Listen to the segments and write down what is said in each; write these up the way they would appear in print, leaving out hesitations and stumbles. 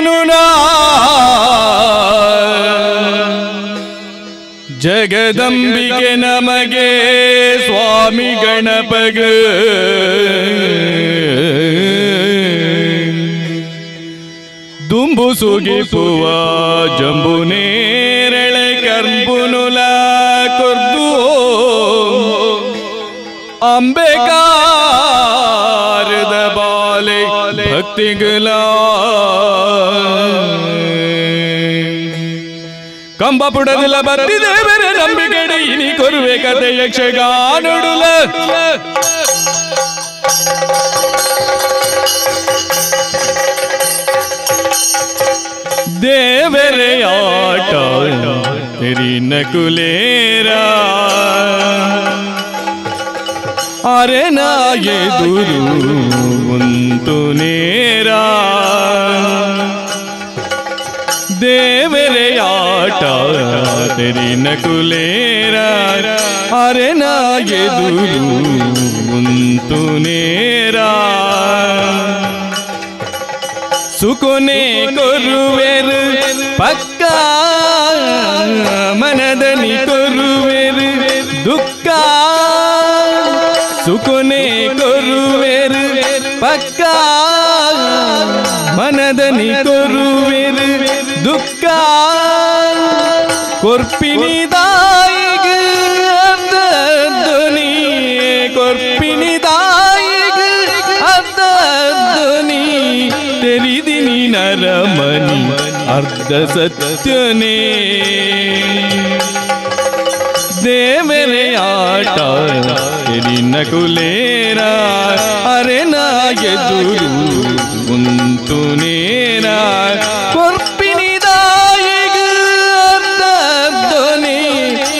ಸುಗಿಪುನುನಾ ಜಗದಂಬಿಕೆ ನಮಗೆ ಸ್ವಾಮಿ ಗಣಪಗ ದುಂಬು ಸುಗಿಪುವ ಜಂಬು ನೇರಳೆ ಕರ್ಬುನುಲ ಕೊರ್ದು ಅಂಬೆಕಾರದ ಬಾಲೆ ಭಕ್ತಿಗಳ ಕಂಬ ಪುಡದಿಲ್ಲ ಬತ್ತಿ ದೇವರ ನಂಬಿಕೆಡೆ ಇನಿ ಕೊರುವೆ ಕತೆ ಯಕ್ಷಗಾನುಡುಲ ದೇವರೇ ಆಟ ತೆರಿ ನಕುಲೇರ ಅರೆ ನಾಯೆದುರು ಉಂತು ನೇರ ದೇವರೇ ಆಟ ತೆರಿ ನಕುಲೇರ ಅರೆ ನಾಯೆದುರು ಉಂತು ನೇರ ಸುಕೊನೆ ಕೊರುವೆರು ಪಕ್ಕ ಮನದನಿ ಕೊರುವೆರು ದುಃಖ ಸುಕೊನೆ ಕೊರುವೆರು ಪಕ್ಕ ಮನದನಿ ಕೊರುವೆರು ದುಃಖ ಕೊರ್ಪಿನಿ ದಾಯಿಗೆ ಅರ್ಧ ಧ್ವನಿ ಕೊರ್ಪಿನಿ ದಾಯಿಗೆ ಅರ್ಧ ಧ್ವನಿ ತೆರಿದಿನಿ ನರಮನಿ ಅರ್ಧ ಸತ್ಯನೇ ದೇವರೇ ಆಟ ತೆರಿ ನಕುಲೇರ ಅರೆ ನಾಯೆದುರು ಉಂತು ನೇರ ಕೊರ್ಪಿನಿ ದಾಯಿಗೆ ಅರ್ಧ ಧ್ವನಿ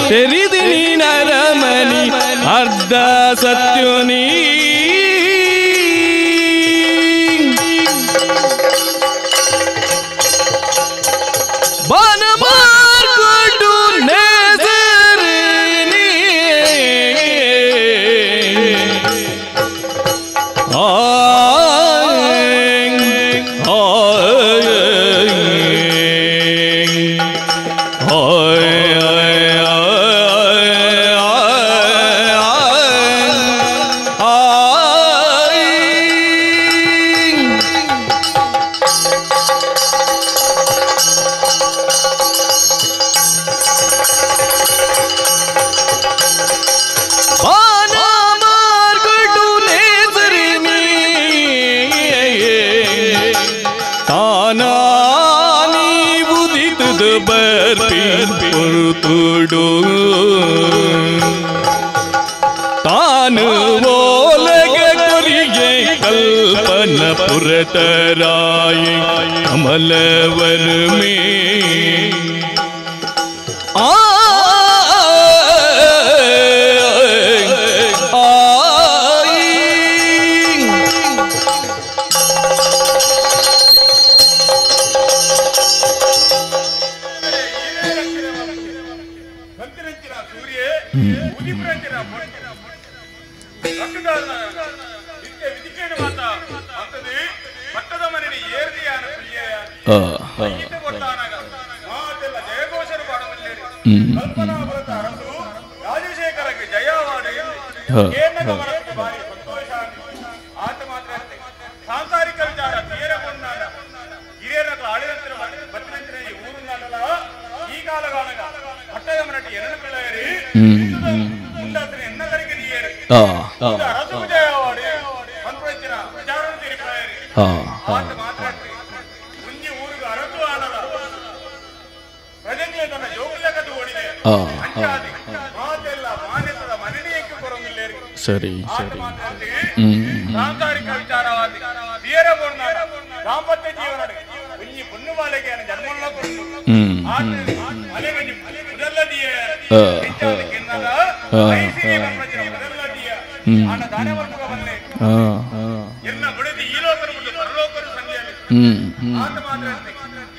ತೆರಿದಿನಿ ನರಮನಿ ಅರ್ಧ ಸತ್ಯನೇ ತಾನು ಓಲಗ ಕೊರಿಗೆ ಕಲ್ಪನ ಪುರತರಾಯ ಕಮಲವರ್ಮೇ ಆ ಸಾಂಸಾರಿಕ ವಿಚಾರ ಹಿರಿಯರ ಆಳಿದಂತಿನ ಬತ್ತಿನಂತಿನ ಈ ಊರುನಾಡಲ ಈ ಕಾಲಗಾನಗ ಪಟ್ಟದ ಮನಟಿ ಎರಡು ಪಿಳ್ಳೆಯರಿ ಮುಂದಾತ್ರ ಎನ್ನ ಕರಿಗೆ ನೀಯರಿ ಅರಸು ಜಯವಾಡಿ ಪಂಪಂಚಿನ ವಿಚಾರ ತೀರಿಪಿಳ್ಳೆಯರಿ ಆತ ಮಾತ್ರ ಮುಂಜಿ ಊರಿಗೆ ಅರಸು ಆನದ ಪ್ರಜೆಗಳ ತನ್ನ ಜೋಗುಲ ಕಟ್ಟು ಓಡಿದೆ ಅಂಚಾದಿ ಮಾತೆಲ್ಲ ಮಾನ್ಯತದ ಮನಡಿಯಕ್ಕೆ ಕೊರಂಗಿಲ್ಲೇರಿ ಸರಿ ಸರಿ ಸಾಂಸಾರಿಕ ವಿಚಾರವಾದಿ ತೀರ ದಾಂಪತ್ಯ ಜೀವನ ಒಂಜಿ ಪೊಣ್ಣು ಬಾಲೆಗೆ ಜನ್ಮಲ್ಲ ಕೊಟ್ಟು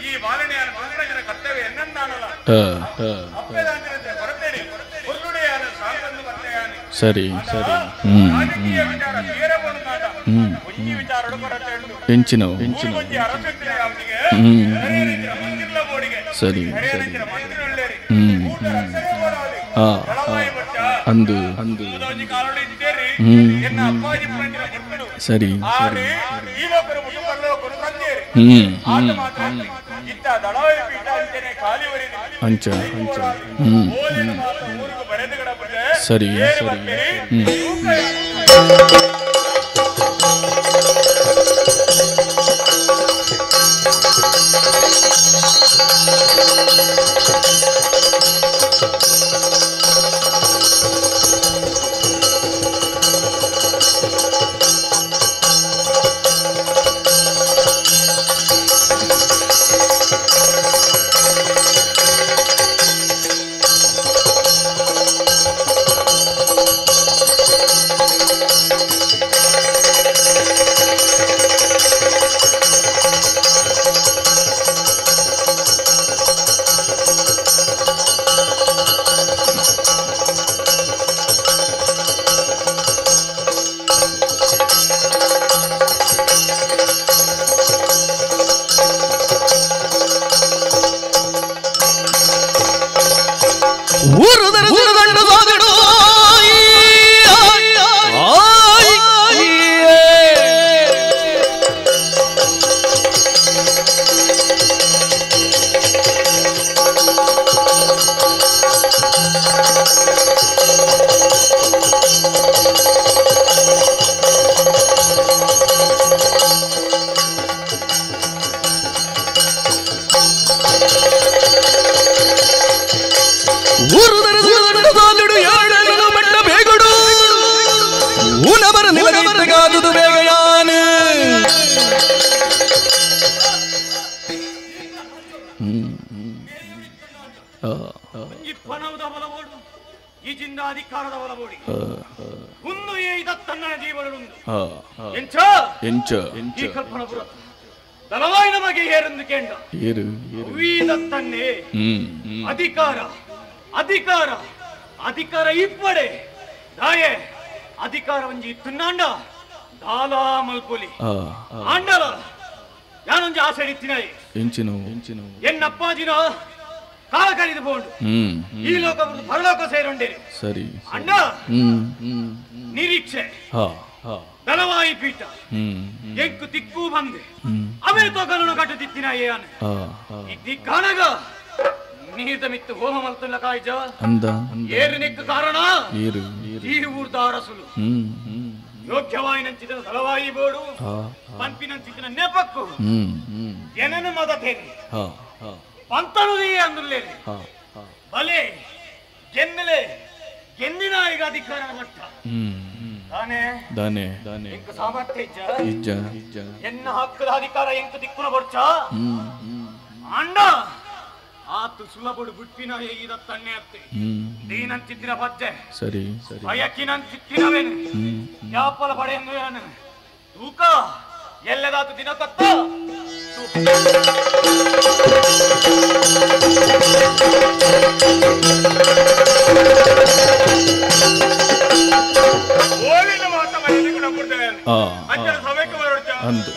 ಈ ಬಾಲನೆಯ ಕರ್ತವ್ಯ ಎನ್ನಂದಾನಲ್ಲ ಸರಿ ಸರಿ ರಾಜಕೀಯ ವಿಚಾರ ತೀರ ವಿಚಾರ ಎಂಚಿನವು ಸರಿ ಸರಿ ಅಂದು ಅಂದು ಸರಿ ಸರಿ ಅಂಚ ಅಂಚ ಸರಿ ಸರಿ ಅಧಿಕಾರ ಅಧಿಕಾರ ಅಧಿಕಾರ ಇಪ್ಪಡೆ ದಾಯೆ ಅಧಿಕಾರ ಒಂಜಿ ಇತ್ತುನ್ನಾಂಡ ದಾಲಾ ಮಲ್ಪೊಲಿ ಆಂಡಲ ಯಾನೊಂಜಿ ಆಸೆ ಇತ್ತಿನಾಯಿ ಎನ್ನಪ್ಪಾಜಿನ ಕಾಲ ಕರಿದು ಪೋಂಡು ಈ ಲೋಕ ಪರಲೋಕ ಸೇರುಂಡೇರಿ ಸರಿ ಅಣ್ಣ ನಿರೀಕ್ಷೆ ದಳವಾಯಿ ಪೀಠ ಎಂಕು ತಿಕ್ಕು ಬಂದೆ ಅವೇ ತೋಕನು ಕಟ್ಟುತ್ತಿತ್ತಿನಾಯೇ ಅನ್ನ ಇದ್ದಿ ಕಾಣಗ ನೀರ್ದ ಮಿತ್ತು ಹೋಮ ಮಲ್ತುಲ್ಲ ಕಾಯ್ಜ ಅಂದ ಏರು ನಿಕ್ಕು ಕಾರಣ ಈ ಊರ್ದ ಅರಸುಲು ಯೋಗ್ಯವಾಯಿನಂಚಿದ ದಳವಾಯಿ ಬೋಡು ಪಂಪಿನಂಚಿದ ನೆಪಕ್ಕು ಏನನ್ನು ಮದತೇನೆ ಪಂತನು ಅಂದುಲ್ಲೇನೆ ಬಲೆ ಗೆನ್ನಲೆ ಗೆನ್ನಿನ ಈಗ ಅಧಿಕಾರ ಮಟ್ಟ ದಾನೆ ದಾನೆ ದಾನೆ ಎಂಕು ಸಾಮರ್ಥ್ಯ ಇಜ್ಜ ಇಜ್ಜ ಇಜ್ಜ ಎನ್ನ ಹಕ್ಕದ ಅಧಿಕಾರ ಎಂಕು ದಿಕ್ಕುನ ಬೊಡ್ಚ ಅಣ್ಣ ಆತು ಸುಲಭಡು ಬಿಟ್ಟಿನ ಈದ ತಣ್ಣೆ ಅತ್ತೆ ದೀನಂಚಿತ್ತಿನ ಪಜ್ಜೆ ಸರಿ ಸರಿ ಬಯಕಿನಂಚಿತ್ತಿನವೇನು ಯಾಪಲ ಪಡೆಯನ್ನು ಏನು ತೂಕ ಎಲ್ಲದಾತು ದಿನ ಕತ್ತ ಅಂದು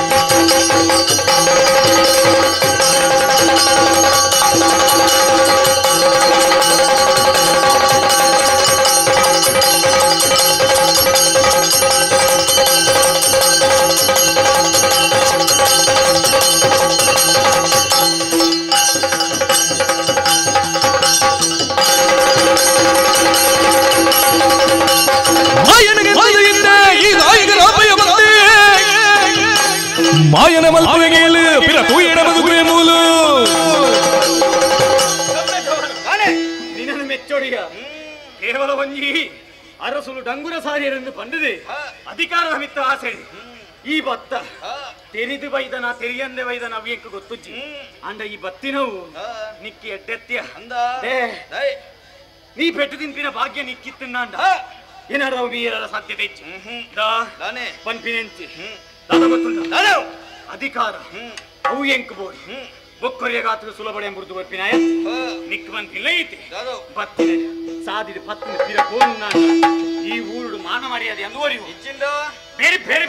Thank you. ಪಿರ ತೂಯಡ ಬದುಕುವೆ ಮೂಲು ನಿನ್ನನ್ನು ಮೆಚ್ಚೋಡಿಯ ಕೇವಲ ಒಂಜಿ ಅರಸುಲು ಡಂಗುರ ಸಾರಿಯರೆಂದು ಪಂಡಿದೆ ಅಧಿಕಾರದ ಮಿತ್ತ ಆಸೆ ಈ ಭತ್ತ ತೆರಿದು ಬೈದನ ತೆರಿಯಂದೆ ಬೈದನ ಅವ್ಯಂಕ ಗೊತ್ತುಜ್ಜಿ ಅಂಡ ಈ ಬತ್ತಿನವು ನಿಕ್ಕಿ ಎಡ್ಡೆತ್ಯ ನೀ ಪೆಟ್ಟು ತಿನ್ಪಿನ ಭಾಗ್ಯ ನಿಕ್ಕಿತ್ತಿಂಡ ಏನಾರ ಮೀರರ ಸಾಧ್ಯತೆ ಇಚ್ಚು ಪನ್ಪಿನೆಂಚಿ ಗೊತ್ತುಂಟ ಅಧಿಕಾರ ಅವು ಎಂಕ್ ಬೋಡಿ ಬೊಕ್ಕೊರಿಯಗಾತ್ರ ಸುಲಭ ಎಂಬುದು ಬರ್ಪಿನಾಯ ನಿಕ್ ಬಂತಿಲ್ಲ ಐತಿ ಬತ್ತಿನ ಸಾದಿದ ಪತ್ತಿನ ಪಿರ ಕೋನು ಈ ಊರುಡು ಮಾನ ಮರ್ಯಾದೆ ಅಂದುವರಿವು ಬೇರೆ ಬೇರೆ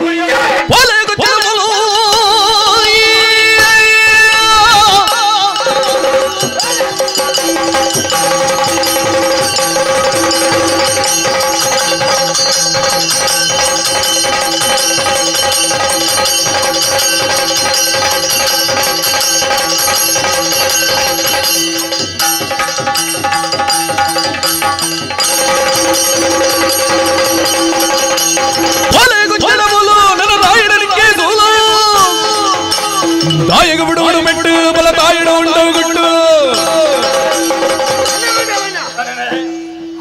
ತಾಯಿಗೆ ಬಿಡುವನು ಮೆಟ್ಟು ಬಲ ತಾಯಿಡ ಉಂಡವು ಗುಟ್ಟು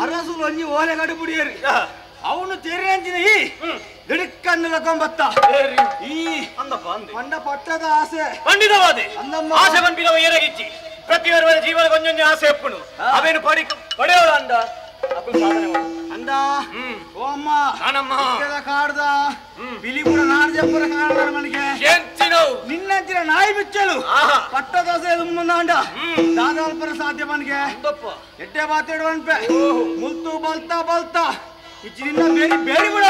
ಅರಸುಲು ಒಂಜಿ ಓಲೆ ಗಡುಬುಡಿಯರು ಅವನು ತೆರೆಂಜಿನ ಈ ದಿಡುಕ್ಕನ್ನು ಲಕೊಂಬತ್ತ ಈ ಪಂಡ ಪಟ್ಟದ ಆಸೆ ಪಂಡಿತವಾದೆ ಆಸೆ ಪನ್ಪಿನವ ಏರಗಿಚ್ಚಿ ಪ್ರತಿಯೊಬ್ಬರ ಜೀವನ ಕೊಂಜೊಂಜಿ ಆಸೆ ಎಪ್ಪುನು ಅವೇನು ಪಡಿ ಪಡೆಯೋಳ ಅಂದ ಸಾಧನೆ ಅಂದ ಓ ಅಮ್ಮ ಕಾಡ್ದ ಬಿಲಿ ಕೂಡ ನಾಡು ಜಪ್ಪರ ಕಾಣದ ಮನೆಗೆ ನಿನ್ನಂಚಿನ ನಾಯಿ ಬಿಚ್ಚಲು ಪಟ್ಟ ದೋಸೆ ಮುಂದಾಂಡ ದಾದಾಲ್ಪರ ಸಾಧ್ಯ ಮನೆಗೆ ಎಡ್ಡೆ ಬಾತೆಡು ಅನ್ಪೆ ಮುಲ್ತು ಬಲ್ತಾ ಬಲ್ತಾ ಇಚ್ಚಿ ನಿನ್ನ ಬೇರೆ ಬೇರೆ ಕೂಡ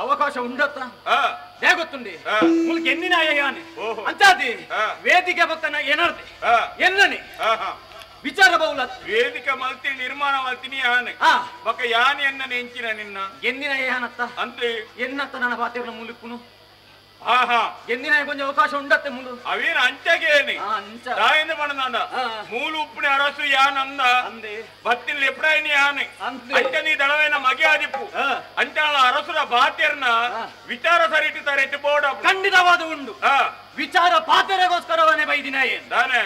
ಅವಕಾಶ ಉಂಡತ್ತ ಗೊತ್ತುಂಡಿ ಮುಲ್ಕ ಎನ್ನಿನ ಅಂಚಾದಿ ವೇದಿಕೆ ಬಕ್ಕನ ಏನರ್ದೆ ಎನ್ನನೆ ವಿಚಾರ ಬಹುಲ ವೇದಿಕೆ ಮಲ್ತಿ ನಿರ್ಮಾಣ ಮಲ್ತಿನಿ ಯಾನೆ ಬಕ್ಕ ಯಾನೆ ಎನ್ನನೆ ಎಂಚಿನ ನಿನ್ನ ಎನ್ನಿನ ಯಾನತ್ತ ಅಂತೆ ಎನ್ನತ್ತ ನನ್ನ ಪಾತ್ರೆಗಳ ಮುಲುಕುನು ಎಂದಿನ ಕೊಂಚ ಅವಕಾಶ ಉಂಡತ್ತೆ ಮುಲು ಅವೇನ ಅಂಚಗೇನಿ ತಾಯಿಂದ ಪಣದಾಂಡ ಮೂಲು ಉಪ್ಪುನಿ ಅರಸು ಯಾನಂದ ಬತ್ತಿನ ಲೆಪ್ರಾಯಿನಿ ಯಾನೆ ಅಂಚ ನೀ ದಳವೇನ ಮಗೆ ಆದಿಪ್ಪು ಅಂಚ ಅರಸುರ ಬಾತೆರ್ನ ವಿಚಾರ ಸರಿಟ್ಟು ತರೆಟ್ಟು ಬೋಡ ಖಂಡಿತವಾದ ಉಂಡು ವಿಚಾರ ಪಾತೆರೆಗೋಸ್ಕರವನೇ ಬೈದಿನ ಏನು ತಾನೆ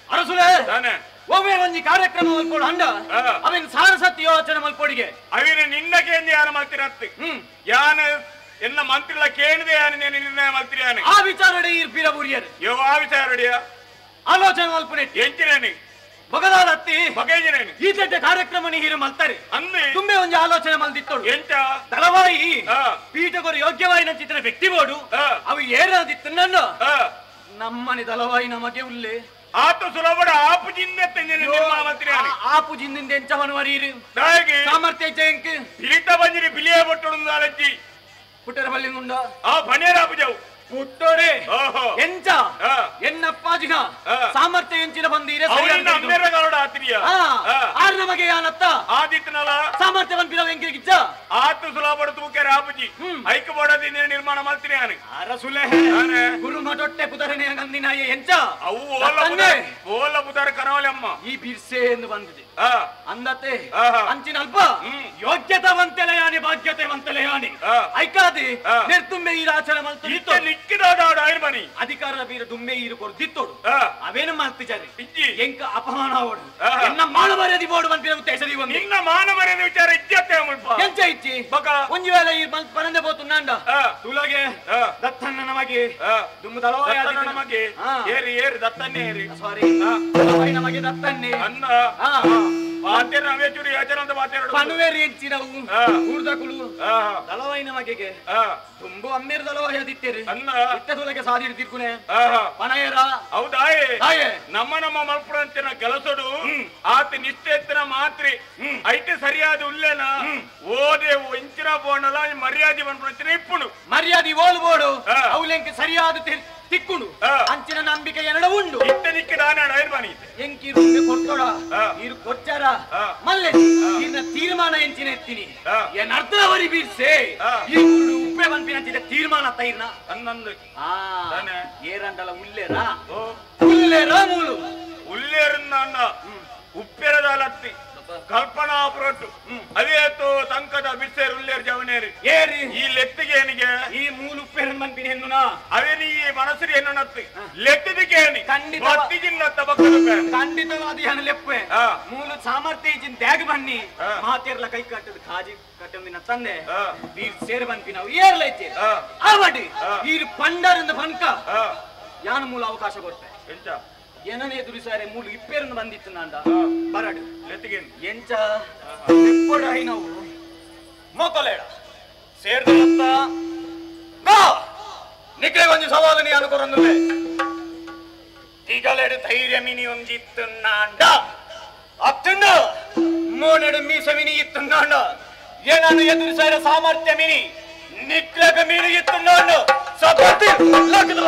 ಅರಸುಲೇ ತಾನೆ ಒಮ್ಮೆ ಒಂಜಿ ಕಾರ್ಯಕ್ರಮ ಮಲ್ಪೋಡು ಅಂಡ ಅವೇನು ಸಾರಸತಿ ಯೋಚನೆ ಮಲ್ಪೋಡಿಗೆ ಅವೇನು ನಿನ್ನ ಕೇಂದ್ರ ಯಾನ ಮಲ್ತಿರತ್ತು ಯಾನ ಎನ್ನ ಮಂತ್ರಿಲ ಕೇಳಿದೆ ಯಾನೆ ನೀನು ನಿರ್ಣಯ ಮಲ್ತಿರಿಯಾನೆ ಆ ವಿಚಾರಡೆ ಇರ್ಪಿರ ಬುರಿಯರು ಯೋ ಆ ವಿಚಾರಡಿಯ ಆಲೋಚನೆ ಮಲ್ಪುನೆ ಎಂಚಿನೇನಿ ಬಗದಾದತ್ತಿ ಬಗೇಜಿನೇನಿ ಈ ದೊಡ್ಡ ಕಾರ್ಯಕ್ರಮ ನೀರು ಮಲ್ತಾರೆ ಅಂದೆ ತುಂಬೆ ಒಂಜಿ ಆಲೋಚನೆ ಮಲ್ದಿತ್ತೋಡು ಎಂಚ ದಳವಾಯಿ ಪೀಠಗೊರು ಯೋಗ್ಯವಾಯಿನ ಚಿತ್ರ ವ್ಯಕ್ತಿ ಬೋಡು ಅವು ಏನಾದಿತ್ತು ನನ್ನ ನಮ್ಮನೆ ದಳವಾಯಿ ನಮಗೆ ಉಲ್ಲೆ ಆತ ಸುಲಭಡ ಆಪು ಜಿಂದೆ ನಿರ್ಮಾಣ ಮಲ್ತಿರಿಯಾನೆ ಆಪು ಜಿಂದಿಂದ ಎಂಚವನು ವರೀರು ಸಾಮರ್ಥ್ಯ ಜಯಂಕ್ ಬಿಲಿತ ಬಂಜಿರಿ ಬಿಲಿಯ ಬೊಟ್ಟೊಡು ಅಲಜ್ಜಿ ಪುಟ್ಟರ ಬಲ್ಲಿ ಉಂಡ ಆ ಬನೇರಾಪುಜವು ಪುಟ್ಟೋರೆ ಎಂಚ ಎನ್ನಪ್ಪಾಜಿನ ಸಾಮರ್ಥ್ಯ ಎಂಚಿನ ಬಂದೀರೆ ಅನತ್ತ ಆದಿತ್ನಲ ಸಾಮರ್ಥ್ಯ ಪನ್ಪಿನವು ಎಂಕಿಗಿಜ್ಜ ಆತು ಸುಲಭ ತೂಕೆ ರಾಪುಜಿ ಐಕ ಬೋಡದಿ ನಿರ್ಮಾಣ ಮಾಡ್ತೀನಿ ನಾನು ಅರಸುಲೆ ಗುರು ಮಟೊಟ್ಟೆ ಪುದರನೆ ಅಂದಿನಾಯ ಎಂಚ ಅವು ಓಲ ಪುದರ ಕನವಲಮ್ಮ ಈ ಬಿರ್ಸೆ ಎಂದು ಬಂದಿದೆ ಅಂದತೆ ಅಂಚಿನ ಅಲ್ಪ ಯೋಗ್ಯತೆ ವಂತೆಲೆಯಾನಿ ಭಾಗ್ಯತೆ ವಂತೆಲೆಯಾನಿ ಐಕಾದಿ ನಿರ್ತುಂಬೆ ಈ ಆಚರಣೆ ಮಲ್ತು ನಿಕ್ಕಿದಾದ ಮನಿ ಅಧಿಕಾರದ ಬೀರ ದುಂಬೆ ಈರು ಕೊರ್ದಿತ್ತೋಡು ಅವೇನು ಮಾಡ್ತಿದ್ದಾರೆ ಎಂಕ ಅಪಮಾನ ಅವಡು ಎನ್ನ ಮಾನ ಮರ್ಯಾದೆ ಬೋಡು ಪನ್ಪಿನ ಉದ್ದೇಶ ನಿನ್ನ ಮಾನ ಮರ್ಯಾದೆ ವಿಚಾರ ಇಜ್ಜತ್ತೆ ಎಂಚ ಇಚ್ಚಿ ಒಂಜಿ ವೇಳೆ ಈ ಪರಂದೆ ಪೋತುಂಡ ತುಲಗೆ ದತ್ತಣ್ಣ ನಮಗೆ ದುಮ್ಮು ದಳವಾಯ ನಮಗೆ ಏರಿ ಏರಿ ದತ್ತನ್ನೇ ಏರಿ ಸಾರಿ ನಮಗೆ ದತ್ತನ್ನೇ ಅನ್ನ ಪಾತೇರ ನವೇ ಚೂರಿ ಯೋಚನೆ ಅಂತ ಪಾತೇರ ಪನುವೇರಿ ಎಂಚಿನವು ಊರ್ದಕುಳು ದಳವಾಯಿನ ಮಗೆಗೆ ತುಂಬು ಅಮ್ಮೇರು ದಳವಾಯ ದಿತ್ತೇರಿ ಅನ್ನ ಇತ್ತ ತುಲಗೆ ಸಾದಿ ತಿರ್ಕುನೆ ಪಣಯರ ಹೌದಾಯೇ ನಮ್ಮ ನಮ್ಮ ಮಲ್ಪುರಂತಿನ ಕೆಲಸಡು ಆತ ನಿಷ್ಠೆ ಎತ್ತಿನ ಮಾತ್ರಿ ಐತೆ ಸರಿಯಾದ ಉಲ್ಲೇನ ಓದೆ ಇಂಚಿನ ಬೋಣಲ ಮರ್ಯಾದೆ ಬಂದ್ಬಿಡ್ತೀನಿ ಇಪ್ಪುಣು ಮರ್ಯಾದೆ ಓಲು ಬೋಡು ಅವಲೆಂಕ ಸರಿಯಾದ ತಿಕ್ಕುಂಡು ಅಂಚಿನ ನಂಬಿಕೆ ಎನ್ನಡ ಉಂಡು ಇತ್ತನಿಕ್ಕೆ ದಾನ ಮನಿ ಎಂಕಿ ರುಂಬೆ ಕೊಡ್ತೋಡ ಇರು ಕೊಚ್ಚಾರ ಮಲ್ಲೆ ಇನ್ನ ತೀರ್ಮಾನ ಎಂಚಿನ ಎತ್ತೀನಿ ಏನ್ ಅರ್ಧವರಿ ಬೀರ್ಸೆ ಈ ಉಪ್ಪೆ ಬಂಪಿನಂಚಿನ ತೀರ್ಮಾನ ತೈರ್ನ ಅನ್ನಂದು ಏರಂಡಲ ಉಲ್ಲೇರಾ ಉಲ್ಲೇರಾ ಮೂಲು ಉಲ್ಲೇರನ್ನ ಅನ್ನ ಉಪ್ಪೆರದಾಲತ್ತಿ ಕಲ್ಪನಾ ಪುರಟ್ಟು ಅದೇತು ತಂಕದ ಬಿರ್ಸೇರು ಉಲ್ಲೇರು ಜವನೇರಿ ಏರಿ ಈ ಲೆತ್ತಿಗೆ ಏನಿಗೆ ಈ ಮೂಲು ಉಪ್ಪೇರನ್ ಬಂಪಿನ ಹೆಣ್ಣುನಾ ಅವೇನಿ ಈ ಮನಸ್ಸು ಹೆಣ್ಣು ಲೆತ್ತಿದಕ್ಕೆ ಏನಿ ಖಂಡಿತ ಬತ್ತಿಜಿನ್ನತ್ತ ಬಕ್ಕದ ಖಂಡಿತವಾದ ಹೆಣ್ಣು ಲೆಪ್ಪೆ ಮೂಲು ಸಾಮರ್ಥ್ಯ ಇಜಿನ್ ದ್ಯಾಗ ಬನ್ನಿ ಮಾತೇರ್ಲ ಕೈ ಕಟ್ಟದ ಖಾಜಿ ಕಟ್ಟಂದಿನ ತಂದೆ ಬೀರ್ ಸೇರ್ ಬಂಪಿ ನಾವು ಏರ್ಲ ಇಚ್ಚೇರಿ ಆವಡಿ ಈರು ಪಂಡರಿಂದ ಬನ್ಕ ಯಾನು ಮೂಲ ಅವಕಾಶ ಕೊಟ್ಟೆ ಎಂಚ ಏನನೇ ಎದುರಿಸಾರೆ ಮೂಲು ಇಪ್ಪೇರನ್ನು ಬಂದಿತ್ತು ನಾಂಡ ಬರಡು ಎಂಚ ನಾವು ಮೋಕಲೇಡ ಸೇರ್ದತ್ತ ನಿಕ್ಲೆ ಒಂಜಿ ಸವಾಲು ನೀ ಅನುಕೊರಂದುಲೆ ತಿಗಲೆಡು ಧೈರ್ಯ ಮಿನಿ ಒಂಜಿತ್ತು ನಾಂಡ ಅತ್ತುಂಡು ಮೋನೆಡು ಮೀಸ ಮಿನಿ ಇತ್ತು ನಾಂಡ ಏನನ್ನು ಎದುರಿಸಾರೆ ಸಾಮರ್ಥ್ಯ ಮಿನಿ ನಿಕ್ಲಗ ಮೀನು ಇತ್ತು ನಾಂಡು ಸಪತಿ ಲಕ್ಕದ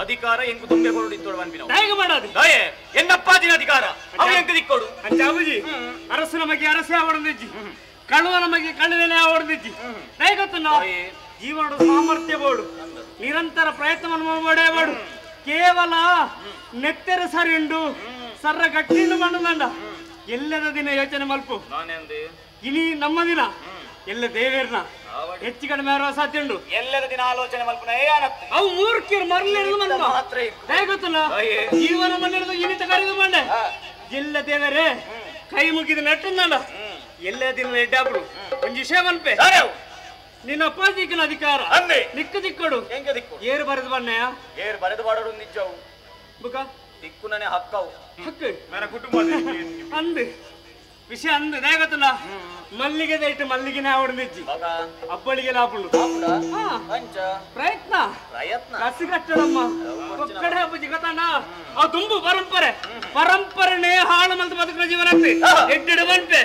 ಅಧಿಕಾರ ಎಂಕು ತುಂಬೆ ಕೊಡು ಎನ್ನಪ್ಪಾಜಿನ ಅಧಿಕಾರ ದಿಕ್ಕೊಡು ಅರಸು ನಮಗೆ ಅರಸೇ ಅವಡದಿಜ್ಜಿ ಕಳುವ ನಮಗೆ ಕಳುವೆನೆ ಅವಡದಿಜ್ಜಿ ಗೊತ್ತು ನಾವು ಜೀವನದ ಸಾಮರ್ಥ್ಯ ಬೋಡು ನಿರಂತರ ಪ್ರಯತ್ನವನ್ನು ಮಾಡೇಬಾಡು ಕೇವಲ ನೆತ್ತೆರ ಸರಿಂಡು ಸರ್ರ ಗಟ್ಟಿಂಡು ಮಂಡ ಎಲ್ಲದ ದಿನ ಯೋಚನೆ ಮಲ್ಪು ಇನಿ ನಮ್ಮ ದಿನ ಎಲ್ಲ ದೇವೇರ್ನ ಹೆಚ್ಚು ಕಡಿಮೆ ಆರುವ ಸಾಧ್ಯ ಉಂಡು ಎಲ್ಲದ ದಿನ ಆಲೋಚನೆ ಮಲ್ಪುನ ಅವು ಮೂರ್ಖಿಯರು ಮರಳಿರಲು ಮಂದ ಗೊತ್ತಲ್ಲ ಜೀವನ ಮಣ್ಣಿರದು ಇನಿತ ಕರೆದು ಮಂಡೆ ಎಲ್ಲ ದೇವರೇ ಕೈ ಮುಗಿದ ನೆಟ್ಟಂದ ಎಲ್ಲ ದಿನ ಎಡ್ಡಾಬ್ರು ಒಂಜಿ ವಿಷಯ ಮನ್ಪೆ ನಿನ್ನ ಅಪ್ಪಾಜಿಗಿನ ಅಧಿಕಾರ ಅಂದೆ ನಿಕ್ಕ ದಿಕ್ಕಡು ಎಂಕ ದಿಕ್ಕು ಏರು ಬರೆದು ಬಣ್ಣಯ್ಯ ಏರು ಬರೆದು ಬಾಡೋಡು ನಿಜವು ಬುಕ ದಿಕ್ಕುನನೆ ಹಕ್ಕವು ಹಕ್ಕು ನನ್ನ ಕುಟುಂಬ ಅಂದು ವಿಷಯ ಅಂದು ದೇಗತ್ತಲ್ಲ ಮಲ್ಲಿಗೆ ದಯಟ್ಟು ಮಲ್ಲಿಗೆನೇ ಆವಡು ನಿಜ್ಜಿ ಅಬ್ಬಳಿಗೆ ಲಾಪುಂಡು ಪ್ರಯತ್ನ ಪ್ರಯತ್ನ ಕಸಿ ಕಟ್ಟಡಮ್ಮ ಒಕ್ಕಡೆ ಹಬ್ಬ ಜಿಗತಾನ ಆ ತುಂಬು ಪರಂಪರೆ ಪರಂಪರೆನೇ ಹಾಳು ಮಲ್ತ ಬದುಕಿನ ಜೀವನ ಎಡ್ಡೆಡು ಬಂಪೆ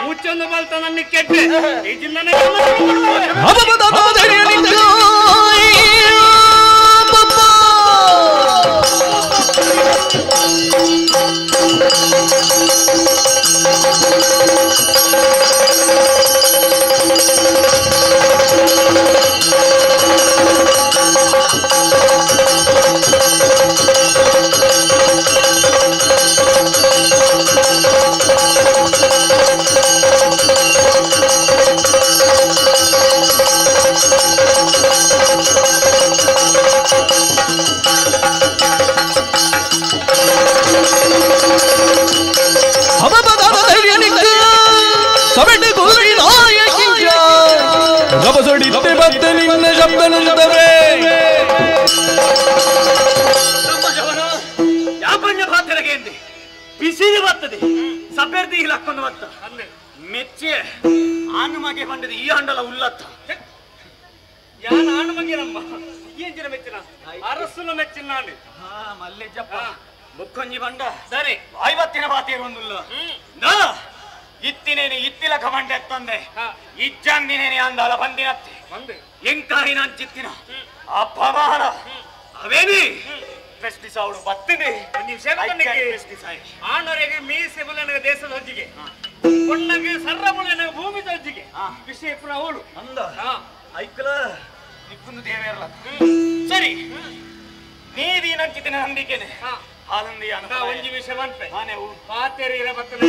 ಮುಚ್ಚೊಂದು ಬಲ್ತ ನನ್ನ ಕೆಟ್ಟೆ ಈ ಜಿನ್ನನೆ ಬಿಸಿಲು ಬರ್ತದೆ ಸಭ್ಯರ್ದಿ ಲಕ್ಕೊಂದು ಬತ್ತ ಮೆಚ್ಚೆ ಆನು ಮಗೆ ಬಂದದ ಈ ಹಂಡಲ ಉಲ್ಲತ್ತ ಯಾನ ಆನು ಮಗೆ ನಮ್ಮ ಏನ್ ಜನ ಮೆಚ್ಚಿನ ಅರಸುನ ಮೆಚ್ಚಿನ ನಾನು ಮಲ್ಲೆಜ್ಜಪ್ಪ ಮುಕ್ಕೊಂಜಿ ಬಂಡ ಸರಿ ಐವತ್ತಿನ ಬಾತಿಯರು ಒಂದುಲ್ಲ ಇತ್ತಿನೇನೆ ಇತ್ತಿಲ ಕಮಂಡೆ ತಂದೆ ಇಜ್ಜಂದಿನೇನೆ ಅಂದಾಲ ಬಂದಿನತ್ತೆ ಎಂಕಾಯಿನ ಅಂಚಿತ್ತಿನ ಅಪಮಾನ ಅವೇನಿ ಪ್ರಶ್ನಿಸಾವಳು ಬತ್ತಿದೆ ಆನೊರೆಗೆ ಮೀಸೆ ಮುಲ್ಲನಗ ದೇಶದ ಹೊಜ್ಜಿಗೆ ಪೊಣ್ಣಗೆ ಸರ್ರ ಮುಲ್ಲನಗ ಭೂಮಿ ಹೊಜ್ಜಿಗೆ ವಿಷಯ ಪುರ ಅವಳು ಅಂದ ಐಕಲ ನಿಕ್ಕುಂದು ದೇವೇರಲ್ಲ ಸರಿ ನೀದಿ ನಂಚಿತ್ತಿನ ನಂಬಿಕೆನೆ ಒಂಜಿ ವಿಷಯ ಬಂತೆ ಪಾತೆರಿರ ಬತ್ತನ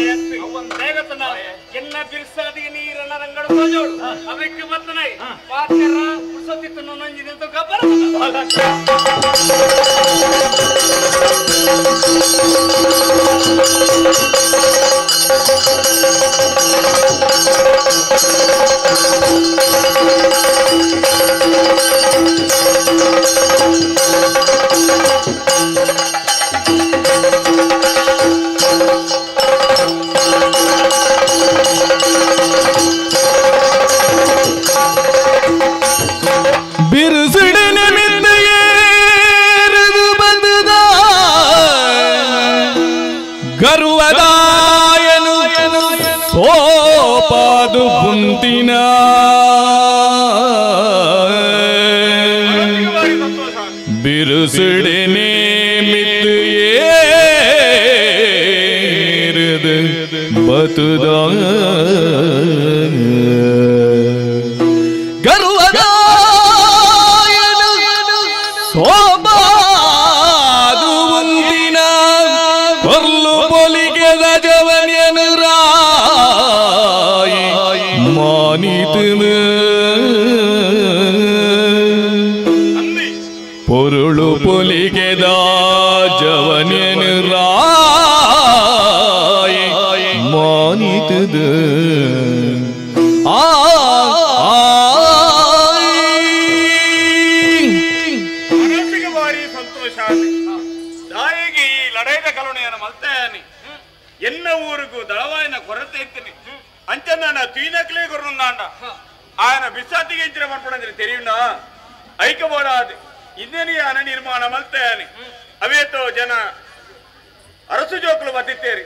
ದೇವತನ ಎನ್ನ ಬಿರ್ಸಾದಿಗೆ ನೀರನ್ನ ರಂಗಡ ತೋಜೋಳು ಅವಕ್ಕೆ ಬತ್ತನ ಪಾತೆರ ಪುರ್ಸೊತ್ತಿತ್ತು ನೊಂಜಿನ ಗಬ್ಬರ ಗರ್ವದಾಯನು ಸೋಪಾದು ಪುಂತಿನ ಬಿರುಸಿಡಿನೇ ಮಿತ್ತು ಏರಿದು ಬತುದ ಗರ್ವದಾಯನು ಸೋಪಾದು ಒಂದಿನ ಕೊರ್ಲು ಪೊಲಿಗೆ ಜವನ್ಯನು ರಾಯಿ ಮಾನಿತನು പൊരുളു പൊലികെതാ ജവന്യനു രായി മാനിതത് ആ ಮನಸ್ಸಿಗೆ ಭಾರಿ ಸಂತೋಷ ದಾಯಿಗೆ ಈ ಲಡೈದ ಕಲುಣೆಯನ್ನು ಮಲ್ತಾಯನಿ ಎನ್ನ ಊರಿಗೂ ದಳವಾಯಿನ ಕೊರತೆ ಇತ್ತೀನಿ ಅಂಚನ್ನ ತೀನಕ್ಲೇ ಕೊರನುಂದಾಂಡ ఆయన ಬಿಸಾತಿಗೆ ಇಂಚಿನ ಮನ್ಪುಣಂದ್ರೆ ತೆರಿಯುಂಡ ಐಕಬೋಡಾದು ಇಂದೆನಿಯಾನ ನಿರ್ಮಾಣ ಮಲ್ತಾಯನಿ ಅವೇತೋ ಜನ ಅರಸು ಜೋಕುಲು ಬತ್ತಿತ್ತೇರಿ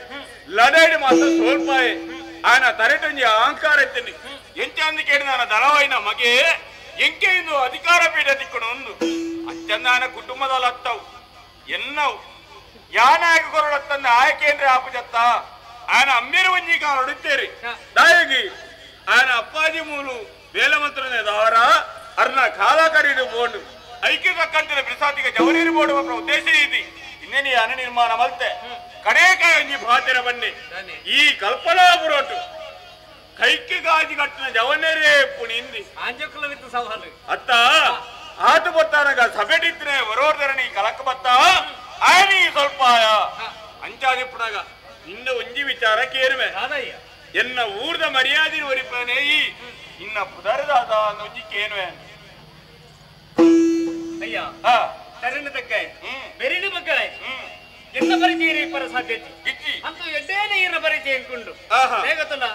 ಲಡೈಡ್ ಮಾತ್ರ ಸೋಲ್ಪಾಯೆ ఆయన ತರೆಟೊಂಜಿ ಅಹಂಕಾರ ಎತ್ತೀನಿ ಎಂಚಾಂದಿ ಕೇಳಿದಾನ ದಳವಾಯಿನ ಮಗೆ ಎಂಕೆ ಇಂದು ಅಧಿಕಾರ ಪೀಠ ತಿಕ್ಕಣ ಒಂದು ಅಚ್ಚಂದಾನ ಕುಟುಂಬದಲ್ಲ ಅತ್ತವು ಎನ್ನವು ಯಾನಾಯಕ ಕೊರಡತ್ತಂದ ಆಯಕೇಂದ್ರ ಆಪುಜತ್ತ ఆయన ಅಮ್ಮೇರು ಒಂಜಿ ಕಾಲೊಡುತ್ತೇರಿ ದಾಯಗಿ ఆయన ಅಪ್ಪಾಜಿ ಮೂಲು ವೇಲಮಂತ್ರನೇ ದಾವರ ಅರ್ನ ಕಾಲ ಕರೀಡು ಬೋಂಡು ಐಕ್ಯ ತಕ್ಕಂತಿನ ಪ್ರಸಾದಿಗೆ ಜವನೇರು ಬೋಡು ಒಬ್ಬರ ಉದ್ದೇಶ ಇದೆ ಇನ್ನೇನಿ ಅನ ನಿರ್ಮಾಣ ಮಲ್ತೆ ಕಡೇಕಾಯ ಒಂಜಿ ಭಾತಿರ ಬನ್ನಿ ಈ ಕಲ್ಪನಾ ಬುರೋಟು ಕೈಕ್ಕೆ ಗಾಜಿ ಕಟ್ಟಿನ ಜವನೇರೇ ಪುಣಿಂದಿ ಅತ್ತ ಆತು ಬತ್ತಾನಗ ಸಭೆಟಿತ್ರೆ ಬರೋರ್ದರಣಿ ಕಲಕ ಬತ್ತ ಆಯನಿ ಸ್ವಲ್ಪ ಅಂಚಾದಿಪ್ಪುನಾಗ ನಿನ್ನ ಒಂಜಿ ವಿಚಾರ ಕೇರುವೆ ಎನ್ನ ಊರ್ದ ಮರ್ಯಾದೆ ಒರಿಪನೆ ಈ ನಿನ್ನ ಪುದರದಾದ ಒಂಜಿ ಕೇನು ಅಯ್ಯ ತರಣ ತಕ್ಕ ಬೆರಿನ ಮಕ್ಕಳೇ ಎನ್ನ ಪರಿಚಯ ಇಪ್ಪರ ಸಾಧ್ಯ ಅಂತ ಎಡ್ಡೇನೆ ಈರ ಪರಿಚಯ ಎಂಕುಂಡು ಹೇಗೊತ್ತಲ್ಲ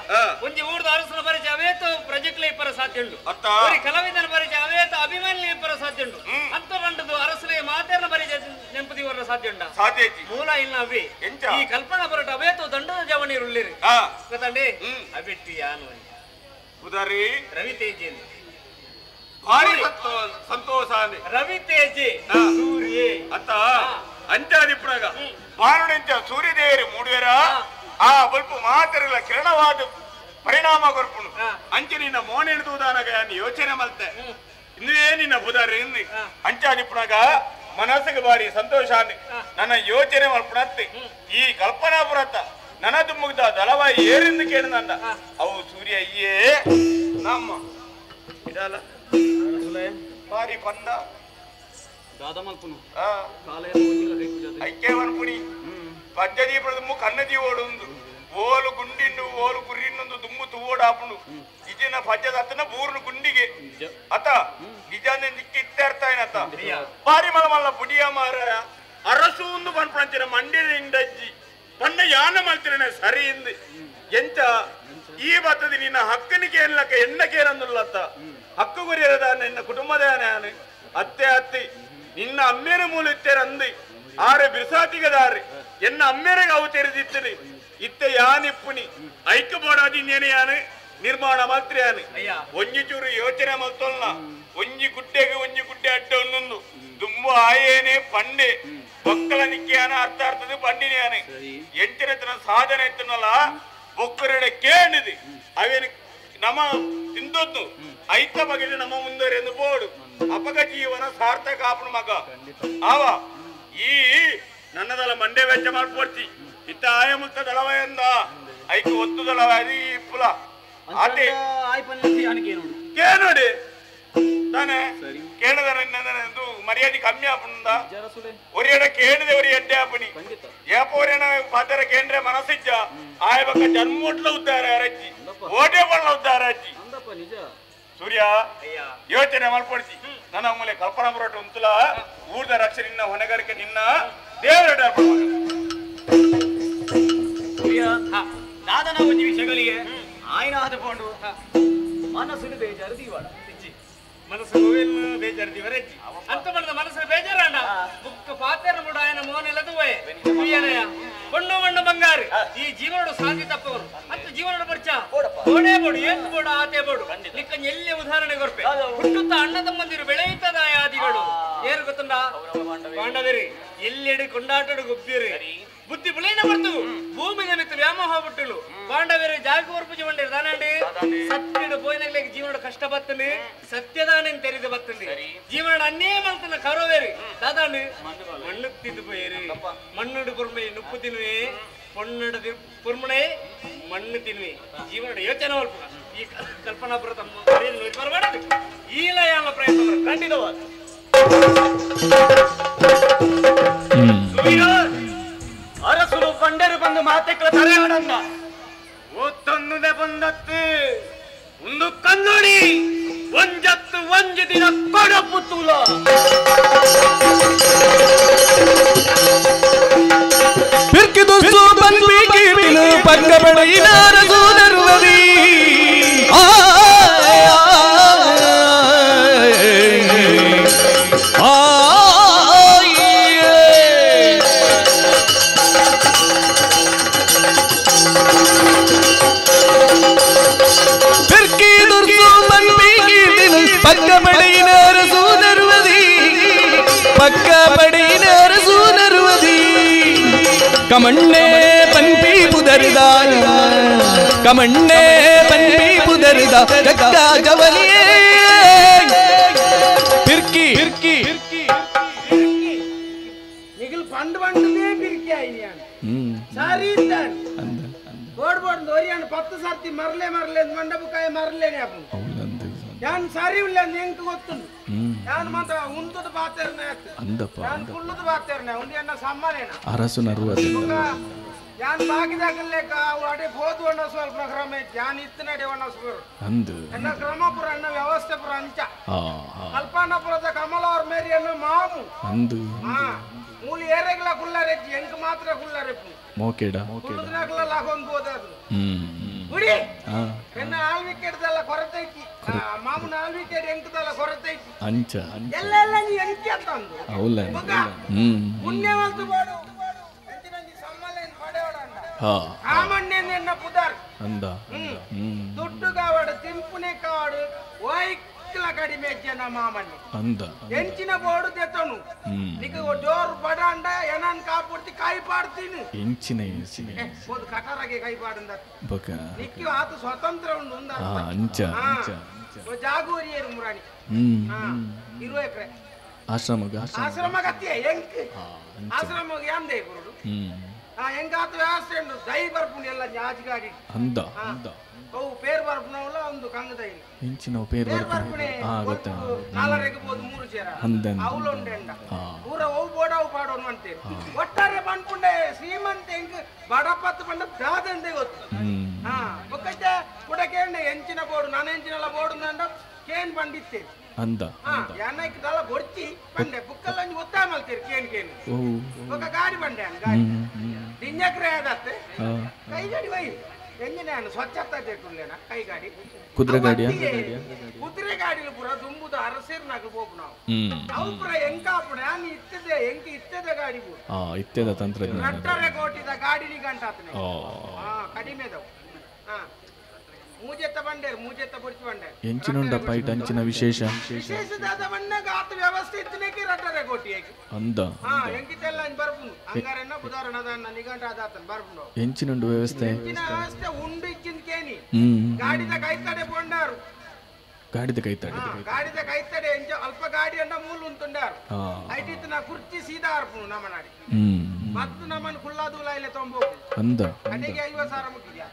ಒಂಜಿ ಊರ್ದ ಅರಸನ ಪರಿಚಯ ಅವೇತ ಪ್ರಜೆಕ್ಲೆ ಇಪ್ಪರ ಸಾಧ್ಯ ಉಂಡು ಕಲಾವಿದನ ಪರಿಚಯ ಅವೇತ ಅಭಿಮಾನಿ ಇಪ್ಪರ ಸಾಧ್ಯ ಉಂಡು ಅಂತ ರಂಡದು ಅರಸನೇ ಮಾತೇನ ಪರಿಚಯ ನೆಂಪದಿ ವರ ಸಾಧ್ಯ ಉಂಡ ಮೂಲ ಇಲ್ಲ ಅವೇ ಈ ಕಲ್ಪನಾ ಪರಟ ಅವೇತ ದಂಡದ ಜವಣಿ ಉಳ್ಳಿರಿ ಗೊತ್ತಂಡಿ ಅಬಿಟ್ಟಿ ಯಾನು ಉದಾರಿ ರವಿ ತೇಜಿ ಭಾರಿ ಸಂತೋಷ ರವಿ ತೇಜಿ ಸೂರ್ಯ ಅತ್ತ ಅಂಚಾದಿಪ್ಪುನಗ ಬಾನುಡೆಂಚ ಸೂರ್ಯದೇವರು ಮೂಡುವೆರ ಆ ಬಲ್ಪು ಮಾತರಿಲ್ಲ ಕಿರಣವಾದ ಪರಿಣಾಮ ಕೊರ್ಪುನು ಅಂಚೆ ನಿನ್ನ ಮೋನೆಣುದಾನಗ ಯೋಚನೆ ಮಲ್ತೆ ಇನ್ನೇ ನಿನ್ನ ಬುದಾರಿ ಅಂಚಾದಿಪ್ಪುನಗ ಮನಸ್ಸಿಗೆ ಬಾರಿ ಸಂತೋಷ ನನ್ನ ಯೋಚನೆ ಮಲ್ಪುಣತ್ತಿ ಈ ಕಲ್ಪನಾ ಪುರತ್ತ ನನದು ಮುಗ್ದ ದಳವಾಯಿ ಏರಿಂದ ಕೇಳಿದಂಡ ಅವು ಸೂರ್ಯ ಅಯ್ಯೇ ನಮ್ಮ ಇದಲ್ಲ ಬಾರಿ ಪಂದ ಐಕ್ಯವನ್ಪುಣಿ ಪಜ್ಜದೀಪದ ದುಮ್ಮು ಕನ್ನದೀವೋಡುಂದು ಓಲು ಗುಂಡಿಂಡು ಓಲು ಗುರಿನ್ನೊಂದು ದುಮ್ಮು ತುವೋಡಾಪುಂಡು ಇಜಿನ ಪಜ್ಜದ ಅತ್ತನ ಬೂರ್ನು ಗುಂಡಿಗೆ ಅತ ನಿಜಾನೆ ನಿಕ್ಕಿ ಇತ್ತೆರ್ತಾಯನತ ಬಾರಿ ಮಲ ಮಲ್ಲ ಬುಡಿಯ ಮಾರ ಅರಸು ಒಂದು ಪನ್ಪಂಚಿನ ಮಂಡಿನ ಇಂಡಜ್ಜಿ ಪನ್ನ ಯಾನ ಮಲ್ತಿರನೆ ಸರಿ ಇಂದು ಎಂಚ ಈ ಬತ್ತದಿ ನಿನ್ನ ಹಕ್ಕನಿಗೆ ಏನ್ಲಕ್ಕ ಎಣ್ಣಕೇನಂದುಲ್ಲತ್ತ ಹಕ್ಕು ಗುರಿಯದ ನಿನ್ನ ಕುಟುಂಬದ ಅತ್ತೆ ಅತ್ತಿ ನಿನ್ನ ಅಮ್ಮೇರ ಮೂಲ ಇತ್ತೇರಂದಿ ಆರೆ ಬಿರ್ಸಾತಿಗದಾರೆ ಎನ್ನ ಅಮ್ಮೇರೆಗೆ ಅವು ತೆರೆದಿತ್ತನೆ ಇತ್ತೆ ಯಾನಿಪ್ಪುನಿ ಐಕ್ಯ ಬೋಡಾದಿನ್ನೇನೆ ಯಾನು ನಿರ್ಮಾಣ ಮಾತ್ರ ಯಾನು ಒಂಜಿ ಚೂರು ಯೋಚನೆ ಮಲ್ತೊಲ್ಲ ಒಂಜಿ ಗುಡ್ಡೆಗೆ ಒಂಜಿ ಗುಡ್ಡೆ ಅಡ್ಡ ಒಂದೊಂದು ದುಂಬು ಆಯೇನೆ ಪಂಡೆ ಒಕ್ಕಲ ನಿಕ್ಕಿಯಾನ ಅರ್ಥ ಅರ್ಥದ ಪಂಡಿನಿಯಾನೆ ಎಂಚಿನ ಸಾಧನೆ ಎತ್ತನಲ್ಲ ಒಕ್ಕರೆಡೆ ಕೇಳಿದಿ ಅವೇನು ನಮ್ಮ ತಿಂದೊದ್ದು ಐತ ಬಗೆಗೆ ನಮ್ಮ ಮುಂದುವರೆಂದು ಬೋಡು ಅಪಗ ಜೀವನ ಸಾರ್ಥಕ ಆಪಣ ಮಗ ಆವ ಈ ನನ್ನದಲ್ಲ ಮಂಡೆ ವೆಚ್ಚ ಮಾಡ್ಕೊಡ್ತಿ ಇತ್ತ ಆಯ ಮುತ್ತ ದಳವಯಂದ ಐಕ ಒತ್ತು ದಳವಾದಿ ಪುಲ ಆತೆ ಕೇನೋಡಿ ತಾನೆ ಕೇಳದ ಮರ್ಯಾದೆ ಕಮ್ಮಿ ಆಪುಂದ ಒರಿಯಡ ಕೇಳಿದೆ ಒರಿ ಎಡ್ಡೆ ಆಪಣಿ ಏಪ ಒರಿಯಣ ಪಾತ್ರ ಕೇಂದ್ರ ಮನಸ್ಸಿಜ್ಜ ಆಯ ಬಕ್ಕ ಜನ್ಮೋಟ್ಲ ಉದ್ದಾರ ಅರಜ್ಜಿ ಓಟೆ ಬಣ್ಣ ಉದ್ದಾರ ಅಜ್ಜಿ ಸೂರ್ಯ ಯೋಚನೆ ಮಲ್ಪಡಿಸಿ ನನ್ನ ಮೂಲೆ ಕಲ್ಪನಾ ಪುರೋಟ ಉಂತುಲ ಊರ್ದ ರಕ್ಷೆ ನಿನ್ನ ಹೊಣೆಗಾರಿಕೆ ನಿನ್ನ ದೇವರ ಸೂರ್ಯ ದಾದನ ಒಂಜಿ ವಿಷಯಗಳಿಗೆ ಆಯ್ನ ಆದುಕೊಂಡು ಮನಸ್ಸು ಬೇಜಾರು ದೀವಾಡ ಮನಸ್ಸು ಬೇಜಾರು ದಿವರಜ್ಜಿ ಅಂತ ಮಾಡಿದ ಮನಸ್ಸು ಬೇಜಾರಣ್ಣ ಬುಕ್ಕ ಪಾತ್ರ ಮುಡಾಯನ ಮೋನೆಲ್ಲದುವೇ ಬಣ್ಣು ಮಣ್ಣು ಬಂಗಾರು ಈ ಜೀವನಡು ಸಾಧಿ ತಪ್ಪವರು ಅಂತ ಜೀವನಡು ಬರ್ಚ ಬೋಡೇ ಬೋಡು ಏತು ಬೋಡು ಆತೆ ಬೋಡು ನಿಕ್ಕ ಎಲ್ಲಿ ಉದಾಹರಣೆ ಕೊರ್ಪೆ ಹುಟ್ಟುತ್ತ ಅಣ್ಣ ತಮ್ಮಂದಿರು ಬೆಳೆಯುತ್ತದ ಆದಿಗಳು ಏರು ಗೊತ್ತುಂಡ ಪಾಂಡವರಿ ಎಲ್ಲೆಡೆ ಕೊಂಡಾಟಡು ಗುಬ್ಬಿರಿ ಬುದ್ಧಿ ಬುಲೈನ ಬರ್ತು ಭೂಮಿ ನಿಮಿತ್ತ ವ್ಯಾಮೋಹ ಬಿಟ್ಟಳು ಪಾಂಡವರು ಜಾಗ ಹೊರಪು ಜೀವಂಡಿರು ತಾನಂಡಿ ಸತ್ಯಡು ಪೋಯಿನಗ್ಲಿಗೆ ಜೀವನಡು ಕಷ್ಟ ಬತ್ತಂడి ಸತ್ಯದಾನ ತೆರೆದು ಬತ್ತಂಡಿ ಜೀವನ ಅನ್ನೇ ಮಲ್ತನ ಕರೋವೇರಿ ದಾದಾಂಡಿ ಮಣ್ಣು ತಿಂದು ಪೋಯೇರಿ ಮಣ್ಣುಡು ಪೊರ್ಮೆ ನುಪ್ಪು ತಿನ್ನುವೆ பொண்ணோட பொறுமனே மண்ணு ತಿನ್ನುವೆ ಜೀವನದ ಯೋಚನೆ ಅಲ್ಪ ಈ ಕಲ್ಪನಾ ಬರ ತಮ್ಮ ಬರಬಾರದು ಈಲಯಾನ ಪ್ರಯತ್ನ ಖಂಡಿತವಾದ ಅರಸುಲು ಪಂಡರು ಬಂದು ಮಾತೆಕ್ಕಳ ತರೆಯಾಡಂದ ಒತ್ತೊಂದುದೆ ಬಂದತ್ತು ಒಂದು ಕನ್ನಡಿ ಒಂಜತ್ತು ಒಂಜು ದಿನ ಕೊಡಪುತ್ತುಲ ಪಿರ್ಕಿದುಸು ಬನ್ನಿ ಕೀರ್ತಿನು ಪಕ್ಕಬಡೆಯಿನ ಅರಸು ನರುವದಿ ಆ ಪಕ್ಕಬಡೆಯಿನ ಅರಸು ನರುವದಿ ಪಕ್ಕಬಡೆಯಿನ ಅರಸು ನರುವದಿ ಕಮಣ್ಣೆ ಪನ್ಪಿ ಪುದರಿದ ಕಮಣ್ಣೆ ಪನ್ಪಿ ಪುದರಿದ ಜಕ್ಕ ಜವನಿಯೇ ಪಿರ್ಕಿ ಪಿರ್ಕಿ ನಿಗಲ್ ಪಂಡು ಪಂಡದೇ ಪಿರ್ಕಿ ಆಯ್ನಿಯಾನ ಸಾರಿ ಇದ್ದಾನೆ ಬೋಡ್ ಬೋಡ್ ಒರಿಯಾನ 10 ಸರ್ತಿ ಮರಲೆ ಮರಲೆ ಮಂಡಪಕಾಯ ಮರಲೇನೆ ಅಪ್ಪ ಯಾನ್ ಸರಿ ಇಲ್ಲ ಎಂಕ್ ಗೊತ್ತುಂಡು ಯಾನ್ ಮಾತ್ರ ಉಂತದ ಪಾತೆರ್ನೆ ಯಾನ್ ಕುಳ್ಳದ ಪಾತೆರ್ನೆ ಉಂದು ಎನ್ನ ಸಮ್ಮನೇನ ಅರಸು ನರುವದಿ ಯಾನ್ ಬಾಕಿದಾಗಲ್ಲೇಕ ಅಡೆ ಹೋದು ಅಣ್ಣ ಸ್ವಲ್ಪ ಕ್ರಮ ಇತ್ತು ಯಾನ್ ಇತ್ತು ನಡೆ ಒಣ ಸುರು ಅಂದು ಎನ್ನ ಕ್ರಮಪುರ ಅನ್ನ ವ್ಯವಸ್ಥೆ ಪುರ ಅಂಚ ಕಲ್ಪನಾಪುರದ ಕಮಲ ಅವ್ರ ಮೇರಿಯನ್ನು ಮಾಮು ಅಂದು ಮೂಲಿ ಏರೆಗ್ಲ ಕುಲ್ಲಾರೆಜ್ಜಿ ಎಂಕ್ ಮಾತ್ರ ಕುಲ್ಲಾರೆಪ್ಪು ಮೋಕೆಡ ಕುಲ್ಲುದಿನಾಗ್ಲ ಲಾಗೊಂದು ಹೋದದು ಬಿಡಿ ಎನ್ನ ಆಳ್ವಿಕೆಡ್ದಲ್ಲ ಕೊರತೆ ಐತಿ ಮಾಮೂನ ಆಳ್ವಿಕೆಡ್ ಎಂಕದಲ್ಲ ಕೊರತೆ ಐತಿ ಅಂಚ ಎಲ್ಲ ಎಲ್ಲ ನೀ ಎಂಕಿ ಅಂತ ಅಂದು ಅವಲ್ಲ ಪುಣ್ಯವಂತು ಬಾಡು ಸಮ್ಮಲೇನು ಪಡೆಯೋಣ ಸಾಮಾನ್ಯ ಎನ್ನ ಪುದಾರ್ ಅಂದ ದುಡ್ಡು ಕಾವಾಡು ತಿಂಪುನೆ ಕಾವಾಡು ಓಯ್ಕ್ಲ ಕಡಿಮೆ ಜನ ಮಾಮಣ್ಣೆ ಅಂದ ಎಂಚಿನ ಬೋರ್ಡು ದೆತ್ತನು ನಿಕ ಡೋರ್ ಬಡ ಅಂಡ ಏನನ್ ಕಾಪುಡ್ತಿ ಕಾಯಿ ಪಾಡ್ತೀನಿ ಎಂಚಿನ ಹೋದು ಕಟಾರಗೆ ಕೈ ಪಾಡಂದ ಬಕ ನಿಕ್ಕಿ ಆತ ಸ್ವತಂತ್ರ ಉಂಡು ಉಂದ ಅಂಚ ಅಂಚ ಜಾಗೂರಿಯರು ಮುರಾಣಿ ಇರುವ ಎಕರೆ ಆಶ್ರಮಗ ಆಶ್ರಮ ಕತ್ತಿಯ ಎಂಕ್ ಆಶ್ರಮ ಯಾಂದೇ ಗುರುಡು ಎಂಗಾತ ವ್ಯವಸ್ಥೆ ಉಂಡು ದೈ ಬರ್ಪುಂಡು ಎಲ್ಲ ಜಾಜಿಗಾಡಿ ಅಂದ ಅಂದ ಅವು ಪೇರ್ ಬರ್ಪುನವಲ್ಲ ಒಂದು ಕಂಗದ ಇಲ್ಲ ಎಂಚಿನ ಪೇರ್ ಬರ್ಪುಣೆ ಗೊತ್ತ ನಾಲರೆಗೆ ಬೋದು ಮೂರು ಚೇರ ಅಂದ ಅವಳು ಉಂಡೆಂಡ ಊರ ಅವು ಬೋಡ ಅವು ಪಾಡೋನು ಅಂತೇಳಿ ಒಟ್ಟಾರೆ ಪನ್ಪುಂಡೆ ಶ್ರೀಮಂತ ಎಂಕ್ ಬಡಪತ್ತು ಪಂಡ ದಾದಂದೆ ಗೊತ್ತು ಒಕ್ಕಷ್ಟೇ ಕೂಡ ಕೇಂಡ ಎಂಚಿನ ಬೋರ್ಡು ನಾನು ಎಂಚಿನೆಲ್ಲ ಬೋರ್ಡು ಅಂದ ಕೇನ್ ಬಂಡಿತ್ತೇನೆ ಅಂದ ಯಾನಕ್ಕೆ ದಲ್ಲ ಬೊಡ್ಚಿ ಬಂಡೆ ಬುಕ್ಕಲ್ಲ ಒತ್ತಾಯ ಮಲ್ತೀರಿ ಕೇನ್ ಕೇನ್ ఒక ಗಾಡಿ ಬಂಡೆ ಗಾಡಿ ದಿಂಜಕ್ರೆ ಆದತ್ತೆ ಕೈ ಗಾಡಿ ವೈ ಎಂಜಿನ ಸ್ವಚ್ಛತಾ ಜೇಟುಲ್ಲೇನ ಕೈ ಗಾಡಿ ಕುದುರೆ ಗಾಡಿಯ ಕುದುರೆ ಗಾಡಿಲು ಪೂರ ದುಂಬುದು ಅರಸೇರ್ ನಾಗ ಹೋಗು ನಾವು ಅವು ಪೂರ ಎಂಕಾಪುಣ ನೀ ಇತ್ತದೆ ಎಂಕ ಇತ್ತದ ಗಾಡಿ ಪೂರ ಇತ್ತದ ತಂತ್ರಜ್ಞಾನ ರಟ್ಟರೆ ಕೋಟಿದ ಗಾಡಿ ನಿಗಂಟಾತನೆ ಕಡಿಮೆದವು ಮೂಜೆತ್ತ ಬಂಡೇರು ಮೂಜೆತ್ತ ಬೊಡ್ಚಿ ಬಂಡೇರು ಎಂಚಿನುಂಡಪ್ಪ ಐಟ್ ಅಂಚಿನ ವಿಶೇಷ ವಿಶೇಷ ದಾದ ಬಣ್ಣಗ ಆತ ವ್ಯವಸ್ಥೆ ಇತ್ತನೇಕಿ ರಟ್ಟರೆ ಕೋಟಿ ಅಂದ ಎಂಕಿತೆಲ್ಲ ಬರ್ಪುಂಡು ಅಂಗಾರೆನ್ನ ಬುಧಾರಣ ನಿಗಂಟ ಆದಾತನ ಬರ್ಪುಂಡು ಎಂಚಿನುಂಡು ವ್ಯವಸ್ಥೆ ಎಂಚಿನ ವ್ಯವಸ್ಥೆ ಉಂಡು ಇಚ್ಚಿನ ಕೇನಿ ಗಾಡಿದ ಕೈತಡೆ ಪೊಂಡಾರು ಗಾಡಿದ ಕೈತಡೆ ಗಾಡಿದ ಕೈತಡೆ ಎಂಚ ಅಲ್ಪ ಗಾಡಿ ಅನ್ನ ಮೂಲು ಉಂಟುಂಡಾರು ಐಟಿತ್ತಿನ ಕುರ್ಚಿ ಸೀದಾ ಅರ್ಪುಂಡು ನಮ್ಮ ನಾಡಿ ಮತ್ತು ನಮ್ಮನ್ನು ಕುಲ್ಲಾದೂಲ ಇಲ್ಲ ತೊಂಬೋಕು ಅಂದ ಅಡಿಗೆ 50,000 ಮುಗಿದ್ಯಾ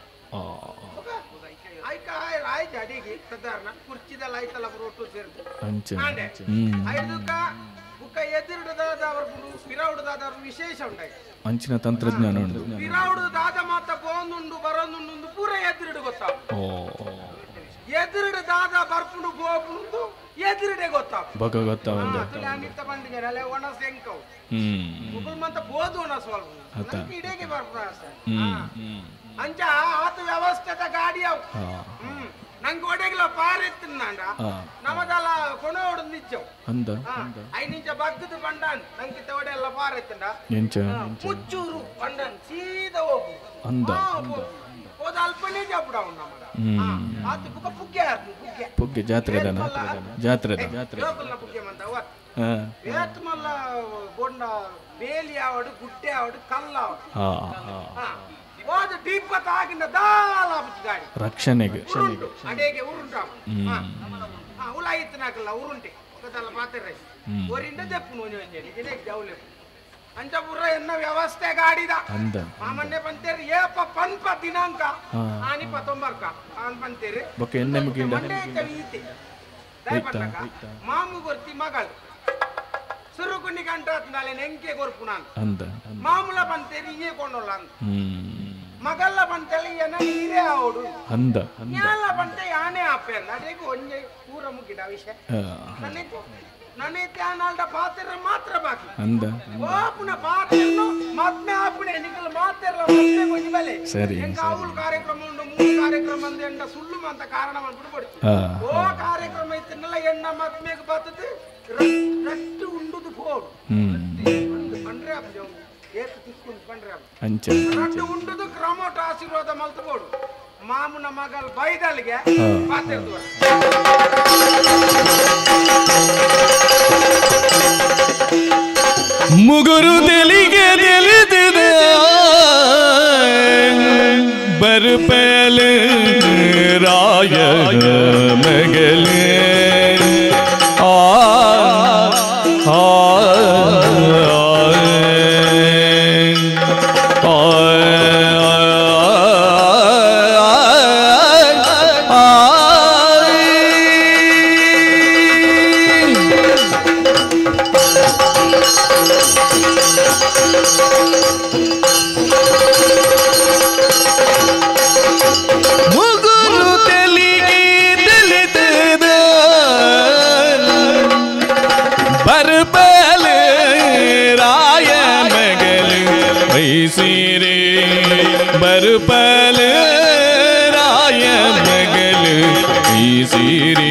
ಐಕ ಆಯ್ತು ಅಡಿಗೆ ಸಾಧಾರಣ ಕುರ್ಚಿದಲ್ಲ ಐತಲ್ಲ ಒಟ್ಟು ಸೇರಿದು ಐದುಕ ಬುಕ್ಕ ಎದುರುಡದಾದವರು ಪಿರೌಡದಾದವರು ವಿಶೇಷ ಉಂಟಾಯ್ತು ಅಂಚಿನ ತಂತ್ರಜ್ಞಾನ ಉಂಟು ಪಿರೌಡು ದಾದ ಮಾತ ಪೋಂದುಂಡು ಬರೋದುಂಡು ಪೂರ ಎದುರುಡು ಗೊತ್ತಾಗ ಎದುರುಡು ದಾದ ಬರ್ಪುಂಡು ಗೋಪುಂಡು ಎದುರುಡೆ ಗೊತ್ತಾಗ ಬಗ ಗೊತ್ತಾವಂದ ಅನಿತ್ತ ಬಂದಿದ್ದಾರೆ ಒಣಸ್ ಎಂಕವು ಮುಗುಲ್ ಮಂತ ಬೋದು ಒಣಸ್ ಸ್ವಲ್ಪ ಇಡೇಗೆ ಬರ್ಪುಣ ಅಂಚ ಆತ ವ್ಯವಸ್ಥೆದ ಗಾಡಿ ಅವು ನಂಗೆ ಒಡೆಗಿಲ್ಲ ಪಾರೆತ್ತಿನಾಂಡ ನಮದಲ್ಲ ಕೊಣೋಡು ನಿಚ್ಚವು ಅಂದ ಐನಿಂಚ ಬಗ್ಗದ ಬಂಡಾನ್ ನಂಗೆ ಒಡೆಲ್ಲ ಪಾರೆತ್ತಂಡ ಮುಚ್ಚೂರು ಬಂಡಾನ್ ಸೀದಾ ಹೋಗು ಅಂದ ಹೋದ ಅಲ್ಪನೇ ಜಾಪುಡ ಅವ್ನು ನಮ್ಮದ ಆತ ಬುಕ್ಕ ಪುಗ್ಗೆ ಆತು ಪುಗ್ಗೆ ಪುಗ್ಗೆ ಜಾತ್ರೆ ಜಾತ್ರೆ ಜಾತ್ರೆ ಪುಗ್ಗೆ ಮಂತ ಏತ್ ಮಲ್ಲ ಬೊಂಡ ಬೇಲಿ ಆವಡು ಗುಡ್ಡೆ ಆವಡು ಕಲ್ಲಾವಡು ಹೋದ ದೀಪ ತಾಗಿನ ದಾಲ ಗಾಡಿ ರಕ್ಷಣೆಗೆ ಅಡೇಗೆ ಉರುಂಟ ಉಲಾಯಿತ್ತನಾಕಲ್ಲ ಉರುಂಟೆ ఒకదಲ್ಲ ಪಾತ್ರೆ ಒರಿಂದ ದೆಪ್ಪು ಒಂಜಿ ಇದೇ ಜೌಲೆ ಅಂಚ ಪೂರ ಎನ್ನ ವ್ಯವಸ್ಥೆ ಗಾಡಿದ ಅಂದ ಮಾಮನ್ನೆ ಪಂತೇರಿ ಏಪ ಪನ್ಪ ದಿನಾಂಕ ಆನಿ ಪತೊಂಬರ್ಕ ಆನ್ ಪಂತೇರಿ ಬೊಕ್ಕ ಎಣ್ಣೆ ಮುಗಿಂಡ ಈತೆ ದಯಪಟ್ಟಕ ಮಾಮು ಗೊರ್ತಿ ಮಗಳು ಸುರುಕುಂಡಿ ಗಂಟಾತ್ನಾಲೆ ನೆಂಕೆ ಕೊರ್ಪು ನಾನು ಅಂದ ಮಾಮೂಲ ಪಂತೇರಿ ಇಯೇ ಕೊಂಡೊಲ್ಲ ಅಂತ ಮಗಲ್ಲ ಪಂತೇಲಿ ಏನ ನೀರೇ ಆವಡು ಅಂದ ಯಾಲ ಪಂತೆ ಯಾನೇ ಆಪೆ ಅಂದ ಅದೇಗೆ ಒಂಜೆ ಪೂರ ಮುಗಿಡ ವಿಷಯ ನನ್ನೈತೆ ಆನಾಲ್ಡ ಪಾತ್ರ ಮಾತ್ರ ಬಾಕಿ ಅಂದ ಓಪುನ ಪಾತ್ರನು ಮದ್ಮೆ ಆಪುಣೆ ನಿಕಲ್ ಮಾತೆರ್ಲ ಮದ್ಮೆ ಕೊಂಜಿ ಬಲೆ ಸರಿ ಎಂಕ ಆವುಲ್ ಕಾರ್ಯಕ್ರಮ ಉಂಡು ಮೂರು ಕಾರ್ಯಕ್ರಮ ಅಂದ ಎಂಡ ಸುಳ್ಳು ಅಂತ ಕಾರಣ ಮಾಡ್ಬಿಟ್ಟು ಕೊಡ್ತಿ ಓ ಕಾರ್ಯಕ್ರಮ ಇತ್ತನ್ನೆಲ್ಲ ಎಣ್ಣ ಮದ್ಮೆಗೆ ಬರ್ತದೆ ರಟ್ಟು ಉಂಡುದು ಫೋಡು ಪಂಡ್ರೆ ಏತು ತಿಕ್ಕೊಂಡು ಪಂಡ್ರೆ ಅಂಚ ರಟ್ಟು ಉಂಡುದು ಕ್ರಮೋಟ ಆಶೀರ್ವಾದ ಮಲ್ತು ಬೋಡು ಮಾಮುನ ಮಗಲ್ ಬೈದಲ್ಗೆ ಪಾತೆರ್ದು ಮುಗುರು ತೆಲಿಗೆ ತಿಳಿದಿದ ಬರ್ಪೇಲೆ ರಾಯ ಮಗಲೇ ಆ ಆ ಆ बरबल राय मगल ऐसीरे बरबल राय मगल ऐसीरे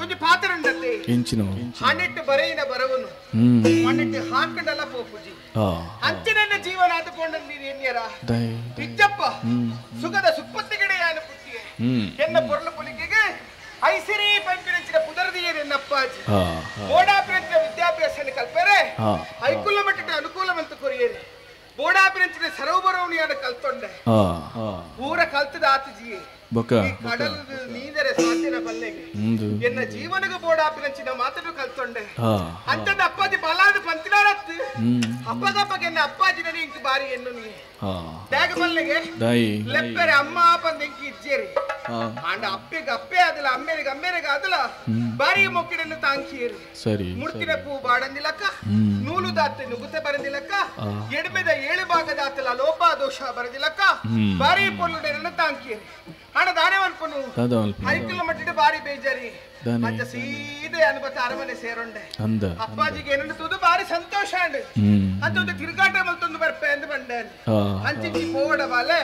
ಒಂಜಿ ಪಾತ್ರ ಉಂಡತ್ತೆ ಎಂಚಿನ ಹಣೆಟ್ಟು ಬರೆಯಿನ ಬರವನು ಮಣ್ಣಿಟ್ಟು ಹಾಕಂಡಲ್ಲ ಪೋಪುಜಿ ಅಂಚಿನ ಜೀವನ ಆದುಕೊಂಡ ನೀನು ಎನ್ಯರ ನಿಜಪ್ಪ ಸುಖದ ಸುಪ್ಪತ್ತಿಗಡೆ ಯಾನು ಪುಟ್ಟಿಯೆ ಎನ್ನ ಪೊರ್ಲು ಪುಲಿಕೆಗೆ ಐಸಿರಿ ಪಂಪಿನಂಚಿನ ಪುದರದಿಯೇ ಎನ್ನಪ್ಪಾಜಿ ಬೋಡಾಪಿನಂಚಿನ ವಿದ್ಯಾಭ್ಯಾಸ ಕಲ್ಪರೆ ಐಕುಲ ಮಟ್ಟದ ಅನುಕೂಲವಂತ ಕೊರಿಯೇರಿ ಬೋಡಾಪಿನಂಚಿನ ಸರೋವರವನಿಯಾನ ಕಲ್ತೊಂಡೆ ಊರ ಕಲ್ತದ ಆತಜಿಯೇ ಕಡಲು ನೀಂದರೆ ಸಾಧ್ಯನ ಬಲ್ಲೆಗೆ ಎನ್ನ ಜೀವನಗ ಬೋಡಾಪಿನಂಚಿನ ಮಾತನ್ನು ಕಲ್ತೊಂಡೆ ಅಂತದ ಅಪ್ಪಾಜಿ ಬಲಾದ ಪಂತಿನಾರತ್ತು ಅಪ್ಪಗಪ್ಪಗೆ ಎನ್ನ ಅಪ್ಪಾಜಿನ ಇಂಕ್ ಬಾರಿ ಎನ್ನು ನೀ ದ್ಯಾಗ ಬಲ್ಲೆಗೆ ಲೆಪ್ಪೆರೆ ಅಮ್ಮ ಬಂದ ಇಂಕ್ ಇಜ್ಜೇರಿ ಅಂಡ ಅಪ್ಪೆಗೆ ಅಪ್ಪೆ ಅದಲ್ಲ ಅಮ್ಮೇರಿಗೆ ಅಮ್ಮೇರಿಗೆ ಅದಲ್ಲ ಬಾರಿ ಮೊಕ್ಕಿಡನ್ನು ತಾಂಕಿಯೇರಿ ಸರಿ ಮುಡ್ತಿನ ಪೂ ಬಾಡಂದಿಲಕ್ಕ ನೂಲು ದಾತೆ ನುಗ್ಗುತ್ತೆ ಬರಂದಿಲಕ್ಕ ಎಡ್ಮೆದ ಏಳು ಭಾಗದಾತಲ ಲೋಪ ದೋಷ ಬರದಿಲಕ್ಕ ಬಾರಿ ಪೊಲ್ಲುಡೆರನ್ನು ತಾಂಕಿಯೇರಿ ಹಣ ದಾನೆ ಮಲ್ಪನು ಐಕಿಲ ಮಟ್ಟಿಟ್ಟು ಬಾರಿ ಬೇಜಾರಿ ಮತ್ತೆ ಸೀದೆ ಅನುಭವ ಅರಮನೆ ಸೇರೊಂಡೆ ಅಪ್ಪಾಜಿಗೆ ಏನನ್ನು ತೂದು ಬಾರಿ ಸಂತೋಷ ಅಂಡ್ ಅಂತ ಒಂದು ತಿರುಗಾಟ ಮಲ್ತೊಂದು ಬರ್ಪೆ ಅಂದ್ ಬಂಡೆ ಅಂಚಿಂಚಿ ಪೋವಡ ಬಾಲೆ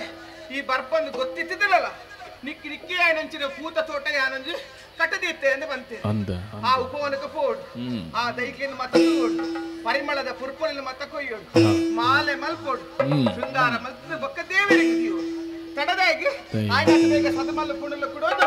ಈ ಬರ್ಪಂದು ಗೊತ್ತಿತ್ತಿದ್ದಲ್ಲ ನಿಕ್ಕಿ ನಿಕ್ಕಿ ಆಯನಂಚಿನ ಪೂತ ತೋಟ ಯಾನಂಜಿ ಕಟ್ಟದಿತ್ತೆ ಅಂದ್ ಬಂತೆ ಆ ಉಪವನಕ್ಕೆ ಪೋಡು ಆ ದೈಕ್ಲಿನ ಮತ ತೋಡು ಪರಿಮಳದ ಪುರ್ಪೊಲಿನ ಮತ ಕೊಯ್ಯೋಡು ಮಾಲೆ ಮಲ್ಪೋಡು ಶೃಂಗಾರ ಮಲ್ತದ ಬೊಕ್ಕ ದೇವರಿಗೆ ದಿಯೋಡು ತಡದಾಗಿ ಆಯ್ತು ಬೇಗ ಸದಮಲ್ಲ ಪುಣಲು ಕೊಡೋದು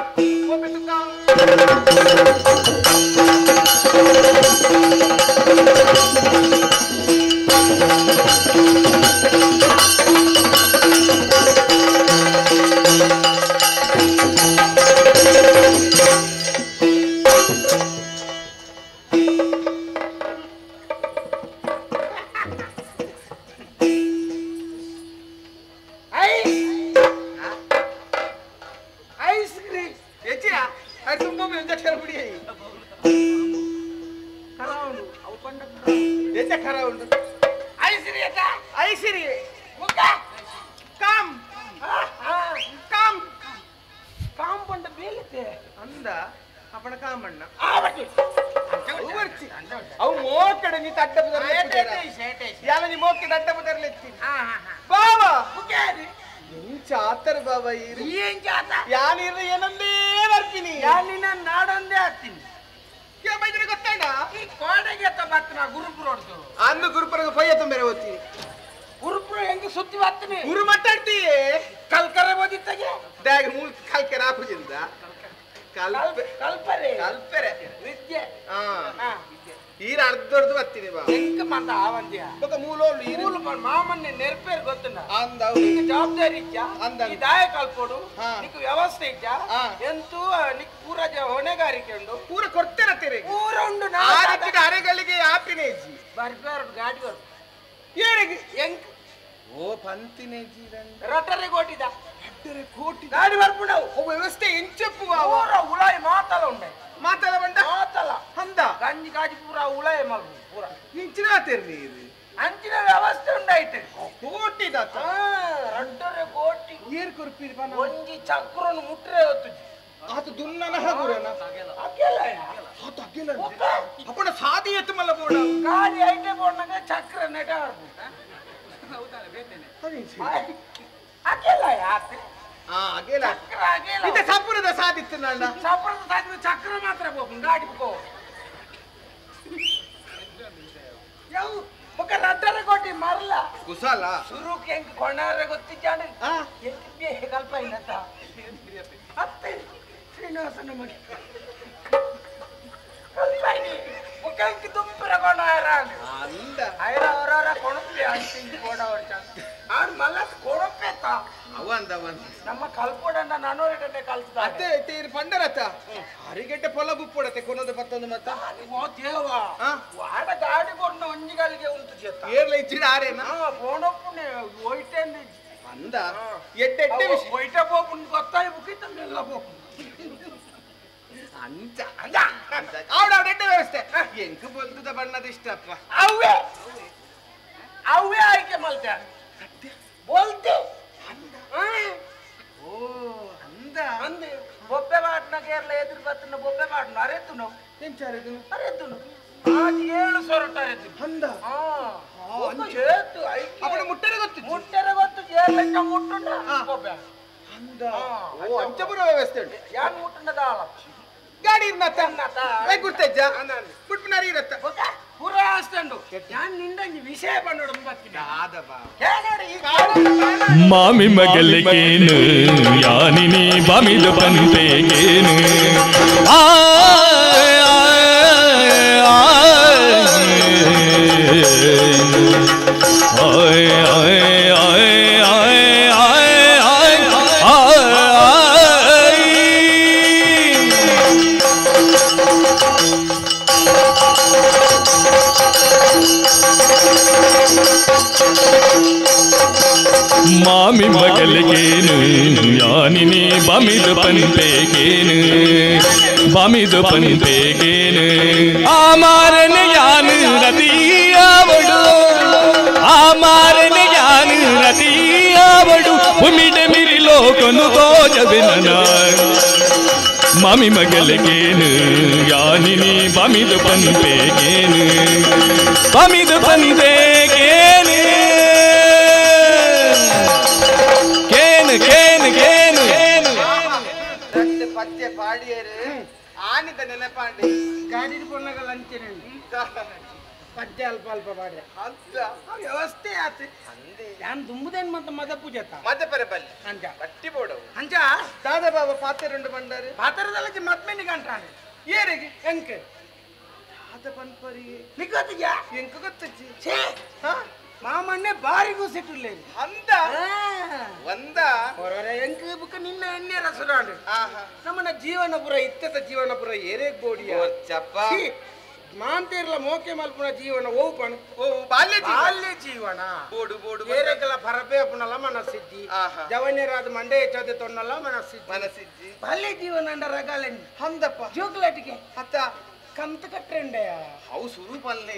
ಗಾಡಿ ಇರ್ನತ್ತ ಗುರ್ತಜ್ಜ ಬುಟ್ಪಿನಾರಿ ಇರತ್ತ ಪೂರಾ ಅಷ್ಟಂಡು ನಾನು ನಿಂದಂಜಿ ವಿಷಯ ಬಂದೋಡು ಬರ್ತೀನಿ ಮಾಮಿ ಮಗಲಿಗೇನು ಯಾನಿನಿ ಬಾಮಿದ ಬಂತೆಗೇನು ಆ ಮಾಮಿ ಮಗಲಿಗೇನು ಯಾನಿನಿ ಬಮಿದು ಪಂತೆಗೇನು ಬಮಿದು ಪಂತೆಗೇನು ಆ ಮಾರನ ಯಾನು ರತಿಯಾವಡು ಆ ಮಾರನ ಯಾನು ರತಿಯಾವಡು ಉಮಿಡ ಮಿರಿ ಲೋಕನು ತೋಜವಿನ ಮಾಮಿ ಮಗಲಿಗೇನು ಯಾನಿನಿ ಬಮಿದು ಪಂತೆಗೇನು ಬಮಿದು ಪಂತೆಗೇನು ಕೇನು ಕೇನು రెండు పచ్చే పాడియరు ఆనిద నెనపాండి ಗಾಡಿ ಪೊನ್ನಗಲ್ಲ ಅಂಚೇನೆ ಪದ್ಯ ಅಲ್ಪ ಅಲ್ಪ ಪಾಡ್ಯ ಅಂತ ವ್ಯವಸ್ಥೆ ಆತು ಯಾನ್ ದುಂಬುದೇನ್ ಮತ್ತೆ ಮದ ಪೂಜೆತ ಮದ ಪರೆ ಬಲ್ಲಿ ಅಂಜ ಬಟ್ಟಿ ಬೋಡವು ಅಂಜ ದಾದಾ ಬಾಬಾ ಪಾತೆ రెండు ಬಂಡಾರು ಪಾತ್ರದಲ್ಲ ಮತ್ಮೆನಿ ಕಂಟ್ರಾನೆ ಏರಿಗೆ ಎಂಕ್ ದಾದ ಪನ್ಪರಿ ನಿಕ್ಕೊತ್ತಿಜಾ ಎಂಕ್ ಗೊತ್ತಜ್ಜಿ ಛೇ ಮಾಮಣ್ಣೆ ಬಾರಿ ಕೂಸಿಟ್ಟಿಲ್ಲ ಅಂದ ಒಂದ ಹೊರರೆ ಎಂಕ್ ಬುಕ್ಕ ನಿನ್ನ ಎಣ್ಣೆ ರಸರಾಂಡು ನಮ್ಮನ್ನ ಜೀವನಪುರ ಇತ್ತದ ಜೀವನಪುರ ಏರೇಗ್ ಬೋಡಿಯ ಚಪ್ಪ ಮಾಂತೇರ್ಲ ಮೋಕೆ ಮಲ್ಪುನ ಜೀವನ ಓ ಪಣ್ ಓ ಬಾಲ್ಯ ಬಾಲ್ಯ ಜೀವನ ಬೋಡು ಬೋಡು ಏರೇಕಲ ಪರಪೆ ಅಪ್ಪನಲ್ಲ ಮನಸ್ಸಿದ್ದಿ ಜವನ್ಯರಾದ ಮಂಡೆ ಹೆಚ್ಚದೆ ತೊನ್ನಲ್ಲ ಮನಸ್ಸಿದ್ದಿ ಮನಸ್ಸಿದ್ದಿ ಬಾಲ್ಯ ಜೀವನ ಅಂಡ ರಗಾಲೆನ್ ಅಂದಪ್ಪ ಜೋಗ್ಲಾಟಿಗೆ ಅತ್ತ ಕಂತ ಕಟ್ಟಂಡೆಯ ಅವು ಸುರೂಪಲ್ಲೇ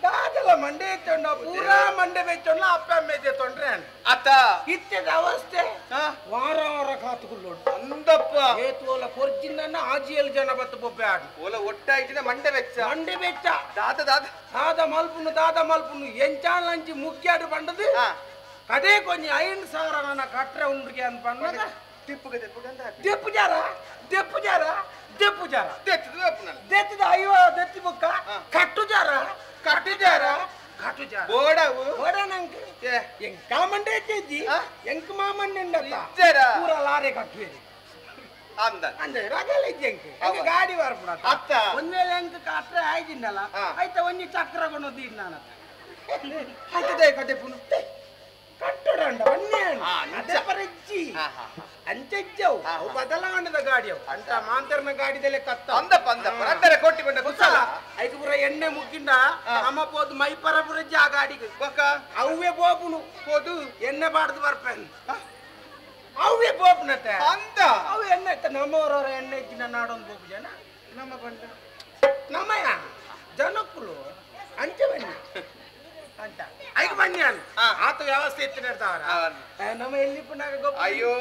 ದಾದಲ ಮಂಡೆ ಎತ್ತೊಂಡ ಪೂರಾ ಮಂಡೆ ಬೆಚ್ಚೊಂಡ ಅಪ್ಪ ಅಮ್ಮ ತೊಂಡ್ರೆ ಅತ್ತ ಇತ್ತದ ಅವಸ್ಥೆ ವಾರ ವಾರ ಕಾತುಕೊಳ್ಳೋಡು ಅಂದಪ್ಪ ಏತೋಲ ಕೊರ್ಜಿಂದ ಆಜಿಯಲ್ ಜನ ಬತ್ತು ಬೊಬ್ಬೆ ಆಡು ಓಲ ಒಟ್ಟಾಯ್ತಿನ ಮಂಡೆ ಬೆಚ್ಚ ಮಂಡೆ ಬೆಚ್ಚ ದಾದ ದಾದ ದಾದ ಮಲ್ಪುನು ದಾದ ಮಲ್ಪುನು ಎಂಚಾಲಂಚಿ ಮುಖ್ಯಾಡು ಬಂಡದು ಅದೇ ಕೊಂಚ 5,000 ನನ್ನ ಕಟ್ರೆ ಉಂಡ್ರಿಗೆ ಅಂತ ಬಂದಾಗ ತಿಪ್ಪುಗೆ ತೆಪ್ಪುಗೆ ಅಂತ ದೆಪ್ಪು ಜಾರ ದೆಪ್ಪು ಜಾರ ದೆಪ್ಪು ಜಾರ ದೆತ್ತದ ಅಯ್ಯೋ ದೆತ್ತಿ ಬುಕ್ಕ ಕಟ್ಟು ಜಾರ ಕಟ್ಟು ಜಾರ ಕಟ್ಟು ಜಾರ ಬೋಡವು ಬೋಡ ನಂಗೆ ಎಂಕ ಮಂಡೆ ಹೆಚ್ಚಿ ಎಂಕ ಮಾಮಣ್ಣೆ ಪೂರ ಲಾರೆ ಕಟ್ಟುವೇರಿ ಅಂದ ಅಂದ ರಗಲ ಎಂಕ ಎಂಕ ಗಾಡಿ ಬರ್ಪುಣ ಅತ್ತ ಒಂದ್ ವೇಳೆ ಎಂಕ ಕಟ್ರೆ ಆಯ್ತಿನ್ನಲ್ಲ ಆಯ್ತಾ ಒಂಜಿ ಚಕ್ರ ಕೊನೋದು ನಾನು ಆಯ್ತದೆ ಕಟ್ಟೆಪುನು ಕಟ್ಟಡಂಡ ಬನ್ನಿ ಅದೇ ಪರಜ್ಜಿ ಅಂಚೆಜ್ಜವು ಅವು ಬದಲಾವಣೆದ ಗಾಡಿಯವು ಅಂತ ಮಾಂತರ್ನ ಗಾಡಿದಲ್ಲೇ ಕತ್ತ ಅಂದಪ್ಪ ಅಂದಪ್ಪ ರಟ್ಟರೆ ಕೊಟ್ಟಿ ಬಂಡ ಗೊತ್ತಲ್ಲ ಐದು ಪುರ ಎಣ್ಣೆ ಮುಗ್ಗಿಂಡ ಅಮ್ಮ ಪೋದು ಮೈ ಪರ ಪುರಜ್ಜಿ ಆ ಗಾಡಿಗೆ ಬೊಕ್ಕ ಅವೇ ಬೋಪುನು ಪೋದು ಎಣ್ಣೆ ಬಾಡ್ದು ಬರ್ಪೇನು ಅವೇ ಬೋಪುನತ್ತೆ ಅಂದ ಅವು ಎಣ್ಣೆ ಇತ್ತ ನಮ್ಮವರವರ ಎಣ್ಣೆ ಇದ್ದಿನ ನಾಡೊಂದು ಬೋಪು ಜನ ನಮ್ಮ ಬಂಡ ನಮ್ಮಯ್ಯ ಜನಕ್ಕುಲು ಅಂಚೆ ಬನ್ನಿ ಅಂತ ಐದು ಬನ್ನಿ ಆತ ವ್ಯವಸ್ಥೆ ಇತ್ತು ಇರ್ತಾವ್ರ ನಮ್ಮ ಎಲ್ಲಿ ಪುನಃ ಗೊಬ್ಬ ಅಯ್ಯೋ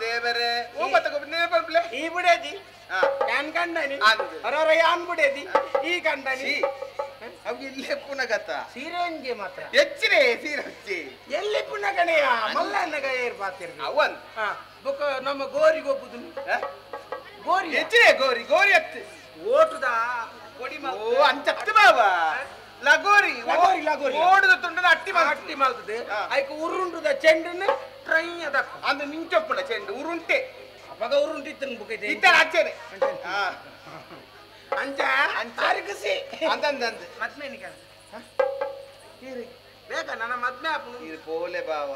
ದೇವರೇ ಓ ಮತ್ತೆ ಗೊಬ್ಬ ನೇರ ಬರ್ಪ್ಲೆ ಈ ಬಿಡೇದಿ ಯಾನ್ ಕಂಡನಿ ಅವರವರ ಯಾನ್ ಬಿಡೇದಿ ಈ ಕಂಡನಿ ಅವು ಇಲ್ಲೇ ಪುನಗತ ಸೀರೆಂಜಿ ಮಾತ್ರ ಹೆಚ್ಚಿನೇ ಸೀರೆ ಎಲ್ಲಿ ಪುನಗಣೆಯ ಮಲ್ಲನ್ನ ಗೈರ್ ಪಾತಿರ್ ಅವನ್ ಬೊಕ್ಕ ನಮ್ಮ ಗೋರಿ ಗೊಬ್ಬುದು ಗೋರಿ ಹೆಚ್ಚಿನೇ ಗೋರಿ ಗೋರಿ ಹತ್ತು ಓಟುದ ಕೊಡಿ ಓ ಅಂಚತ್ತು ಬಾಬಾ ಲಗೋರಿ ಲಗೋರಿ ಲಗೋರಿ ಓಡುದ ತುಂಡದ ಅಟ್ಟಿ ಅಟ್ಟಿ ಮಲ್ತದೆ ಐಕ ಉರುಂಡುದ ಚೆಂಡನ್ನ ಟ್ರೈ ಅದಕ್ಕ ಅಂದ ನಿಂಚೊಪ್ಪುನ ಚೆಂಡು ಉರುಂಟೆ ಅಪಗ ಉರುಂಟಿತ್ತು ಬುಕ್ಕ ಇತ್ತರ ಆಚೆನೆ ಅಂಚ ಅಂಚಾರಿಕಸಿ ಅಂದಂದ ಅಂದ ಮದ್ಮೆ ನಿಕ ಬೇಕ ನನ್ನ ಮದ್ಮೆ ಆಪುನು ಇದು ಪೋಲೆ ಬಾವ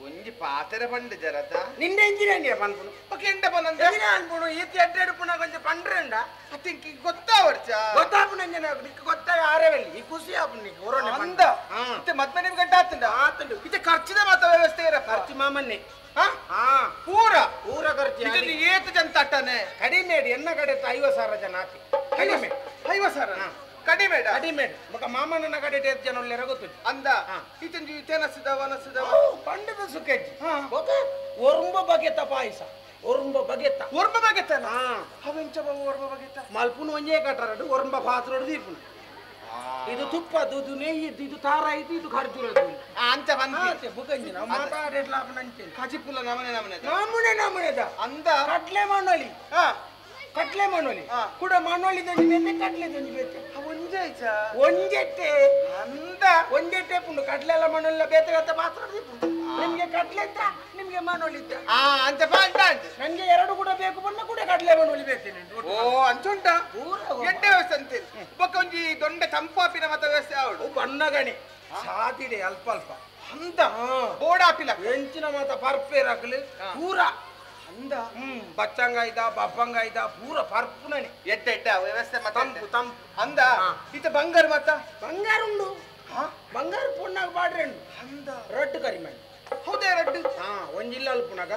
ಒಂಜಿ ಪಾತ್ರೆ ಪಂಡ ಜರತ ನಿಂದ ಇಂಜಿನಿಯರ್ ಪನ್ಪುನು ಓಕೆ ಎಂಡ ಪನ್ನಂದ ಇಂಜಿನಿಯರ್ ಅನ್ಪುನು ಈತ ಎಡ್ಡೆಡ್ ಪುನ ಕೊಂಚ ಪಂಡ್ರಂಡ ಅತ್ತಿಂಕಿ ಗೊತ್ತಾವರ್ಚ ಗೊತ್ತಾಪುನ ಅಂಜನ ನಿಕ್ ಗೊತ್ತಾಯ ಆರೆವೆಲ್ಲಿ ಈ ಖುಷಿ ಆಪುನು ನಿಕ್ ಒರೊನೆ ಅಂದ ಇತ್ತೆ ಮದ್ಮೆ ನಿಮ್ ಗಂಟ ಆತುಂಡ ಆತುಂಡು ಇತ್ತೆ ಖರ್ಚಿದ ಮಾತ ವ್ಯವಸ್ಥೆ ಇರಪ್ಪ ಖರ್ಚು ಮಾಮನ್ನೆ ಹಾ ಪೂರ ಪೂರ ಖರ್ಚು ಇದು ಏತು ಜನ ತಟ್ಟನೆ ಕಡಿಮೆ ಎನ್ನ ಕಡೆ 50,000 ಜನ ಆತಿ ಕಡಿಮೆ 50,000 ಕಡಿಮೆ ಕಡಿಮೆ ಬೊಕ ಮಾಮಣ್ಣನ ಕಡೆ ಏತ್ ಜನ ಉಲ್ಲೆರ ಗೊತ್ತು ಅಂದ ಇತಂಜಿ ತೆನಸಿದ ವನಸಿದ ಪಂಡದ ಸುಖಜ್ಜಿ ಬೊಕ ಒರುಂಬ ಬಗೆತ ಪಾಯಸ ಒರುಂಬ ಬಗೆತ ಒರುಂಬ ಬಗೆತನ ಅವೆಂಚ ಬಾವ ಒರುಂಬ ಬಗೆತ ಮಲ್ಪುನು ಒಂಜೇ ಕಟ್ಟರಡು ಒರುಂಬ ಪಾತ್ರಡು ದೀಪುನು ಇದು ತುಪ್ಪದ್ದು ಇದು ನೆಯ್ಯಿದ್ದು ಇದು ತಾರ ಇದು ಇದು ಖರ್ಜೂರದ್ದು ಅಂಚ ಬಂದ ಬುಕಂಜಿ ನಾವು ಮಾತಾಡಿಡ್ಲಾಪನ ಅಂಚೆ ಕಜಿಪುಲ ನಮನೆ ನಮನೆ ನಮನೆ ನಮನೆದ ಅಂದ ಕಡ್ಲೆ ಮಣ್ಣಲಿ ಕಟ್ಲೆ ಮನೋಲಿ ಕೂಡ ಮನೋಲಿ ದೊಂಜಿ ಬೇತೆ ಕಟ್ಲೆ ದೊಂಜಿ ಬೇತೆ ಒಂಜೆ ಒಂಜೆಟ್ಟೆ ಅಂದ ಒಂಜೆಟ್ಟೆ ಪುಂಡು ಕಟ್ಲೆ ಎಲ್ಲ ಮನೋಲಿಲ್ಲ ಬೇತೆ ಬೇತೆ ಮಾತ್ರ ನಿಮ್ಗೆ ಕಟ್ಲೆ ಇತ್ತ ನಿಮ್ಗೆ ಮನೋಲಿ ಇತ್ತ ಅಂಚ ಅಂತ ನನ್ಗೆ ಎರಡು ಕೂಡ ಬೇಕು ಬಣ್ಣ ಕೂಡ ಕಟ್ಲೆ ಮನೋಲಿ ಬೇತೇನೆ ಓ ಅಂಚುಂಟ ಎಡ್ಡೆ ವ್ಯವಸ್ಥೆ ಅಂತೀರಿ ಬೊಕ್ಕ ಒಂಜಿ ದೊಂಡೆ ತಂಪಾಪಿನ ಮತ ವ್ಯವಸ್ಥೆ ಅವಳು ಬಣ್ಣಗಣಿ ಸಾದಿಡೆ ಅಲ್ಪ ಅಲ್ಪ ಅಂದ ಬೋಡಾಪಿಲ ಎಂಚಿನ ಮಾತ ಪರ್ಪೇರ್ ಹಾಕಲಿ ಪೂರ ಅಂದ ಬಚ್ಚಂಗ ಇದ್ದ ಬಬ್ಬಂಗ ಇದ್ದ ಪೂರ ಪರ್ಪುನನೆ ಎಡ್ಡೆ ಎಡ್ಡೆ ವ್ಯವಸ್ಥೆ ತಂಪು ತಂಪು ಅಂದ ಇತ್ತ ಬಂಗಾರ ಮತ ಬಂಗಾರ ಉಂಡು ಬಂಗಾರ ಪೊಣ್ಣಾಗ ಬಾಡ್ರೆಂಡು ಅಂದ ರೊಟ್ಟು ಕರಿಮಣಿ ಹೌದೇ ರಡ್ಡು ಹಾ ಒಂಜಿಲ್ಲ ಅಲ್ಪುನಾಗ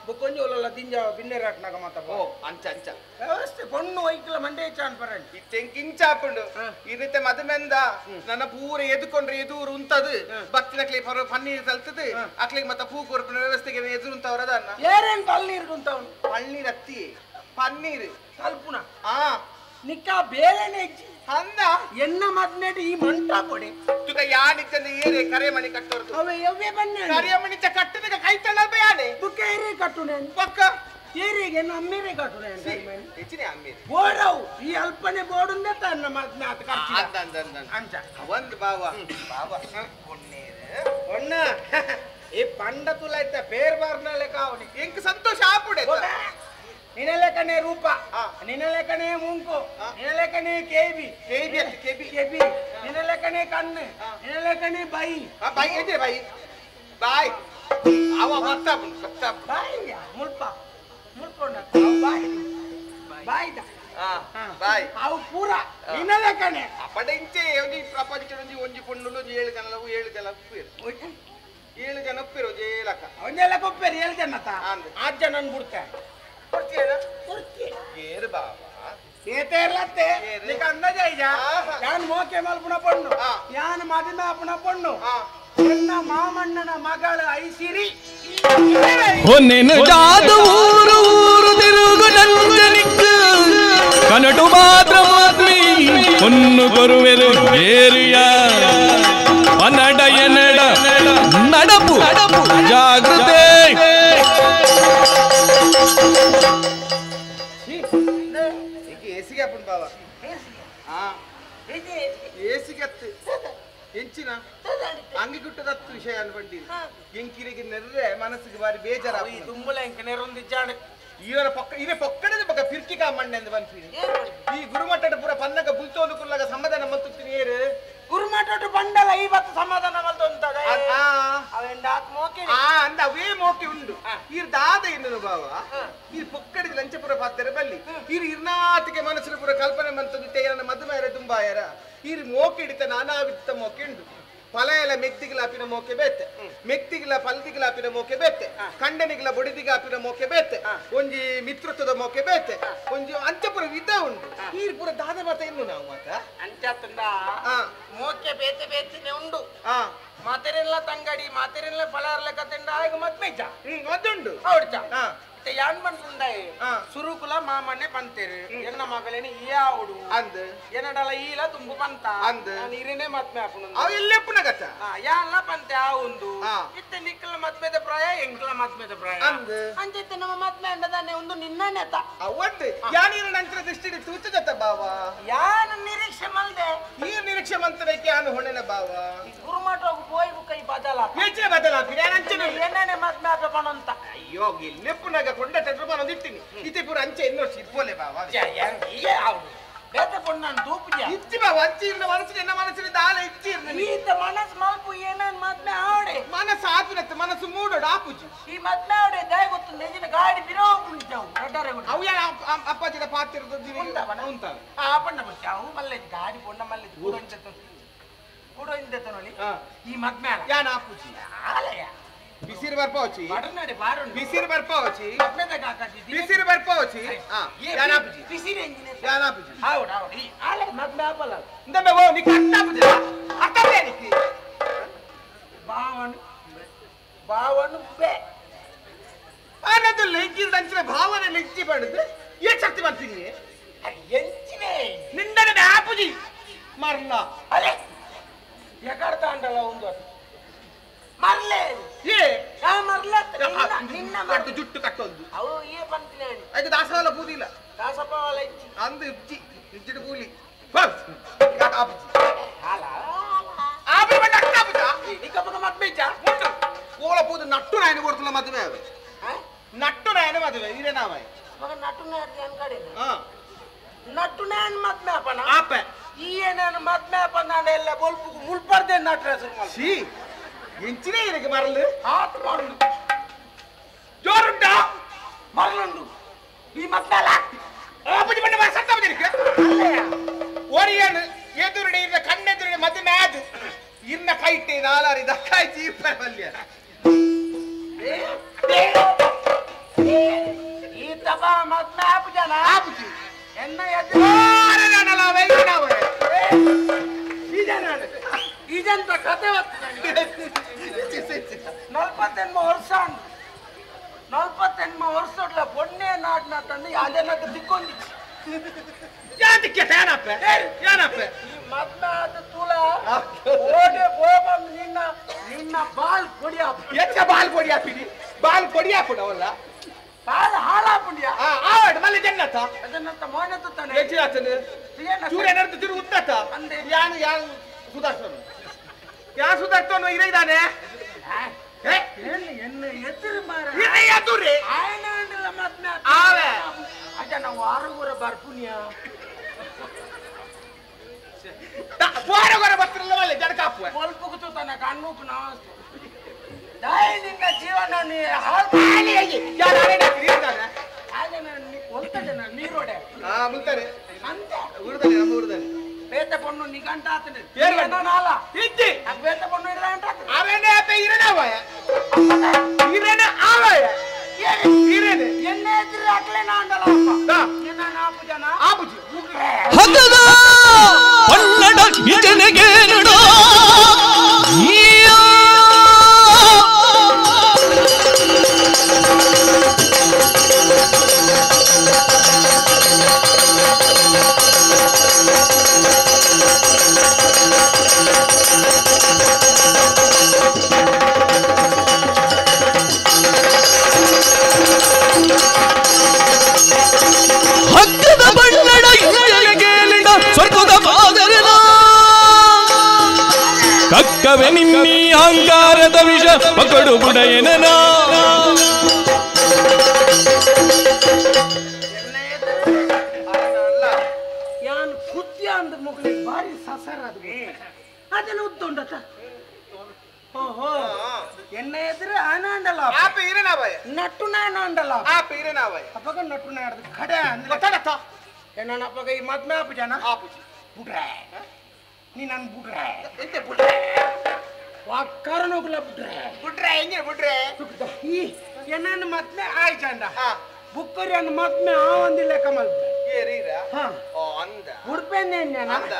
ಬೊಕ್ಕೊಂಜಿ ಒಲ್ಲ ದಿಂಜ ಬಿನ್ನೆರ ಹಾಕ್ನಾಗ ಮಾತ ಓ ಅಂಚ ಅಂಚ ವ್ಯವಸ್ಥೆ ಪೊಣ್ಣು ಒಯ್ಕಲ ಮಂಡೆ ಚಾನ್ ಪರಂಡು ಇತ್ತೆಂಕಿಂಚಾಪುಂಡು ಈ ರೀತಿ ಮದುಮೆಂದ ನನ್ನ ಪೂರ ಎದುಕೊಂಡ್ರೆ ಎದುರು ಉಂತದು ಭಕ್ತಿನಕ್ಲಿ ಪರ ಪನ್ನೀರ್ ತಲ್ತದು ಅಕ್ಲಿಗೆ ಮತ್ತೆ ಪೂ ಕೊರ್ಪಿನ ವ್ಯವಸ್ಥೆಗೆ ಎದುರು ಉಂತವ್ರದ ಅನ್ನ ಏರೇನ್ ಪನ್ನೀರ್ ಉಂತವನು ಪನ್ನೀರ್ ಅತ್ತಿ ಪನ್ನೀರ್ ತಲ್ಪುನ ಆ ನಿಕ್ಕ ಬೇಳೆನೆ ಹೆಚ್ಚಿ ಅಂದ ಎನ್ನ ಮದ್ನೇಟ್ ಈ ಮಂಟ ಪೊಡೆ ತುಗ ಯಾನಿತ್ತಂದ ಏರೆ ಕರೆಮಣಿ ಕಟ್ಟೋರ್ದು ಅವೆ ಎವ್ವೆ ಬನ್ನಿ ಕರೆಮಣಿ ಚ ಕಟ್ಟದಗ ಕೈ ತಳ್ಳಲ್ ಬಯಾನೆ ಬುಕ್ಕ ಏರೆ ಕಟ್ಟು ನಾನು ಪಕ್ಕ ಏರಿಗೆ ಅಮ್ಮೇರೆ ಕಟ್ಟು ನಾನು ಹೆಚ್ಚಿನ ಅಮ್ಮೇರೆ ಬೋಡವು ಈ ಅಲ್ಪನೆ ಬೋಡುಂದೆ ತನ್ನ ಮದ್ನ ಆತ ಖರ್ಚು ಅಂದ ಅಂದ ಅಂದ ಅಂಚ ಒಂದು ಬಾವ ಬಾವ ಪೊನ್ನೇರು ಒಣ್ಣ ಈ ಪಂಡ ತುಲಾಯ್ತ ಪೇರ್ ಬಾರ್ನಲೆ ಕಾವನಿ ಎಂಕ್ ಸಂತೋಷ ಆಪುಡೆ ನಿನಲೆಕನೆ ರೂಪ ನಿನಲೆಕನೆ ಮೂಂಕು ನಿನಲೆಕನೆ ಕೇಬಿ ಕೇಬಿ ಅಂತ ಕೇಬಿ ಕೇಬಿ ನಿನಲೆಕನೆ ಕಣ್ಣು ನಿನಲೆಕನೆ ಬಾಯಿ ಬಾಯಿ ಏನೇ ಬಾಯಿ ಬಾಯ್ ಅವ ಬರ್ತಾಪುಂಡು ಬರ್ತಾಪು ಬಾಯಿ ಮುಲ್ಪ ಮುಲ್ಪೊಂಡ ಬಾಯಿ ಬಾಯ್ದ ಬಾಯ್ ಅವು ಪೂರ ನಿನಲೆಕನೆ ಅಪಡೆ ಇಂಚೆ ಒಂಜಿ ಪ್ರಪಂಚ ಒಂಜಿ ಒಂಜಿ ಪೊಣ್ಣುಲು ಒಂಜಿ ಏಳು ಜನ ಏಳು ಜನ ಉಪ್ಪೇರು ಏಳು ಜನ ಉಪ್ಪೇರು ಒಂಜಿ ಏಳಕ ಒಂಜಿ ಏಳಕ ಉಪ್ಪೇರು ಏಳು ಜನ ಆರು ಜನ ಬಿಡ್ತೆ ಏರು ಬಾವ ಏತೇರ್ಲತ್ತೆ ನಿಕ ಅಂದಾಜ ಐಜಾ ಯಾನ್ ಮೋಕೆ ಮಲ್ಪುನ ಪೊಣ್ಣು ಯಾನ್ ಮದಿಮೆ ಆಪುನ ಪೊಣ್ಣು ಎನ್ನ ಮಾಮಣ್ಣನ ಮಗಳು ಐಸಿರಿ ಹೊನ್ನೆನು ಜಾದು ಊರು ಊರು ತಿರುಗು ನಂಜನಿಕ್ಕು ಕನಟು ಮಾತ್ರ ಮಾತ್ಮಿ ಹೊನ್ನು ಕೊರುವೆರು ಏರಿಯ ಪನ್ನಡ ಎನ್ನಡ ನಡಪು ಜಾಗೃತೆ ಏಸಿಗೆ ಅಪ್ಪನ್ ಬಾವ ಏಸಿಗೆ ಅತ್ತು ಎಂಚಿನ ಅಂಗಿಗುಟ್ಟದತ್ತು ವಿಷಯ ಅನ್ಬಂಡಿ ಎಂಕಿರಿಗೆ ನೆರ್ರೆ ಮನಸ್ಸಿಗೆ ಬಾರಿ ಬೇಜಾರ ದುಂಬುಲ ಎಂಕ ನೆರೊಂದಿಜ್ಜಾಣೆ ಇವರ ಪೊಕ್ಕ ಇವೆ ಪೊಕ್ಕಡದ ಪಕ್ಕ ಫಿರ್ಕಿ ಕಾಮಣ್ಣೆ ಎಂದು ಬನ್ಪಿನಿ ಈ ಗುರುಮಠದ ಪೂರ ಪನ್ನಗ ಬುಲ್ತೋದು ಕುಲ್ಲಗ ಸಮಾಧಾನ ಮಲ್ತುತ್ತೀನಿ ಏರು ಗುರುಮಠ ಬಂಡಲ ಇವತ್ತು ಸಮಾಧಾನ ಮಲ್ತೊಂತದ ಅಂದ ಅವೇ ಮೋಕೆ ಉಂಡು ಈರ್ ದಾದ ಎನ್ನುದು ಬಾವ ಈ ಪೊಕ್ಕಡಿದ ಲಂಚಪುರ ಪಾತ್ರೆ ಬಲ್ಲಿ ಈರ್ ಇರ್ನಾತಿಗೆ ಮನಸ್ಸಿನ ಪೂರ ಕಲ್ಪನೆ ಮಂತದ್ದು ತೇಯನ ಮದುಮೆಯರ ದುಂಬಾಯರ ಈರ್ ಮೋಕೆ ಹಿಡಿತ ನಾನಾ ವಿತ್ತ ಮೋಕೆ ಉಂಡು ಫಲ ಎಲ್ಲ ಮೆಕ್ತಿಗಿಲ ಮೋಕೆ ಬೇತೆ ಮೆಕ್ತಿಗಿಲ ಪಲ್ದಿಗಿಲ ಮೋಕೆ ಬೇತೆ ಕಂಡನಿಗಿಲ ಬೊಡಿದಿಗ ಆಪಿನ ಮೋಕೆ ಬೇತೆ ಒಂಜಿ ಮಿತ್ರತ್ವದ ಮೋಕೆ ಬೇತೆ ಒಂಜಿ ಅಂಚಪುರ ವಿಧ ಉಂಟು ಈರ್ ಪೂರ ದಾದ ಮಾತ ಇನ್ನು ನಾವು ಮಾತ ಅಂಚತಂದ ಮೋಕೆ ಬೇತೆ ಬೇತೆನೆ ಉಂಡು ಮಾತೆರೆಲ್ಲ ತಂಗಡಿ ಮಾತೆರೆಲ್ಲ ಫಲಾರ್ಲೆ ಕತೆಂಡ ಆಗ ಮದ್ಮೆಜ್ಜ ಅದುಂಡು ಹೌಡ್ಚ ಯಾನ್ ಪನ್ಪುಂಡಾಯಿ ಸುರುಕುಲ ಮಾಮಣ್ಣೆ ಪಂತೇರು ಎನ್ನ ಮಗಳೇನೆ ಈಯಾವುಡು ಅಂದ್ ಎನ್ನಡಲ ಈಲ ತುಂಬು ಪಂತ ಅಂದ್ ನೀರೇನೆ ಮದ್ಮೆ ಆಪುಂಡು ಅವು ಎಲ್ಲೆಪ್ಪುನ ಗತ ಯಾನ್ಲ ಪಂತೆ ಆ ಉಂದು ಇತ್ತೆ ನಿಕ್ಕಲ ಮದ್ಮೆದ ಪ್ರಾಯ ಎಂಕ್ಲ ಮದ್ಮೆದ ಪ್ರಾಯ ಅಂದ್ ಅಂಚಿತ್ತೆ ನಮ್ಮ ಮದ್ಮೆ ಅಂಡದಾನೆ ಒಂದು ನಿನ್ನನೆ ತ ಅವಂದು ಯಾನೀರ ನಂತರ ದೃಷ್ಟಿ ತೂಚಗತ ಬಾವ ಯಾನ ನಿರೀಕ್ಷೆ ಮಲ್ದೆ ಈ ನಿರೀಕ್ಷೆ ಮಂತ್ರಕ್ಕೆ ಯಾನು ಹೊಣೆನ ಬಾವ ಗುರುಮಠ ಹೋಗಿ ಕೈ ಬದಲ ಹೆಚ್ಚಿನ ಬದಲಾಗ್ತೀನಿ ಯಾನ್ ಅಂಚನೆ ಎನ್ನನೆ ಮದ್ಮೆ ಆಪೆ ಪಣಂತ ಅಯ್ಯೋ ಎಲ್ಲೆಪ್ಪುನಾಗ ಕೊಂಡ ರೂಪಾಯಿ ಇರ್ತೀನಿ ಇತ್ತೆ ಪೂರ ಅಂಚೆ ಇನ್ನೋಡ್ ಇರ್ಪೋಲೆ ಬಾವ ಬೇತೆ ಪೊಣ್ಣನ್ ತೂಪುಜ ಇಚ್ಚಿ ಬಾವ ಅಂಚಿ ಇರ್ನ ಮನಸ್ಸಿನ ಎನ್ನ ಮನಸ್ಸಿನ ದಾಲ ಇಚ್ಚಿ ಇರ್ನ ಈತ ಮನಸ್ಸು ಮಲ್ಪು ಏನನ್ ಮದ್ಮೆ ಆವಡೆ ಮನಸ್ಸು ಆಪಿನತ್ತೆ ಮನಸ್ಸು ಮೂಡೋಡು ಆಪುಜಿ ಈ ಮದ್ಮೆ ಆವಡೆ ದಾಯ ಗೊತ್ತು ನೆಜಿನ ಗಾಡಿ ಬಿರೋ ಪುಂಜವು ರಡ್ಡರೆ ಅವು ಯಾ ಅಪ್ಪಾಜಿನ ಪಾತಿರದ ಉಂತಾವ ಆ ಪಣ್ಣ ಬಚ್ಚ ಅವು ಮಲ್ಲೆಜ್ ಗಾಡಿ ಪೊಣ್ಣ ಮಲ್ಲೆಜ್ ಕೂಡ ಇಂಚ ಕೂಡ ಇಂದೆತನೊಲಿ ಈ ಮದ್ಮೆ ಆಲ ಯಾನ ಆಪುಜಿ ಆಲಯ ಬಿಸಿರು ಬರ್ಪಾವಚಿ ಬಡನಾಡಿ ಬಾರುಂಡು ಬಿಸಿರು ಬರ್ಪಾವಚಿ ಬಿಸಿರು ಬರ್ಪಾವಚಿ ಯಾನಾಪುಜಿ ಬಿಸಿರು ಎಂಜಿನ ಯಾನಾಪುಜಿ ಹೌದು ಹೌದು ಈ ಆಲೆ ಮದ್ಮೆ ಆಪಲ್ಲ ಇಂದಮೆ ಓ ನಿಕ್ಕ ಅಟ್ಟಾಪುಜಿ ಅಟ್ಟಪೇ ನಿಕ್ಕಿ ಬಾವನು ಬಾವನು ಬೆ ಆನದು ಲೆಗ್ಗಿದ ಅಂಚಿನ ಭಾವನೆ ಲೆಗ್ಗಿ ಪಡೆದು ಏ ಶಕ್ತಿ ಮಾಡ್ತೀನಿ ಎಂಚಿನೇ ನಿಂದನೆ ಆಪುಜಿ ಮರ್ಲ ಅಲೆ ಎಕಡ್ತಾ ಅಂಡಲ್ಲ ಒಂದು ಮರ್ಲೆ ಏ ಆ ಮರ್ಲ ನಿನ್ನ ಕಟ್ಟು ಜುಟ್ಟು ಕಟ್ಟೊಂದು ಅವು ಏ ಪಂತಿನ ಐದು ದಾಸವಾಳ ಪೂದಿಲ್ಲ ಕಾಸಪ್ಪ ಅಂದು ಇಜ್ಜಿ ಇಜ್ಜಿಡು ಕೂಲಿ ಓಲ ಪೂದು ನಟ್ಟು ನಾಯನ ಕೊಡ್ತಲ್ಲ ಮದುವೆ ಅವೆ ನಟ್ಟು ನಾಯನ ಮದುವೆ ಇರೇನಾವ ನಟ್ಟು ನಾಯನ ಕಡೆ ನಟ್ಟು ನಾಯನ ಮದ್ವೆ ಅಪ್ಪನ ಆಪೆ ಈ ಏನೇನು ಮದ್ವೆ ಅಪ್ಪ ನಾನು ಎಲ್ಲ ಬೊಲ್ಪು ಮುಲ್ಪರ್ದೆ ನಟ್ರೆ ಸುಮ್ಮ ಸಿ ಎಂಚಿನೇ ಇದಕ್ಕೆ ಮರಲು ಆತ ಮರಲು ಜೋರುಂಟಾ ಮರಲುಂಡು ಈ ಮದ್ವೆ ಆಪುಜಿ ಬಣ್ಣ ಬಾ ಸತ್ತ ಬಂದಿರಕ್ಕೆ ಒರಿಯನು ಎದುರುಡೆ ಇರ್ನ ಕಣ್ಣೆದುರುಡೆ ಮದುವೆ ಆದು ಇರ್ನ ಕೈಟೆ ನಾಲಾರಿ ದಕ್ಕಾಯಿ ಚೀಪ ಬಲ್ಯ ಈ ತಬ ಮದ್ವೆ ಆಪುಜನ ಆಪುಜಿ ಎನ್ನ ಎದುರು ಈಜಂತ ಕತೆ ನಲ್ವತ್ತೆನ್ಮ ವರ್ಷ ನಲ್ವತ್ತೆನ್ಮ ವರ್ಷ ಪೊಣ್ಣೆ ನಾಡಿನ ತಂದು ಅದನ್ನ ದಿಕ್ಕೊಂದಿಚ್ಚು ಈ ಮದ್ವೆ ಆದ ತುಲ ಓಡೆ ಹೋಗ ನಿನ್ನ ನಿನ್ನ ಬಾಲ್ ಕೊಡಿ ಎಚ್ಚ ಬಾಲ್ ಕೊಡಿ ಹಾಪಿನಿ ಬಾಲ್ ಕೊಡಿ ಹಾಪುಡವಲ್ಲ ಬಾಲ್ ಹಾಳಾಪುಂಡಿಯ ಆವಡ್ ಮಲ್ಲಿ ಜನ್ನತ ಅದನ್ನಂತ ಮೋನೆ ತುತ್ತಾನೆ ಹೆಚ್ಚು ಆತನೆ ಚೂರ ಏನಾದ್ರು ತಿರು ಉತ್ತತ ಅಂದೆ ಯಾನು ಯಾನು ಸುಧಾರ್ಸೋನು ಯಾರು ಸುಧಾರ್ಸೋನು ಇರೇ ಇದ್ದಾನೆ ಎನ್ನ ಎದುರು ಮಾರ ಇರೇ ಎದುರೇ ಆಯನಾಂಡಲ ಮದ್ವೆ ಆವೆ ಅಜ ನಾವು ಆರುಗುರ ಬರ್ಪುನಿಯ ವಾರಗೊರ ಬರ್ತಿರಲ್ಲ ಮಲ್ಲೆ ಜನ ಕಾಪುವೆ ಕೊಲ್ಪು ತನ್ನ ಕಣ್ಣು ನಮಸ್ತೆ ದಾಯಿ ನಿನ್ನ ಜೀವನ ನೀ ಹಾಳು ಯಾರು ಆನೆ ಡಾಕ್ಟರ್ ಇರ್ತಾನೆ ಹಾಗೆ ನಾನು ಒಲ್ತದೆ ನಾನು ನೀರೋಡೆ ಹಾ ಮುಲ್ತಾರೆ ಅಂತ ಊರ್ದಾನೆ ನಮ್ಮ ಊರ್ದಾನೆ ಬೇತ ಪೊಣ್ಣು ನಿಗಂಟ ಆತನೆ ಏರು ನಾಲ ಇಜ್ಜಿ ಬೇತ ಪೊಣ್ಣು ಇರ ಅಂತ ಅವೇನೆ ಆತ ಇರನ ಆವಾಯ ಇರನ ಆವಾಯ ಇರನೆ ಎನ್ನೆ ಎದುರು ಹಾಕ್ಲೆ ನಾಂಡಲ ಅಪ್ಪ ನಿನ್ನ ನಾಪು ಜನ ಆಪುಜಿ ಹಗದ ಪನ್ನಡ ಇಜನೆಗೆ ನಡೋ ಹಗ್ಗದ ಬಣ್ಣಡ ಇಂಜನಗೇಲಿಡ ಸ್ವರ್ಗದ ಬಾದರಿನ ಕಕ್ಕವೆ ನಿನ್ನಿ ಅಹಂಕಾರದ ವಿಷ ಪಕಡು ಬುಡಯನ ಯಾನ್ ಕುತ್ಯ ಅಂದ ಮುಗಲಿ ಭಾರಿ ಸಸರ ಅದು ಅದನ್ನ ಉದ್ದುಂಡತ ಓಹೋ ಎನ್ನ ಎದುರು ಆನಾಂಡಲ ಆಪ ಇರನಾವಯ ನಟ್ಟು ನಾಂಡಲ ಆಪ ಇರನಾವಯ ಅಪ್ಪಗ ನಟ್ಟು ನಾಡ್ದು ಕಡೆ ಅಂದ್ರೆ ಗೊತ್ತಾಡತ್ತ ನನ್ನ ಅಪ್ಪಗ ಈ ಮದ್ವೆ ಆಪು ಜನ ಆಪುಜಿ ಬುಡ್ರೆ ನೀ ನನ್ ಬುಡ್ರೆ ಎಂತೆ ಬುಡ್ರೆ ವಾಕರನೋಗ್ಲ ಬುಡ್ರೆ ಬುಡ್ರೆ ಹೆಂಗೆ ಬುಡ್ರೆ ಈ ಎನ್ನನ್ನು ಮದ್ವೆ ಆಯ್ಚಂಡ ಬುಕ್ಕರಿ ಅನ್ನ ಮದ್ವೆ ಆ ಒಂದಿಲ್ಲ ಕಮಲ್ ಏರೀರ ಹಾ ಓ ಅಂದ ಉಡ್ಪೇನೆ ಅಂದ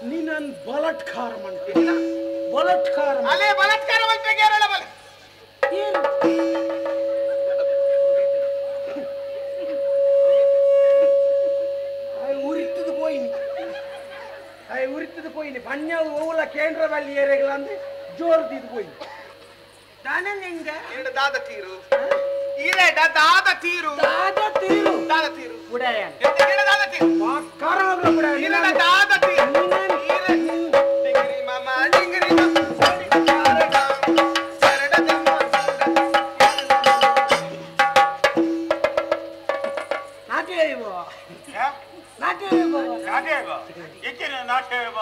ನೀ ನನ್ ಬಲತ್ಕಾರ ಮಾಡ್ತೀನಿ ಬಲತ್ಕಾರ ಅಲೆ ಬಲತ್ಕಾರ ಮಾಡ್ಬೇಕು ಯಾರಲ್ಲ ಬಲ ಏನು ಉರಿತದ ಪೋಯಿನಿ ಅಯ್ ಉರಿತದ ಪೋಯಿನಿ ಪನ್ಯಾವು ಓಲ ಕೇಂದ್ರ ಬಲ್ಲಿ ಏರೆಗಳ ಅಂದ್ರೆ ಜೋರು ದಿದ್ದು ಪೋಯಿನಿ ದಾನೆ ನಿಂಗೆ ಈರಡ ದಾದ ತೀರು ಈರಡ ದಾದ ತೀರು ದಾದ ತೀರು ದಾದ ತೀರು ಉಡಯನ್ ಈರಡ ದಾದ ತೀರು ವಾಕರನೋಗ್ಲ ಬುಡಯನ್ ಈರಡ ದಾದ ತೀರು ಡಿಂಗರಿ ಮಾಮ ಡಿಂಗರಿ ಮಾಮ ಸರಡ ಜಮ್ಮ ನಾಟ್ಯ ಇವು ನಾಟ್ಯ ಇವು ನಾಟ್ಯ ಇವ ಎಕ್ಕಿನ ನಾಟ್ಯ ಇವ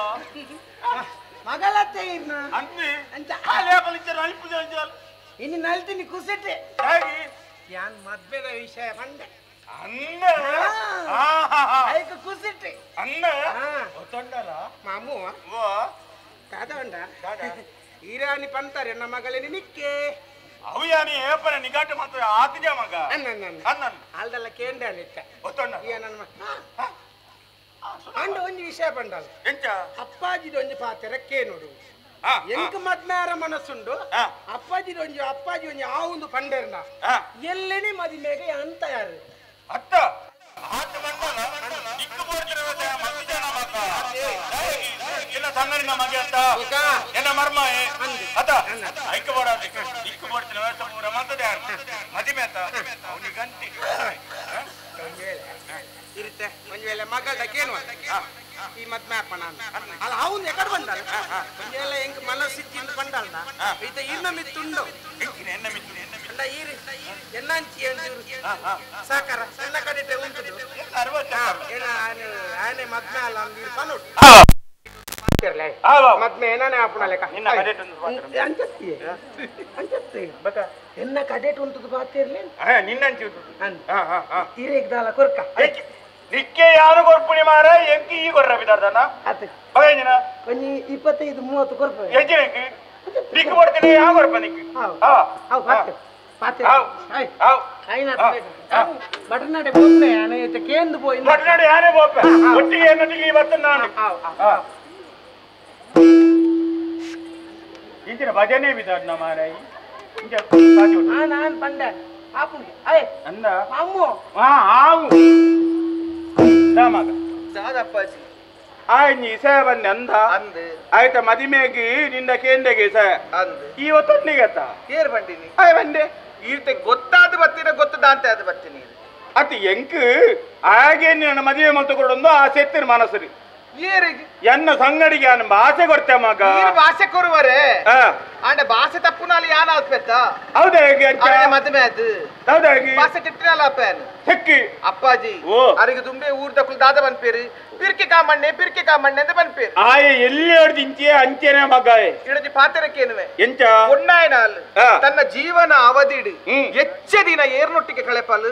ಮಗಳತ್ತೆ ಇರ್ನ ಅಂದ್ವಿ ಅಂತ ಅಲ್ಪು ಇನ್ನು ನಲ್ತೀನಿ ಕುಸಿಟ್ಟೆ ಹೇಗೆ ಯಾನ್ ಮದ್ವೆದ ವಿಷಯ ಬಂದೆ ಅಂದ ಐಕ ಕುಸಿಟ್ಟೆ ಅಂದ ಗೊತ್ತುಂಡಲ್ಲ ಮಾಮು ಓ ದಾದ ಉಂಡ ಈರಾನಿ ಪಂತಾರೆ ನಮ್ಮ ಮಗಳೇನಿ ನಿಕ್ಕೆ ಅವು ಯಾನಿ ಏಪನ ನಿಗಾಟ ಮಾತ್ರ ಆತಿಜ ಮಗ ಅನ್ನ ಅನ್ನ ಅಲ್ದಲ್ಲ ಕೇಂದ್ರ ಇತ್ತ ಗೊತ್ತುಂಡ ನನ್ನ ಅಂಡ ಒಂಜಿ ವಿಷಯ ಪಂಡಲ್ಲ ಎಂಚ ಅಪ್ಪಾಜಿದ ಒಂಜಿ ಪಾತ್ರ ಕೇನುಡು ಎಂಕ್ ಮದ್ಮೇರ ಮನಸ್ಸುಂಡು ಅಪ್ಪಾಜಿ ಒಂಜಿ ಅಪ್ಪಾಜಿ ಒಂಜಿ ಆ ಒಂದು ಪಂಡೇರ್ನ ಎಲ್ಲೆನೆ ಮದಿಮೆಗೆ ಅಂತ ಯಾರು ಅತ್ತ ಆತ ಮಂಡಲ ದಿಕ್ಕು ಬೋರ್ಜಿನ ಮತ್ತಿಜನ ಮಗ ಎಲ್ಲ ಸಂಗನಿನ ಮಗೆ ಅಂತ ಎಲ್ಲ ಮರ್ಮ ಅತ ಐಕ ಬೋಡ ದಿಕ್ಕು ಬೋರ್ಜಿನ ವ್ಯವಸ್ಥೆ ಪೂರ ಮಂತದೆ ಯಾರು ಮದಿಮೆ ಅಂತ ಅವನಿಗೆ ಗಂಟಿ ಒಂಜಿ ವೇಳೆ ಮಗಳ ಕೇನು ಈ ಮದ್ಮೆ ಅಪ್ಪಣ ಅಲ್ಲ ಅವನು ಎಕಡೆ ಬಂದಲ್ಲ ಒಂಜಿ ವೇಳೆ ಎಂಕ್ ಮನಸ್ಸಿಚ್ಚಿಂದ ಬಂದಲ್ಲ ಈತ ಇನ್ನ ಮಿತ್ತುಂಡು ಅಲ್ಲ ಈರಿ ಎನ್ನಂಚಿ ಒಂಚೂರು ಸಾಕಾರ ಎಲ್ಲ ಕಡೆ ಉಂಟು ಏನ ಆನೆ ಮದ್ಮೆ ಅಲ್ಲ ಅಂದು ಪನೋಡು ಮದ್ಮೆ ಏನಾನೆ ಆಪುಣ ಲೆಕ್ಕ ಅಂಚತ್ತಿ ಅಂಚತ್ತಿ ಎನ್ನ ಕಡೆಟ್ ಉಂಟು ಬಾತಿರ್ಲಿ ನಿನ್ನಂಚಿ ಇರೇಗ್ ದಾಲ ಕೊರ್ಕ ನಿಕ್ಕೆ ಯಾರು ಕೊರ್ಪುಣಿ ಮಾರ ಎಂಕಿ ಈ ಕೊರ್ರ ಬಿದಾರ್ದನ ಅತ್ ಬಗಂಜಿನ ಒಂಜಿ 25 30 ಕೊರ್ಪ ಎಂಜಿನಕ್ಕೆ ನಿಕ್ಕು ಕೊಡ್ತೀನಿ ಯಾವ ಕೊರ್ಪ ನಿಕ್ಕು ಹಾವ್ ಪಾತೆ ಪಾತೆ ಹಾವ್ ಐನಾ ಬಟನಾಡೆ ಬೋಪ್ಲೆ ಆನೆ ಇತ್ತೆ ಕೇಂದು ಪೋಯಿ ಬಟನಾಡೆ ಯಾನೆ ಬೋಪೆ ಒಟ್ಟಿಗೆ ಎನ್ನೊಟ್ಟಿಗೆ ಇವತ್ತು ನಾನು ಇಂಚಿನ ಭಜನೆ ಬಿದಾರ್ನ ಮಾರಾಯಿ ಇಂಚ ನಾನು ಪಂಡೆ ಆಪುಂಡು ಅಯ್ ಅಂದ ಅಮ್ಮು ಹಾ ಆವು ಮಗ ದಾದಪ್ಪಾಜಿ ಆಯ್ನಿ ಸೇವನ್ನೆ ಅಂದ ಅಂದ್ ಆಯ್ತ ಮದಿಮೆಗೆ ನಿನ್ನ ಕೇಂದ್ರಗೆ ಸ ಅಂದ್ ಈ ಒತ್ತೊಟ್ಟಿಗೆತ್ತ ಏರ್ ಬಂದಿನಿ ಆಯ್ ಬಂದೆ ಈರ್ತೆ ಗೊತ್ತಾದ ಬತ್ತೀನ ಗೊತ್ತದಾಂತೆ ಅದು ಬತ್ತೀನಿ ಅತಿ ಎಂಕ್ ಹಾಗೆ ನಿನ್ನ ಮದುವೆ ಮಂತಕೊಡೊಂದು ಆ ಸೆತ್ತಿನ ಮನಸ್ಸರಿ ಏರಿಗೆ ಎನ್ನ ಸಂಗಡಿಗೆ ನಾನು ಭಾಷೆ ಕೊಡ್ತೆ ಮಗ ನೀರು ಭಾಷೆ ಕೊರುವರೆ ಆಂಡ ಭಾಷೆ ತಪ್ಪುನಾಲಿ ಯಾನ ಆತ್ಪೆತ್ತ ಹೌದಾ ಹೇಗೆ ಅರೆ ಮದುವೆ ಆಯ್ತು ಹೌದಾ ಹೇಗೆ ಭಾಷೆ ಕೆಟ್ಟಿನಲ್ಲ ಅಪ್ಪನು ಹೆಕ್ಕಿ ಅಪ್ಪಾಜಿ ಅರಿಗೆ ತುಂಬೆ ಊರ್ ದಕ್ಕಲು ದಾದ ಬನ್ಪೇರು ಪಿರ್ಕೆ ಕಾಮಣ್ಣೆ ಪಿರ್ಕೆ ಕಾಮಣ್ಣೆ ಅಂತ ಬನ್ಪೇರು ಆಯ ಎಲ್ಲಿ ಇಂಚೆ ಅಂಚೆನೆ ಮಗ ಇಡದಿ ಪಾತ್ರಕ್ಕೇನುವೆ ಎಂಚ ಒಣ್ಣಾಯನಾಲ್ ತನ್ನ ಜೀವನ ಅವಧಿಡು ಹೆಚ್ಚ ದಿನ ಏರ್ನೊಟ್ಟಿಗೆ ಕಳೆಪಲು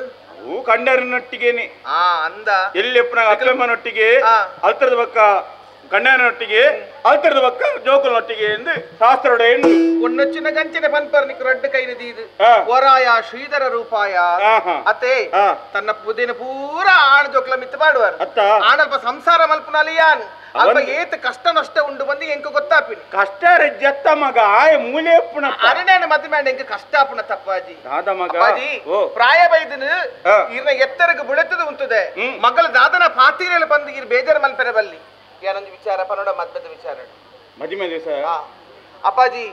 ಕಂಡರನೊಟ್ಟಿಗೇನೆ ಆ ಅಂದ ಎಲ್ಲಿ ಅಕ್ಕಮ್ಮನೊಟ್ಟಿಗೆ ಅಲ್ತರದ ಪಕ್ಕ ಗಂಡನೊಟ್ಟಿಗೆ ಅಲ್ತರದ ಪಕ್ಕ ಜೋಕುಲನೊಟ್ಟಿಗೆ ಎಂದು ಶಾಸ್ತ್ರೋಡ ಎಂದು ಒನ್ನೊಚ್ಚಿನ ಗಂಚಿನ ಪನ್ಪರ್ನಿಕ್ ರಡ್ಡು ಕೈನ ದೀದು ವರಾಯ ಶ್ರೀಧರ ರೂಪಾಯ ಅತೆ ತನ್ನ ಪುದಿನ ಪೂರ ಆಣ ಜೋಕುಲ ಮಿತ್ತು ಮಾಡುವರು ಆಣಲ್ಪ ಸಂಸಾರ ಮಲ್ಪುನಾಲಿ ಯಾನ್ ಅಲ್ಪ ಏತ್ ಕಷ್ಟ ನಷ್ಟ ಉಂಡು ಬಂದು ಎಂಕ ಗೊತ್ತಾಪಿನಿ ಕಷ್ಟ ರಜ್ಜತ್ತ ಮಗ ಆಯ ಮೂಲೆ ಅರಣ್ಯನ ಮದುವೆ ಎಂಕ ಕಷ್ಟ ಆಪುಣ ತಪ್ಪಾಜಿ ದಾದ ಮಗ ಅಪ್ಪಾಜಿ ಪ್ರಾಯ ಬೈದನು ಇರ್ನ ಎತ್ತರಗೆ ಬುಳೆತದ ಉಂಟುದೆ ಮಗಳ ದಾದನ ಪಾತೀರಲ್ಲಿ ಬಂದು ಇರ್ ಬೇಜಾರು ಮಲ್ಪೆರ ಬಲ್ಲಿ ಯಾನೊಂದು ವಿಚಾರ ಪನೋಡ ಮದ್ಮದ ವಿಚಾರ ಮದಿಮೆ ದಿವಸ ಅಪ್ಪಾಜಿ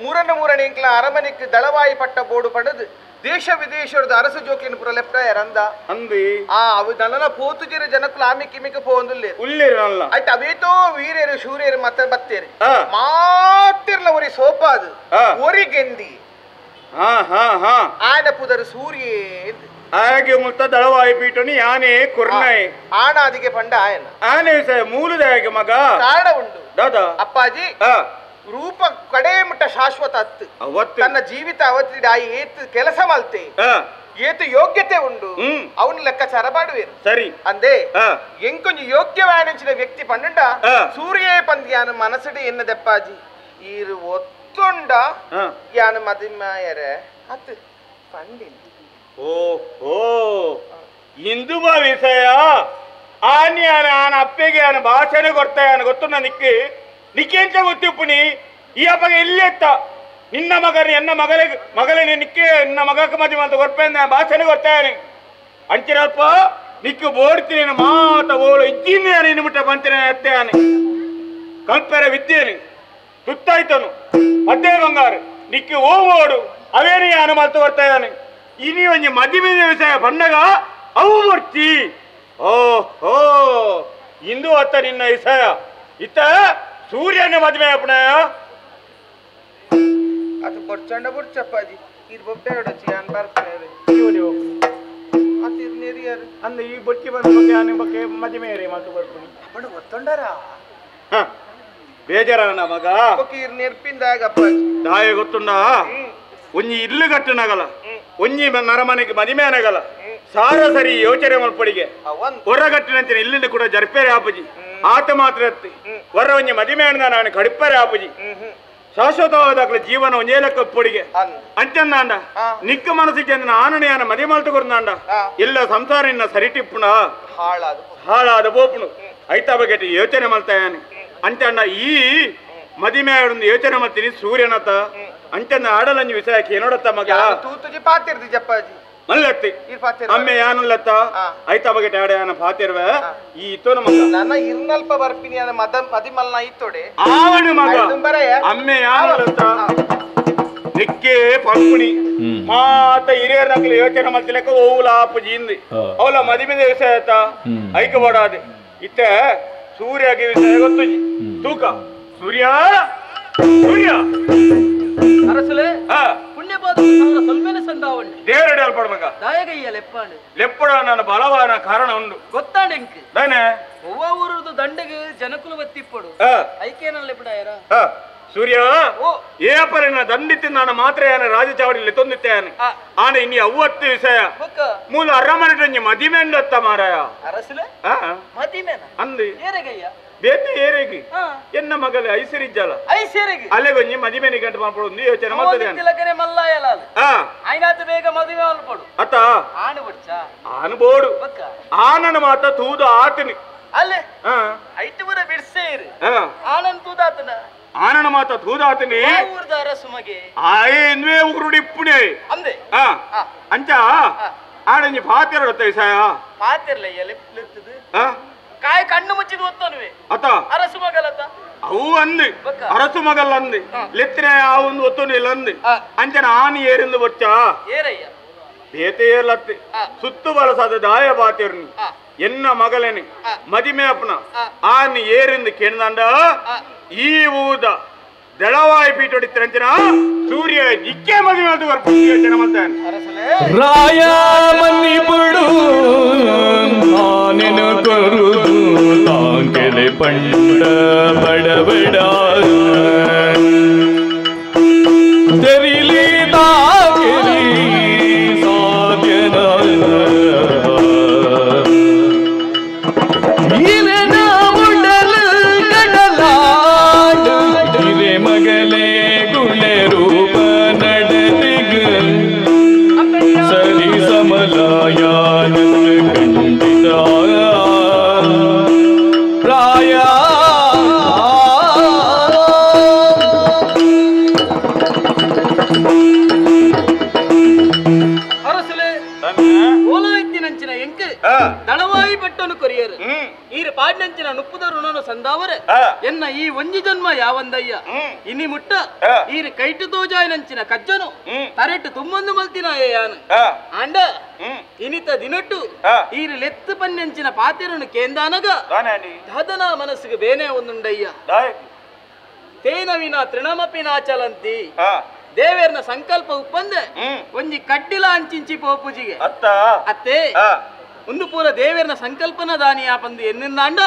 ಮೂರನ್ನ ಮೂರನೇ ಎಂಕ್ಲ ಅರಮನೆಕ್ ದಳವಾಯಿ ಪಟ್ಟ ಬೋಡು ಪಡೆದು ದೇಶ ವಿದೇಶದ ಅರಸು ಜೋಕಿನ ಪುರ ಲೆಪ್ಟಾಯರ್ ಅಂದ ಅಂದಿ ಆ ಅವು ನಲನ ಪೋತುಜಿರ ಜನಕುಲು ಆಮಿ ಕಿಮಿಕ ಪೋಂದುಲ್ಲೇರು ಉಲ್ಲೇರು ಅಲ್ಲ ಆಯ್ತು ಅವೇತೋ ವೀರೇರು ಶೂರೇರು ಮತ್ತೆ ಬತ್ತೇರು ಮಾತಿರ್ಲ ಒರಿ ಸೋಪಾದು ಒರಿ ಗೆಂದಿ ಹಾ ಹಾ ಹಾ ಆಯನ ಪುದರು ಸೂರ್ಯೇ ಹಾಗೆ ಮುತ್ತ ದಳವಾಯಿ ಪೀಠನಿ ಯಾನೆ ಕುರ್ನಾಯಿ ಆಣಾದಿಗೆ ಪಂಡ ಆಯನ ಆನೆ ಮೂಲದಾಗೆ ಮಗ ಕಾರಣ ಉಂಟು ದಾದಾ ಅಪ್ಪಾಜಿ ರೂಪ ಕಡೆ ಮುಟ್ಟ ಶಾಶ್ವತ ಅತ್ತು ತನ್ನ ಜೀವಿತ ಅವಧಿ ಆಯಿ ಏತು ಕೆಲಸ ಮಲ್ತೆ ಏತು ಯೋಗ್ಯತೆ ಉಂಡು ಅವನ ಲೆಕ್ಕಾಚಾರ ಮಾಡುವೇನು ಸರಿ ಅಂದೇ ಎಂಕೊಂಜು ಯೋಗ್ಯವಾನಿಂಚಿನ ವ್ಯಕ್ತಿ ಪಂಡ ಸೂರ್ಯೇ ಪಂದ್ಯಾನ ಮನಸ್ಸುಡು ಎನ್ನ ದೆಪ್ಪಾಜಿ ಈರು ಒತ್ತೊಂಡ ಯಾನ ಮದಿಮಾಯರೆ ಅತ್ತು ಪಂಡಿನ ಓ ಓ ಇಂದು ಬಾ ವಿಷಯ ಆನ್ಯಾನ ಆನ ಅಪ್ಪೆಗೆ ಆನ ಭಾಷೆನೆ ಕೊಡ್ತಾಯ ಗೊತ್ತು ನಿಕ್ಕೆ ನಿಕ್ಕೆಂತ ಗೊತ್ತಿಪ್ಪುನಿ ಈ ಅಪ್ಪಗೆ ಎಲ್ಲೆತ್ತ ನಿನ್ನ ಮಗನ ಎನ್ನ ಮಗಲೆ ಮಗಲೇ ನಿಕ್ಕೆ ನಿನ್ನ ಮಗಕ್ಕೆ ಮದುವೆ ಅಂತ ಕೊರ್ಪೇನ ಭಾಷೆನೆ ಕೊಡ್ತಾನೆ ಅಂಚಿನಲ್ಪ ನಿಕ್ಕು ಬೋಡ್ತೀನಿ ಮಾತ ಓಳು ಇದ್ದೀನಿ ನಿನ್ನ ಮುಟ್ಟ ಬಂತೇನೆ ಅತ್ತೆಯಾನೆ ಕಲ್ಪೆರ ವಿದ್ಯೆನೆ ತುತ್ತಾಯ್ತನು ಅದೇ ಬಂಗಾರು ನಿಕ್ಕು ಓ ಓಡು ಅವೇನೇ ಯಾನು ಮಾತು ಕೊಡ್ತಾನೆ ಇನಿ ಒಂಜಿ ಮದುವೆ ವಿಷಯ ಬಂದಾಗ ಅವು ಬರ್ತಿ ಓ ಹೋ ಇಂದು ಅತ್ತ ನಿನ್ನ ವಿಷಯ ಇತ್ತ ಸೂರ್ಯನ ಮದುವೆ ಅಪ್ಪಣೆಯ ಅದು ಬೊಡ್ಚಂಡ ಬೊಡ್ಚಪ್ಪಾಜಿ ಇದು ಬೊಬ್ಬೆ ಹೊಡಚಿ ಯಾನ್ ಬರ್ತಾರೆ ಅಂದ ಈ ಬೊಚ್ಚಿ ಬಂದ ಬಗ್ಗೆ ಆನೆ ಬಗ್ಗೆ ಮದುವೆ ರೇ ಮಾತು ಬರ್ತೀನಿ ಅಪ್ಪಣ ಗೊತ್ತೊಂಡರ ಬೇಜಾರನ ಮಗ ನೆರ್ಪಿಂದಾಗ ಅಪ್ಪಾಜಿ ದಾಯ ಗೊತ್ತುಂಡ ಒಂಜಿ ಇಲ್ಲು ಕಟ್ಟನಾಗಲ್ಲ ಒಂಜಿ ನರಮನೆಗೆ ಮದಿಮೆ ಅನಗಲ್ಲ ಸಾರ ಸರಿ ಯೋಚನೆ ಮಲ್ಪಡಿಗೆ ಹೊರಗಟ್ಟಿನಂಚಿನ ಇಲ್ಲಿಂದ ಕೂಡ ಜರ್ಪೇರೆ ಆಪುಜಿ ಆತ ಮಾತ್ರ ಎತ್ತಿ ಹೊರ ಒಂಜಿ ಮದಿಮೆ ಅಣ್ಣ ನಾನು ಕಡಿಪರೆ ಆಪುಜಿ ಶಾಶ್ವತವಾದ ಜೀವನ ಒಂಜೇ ಲೆಕ್ಕ ಪೊಡಿಗೆ ಅಂಚಂದಾಂಡ ನಿಕ್ಕ ಮನಸ್ಸಿಗೆ ಚಂದನ ಆನಣೆಯಾನ ಮದಿ ಮಲ್ತುಕೊರ್ದಾಂಡ ಎಲ್ಲ ಸಂಸಾರ ಇನ್ನ ಸರಿಟಿಪ್ಪುಣ ಹಾಳಾದ ಬೋಪುಣು ಐತಾ ಬಗೆಟ್ ಯೋಚನೆ ಮಲ್ತಾಯಾನೆ ಅಂಚಂಡ ಈ ಮದಿಮೆ ಯೋಚನೆ ಮಲ್ತೀನಿ ಸೂರ್ಯನತ ಅಂಚಂದ ಆಡಲಂಜಿ ವಿಷಯಕ್ಕೆ ಏನೋಡತ್ತ ಮಗ ತೂತುಜಿ ಪಾತಿರ್ದಿ ಜಪ್ಪಾಜಿ ಮಲ್ಲತ್ತಿ ಅಮ್ಮೆ ಯಾನುಲ್ಲತ್ತ ಐತಾ ಬಗೆಟ್ ಆಡ ಪಾತಿರ್ವ ಈ ಇತ್ತೋನ ಮಗ ನನ್ನ ಇರ್ನಲ್ಪ ಬರ್ಪಿನಿ ಮದ ಮದಿಮಲ್ನ ಇತ್ತೋಡೆ ಆವಣ ಮಗ ಅಮ್ಮೆ ಯಾನುಲ್ಲತ್ತ ನಿಕ್ಕೆ ಪಂಪುಣಿ ಮಾತ ಹಿರಿಯರ್ ನಕಲು ಯೋಚನೆ ಮಲ್ತಿಲೆಕ್ಕ ಓವುಲ ಆಪುಜಿ ಇಂದು ಅವಲ ಮದಿಮೆದ ವಿಷಯ ಆಯ್ತಾ ಐಕ ಬಡಾದೆ ಇತ್ತೆ ಸೂರ್ಯಗೆ ವಿಷಯ ಗೊತ್ತುಜಿ ತೂಕ ಸೂರ್ಯ ಸೂರ್ಯ ಅರಸುಲೆ ಪುಣ್ಯಪಾದ ಸೊಲ್ಮೆನ ಸಂದಾವಣ್ಣೆ ದೇವರಡಿ ಅಲ್ಪಡ್ಬೇಕ ದಾಯಗಯ್ಯ ಲೆಪ್ಪಾಂಡು ಲೆಪ್ಪಡ ನನ್ನ ಬಲವಾನ ಕಾರಣ ಉಂಡು ಗೊತ್ತಾಂಡ ಎಂಕ್ ದಾನೆ ಒವ್ವ ಊರುದು ದಂಡೆಗೆ ಜನಕುಲು ಬತ್ತಿಪ್ಪಡು ಐಕೇನ ಲೆಪ್ಪಡಾಯರ ಸೂರ್ಯ ಏ ಪರಿನ ದಂಡಿತಿ ನಾನು ಮಾತ್ರ ರಾಜಚಾವಡಿ ಲೆತ್ತೊಂದಿತ್ತೇನೆ ಆನೆ ಇನ್ನಿ ಅವ್ವತ್ತು ವಿಷಯ ಮೂಲ ಅರಮನೆ ಮದಿಮೆಂಡತ್ತ ಮಾರಾಯ ಅರಸುಲೆ ಮದಿಮೆನ ಅಂದು ಏರೆಗಯ್ಯ ಬೇತೆ ಏರೆಗಿ ಎನ್ನ ಮಗಲೆ ಐಸಿರಿಜ್ಜಲ ಐಸಿರಿಗೆ ಅಲೆಗೊಂಜಿ ಮದಿಮೆನಿ ಗಂಟು ಮಾಡ್ಪಡು ಯೋಚನೆ ಮಾಡ್ತದೆ ತಿಲಕನೆ ಮಲ್ಲಾಯಲ ಆಯ್ನಾತ ಬೇಗ ಮದುವೆ ಅಲ್ಪಡು ಅತ್ತ ಆನು ಬಡ್ಚ ಆನು ಬೋಡು ಆನನ ಮಾತ ತೂದು ಆತನಿ ಅಲ್ಲೇ ಐಟು ಬರ ಬಿಡ್ಸೇರು ಆನನ್ ತೂದಾತನ ಆನನ ಮಾತ ತೂದಾತನಿ ಊರ್ದ ಅರಸು ಮಗೆ ಆಯೇ ಇನ್ವೇ ಉಗುರುಡಿ ಇಪ್ಪುಣೆ ಅಂದೆ ಅಂಚ ಆಡಂಜಿ ಪಾತಿರಡತ್ತ ವಿಷಯ ಪಾತಿರ್ಲ ಎಲೆಪ್ಲುತ್ತದು ಕಾಯ ಕಣ್ಣು ಮುಚ್ಚಿದ ಒತ್ತನುವೆ ಅತ ಅರಸು ಮಗಲತ್ತ ಅವು ಅಂದು ಅರಸು ಮಗಲ್ ಅಂದು ಲೆತ್ತಿನ ಒಂದು ಒತ್ತನು ಇಲ್ಲ ಅಂದು ಅಂಚನ ಆನಿ ಏರಿಂದು ಬಚ್ಚ ಏರಯ್ಯ ಬೇತೆ ಏರ್ಲತ್ತಿ ಸುತ್ತು ಬಲಸಾದ ದಾಯ ಬಾತಿರ್ನಿ ಎನ್ನ ಮಗಲೇನಿ ಮದಿಮೆ ಅಪ್ಪನ ಆನಿ ಏರಿಂದು ಕೇಳ್ದಂಡ ಈ ಊದ ದಳವಾಯಿ ಪೀಠೊಡಿತ್ತಿರಂಚನ ಸೂರ್ಯ ಇಕ್ಕೆ ಮದುವೆ ಅದು ಯೋಚನೆ ಮಾಡ್ತಾನೆ ರಾಯ ಮನ್ನಿಪುಡು ನಾನೆನು ಕೊರುದು ತಾಂಕೆಲೆ ಪಂಡ ಬಡಬಡ ತೆರಿಲಿ ತಾಕೆಲಿ ಸಾಧ್ಯನ ಇಲೆನ ಉಡಲು ಕಡಲಾಡು ಇರೆ ಮಗಲೇ ಗುಣೆ ರೂಪ ನಡೆದಿಗ ಸರಿ ಸಮಲಾಯಾನ ಖಂಡಿತ ಪ್ರಾಯ ಅರಸುಲೆ ಓಲಾಯ್ತಿನಂಚಿನ ಎಂಕ್ ದಳವಾಯಿ ಪಟ್ಟನು ಕೊರಿಯರು ಈರು ಪಾಡ್ನಂಚಿನ ನುಪ್ಪುದ ಋಣನು ಸಂದಾವರೆ ಎನ್ನ ಈ ಒಂಜಿ ಜನ್ಮ ಯಾವಂದಯ್ಯ ಇನಿ ಮುಟ್ಟ ಈರು ಕೈಟು ತೋಜಾಯನಂಚಿನ ಕಜ್ಜನು ತರೆಟ್ಟು ತುಂಬೊಂದು ಮಲ್ತಿನ ಯಾನು ಆಂಡ ಇನಿತ ದಿನಟ್ಟು ಈರು ಲೆತ್ತು ಪನ್ನೆಂಚಿನ ಪಾತಿರನು ಕೇಂದಾನಗ ದಾದನ ಮನಸ್ಸಿಗೆ ಬೇನೆ ಒಂದುಂಡಯ್ಯ ತೇನವಿನ ತೃಣಮಪಿ ನಾಚಲಂತಿ ದೇವೇರ್ನ ಸಂಕಲ್ಪ ಉಪ್ಪಂದೆ ಒಂಜಿ ಕಡ್ಡಿಲ ಅಂಚಿಂಚಿ ಪೋಪುಜಿಗೆ ಅತ್ತೆ ಒಂದು ಪೂರ ದೇವೇರ್ನ ಸಂಕಲ್ಪನ ದಾನಿಯಾ ಪಂದು ಎನ್ನಿಂದಾಂಡ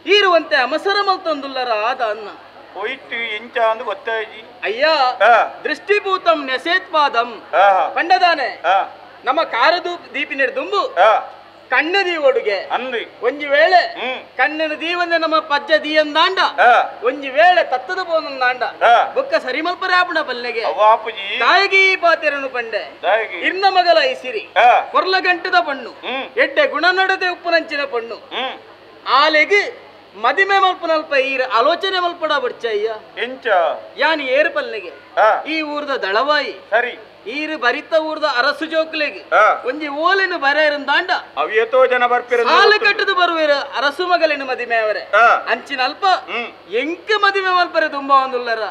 ಈರುವಂತೆ ಅಮಸರ ಮಲ್ತೊಂದುಲ್ಲರ ಆದ ಅನ್ನ ಅಯ್ಯ ದೃಷ್ಟಿಭೂತಂ ನೆಸೇತ್ಪಾದಂ ಪಂಡದಾನೆ ನಮ್ಮ ಕಾರದು ದೀಪಿನ ದುಂಬು ಕಣ್ಣು ದೀವೊಡುಗೆ ಒಂಜಿ ವೇಳೆ ಕಣ್ಣಿನ ದೀವಂದೆ ನಮ್ಮ ಪಜ್ಜ ದೀಯಂದಾಂಡ ಒಂಜಿ ವೇಳೆ ತತ್ತದ ಪೋನಂದಾಂಡ ಬೊಕ್ಕ ಸರಿಮಲ್ಪರಾಪಣ ಪಲ್ಲೆಗೆ ತಾಯಿಗೆ ಈ ಪಾತೆರನು ಪಂಡೆ ಇರ್ನ ಮಗಲ ಐಸಿರಿ ಕೊರ್ಲ ಗಂಟದ ಪಣ್ಣು ಎಡ್ಡೆ ಗುಣ ನಡದೆ ಉಪ್ಪುನಂಚಿನ ಪಣ್ಣು ಆಲೆಗೆ ಮದಿಮೆ ಮಲ್ಪನಲ್ಪ ಈರ ಆಲೋಚನೆ ಮಲ್ಪಡ ಬಡ್ಚಯ್ಯ ಯಾನಿ ಏರು ಪಲ್ಲೆಗೆ ಈ ಊರ್ದ ದಳವಾಯಿ ಸರಿ ಈರು ಬರಿತ ಊರ್ದ ಅರಸು ಜೋಕ್ಲೆಗೆ ಒಂಜಿ ಓಲೆನು ಬರೆಯರಂದಾಂಡ ಅವೇತೋ ಜನ ಬರ್ಪಿರ ಸಾಲು ಕಟ್ಟದು ಬರುವೇರು ಅರಸು ಮಗಲೇನು ಮದಿಮೆ ಅವರೇ ಅಂಚಿನ ಅಲ್ಪ ಎಂಕ ಮದಿಮೆ ಮಲ್ಪರೆ ತುಂಬಾ ಒಂದುಲ್ಲರ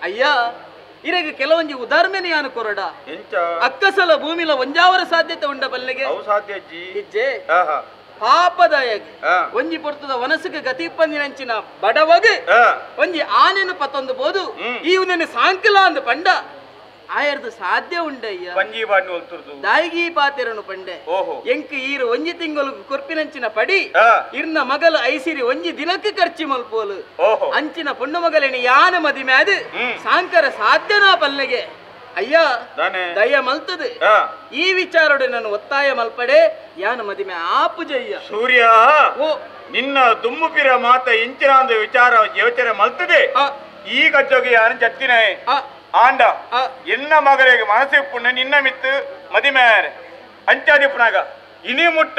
ಅಯ್ಯ ಇರಗ ಕೆಲವೊಂಜಿ ಉದಾಹರಣೆ ಯಾನು ಕೊರಡ ಅಕ್ಕಸಲ ಭೂಮಿಲ ಒಂಜಾವರ ಸಾಧ್ಯತೆ ಉಂಡ ಬಲ್ಲೆಗೆ ಇಜ್ಜೆ ಪಾಪದಾಯಗ ಒಂಜಿ ಪೊರ್ತದ ವನಸುಗೆ ಗತಿ ಪಂದಿನಂಚಿನ ಬಡವಗ ಒಂಜಿ ಆನೆನು ಪತ್ತೊಂದು ಬೋದು ಈ ಒಂದನ್ನು ಸಾಂಕಲ ಅಂದ ಪಂಡ ಆಯರ್ದು ಸಾಧ್ಯ ಉಂಡಯ್ಯ ದಾಯಿಗಿ ಪಾತೆರನು ಪಂಡೆ ಎಂಕ್ ಈರು ಒಂಜಿ ತಿಂಗಳು ಕೊರ್ಪಿನಂಚಿನ ಪಡಿ ಇರ್ನ ಮಗಲು ಐಸಿರಿ ಒಂಜಿ ದಿನಕ್ಕೆ ಖರ್ಚಿ ಮಲ್ಪೋಲು ಅಂಚಿನ ಪೊಣ್ಣು ಮಗಲೇನಿ ಯಾನ ಮದಿಮೆ ಅದು ಸಾಂಕರ ಸಾಧ್ಯನಾ ಪಲ್ಲೆಗೆ ಅಯ್ಯ ದಯ ಮಲ್ತದು ಈ ವಿಚಾರೊಡೆ ನಾನು ಒತ್ತಾಯ ಮಲ್ಪಡೆ ಯಾನ ಮದಿಮೆ ಆಪುಜಯ್ಯ ಸೂರ್ಯ ಓ ನಿನ್ನ ದುಮ್ಮುಪಿರ ಮಾತ ಇಂಚಿನ ಒಂದು ವಿಚಾರ ಯೋಚನೆ ಮಲ್ತದೆ ಈ ಕಜ್ಜೋಗಿ ಯಾರು ಜತ್ತಿನ ಆಂಡ ಎನ್ನ ಮಗಲಿಗೆ ಮನಸ್ಸಿಪ್ಪುಣ್ಣ ನಿನ್ನ ಮಿತ್ತು ಮದಿಮೆ ಅಂಚಾದಿಪ್ಪನಾಗ ಇನಿ ಮುಟ್ಟ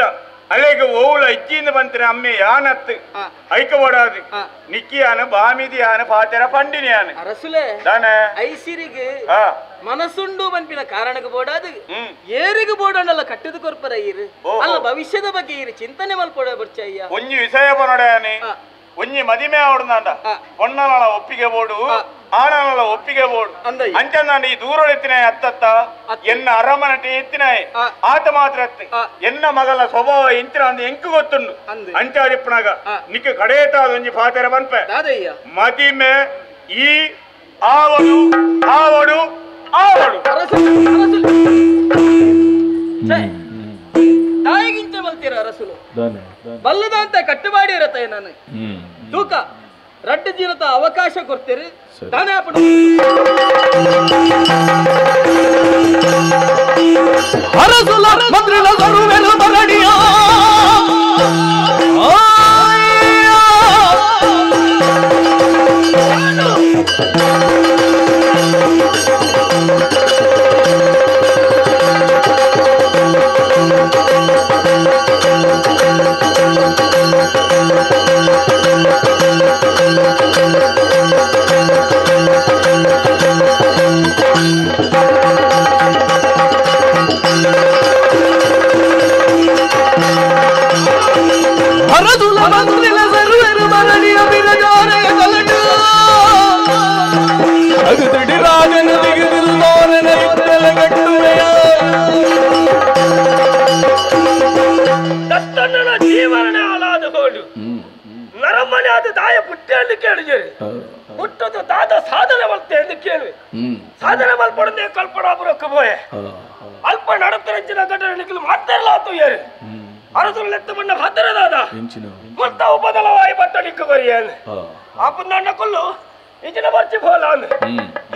ಅಲೆಗೆ ಓವುಲ ಇಚ್ಚಿಂದ ಬಂತಿನ ಅಮ್ಮೆ ಯಾನತ್ತು ಐಕ ಓಡಾದು ನಿಕ್ಕಿಯಾನ ಬಾಮಿದಿಯಾನ ಪಾತೆರ ಪಂಡಿನಿಯಾನ ಅರಸುಲೆ ದಾನೆ ಐಸಿರಿಗೆ ಮನಸ್ಸುಂಡು ಬನ್ಪಿನ ಕಾರಣಕ್ಕೆ ಬೋಡಾದು ಏರಿಗೆ ಬೋಡಣ್ಣಲ್ಲ ಕಟ್ಟದ ಕೊರ್ಪರ ಈರು ಅಲ್ಲ ಭವಿಷ್ಯದ ಬಗ್ಗೆ ಈರು ಚಿಂತನೆ ಮಲ್ಪೊಡ ಬರ್ಚಯ್ಯ ಒಂಜಿ ವಿಷಯ ಬನೋಡಯಾನಿ ಒಂಜಿ ಮದಿಮೆ ಆವಡ್ದಾಂಡ ಪೊಣ್ಣನ ಒಪ್ಪಿಗೆ ಬೋಡು ಆಣನಲ್ಲ ಒಪ್ಪಿಗೆ ಬೋಡು ಅಂಚ ನಾನು ಈ ದೂರ ಎತ್ತಿನ ಅತ್ತತ್ತ ಎನ್ನ ಅರಮನಟಿ ಎತ್ತಿನ ಆತ ಮಾತ್ರ ಎನ್ನ ಮಗಲ ಸ್ವಭಾವ ಇಂಚಿನ ಅಂದು ಎಂಕು ಗೊತ್ತುಂಡು ಅಂಚಾದಿಪ್ಪನಾಗ ನಿಕ್ಕ ಕಡೇತಾದ ಒಂಜಿ ಫಾತೆರ ಬನ್ಪೆ ಮದಿಮೆ ಈ ಆವಡು ಆವಡು ಆವಡು ತಾಯಿಗಿಂತ ಬಲ್ತೀರ ಅರಸುಲು ಬಲ್ಲದ ಅಂತ ಕಟ್ಟುಮಾಡಿ ಇರತ್ತೆ ನಾನು ತೂಕ ರಡ್ಡು ದಿನದ ಅವಕಾಶ ಕೊಡ್ತೀರಿ ತಾನೇ ಅರಸುಲ ಮಂತ್ರಿಲ ಸರುವೆಲು ಬರಡಿಯ ಜೀವನ ಹಾಳಾದ ಹೋಡು ನರಮನೆ ಆದ ತಾಯ ಪುಟ್ಟೆ ಎಂದು ಕೇಳಿದಿರಿ ಹುಟ್ಟದು ತಾತ ಸಾಧನೆ ಬಲ್ತೆ ಎಂದು ಕೇಳುವೆ ಸಾಧನೆ ಮಲ್ಪಡದೆ ಕಲ್ಪನಾಪುರಕ್ಕೆ ಬೋಯೆ ಅಲ್ಪ ನಡತರಂಚಿನ ಘಟನೆ ಮಾತಿರಲ್ಲ ಆತು ಯಾರು ಅರಸುలు ಎತ್ತ ಬಣ್ಣ ಹತ್ತಿರದಾದ ಮುತ್ತ ಉಪದಲವಾಯಿ ಬಟ್ಟ ನಿಕ್ಕು ಬರಿಯನ್ ಅಪ್ಪನ ಕೊಲ್ಲು ಇಂಚಿನ ಬರ್ಚಿ ಬೋಲಾನ್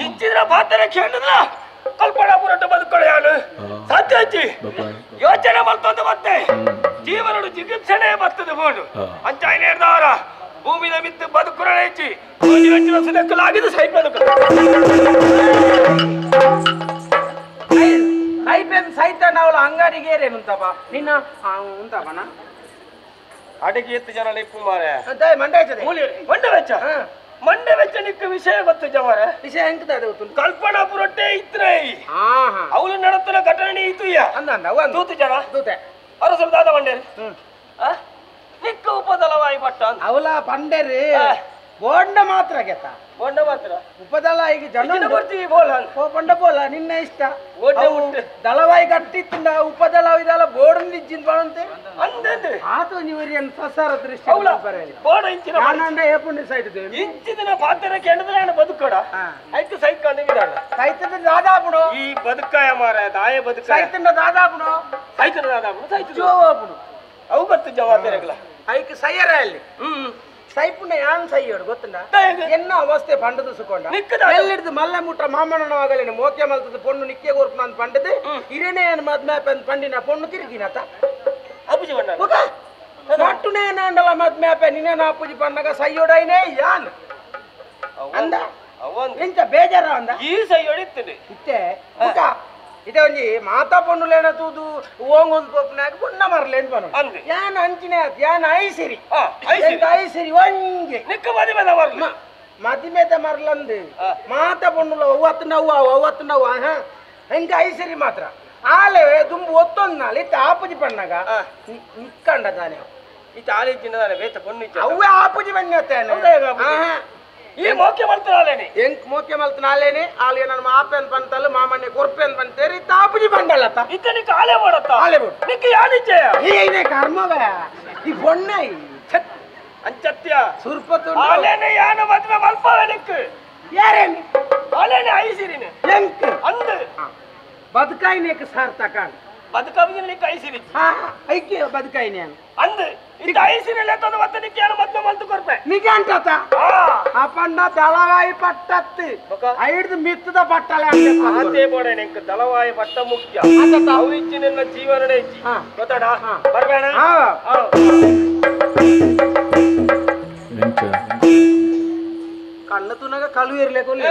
ಇಂಚಿನ ಪಾತ್ರೆ ಕೇಳಿದ್ರ ಕಲ್ಪನಾಪುರಟ್ಟು ಬದುಕೊಳ್ಳ ಸಾಧ್ಯ ಅಜ್ಜಿ ಯೋಚನೆ ಬರ್ತದೆ ಮತ್ತೆ ಜೀವನಡು ಚಿಕಿತ್ಸೆನೆ ಬರ್ತದೆ ಬೋಡು ಅಂಚಾಯನೇರ್ದವರ ಭೂಮಿನ ಮಿತ್ತು ಬದುಕುರಳೆ ಹೆಚ್ಚಿ ಸುದಕ್ಕಲಾಗಿದ್ದು ಸೈ ಬದುಕು ಸೈತ ನಾವು ಅಂಗಡಿಗೆ ಏರೇನುಂತಪ್ಪ ನಿನ್ನ ಉಂತಪ್ಪನ ಅಡಿಗೆ ಎತ್ತು ಜನ ಇಪ್ಪು ಮಾರೆ ಮಂಡೆ ಮಂಡೆ ವೆಚ್ಚ ಮಂಡೆ ವೆಚ್ಚ ನಿಕ್ಕ ವಿಷಯ ಗೊತ್ತು ಜವರ ವಿಷಯ ಎಂಕದ ಗೊತ್ತು ಕಲ್ಪನಾಪುರಟ್ಟೆ ಇತ್ರೆ ಅವಳು ನಡತನ ಘಟನೆ ಇತ್ತು ಅಂದ ತೂತು ಜನ ತೂತೆ ಅರಸರು ದಾದ ಮಂಡೇರಿ ನಿಕ್ಕ ಉಪದಲವಾಯಿ ಪಟ್ಟ ಅವಲ ಪಂಡೇರಿ ಬೋಂಡ ಮಾತ್ರ ಗೆತ್ತ ಬೋಂಡ ಮಾತ್ರ ಉಪದಲ ಈಗ ಜನ ಬರ್ತೀವಿ ಬೋಲ ಪಂಡ ಬೋಲ ನಿನ್ನ ಇಷ್ಟ ದಳವಾಯಿ ಕಟ್ಟಿತ್ತಿಂದ ಉಪದಲ ಇದೆಲ್ಲ ಬೋರ್ಡ್ ಇಜ್ಜಿಂದ ಬಾಳಂತೆ ಅಂದಂದ್ರೆ ಆತ ನೀವು ಸಸಾರ ದೃಷ್ಟಿ ಬೋರ್ಡ್ ಇಂಚಿನ ನಾನಂಡ ಏಪುಂಡಿ ಸೈಡ್ ಇಂಚಿನ ಪಾತ್ರ ಕೇಳಿದ್ರೆ ನಾನು ಬದುಕೋಡ ಆಯ್ತು ಸೈಕ್ ಅಂದಿದ್ದಾನೆ ಸೈತದ ದಾದಾಪುಡು ಈ ಬದುಕಾಯ ಮಾರ ದಾಯ ಬದುಕ ಸೈತಂಡ ದಾದಾಪುಡು ಸೈತನ ದಾದಾಪುಡು ಸೈತ ಜೋಪುಡು ಅವು ಗೊತ್ತು ಜವಾಬ್ದಾರಿಗಳ ಐಕ್ ಸೈಯರ ಅಲ್ಲಿ ಸೈಪುಂಡ ಯಾನ್ ಸೈಯೋಡು ಗೊತ್ತುಂಡ ಎನ್ನ ಅವಸ್ಥೆ ಪಂಡದು ಸುಕೊಂಡ ಎಲ್ಲಿಡ್ದು ಮಲ್ಲ ಮುಟ್ಟ ಮಾಮಣ್ಣನವಾಗಲೇನು ಮೋಕೆ ಮಲ್ತದ ಪೊಣ್ಣು ನಿಕ್ಕೆ ಕೋರ್ಪು ನಾನು ಪಂಡದು ಹಿರೇನೇ ಮದ್ಮ್ಯಾಪ ಪಂಡಿನ ಪೊಣ್ಣು ತಿರುಗಿನತ ಅಪ್ಪುಜಿ ಬಣ್ಣ ನಟ್ಟುನೇ ನಾಂಡಲ ಮದ್ಮ್ಯಾಪ ನಿನ್ನ ಅಪ್ಪುಜಿ ಪಣ್ಣಗ ಸೈಯೋಡೈನೇ ಯಾನ್ ಅಂದ ಎಂತ ಬೇಜಾರ ಅಂದ ಈ ಸೈಯೋಡಿತ್ತನೆ ಇತ್ತೆ ಮುಖ ಇದೇ ಒಂಜಿ ಮಾತಾ ಪೊಣ್ಣುಲೇನ ತೂದು ಓಂಗೊಂದು ಪೊಪ್ಪನಾಗ ಪೊಣ್ಣ ಮರಲೆ ಅಂತ ಬನ್ನು ಯಾನ್ ಅಂಚಿನೇ ಆತ್ ಯಾನ್ ಐಸಿರಿ ಐಸಿರಿ ಒಂಜಿ ನಿಕ್ಕ ಮದಿಮೆದ ಮರಲು ಮದಿಮೆದ ಮರಲಂದು ಮಾತಾ ಪೊಣ್ಣುಲ ಒವ್ವತ್ತು ನೋವು ಒವ್ವತ್ತು ನೋವು ಹೆಂಗೆ ಐಸಿರಿ ಮಾತ್ರ ಆಲೆ ದುಂಬು ಒತ್ತೊಂದು ನಾಳೆ ಇತ್ತ ಆಪುಜಿ ಪಣ್ಣಾಗ ನಿಕ್ಕಂಡ ತಾನೆ ಇತ್ತ ಆಲೆ ಚಿನ್ನದಾನೆ ಬೇತ ಪೊಣ್ಣು ಅವೇ ಆಪುಜಿ ಬಣ್ಣತ್ತೇನೆ ಈ ಮೋಕೆ ಮಲ್ತನಾಲೇನೆ ಎಂಕ್ ಮೋಕೆ ಮಲ್ತನಾಲೇನೆ ಆಲೆ ನನ್ನ ಆಪೆನ್ ಪಂತಲು ಮಾಮಣ್ಣೆ ಕೊರ್ಪೆನ್ ಪಂತೇರಿ ತಾಪುಜಿ ಬಂಡಲತ್ತ ಇತ್ತನಿಕ ಆಲೆ ಮಾಡತ್ತ ಆಲೆ ಬಿಡು ನಿಕ್ಕ ಯಾನಿಚೆ ಈ ಕರ್ಮವೇ ಈ ಬೊಣ್ಣೆ ಅಂಚತ್ಯ ಸುರ್ಪತು ಆಲೇನೆ ಯಾನ ಮದ್ವೆ ಮಲ್ಪವೆ ನಿಕ್ಕ ಯಾರೇನು ಆಲೇನೆ ಐಸಿರಿನೆ ಎಂಕ್ ಅಂದ ಬದುಕಾಯಿನೇಕ ಸಾರ್ಥಕ ಬದುಕವಿನ ನಿಕ್ಕ ಐಸಿರಿ ಹಾ ಐಕೆ ಬದುಕಾಯಿನೇ ಅಂದ ಇತ್ತ ಐಸಿರಿಲೆ ತಂದ ಮತ್ತೆ ನಿಕ್ಕ ಯಾನ ಮದ್ವೆ ಮಲ್ತು ಕೊರ್ಪೆ ನಿಗೆ ಅಂಟತ ಅಪಣ್ಣ ದಳವಾಯಿ ಪಟ್ಟತ್ತು ಐದು ಮಿತ್ತದ ಪಟ್ಟಲೆ ಆತೆ ಬೋಡೆ ನಿಂಕ ದಳವಾಯಿ ಪಟ್ಟ ಮುಖ್ಯ ಅವು ಇಚ್ಚಿ ನಿನ್ನ ಜೀವನನೇ ಇಚ್ಚಿ ಗೊತ್ತಾಡ ಬರ್ಬೇಣ ಕಣ್ಣು ತುನಗ ಕಳು ಇರ್ಲಿಕ್ಕೆ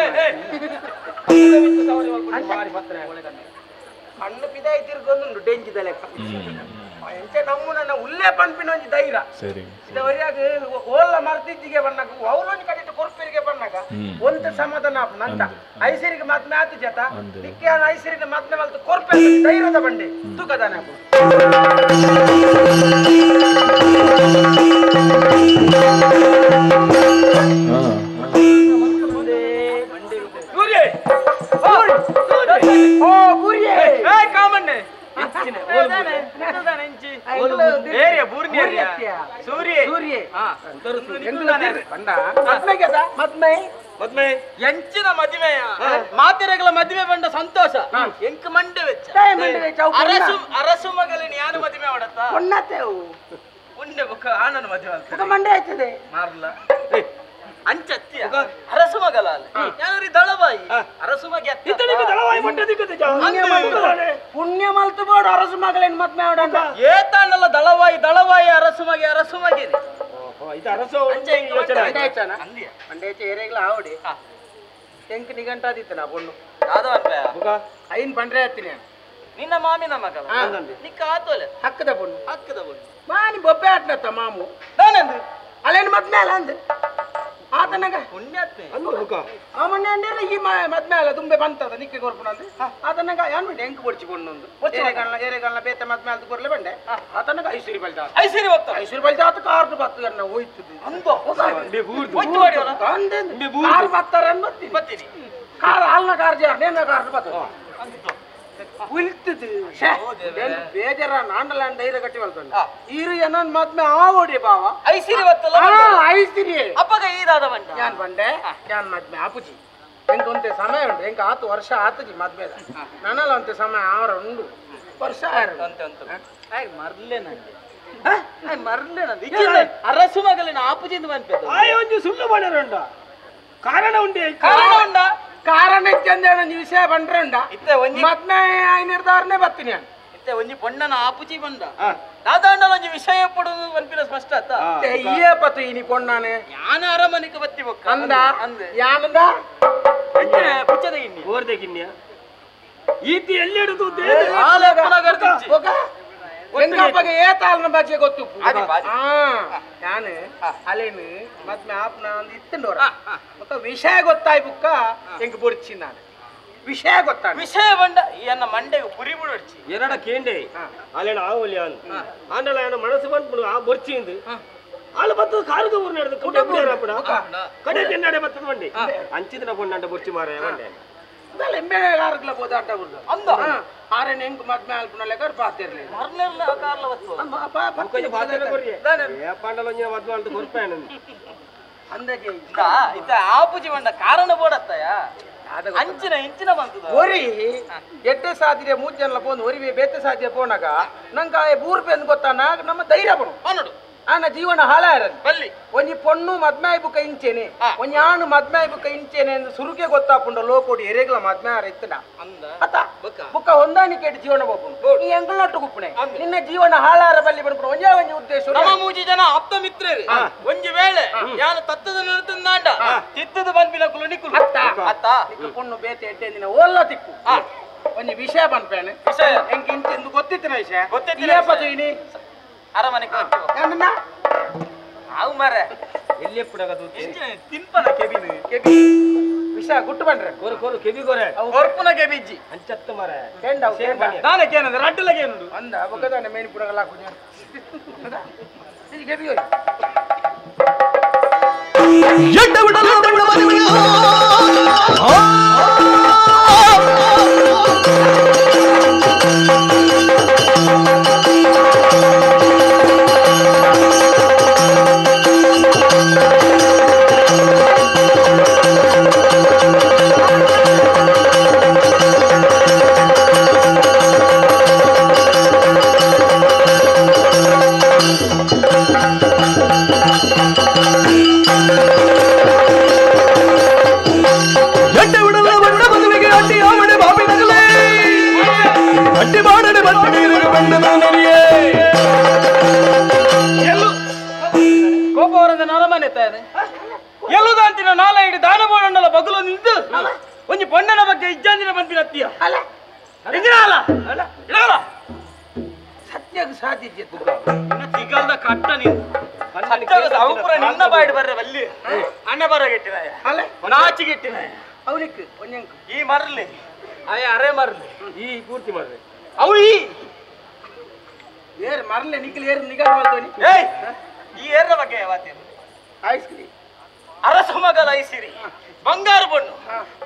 ಕಣ್ಣು ಪಿದಾಯಿ ತಿರ್ಗೊಂದುಂಡು ಡೆಂಜಿದ ಲೆಕ್ಕ ಎಂಚೆ ನಮ್ಮನ್ನ ಉಲ್ಲೇ ಪಂಪಿನ ಒಂಜಿ ಧೈರ್ಯ ಸರಿ ಇದು ಓಲ್ಲ ಮರ್ತಿಜ್ಜಿಗೆ ಬಣ್ಣಗ ಅವಲೊಂಜಿ ಕಡಿತ ಕೊರ್ಪಿರಿಗೆ ಬಣ್ಣಗ ಒಂತ ಸಮಾಧಾನ ಆಪುನ ಅಂತ ಐಸಿರಿಗೆ ಮದ್ಮೆ ಆತು ಜತ ನಿಕ್ಕೆ ಐಸಿರಿಗೆ ಮದ್ಮೆ ಮಲ್ತು ಕೊರ್ಪೆ ಧೈರ್ಯದ ಬಂಡಿ ತೂಕದಾನೆ ಓ ಬೂರಿಯೇ ಏ ಕಾಮಣ್ಣೆ ಎಂಚಿನ ಮದುವೆಯ ಮಾತೆರೆಗಳ ಮದುವೆ ಬಂಡ ಸಂತೋಷ ಎಂಕ್ ಮಂಡೆ ವೆಚ್ಚ ಅರಸು ಮಗಲಿನ ಯಾನು ಮದುವೆ ಮಾಡತ್ತ ಉಂಡೆ ಬೊಕ್ಕ ಆನನ ಮದುವೆ ಮಂಡೆ ಆಯ್ತದೆ ಮಾರ್ಲ ಅಂಚತ್ತಿ ಅರಸು ಮಗಲ ಯಾನೂರಿ ದಳವಾಯಿ ಅರಸು ಮಗ ಪುಣ್ಯ ಮಲ್ತು ಬೋಡು ಅರಸು ಮಗಲೇನು ಮದ್ವೆ ಮಾಡಂತ ಏತಾನಲ್ಲ ದಳವಾಯಿ ದಳವಾಯಿ ಅರಸು ಮಗೆ ಅರಸು ಮಗೇನೆ ಮಂಡೇಚ ಏರೆಗ್ಲ ಆವಡಿ ಎಂಕ್ ನಿಗಂಟಾದಿತ್ತ ನಾ ಪೊಣ್ಣು ಐನ್ ಪಂಡ್ರೆ ಹತ್ತಿನಿ ನಿನ್ನ ಮಾಮಿನ ಮಗ ನಿಕ್ಕ ಆತೋಲೆ ಹಕ್ಕದ ಪೊಣ್ಣು ಹಕ್ಕದ ಪೊಣ್ಣು ಮಾನಿ ಬೊಬ್ಬೆ ಆಟ್ನತ್ತ ಮಾಮು ನಾನಂದು ಅಲ್ಲೇನು ಮದ್ವೆ ಅಲ್ಲ ಅಂದೆ ಆತನಗ ಪುಣ್ಯಾತ್ಮೆ ಆ ಮೊನ್ನೆ ಅಂದ್ರೆ ಈ ಮದ್ವೆ ಅಲ್ಲ ತುಂಬೆ ಬಂತದ ನಿಕ್ಕೆ ಕೊರ್ಪುಣ ಅಂದ್ರೆ ಆತನಗ ಯಾನ್ ಬಂಡೆ ಎಂಕ್ ಬೊಡ್ಚಿ ಪೊಣ್ಣೊಂದು ಏರೆಗಳ್ನ ಬೇತೆ ಮದ್ವೆ ಅಲ್ದು ಕೊರ್ಲೆ ಬಂಡೆ ಆತನಗ ಐಸೂರಿ ಬಲ್ದ ಐಸೂರಿ ಬತ್ತ ಐಸೂರಿ ಬಲ್ದ ಆತ ಕಾರ್ ಬತ್ತು ಎನ್ನ ಹೋಯ್ತದೆ ಅಂದೋ ಕಾರ್ ಬತ್ತಾರ ಅನ್ ಬತ್ತೀನಿ ಕಾರ್ ಹಾಲ್ನ ಕಾರ್ ಜಾರ್ ನೇನ ಕಾರ್ ಬತ್ತ ಉಲ್ತದೆ ಬೇಜಾರ ನಾಂಡಲ ಧೈರ್ಯ ಕಟ್ಟಿ ಬಲ್ತಂಡ ಈರು ಏನನ್ ಮದ್ವೆ ಆವೋಡಿ ಬಾವ ಐಸಿರಿ ಬತ್ತಲ್ಲ ಐಸಿರಿ ಅಪ್ಪಗ ಈದಾದ ಬಂಡ ಯಾನ್ ಬಂಡೆ ಯಾನ್ ಮದ್ವೆ ಆಪುಜಿ ಎಂಕ ಒಂತೆ ಸಮಯ ಉಂಟು ಎಂಕ ಆತು ವರ್ಷ ಆತಜಿ ಮದ್ವೆದ ನನಲ ಒಂತೆ ಸಮಯ ಆರ ಉಂಡು ವರ್ಷ ಆರ ಅಂತೆ ಅಂತ ಮರ್ಲೆ ನಂಗೆ ಮರ್ಲೆ ನಂಗೆ ಅರಸು ಮಗಲಿನ ಆಪುಜಿಂದ ಬಂದ್ಪೆ ಆಯ್ ಒಂಜಿ ಸುಳ್ಳು ಮಾಡ್ಯಾರ ಕಾರಣ ಉಂಡೆ ಕಾರಣ ಉಂಡ ಕಾರಣ ಇತ್ತಂದೆ ಒಂಜಿ ವಿಷಯ ಬಂಡ್ರೆ ಉಂಡ ಮದ್ವೆ ನಿರ್ಧಾರನೆ ಬರ್ತೀನಿ ಇತ್ತೆ ಒಂಜಿ ಪೊಣ್ಣನ ಆಪುಜಿ ಬಂದ ದಾದಾಂಡಲ ಒಂಜಿ ವಿಷಯ ಪಡುದು ಪನ್ಪಿನ ಸ್ಪಷ್ಟ ಅತ್ತ ಇಯೇ ಪತು ಇನಿ ಪೊಣ್ಣಾನೆ ಯಾನ ಅರಮನೆಗೆ ಬತ್ತಿ ಬೊಕ್ಕ ಅಂದ ಯಾನಂದ ಪುಚ್ಚದ ಗಿನ್ನಿ ಓರ್ದೆ ಗಿನ್ನಿಯ ಈತಿ ಎಲ್ಲಿ ಹಿಡಿದು ಎಂಕಪ್ಪಗೆ ಏತಾಲ್ನ ಭಾಷೆ ಗೊತ್ತು ನಾನು ಅಲೇನು ಮದ್ವೆ ಆಪ್ನ ಅಂದ್ ಇತ್ತಂಡೋರ ಬೊಕ್ಕ ವಿಷಯ ಗೊತ್ತಾಯ್ ಬುಕ್ಕ ಎಂಕ್ ಬೊಡ್ಚಿ ನಾನು ವಿಷಯ ಗೊತ್ತಾಗ ವಿಷಯ ಬಂಡ ಎನ್ನ ಮಂಡೆಗೆ ಪುರಿ ಬಿಡೊಡ್ಚಿ ಎರಡ ಕೇಂಡೆ ಅಲ್ಲೇನ ಆವಲಿ ಅನ್ ಆಂಡಲ ಏನ ಮನಸ್ಸು ಬಂದ್ಬಿಡು ಆ ಬೊಡ್ಚಿ ಇಂದು ಆಳು ಬತ್ತದ ಕಾರುಗ ಊರು ನಡೆದು ಕುಟುಂಬ ಕಡೆ ತಿನ್ನಡೆ ಬತ್ತದ ಬಂಡಿ ಅಂಚಿದ ಪೊಣ್ಣಂಟ ಬೊಡ್ಚಿ ಮಾರ ಬಂಡೆ ಎಂಬೆಳೆ ಕಾರುಗ್ಲ ಬೋದಾಟ ಉಂಡು ಅಂದ ಆರೇನು ಎಂಕ್ ಮದ್ವೆ ಆಲ್ಪುನ ಲೆಕ್ಕ ಪಾತಿರ್ಲಿ ಮರ್ನೆಲ್ಲ ಕಾರ್ಲ ಅಂದಾಜೆ ಇತ್ತ ಆಪುಜಿ ಬಂಡ ಕಾರಣ ಬೋಡತ್ತಯ ಅಂಚಿನ ಇಂಚಿನ ಬಂತದ ಒರಿ ಎಡ್ಡೆ ಸಾಧ್ಯತೆ ಮೂರು ಜನ ಪೋನ್ ಒರಿವೆ ಬೇತೆ ಸಾಧ್ಯ ಪೋನಾಗ ನಂಗೆ ಆ ಬೂರ್ ಪೆಂದು ಗೊತ್ತಾನ ನಮ್ಮ ಧೈರ್ಯ ಬರು ಪನ್ನಡು ಆನ ಜೀವನ ಹಾಳಾರದು ಬಲ್ಲಿ ಒಂಜಿ ಪೊಣ್ಣು ಮದ್ಮೆ ಬುಕ್ಕ ಇಂಚೇನೆ ಒಂಜಿ ಆಣು ಮದ್ಮೆ ಬುಕ್ಕ ಇಂಚೇನೆ ಎಂದು ಸುರುಕೆ ಗೊತ್ತಾಪುಂಡ ಲೋಕೋಡಿ ಎರೆಗ್ಲ ಮದ್ಮೆ ಆರ ಇತ್ತಡ ಅತ್ತ ಬುಕ್ಕ ಹೊಂದಾಣಿಕೆ ಜೀವನ ಬೋಪುಂಡು ನೀ ಎಂಗ್ಲೊಟ್ಟು ಗುಪ್ಪಣೆ ನಿನ್ನ ಜೀವನ ಹಾಳಾರ ಬಲ್ಲಿ ಬನ್ಪುಣ ಒಂಜೇ ಒಂಜಿ ಉದ್ದೇಶ ನಮ್ಮ ಮೂಜಿ ಜನ ಆಪ್ತ ಮಿತ್ರರು ಒಂಜಿ ವೇಳೆ ಯಾನು ತತ್ತದ ನಿರ್ತಂದಾಂಡ ತಿತ್ತದ ಬನ್ಪಿನ ಕುಲು ನಿಕ್ಕುಲು ಅತ್ತ ಅತ್ತ ನಿಕ್ಕ ಪೊಣ್ಣು ಬೇತೆ ಎಡ್ಡೆ ದಿನ ಓಲ್ಲ ತಿಕ್ಕು ಒಂಜಿ ವಿಷಯ ಬನ್ಪೇನೆ ವಿಷಯ ಎಂಕ್ ಇಂಚೆಂದು ಗೊತ್ತಿತ್ತಿನ ವಿಷಯ ಗೊತ್ತಿತ್ತಿನ ಇನಿ ಅರಮನೆ ಅವು ಮಾರ್ರೆ ಎಲ್ಲಿ ತಿನ್ಪನ ಕೆಬಿನ ಕೆಬಿ ವಿಷ ಗುಟ್ಟು ಬಂಡ್ರೆ ಕೋರು ಕೋರು ಕೆಬಿ ಕೋರೆ ಕೊರ್ಪುನ ಕೆಬಿಜ್ಜಿ ಅಂಚತ್ತ ಮಾರ್ರೆ ಕೆಂಡ ದಾನಕ್ಕೆ ಏನಂದ್ರೆ ರಡ್ಡಲಗೆ ಏನುಂಡು ಅಂದ ಬೊಕ್ಕದಾನೆ ಮೇನ್ ಪುಡಗಲ ಹಾಕುಜ ಕೆಬಿ ಹೋಯ್ ಎಡ್ಡ ಬಿಡಲ ಬಂಡ ಮದುವೆಯೋ ಎಲ್ಲುದಾಂತಿನ ನಾಲ ಇಡಿ ದಾನ ಬೋಡಣ್ಣಲ ಬಗುಲು ನಿಂತು ಒಂಜಿ ಪೊಣ್ಣನ ಬಗ್ಗೆ ಇಜ್ಜಾಂದಿನ ಬಂಪಿನ ಅತ್ತಿಯ ಅಲ್ಲ ಇಜ್ಜಿನ ಅಲ್ಲ ಇಡಲ್ಲ ಸತ್ಯಕ್ಕೆ ಸಾಧ್ಯ ತಿಗಲ್ದ ಕಟ್ಟ ನೀನು ಸತ್ಯಗ ನಿನ್ನ ಬಾಯಿಡ್ ಬರ್ರೆ ಬಲ್ಲಿ ಅಣ್ಣ ಬರಗೆಟ್ಟಿನಾಯ ಅಲ್ಲ ನಾಚಿಗೆಟ್ಟಿನಾಯ ಅವನಿಕ್ ಒಂಜಂಕ್ ಈ ಮರ್ಲಿ ಅಯ್ಯ ಅರೆ ಮರ್ಲಿ ಈ ಪೂರ್ತಿ ಮರ್ಲಿ ಅವು ಈ ಏರ್ ಮರ್ಲೆ ನಿಕ್ಲಿ ಏರ್ ನಿಗಾ ಮಾಡ್ತೋನಿ ಏಯ್ ಈ ಏರ್ನ ಬಗ್ಗೆ ಯಾವತ್ತೇನು ಐಸ್ ಕ್ರೀಮ್ ಅರಸು ಮಗಲ ಐಸಿರಿ ಬಂಗಾರು ಬಣ್ಣು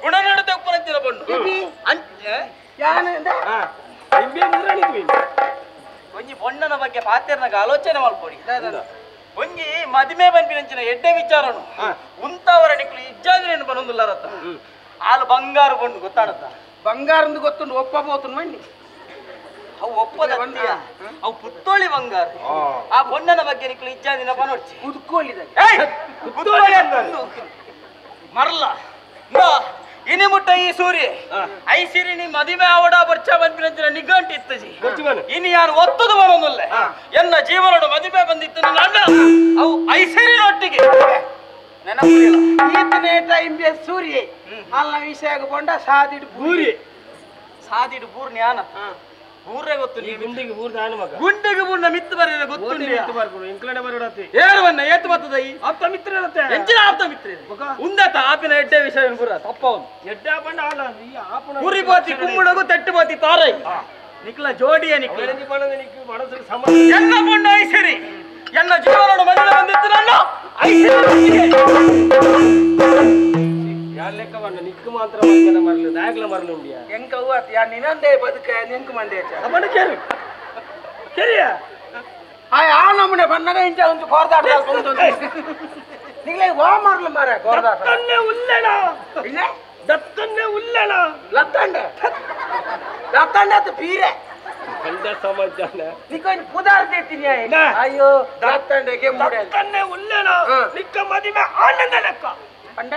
ಗುಣನಡತೆ ಉಪ್ಪನಂಚಿನ ಬಣ್ಣು ಅಂಚೆ ಒಂಜಿ ಪೊಣ್ಣನ ಬಗ್ಗೆ ಪಾತೆರ್ನಾಗ ಆಲೋಚನೆ ಮಾಡ್ಕೊಡಿ. ಒಂಜಿ ಮದಿಮೆ ಬಂಪಿನಂಚಿನ ಎಡ್ಡೆ ವಿಚಾರನು ಉಂತಾವರ ನಿಕ್ಲು ಇಜ್ಜಾದ್ರೆ ಬನೊಂದುಲ್ಲಾರತ್ತ. ಆಲು ಬಂಗಾರು ಪೊಣ್ಣು ಗೊತ್ತಾಡತ್ತ. ಬಂಗಾರ ಗೊತ್ತುಂಡು ಒಪ್ಪ ಬೋತುಂಡು ಮಂಡಿ ಅವು ಒಪ್ಪದ ಅವು ಪುತ್ತೋಳಿ ಬಂಗಾರ. ಆ ಪೊಣ್ಣನ ಬಗ್ಗೆ ನಿಕ್ಲು ಇಜ್ಜಾದಿನ ಬನೊಡ್ಚಿ ಕುದ್ಕೋಳಿದ ಮರಲ ಇನಿ ಮುಟ್ಟ ಈ ಸೂರ್ಯ ಐಸಿರಿ ನೀ ಮದಿಮೆ ಆವಡ ಬರ್ಚ ಬಂದ್ಬಿನ ನಿಘಂಟು ಇತ್ತಜಿ. ಇನಿ ಯಾರು ಒತ್ತದು ಬರೋದಿಲ್ಲ. ಎನ್ನ ಜೀವನೋಡು ಮದಿಮೆ ಬಂದಿತ್ತು ನನ್ನ ಅವು ಐಸಿರಿನೊಟ್ಟಿಗೆ ನೆನಪಿಲ್ಲ. ಈತನೇ ಟೈಮ್ ಸೂರ್ಯ ಅಲ್ಲ ವಿಷಯ ಕೊಂಡ ಸಾದಿಡು ಬೂರಿ ಸಾದಿಡು ಬೂರ್ ಜ್ಞಾನ ಬೂರೇ ಗೊತ್ತು. ಗುಂಡಿಗೆ ಬೂರ್ ದಾನ ಮಗ ಗುಂಡಿಗೆ ಬೂರ್ನ ಮಿತ್ತು ಬರೀರ ಗೊತ್ತು. ಮಿತ್ತು ಬರ್ಬೋದು ಇಂಕ್ಲಡೆ ಬರೋಡತಿ ಏರುವನ್ನ ಏತು ಬರ್ತದ ಈ ಆಪ್ತ ಮಿತ್ರ ಇರುತ್ತೆ ಎಂಚಿನ ಆಪ್ತ ಮಿತ್ರ ಉಂದತ ಆಪಿನ ಎಡ್ಡೆ ವಿಷಯ ಪೂರ ತಪ್ಪವನು ಎಡ್ಡೆ ಆಪಂಡ ಆಲ ಈ ಆಪನ ಪುರಿ ಬೋತಿ ಕುಂಬುಡಗು ತಟ್ಟು ಬೋತಿ ತಾರೈ ನಿಕ್ಲ ಜೋಡಿಯ ನಿಕ್ಲ ನಿಕ್ಕು ಮನಸ್ಸಿಗೆ ಸಂಬಂಧ ಎನ್ನ ಪೊಣ್ಣ ಐಸಿರಿ ಎನ್ನ ಜೀವನೋಡು ಮದುವೆ ಬಂದಿತ್ತು ನನ್ನ ಐಸಿರಿ ಲೆಕ್ಕವನ್ನ ನಿಕ್ಕು ಮಾತ್ರ ಮಕ್ಕಳ ಮರಲು ದಾಯಕಲ ಮರಲು ಉಂಡಿಯ ಎಂಕ ಅವ್ವ ಯಾ ನಿನಂದೇ ಬದುಕ ಎಂಕ ಮಂಡೇಚ ಅಮ್ಮನ ಕೇರು ಕೆರಿಯ ಆ ಆ ನಮ್ಮನೆ ಬನ್ನಗ ಇಂಚ ಒಂದು ಕೋರ್ದಾಟ ನಿಂಗ್ಲೇ ವಾ ಮರಲು ಮಾರ ಕೋರ್ದಾಟ ದತ್ತನ್ನೇ ಉಲ್ಲೆಣ ಇಲ್ಲ ದತ್ತನ್ನೇ ಉಲ್ಲೆಣ ಲತ್ತಂಡ ಲತ್ತಂಡ ಅದು ಪೀರೆ ಕಂಡ ಸಮಾಜನ ನಿಕ್ಕೊಂದು ಪುದಾರ್ ದೇತೀನಿ ಅಯ್ಯೋ ದತ್ತಂಡಗೆ ದತ್ತನ್ನೇ ಉಲ್ಲೆಣ ನಿಕ್ಕ ಮದಿಮೆ ಆನಂದ ಲೆಕ್ಕ ಪಂಡ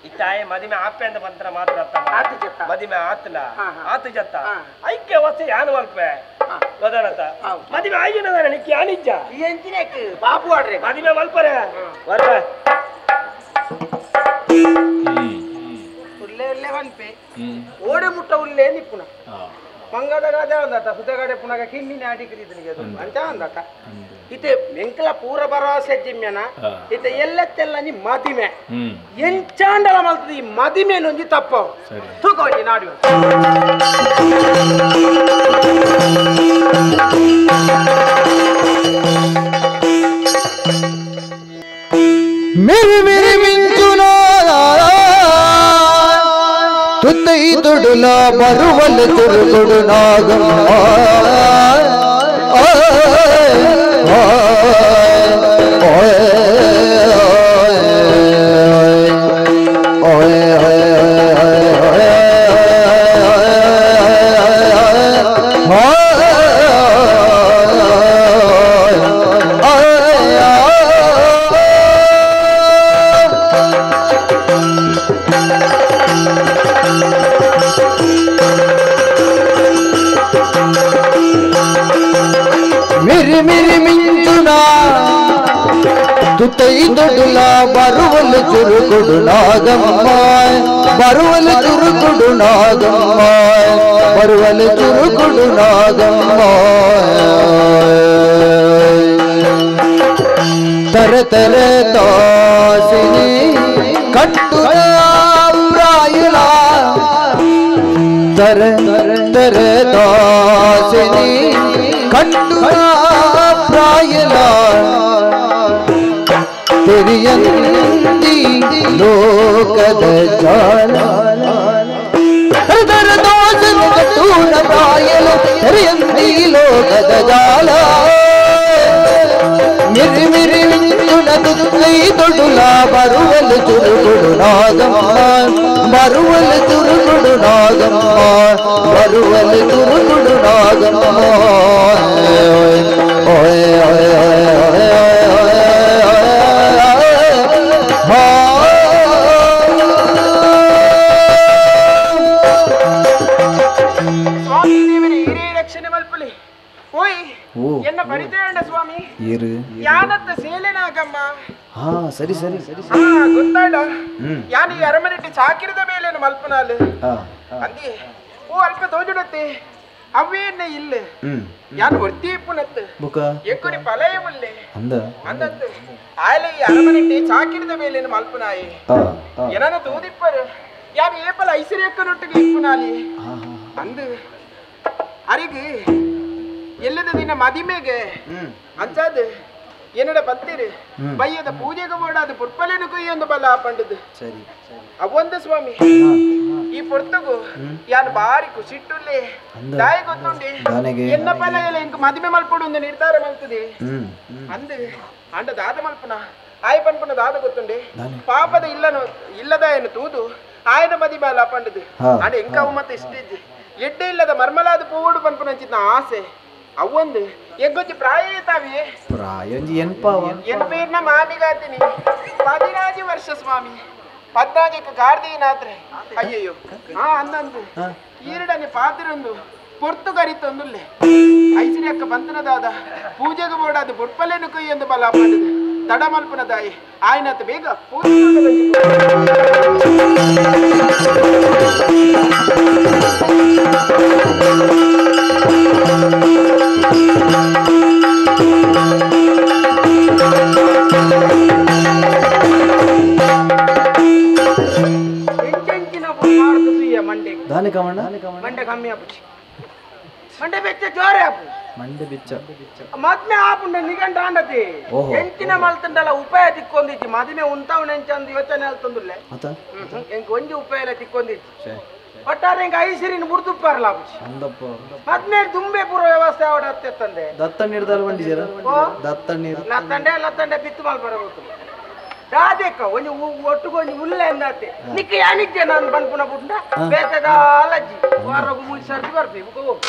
ಈ ತಾಯಿ ಮದಿಮೆ ಆಪೆ ಅಂತ ಬಂತ್ರ ಮಾತ್ರ ಮದಿಮೆ ಆತಲ ಆತು ಜತ್ತ ಐಕ್ಯ ವಸ್ತು ಯಾನು ಮಲ್ಪೆ ಗೊತ್ತಾಡತ್ತ ಮದಿಮೆ ಆಗಿನ ನಿಕ್ಕಿ ಯಾನಿಜ್ಜ ಬಾಪು ಆಡ್ರೆ ಮದಿಮೆ ಮಲ್ಪರೆ ಬರ್ರೆ ಉಲ್ಲೆ ಉಲ್ಲೆ ಬನ್ಪೆ ಓಡೆ ಮುಟ್ಟ ಉಲ್ಲೆ ನಿಪ್ಪುಣ ಮಂಗದ ಗಾದೆ ಅಂದತ ಸುದಗಡೆ ಪುನಗ ಕಿನ್ನಿನ ಅಡಿಕ್ರಿದನಿಗೆ ಅಂತ ಅಂದತ ಇತೆ ಮೆಂಕಲ ಪೂರ ಭರವಸೆ ಜಿಮ್ಯನ ಇತೆ ಎಲ್ಲತ್ತೆಲ್ಲ ನೀ ಮದಿಮೆ ಎಂಚಾಂಡಲ ಮಲ್ತದ ಈ ಮದಿಮೆ ನೊಂಜಿ ತಪ್ಪವು ತೂಕೋಜಿ ನಾಡು ಮಿರಿ ಮಿರಿ ಮಿಂಚುನ ತುತ್ತೈ ತೊಡುಲ ಬರುವಲ್ ತುರುಕೊಡು ನಾಗಮ್ಮ ಮಿರಿ ಮಿರಿ ಮಿಂಚುನ ತುತ್ತೈ ದೊಡ್ಡುಲ ಬರುವಲ್ ಚುರುಕುಡು ನಾಗಮ್ಮ ಬರುವಲ್ ಚುರುಕುಡು ನಾಗಮ್ಮ ಬರುವಲ್ ಚುರುಕುಡು ನಾಗಮ್ಮ ತರ ತರ ತಾಸಿನಿ ಕಟ್ಟು ಪ್ರಾಯುಲ ತರ ತರ ತಾಸಿನಿ ಕಟ್ಟು ಪ್ರಾಯಲ ತೆರಿಯಂದಿ ಲೋಕದ ಜಾಲ ತರ ದೋಸನ ಕಟ್ಟೂನ ಪ್ರಾಯಲ ತೆರಿಯಂದಿ ಲೋಕದ ಜಾಲ ಮಿರಿ ಮಿರಿ ಮಿಂಚುನ ತುತ್ತೈ ತೊಡುಲ ಬರುವಲ್ ಚುರುಗುಡು ನಾಗಮ್ಮ ಬರುವಲ್ ಚುರುಗುಡು ನಾಗಮ್ಮ ಬರುವಲ್ ಚುರುಗುಡು ನಾಗಮ್ಮ ಓಯ್ ಓಯ್ ಓಯ್ ಸ್ವಾಮಿ ದೇವರೇ ಹಿರಿಯ ರಕ್ಷಣೆ ಮಲ್ಪಲಿ ಓಯ್ ಎನ್ನ ಪರಿಚಯ ಸ್ವಾಮಿ ಯಾನತ್ತ ಸೇಲೆನಾಗಮ್ಮ ಹಾ ಸರಿ ಸರಿ ಸರಿ ಹಾ ಗೊತ್ತಾಡ ಯಾನು ಈ ಅರಮನೆಟ್ಟಿ ಚಾಕಿರದ ಮೇಲೇನು ಮಲ್ಪನಾಲ್ ಅಂದಿ ಓ ಅಲ್ಪ ತೋಜುಡತ್ತೆ ಅವೇನ ಇಲ್ಲ ಯಾನು ಒರ್ತಿ ಪುನತ್ತು ಎಂಕುರಿ ಪಲಯ ಉಲ್ಲೆ ಅಂದತ್ತು ಆಯ್ಲೆ ಈ ಅರಮನೆಟ್ಟಿ ಚಾಕಿರದ ಮೇಲೇನು ಮಲ್ಪನಾಯಿ ಏನಾನ ತೂದಿಪ್ಪರು ಯಾನು ಏಪಲ ಐಸಿರಿಯಕ್ಕನೊಟ್ಟಿಗೆ ಇಪ್ಪುನಾಲಿ ಅಂದು ಅರಿಗೆ ಎಲ್ಲದ ದಿನ ಮದಿಮೆಗೆ ಅಂಚಾದ என்னட பத்திரு பையத பூஜைக்கு போடாது புற்பலனு குய்யந்து பல பண்டுது சரி ಅವೊಂದು ಸ್ವಾಮಿ ಈ ಪೊರ್ತುಗು ಯಾನ್ ಬಾರಿ ಖುಷಿಟ್ಟುಲ್ಲೆ ದಾಯಿ ಗೊತ್ತುಂಡೆ ಎನ್ನ ಪಲಯಲ ಇಂಕ ಮದಿಮೆ ಮಲ್ಪೊಡು ಒಂದು ನಿರ್ಧಾರ ಮಲ್ತದೆ ಅಂದ್ ಅಂಡ ದಾದ ಮಲ್ಪುನ ಆಯ್ ಪನ್ಪುನ ದಾದ ಗೊತ್ತುಂಡೆ ಪಾಪದ ಇಲ್ಲನು ಇಲ್ಲದಾಯನು ತೂದು ಆಯನ ಮದಿಮೆ ಅಲ್ಲ ಪಂಡದು ಅಂಡ ಎಂಕ ಅವು ಮತ್ತೆ ಇಷ್ಟಿಜ್ಜಿ ಎಡ್ಡೆ ಇಲ್ಲದ ಮರ್ಮಲಾದ ಪೂವಡು ಪನ್ಪುನಂಚಿನ ಆಸೆ ಅವೊಂದು ಎಗ್ಗೊಜ್ಜಿ ಪ್ರಾಯ ತಾವಿಯೇ ಪ್ರಾಯೊಂಜಿ ಎನ್ಪಾವ ಎನ್ಪೇರ್ನ ಮಾಮಿಗಾತಿನಿ 15 ವರ್ಷ ಸ್ವಾಮಿ 14 ಕಾರ್ದೀನಾದ್ರೆ ಅಯ್ಯಯ್ಯೋ ಹಾ ಅಂದಂದು ಈರಡನೆ ಪಾತಿರೊಂದು ಪೊರ್ತು ಕರಿತೊಂದುಲ್ಲೆ ಐಸಿರಿ ಅಕ್ಕ ಬಂತನದಾದ ಪೂಜೆಗೆ ಬೋಡಾದ ಬೊಡ್ಪಲೇನು ಕೊಯ್ಯೊಂದು ಬಲ ಪಂಡದು ತಡ ಮಲ್ಪನ ದಾಯಿ ಆಯ್ನಾತ ಬೇಗ ಪೂಜೆ ದಾನೆ ಕಮಣ್ಣ ಮಂಡೆ ಕಮ್ಮಿ ಆಪುಚಿ ಮಂಡೆ ಬೆಚ್ಚ ಜೋರೆ ಆಪು ಮಂಡೆ ಬೆಚ್ಚ ಮದ್ಮೆ ಆಪುಂಡ ನಿಗಂಟ ಆಂಡತಿ ಎಂಚಿನ ಮಲ್ತಂಡಲ ಉಪಾಯ ತಿಕ್ಕೊಂದಿಚ್ಚಿ ಮದಿಮೆ ಉಂತಾವ್ ನೆಂಚಂದು ಯೋಚನೆ ಅಲ್ತಂದುಲ್ಲೆ ಎಂಕ್ ಒಂಜಿ ಉಪಾಯ ಎಲ್ಲ ತಿಕ್ಕೊಂದಿಚ್ಚಿ ಒಟ್ಟಾರೆ ಎಂಕ್ ಐಸಿರಿನ ಮುರ್ದುಪ್ಪಾರಲ್ಲ ಆಪುಚಿ ಅಂದಪ್ಪ ಮದ್ಮೆ ದುಂಬೆ ಪೂರ ವ್ಯವಸ್ಥೆ ಆವಡ ಅತ್ತೆತ್ತಂದೆ ದತ್ತ ನೀರ್ ದಾಲ್ ಬಂಡಿ ಜರ ದತ್ತ ನೀರ್ ಲತ್ತಂಡೆ ಲತ್ತಂಡೆ ಬಿತ್ತು ಮಲ್ಪಡ ಗೊತ್ತು ದಾದೇಕ ಒಂಜಿ ಒಟ್ಟುಗು ಒಂಜಿ ಉಲ್ಲೆ ಅಂದಾತೆ ನಿಕ್ಕ ಯಾನಿಜ್ಜೆ ನಾನು ಪನ್ಪುನ ಪುಂಡ ಬೇತದ ಅಲಜ್ಜಿ ವಾರಗು ಮೂಜಿ ಸರ್ತಿ ಬರ್ಪಿ ಬುಕ್ಕ ಹೋಗು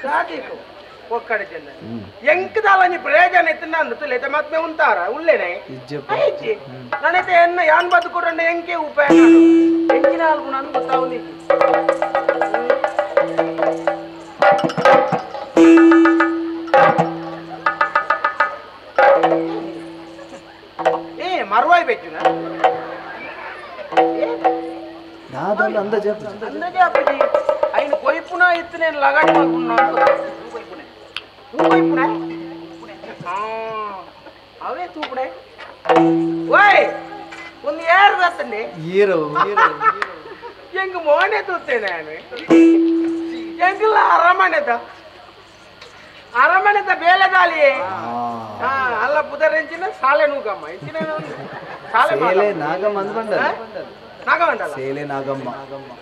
ದಾದೇಕ ಒಕ್ಕಡೆ ಜನ ಎಂಕದಾಲ ಒಂಜಿ ಪ್ರಯೋಜನ ಇತ್ತು ನಾನು ತುಲೇತೆ ಮದ್ಮೆ ಉಂತಾರ ಉಲ್ಲೇನೆ ಇಜ್ಜಿ ನಾನೈತೆ ಎನ್ನ ಯಾನ್ ಬದುಕೊಡಂಡ ಎಂಕೆ ಉಪಾಯ ನಾನು ಎಂಕಿನ ಆಲ್ಪು ನಾನು ಗೊತ್ತಾವುಂದಿ ಮರುವಾಯಿ ಬೆಚ್ಚುನ ದಾದಲ್ಲ ಅಂದಾಜೆ ಅಂದಾಜೆ ಅಪ್ಪಿ ಐನು ಕೊಯ್ಪುನ ಇತ್ತು నేను ಲಗಾಟ್ ಮಲ್ಪುನ ತೂ ಕೊಯ್ಪುನೆ ಅವೇ ತೂಪುನೆ ಓಯ್ ಒಂದು ಏರು ಬರ್ತಂಡೆ ಏರು ಎಂಗ್ ಮೋನೆ ತೂತೇನೆ ನಾನು ಎಂಗಲ್ಲ ಅರಮನೆದ ಅರಮನೆದ ಬೇಲೆದಾಲಿಯೇ ಅಲ್ಲ ಪುದರೆಂಚಿನ ಸಾಲೆ ನೂಗಮ್ಮ ಎಂಚಿನ ಸಾಲೆ ಸೇಲೆ ನಾಗಮ್ಮ ಅಂದ್ಕೊಂಡ ನಾಗವಂಡಲ್ಲ ಸೇಲೆ ನಾಗಮ್ಮ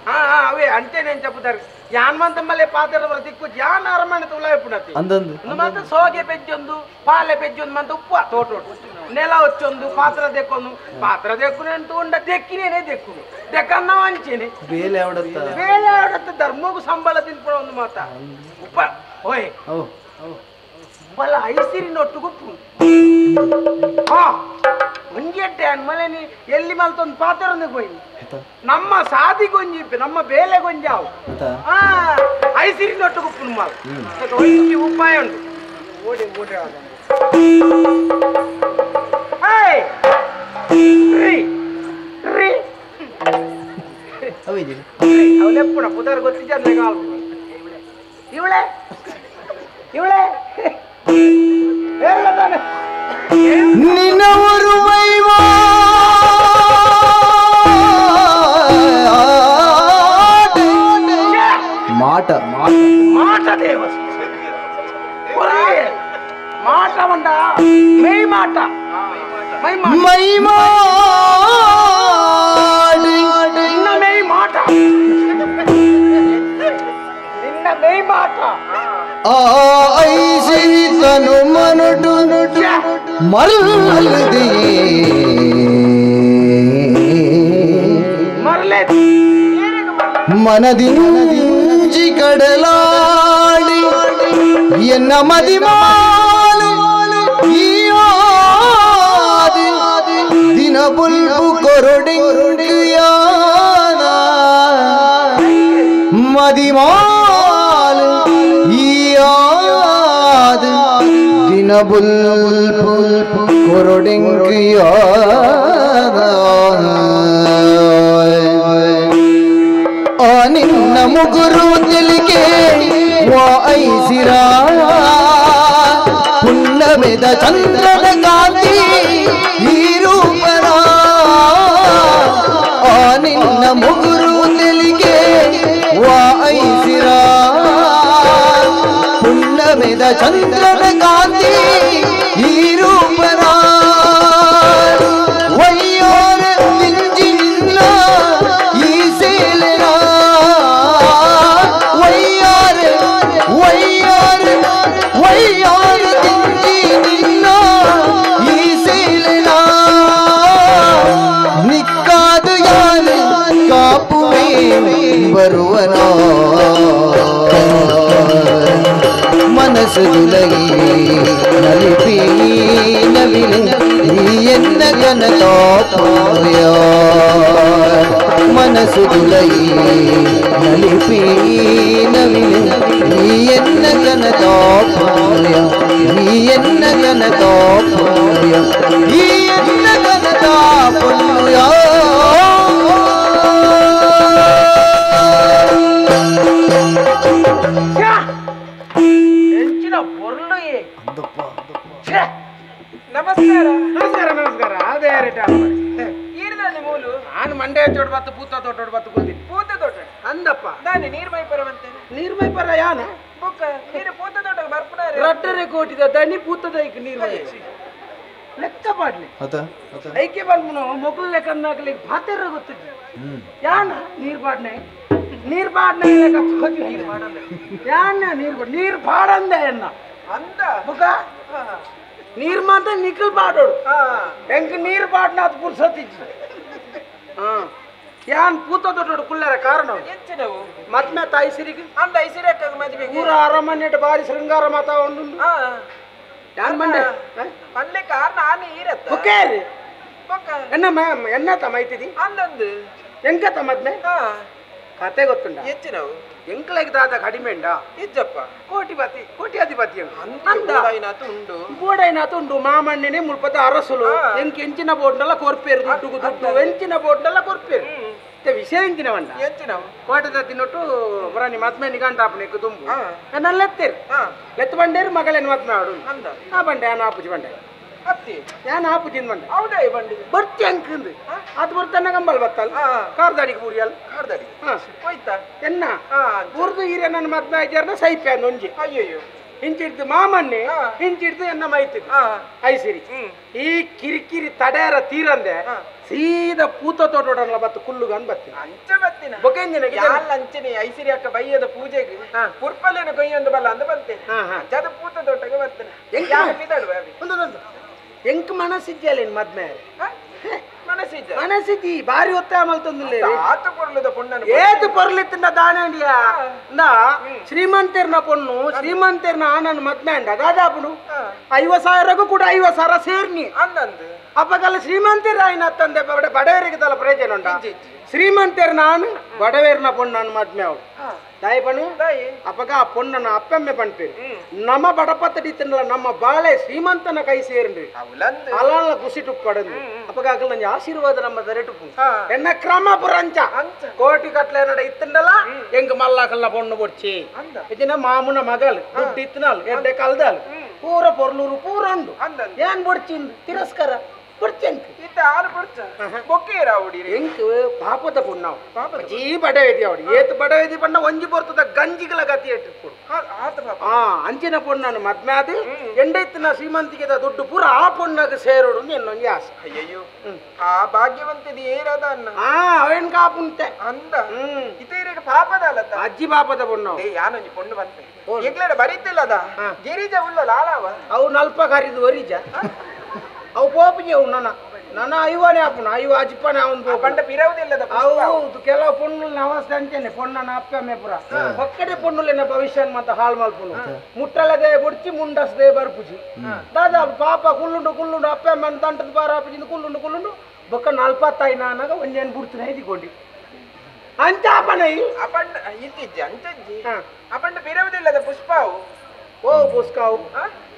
ಹಾ ಹಾ ಅವೇ ಅಂಟೇನೆ ಪುದರ್ ಯಾನ್ ಮಂತಮ್ಮಲೆ ಪಾತ್ರ ದಿಕ್ಕು ಯಾನ್ ಅರಮನೆ ತುಲಾಯಿಪುಣತಿ ಅಂದಂದು ಮಾತ್ರ ಸೋಗೆ ಪೆಜ್ಜೊಂದು ಪಾಲೆ ಪೆಜ್ಜೊಂದು ಮಂತ ಉಪ್ಪು ತೋಟೋಟು ನೆಲ వచ్చೊಂದು ಪಾತ್ರ ದೆಕ್ಕೊಂದು ಪಾತ್ರ ದೆಕ್ಕುನೆ ಅಂತ ಉಂಡ ದೆಕ್ಕಿನೇನೆ ದೆಕ್ಕುನು ದೆಕ್ಕನ್ನ ವಂಚೇನೆ ಬೇಲೆ ಅವಡತ್ತ ಬೇಲೆ ಅವಡತ್ತ ಧರ್ಮಗೂ ಸಂಬಳ ತಿನ್ಪಡ ಒಂದು ಮಾತ ಉಪ್ಪ ಓಯ್ ಬಲ ಐಸಿರಿನೊಟ್ಟು ಗುಪ್ಪು ಹಾ ಒಂಜೆಟ್ಟೆ ಅನ್ಮಲೆ ನೀ ಎಲ್ಲಿ ಮಲ್ತೊಂದು ಪಾತ್ರ ಪೋಯಿ ನಮ್ಮ ಸಾದಿ ಗೊಂಜಿ ನಮ್ಮ ಬೇಲೆ ಗೊಂಜಾವು ಹಾ ಐಸಿರಿನೊಟ್ಟು ಗುಪ್ಪು ಮಾಲ್ ಒಂಜಿ ಉಪಾಯ ಉಂಟು ಓಡಿ ಓಡಿ ಏಯ್ ರೀ ರೀ ಅವಳೆಪ್ಪುಣ ಪುದರ್ ಗೊತ್ತಿದ್ದ ಇವಳೆ ಇವಳೆ ನಿನ್ನವರು ಮಾಟ ಮಾಟ ದೇವ ಮಾಟ ಉಂಡ ಮೈ ಮಾಟ ಮೈ ನಿನ್ನ ಮೈ ಮಾಟ ನಿನ್ನ ಮೈ ಮಾಟ ಆ ಐಸಿತನು ಮನುಟು ಮರಲದೆ ಮನದಿಂಜಿ ಕಡಲಾಡಿ ಎನ್ನ ಮದಿಮಾಲು ಈಯಾದಿ ದಿನ ಬುಲ್ಬು ಕೊರಡಿಂಗಿಯಾನ ಮದಿಮಾಲು ಈಯಾದ ದಿನ ಬುಲ್ಬು ಕೊರಡಿಂಗಿಯಾನ ಆ ನಿನ್ನ ಮುಗುರು ತಿಳಿಕೆ ವಾ ಐಸಿರ ಪುಣ್ಣಮೆದ ಚಂದ್ರನ ಕಾಂತಿ ಈ ರೂಪನ ಆ ನಿನ್ನ ಮುಗುರು ತಿಳಿಕೆ ವಾ ಐಸಿರ ಪುಣ್ಣಮೆದ ಚಂದ್ರನ ಕಾಂತಿ ಈ ರೂಪನ ವಯ್ಯೋರ ನಿಂಜಿಲ್ಲ ಈ ಸೇಲೆನ ಮನಸ್ಸುದುಲೈ ನಲಿಪಿ ನವಿಲೆ ಎನ್ನ ಕನತಾಪೋಯ ಮನಸ್ಸುದುಲೈ ನಲಿಪಿ ನವಿಲೆ ಎನ್ನ ಕನತಾಪೋಯ ಎನ್ನ ಕನತಾಪೋಯ ಎನ್ನ ಕನತಾಪೋಯ. ನಮಸ್ಕಾರ ನಮಸ್ಕಾರ ನಮಸ್ಕಾರ. ಅದೇ ಮೂಲು ನಾನು ಮಂಡ್ಯ ಚೋಡ್ ಬತ್ತು ಪೂತ ತೋಟೋಡ್ ಬತ್ತು ಕೂತೀನಿ ಪೂತ ತೋಟ ಅಂದಪ್ಪ ನಾನು ನೀರ್ಮೈ ಪರವಂತೆ ನೀರ್ಮೈ ಪರ ಯಾನ ಬೊಕ್ಕ ನೀರು ಪೂತ ತೋಟ ಬರ್ಪುನಾರೆ ರಟ್ಟರೆ ಕೋಟಿದ ದಣಿ ಪೂತದೈಕ್ ನೀರು ಲೆಕ್ಕ ಪಾಡ್ಲಿ ಐಕೆ ಬಂದ್ಮುನು ಮೊಗಲ್ ಲೆಕ್ಕ ಭಾತೆರ ಗೊತ್ತಿದ್ದೆ ಯಾನ ನೀರ್ ಪಾಡ್ನೆ ನೀರ್ ಪಾಡ್ನೆ ಲೆಕ್ಕ ಯಾನ ನೀರ್ ನೀರ್ ಪಾಡಂದೆ ಎನ್ನ ಅಂದ ಬುಕ್ಕ ನೀರ್ ಮಾತ್ರ ನಿಖಲ್ ಪಾಡೋಡು ಹೆಂಗ್ ನೀರ್ ಪಾಡ್ನ ಅದು ಪುರ್ಸತ್ತಿಜ್ಜಿ. ಯಾನ್ ಪೂತ ದೊಡ್ಡ ಕುಲ್ಲರ ಕಾರಣ ಮದ್ಮೆ ತಾಯಿ ಸಿರಿಗೆ ಅಂದ ಐಸಿರಿ ಮದ್ವೆ ಊರ ಅರಮನೆ ಬಾರಿ ಶೃಂಗಾರ ಮಾತಾ ಉಂಡು ಯಾನ್ ಮಂಡೆ ಪನ್ಲೆ ಕಾರಣ ಆನೆ ಈರತ್ತ ಬುಕ್ಕೇರಿ ಎನ್ನ ಎನ್ನ ತಮ್ಮ ಐತಿದಿ ಅಂದಂದು ಎಂಕತ ಮದ್ಮೆ ಕತೆ ಗೊತ್ತುಂಡ ಹೆಚ್ಚಿನವು ಎಂಕ್ಲೆಗ್ ದಾದ ಕಡಿಮೆ ಉಂಡ ಇಜ್ಜಪ್ಪ ಕೋಟಿಪತಿ ಕೋಟ್ಯಾಧಿಪತಿ ಉಂಡು ಬೋಡೈನಾತು ಉಂಡು ಮಾಮಣ್ಣನೇ ಮುಲ್ಪದ ಅರಸುಲು ಎಂಕ್ ಎಂಚಿನ ಬೋರ್ಡ್ನೆಲ್ಲ ಕೊರ್ಪೇರು ದುಡ್ಡುಗು ದುಡ್ಡು ಎಂಚಿನ ಬೋರ್ಡ್ನೆಲ್ಲ ಕೊರ್ಪೇರು ವಿಷಯ ಎಂಚಿನ వంಡ ಎಂಚಿನವು ಕೋಟದ ತಿನ್ನೊಟ್ಟು ಬರಾನಿ ಮದ್ಮೆ ನಿಗಂಟಾಪನೆಕ್ಕು ದುಂಬು ನನ್ನ ಲೆತ್ತೇರು ಲೆತ್ತು ಬಂಡೇರು ಮಗಳೇನು ಮದ್ಮೆ ಆಡು ಆ ಬಂಡೆ ಯಾನ್ ಆಪುಜಿ ಬಂಡೆ ಅತ್ತಿ ಯಾನ್ ಆಪುಜಿಂದ ಬಂಡೆ ಹೌದಾ ಬಂಡಿ ಬರ್ತಿ ಅಂಕಂದು ಅದು ಬರ್ತಾನೆ ಗಂಬಲ್ ಬತ್ತಲ್ ಕಾರ್ದಾಡಿಗೆ ಬೂರಿಯಲ್ ಕಾರ್ದಾಡಿ ಹೋಯ್ತಾ ಎನ್ನ ಬೂರ್ದು ಹೀರೆ ನನ್ನ ಮದ್ಮೆ ಆಯ್ತಾರನ ಸೈಪೆ ಒಂಜಿ ಅಯ್ಯಯ್ಯೋ ಇಂಚಿಡ್ದು ಮಾಮಣ್ಣೆ ಇಂಚಿಡ್ದು ಎನ್ನ ಮೈತಿದ್ದು ಐಸಿರಿ ಈ ಕಿರಿಕಿರಿ ತಡೆಯರ ತೀರಂದೆ ಸೀದಾ ಪೂತ ತೋಟೋಡಲ್ಲ ಬತ್ತು ಕುಲ್ಲುಗನ್ ಬತ್ತಿ ಅಂಚ ಬತ್ತಿನ ಬೊಕೆಂಜಿನ ಅಂಚನೆ ಐಸಿರಿ ಅಕ್ಕ ಬೈಯದ ಪೂಜೆಗೆ ಪುರ್ಪಲೇನು ಕೊಯ್ಯೊಂದು ಬಲ್ಲ ಅಂದ ಬಂತೆ ಅಂಚಾದ ಪೂತ ತೋಟಕ್ಕೆ ಬರ್ತೇನೆ ಒಂದೊಂದು ಎಂಕ್ ಮನಸ್ಸಿದ್ಯಲ್ಲ ಮದ್ಮೆ ಮನಸ್ಸಿದ್ದ ಮನಸ್ಸಿದ್ದಿ ಬಾರಿ ಒತ್ತಾಯ ಮಲ್ತೊಂದಿಲ್ಲ ಆತ ಪೊರ್ಲುದ ಪೊಣ್ಣನ ಏತು ಪೊರ್ಲಿತ್ತಿಂದ ದಾನಂಡಿಯ ನಾ ಶ್ರೀಮಂತರ್ನ ಪೊಣ್ಣು ಶ್ರೀಮಂತರ್ನ ಆನಂದ್ ಮದ್ಮೆ ಅಂಡ ದಾದಾಪುಡು 50,000ಕ್ಕೂ ಕೂಡ 50,000 ಸೇರ್ನಿ ಅಂದಂದು ಅಪ್ಪಗಲ್ಲ ಶ್ರೀಮಂತರ ಆಯ್ನ ತಂದೆ ಬಡವರಿಗೆ ತಲ ಪ್ರಯೋಜನ ಉಂಟ ಶ್ರೀಮಂತರ್ ನಾನು ಬಡವೇರ್ನ ಪೊಣ್ಣನ ಮದ್ಮೆ ಅವಳು ತಾಯಿ ಪಣ್ಣು ಅಪ್ಪಗ ಆ ಪೊಣ್ಣನ ಅಪ್ಪಮ್ಮೆ ಪಣ್ಪೇರು ನಮ್ಮ ಬಡಪತ್ತಡಿ ತಿನ್ನಲ್ಲ ನಮ್ಮ ಬಾಳೆ ಶ್ರೀಮಂತನ ಕೈ ಸೇರ್ರಿ ಅಲಾಲ ಖುಷಿ ಟುಪ್ಪಡಂದು ಅಪ್ಪಗ ಆಗಲ್ಲ ನಂಗೆ ಆಶೀರ್ವಾದ ನಮ್ಮ ದರೆಟುಪ್ಪು ಎನ್ನ ಕ್ರಮ ಪುರಂಚ ಕೋಟಿ ಕಟ್ಲೆ ನಡ ಇತ್ತಂಡಲ್ಲ ಎಂಗ್ ಮಲ್ಲಾಕಲ್ಲ ಪೊಣ್ಣು ಬೊಡ್ಚಿ ಇದನ್ನ ಮಾಮುನ ಮಗಲ್ ದುಡ್ಡು ಇತ್ತನಾಲ್ ಎಡ್ಡೆ ಕಲ್ದಾಲ್ ಪೂರ ಪೊರ್ಲೂರು ಪೂರ ಉಂಡು ಏನ್ ಬೊಡ್ಚಿಂದು ತಿರಸ್ಕಾರ ಪಾಪದ ಪುಣ್ಣ ಜೀ ಬಡವೇದಿ ಅವಡು ಏತ್ ಬಡವೇದಿ ಪಣ್ಣ ಒಂಜಿ ಬರ್ತದ ಗಂಜಿಗಳ ಗತಿ ಇಟ್ಟು ಅಂಚಿನ ಪೊಣ್ಣನು ಮದ್ಮೆ ಅದು ಎಂಡೈತಿನ ಶ್ರೀಮಂತಿಗೆ ದುಡ್ಡು ಪೂರ ಆ ಪೊಣ್ಣಗೆ ಸೇರೋಡು ಎನ್ನೊಂಜಿ ಆಸೆ. ಅಯ್ಯಯ್ಯೋ ಆ ಭಾಗ್ಯವಂತದಿ ಏರದ ಅನ್ನ ಅವೇನ್ ಕಾಪುಂತೆ ಅಂದ ಇತೇರಿಗೆ ಪಾಪದ ಅಲ್ಲ ಅಜ್ಜಿ ಪಾಪದ ಪೊಣ್ಣ ಯಾನೊಂಜಿ ಪೊಣ್ಣು ಬಂತೆ ಎಂಗ್ಲೇಡ ಬರೀತಿಲ್ಲದ ಗಿರಿಜ ಉಳ್ಳ ಲಾಲಾವ ಅವು ನಲ್ಪ ಕರಿದು ಒರಿಜ ಅವು ಪೋಪಿಗೆ ಅವು ನನ್ನ ನನ್ನ ಐವನೇ ಆಪುಣ ಐವ ಅಜ್ಪನೆ ಅವನು ಪಂಡ ಪಿರವುದಿಲ್ಲದ ಹೌದು ಕೆಲವು ಪೊಣ್ಣು ಅವಸ್ಥೆ ಅಂತೇನೆ ಪೊಣ್ಣನ ಅಪ್ಪಮ್ಮೆ ಪುರ ಒಕ್ಕಡೆ ಪೊಣ್ಣುಲೆನ ಭವಿಷ್ಯ ಮತ್ತೆ ಹಾಳು ಮಲ್ಪುನು ಮುಟ್ಟಲದೆ ಬುಡ್ಚಿ ಮುಂಡಸದೆ ಬರ್ಪುಜಿ ದಾದಾ ಪಾಪ ಕುಲ್ಲುಂಡು ಕುಲ್ಲುಂಡು ಅಪ್ಪಮ್ಮ ತಂಟದ ಬಾರ ಆಪುಜಿಂದ ಕುಲ್ಲುಂಡು ಕುಲ್ಲುಂಡು ಬೊಕ್ಕ ನಲ್ಪತ್ತಾಯಿ ನಾನಾಗ ಒಂಜೇನು ಬುಡ್ತಿನ ಇದಿಕೊಂಡಿ ಅಂಚ ಅಪನೈ ಅಪಂಡ ಇತ್ತಿಜ್ಜಿ ಅಂಚಜ್ಜಿ ಅಪಂಡ ಪಿರವುದಿಲ್ಲದ ಪುಷ್ಪಾವು ಓ ಪುಷ್ಪಾವು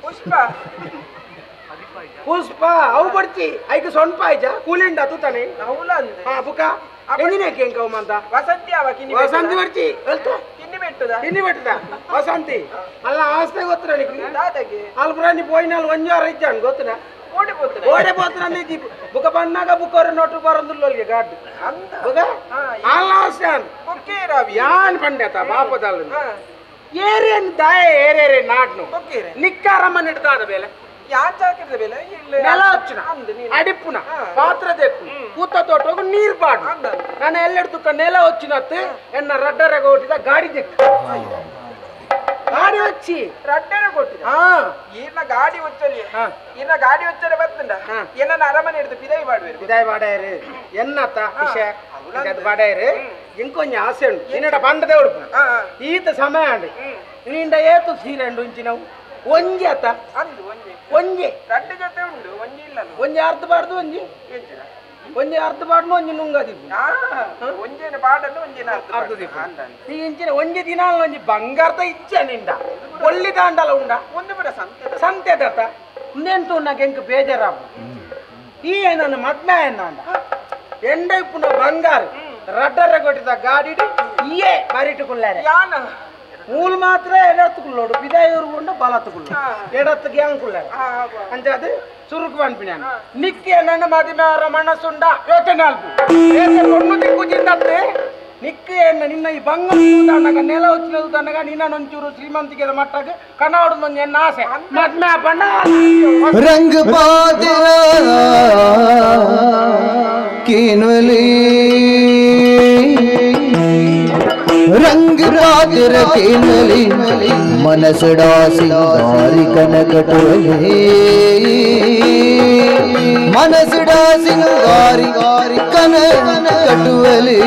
ಪುಷ್ಪ ಪುಷ್ಪ ಅವು ಬಡ್ಚಿ ಐಕ್ ಸೊನ್ಪ ಆಯ್ಜ ಕೂಲಿಂಡ ತೂತಾನೆ ಹಾ ಬುಕ ಎಂಜಿನ ಕೇಂಕ ಮಂತ ವಸಂತಿ ಅವ ಕಿನ್ನಿ ವಸಂತಿ ಬಡ್ಚಿ ಹೇಳ್ತಾ ಕಿನ್ನಿ ಬೆಟ್ಟದ ಕಿನ್ನಿ ಬೆಟ್ಟದ ವಸಂತಿ ಅಲ್ಲ ಆಸ್ತೆ ಗೊತ್ತಿರ ನೀ ದಾದಾಗೆ ಅಲ್ಪುರ ನೀ ಪೋಯಿನಾಲ್ ಒಂಜಾರ ಇಜ್ಜಾನ್ ಗೊತ್ತಿನ ಓಡಿ ಪೋತನ ಓಡಿ ಪೋತನ ಅಂದಿ ಬುಕ ಬಣ್ಣಾಗ ಬುಕೋರ ನೋಟು ಬರಂದುಲ್ಲೊಲ್ಗೆ ಗಾಡ್ ಬುಕ ಅಲ್ಲ ಆಸ್ತೆ ಅನ್ ಬುಕ್ಕೆ ರಾವಿ ಯಾನ್ ಪಂಡ್ಯತ ಬಾಪದಲ್ಲ ಏರೇನ್ ದಾಯ ಏರೇರೆ ನಾಡ್ನು ನಿಕ್ಕಾರ ಮನೆ ದಾದ ಬೇಲೆ ಅಡಿಪುನ ಪಾತ್ರ ತೆಕ್ಕು ಕೂತ ತೋಟೋಗು ನೀರ್ ಪಾಡು ನಾನು ಎಲ್ಲೆಡ್ತುಕ್ಕ ನೆಲ వచ్చిನತ್ತೆ ಎನ್ನ ರಡ್ಡರೆ ಕೊಟ್ಟಿದ ಗಾಡಿ ತೆಕ್ಕು ಗಾಡಿ వచ్చి ರಡ್ಡರೆ ಕೊಟ್ಟಿದ ಈರ್ನ ಗಾಡಿ వచ్చಲಿ ಈರ್ನ ಗಾಡಿ వచ్చರೆ ಬತ್ತಂಡ ಎನ್ನ ಅರಮನೆ ಹಿಡಿದು ಪಿದಾಯಿ ಮಾಡುವೆರು ಪಿದಾಯಿ ಮಾಡಾಯರು ಎನ್ನತ್ತ ವಿಷಯ ಅದು ಬಾಡಾಯರು ಇಂಕೊಂಜ ಆಸೆ ಉಂಟು ನಿನ್ನಡ ಬಂಡದೆ ಉಡುಪು ಈತ ಸಮಯ ಅಂడి ನಿಂಡ ಏತು ಸೀರೆ ಉಂಡು ಇಂಚಿನವು ಒಂಜಿ ಆತ ಅಂದು ಒಂಜಿ ಒಂಜಿ ರಡ್ಡು ಜೊತೆ ಉಂಡು ಒಂಜಿ ಇಲ್ಲ ಒಂಜಿ ಅರ್ಧ ಬಾರ್ದು ಒಂಜಿ ಒಂಜಿ ಅರ್ಧ ಬಾಡ್ನು ಒಂಜಿ ನುಂಗದಿ ಒಂಜೇನ ಬಾಡನ್ನು ಒಂಜೇನ ಅರ್ಧ ದೀಪ ನೀ ಇಂಚಿನ ಒಂಜಿ ದಿನ ಒಂಜಿ ಬಂಗಾರದ ಇಚ್ಛೆ ನಿಂಡ ಒಳ್ಳಿ ದಾಂಡಲ ಉಂಡ ಒಂದು ಬಿಡ ಸಂತೆ ಸಂತೆ ದತ್ತ ಇನ್ನೇನು ನಾಗ ಎಂಕ್ ಬೇಜಾರಾಗ ಈ ನನ್ನ ಮದ್ಮೆ ಅಂಡ ಎಂಡ ಇಪ್ಪುನ ಬಂಗಾರ ರಡ್ಡರ ಕೊಟ್ಟಿದ ಗಾಡಿಡು ಇಯೇ ಬರಿಟುಕೊಳ್ಳಾರೆ ಯಾನ ಮೂಲ್ ಮಾತ್ರ ಎಡತ್ತುಕೊಳ್ಳೋಡು ಬಿದಾಯೂರು ಉಂಡು ಬಲತ್ತುಕೊಳ್ಳು ಎಡತ್ತು ಗ್ಯಾಂಗ್ ಕುಳ್ಳಾರೆ ಅಂಚ ಅದು ಸುರುಕು ಪನ್ಪಿನ ನಿಕ್ಕೆ ನನ್ನ ಮದಿಮಾರ ಮನಸ್ಸುಂಡ ಯೋಚನೆ ಅಲ್ಪ ಕೊಣ್ಣು ದಿಕ್ಕು ಚಿಂದತ್ತೆ ನಿಕ್ಕೆ ನಿನ್ನ ಈ ಬಂಗಾರ ತನ್ನಗ ನೆಲ వచ్చినದು ತನ್ನಗ ನಿನ್ನ ಒಂಚೂರು ಶ್ರೀಮಂತಿಗೆ ಮಟ್ಟಾಗ ಕನಾಡು ಎನ್ನ ಆಸೆ ಮದ್ಮೆ ಬಣ್ಣ ರಂಗ ಪಾತ್ರ ಕೇನ್ವಲಿ ರಂಗ ಪಾತ್ರ ಕೇನ್ವಲಿ ಮನಸಡಾ ಸಿಂಗಾರಿ ಕನಕಟುವಲಿ ಮನಸಡಾ ಸಿಂಗಾರಿ ಕನಕಟುವಲಿ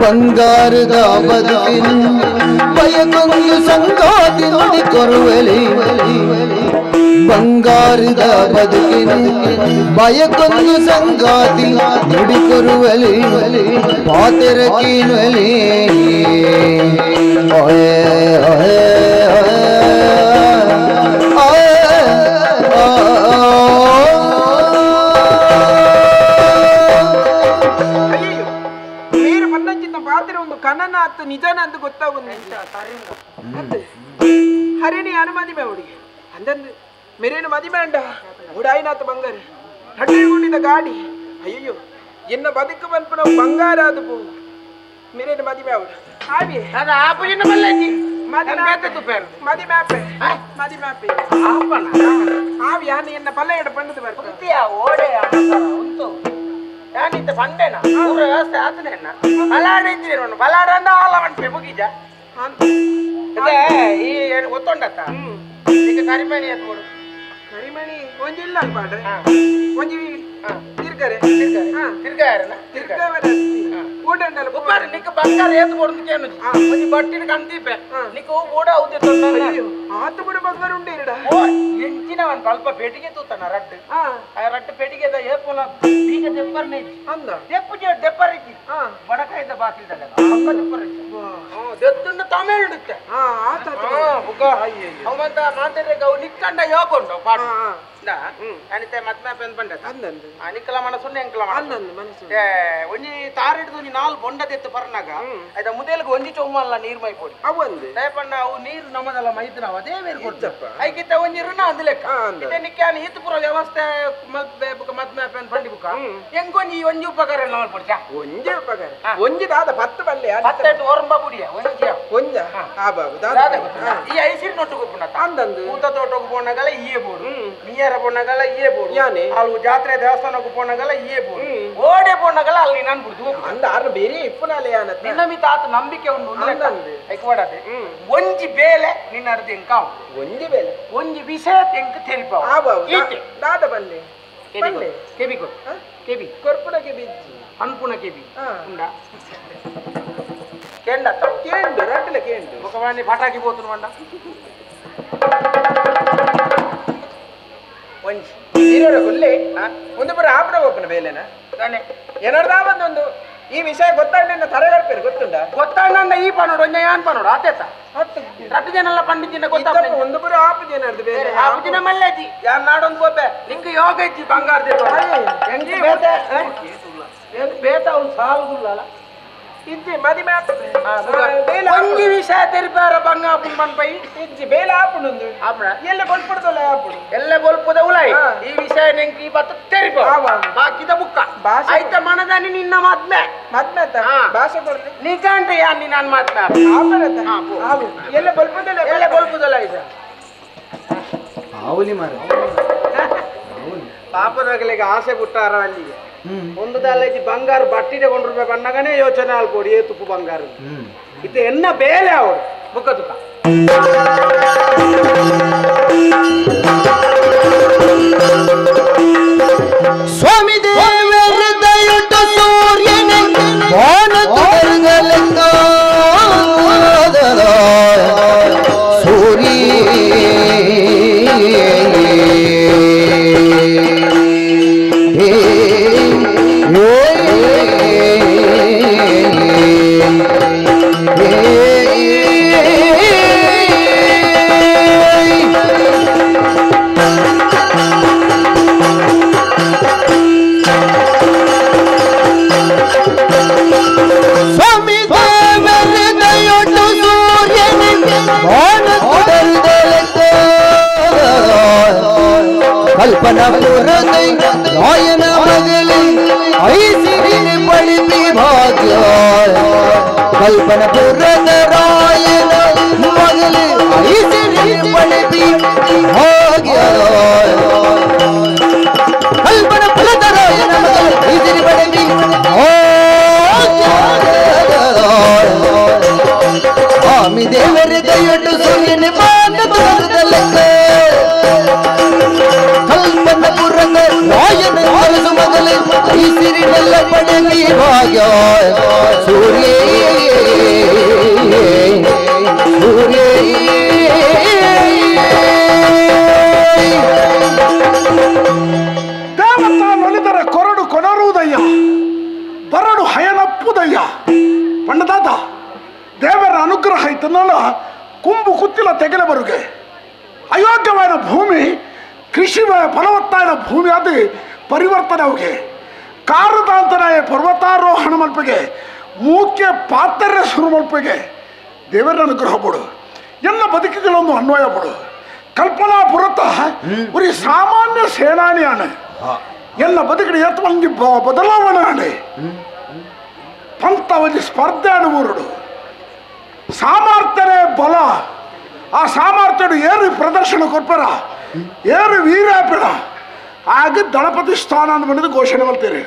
ಬಂಗಾರದ ಬದುಕಿನ ಬಯಕೊಂದು ಸಂಗಾತಿ ನುಡಿ ಕೊರುವಲಿ ಬಂಗಾರದ ಬದುಕಿನ ಬಯಕೊಂದು ಸಂಗಾತಿ ನುಡಿ ಕೊರುವಲಿ ಪಾತೆರ ಕೀನ್ವಲಿ ಓಯೇ ಓಯೇ ಓಯೇ ಕನನ ಅತ್ತ ನಿಜನ ಅಂತ ಗೊತ್ತಾಗುದು ಹರಿಣಿ ಯಾನು ಮದಿಮೆ ಅವಳಿಗೆ ಅಂದಂದು ಮೆರೇನು ಮದಿಮೆ ಅಂಡ ಉಡಾಯಿನಾಥ ಬಂಗಾರ ಹಡ್ಡಿಕೊಂಡಿದ್ದ ಗಾಡಿ ಅಯ್ಯೋ ಎನ್ನ ಬದುಕು ಬಂದ್ಪು ನಾವು ಬಂಗಾರ ಅದು ಪೂ ಮೆರೇನು ಮದಿಮೆ ಅವಳು ಹಾಗೆ ಮದಿಮೆ ಆಪೆ ಮದಿಮೆ ಆಪೆ ಆವಿ ಯಾನು ಎನ್ನ ಪಲ್ಲ ಎಡ ಪಂಡದು ಬರ್ತೀನಿ ಓಡೆ ಉಂಟು ಯಾನಿತ್ತ ಪಂಡೇನ ಪೂರ ವ್ಯವಸ್ಥೆ ಆತನೇನ ಬಲಾಡ ಇದ್ದೀರಿ ಬಲಾಡ ಅಂದ ಆಲ ಮನ್ಪೆ ಮುಗಿಜ ಅದೇ ಈ ಏನು ಗೊತ್ತುಂಡತ್ತ ಈಗ ಕರಿಮಣಿ ಅಂತ ಕೊಡು ಕರಿಮಣಿ ಒಂಜಿ ಇಲ್ಲ ಅಲ್ಪ ಒಂಜಿ ತಿರ್ಗರೆ ತಿರ್ಗಾರನ ಉಪ್ಪಾರು ನಿಕ್ಕ ಬಂಗಾರ ಏತು ಕೊಡು ಏನು ಒಂಜಿ ಬಟ್ಟಿನ ಕಂದೀಪೆ ನಿಕ್ಕ ಓಡ ಔದೆ ಆತು ಬಿಡು ಬಂಗಾರ ಉಂಡು ಇರಡ ಓ ಎಂಚಿನ ಒಂದು ಸ್ವಲ್ಪ ಪೆಟ್ಟಿಗೆ ತೂತಾನ ರಡ್ಡು ಆ ರಡ್ಡು ಪೆಟ್ಟಿಗೆ ಏಪೋಲ ಬೀಗ ದೆಪ್ಪರ್ನೇ ಅಂದ ದೆಪ್ಪು ದೆಪ್ಪರ್ ಇದ್ದಿ ಬಡಕಾಯ್ದ ಬಾಕಿಲ್ದಲ್ಲ ಅಕ್ಕ ದೆಪ್ಪರ್ ಇದ್ದಿ ದೆತ್ತುಂಡ ತಮಿಳ್ ಇಡುತ್ತೆ ಅವಂತ ಮಾತಾಡ್ರೆ ಅವು ನಿಕ್ಕಂಡ ಯೋಗ ಉಂಟು ಪಾಡು ಅನಿತೆ ಮದ್ಮೆ ಪೆನ್ ಬಂಡೆ ಅನಿಕಲ ಮನಸ್ಸು ಎಂಕಲ ಮನಸ್ಸು ಒಂಜಿ ತಾರಿಡ್ದು ಒಂಜಿ ನಾಲ್ ಬೊಂಡ ತೆತ್ತು ಪರ್ನಾಗ ಆಯ್ತಾ ಮುದೇಲ್ಗೆ ಒಂಜಿ ಚೊಮ್ಮಲ್ಲ ನೀರ್ ಮೈ ಪೊಡಿ ಅವಂದು ದಯಪಣ್ಣ ಅವು ನೀರು ನಮ್ಮದಲ್ಲ ಮೈದು ನಾವು ಅದೇ ಬೇರೆ ಕೊಡ್ತಪ್ಪ ಐಕಿತ್ತ ಒಂಜಿ ಋಣ ಅಂದ್ ಲೆಕ್ಕ ಇತ್ತೆ ನಿಕ್ಕೆ ಈತ ಪೂರ ವ್ಯವಸ್ಥೆ ಮದ್ಮೆ ಪೆನ್ ಬಂಡಿ ಬುಕ್ಕ ಎಂಕೊಂಜಿ ಒಂಜಿ ಉಪಕಾರ ಎಲ್ಲ ಮಲ್ಪೊಡ್ಚಾ ಒಂಜಿ ಉಪಕಾರ ಒಂಜಿ ದಾದ ಪತ್ತು ಬಲ್ಲೆ ಪತ್ತೆಟ್ಟು ಒರಂಬ ಬುಡಿಯ ಒಂಜಿ ಒಂಜ ಆ ಬಾಬು ದಾದ ಈ ಐಸಿರಿ ನೊಟ್ಟು ಗೊಪ್ಪುನ ಅಂದಂದು ಊತ ತೋಟಕ್ಕೆ ಪೋನಾಗಲ ಈಯೇ ಬೋಡು ನೀಯರ ಪೋನಾಗಲ ಈಯೇ ಬೋಡು ಯಾನೆ ಅಲ್ಲಿ ಜಾತ್ರೆ ದೇವಸ್ಥಾನಕ್ಕೆ ಪೋನಾಗಲ ಈಯೇ ಬೋಡು ಓಡೆ ಪೋನಾಗಲ ಅಲ್ಲಿ ನಾನು ಬಿಡ್ದು ಅಂದ ಆರ್ನ ಬೇರೆ ಇಪ್ಪುನಾಲೆ ಯಾನ ನಿನ್ನ ಮಿತ ಆತ ನಂಬಿಕೆ ಉಂಟು ಅಂದಂದು ಐಕ್ವಾಡದೆ ಒಂಜಿ ಬೇಲೆ ನಿನ್ನ ಅರ್ಧ ಎಂಕ ಒಂಜಿ ಬೇಲೆ ಒಂಜಿ ವಿಷಯ ತೆಂಕ ತೆರಿಪಾವ ಆ ಬಾಬು ದಾದ ಬಲ್ಲೆ ಕೆಬಿ ಕೆಬಿ ಕೊಡು ಕೆಬಿ ಕೊರ್ಪುನ ಕೆಬಿ ಅನ್ಪುನ ಕೆಬಿ ಉಂಡ ಕೇಂಡ ಕೇಂಡು ರಡ್ಡಲ ಕೇಂಡು ಮುಖವಾಣಿ ಪಟಾಕಿ పోతును వండ ಒಂಜಿ ನೀರೋಡ ಕೊಲ್ಲೆ ಒಂದು ಪುರ ಆಪಣ ಒಪ್ಪನ ಬೇಲೆನ ತಾನೆ ಏನಾರ್ದಾ ಬಂದೊಂದು ಈ ವಿಷಯ ಗೊತ್ತಾಂಡ ತರಗಡ್ಪೇರು ಗೊತ್ತುಂಡ ಗೊತ್ತಾಂಡ ಈ ಪನೋಡು ಒಂಜ ಯಾನ್ ಪನೋಡು ಆತೇತ ಹತ್ತು ರಟ್ಟು ಜನ ಪಂಡಿತಿನ ಗೊತ್ತಾಪ ಒಂದು ಪುರ ಆಪು ಜನ ಬೇರೆ ಆಪು ದಿನ ಮಲ್ಲೇಜಿ ಯಾನ್ ನಾಡೊಂದು ಗೋಪೆ ನಿಂಗೆ ಯೋಗ ಇಜ್ಜಿ ಬಂಗಾರ ಹೆಂಗೆ ಬೇತೆ ಬೇತ ಅವ್ನು ಸಾಲುಗುಲ್ಲಲ್ಲ ಇಜ್ಜಿ ಮದಿಮೆ ಒಂಜಿ ವಿಷಯ ತೆರಿಪಾರ ಬಂಗ ಪೈ ಇಜ್ಜಿ ಬೇಲೆ ಆಪುಂಡು ಆಪುಣ ಎಲ್ಲ ಬೊಲ್ಪುಡ್ದಲ್ಲ ಆಪುಡು ಎಲ್ಲ ಬೊಲ್ಪುದ ಉಲಾಯಿ ಈ ವಿಷಯ ನೆಂಕಿ ಬತ್ತ ತೆರಿಪ ಬಾಕಿದ ಬುಕ್ಕ ಆಯ್ತ ಮನದಾನಿ ನಿನ್ನ ಮದ್ಮೆ ಮದ್ಮೆ ಭಾಷೆ ಕೊಡ್ಲಿ ನಿಜಾಂಟ ಯಾ ನೀ ನಾನು ಮದ್ಮೆ ಎಲ್ಲ ಬೊಲ್ಪುದಲ್ಲ ಎಲ್ಲ ಬೊಲ್ಪುದಲ್ಲ ಈಗ ಆವಲಿ ಮಾರ ಪಾಪದಾಗಲಿಗೆ ಆಸೆ ಬಿಟ್ಟಾರ ಅಲ್ಲಿಗೆ ಒಂದು ದಾಲೇಜಿ ಬಂಗಾರ ಬಟ್ಟಿಡೆ ಕೊಂಡ್ರು ಬಣ್ಣಗನೇ ಯೋಚನೆ ಆಲ್ಕೊಡಿ ಏ ತುಪ್ಪು ಬಂಗಾರ ಇದು ಎನ್ನ ಬೇಲೆ ಅವರು ಬುಕ್ಕ ತುಕ್ಕ ಸ್ವಾಮಿ ದೇವರ ದಯುಟ ಸೂರ್ಯನೇ ಕಲ್ಪನಪುರದ ರಾಯನ ಮಗಲು ಐಸಿರಿ ಪಡೆದಿ ಭಾಗ್ಯ ಕಲ್ಪನಪುರದ ರಾಯನ ಮಗಲು ಐಸಿರಿ ಪಡೆದಿ ಸ್ವಾಮಿ ದೇವರ ದಯೊಟ್ಟು ಸೂರ್ಯನ ಮಾತ ತುಳದ ಲೆಕ್ಕ ಕಲ್ಪನಪುರದ ರಾಯನ ಅರಸು ಮಗಲು ಐಸಿರಿನೆಲ್ಲ ಪಡೆದಿ ಭಾಗ್ಯ ಸೂರ್ಯ ದೇವತಾ ನೊಲಿದರೆ ಕೊರಡು ಕೊನರುವುದಯ್ಯ ಬರಡು ಹಯನಪ್ಪುದಯ್ಯ ಪಂಡದಾದ ದೇವರ ಅನುಗ್ರಹ ಇತ್ತನಲ್ಲ ಕುಂಬು ಕುತ್ತಿಲ ತೆಗೆಲ ಬರುಗೆ ಅಯೋಗ್ಯವಾದ ಭೂಮಿ ಕೃಷಿ ಫಲವತ್ತಾದ ಭೂಮಿ ಅದು ಪರಿವರ್ತನೆ ಅವುಗೆ ಕಾರದಾಂತರಾಯ ಪರ್ವತಾರೋಹಣ ಮಲ್ಪಿಗೆ ಮೂಕೆ ಪಾತ್ರೆ ಶುರು ಮಲ್ಪಿಗೆ ದೇವರ ಅನುಗ್ರಹ ಬಿಡು ಎಲ್ಲ ಬದುಕುಗಳೊಂದು ಅನ್ವಯ ಬಿಡು ಕಲ್ಪನಾ ಪುರತ ಉರಿ ಸಾಮಾನ್ಯ ಸೇನಾನಿಯಾನೆ ಎಲ್ಲ ಬದುಕಿನ ಏತ್ವಂಗಿ ಬದಲಾವಣೆ ಆಣೆ ಪಂತ ಒಂಜಿ ಸ್ಪರ್ಧೆ ಅಣು ಊರುಡು ಸಾಮರ್ಥ್ಯನೇ ಬಲ ಆ ಸಾಮರ್ಥ್ಯಡು ಏರು ಪ್ರದರ್ಶನ ಕೊರ್ಪರ ಏರು ವೀರಾಪಿಡ ಆಗ ದಳಪತಿ ಸ್ಥಾನ ಅಂತ ಬಂದಿದ್ದು ಘೋಷಣೆ ಮಾಡ್ತೀರಿ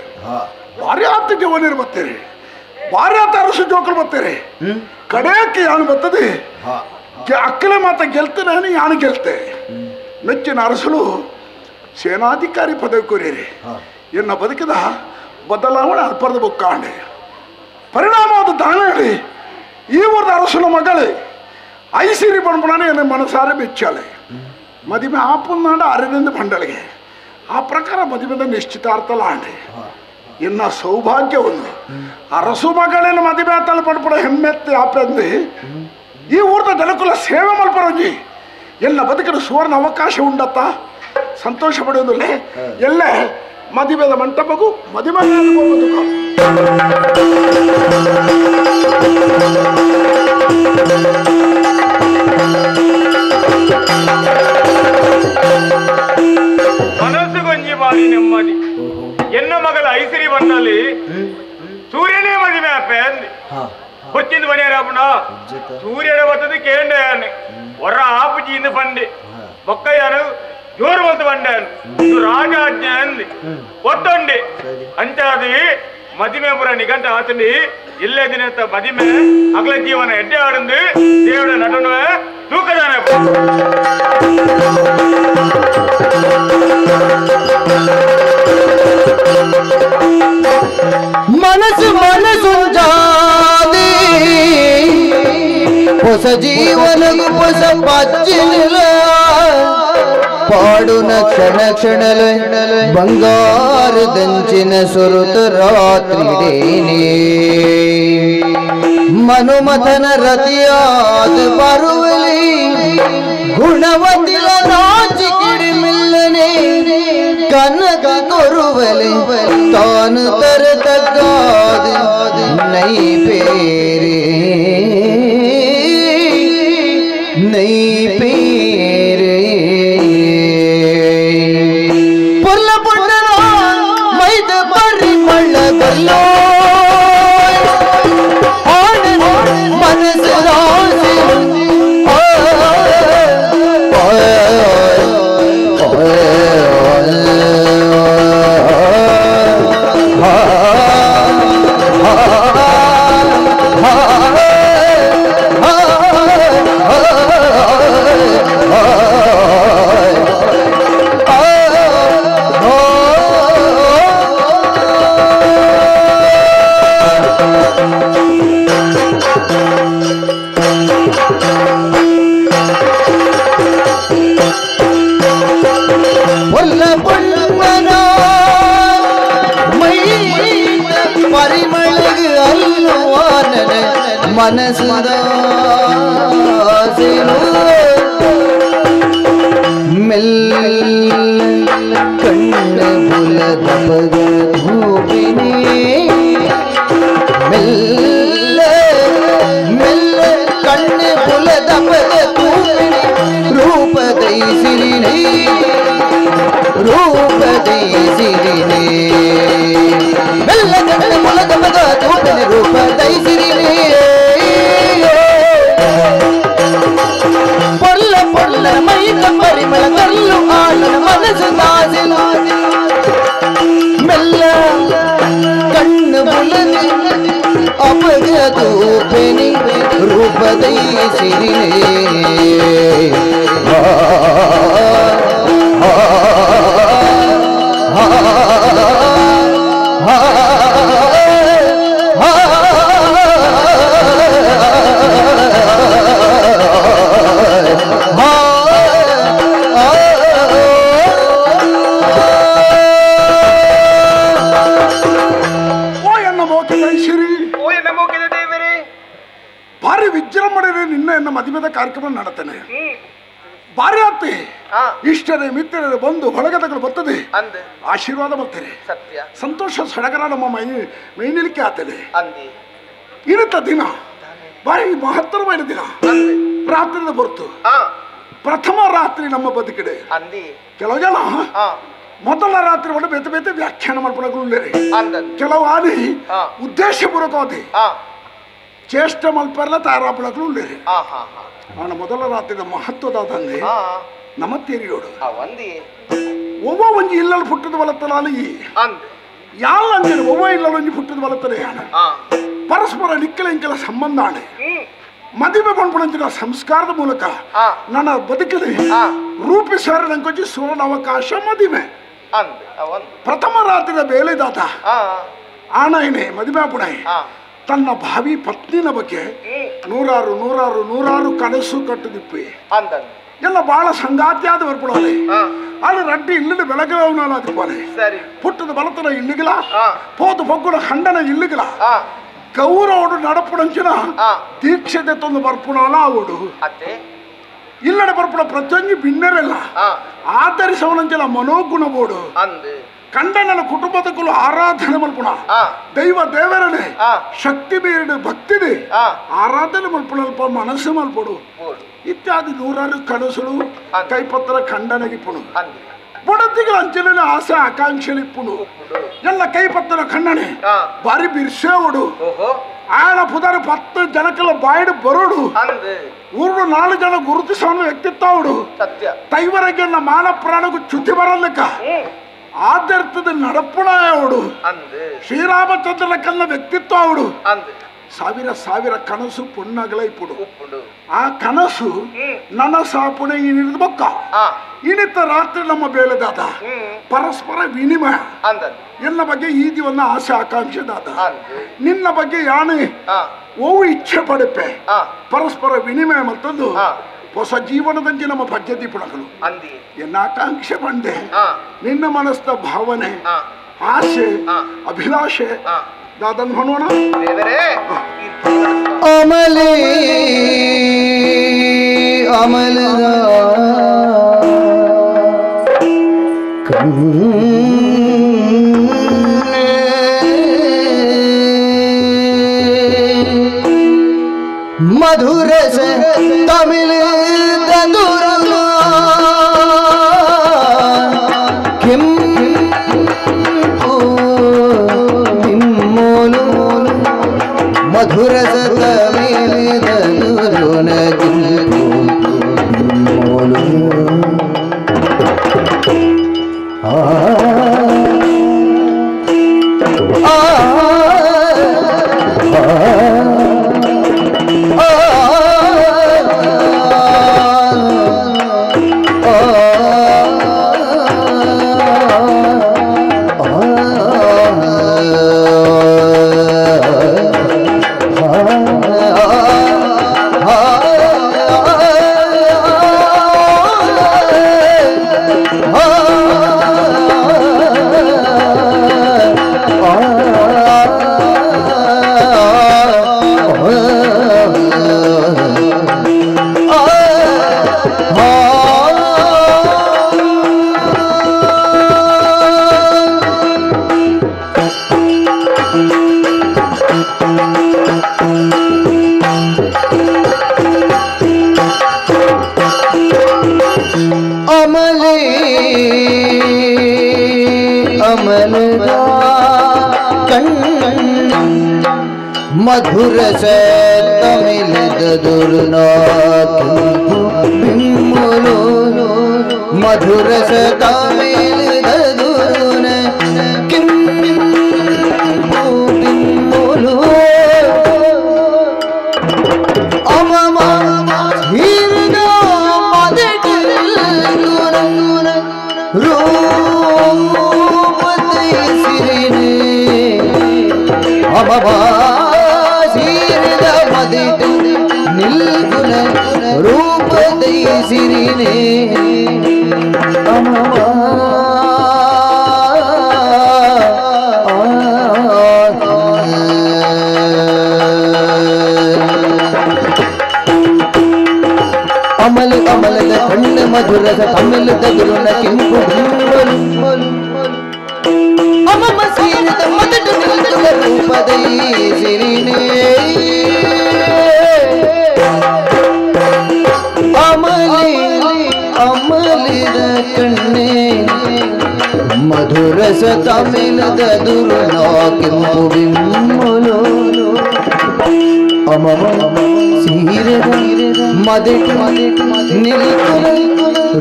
ಭಾರಿ ಆತ ಜೀವನಿರು ಬರ್ತೀರಿ ಭಾರಿ ಆತ ಅರಸು ಜೋಕರು ಬರ್ತೀರಿ ಕಡೆಯಕ್ಕೆ ಯಾನು ಬರ್ತದೆ ಅಕ್ಕಲೆ ಮಾತ ಗೆಲ್ತೇನೆ ಯಾನು ಗೆಲ್ತೆ ಮೆಚ್ಚಿನ ಅರಸಲು ಸೇನಾಧಿಕಾರಿ ಪದವಿ ಕೋರಿರಿ ಎನ್ನ ಬದುಕಿದ ಬದಲಾವಣೆ ಅಲ್ಪರದ ಬೊಕ್ಕಾಂಡೆ ಪರಿಣಾಮ ಅದು ದಾನ ಹೇಳಿ ಈ ಊರದ ಅರಸನ ಮಗಳೇ ಐಸಿರಿ ಬಂದ್ಬಿಡಾನೆ ಎನ್ನ ಮನಸಾರೆ ಮೆಚ್ಚಾಳೆ ಮದುವೆ ಆಪುಂದಾಂಡ ಅರವಿಂದ ಬಂಡಳಿಗೆ ಆ ಪ್ರಕಾರ ಮದುವೆದ ನಿಶ್ಚಿತಾರ್ಥಲ ಆಂಡೆ ಎನ್ನ ಸೌಭಾಗ್ಯವನ್ನು ಅರಸು ಮಗಳೇನು ಮದುವೆ ಆತಲ್ಲ ಪಡ್ಪಡ ಹೆಮ್ಮೆತ್ತಿ ಆಪಂದು ಈ ಊರದ ಜನಕುಲ ಸೇವೆ ಮಲ್ಪರಂಜಿ ಎಲ್ಲ ಬದುಕಿನ ಸುವರ್ಣ ಅವಕಾಶ ಉಂಡತ್ತ ಸಂತೋಷ ಪಡೆಯೋದಿಲ್ಲ ಎಲ್ಲೇ ಮದುವೆದ ಮಂಟಪಗೂ ಮದುವೆ ಬದುಕು ಮನಸ್ಸು ಗೊಂಜಿ ಬಾರಿ ನೆಮ್ಮದಿ ಎನ್ನ ಮಗಳ ಐಸಿರಿ ಬಣ್ಣಲ್ಲಿ ಸೂರ್ಯನೇ ಮದುವೆ ಅಪ್ಪೆ ಅಂది ಹೊಚ್ಚಿಂದ ಮನೆಯರಪ್ಪಣ ಸೂರ್ಯನ ಬರ್ತದೆ ಕೇಂಡೆ ಹೊರ ಆಪುಜಿಯಿಂದ ಬಂಡೆ ಬೊಕ್ಕಯ್ಯನು ಜೋರು ಬಂತು ಬಂಡೆ ಇದು ರಾಜಾಜ್ಞೆ ಅಂದಿ ಒತ್ತೊಂಡೆ ಅಂಚಾದಿ ಮದಿಮೆ ಪುರ ನಿಘಂಟ ಆತಂಡಿ ಇಲ್ಲೇ ದಿನ ಮದಿಮೆ ಅಗಲ ಜೀವನ ಎಡ್ಡೆ ಆಡಂದು ದೇವರ ನಟನುವೆ ತೂಕದಾನೆ ಮನಸ್ಸು ಮನಸ್ಸು ಜಾದಿ ಹೊಸ ಜೀವನ ಹೊಸ ಪಚ್ಚಿಲ್ಲ ಪಾಡುನ ಕ್ಷಣ ಕ್ಷಣಲೆ ಬಂಗಾರದಂಚಿನ ಸುರುತ ರಾತ್ರಿಡೇನೆ ಮನುಮಥನ ರತಿಯಾದ ಬರುವಲಿ ಗುಣವತಿಲ ನಾಚಿಕಿಡಿ ಮಿಲ್ಲನೆ ಕನಕ ಕೊರುವಲಿ ತಾನು ತರತಗ್ಗಾದ ನೈ ಪೇರೆ ನೈ ಪೇರೆ ಪೊರ್ಲ ಪೊಟ್ಟನ ಮೈದ ಪರಿಮಳ ಬಲ್ಲೋ ಮನಸ್ಸು ರಾಸಿ ಸಿರಿನೇ ಮದುವೆದ ಕಾರ್ಯಕ್ರಮ ನಡತೇನೆ ಭಾರಿ ಆತಿ ಇಷ್ಟರೇ ಮಿತ್ರರೇ ಬಂದು ಹೊಳಗದಗಳು ಬರ್ತದೆ ಆಶೀರ್ವಾದ ಬರ್ತಾರೆ ಸತ್ಯ ಸಂತೋಷ ಸಡಗರ ನಮ್ಮ ಮೈ ಮೈನಿಲಿಕ್ಕೆ ಆತದೆ ಇರುತ್ತ ದಿನ ಭಾರಿ ಮಹತ್ತರವಾದ ದಿನ ರಾತ್ರಿದ ಬರ್ತು ಪ್ರಥಮ ರಾತ್ರಿ ನಮ್ಮ ಬದುಕಿಡೆ ಕೆಲವು ಜನ ಮೊದಲ ರಾತ್ರಿ ಒಳ ಬೇತೆ ಬೇತೆ ವ್ಯಾಖ್ಯಾನ ಮಾಡ್ಕೊಳ್ಳಿ ಕೆಲವು ಆದಿ ಉದ್ದೇಶಪೂರ್ವಕವಾದಿ ಚೇಷ್ಟ ಮಲ್ಪರ್ಲ ತಾರಾಪಳಗಳು ಉಳ್ಳೇರಿ ಅವನ ಮೊದಲ ರಾತ್ರಿದ ಮಹತ್ವದಾದಂಗೆ ನಮ್ಮ ತೇರಿಯೋಡು ಒವ್ವ ಒಂಜಿ ಇಲ್ಲಲ್ಲಿ ಪುಟ್ಟದ ಬಲತ್ತಲಾಲಿ ಯಾಲ್ ಅಂಜನ ಒವ್ವ ಇಲ್ಲಲ್ಲಿ ಒಂಜಿ ಪುಟ್ಟದ ಬಲತ್ತಲೇ ಪರಸ್ಪರ ನಿಕ್ಕಲ ಇಂಕೆಲ ಸಂಬಂಧ ಆಣೆ ಮದುವೆ ಪಂಪುಣಂಚಿನ ಸಂಸ್ಕಾರದ ಮೂಲಕ ನನ್ನ ಬದುಕಿದೆ ರೂಪಿಸಾರ ನಂಕೊಂಚಿ ಸುವರ್ಣ ಅವಕಾಶ ಮದುವೆ ಪ್ರಥಮ ರಾತ್ರಿದ ಬೇಲೆದಾತ ಆಣಾಯನೆ ಮದುವೆ ಪುಣಾಯಿ ತನ್ನ ಭಾವಿ ಪತ್ನಿನ ಬಗ್ಗೆ ನೂರಾರು ನೂರಾರು ನೂರಾರು ಕನಸು ಕಟ್ಟದಿಪ್ಪಿ ಎಲ್ಲ ಬಹಳ ಸಂಗಾತಿಯಾದ ಬರ್ಪಡೋಲೆ ಅಲ್ಲಿ ರಡ್ಡಿ ಇಲ್ಲಿನ ಬೆಳಗವನಲ್ಲ ಅದಕ್ಕೋಲೆ ಪುಟ್ಟದ ಬಲತನ ಇಲ್ಲಿಗಲ ಪೋದು ಪೊಗ್ಗುಡ ಖಂಡನ ಇಲ್ಲಿಗಲ ಗೌರವಡು ನಡಪುಡಂಚಿನ ದೀಕ್ಷತೆ ತಂದು ಬರ್ಪುಣಲ್ಲ ಅವಡು ಇಲ್ಲಡೆ ಬರ್ಪುಣ ಪ್ರತಿಯೊಂದು ಭಿನ್ನರೆಲ್ಲ ಆಧರಿಸವನಂಚಿನ ಮನೋಗುಣ ಬೋಡು ಕಂಡನ ಕುಟುಂಬದ ಕುಲು ಆರಾಧನೆ ಮಲ್ಪುಣ ದೈವ ದೇವರನೆ ಶಕ್ತಿ ಮೀರಿದ ಭಕ್ತಿದೆ ಆರಾಧನೆ ಮಲ್ಪುಣಲ್ಪ ಮನಸ್ಸು ಮಲ್ಪಡು ಇತ್ಯಾದಿ ನೂರಾರು ಕನಸುಳು ಕೈಪತ್ರ ಖಂಡನೆಗಿಪ್ಪುಣು ಬುಡತಿಗಳ ಅಂಚಿನ ಆಸೆ ಆಕಾಂಕ್ಷೆಲಿಪ್ಪುಣು ಎಲ್ಲ ಕೈಪತ್ರ ಖಂಡನೆ ಬಾರಿ ಬಿರ್ಸೇವಡು ಆಯನ ಪುದಾರಿ 10 ಜನಕ್ಕೆಲ್ಲ ಬಾಯಿಡು ಬರೋಡು ಊರು 4 ಜನ ಗುರುತಿಸೋನು ವ್ಯಕ್ತಿತ್ವ ಅವಡು ತೈವರಿಗೆ ಮಾನ ಪ್ರಾಣಕ್ಕೂ ಚ್ಯುತಿ ಬರಲಿಕ್ಕ ಆದರ್ಥದ ನಡಪುಣಾಯವಡು ಶ್ರೀರಾಮಚಂದ್ರನ ಕನ್ನ ವ್ಯಕ್ತಿತ್ವ ಅವಡು ಸಾವಿರ ಸಾವಿರ ಕನಸು ಪುಣ್ಣಗಳ ಇಪ್ಪುಡು ಆ ಕನಸು ನನ್ನ ಸಾಪುಣೆ ಇನಿದ ಬೊಕ್ಕ ಇನಿತ ರಾತ್ರಿ ನಮ್ಮ ಬೇಲೆದಾದ ಪರಸ್ಪರ ವಿನಿಮಯ ಎಲ್ಲ ಬಗ್ಗೆ ಈ ದಿವನ್ನ ಆಸೆ ಆಕಾಂಕ್ಷೆ ದಾದ ನಿನ್ನ ಬಗ್ಗೆ ಯಾನೆ ಓವು ಇಚ್ಛೆ ಪಡೆಪೆ ಪರಸ್ಪರ ವಿನಿಮಯ ಮತ್ತೊಂದು ಹೊಸ ಜೀವನದಂತೆ ನಮ್ಮ ಪದ್ಧತಿ ಪುಣಕಲು ಎನ್ನ ಆಕಾಂಕ್ಷೆ ಬಂಡೆ ನಿನ್ನ ಮನಸ್ಸಿನ ಭಾವನೆ ಆಸೆ ಅಭಿಲಾಷೆ ದಾದನ್ ಹೊಣೋಣ ಅಮಲೇ ಅಮಲದ ಮಧುರ ತಮಿಳು ಮಧುರ मधुर से तमिल दुर्नाथ मधुर से तमिल दुर्न किम बिम्मुलो अममा। ಅಮವಾಸೀರಿದ ಮದಿಟು ನಿಲ್ಗುಣ ರೂಪದೈ ಸಿರಿನೇ ಅಮವಾ ಅಮಲ ಕಮಲದ ಕಣ್ಣ ಮಧುರದ ತಮಿಳದ ಗುರುನ ಕೆಂಪು ಅಮಮ ಸೀರಿದ ಮದಟು ನಿಲ್ಗುಣ ರೂಪದೈ ಸಿರಿನೇ ಅಮಲಿ ಅಮಲಿದ ಕಣ್ಣೆ ಮಧುರಸ ತಮಿಳದ ದುರುನ ಕೆಂಪು ಬಿಮ್ಮಲು ಅಮಮ ಸೀರೆದ ಮದಟು ನಿಲ್ಕುಲ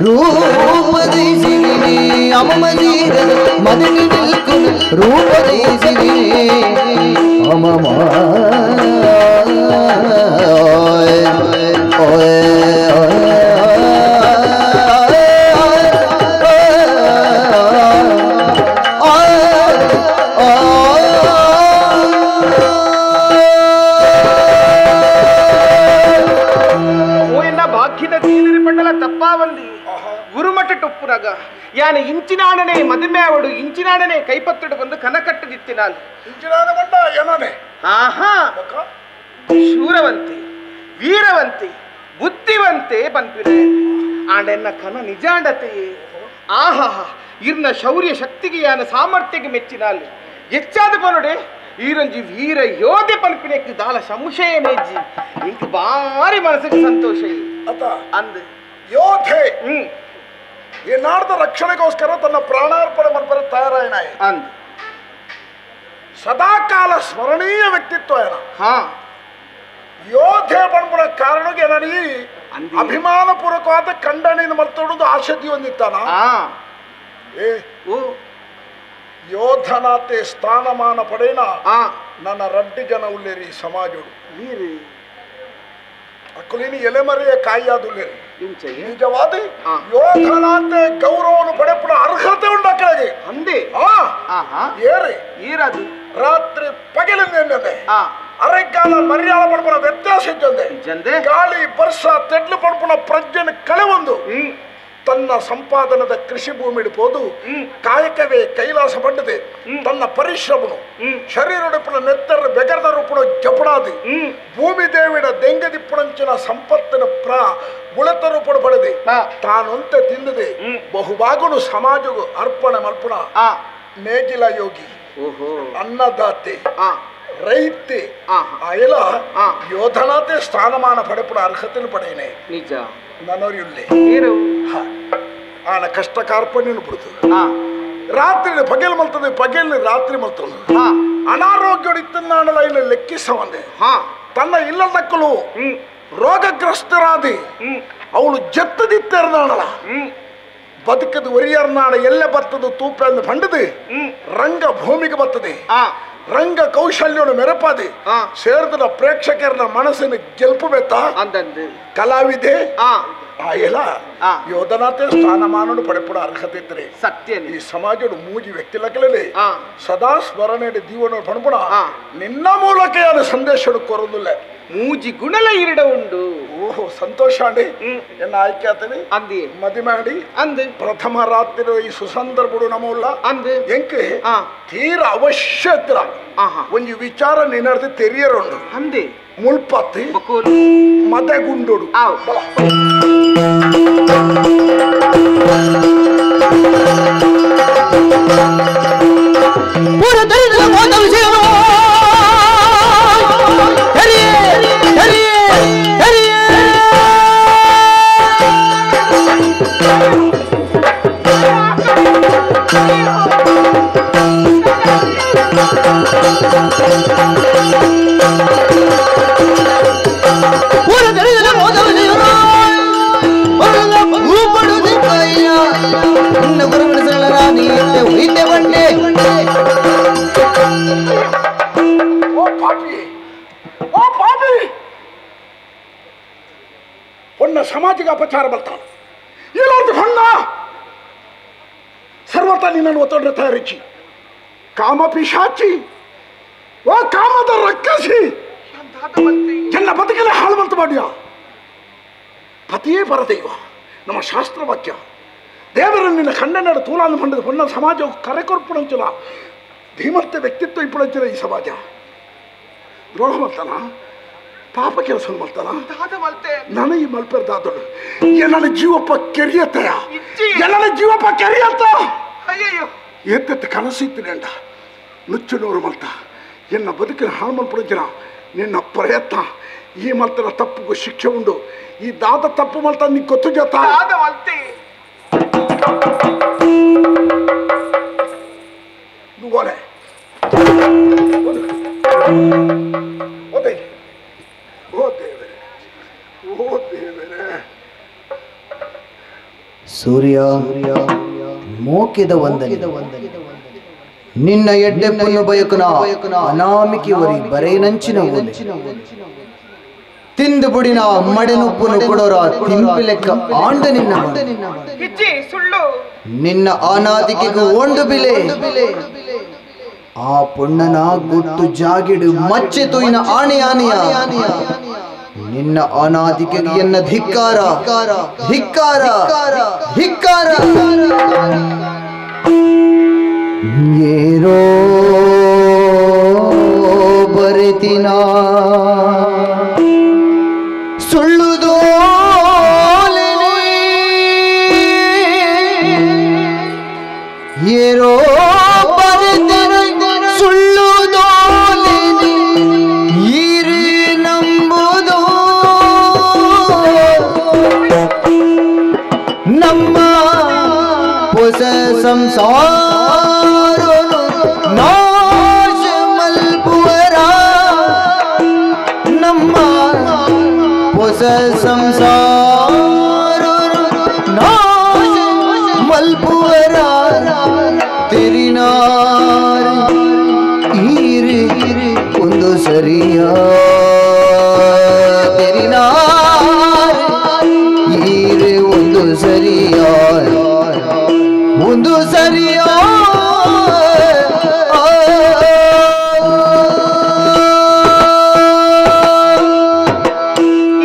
ರೂಪದೈ ಸಿರಿನೇ ಅಮಮ ಸೀರೆದ ಮದಟು ನಿಲ್ಕುಲ ರೂಪದೈ ಸಿರಿನೇ ಅಮಮ ಯಾನ ಇಂಚಿನಾಣನೆ ಮದುಮೆಯವಡು ಇಂಚಿನಾಣನೆ ಕೈಪತ್ತಡು ಬಂದು ಕನಕಟ್ಟದಿತ್ತಿನಾಲ್ ಆಹಾ ಶೂರವಂತೆ ವೀರವಂತೆ ಬುದ್ಧಿವಂತೆ ಪನ್ಪಿರೆ ಆಂಡೆನ್ನ ಕನ ನಿಜಾಂಡತೆಯೇ ಆಹಾ ಇರ್ನ ಶೌರ್ಯ ಶಕ್ತಿಗೆ ಯಾನ ಸಾಮರ್ಥ್ಯಕ್ಕೆ ಮೆಚ್ಚಿನಾಲ್ ಹೆಚ್ಚಾದ ಬನುಡೆ ಈರಂಜಿ ವೀರ ಯೋಧೆ ಪನ್ಪಿನೆಕ್ ದಾಲ ಸಂಶಯನೇಜ್ಜಿ ಇಂಕ್ ಬಾರಿ ಮನಸ್ಸಿಗೆ ಸಂತೋಷ ಅಂದ್ ಯೋಧೆ ಈ ನಾಡದ ರಕ್ಷಣೆಗೋಸ್ಕರ ತನ್ನ ಪ್ರಾಣಾರ್ಪಣೆ ಮಾಡ್ಬರ ತಯಾರಾಯಣ ಅಂದ್ ಸದಾಕಾಲ ಸ್ಮರಣೀಯ ವ್ಯಕ್ತಿತ್ವ ಏನ ಯೋಧೆ ಬಂದ್ಬಿಡ ಕಾರಣಕ್ಕೆ ನನಗೆ ಅಭಿಮಾನ ಪೂರ್ವಕವಾದ ಖಂಡನೆಯನ್ನು ಮರ್ತೊಡುದು ಆಸಕ್ತಿ ಹೊಂದಿತ್ತಾನ. ಏ ಯೋಧನಾತೆ ಸ್ಥಾನಮಾನ ಪಡೆಯನ ನನ್ನ ರಡ್ಡಿ ಜನ ಉಳ್ಳೇರಿ ಸಮಾಜೋಡು ಅಕ್ಕುಲಿನಿ ಎಲೆಮರೆಯ ಕಾಯಿಯಾದುಳ್ಳೇರಿ ನಿಜವಾದ ಯೋಧನಾತೆ ಗೌರವವನ್ನು ಪಡೆಪಡ ಅರ್ಹತೆ ಉಂಡಾಕಳಗೆ ಅಂದೆ ಏರಿ ಏರದು ರಾತ್ರಿ ಪಗಲಿಂದ ಅರೆಕಾಲ ಮರ್ಯಾದ ಪಡ್ಪುನ ವ್ಯತ್ಯಾಸ ಇದ್ದಂದೆ ಗಾಳಿ ವರ್ಷ ತೆಡ್ಲು ಪಡ್ಪುನ ಪ್ರಜ್ಞೆನ ಕಳೆವೊಂದು ತನ್ನ ಸಂಪಾದನದ ಕೃಷಿ ಭೂಮಿ ಇಡ್ಬೋದು ಕಾಯಕವೇ ಕೈಲಾಸ ಪಂಡದೆ ತನ್ನ ಪರಿಶ್ರಮನು ಶರೀರೊಡಪುನ ನೆತ್ತರ ಬೆಗರ್ದ ರೂಪಣ ಜಪಡಾದಿ ಭೂಮಿ ದೇವಿಡ ದೆಂಗದಿಪ್ಪುಣಂಚಿನ ಸಂಪತ್ತಿನ ಪ್ರ ಬುಳತ ರೂಪಣ ಪಡೆದೆ ತಾನೊಂತೆ ತಿಂದದೆ ಬಹುಭಾಗನು ಸಮಾಜಗೂ ಅರ್ಪಣೆ ಮಲ್ಪುಣ ನೇಗಿಲ ಯೋಗಿ ಅನ್ನದಾತೆ ರೈತೆ ಆಯಲ ಯೋಧನಾತೆ ಸ್ಥಾನಮಾನ ಪಡೆಪುಣ ಅರ್ಹತೆಯನ್ನು ಪಡೆಯನೆ ನಿಜ ನನ್ನೋರಿಯುಳ್ಳೆ ಆನ ಕಷ್ಟ ಕಾರ್ಪಣ್ಯನು ಬಿಡುದು ರಾತ್ರಿ ಪಗಲ್ ಮಲ್ತದೆ ಪಗಲ್ ರಾತ್ರಿ ಮಲ್ತದೆ ಅನಾರೋಗ್ಯ ಇತ್ತನ್ನಾಣಲ ಇಲ್ಲ ಲೆಕ್ಕಿಸವಂದೆ ತನ್ನ ಇಲ್ಲದಕ್ಕಲು ರೋಗಗ್ರಸ್ತರಾದಿ ಅವಳು ಜತ್ತದಿತ್ತೆರ್ನಾಣಲ ಬದುಕದು ಒರಿಯರ್ನಾಣ ಎಲ್ಲೆ ಬರ್ತದೆ ತೂಪೆ ಅಂದು ಪಂಡದು ರಂಗ ಭೂಮಿಗೆ ಬರ್ತದೆ ರಂಗ ಕೌಶಲ್ಯನು ಮೆರಪಾದಿ ಸೇರಿದ ಪ್ರೇಕ್ಷಕರ ಮನಸ್ಸಿನ ಗೆಲ್ಪು ಬೆತ್ತ ಕಲಾವಿದೆ ಆಯಲ ಯೋಧನಾತೆ ಸ್ಥಾನಮಾನನು ಪಡೆಪಡ ಅರ್ಹತೆ ಇದ್ದರೆ ಸತ್ಯ ಈ ಸಮಾಜದ ಮೂಜಿ ವ್ಯಕ್ತಿ ಲಕ್ಕಲಲ್ಲಿ ಸದಾ ಸ್ಮರಣೆ ದೀವನ ಪಣಪುಣ ನಿನ್ನ ಮೂಲಕ ಯಾರು ಸಂದೇಶ ಕೊರೋದಿಲ್ಲ ಮೂಜಿ ಗುಣಲ ಇರಡ ಉಂಡು. ಓಹೋ ಸಂತೋಷ ಅಂಡಿ ಎನ್ನ ಆಯ್ಕೆ ಆತನಿ ಅಂದಿ ಮದಿ ಮಾಡಿ ಅಂದ್ ಪ್ರಥಮ ರಾತ್ರಿ ಈ ಸುಸಂದರ್ಭಡು ನಮಲ್ಲ ಅಂದ್ ಎಂಕೆ ತೀರ ಅವಶ್ಯ ಒಂಜಿ ವಿಚಾರ ನಿನ್ನರ್ದು ತೆರಿಯರುಂಡು ಅಂದೆ ಮುಲ್ಪತ್ತಿ ಮದೆ ಗುಂಡೋಡು ಸಮಾಜಿಕ ಅಪಚಾರ ಬರ್ತಾನೆ ಎಲ್ಲಾರ್ದು ಹೊಣ್ಣ ಸರ್ವತ ನಿನ್ನನ್ನು ಒತ್ತಡ ತಯಾರಿಸಿ ಕಾಮ ಪಿಶಾಚಿ ಓ ಕಾಮದ ರಕ್ಕಸಿ, ಎಲ್ಲ ಬದುಕಲೇ ಹಾಳು ಬಂತು ಮಾಡ್ಯ. ಪತಿಯೇ ಪರದೈವ ನಮ್ಮ ಶಾಸ್ತ್ರವಾಕ್ಯ. ದೇವರ ನಿನ್ನ ಕಣ್ಣನ್ನಡ ತೂಲಾನು ಪಂಡದ ಪೊಣ್ಣ ಸಮಾಜ ಕರೆ ಕೊರ್ಪುಣಂಚಲ ಧೀಮಂತ ವ್ಯಕ್ತಿತ್ವ ಇಪ್ಪುಣಂಚಲ ಈ ಸಮಾಜ. ದ್ರೋಹ ಮಾಡ್ತಾನ, ಪಾಪ ಕೆಲಸ ಮಾಡ್ತಾನ, ನಾನು ಈ ಮಲ್ಪೆರ್ದಾದಳು ಎಲ್ಲ ಜೀವಪ್ಪ ಕೆರಿಯತ್ತ, ಎಲ್ಲ ಜೀವಪ್ಪ ಕೆರಿಯತ್ತ. ಎತ್ತೆತ್ತ ಕನಸು ಇತ್ತು ನೆಂಡ ನುಚ್ಚು ನೂರು ಮಲ್ತ ಎನ್ನ ಬದುಕಿನ ಹಾಳು ಮಲ್ಪುಣಂಚಲ ನಿನ್ನ ಪ್ರಯತ್ನ. ಈ ಮಲ್ತನ ತಪ್ಪು ಶಿಕ್ಷೆ ಉಂಡು. ಈ ದಾದ ತಪ್ಪು ಮಲ್ತ ನಿಂಗೆ ಗೊತ್ತು ಜೊತ. నువ్వులే ಓ ದೇವರೇ, ಓ ದೇವರೇ. ಸೂರ್ಯ ಮೋಕಿದ ವಂದನೆ ನಿನ್ನ ಎಡ್ಡೆ ಪುನ್ನು ಬಯಕುನ ಅನಾಮಿಕಿ ಒರಿ ಬರೇನಂಚಿನ ಓಲೆ ತಿಂದು ಬುಡಿನ ಮಡೆನುಪ್ಪುನು ಕೊಡೋರ ತಿಂಪಿ ಲೆಕ್ಕ ಆಂಡ ನಿನ್ನ ನಿನ್ನ ಅನಾದಿಕೆಗೂ ಓಂಡು ಬಿಲೆ ಆ ಪೊಣ್ಣನ ಗುಟ್ಟು ಜಾಗಿಡು ಮಚ್ಚೆ ತೋಯಿನ ಆಣೆ ಆನೆಯ ನಿನ್ನ ಅನಾದಿಕೆಗೆ ಎನ್ನ ಧಿಕ್ಕಾರ ಧಿಕ್ಕಾರ ಧಿಕ್ಕಾರ. ಏರೋ ಬರೆತಿನ ಸುಳ್ಳುದೋಲೆನೆ ಏರೋ ಬರೆತಿನ ಸುಳ್ಳುದೋಲೆನೆ ಈರಿ ನಂಬುದು ನಮ್ಮ ಹೊಸ ಸಂಸಾರ ನಾಶ ಮಲ್ಪುವರ ನಮ್ಮ ಹೊಸ ಸಂಸಾರ ನಾಶ ಮಲ್ಪುವರ ತೆರಿನಾರ ಈರಿ ಒಂದು ಸರಿಯ ತೆರಿನಾರ ಈರಿ ಒಂದು ಸರಿಯ ಒಂದು ಸರಿಯ.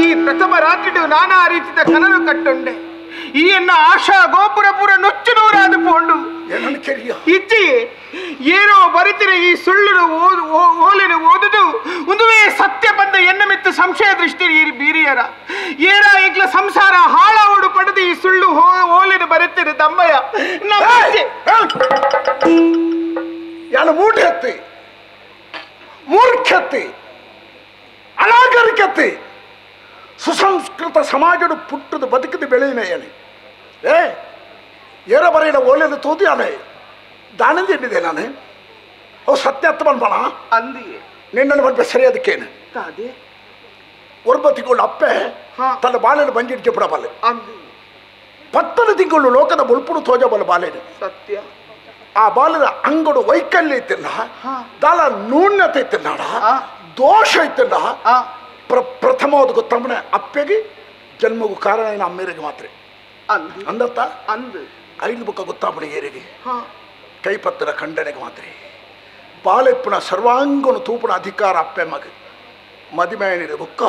ಈ ಪ್ರಥಮ ರಾತ್ರಿಡು ನಾನಾ ರೀತಿಯ ಕನಲು ಕಟ್ಟುಂಡೆ ಈ ಎನ್ನ ಆಶಾ ಗೋಪುರ ಪೂರ ನುಚ್ಚು ನೂರಾದ ಪೋಂಡು ಇಜ್ಜಿ ಏನೋ ಬರಿತಿರ ಈ ಸುಳ್ಳು ಓಲಿನ ಓದುದು ಒಂದುವೇ ಸತ್ಯ ಬಂದ ಎನ್ನ ಮಿತ್ತು ಸಂಶಯ ದೃಷ್ಟಿ ಈ ಬೀರಿಯರ ಏರ ಈಗ್ಲ ಸಂಸಾರ ಹಾಳಾವಡು ಪಡೆದು ಈ ಸುಳ್ಳು ಓಲಿನ ಬರುತ್ತಿರ ತಮ್ಮಯ್ಯ ಯಾನು ಮೂಢೆತ್ತಿ ಮೂರ್ಖೆತ್ತಿ ಅನಾಗರಿಕತೆ ಸುಸಂಸ್ಕೃತ ಸಮಾಜಡು ಪುಟ್ಟದ ಬದುಕಿದ ಬೆಳೆಯಿನ ಏನೆ ಏ ಏರ ಬರೆಯಡ ಓಲೆನ ತೋದಿ ಅಲೆ ದಾನಂದಿದೆ ನಾನು ಅವು ಸತ್ಯ ಬಂದ್ಬಣ ಅಂದಿಯೇ ನಿನ್ನನ್ನು ಬಂದ ಸರಿಯಾದಕ್ಕೇನು ಒರ್ಬ ತಿಂಗಳು ಅಪ್ಪೆ ತನ್ನ ಬಾಳೆನ ಬಂಜಿಡ್ಕೆ ಬಿಡಬಲ್ಲೆ ಪತ್ತನ ತಿಂಗಳು ಲೋಕದ ಬುಲ್ಪುಡು ತೋಜಬಲ್ಲ ಬಾಳೆನು ಸತ್ಯ ಆ ಬಾಲದ ಅಂಗಡು ವೈಕಲ್ಯ ಇತ್ತಿಲ್ಲ ದಾಲ ನೂನ್ಯತೆ ಇತ್ತಿಲ್ಲ ದೋಷ ಇತ್ತಿಲ್ಲ ಪ್ರಥಮವಾದ ಗೊತ್ತಮ್ಮನೆ ಅಪ್ಪೆಗೆ ಜನ್ಮಗೂ ಕಾರಣ ಏನು ಅಮ್ಮೇರಿಗೆ ಮಾತ್ರ ಅಂದತ್ತ ಅಂದು ಐದು ಬುಕ್ಕ ಗೊತ್ತಾಪಣೆ ಏರಿಗೆ ಕೈಪತ್ತರ ಖಂಡನೆಗೆ ಮಾತ್ರ ಬಾಲೆಪ್ಪನ ಸರ್ವಾಂಗನು ತೂಪನ ಅಧಿಕಾರ ಅಪ್ಪೆ ಮಗ ಮದಿಮಯನಿದ ಬುಕ್ಕ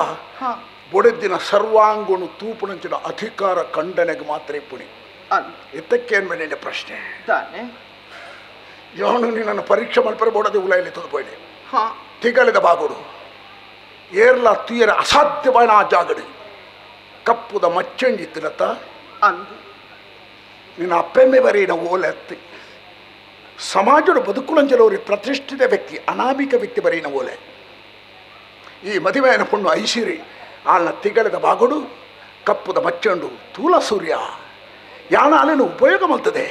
ಬೊಡೆದ್ದಿನ ಸರ್ವಾಂಗನು ತೂಪುಣಂಚಿನ ಅಧಿಕಾರ ಖಂಡನೆಗೆ ಮಾತ್ರ ಪುಣಿ ಇತ್ತಕ್ಕೇನು ಮೇಲೆ ಪ್ರಶ್ನೆ ಇವನು ನಿನ್ನನ್ನು ಪರೀಕ್ಷೆ ಮಲ್ಪರೆ ಬೋಡದೆ ಉಲಾಯಲ್ಲಿ ತಂದು ತಿಗಲಿದ ಬಾಗುಡು ಏರ್ಲ ತುಯರ ಅಸಾಧ್ಯವಾದ ಆ ಜಾಗಡು ಕಪ್ಪುದ ಮಚ್ಚಂಡಿತ್ತಿನತ್ತ ನಿನ್ನ ಅಪ್ಪೆಮ್ಮೆ ಬರೀನ ಓಲೆ ಅತ್ತಿ ಸಮಾಜದ ಬದುಕುಳಂಜಲವರಿ ಪ್ರತಿಷ್ಠಿತ ವ್ಯಕ್ತಿ ಅನಾಮಿಕ ವ್ಯಕ್ತಿ ಬರೀನ ಓಲೆ ಈ ಮದುವೆಯನ ಪೊಣ್ಣು ಐಸಿರಿ ಆಲ್ನ ತಿಗಲಿದ ಬಾಗುಡು ಕಪ್ಪುದ ಮಚ್ಚಂಡು ತೂಲ ಸೂರ್ಯ ಯಾನ ಅಲೆನು ಉಪಯೋಗ ಮಾಡ್ತದೆ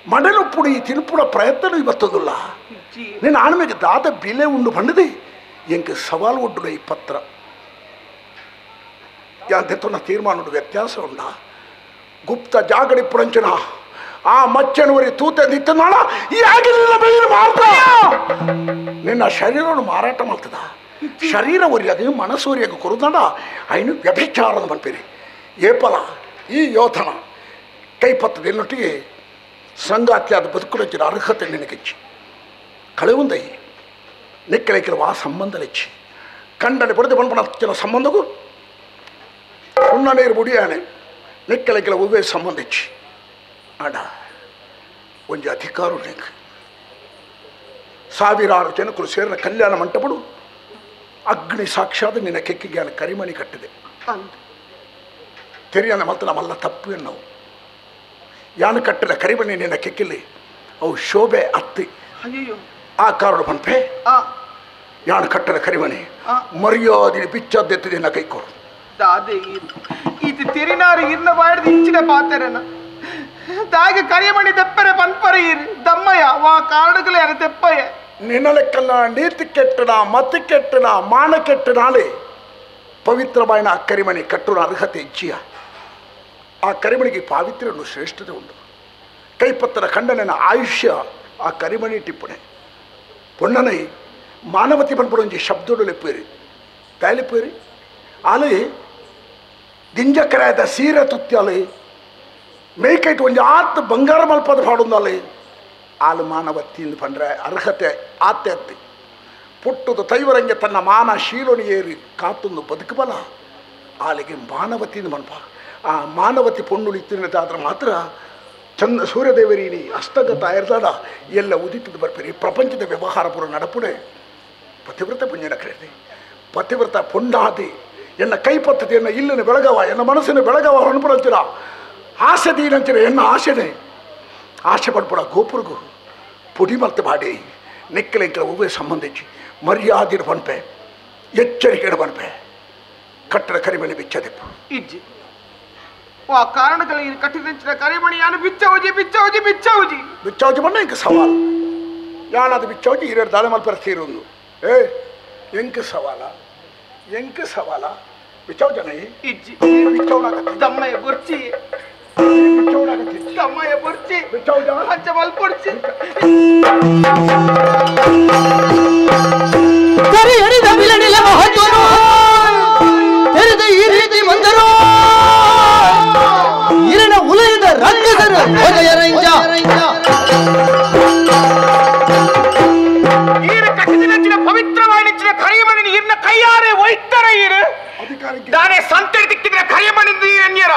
ಮಡಲುಪ್ಪುಡು ಈ ತಿರುಪುಡ ಪ್ರಯತ್ನ ಇವತ್ತದಲ್ಲ ನಿನ್ನ ಆಣ್ಮೆಗೆ ದಾದ ಬಿಲೆ ಉಂಡು ಬಂಡದೆ ಎಂಕ್ ಸವಾಲು ಒಡ್ಡು ಈ ಪತ್ರ ಯಾಂತೆತ್ತೊನ್ನ ತೀರ್ಮಾನ ವ್ಯತ್ಯಾಸ ಉಂಡ ಗುಪ್ತ ಜಾಗಡಿ ಪುರಂಚನ ಆ ಮಚ್ಚನವರಿ ತೂತೆ ನಿತ್ತನಾಳ ಈ ಆಗಿರಲಿಲ್ಲ ಬೆಳೆಯ ಮಾರ್ತ ನಿನ್ನ ಶರೀರವನ್ನು ಮಾರಾಟ ಮಾಡ್ತದ ಶರೀರ ಒರಿಯಾಗ ಮನಸ್ಸು ಒರಿಯಾಗ ಕೊರುದಾಡ ಐನು ವ್ಯಭಿಚಾರದ ಮನ್ಪಿರಿ ಏಪಲ ಈ ಯೋಧನ ಕೈಪತ್ತದ ಎನ್ನೊಟ್ಟಿಗೆ ಸಂಗಾತಿಯಾದ ಬದುಕುಲಂಚಿನ ಅರ್ಹತೆ ನಿನಗಿಚ್ಚಿ ಕಳೆವುಂದೈ ನಿಕ್ಕಲೆ ವಾ ಸಂಬಂಧ ಲೆಚ್ಚಿ ಕಂಡನೆ ಪಡೆದು ಪನ್ಪನ ಸಂಬಂಧಕ್ಕೂ ಸುಣ್ಣ ನೀರು ಬುಡಿಯಾನೆ ನಿಕ್ಕಲೆ ಒವ್ವೇ ಸಂಬಂಧ ಇಚ್ಚಿ ಆಡ ಒಂಜಿ ಅಧಿಕಾರ ನಿಕ್ ಸಾವಿರಾರು ಜನಕರು ಸೇರಿನ ಕಲ್ಯಾಣ ಮಂಟಪಡು ಅಗ್ನಿ ಸಾಕ್ಷಾತ್ ನಿನ್ನ ಕೆಕ್ಕಿಗೆ ಕರಿಮಣಿ ಕಟ್ಟಿದೆ ತೆರಿಯನ ಮತ್ತು ನಮ್ಮಲ್ಲ ತಪ್ಪು ಎನ್ನವು ಯಾನು ಕಟ್ಟಿದ ಕರಿಮಣಿ ನಿನ್ನ ಕೆಕ್ಕಿಲ್ಲಿ ಅವು ಶೋಭೆ ಅತ್ತಿ ಆ ಕಾರಣ ಪನ್ಪೆ ಯಾನು ಕಟ್ಟದ ಕರಿಮಣಿ ಮರ್ಯಾದೆ ಬಿಚ್ಚದ್ದೆತ್ತು ನಿನ್ನ ಕೈಕೊಡು ಇದು ತಿರಿನಾರು ಇರ್ನ ಬಾಯ್ದು ಇಂಚಿನ ಪಾತೆರನ ದಾಗೆ ಕರಿಮಣಿ ತೆಪ್ಪರೆ ಪನ್ಪರೆ ಇರು ದಮ್ಮಯ್ಯ ವಾ ಕಾರಣಗಳೇ ಅನ ತೆಪ್ಪಯ್ಯ ನಿನ್ನಲೆಕ್ಕಲ್ಲ ನೀತಿ ಕೆಟ್ಟಣ ಮತಿ ಕೆಟ್ಟಣ ಮಾನ ಕೆಟ್ಟನಾಲೆ ಪವಿತ್ರವಾಯಿನ ಆ ಕರಿಮಣಿ ಕಟ್ಟುವ ಅರ್ಹತೆ ಇಚ್ಛೆಯ ಆ ಕರಿಮಣಿಗೆ ಪಾವಿತ್ರ್ಯವನ್ನು ಶ್ರೇಷ್ಠತೆ ಉಂಟು ಕೈಪತ್ತರ ಖಂಡನೆನ ಆಯುಷ್ಯ ಆ ಕರಿಮಣಿ ಟಿಪ್ಪಣೆ ಪೊಣ್ಣನೈ ಮಾನವತಿ ಪನ್ಪುಡೊಂಜಿ ಶಬ್ದಡು ಲೆಪ್ಪೇರಿ ಕಾಯಲೆಪ್ಪೇರಿ ಆಲೆ ದಿಂಜಕರಾಯದ ಸೀರೆ ತುತ್ಯಾಲೆ ಮೇಕೈಟ್ ಒಂಜಿ ಆತ್ ಬಂಗಾರ ಮಲ್ಪದ ಪಾಡೊಂದಾಲೆ ಆಲು ಮಾನವತಿ ಪಂಡ್ರೆ ಅರ್ಹತೆ ಆತೆ ಅತ್ತಿ ಪುಟ್ಟುದು ತೈವರಂಗೆ ತನ್ನ ಮಾನ ಶೀಲೋನಿ ಏರಿ ಕಾತೊಂದು ಬದುಕಬಲ ಆಲಿಗೆ ಮಾನವತಿ ಮನ್ಪ ಆ ಮಾನವತಿ ಪೊಣ್ಣುಳಿ ತಿನ್ನದಾದ್ರೆ ಮಾತ್ರ ಚಂದ ಸೂರ್ಯದೇವರೀನಿ ಅಸ್ತಗತ ಆಯರ್ದಾಡ ಎಲ್ಲ ಉದಿತದ ಬರ್ಪೇರಿ ಪ್ರಪಂಚದ ವ್ಯವಹಾರ ಪೂರ ನಡಪುಡೆ ಪತಿವ್ರತ ಪುಣ್ಯನ ಕರೆದಿ ಪತಿವ್ರತ ಪೊಂಡಾದಿ ಎನ್ನ ಕೈಪತ್ತತಿ ಎನ್ನ ಇಲ್ಲಿನ ಬೆಳಗವ ಎನ್ನ ಮನಸ್ಸಿನ ಬೆಳಗವ ಅನ್ಪಡಂತೀರ ಆಸೆ ದೀನಂತೀರ ಎನ್ನ ಆಸೆನೆ ಆಸೆ ಪಡ್ಪಡ ಗೋಪುರಗು ಪುಡಿ ಮಲ್ತ ಮಾಡಿ ನಿಕ್ಕಲೆಂಕಲ ಒವ್ವೇ ಸಂಬಂಧಿಸಿ ಮರ್ಯಾದಿಡ ಪನ್ಪೆ ಎಚ್ಚರಿಕೆ ಪನ್ಪೆ ಕಟ್ಟಡ ಕರಿಮಣಿ ಬಿಚ್ಚದೆಪ್ಪು ಇಜ್ಜಿ ವಾ ಕಾರಣಗಳ ಕಟ್ಟಿದ ಕರಿಮಣಿ ಯಾನು ಬಿಚ್ಚೌಜಿ ಬಿಚ್ಚೌಜಿ ಬಿಚ್ಚೌಜಿ ಬಿಚ್ಚೌಜಿ ಬಣ್ಣ ಇಂಕ ಸವಾಲ್ ಯಾನದು ಬಿಚ್ಚೌಜಿ ಹಿರಿಯರು ದಾಳೆ ಮಲ್ಪರ ತೀರೊಂದು ಏ ಎಂಕ ಸವಾಲ ಎಂಕ ಸವಾಲ ಬಿಚ್ಚೌಜನ ಇಜ್ಜಿ ದಮ್ಮಯ್ಯ ಬುರ್ಚಿ ದಮ್ಮಯ್ಯ ಬುರ್ಚಿ ಬಿಚ್ಚೌಜ ಅಂಚ ಮಲ್ಪೊಡ್ಚಿ ಕರಿ ಹಿಡಿದ ಬಿಲನಿಲ ಮಹತ್ವನು ತೆರೆದ ಈ ರೀತಿ ಬಂದರು ಇರನ ಉಲಯದ ರಂಗದರು ಹೋದಯರಂಜ ಈರ ಕಟ್ಟಿದಿನಂಚಿನ ಪವಿತ್ರವಾಣಿಂಚಿನ ಕರಿಮಣಿನ ಇರ್ನ ಕೈಯಾರೆ ಒಯ್ತರ ಈರು ದಾನೆ ಸಂತಡಿ ದಿಕ್ಕಿದ್ರೆ ಕರಿಮಣಿಂದ ಈರನ್ಯರ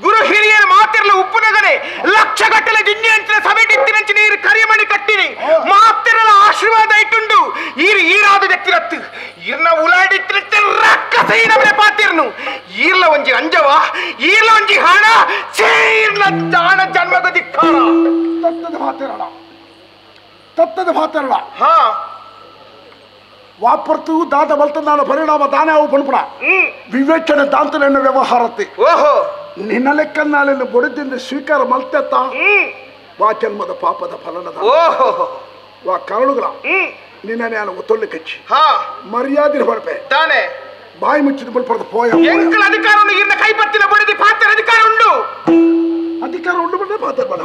ಗುರು ಹಿರಿಯರ ಮಾತಿರಲ ಉಪ್ಪುನಗನೆ ಲಕ್ಷ ಗಟ್ಟಲೆ ಜಿಂಜಿನಂಚಿನ ಸಭೆ ಡಿತ್ತಿನಂಚಿನ ಈರು ಕರಿಮಣಿ ಕಟ್ಟಿನಿ ಮಾತಿರಲ ಆಶೀರ್ವಾದ ಇಟ್ಟುಂಡು ಈರು ಈರಾದ ವ್ಯಕ್ತಿರತ್ತು ಇರ್ನ ಉಲಾಡಿತ್ತಿನಂಚ ರಕ್ಕಸ ಈರವರೆ ಪಾತಿರ್ನು ಈರ್ಲ ಒಂಜಿ ಅಂಜವ ಈರ್ಲ ಒಂಜಿ ಹಾಣ ಚೀರ್ಲ ಜಾಣ ಜನ್ಮದ ದಿಕ್ಕಾರ ತತ್ತದ ಮಾತಿರಣ ತತ್ತದ ಮಾತಿರಣ ಹಾ ವಾಪರ್ತು ದಾದ ಬಲ್ತದಾನ ಪರಿಣಾಮ ದಾನೆ ಅವು ಪಣಪುಣ ವಿವೇಚನೆ ದಾಂತನ ವ್ಯವಹಾರತೆ ಓಹೋ ನಿನ್ನ ಲೆಕ್ಕನ್ನಾಲೆನ್ನು ಬೊಡದಿಂದ ಸ್ವೀಕಾರ ಮಲ್ತೆತ್ತ ವಾ ಜನ್ಮದ ಪಾಪದ ಫಲನದ ಓಹೋ ವಾ ಕರುಳುಗಳ ನಿನ್ನ ನಾನು ಒತ್ತೊಳ್ಳಿ ಕಚ್ಚಿ ಹಾ ಮರ್ಯಾದೆ ಹೊರಪೆ ತಾನೆ ಬಾಯಿ ಮುಚ್ಚಿದ ಬಲ್ಪಡದ ಪೋಯ ಎಂಕಲ ಅಧಿಕಾರ ಇರ್ನ ಕೈಪತ್ತಿನ ಬೊಡದಿ ಪಾತ್ರ ಅಧಿಕಾರ ಉಂಡು ಅಧಿಕಾರ ಉಂಡು ಬಂದ್ರೆ ಪಾತ್ರ ಬಡ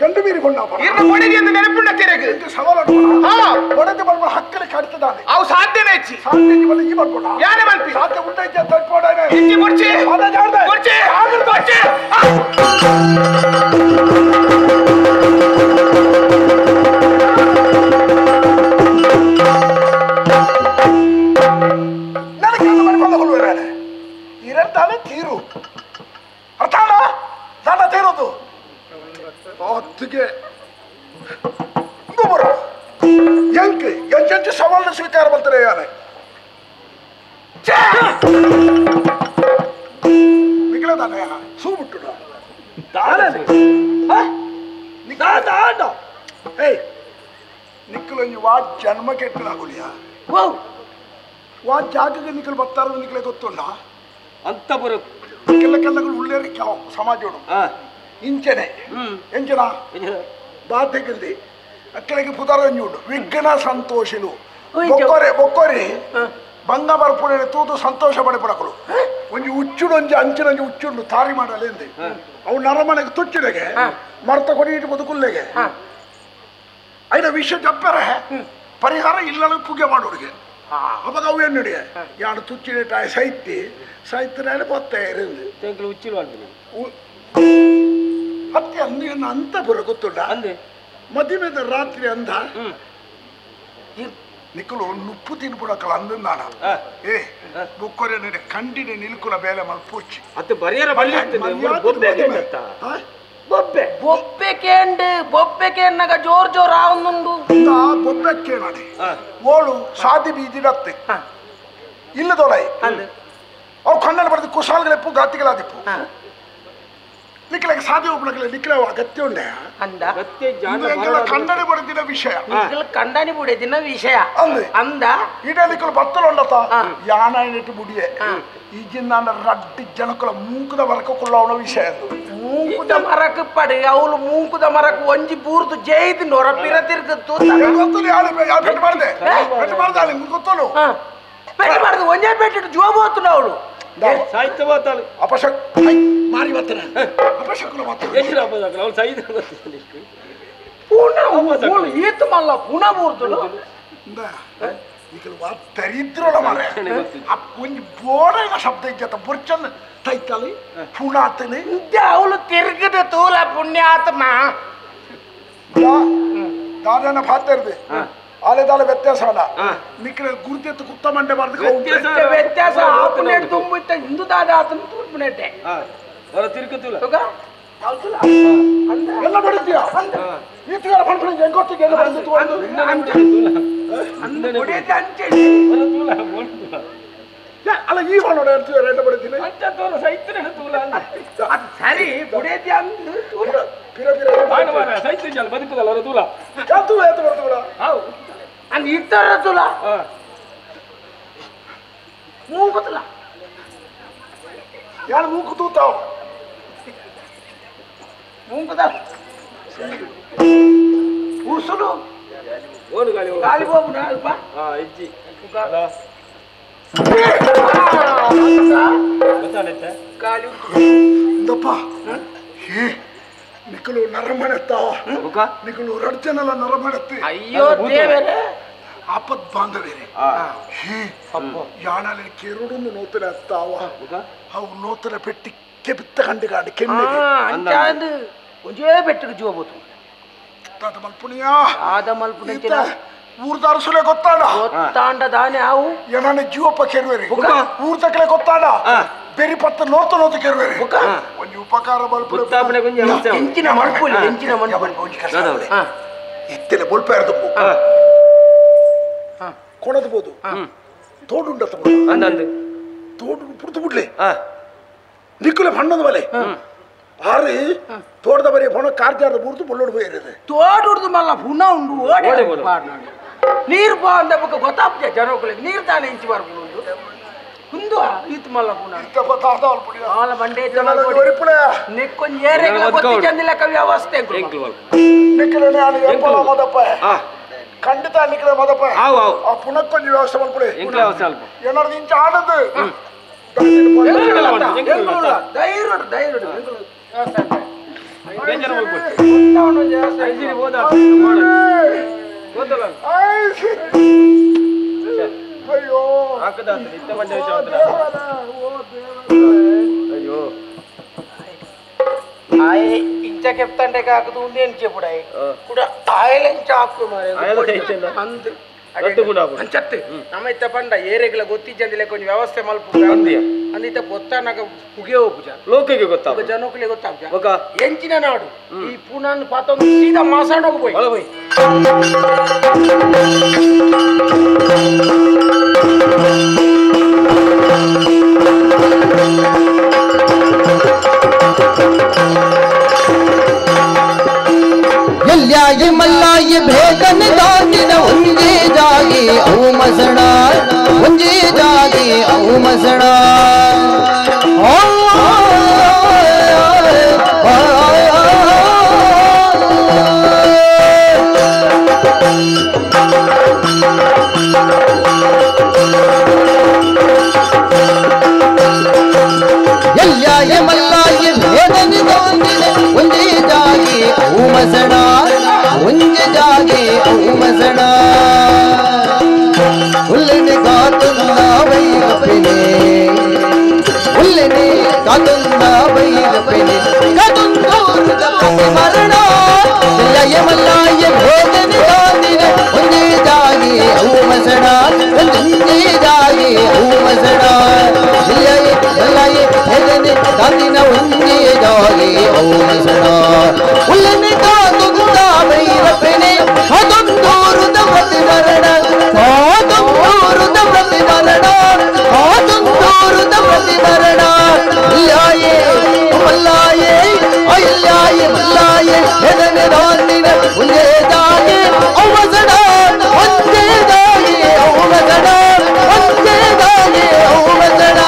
ಗಂಡು ಮೀರಿ ಕೊಂಡ ಇರ್ನ ಬೊಡದಿ ಎಂದು ನೆನಪುಂಡ ತೆರೆಗೆ ಸವಾಲು ಹಾ ಬೊಡದಿ ಬಲ್ಪಡ ಹಕ್ಕಲೆ ಕಾಡ್ತದಾನೆ ಅವು ಸಾಧ್ಯನೇ ಹೆಚ್ಚಿ ಸಾಧ್ಯ ಬಲ್ಲ ಈ ಬಲ್ಪಡ ಯಾನೆ ಮಲ್ಪಿ ಸಾಧ್ಯ ಉಂಟೈತೆ ತಡ್ಪೋಡನೆ ಇಚ್ಚಿ ಬೊಡ್ಚಿ ಅದ ಜಾಡ್ದೆ ಬೊಡ್ಚಿ ಬೊಡ್ಚಿ ನನಗೆ ಮಾಡ್ಕೊಂಡು ಕೊಡುವರಾನೆ ಇರಂತಾನೆ ತೀರು ಅರ್ಥಾಣ ದಾದ ತೀರೋದು ಹೊತ್ತಿಗೆ ಬರೋ ಎಂಕ್ ಎಂಚೆಂಚು ಸವಾಲನ್ನು ಸ್ವೀಕಾರ ಮಾಡ್ತಾರೆ ಯಾನೆ ಮಿಗಿಲದಾನೆ ಸೂ ಬಿಟ್ಟು ಏಯ್ ನಿಕ್ಕಲು ವಾ ಜನ್ಮ ಕೆಟ್ಟನಾಗುಲಿಯ ವಾ ಜಾಗಕ್ಕೆ ನಿಕ್ಕಲು ಬರ್ತಾರ ನಿಕ್ಕಲೆ ಗೊತ್ತುಂಡ ಅಂತ ಬರೋ ಕೆಲ್ಲ ಕೆಲ್ಲಗಳು ಉಳ್ಳೇರಿ ಸಮಾಜೋಡು ಇಂಚನೆ ಎಂಚನ ಬಾಧ್ಯಕಂದಿ ಅಕ್ಕಳಿಗೆ ಪುದರಂಜುಂಡು ವಿಘ್ನ ಸಂತೋಷಿಲು ಬೊಕ್ಕೊರೆ ಬೊಕ್ಕೊರಿ ಬಂಗ ಬರ್ಪುಣೆ ತೂತು ಸಂತೋಷ ಪಡೆಪಡಕಲು ಒಂಜಿ ಉಚ್ಚುಡು ಒಂಜಿ ಅಂಚಿನೊಂಜಿ ಉಚ್ಚುಂಡು ತಾರಿ ಮಾಡಲೆ ಎಂದೆ ಅವು ನರಮನೆಗೆ ತುಚ್ಚಿಡೆಗೆ ಮರ್ತ ಕೊಡಿ ಇಟ್ಟು ಬದುಕುಲ್ಲೆಗೆ ಐನ ವಿಷ ಜಪ್ಪರೆ ಪರಿಹಾರ ಇಲ್ಲ ಪೂಜೆ ಮಾಡೋರಿಗೆ ಅವಾಗ ಅವು ಏನು ನಡಿಯ ಯಾರು ತುಚ್ಚಿಡೆ ಟಾಯ್ ಸೈತಿ ಸೈತಿನ ಬೊತ್ತೆ ಇருந்து ಉಚ್ಚಿಲು ಅತ್ತೆ ಅಂದು ಎನ್ನ ಅಂತ ಬರೋ ಗೊತ್ತುಂಡ ಅಂದೆ ಮದುವೆದ ರಾತ್ರಿ ಅಂದ ನಿಕ್ಕಲು ನುಪ್ಪು ತಿನ್ಪುಡಕಲ ಅಂದಂದಾನ ಏ ಬುಕ್ಕೊರೆ ನೆಡೆ ಕಂಡಿಡೆ ನಿಲ್ಕುಲ ಬೇಲೆ ಮಲ್ಪೋಚಿ ಅತ್ತು ಬರಿಯರ ಬಳ್ಳಿ ಬೊಬ್ಬೆ ಬೊಬ್ಬೆ ಬೊಬ್ಬೆ ಕೇಂಡು ಬೊಬ್ಬೆ ಕೇಂಡಾಗ ಜೋರ್ ಜೋರ್ ಆವೊಂದುಂಡು ಬೊಬ್ಬೆ ಕೇಳಾಡಿ ಓಳು ಸಾದಿ ಬೀದಿಡತ್ತೆ ಇಲ್ಲದೊಳೈ ಅವು ಕಣ್ಣಲ್ಲಿ ಬರೆದು ಕುಶಾಲ್ಗಳೆಪ್ಪು ಗಾತಿಗಳಾದಿಪ್ಪು ನಿಕ್ಕಲಾಗ ಸಾಧ್ಯ ಒಬ್ಬಳಗಲ ನಿಕ್ಕಲ ಅಗತ್ಯ ಉಂಡೆ ಅಂದ ಕಣ್ಣನೆ ಬರೆದಿನ ವಿಷಯ ಕಂಡನಿ ಬುಡಿದಿನ ವಿಷಯ ಅಂದ ಇಡ ನಿಕ್ಕಲು ಬತ್ತಲು ಉಂಡತ ಯಾನ ಬುಡಿಯೆ ಈಗಿನ ರಡ್ಡಿ ಜನಕುಲ ಮೂಕುದ ಮರಕ ಕುಳ್ಳವನ ವಿಷಯ ಅದು ಮೂಕುದ ಮರಕ ಪಡಿ ಅವಳು ಮೂಕುದ ಮರಕ ಒಂಜಿ ಬೂರ್ದು ಜೈದು ನೊರ ಪಿರ ತಿರ್ಗತ್ತು ಗೊತ್ತಲ್ಲ ಯಾರು ಪೆಟ್ಟು ಮಾಡಿದೆ ಪೆಟ್ಟು ಮಾಡ್ದೆ ಅಲ್ಲಿ ಗೊತ್ತಲ್ಲ ಪೆಟ್ಟು ಮಾಡಿದೆ ಒಂಜೇ ಪೆಟ್ಟು ಜೋಬು ಹೋಗ್ತದ ಅವಳು ಸಾಹಿತ್ಯ ಮಾತಾಡು ಅಪಶಕ್ ಮಾರಿ ಬರ್ತಾನೆ ಅಪಶಕುಲ ಮಾತಾಡು ಎಲ್ಲಿ ಅಪಶಕುಲ ಅವಳು ಸಾಹಿತ್ಯ ಗೊತ್ತಿಲ್ಲ ಪುನಃ ಈತ ಮಲ್ಲ ಪುನಃ ಬೂರ್ದುಳು ಈಗ ದರಿದ್ರೊಳ ಮಾರೆ ಒಂಜಿ ಬೋಡೈನ ಶಬ್ದ ಇಜ್ಜತ ಬುರ್ಚನ್ ತೈತಲಿ ಪುಣಾತಲಿ ಅವಳು ತಿರುಗದ ತೂಲ ಪುಣ್ಯಾತ್ಮ ದಾದನ ಭಾತರ್ದೆ ಆಲೆ ದಾಲೆ ವ್ಯತ್ಯಾಸ ಅಲ್ಲ ನಿಕ್ಕಲ ಗುರುತೆತ್ತು ಕುತ್ತ ಮಂಡೆ ಬಾರ್ದು ವ್ಯತ್ಯಾಸ ಆಪುನೇಟ್ ತುಂಬಿತ್ತ ಹಿಂದೂ ದಾದ ಆತನ ತೂರ್ಪುನೇಟೆ ಹೊರ ತಿರುಗತುಲ ಎಲ್ಲ ಬಡಿತೀಯ ಈ ತಿಂಗಳ ಪಂಪಣ ಹೆಂಗ್ ಗೊತ್ತಿಗೆ ಎಲ್ಲ ಬಡಿದು ಅಲ್ಲ ಈ ಮಾಡೋಣ ಎಲ್ಲ ಬಡಿತೀನಿ ಸರಿ ಬುಡೇತಿ ಅಂದು ಪಿರ ಪಿರ ಸೈತ್ಯ ಬದುಕುದಲ್ಲ ಅವರ ತೂಲ ತೂಲ ಎತ್ತು ಬರ್ತುಲ ಅಂದ್ ಇತ್ತರ ತುಲ ಮೂಗುತ್ತಲ ಯಾರು ಮೂಕು ತೂತಾವ ಮೂಕುದ ಉಸುಲು ಗಾಳಿ ಹೋಗುಣ ಅಲ್ಪ ಇಜ್ಜಿ ಗಾಳಿ ಇಂದಪ್ಪ ಹೇ ನಿಕ್ಕಲು ನರಮಣೆತ್ತಾವ ನಿಕ್ಕಲು ರಡ್ಜನಲ್ಲ ನರಮಣೆತ್ತಿ ಅಯ್ಯೋ ದೇವರೇ ಆಪದ್ ಬಾಂಧವೇರೆ ಹೇ ಯಾಣಲೆ ಕೆರುಡುಂದು ನೋತಲೆ ಅತ್ತಾವ ಅವು ನೋತಲೆ ಪೆಟ್ಟಿ ಕೆಬಿತ್ತ ಕಂಡು ಕೆಮ್ಮೆ ಅಂಚಾಂದು ಒಂಜೇ ಬೆಟ್ಟಕ್ಕೆ ಜೀವ ಬೋತು ತಾತ ಮಲ್ಪುಣಿಯ ಆದ ಮಲ್ಪುಣಿಯ ಊರ್ದಾರಸುಲೆ ಗೊತ್ತಾಡ ಗೊತ್ತಾಂಡ ದಾನೆ ಆವು ಏನಾನೆ ಜೀವಪ್ಪ ಕೆರುವೆರಿ ಊರ್ ತಕಲೆ ಗೊತ್ತಾಡ ಬೆರಿ ಪತ್ತ ನೋತ ನೋತ ಕೆರುವೆರಿ ಒಂಜಿ ಉಪಕಾರ ಮಲ್ಪುಣಿ ಎಂಚಿನ ಮಲ್ಪುಲಿ ಎಂಚಿನ ಮಲ್ಪುಲಿ ಇತ್ತೆಲೆ ಬೊಲ್ಪೇರ್ದು ಕೊಣದ ಬೋದು ತೋಡುಂಡತ್ತ ತೋಡು ಪುಡ್ತು ಬಿಡ್ಲಿ ನಿಕ್ಕುಲೆ ಬಣ್ಣದ ಬಲೆ ಆರಿ ತೋಟದ ಬರೀ ಪೋಣ ಕಾರ್ಜಾರದ ಬೂರ್ದು ಬೊಳ್ಳೋಡು ಹೋಯಿರೋದು ತೋಡುಡ್ದು ಮಲ್ಲ ಪುನಃ ಉಂಡು ಓಡಿ ನೀರು ಬಾ ಅಂದ ಬೊಕ್ಕ ಗೊತ್ತಾಪ್ಜೆ ಜನಕ್ಕುಲೆಗ್ ನೀರು ತಾನೆ ಇಂಚಿ ಬರ್ಪುಂಡು ಉಂದು ಈತ್ ಮಲ್ಲ ಪುನಃ ಆಲ ಬಂಡೆ ನೆಕ್ಕೊಂಜಿ ಏರೆಗ್ಲ ಗೊತ್ತಿಜ್ಜಂದಿಲೆಕ್ಕ ವ್ಯವಸ್ಥೆ ನಿಕ್ಕಲೆ ಮದಪ್ಪ ಖಂಡಿತ ನಿಕ್ಕಲೆ ಮದಪ್ಪ ಆ ಪುನಕ್ಕೊಂಜಿ ವ್ಯವಸ್ಥೆ ಮಲ್ಪುಡಿ ಏನಾದ್ರು ಇಂಚ ಆಡದು ಧೈರ್ಯ ಧೈರ್ಯ ಅಯ್ಯೋ ಅಯ್ಯೋ ಆಯ್ ಇಂಚ ಕೆಪ್ತಂಡೆ ಕಾಕದು ಉಂದೇನು ಚೆಪ್ಪುಡಾಯ್ ಕೂಡ ಆಯಲ್ ಇಂಚ ಹಾಕು ಅಂದ್ ಅಂಚತ್ತು ನಮ್ಮ ಇತ್ತ ಪಂಡ ಏರೆಗ್ಲ ಗೊತ್ತಿಜ್ಜಂದಿಲ್ಲ ಕೊಂಚ ವ್ಯವಸ್ಥೆ ಮಲ್ಪು ಅಂದಿತ್ತ ಗೊತ್ತಾನಾಗ ಪುಗೆ ಹೋಗುಜ ಲೋಕಕ್ಕೆ ಗೊತ್ತಾಗ ಜನಕ್ಕಲೆ ಗೊತ್ತಾಗ ಎಂಚಿನ ನಾಡು ಈ ಪುನಃ ಪಾತೊಂದು ಸೀದಾ ಮಾಸಾಡ ಹೋಗಿ ಹೋಯ್ ಎಲ್ಯಾಯಿ ಮಲ್ಲಾಯಿ ಭೇದನ ದಾಟಿನ ಒಂಜೇ ಜಾಗಿ ಅವು ಮಸಣ ಒಂಜೇ ಜಾಗಿ ಅವು ಮಸಣ ಎಲ್ಯಾಯಿ ಮಲ್ಲಾಯಿ ಭೇದನ ದಾಟಿನ ಒಂಜೇ ಜಾಗಿ ಅವು ಮಸಣ ಒಂಜೆ ಜಾಗೆ ಅವು ಮಸಣ ಉಲ್ಲನೆ ಕಾತುಂದ ಬೈರಪ್ಪನೆ ಉಲ್ಲನೆ ಕಾತುಂದ ಬೈರಪ್ಪನೆ ಕಾತುಂದೋರುದ ಮರಣ ಎಲ್ಯಾಯ ಮಲ್ಲಾಯ ಭೇದನ ದಾಟಿನ ಒಂಜೇ ಜಾಗೆ ಅವು ಮಸಣ. ಒಂಜಿ ಜಾಗಿ ಔಮಸಡ ಇಲ್ಲಯೇ ಮಲ್ಲಾಯೇ ಎದನೆ ದಾಂತಿನ ಒಂಜಿ ಜಾಗಿ ಔಮಸಡ ಉಲ್ಲನೆ ಕಾತುಂದ ಭೈರಪ್ಪನೆ ಅದೊಂದೂರುದ ಪ್ರತಿಮರಣ ಕಾತುಂದೂರುದ ಪ್ರತಿಮರಣ ಕಾತುಂದೂರುದ ಪ್ರತಿಮರಣ ಇಲ್ಲಾಯೇ ಮಲ್ಲಾಯೇ ಅಯ್ಯಾಯೇ ಮಲ್ಲಾಯೇ ಎದನೆ ದಾಂತಿನ ಒಂಜೇ ಜಾಗಿ ಔಮಸಡ ಒಂಜೇ ಜಾಗಿ ಔಮಸಡ ಒಂಜೇ ಜಾಗಿ ಔಮಸಡ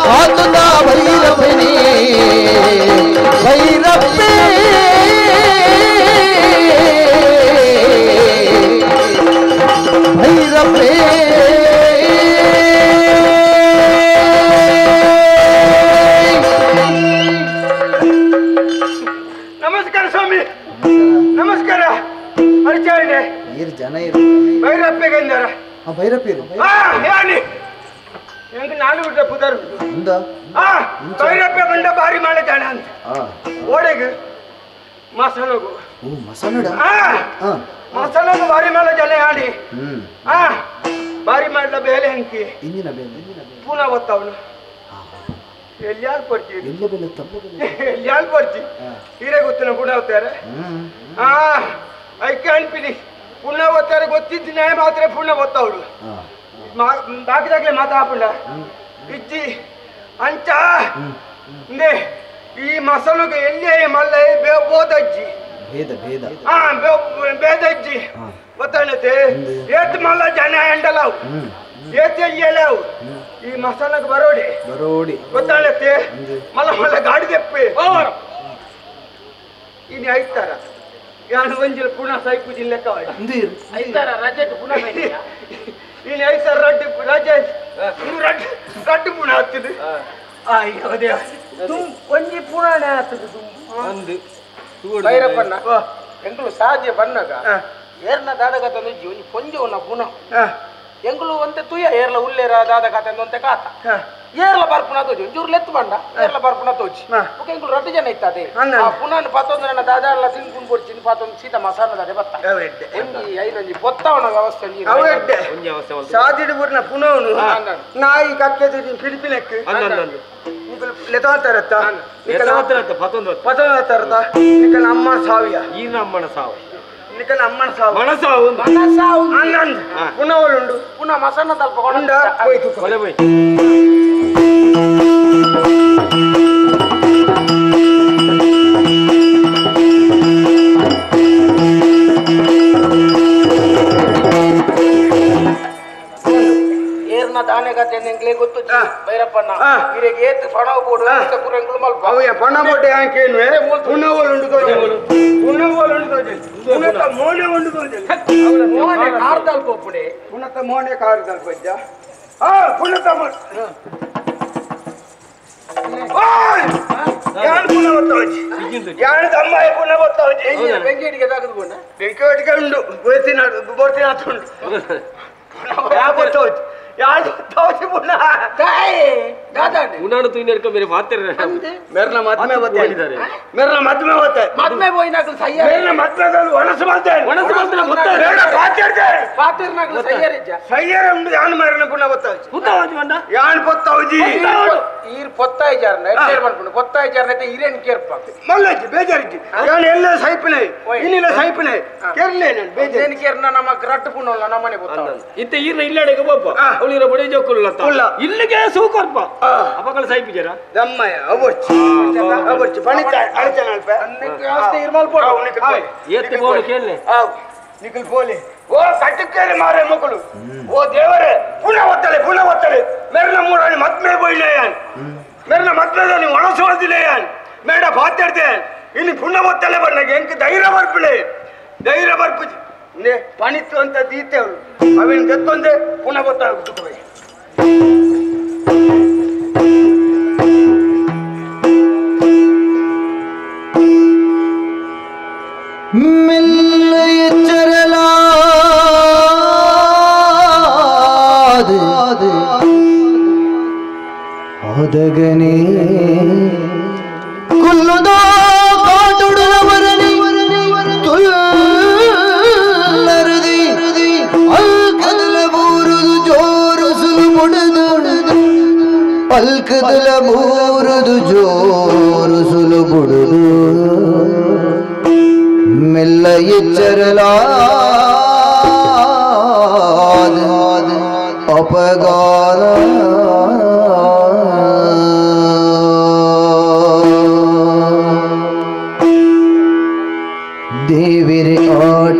ಕಾತುಂದ ಭೈರಪ್ಪನೆ ಭೈರಪ್ಪೇ ಭೈರಪ್ಪೇ. ನಮಸ್ಕಾರ ಸ್ವಾಮಿ, ನಮಸ್ಕಾರ. ಪರಿಚಯ ಜನ ಭೈರಪ್ಪೆಗಂದರ ಭೈರಪ್ಪಿರು ಎಂಕ್ ನಾಲು ಬಿಟ್ಟ ಪುದರ್ ಭೈರಪ್ಪೆ ಬಂಡ ಬಾರಿ ಮಾಡ ಜನ ಅಂತ ಓಡೆಗ್ ಮಸಲಗು ಮಸಲಡ ಮಸಲಗು ಬಾರಿ ಮಾಡ ಜನ ಆಡಿ ಬಾರಿ ಮಾಡಲ ಬೇಲೆ ಹಂಕಿ ಇಂಜಿನ ಬೇಲೆ ಪುನಃ ಒತ್ತವನು ಎಲ್ಲಿಯಾಲ್ ಪಡ್ತಿ ಎಲ್ಲ ಬೆಲೆ ತಪ್ಪು ಎಲ್ಲಿಯಾಲ್ ಪಡ್ತಿ ಹೀರೆ ಗೊತ್ತಿನ ಪುನಃ ಒತ್ತಾರೆ ಐಕೆ ಅನ್ಪಿನಿ ಪುನಃ ಒತ್ತಾರೆ ಗೊತ್ತಿದ್ದು ನ್ಯಾಯ ಮಾತ್ರ ಪುನಃ ಒತ್ತವಳು ಬಾಕಿದಾಗಲೇ ಮಾತಾಪುಂಡ ಇಜ್ಜಿ ಅಂಚ ಈ ಮಸಲುಗೆ ಎಲ್ಲಿ ಮಲ್ಲ ಬೋದಜ್ಜಿ ಭೇದ ಭೇದ ಭೇದಜ್ಜಿ ಗೊತ್ತಾಣತೆ ಏತ್ ಮಲ್ಲ ಜನ ಎಂಡಲಾವು ಏತ್ ಎಲ್ಲಿಯಲಾವು ಈ ಮಸಾಲಕ್ಕೆ ಬರೋಡಿ ಬರೋಡಿ ಗೊತ್ತಾಣತೆ ಮಲ್ಲ ಮಲ್ಲ ಗಾಡಿ ತೆಪ್ಪೆ ಇನ್ನು ಐತಾರ ಯಾನು ಒಂಜಿಲ ಪುನಃ ಸೈಪು ಜಿಲ್ಲೆಕ್ಕ ಐತಾರ ರಜೆ ಪುನಃ ಇನ್ನು ಐತಾರ ರಡ್ಡು ರಜೆ ರಡ್ಡು ರಡ್ಡು ಪುನಃ ಆಗ್ತದೆ ಅಯ್ಯೋ ದೇವ ಒಂಜಿ ಪುನಃ ಆಗ್ತದೆ ಒಂದು ಭೈರಪ್ಪಣ್ಣ ಎಂಕುಲು ಸಾಧ್ಯ ಬನ್ನಗ ಏರ್ನ ದಾದಗತ ಒಂಜಿ ಪೊಂಜೋನ ಪುನಃ ಎಂಕುಲು ಒಂತೆ ತುಯ ಏರ್ಲ ಉಲ್ಲೇರ ದಾದಗತ ಒಂತೆ ಕಾತ ಏರ್ಲ ಬರ್ಪುನ ತೋಜಿ ಒಂಜೂರು ಲೆತ್ತು ಬಂಡ ಏರ್ಲ ಬರ್ಪುನ ತೋಜಿ ಬೊಕ ಎಂಕುಲು ರಡ್ಡು ಜನ ಇತ್ತದೆ ಆ ಪುನಃ ಪತ್ತೊಂದು ನನ್ನ ದಾದಾಲ ತಿನ್ಕೊಂಡು ಕೊಡ್ತೀನಿ ಪತ್ತೊಂದು ಸೀತಾ ಮಸಾಲ ದಾದೆ ಬತ್ತ ಒಂಜಿ ಐನೊಂಜಿ ಪೊತ್ತವನ ವ್ಯವಸ್ಥೆ ಸಾದಿಡು ಬುರ್ನ ಪುನಃ ನಾಯಿ ಕಕ್ಕೆ ಪಿಲಿಪಿಲೆಕ್ ಲೆತಾತರತ್ತ ಪತ್ತೊಂದು ನಿಕಲ ಅಮ್ಮನ ಸಾವಿಯ ಈನ ಅಮ್ಮನ ಸಾವು ನಿಕಲ ಅಮ್ಮನ ಸಾವು ಮನಸಾವು ಮನಸಾವು ಆನಂದ್ ಪುನಃ ಉಂಡು ಪುನಃ ಮಸನ ತಲ್ಪ ಉಂಡ ಹೋಯ್ತು ಕೊಲೆ ಹೋಯ್. ಏರ್ನ ದಾನೆಗತೆ ಎಂಗ್ಲೇ ಗೊತ್ತು ಭೈರಪ್ಪಣ್ಣ ಇರೆಗೆ ಏತ್ ಪಣವು ಬೋಡು ಕುರೆಂಗುಲು ಮಲ್ಪ ಅವಯ ಪಣ ಬೋಟೆ ಹಾಕೇನ್ವೆ ಪುನಃ ಉಂಡು ತೋಜೆ ಪುನಃ ಉಂಡು ತೋಜೆ ಪುನಃ ಮೋನೆ ಉಂಡು ತೋಜೆ ಮೋನೆ ಕಾರ್ದಲ್ ಪೋಪುಡೆ ಪುನಃ ಮೋನೆ ಕಾರ್ದಲ್ ಪಜ್ಜ ಆ ಪುನಃ ಓಯ್ ಯಾನ್ ಪುನಃ ಒತ್ತೋಜಿ ಯಾನ್ ತಮ್ಮ ಪುನಃ ಒತ್ತೋಜಿ ಬೆಂಕಿಡಿಗೆ ತಾಕದು ಬೋಣ ಬೆಂಕಿಡಿಗೆ ಉಂಡು ಬೋರ್ತಿನ ಬೋರ್ತಿನ ಉಂಡು ಯಾ ಗೊತ್ತೋಜಿ ಯಾರು ತೋಜಿ ಪುನಃ ಕಾಯ್ ದಾದಾನೆ ಉನಾನು ತುಯ್ನರ್ಕ ಮೇರೆ ಮಾತಿರ ಮೇರ್ನ ಮದ್ಮೆ ಒತ್ತೆ ಮೇರ್ನ ಮದ್ಮೆ ಒತ್ತೆ ಮದ್ಮೆ ಹೋಯಿನಾಕಲ್ ಸಯ್ಯ ಮೇರ್ನ ಮದ್ಮೆದಲ್ಲಿ ಒಣಸು ಮಾಡ್ತೆ ಒಣಸು ಮಾಡ್ತೆ ಗೊತ್ತ ಬೇಡ ಪಾತಿರ್ತೆ ಪಾತಿರ್ನಾಕಲ್ ಸಯ್ಯರಿಜ್ಜ ಸಯ್ಯರ ಉಂಡು ಯಾನ್ ಮೇರ್ನ ಪುನಃ ಒತ್ತೋಜಿ ಪುತ್ತವಾಜಿ ಬಂಡ ಯಾನ್ ಪೊತ್ತೋಜಿ ಈರ್ ಪೊತ್ತಾಯಿಜಾರ್ನ ಎಟ್ಟೇರ್ ಮಲ್ಪುಂಡು ಪೊತ್ತಾಯಿಜಾರ್ನ ಇರೇನ್ ಕೇರ್ಪ ಮಲ್ಲಜ್ಜಿ ಬೇಜಾರಿಜ್ಜಿ ಯಾನ್ ಎಲ್ಲ ಸೈಪನೆ ಇನ್ನಿಲ್ಲ ಸೈಪನೆ ಕೇರ್ಲೆ ನಾನು ಬೇಜಾರು ಕೇರ್ನ ನಮ್ಮ ರಟ್ಟು ಪುನಲ್ಲ ನಮ್ಮನೆ ಪೊತ್ತ ಇತ್ತೆ ಈರ್ನ ಇಲ್ಲಡೆಗೆ ಬೋಪ ಅವಳಿರ ಬಡಿ ಜೋಕುಲ್ಲ ಇಲ್ಲಿಗೆ ಸೂಕರ್ಪ ಅಪಕಳ ಸೈಪಿಜರ ದಮ್ಮಯ್ಯ ಅವರ್ಚಿ ಅವರ್ಚಿ ಪಣಿತ ಅಳಚನ ಅಲ್ಪ ವ್ಯವಸ್ಥೆ ಇರ್ಮಲ್ ಪೋಡು ಏತ್ ಬೋಡು ಕೇಳ್ಲೆ ನಿಕಲ್ ಪೋಲೆ ಓ ಕಟ್ಟಕ್ಕೇರಿ ಮಾರೆ ಮಕ್ಕಳು ಓ ದೇವರೇ ಪುನಃ ಒತ್ತಲೆ ಪುನಃ ಒತ್ತಲೆ ಮೆರ್ನ ಮೂಡಾಣಿ ಮದ್ಮೆ ಬೋಯ್ಲೇಯಾನ್ ಮೆರ್ನ ಮದ್ಮೆದಲ್ಲಿ ಒಣಸೋದಿಲ್ಲೇಯಾನ್ ಮೇಡ ಪಾತಿರ್ತೇನ್ ಇನ್ನು ಪುನಃ ಒತ್ತಲೆ ಬಣ್ಣ ಎಂಕ್ ಧೈರ್ಯ ಬರ್ಪಿಳೆ ಧೈರ್ಯ ಬರ್ಪು ಪಣಿತ್ತು ಅಂತ ದೀತೆವಳು ಅವೇನು ದತ್ತೊಂದೆ ಪುನಃ ಒತ್ತಾಗ ಮೆಲ್ಲ ಎಚ್ಚರಲಾದ ಒದಗನೆ ಕುಲ್ಲುದೋ ಕಾಟುಡಲವರನಿ ತುಲ್ಲರದಿ ಅಲ್ಕದಲ ಬೂರುದು ಜೋರುಡು ಅಲ್ಕದಲ ಮೂರುದು ಜೋರು ಸುಲುಬುಡುದು ಮೆಲ್ಲ ಎಚ್ಚರಲಾದ ಅಪಗಾರ ದೇವಿರಿ ಆಟ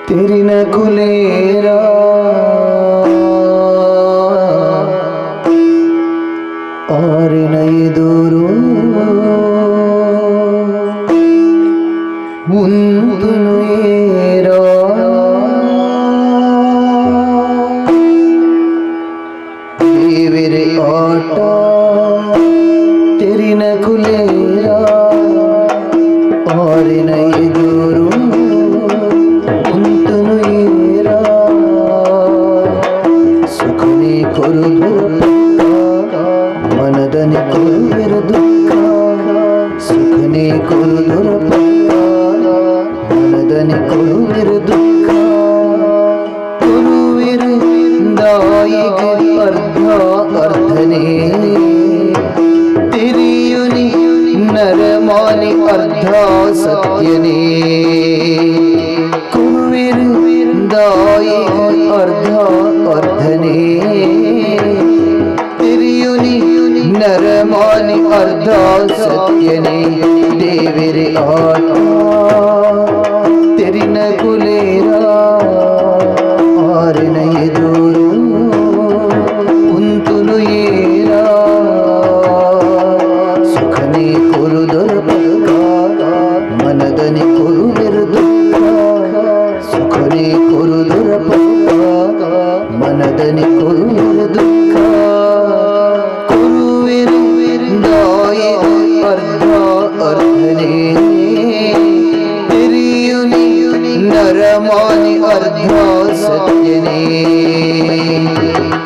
ತೆರಿನ ಕುಲೇರ ಆರಿನ ಎದುರು ಉಂದುನು ಏರ ದೇವಿರಿ ಆಟ ತೆರಿನ ಕುಲೇರ ಆರಿನ ಎದುರು ಉಂತುನು ಏರ ಸುಖನೇ ಕೊರುದು ಮನದನೆ ಕೊರುವಿರು ದುಃಖ ಸುಖನೇ ಕೊರುದುರ ಪಕ್ಕ ಮನದನೆ ಕೊರುವಿರು ದುಃಖ ಕೊರುವಿರು ದಾಯಿಗೆ ಅರ್ಧ ಅರ್ಧನೇ ತಿರಿಯುನಿ ನರಮಾನಿ ಅರ್ಧ ಸತ್ಯನೇ ಕುರುವಿರು ದಾಯಿಗೆ ಅರ್ಧ ಅರ್ಧನೇ ತಿರಿಯುನಿ ನರಮಾನಿ ಅರ್ಧ ಸತ್ಯನೇ ದೇವಿರಿ ಆಟ ತೆರಿನ ಕುಲೇರ ಆರಿನ ಎದುರು ಉಂತುನು ಏರ ಸುಖನೇ ಕೊರುದೊರ ಪಕ್ಕ ಮನದನೆ ಕೊರುವಿರು ದುಃಖ ಸುಖನೇ ಕೊರುದೊರ ಪಕ್ಕ ಮನದನೆ ಕೊರುವಿರು ದುಃಖ ಕೊರುವಿರು ದಾಯಿ ಅರ್ಧ ಅರ್ಧನೇ ತಿರಿಯುನಿ ನರಮಾನಿ ಅರ್ಧ ಸತ್ಯನೇ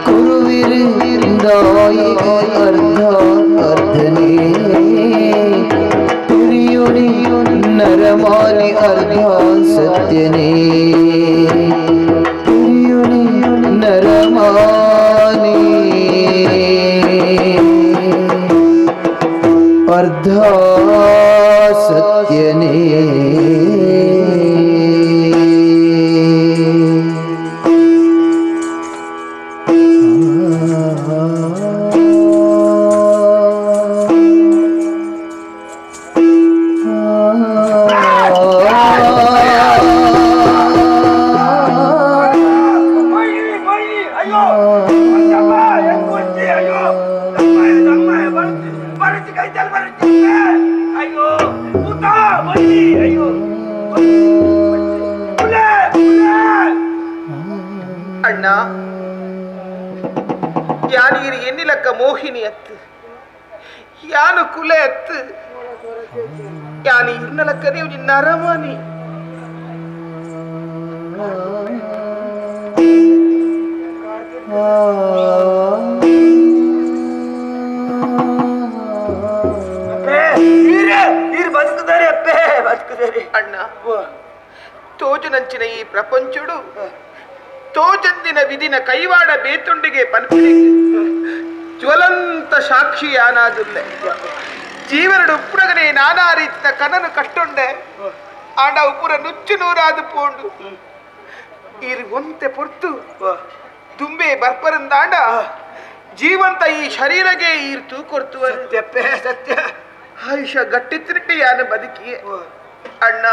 ಕುರುವಿರು ದಾಯಿ ಅರ್ಧ ಅರ್ಧನೇ ತಿರಿಯುನಿ ನರಮಾನಿ ಅರ್ಧ ಸತ್ಯನೇ ತಿರಿಯುನಿ ನರಮಾನಿ ಅರ್ಧ ಸತ್ಯನೇ. ಅಣ್ಣ ಯಾನೀರು ಎನ್ನಿಲಕ್ಕ ಮೋಹಿನಿ ಅತ್ತು ಯಾನು ಕುಲೆ ಅತ್ತು ಯಾನು ಇರ್ನಲಕ್ಕನೇ ನಿನ್ನ ಅರಮಾನಿ ಅಣ್ಣ ತೋಜುನಂಚಿನ ಈ ಪ್ರಪಂಚುಡು ತೋಜಂದಿನ ವಿಧಿನ ಕೈವಾಡ ಬೇತುಂಡಿಗೆ ಪನ್ಪಿನಿ ಜ್ವಲಂತ ಸಾಕ್ಷಿ ಯಾನಾದುಲ್ಲೆ ಜೀವನಡು ಉಪ್ಪುಡಗನೆ ನಾನಾ ರೀತಿಯ ಕನನು ಕಷ್ಟೊಂಡೆ ಆಂಡ ಉಪ್ಪುರ ನುಚ್ಚು ನೂರಾದು ಪೋಂಡು ಇರು ಒಂತೆ ಪೊರ್ತು ದುಂಬೆ ಬರ್ಪರಂದಾಂಡ ಜೀವಂತ ಈ ಶರೀರಗೆ ಈರು ತೂಕೊರ್ತುವ ಸತ್ಯ ಆಯುಷ ಗಟ್ಟಿತ್ತಿರಟ್ಟಿ ಯಾನು ಬದುಕಿಯೇ ಅಣ್ಣ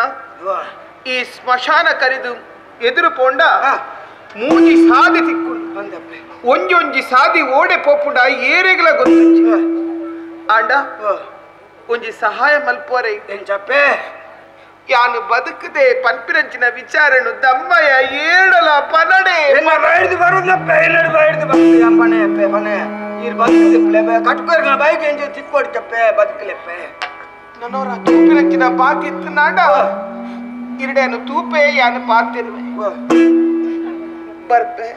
ಈ ಸ್ಮಶಾನ ಕರಿದು ಎದುರು ಪೋಂಡ ಮೂಜಿ ಸಾದಿ ತಿಕ್ಕು ಒಂಜೊಂಜಿ ಸಾದಿ ಓಡೆ ಪೋಪುಂಡ ಏರೆಗಳ ಗೊತ್ತು ಆಂಡ ಒಂಜಿ ಸಹಾಯ ಮಲ್ಪೋರೆ ಚಪ್ಪೆ ಯಾನು ಬದುಕದೆ ಪನ್ಪಿರಂಚಿನ ವಿಚಾರಣು ದಮ್ಮಯ ಏಡಲ ಪನಡೆ ನನ್ನೋರ ತೂಪಿರಂಚಿನ ಬಾಕಿತ್ತು ನಾಡ ಇರಡೇನು ತೂಪೆ ಯಾನು ಪಾತಿರುವೆ ಬರ್ಪೆ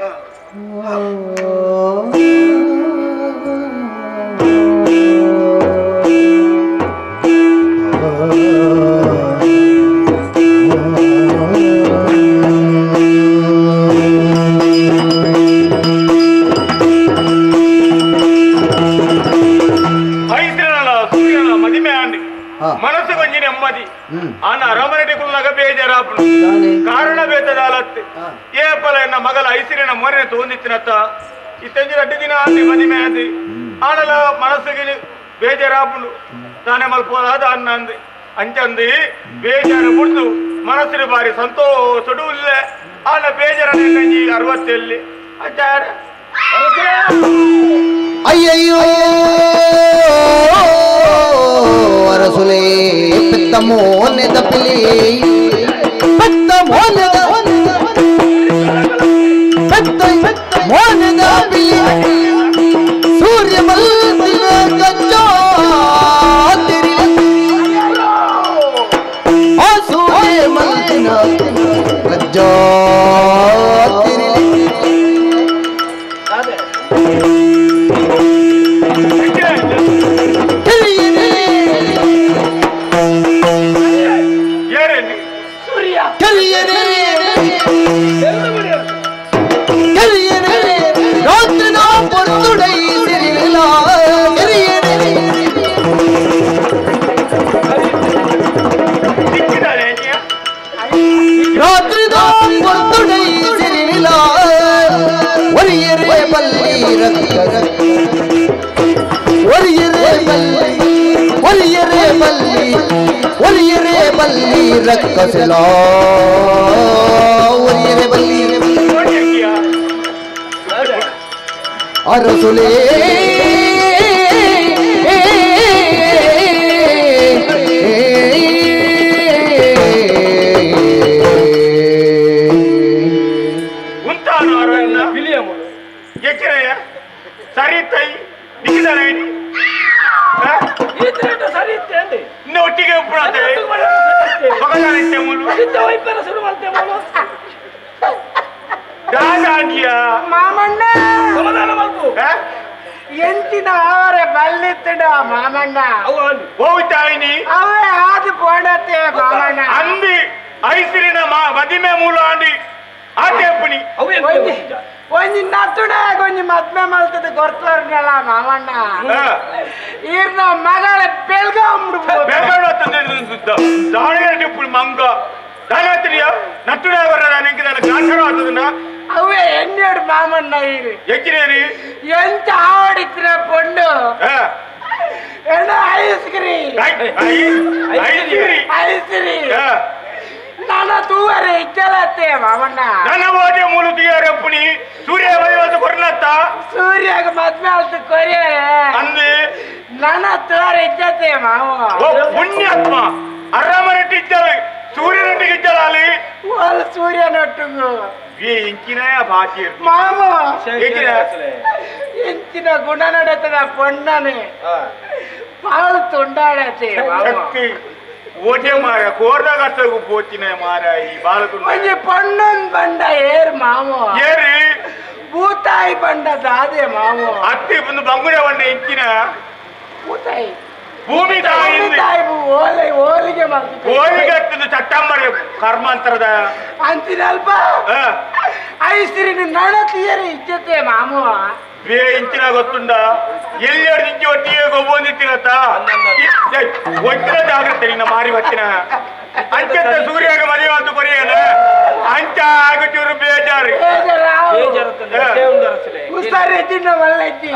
ನೆಮ್ಮದಿ ಆನ ಅರಮನೆಟಿಕುಲ್ಲಾಗ ಬೇಜಾರಾಪುನು ಕಾರಣ ಬೇತದಾಲತ್ತೆ ಏಪಲ ಎನ್ನ ಮಗಲ ಐಸಿರಿನ ಮೊರೆನ ತೋಂದಿತ್ತಿನತ್ತ ಇತ್ತೆಂಜಿ ರಡ್ಡು ದಿನ ಆತಿ ಮದಿಮೆ ಆತಿ ಆನಲ ಮನಸ್ಸಿಗೆ ಬೇಜಾರಾಪುನು ತಾನೆ ಮಲ್ಪೋದಾದ ಅನ್ನ ಅಂది ಅಂಚಂದಿ ಬೇಜಾರು ಬಿಡ್ದು ಮನಸ್ಸಿನ ಬಾರಿ ಸಂತೋಷಡು ಇಲ್ಲ ಆನ ಬೇಜಾರ 60 ಅಂಚಾರ ಅಯ್ಯಯ್ಯೋ ಅರಸುಲೇ ಪೆತ್ತ ಮೋನೆದ ಪಿಲಿ ಪೆತ್ತ ಮೋನೆದ ಪೆತ್ತ ಮೋನೆದ ಪಿಲಿ ಸೂರ್ಯ ಮಲ್ತಿನ ಕಚ್ಚಾ ತಿರಿಲ ಆ ಸೂರ್ಯ ಮಲ್ತಿನ ಕಚ್ಚಾ ತಿರಿಲ ರಕ್ಕಸಲಾ ಒರಿಯರೆ ಬಲ್ಲಿ ಅರಸುಲೇ ಸರಿ ತೈ ಒಟ್ಟಿಗೆ ಮಾಮಣ್ಣ ಎಂಚಿನ ಅವರೇ ಬಲ್ಲಿತ್ತಡ ಮಾಮಣ್ಣ ಹೋಗ್ತಾಯಿನಿ ಅವೇ ಆದು ಪೋಡತ್ತೆ ಮಾಮಣ್ಣ ಅಂದಿ ಐಸಿರಿನ ಮದಿಮೆ ಮೂಲ ಅಂದಿ ಆಟೆಪ್ಪನಿ ಒಂಜಿ ನಟ್ಟುಡ ಒಂಜಿ ಮದ್ಮೆ ಮಲ್ತದ ಗೊತ್ತರ್ನಲ್ಲ ಮಾಮಣ್ಣ ಈರ್ನ ಮಗಳ ಬೆಲ್ಗಾಂ ದಾವಣಗೆರೆ ಮಂಗ ದಾನಾತ್ರಿಯ ನಟ್ಟುಡ ಗಾಠರ ಅವೇ ಎಣ್ಣೆಡು ಮಾಮಣ್ಣ ಈರು ಎಕ್ಕಿನೇರಿ ಎಂತ ಆಡಿತ್ತಿನ ಪೊಣ್ಣು ಎಣ್ಣ ಐಸ್ಕ್ರೀ ಐಸ್ಕ್ರೀ ನನ್ನ ತೂವರೆ ಇಚ್ಚಲತ್ತೆ ಮಾಮಣ್ಣ ನನ್ನ ಓಟೆ ಮೂಲ ತುಯರಪ್ಪುನಿ ಸೂರ್ಯ ಮದುವೆ ಕೊರ್ನತ್ತ ಸೂರ್ಯಾಗ ಮದ್ವೆ ಆಲ್ತು ಕೊರಿಯರೆ ಅಂದಿ ನನ್ನ ತೂವರೆ ಇಚ್ಚತ್ತೆ ಮಾವ ಓ ಪುಣ್ಯಾತ್ಮ ಅರಮನೆಟ್ಟಿ ಇಚ್ಚಲ ಸೂರ್ಯನೊಟ್ಟಿಗೆ ಇಚ್ಚಲಾಲಿ ಓಲ್ ಸೂರ್ಯನೊಟ್ಟಿಗೂ ಈ ಇಂಚಿನ ಭಾಷೆ ಮಾಮ ಇಂಚಿನ ಗುಣ ನಡತದ ಪೊಣ್ಣನೆ ಬಾಳ ತುಂಡಾಡತ್ತೆ ಶಕ್ತಿ ಓಟೆ ಮಾರ ಕೋರ್ದಾಗ ಅಷ್ಟಗೂ ಪೋಚಿನ ಮಾರ ಈ ಬಾಲಕು ಒಂಜಿ ಪಣ್ಣನ್ ಬಂಡ ಏರ್ ಮಾಮ ಏರಿ ಭೂತಾಯಿ ಬಂಡ ದಾದೆ ಮಾಮ ಅತ್ತಿ ಬಂದು ಬಂಗುಡೆ ಬಂಡ ಇಂಚಿನ ಭೂತಾಯಿ ಭೂಮಿ ತಾಯಿ ತಾಯಿ ಓಲೆ ಓಲಿಗೆ ಓಲಿಗೆ ಹತ್ತಿದ್ದು ಚಟ್ಟಂಬರ ಕರ್ಮಾಂತರದ ಅಂತಿನಲ್ಪ ಐಸಿರಿನ ನಣ ತೀಯರಿ ಇಚ್ಚತೆ ಮಾಮ ಬೇ ಇಂಚಿನ ಗೊತ್ತುಂಡ ಎಲ್ಲೆರಡು ಇಂಚಿ ಒಟ್ಟಿಗೆ ಗೊಬ್ಬೊಂದಿತ್ತಿನತ್ತ ಒಟ್ಟಿನ ಜಾಗ್ರತೆ ನಿನ್ನ ಮಾರಿ ಬತ್ತಿನ ಅಂಚತ್ತ ಸೂರ್ಯಾಗ ಮದುವೆ ಆತು ಕೊರಿಯನ ಅಂಚ ಆಗಚೂರು ಬೇಜಾರು ಉಸಾರಿ ಮಲ್ಲೈತಿ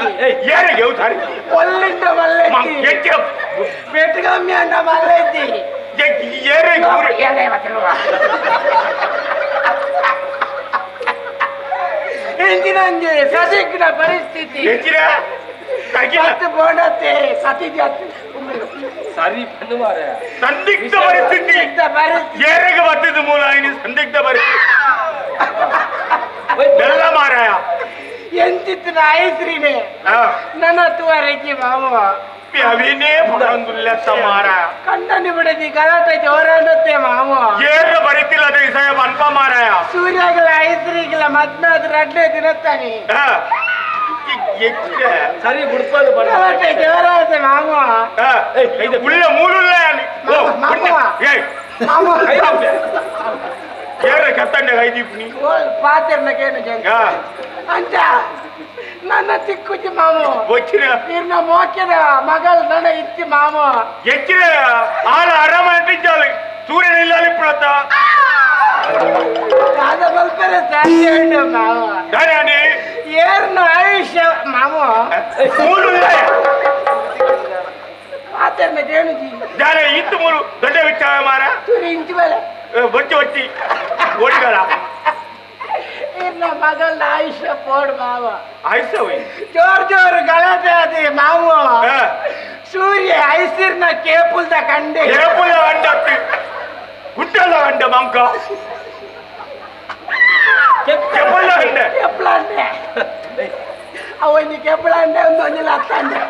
ಯಾರಿಗೆ ಉಸಾರಿ ಒಲ್ಲಿಂದ ಮಲ್ಲೈತಿ ಪೆಟ್ಗಮ್ಮಿ ಅಂಡ ಮಲ್ಲೈತಿ ಇಂಜಿನಂಜೆ ಸದಿಕ್ಕಿನ ಪರಿಸ್ಥಿತಿ ಬೋಡತ್ತೆ ಸತಿ ಜಾತಿ ಸರಿ ಸಂದಿಗ್ಧ ಪರಿಸ್ಥಿತಿ ಏರಿಗೆ ಬತ್ತಿದ್ದು ಮೂಲ ಸಂದಿಗ್ಧ ಪರಿಸ್ಥಿತಿ ಬೆಲ್ಲ ಮಾರಾಯ ಎಂತಿತ್ತು ಐಸ್ರೀನೆ ನನ್ನ ತುವರೆಗೆ ಮಾವ ಅವಿನೇ ಮಾರಾಯ ಕಣ್ಣನ್ನು ಬಿಡದಿ ಗಲಾಟೆ ಜೋರಾಡತ್ತೆ ಮಾವ ಏರು ಬರೀತಿಲ್ಲ ಅದು ವಿಷಯ ಅನ್ಪ ಮಾರಾಯ ಸೂರ್ಯಗಳ ಐಸ್ರಿಗಳ ಮದ್ನಾದ ರಡ್ಡೆ ದಿನತ್ತಾನೆ ಸರಿ ಬಿಡ್ಪಾದು ಗಲಾಟೆ ಜೋರಾಡತ್ತೆ ಮಾವ ಉಳ್ಳ ಮೂಲ ಏರ ಕತ್ತಂಡೆ ಕೈದೀಪ್ನಿ ಪಾತಿರ್ನಕೇನು ಜನ ಅಂತ ನನ್ನ ತಿಕ್ಕುಜಿ ಮಾಮು ಇರ್ನ ಮೋಕೆದ ಮಗಲ್ ನನ್ನ ಇತ್ತಿ ಮಾಮು ಎಚ್ಚಿನ ಆಲ ಆರಾಮ ಇದ್ದಾಳೆ ಸೂರ್ಯನ ಇಲ್ಲ ಇಪ್ಪಳತ್ತ ದಾದ ಬಲ್ಪರೆ ಸಾಧ್ಯ ಉಂಟು ಮಾವ ಏರ್ನ ಆಯುಷ್ಯ ಮಾಮು ಮಾತಾಡ್ನ ಕೇಳುಜಿ ಜಾನ ಇತ್ತು ಮೂರು ದೊಡ್ಡ ವಿಚಾರ ಮಾರ ಇಂಚು ಬೇಲೆ ಬಚ್ಚಿ ಬಚ್ಚಿ ಓಡಿಗಳ ಇರ್ನ ಮಗಲ್ನ ಆಯುಷ್ಯ ಪೋಡು ಮಾವ ಆಯುಷ್ಯ ಜೋರ್ ಜೋರು ಗಲಾಟೆ ಅದೇ ಮಾವು ಸೂರ್ಯ ಐಸಿರ್ನ ಕೇಪುಲ್ದ ಕಂಡೆ ಕೇಪುಲ್ದ ಕಂಡ ಗುಟ್ಟಲ್ಲ ಕಂಡ ಮಂಕ ಕೇಪುಲ್ದ ಕಂಡೆ ಕೇಪುಲಂಡೆ ಅವನಿ ಕೇಪುಲಂಡೆ ಒಂದು ಒಂಜಿ ಲತ್ತಂಡೆ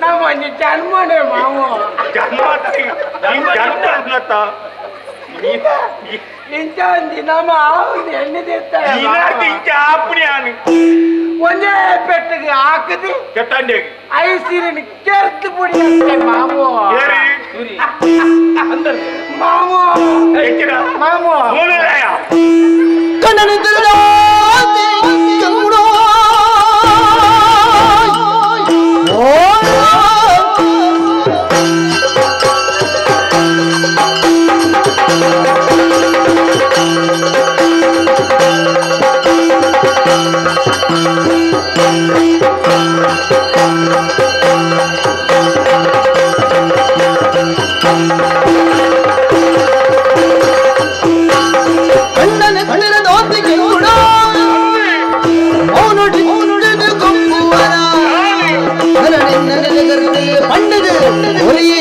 ನಮ್ಮ ಒಂಜಿ ಜನ್ಮನೆ ಮಾವು ಜನ್ಮ ಜನ್ಮ ಅನ್ನತ್ತ ಇಂಚ ಒಂಜಿ ನಮ್ಮ ಆವು ಎಣ್ಣೆ ತೆತ್ತಾರೆ ಇಂಚ ಆಪುಣಿ ಒಂದೇ ಪೆಟ್ಟಿಗೆ ಹಾಕದಿ ಕೆಟ್ಟಂಡೆ ಐಸಿರಿನ ಕೆರ್ತು ಪುಡಿ ಅಂತೆ ಮಾಮು ಮಾಮು ಮಾಮು ಕಣ್ಣನ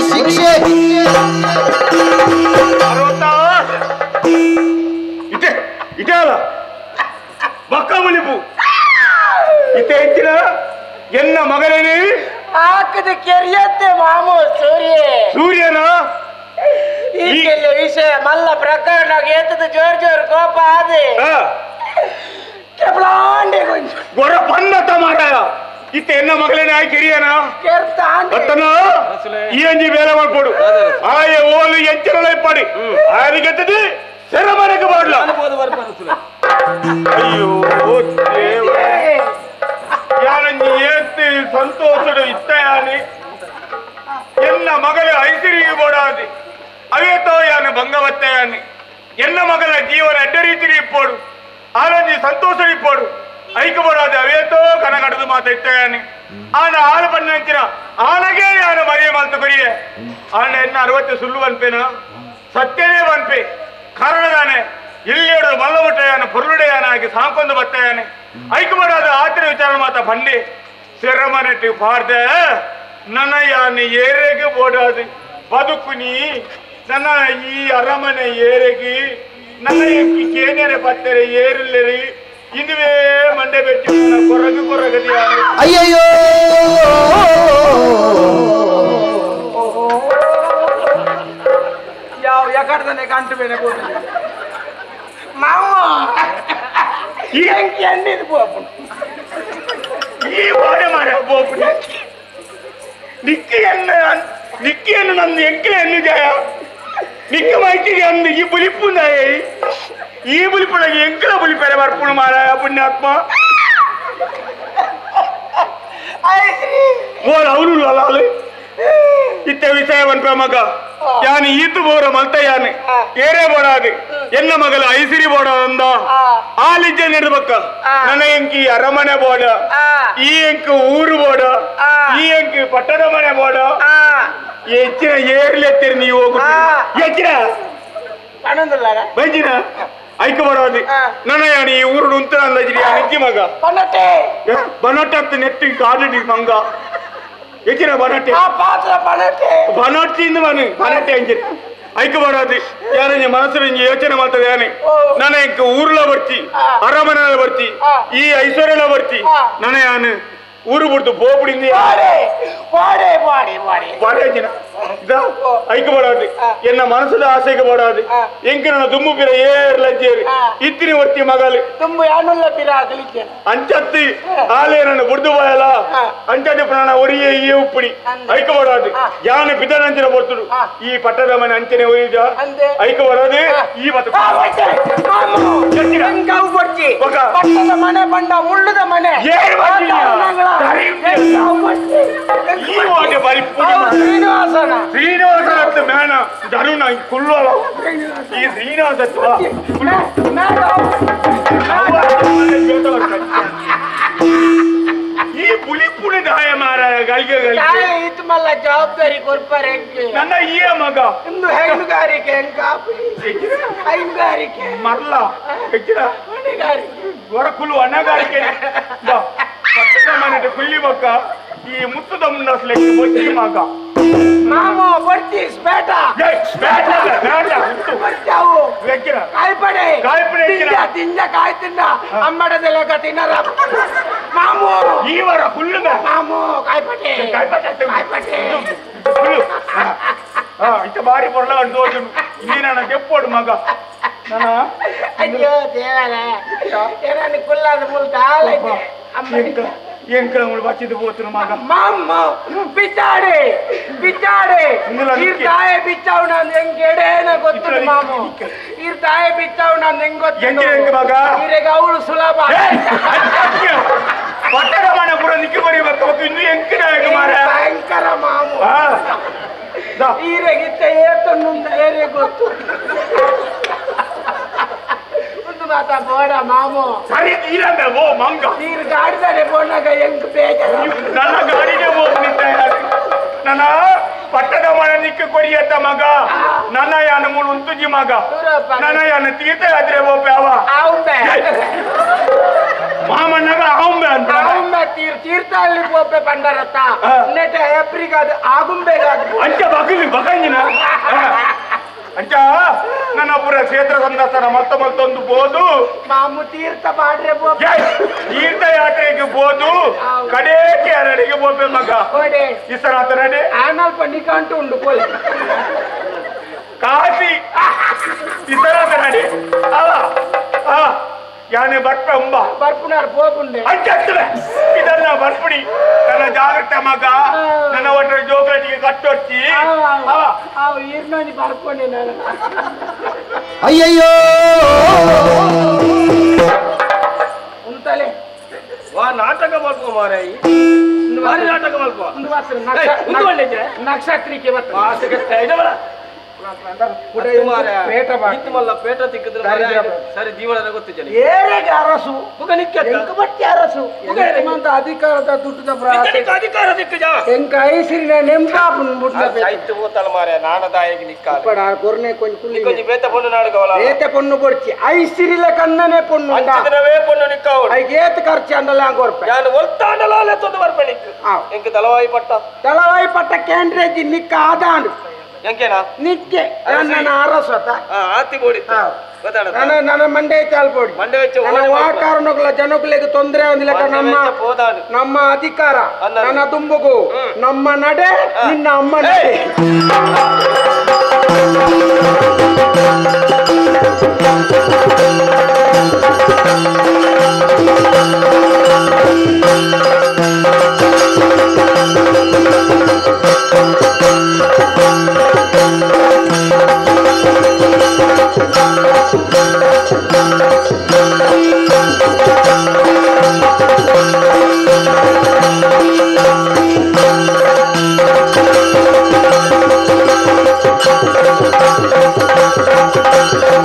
ಶಿಕ್ಷೆ ಇದೇ ಅಲ್ಲ ಬಕ್ಕ ಮುಲಿಪು ಇತ್ತೆ ಹೆಚ್ಚಿನ ಎನ್ನ ಮಗನೇ ಹಾಕದ ಕೆರಿಯತ್ತೆ ಮಾಮು ಸೂರ್ಯ ಸೂರ್ಯನ ಈ ವಿಷಯ ಮಲ್ಲ ಪ್ರಕರಣ ಏತದ ಜೋರ್ ಜೋರ್ ಕೋಪ ಆದೆ ಗೊರ ಬಂದತ್ತ ಮಾರಾಯ ಇತ್ತ ಎನ್ನ ಮಗಳೇನೆ ಆಯ್ ಕೆರಿಯನ ಅತ್ತನ ಈ ಅಂಜಿ ಬೇಲೆ ಮಾಡ್ಕೊಡು ಆಯ ಓಲು ಎಂಚರಲ ಇಪ್ಪಾಡಿ ಆಯನಿಗೆತ್ತದಿ ಸೆರಮನೆಗೆ ಬಾಡ್ಲ ಅಯ್ಯೋ ಯಾನಂಜಿ ಏತ್ತಿ ಸಂತೋಷಡು ಇತ್ತ ಯಾನಿ ಎನ್ನ ಮಗಳ ಐಸಿರಿಗೆ ಬೋಡಾದಿ ಅವೇತೋ ಯಾನ ಭಂಗವತ್ತ ಯಾನಿ ಎನ್ನ ಮಗಳ ಜೀವನ ಅಡ್ಡ ರೀತಿರಿ ಇಪ್ಪೋಡು ಆಲಂಜಿ ಸಂತೋಷ ಇಪ್ಪೋಡು ಐಕ ಬೋಡಾದಿ ಅವೇತೋ ಕನಗಡದು ಮಾತ ಇತ್ತ ಯಾನಿ ಆನ ಆಳು ಬಣ್ಣಂಚಿನ ಆನಗೆ ಯಾನ ಮರಿಯ ಮಲ್ತು ಕೊರಿಯೆ ಆನ ಎನ್ನ 60 ಸುಳ್ಳು ಅನ್ಪೇನ ಸತ್ಯನೇ ಬನ್ಪೆ ಕಾರಣದಾನೆ ಇಲ್ಲೇಡು ಮಲ್ಲಮುಟ್ಟಯಾನ ಪೊರುಳುಡೆಯಾನಾಗಿ ಸಾಂಕೊಂದು ಬತ್ತಯಾನೆ ಐಕ ಬೋಡಾದ ಆತರ ವಿಚಾರ ಮಾತ ಬಂಡಿ ಸೆರಮನೆಟ್ಟಿ ಪಾಡ್ದೆ ನನ್ನ ಯಾನೆ ಏರೆಗೆ ಬೋಡಾದಿ ಬದುಕುನಿ ನನ್ನ ಈ ಅರಮನೆ ಏರೆಗಿ ನನ್ನ ಎಕ್ಕಿ ಕೇನೆರೆ ಬತ್ತರೆ ಏರಿಲ್ಲರಿ ಇಂದುವೇ ಮಂಡೆ ಬೆಟ್ಟಿ ಕೊರಗು ಕೊರಗದಿ ಅಯ್ಯಯ್ಯೋ ಯಾವ ಯಾಕಡ್ದಾನೆ ಗಂಟು ಬೇನೆ ಮಾವ ಎಣ್ಣಿದು ಪೋಪು ಈ ಓಡೆ ಮಾರ ಪೋಪು ನಿಕ್ಕಿ ಎನ್ನ ನಿಕ್ಕಿಯನ್ನು ನನ್ನ ಎಂಕಿಲ ಎನ್ನು ಜಯ ನಿಕ್ಕ ಮೈಕಿಗೆ ಅಂದು ಈ ಬುಲಿಪು ನಾಯ ಈ ಬುಲಿಪುಳಗೆ ಎಂಕಿಲ ಬುಲಿಪೆರೆ ಬರ್ಪುಣು ಮಾರಾಯ ಪುಣ್ಯಾತ್ಮ ಓಲ್ ಅವನು ಅಲಾಲು ಇತ್ತ ವಿಷಯ ಬನ್ಪ ಮಗ ಯಾನು ಈತು ಬೋರ ಮಲ್ತ ಯಾನೆ ಏರೇ ಬೋಡಾದು ಎನ್ನ ಮಗಲ ಐಸಿರಿ ಬೋಡಾದಂದ ಆ ಲಿಜ್ಜೆ ನಿರ್ಬಕ್ಕ ನನ್ನ ಎಂಕಿ ಅರಮನೆ ಬೋಡ ಈ ಎಂಕು ಊರು ಬೋಡ ಈ ಎಂಕು ಪಟ್ಟದ ಮನೆ ಬೋಡ ಹೆಚ್ಚಿನ ಏರ್ಲೆತ್ತಿರಿ ನೀವು ಹೋಗು ಹೆಚ್ಚಿನ ಬಂಜಿನ ಐಕ ಬರೋದು ನನ್ನ ಯಾನಿ ಈ ಊರು ಉಂತ ಅಂದಾಜಿರಿ ಅಜ್ಜಿ ಮಗ ಬನ್ನಟ್ಟೆ ಬನ್ನಟ್ಟೆ ನೆಟ್ಟಿ ಕಾಡು ಮಂಗ ಹೆಚ್ಚಿನ ಬನಟ್ಟೆ ಬನಟ್ಟಿಂದ ಬನ್ನಿ ಬನಟ್ಟೆ ಅಂಜಿನ ಐಕ ಬರೋದು ಯಾರ ಮನಸ್ಸು ಯೋಚನೆ ಮಾಡ್ತದೆ ಯಾನೆ ನನ್ನ ಎಂಕ ಊರ್ಲ ಬರ್ತಿ ಅರಮನೆಲ ಬರ್ತಿ ಈ ಐಶ್ವರ್ಯಲ ಬರ್ತಿ ನನ್ನ ಯಾನು ಊರು ಬಿಡ್ತು ಬೋಬಿಡಿಂದ ಪಾಡೆ ಪಾಡೆ ಪಾಡೆ ಪಾಡೆ ಐಕ ಬಡಾದಿ ಎನ್ನ ಮನಸ್ಸದ ಆಸೆಗೆ ಬಡಾದಿ ಎಂಕಿನ ದುಮ್ಮು ಪಿರ ಏರ್ಲ ಜೇರಿ ಇತ್ತಿನಿ ಒತ್ತಿ ಮಗಲಿ ತುಂಬು ಯಾನುಲ್ಲ ಪಿರ ಆಗಲಿಕ್ಕೆ ಅಂಚತ್ತಿ ಆಲೆ ನನ್ನ ಬುಡ್ದು ಬಾಯಲ ಅಂಚತ್ತಿ ಪ್ರಾಣ ಒರಿಯೇ ಈ ಉಪ್ಪುಡಿ ಐಕ ಬಡಾದಿ ಯಾನ ಪಿತನಂಚಿನ ಬರ್ತುಡು ಈ ಪಟ್ಟದ ಮನೆ ಅಂಚನೆ ಒರಿದ ಐಕ ಬಡಾದಿ ಈ ಬತ ಪಟ್ಟದ ಮನೆ ಬಂಡ ಮುಳ್ಳುದ ಮನೆ ಶ್ರೀನಿವಾಸನ ಶ್ರೀನಿವಾಸನ ಮೇನ ಧರುಣ ಕುಲ್ಲೋಳ ಈ ಶ್ರೀನಿವಾಸ ಈ ಪುಲಿ ಪುಲಿ ದಾಯ ಮಾರಾಯ ಗಲ್ಗೆ ಗಲ್ಗೆ ಇತ್ತು ಮಲ್ಲ ಜವಾಬ್ದಾರಿ ಕೊರ್ಪಾರೆ ನನ್ನ ಈ ಮಗ ಇಂದು ಹೆಣ್ಣುಗಾರಿಕೆ ಹೆಂಗಾಪುಲಿ ಹೈನುಗಾರಿಕೆ ಮರ್ಲ ಹೆಚ್ಚಿನ ಹೊಣೆಗಾರಿಕೆ ಹೊರಕುಲು ಅಣ್ಣಗಾರಿಕೆ ಪಟ್ಟದ ಮನೆ ಕುಲ್ಲಿ ಬಕ್ಕ ಈ ಮುತ್ತದ ಮುಂಡಸ್ಲೆಕ್ಕೆ ಬೊಚ್ಚಿ ಮಗ ಮಾಮ ಬರ್ತಿ ಬೇಟ ಬೇಟ ಬೇಟ ಬರ್ತಾವು ಕಾಯ್ಪಡೆ ಕಾಯ್ಪಡೆ ತಿಂದ ಕಾಯ್ ತಿಂದ ಅಮ್ಮಡದೆಲ್ಲ ತಿನ್ನರ ಮಾಮು ಈವರ ಹುಲ್ಲು ಮಾಮು ಕಾಯ್ಪಟೆ ಕಾಯ್ಪಟೆ ಕಾಯ್ಪಟೆ ಹುಲ್ಲು ಇತ್ತ ಬಾರಿ ಪೊರ್ಲ ಉಂಟು ನೀನ ಕೆಪ್ಪೋಡು ಮಗ ನನ್ನ ಅಯ್ಯೋ ದೇವರೇ ಏನನ್ನು ಕುಲ್ಲಾದ ಮುಲ್ತ ಹಾಲೈತೆ ಎಂಕಳ ಬಚ್ಚಿದ್ದು ಪೋತುನು ಮಗ ಮಾಮ ಬಿಚ್ಚಾಡೆ ಬಿಚ್ಚಾಡೆ ಈರ್ ತಾಯೆ ಬಿಚ್ಚಾವ್ ನಾನು ಹೆಂಗ್ ಎಡೇನ ಗೊತ್ತು ಮಾಮು ಈರ್ ತಾಯೆ ಬಿಚ್ಚಾವ್ ನಾನು ಹೆಂಗ್ ಗೊತ್ತು ಮಗ ಈರೆಗೆ ಅವಳು ಸುಲಭ ಪಟ್ಟದ ಮನೆ ಪೂರ ನಿಕ್ಕಿ ಬರಿ ಬಕ್ಕ ಇನ್ನು ಎಂಕಿನ ಮಾರ ಭಯಂಕರ ಮಾಮು ಈರೆಗಿತ್ತ ಏತನ್ನು ಏರೆ ಗೊತ್ತು ಒಂದು ಮಾತಾ ಬೋಡ ಮಾಮು ಸರಿ ಇರಂದ ಓ ಮಂಗ ನೀರು ಗಾಡಿದಾನೆ ಬೋನಾಗ ಹೆಂಗ್ ಬೇಜಾರ ನನ್ನ ಗಾಡಿಗೆ ಹೋಗ್ನಿದ್ದ ನನ್ನ ಪಟ್ಟದ ಮನೆ ನಿಕ್ಕ ಕೊರಿಯತ್ತ ಮಗ ನನ್ನ ಯಾನ ಮೂಲ ಉಂತುಜಿ ಮಗ ನನ್ನ ಯಾನ ತೀರ್ಥಯಾತ್ರೆ ಹೋಗ್ಯಾವ ಮಾಮಣ್ಣಗ ಆಂಬೆ ಅಂತ ಆಂಬೆ ತೀರ್ಥ ಅಲ್ಲಿ ಹೋಗ್ಬೆ ಬಂಡರತ್ತ ನೆಟ ಏಪ್ರಿಗಾದ ಆಗುಂಬೆಗಾದ ಅಂಚ ಬಗಲಿ ಬಗಂಜಿನ ಅಂಚ ನನ್ನ ಪುರ ಕ್ಷೇತ್ರ ಸಂದರ್ಶನ ಮತ್ತ ಮತ್ತೊಂದು ಬೋದು ಮಾಮು ತೀರ್ಥ ಮಾಡ್ರೆ ತೀರ್ಥಯಾತ್ರೆಗೆ ಬೋದು ಕಡೇಕೆ ಅರಡಿಗೆ ಬೋಪೆ ಮಗ ಇಸರಾತ ನಡೆ ಆನಲ್ಪ ನಿಕಾಂಟು ಉಂಡು ಕೋಲೆ ಕಾಶಿ ಇಸರಾತ ನಡೆ ಅವ ಆ ಯಾನೆ ಬರ್ಪ ಉಂಬ ಬರ್ಪುನಾರ್ ಪೋಪುಂಡೆ ಅಂಚತ್ತವೆ ಇದನ್ನ ಬರ್ಪುಡಿ ನನ್ನ ಜಾಗ್ರತೆ ಮಗ ನನ್ನ ಒಟ್ಟರೆ ಜೋಗ್ಲಟಿಗೆ ಕಟ್ಟೊಚ್ಚಿ ಅವ ಈರ್ನಾನಿ ಬರ್ಕೊಂಡೆ ನಾನು ಅಯ್ಯಯ್ಯೋ ಉಂತಲೆ ವಾ ನಾಟಕ ಮಲ್ಪೋ ಮಾರಾಯಿ ಭಾರಿ ನಾಟಕ ಮಲ್ಪೋ ನಕ್ಷತ್ರಿಕೆ ಪೇಟ ತಿಕ್ಕಿದ್ರೆ ಸರಿ ಜೀವನ ಗೊತ್ತು ಅರಸು ಅರಸು ಅಧಿಕಾರದ ದುಡ್ಡುದ ಅಧಿಕಾರ ದಿಕ್ಕಜ ಎಂಕ ಐಸಿರಿನ ಕೊರ್ನೆ ಕೊಂಚ ಕೊಂಚ ಬೇತ ಪೊಣ್ಣು ನಾಡಕವಲ ಬೇತೆ ಪೊಣ್ಣು ಕೊಡ್ಚಿ ಐಸಿರಿಲ ಕಣ್ಣನೆ ಪೊಣ್ಣು ಅಂಚಿನವೇ ಪೊಣ್ಣು ನಿಕ್ಕಾವು ಐಗೆ ಏತ್ ಖರ್ಚು ಅಂಡಲ ಅಂಗೊರ್ಪೆ ನಾನು ಒಲ್ತಾಂಡಲ ತೊಂದು ಬರ್ಪೆ ನಿಕ್ಕು ಎಂಕ ತಲವಾಯಿ ಪಟ್ಟ ತಲವಾಯಿ ಪಟ್ಟ ಕೇಂದ್ರೇಜಿ ನಿಕ್ಕ ಆದಾಂಡು ಎಂಕೇನಾ ನಿಕ್ಕೆ ನನ್ನ ಅರಸತ ಆತಿ ಬೋಡಿ ನನ್ನ ನನ್ನ ಮಂಡೆ ಚಾಲ್ಬೋಡಿ ಮಂಡೆ ವೆಚ್ಚ ನನ್ನ ಆ ಕಾರಣಗಳ ಜನಗಳಿಗೆ ತೊಂದರೆ ಅಂದಿಲ್ಲ ನಮ್ಮ ನಮ್ಮ ಅಧಿಕಾರ ನನ್ನ ತುಂಬುಗು ನಮ್ಮ ನಡೆ ನಿನ್ನ ಅಮ್ಮ ನಡೆ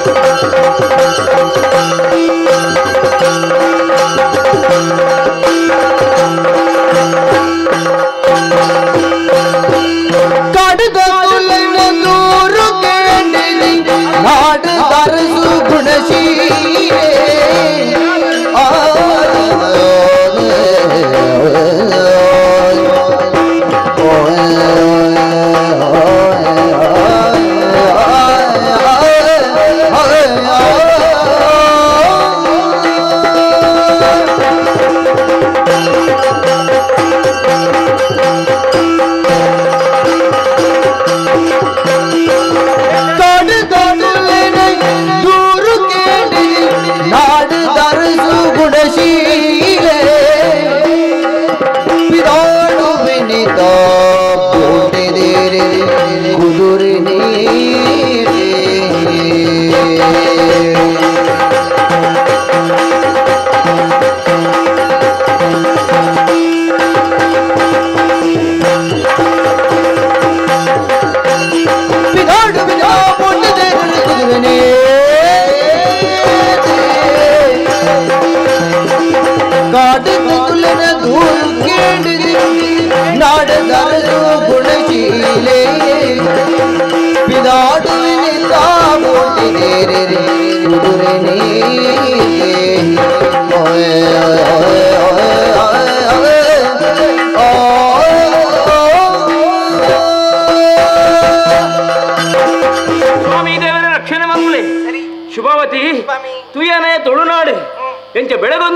Thank you.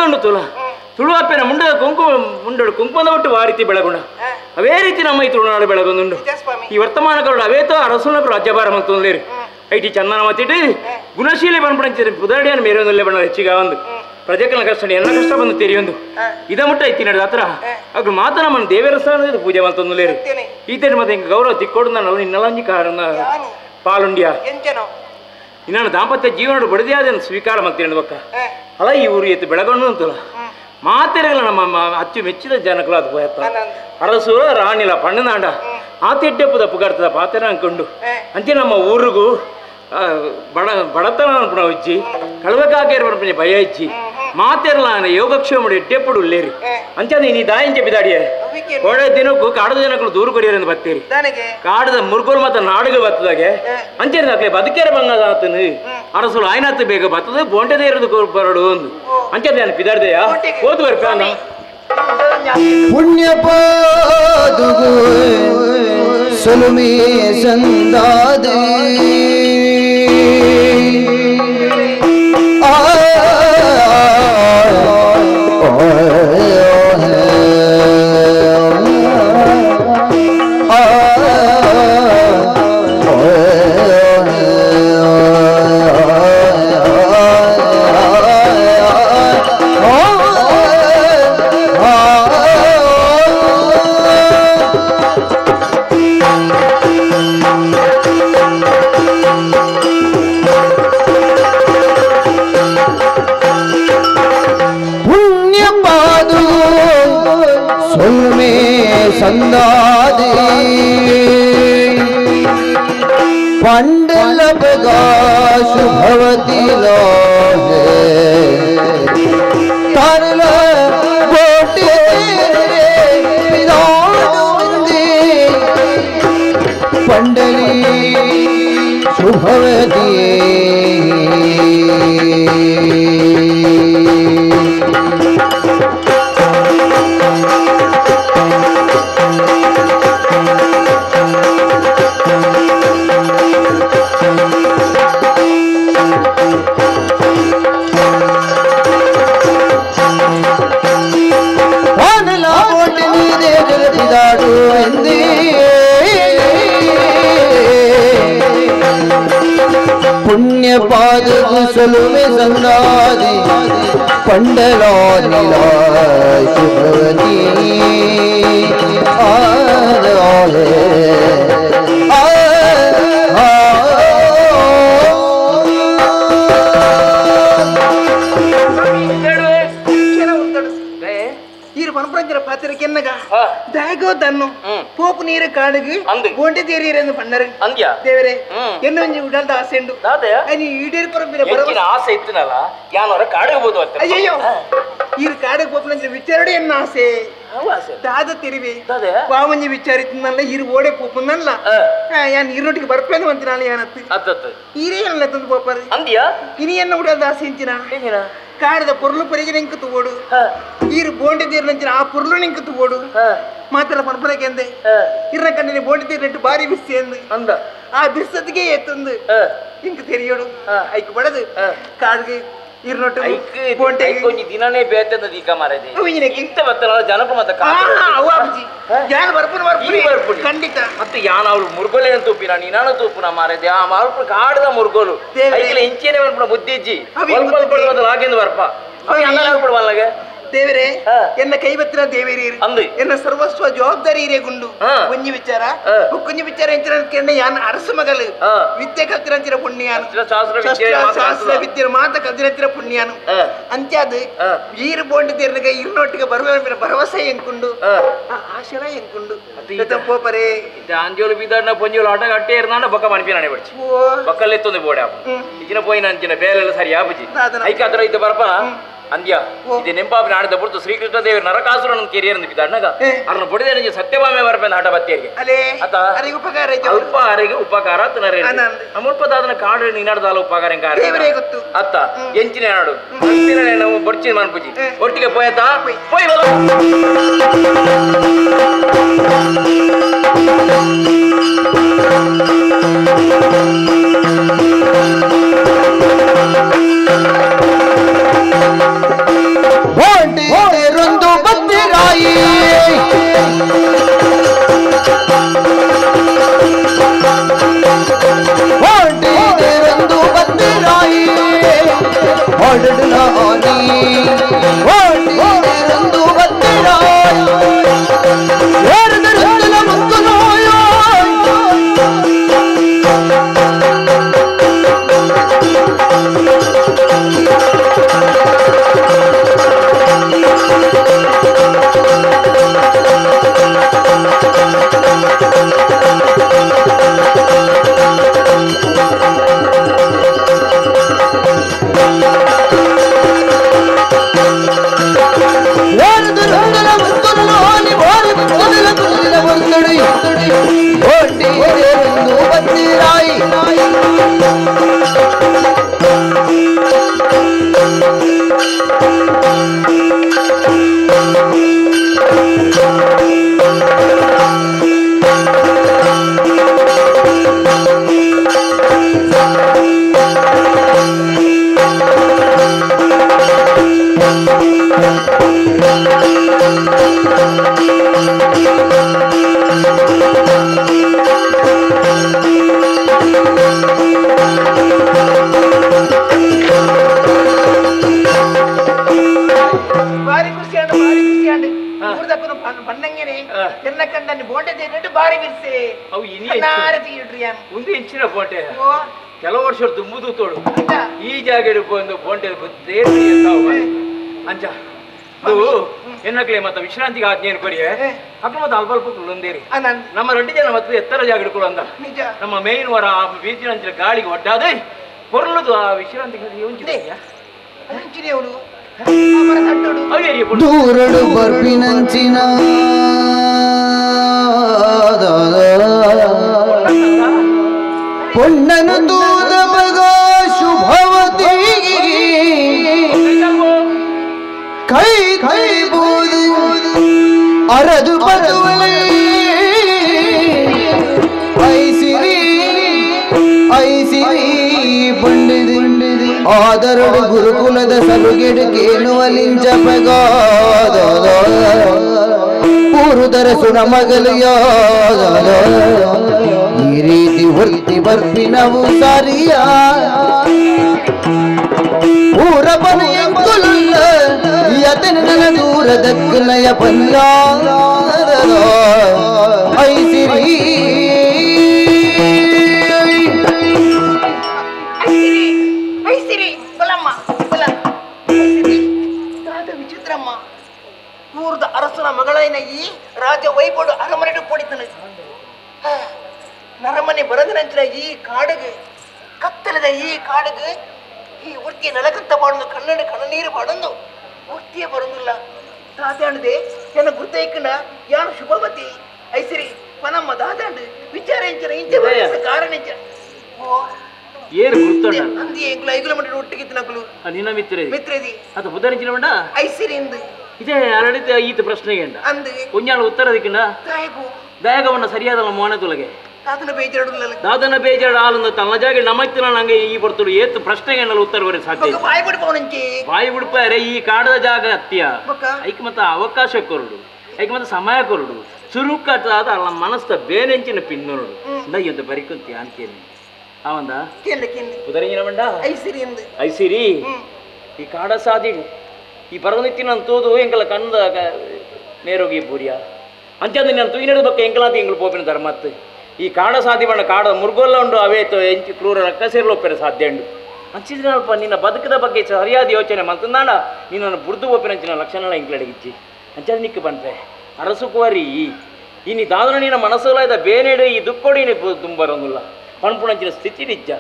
ಬೆಳಗೊಂದುಂಡು ತುಲ ತುಳುವಪ್ಪೆನ ಮುಂಡದ ಕುಂಕುಮ ಮುಂಡಡು ಕುಂಕುಮದ ಒಟ್ಟು ಆ ರೀತಿ ಬೆಳಗುಣ ಅವೇ ರೀತಿ ನಮ್ಮ ಈ ತುಳುನಾಡು ಬೆಳಗೊಂದುಂಡು ಈ ವರ್ತಮಾನ ಕರುಡು ಅವೇತೋ ಅರಸುನకు ರಾಜ್ಯಭಾರ ಮಂತೊಂದೇರು IT ಚಂದನ ಮತ್ತಿಟ್ಟು ಗುಣಶೀಲಿ ಬಂದ್ಬಿಡಂಚಿರಿ ಪುದಡಿಯನ್ನು ಮೇರೊಂದಲ್ಲೇ ಬಣ್ಣ ಹೆಚ್ಚಿಗೆ ಒಂದು ಪ್ರಜೆಕಲ ಕಷ್ಟ ಎಲ್ಲ ಕಷ್ಟ ಬಂದು ತೆರೆಯೊಂದು ಇದ ಮುಟ್ಟ ಇತ್ತಿ ನಡೆದ ಹತ್ರ ಅಗ್ರು ಮಾತ ನಮ್ಮನ್ನು ದೇವರ ಸ್ಥಾನದ ಪೂಜೆ ಮಂತೊಂದುಲೇರು ಈತನ ಮತ್ತೆ ಹಿಂಗೆ ಗೌರವ ತಿಕ್ಕೊಡು ನಾನು ನಿನ್ನಲಂಜಿ ಕಾರಣ ಪಾಲುಂಡ್ಯ ಇನ್ನ ದಾಂಪತ್ಯ ಜೀವನ ಬಡದಿಯಾದ ಸ್ವೀಕಾರ ಮಾಡ್ತೀನಿ ಬಕ್ಕ ಅಲ್ಲ ಈ ಊರು ಎತ್ತು ಬೆಳಗೊಂಡು ಅಂತಲ್ಲ ಮಾತೆರೆಗಳ ನಮ್ಮ ಅಚ್ಚು ಮೆಚ್ಚಿದ ಜನಗಳು ಅದು ಹೋಯತ್ತ ಅರಸು ರಾಣಿಲ ಪಣ್ಣನಾಂಡ ಆತೆಡ್ಡೆಪ್ಪದ ಪುಗಾಡ್ತದ ಪಾತೆರ ಅನ್ಕೊಂಡು ಅಂಚೆ ನಮ್ಮ ಊರಿಗೂ ಬಡ ಬಡತನ ಅನ್ಪುಣ ಇಜ್ಜಿ ಕಳವಕಾಕೇರು ಪನ್ಪುನ ಭಯ ಇಜ್ಜಿ ಮಾತೆರ್ಲ ಯೋಗಕ್ಷೇಮ ಎಡ್ಡೆಪ್ಪಡು ಉಳ್ಳೇರಿ ಅಂಚೆ ನೀ ದಾಯಿಂಚೆ ಬಿದಾಡಿಯ ಕೋಡೆ ದಿನಕ್ಕೂ ಕಾಡದ ಜನಗಳು ದೂರು ಕೊರಿಯರೆಂದು ಬತ್ತೀರಿ ಕಾಡದ ಮುರ್ಗೋರು ಮತ್ತೆ ನಾಡುಗೆ ಬತ್ತದಾಗೆ ಅಂಚೆ ಅಕ್ಲೆ ಬದುಕೇರ ಬಂಗದ ಆತನು ಅರಸುಲು ಆಯ್ನಾತು ಬೇಗ ಬತ್ತದ ಬೋಂಟೆದೇ ಇರೋದು ಬರಡು ಒಂದು ಅಂಚೆ ನಾನು ಪಿದಾಡ್ದೆಯಾ ಓದು ಬರ್ಪಾನ ಪುಣ್ಯ ಪಾದುಗು ಸೊಲುಮೆ ಸಂದಾದೆ ಆ ಸಂದಾದೆ ಪಂಡಲಪಗಾ ಶುಭವತಿ ಲೋಹೆ ತರಲ ಕೋಟೆ ಪಿದಾಡುವಂದೇ ಪಂಡಲಿ ಶುಭವತಿ ಪುಣ್ಯ ಪಾದವು ಸಲುವೆ ಸಂದಾದಿ ಪಂಡಲೋ ನಿಲ ಶುಭವತಿ ದಾಗೋದನ್ನು ಪೋಪು ನೀರು ಕಾಡುಗು ಬೋಂಡೆ ತೇರಿಯರೆಂದು ಪಣ್ಣರು ದೇವರೇ ಎನ್ನೊಂಜಿ ಉಡಲ್ದ ಆಸೆ ಉಂಡು ಈಡೇರಿ ಆಸೆ ಇತ್ತನಲ್ಲ ಯಾನವರ ಕಾಡಿಗೆ ಹೋದು ಅಯ್ಯಯ್ಯೋ ಈರು ಕಾಡಿಗೆ ಪೋಪುನಂಚಿನ ವಿಚಾರಡೆ ಎನ್ನ ಆಸೆ ದಾದ ತಿರುವಿ ವಾಮಂಜಿ ವಿಚಾರ ಇತ್ತಿನಲ್ಲ ಈರು ಓಡೆ ಪೋಪುನಲ್ಲ ಯಾನ್ ಈರೊಟ್ಟಿಗೆ ಬರ್ಪೇನು ಅಂತಿನಾಲ ಯಾನತ್ತು ಈರೇ ಎಲ್ಲ ತಂದು ಪೋಪರು ಇನಿ ಎನ್ನ ಉಡಲ್ದ ಆಸೆ ಇಂಚಿನ ಕಾಡದ ಪೊರ್ಲು ಪರಿಗೆ ನಿಂಕು ತಗೋಡು ಈರು ಬೋಂಡೆ ತೀರಿನಂಚಿನ ಆ ಪೊರ್ಲು ನಿಂಕು ತಗೋಡು ಮಾತ್ರ ಪನ್ಪುನಕೆಂದೆ ಇರ್ನ ಕಣ್ಣಿನ ಬೋಂಡೆ ತೀರಿನಟ್ಟು ಬಾರಿ ಬಿಸಿ ಎಂದು ಅಂದ ಆ ಬಿಸದಿಗೆ ಎತ್ತೊಂದು ಇಂಕ್ ತೆರಿಯೋಡು ಐಕ್ ಬಡದು ಕಾಡ್ಗೆ ಇರ್ನೊಟ್ಟು ಬೋಂಡೆ ಒಂಜಿ ದಿನನೇ ಬೇತಂದ ದೀಕ ಮಾರದೆ ಇಂತ ಬತ್ತಲ ಜನಕ ಮತ್ತ ಅವು ಯಾನ್ ಬರ್ಪುನ ಬರ್ಪುನಿ ಖಂಡಿತ ಮತ್ತೆ ಯಾನ್ ಅವಳು ಮುರ್ಗೋಲೆ ಅಂತ ತೂಪಿನ ನೀನಾನ ತೂಪುನ ಮಾರದೆ ಆ ಮಾರ್ಪು ಕಾಡದ ಮುರ್ಗೋಲು ಐಕ್ಲೆ ಇಂಚೇನೆ ಬರ್ಪುನ ಬುದ್ಧಿ ಇಜ್ಜಿ ಸ್ವಲ್ಪ ಸ್ವಲ್ಪ ಲಾಗೆಂದು ಬರ್ಪ ಅವ ದೇವರೇ ಎನ್ನ ಕೈಬತ್ತಿನ ದೇವೇರಿ ಎನ್ನ ಸರ್ವಸ್ವ ಜವಾಬ್ದಾರಿ ಇರೇ ಗುಂಡು ಒಂಜಿ ವಿಚಾರ ಕುಂಜಿ ವಿಚಾರ ಎಂಚಿನ ಯಾನ್ ಅರಸು ಮಗಲು ವಿದ್ಯೆ ಕಲ್ತಿರಂಚಿನ ಪುಣ್ಯಾನು ಶಾಸ್ತ್ರ ವಿದ್ಯೆ ಮಾತ ಕಲ್ತಿರಂಚಿನ ಪುಣ್ಯಾನು ಅಂತ್ಯಾದ ಈರು ಬೋಂಡಿ ತೀರ್ನಗ ಇರ್ನೊಟ್ಟಿಗೆ ಬರುವ ಭರವಸೆ ಎಂಕುಂಡು ಆಶಲ ಎಂಕುಂಡು ಪೋಪರೇ ಅಂಜೋಲು ಬೀದಣ್ಣ ಪೊಂಜೋಲು ಆಟ ಅಟ್ಟೆ ಇರ್ನಾಂಡ ಬೊಕ್ಕ ಮನ್ಪಿನಾಣೆ ಬಡ್ಚಿ ಬೊಕ್ಕಲ್ಲೆತ್ತೊಂದು ಬೋಡೆ ಇಜಿನ ಪೋಯಿನ ಅಂಚಿನ ಬೇಲೆಲ್ಲ ಸರಿ ಆಪುಜಿ ಐಕಾದ್ರ ಇದ್ದ ಬರ್ಪನ ಅಂದ್ಯ ಇದು ನೆಂಪಾಪಿ ನಾಡಿದ ಪುರ್ತು ಶ್ರೀಕೃಷ್ಣ ದೇವರು ನರಕಾಸುರನ ಕೆರಿಯರ್ ಅಣ್ಣ ಅರ್ನ ಬುಡಿದ ಸತ್ಯಭಾಮೆ ಬರ್ಪೇನ ಆಟ ಬತ್ತೇರಿಗೆ ಅಲ್ಪ ಅರೆಗೆ ಉಪಕಾರ ಅಮುಲ್ಪದಾದನ ಕಾಡು ನಿನಾಡ್ದಾಲ ಉಪಕಾರ ಅತ್ತ ಎಂಚಿನ ನಾಡು ನಾವು ಬಡ್ಚಿನ ಮನ್ಪುಜಿ ಒಟ್ಟಿಗೆ ಪೋಯತಾ ಪೋಯ್ ಬಲ ಕಾಡಡಲಾನಿ ಓಟಿರಂದು ಬತ್ತಿರ ಏರದರಂದಲ ಮುತ್ತುನೋಯ ಕೆಲವು ವರ್ಷ ತುಂಬುದು ತೋಡು ಈ ಜಾಗ ಬಂದು ಬೋಂಡೆ ಅಂಚ ಎನ್ನಕ್ಲೆ ಮತ್ತೆ ವಿಶ್ರಾಂತಿಗೆ ಆಜ್ಞೆಯನ್ನು ಕೊಡಿ ಅಕ್ಕ ಮತ್ತೆ ಅಲ್ಪ ಅಲ್ಪ ಕುಳ್ಳೊಂದೇರಿ ನಮ್ಮ ರೆಡ್ಡಿ ಜನ ಮತ್ತೆ ಎತ್ತರ ಜಾಗ ಹಿಡ್ಕೊಳ್ಳಂದ ನಮ್ಮ ಮೇನ್ ವರ ಆ ಬೀಚಿನ ಅಂಚಿನ ಗಾಳಿಗೆ ಒಡ್ಡಾದೆ ಕೊರಲದು ಆ ವಿಶ್ರಾಂತಿಗೆ ದೂರಡು ಬರ್ಪಿನಂಚಿನ ಪೊಣ್ಣನು ದೂದ ಮಗ ಶುಭವತಿ ಕೈ ಕೈ ಬೋದು ಅರದು ಬದುವಲೇ ಐಸಿರಿ ಐಸಿರಿ ಬಂಡಿದು ಆದರಡು ಗುರುಕುಲದ ಸಲುಗೆಡು ಕೇಳುವಲಿಂಚ ಪಗಾದ ಊರುದರ ಸುನಮಗಲು ಯಾದ ಈ ರೀತಿ ವೃತ್ತಿ ಬರ್ಪಿನವು ಸಾರಿಯ ಊರ ಬನೆಯಂಕುಲುಲ್ಲ ಯತನ ದೂರದಕ್ಕುಲಯ ಪಲ್ಲ ಐಸಿರಿ ಐಸಿರಿ ಐಸಿರಿ ಬಲಮ್ಮ ಬಲ ಐಸಿರಿ ತಾತ ವಿಚಿತ್ರಮ್ಮ ಊರ್ದ ಅರಸನ ಮಗಳೈನ ಈ ರಾಜ ವೈಬೋಡು ಅರಮನೆಡು ಪೊಡಿತನು ನರಮನೆ ಬರದ ನಂತರ ಈ ಕಾಡಿಗೆ ಕತ್ತಲದ ಈ ಕಾಡಿಗೆ ಈ ವೃತ್ತಿಯ ನಲಕಂತ ಬಾಡೊಂದು ಕಣ್ಣು ಕಣ್ಣನೀರು ಬಾಡೊಂದು ವೃತ್ತಿಯ ಬರೋದಿಲ್ಲ ದಾದಾಂಡದೆ ಎನ್ನ ಗುರ್ತೈಕನ ಯಾನು ಶುಭವತಿ ಐಸಿರಿ ಪನಮ್ಮ ದಾದಾಂಡು ವಿಚಾರ ಇಂಚನ ಇಂಚ ಕಾರಣ ಇಂಚ ಓ ಏನು ಗುರ್ತಣ್ಣ ಅಂದಿ ಎಂಗ್ಲ ಐಗುಲ ಮಂಡಿ ಒಟ್ಟಿಗೆ ನಕಲು ನಿನ್ನ ಮಿತ್ರದಿ ಮಿತ್ರದಿ ಅದು ಬುಧನಿಂಚಿನ ಮಂಡ ಐಸಿರಿ ಇಂದು ಇದೇ ಅರಳಿತ ಈತ ಪ್ರಶ್ನೆಗೆ ಅಂದು ಒಂಜಾಳ ಉತ್ತರ ದಿಕ್ಕಂಡ ತಾಯಗು ದಯಗವನ್ನ ಸರಿಯಾದ ಮೋನ ತುಲಗೆ ದಾದನ ಬೇಜಾರು ದಾದನ ಬೇಜಾರು ಆಲಂದ ತನ್ನ ಜಾಗ ನಮ್ಮತ್ತಿನ ನಂಗೆ ಈ ಬರ್ತರು ಏತು ಪ್ರಶ್ನೆಗೆ ಉತ್ತರ ಬರೋ ಸಾಧ್ಯ ಬಾಯಿ ಬಿಡ್ಪವನಂಚಿ ಬಾಯಿ ಬಿಡ್ಪಾರೆ ಈ ಕಾಡದ ಜಾಗ ಅತ್ಯ ಐಕ್ ಮತ್ತೆ ಅವಕಾಶ ಕೊರಡು ಐಕ್ ಮತ್ತೆ ಸಮಯ ಕೊರಡು ಚುರುಕಾದ ಅಲ್ಲ ಮನಸ್ಸ ಬೇನೆಂಚಿನ ಪಿನ್ನೋಡು ಎಂತ ಬರಿಕೊಂತಿ ಅಂತೇನೆ ಅವಂದ ಕುದರಿಂಗಿನ ಬಂಡ ಐಸಿರಿ ಐಸಿರಿ ಈ ಕಾಡ ಸಾದಿ ಈ ಬರನಿತ್ತಿ ನಾನು ತೋದು ಎಂಕಲ ಕಣ್ಣದ ನೇರೋಗಿ ಬೂರಿಯ ಅಂಚಂದು ನಾನು ತೂಯಿನದ ಬಕ್ಕ ಎಂಕಲಾತಿ ಎಂಗ್ಳು ಪೋಪಿನ ಧರ್ಮತ್ತು ಈ ಕಾಡ ಸಾದಿ ಬಣ್ಣ ಕಾಡ ಮುರುಗೋಲ್ಲ ಉಂಡು ಅವೇ ಎಂಚು ಕ್ರೂರ ರಕ್ಕಸೇರ್ಲು ಒಪ್ಪಿರ ಸಾಧ್ಯ ಉಂಡು ಅಂಚಿದ್ರಲ್ಪ ನಿನ್ನ ಬದುಕದ ಬಗ್ಗೆ ಸರಿಯಾದ ಯೋಚನೆ ಮಂತಂದಾಂಡ ನಿನ್ನನ್ನು ಬುರ್ದು ಒಪ್ಪಿನಂಚಿನ ಲಕ್ಷಣ ಇಂಕ್ಲಡಿಗಿಚ್ಚಿ ಅಂಚದ ನಿಕ್ಕು ಬಂತೆ ಅರಸುಕುವರಿ ಈ ನೀ ದಾದನ ನಿನ್ನ ಮನಸ್ಸುಲ ಇದ್ದ ಬೇನೆಡು ಈ ದುಕ್ಕೊಡಿ ತುಂಬರೊಂದುಲ್ಲ ಪಣಪುಣಂಚಿನ ಸ್ಥಿತಿ ನಿಜ್ಜ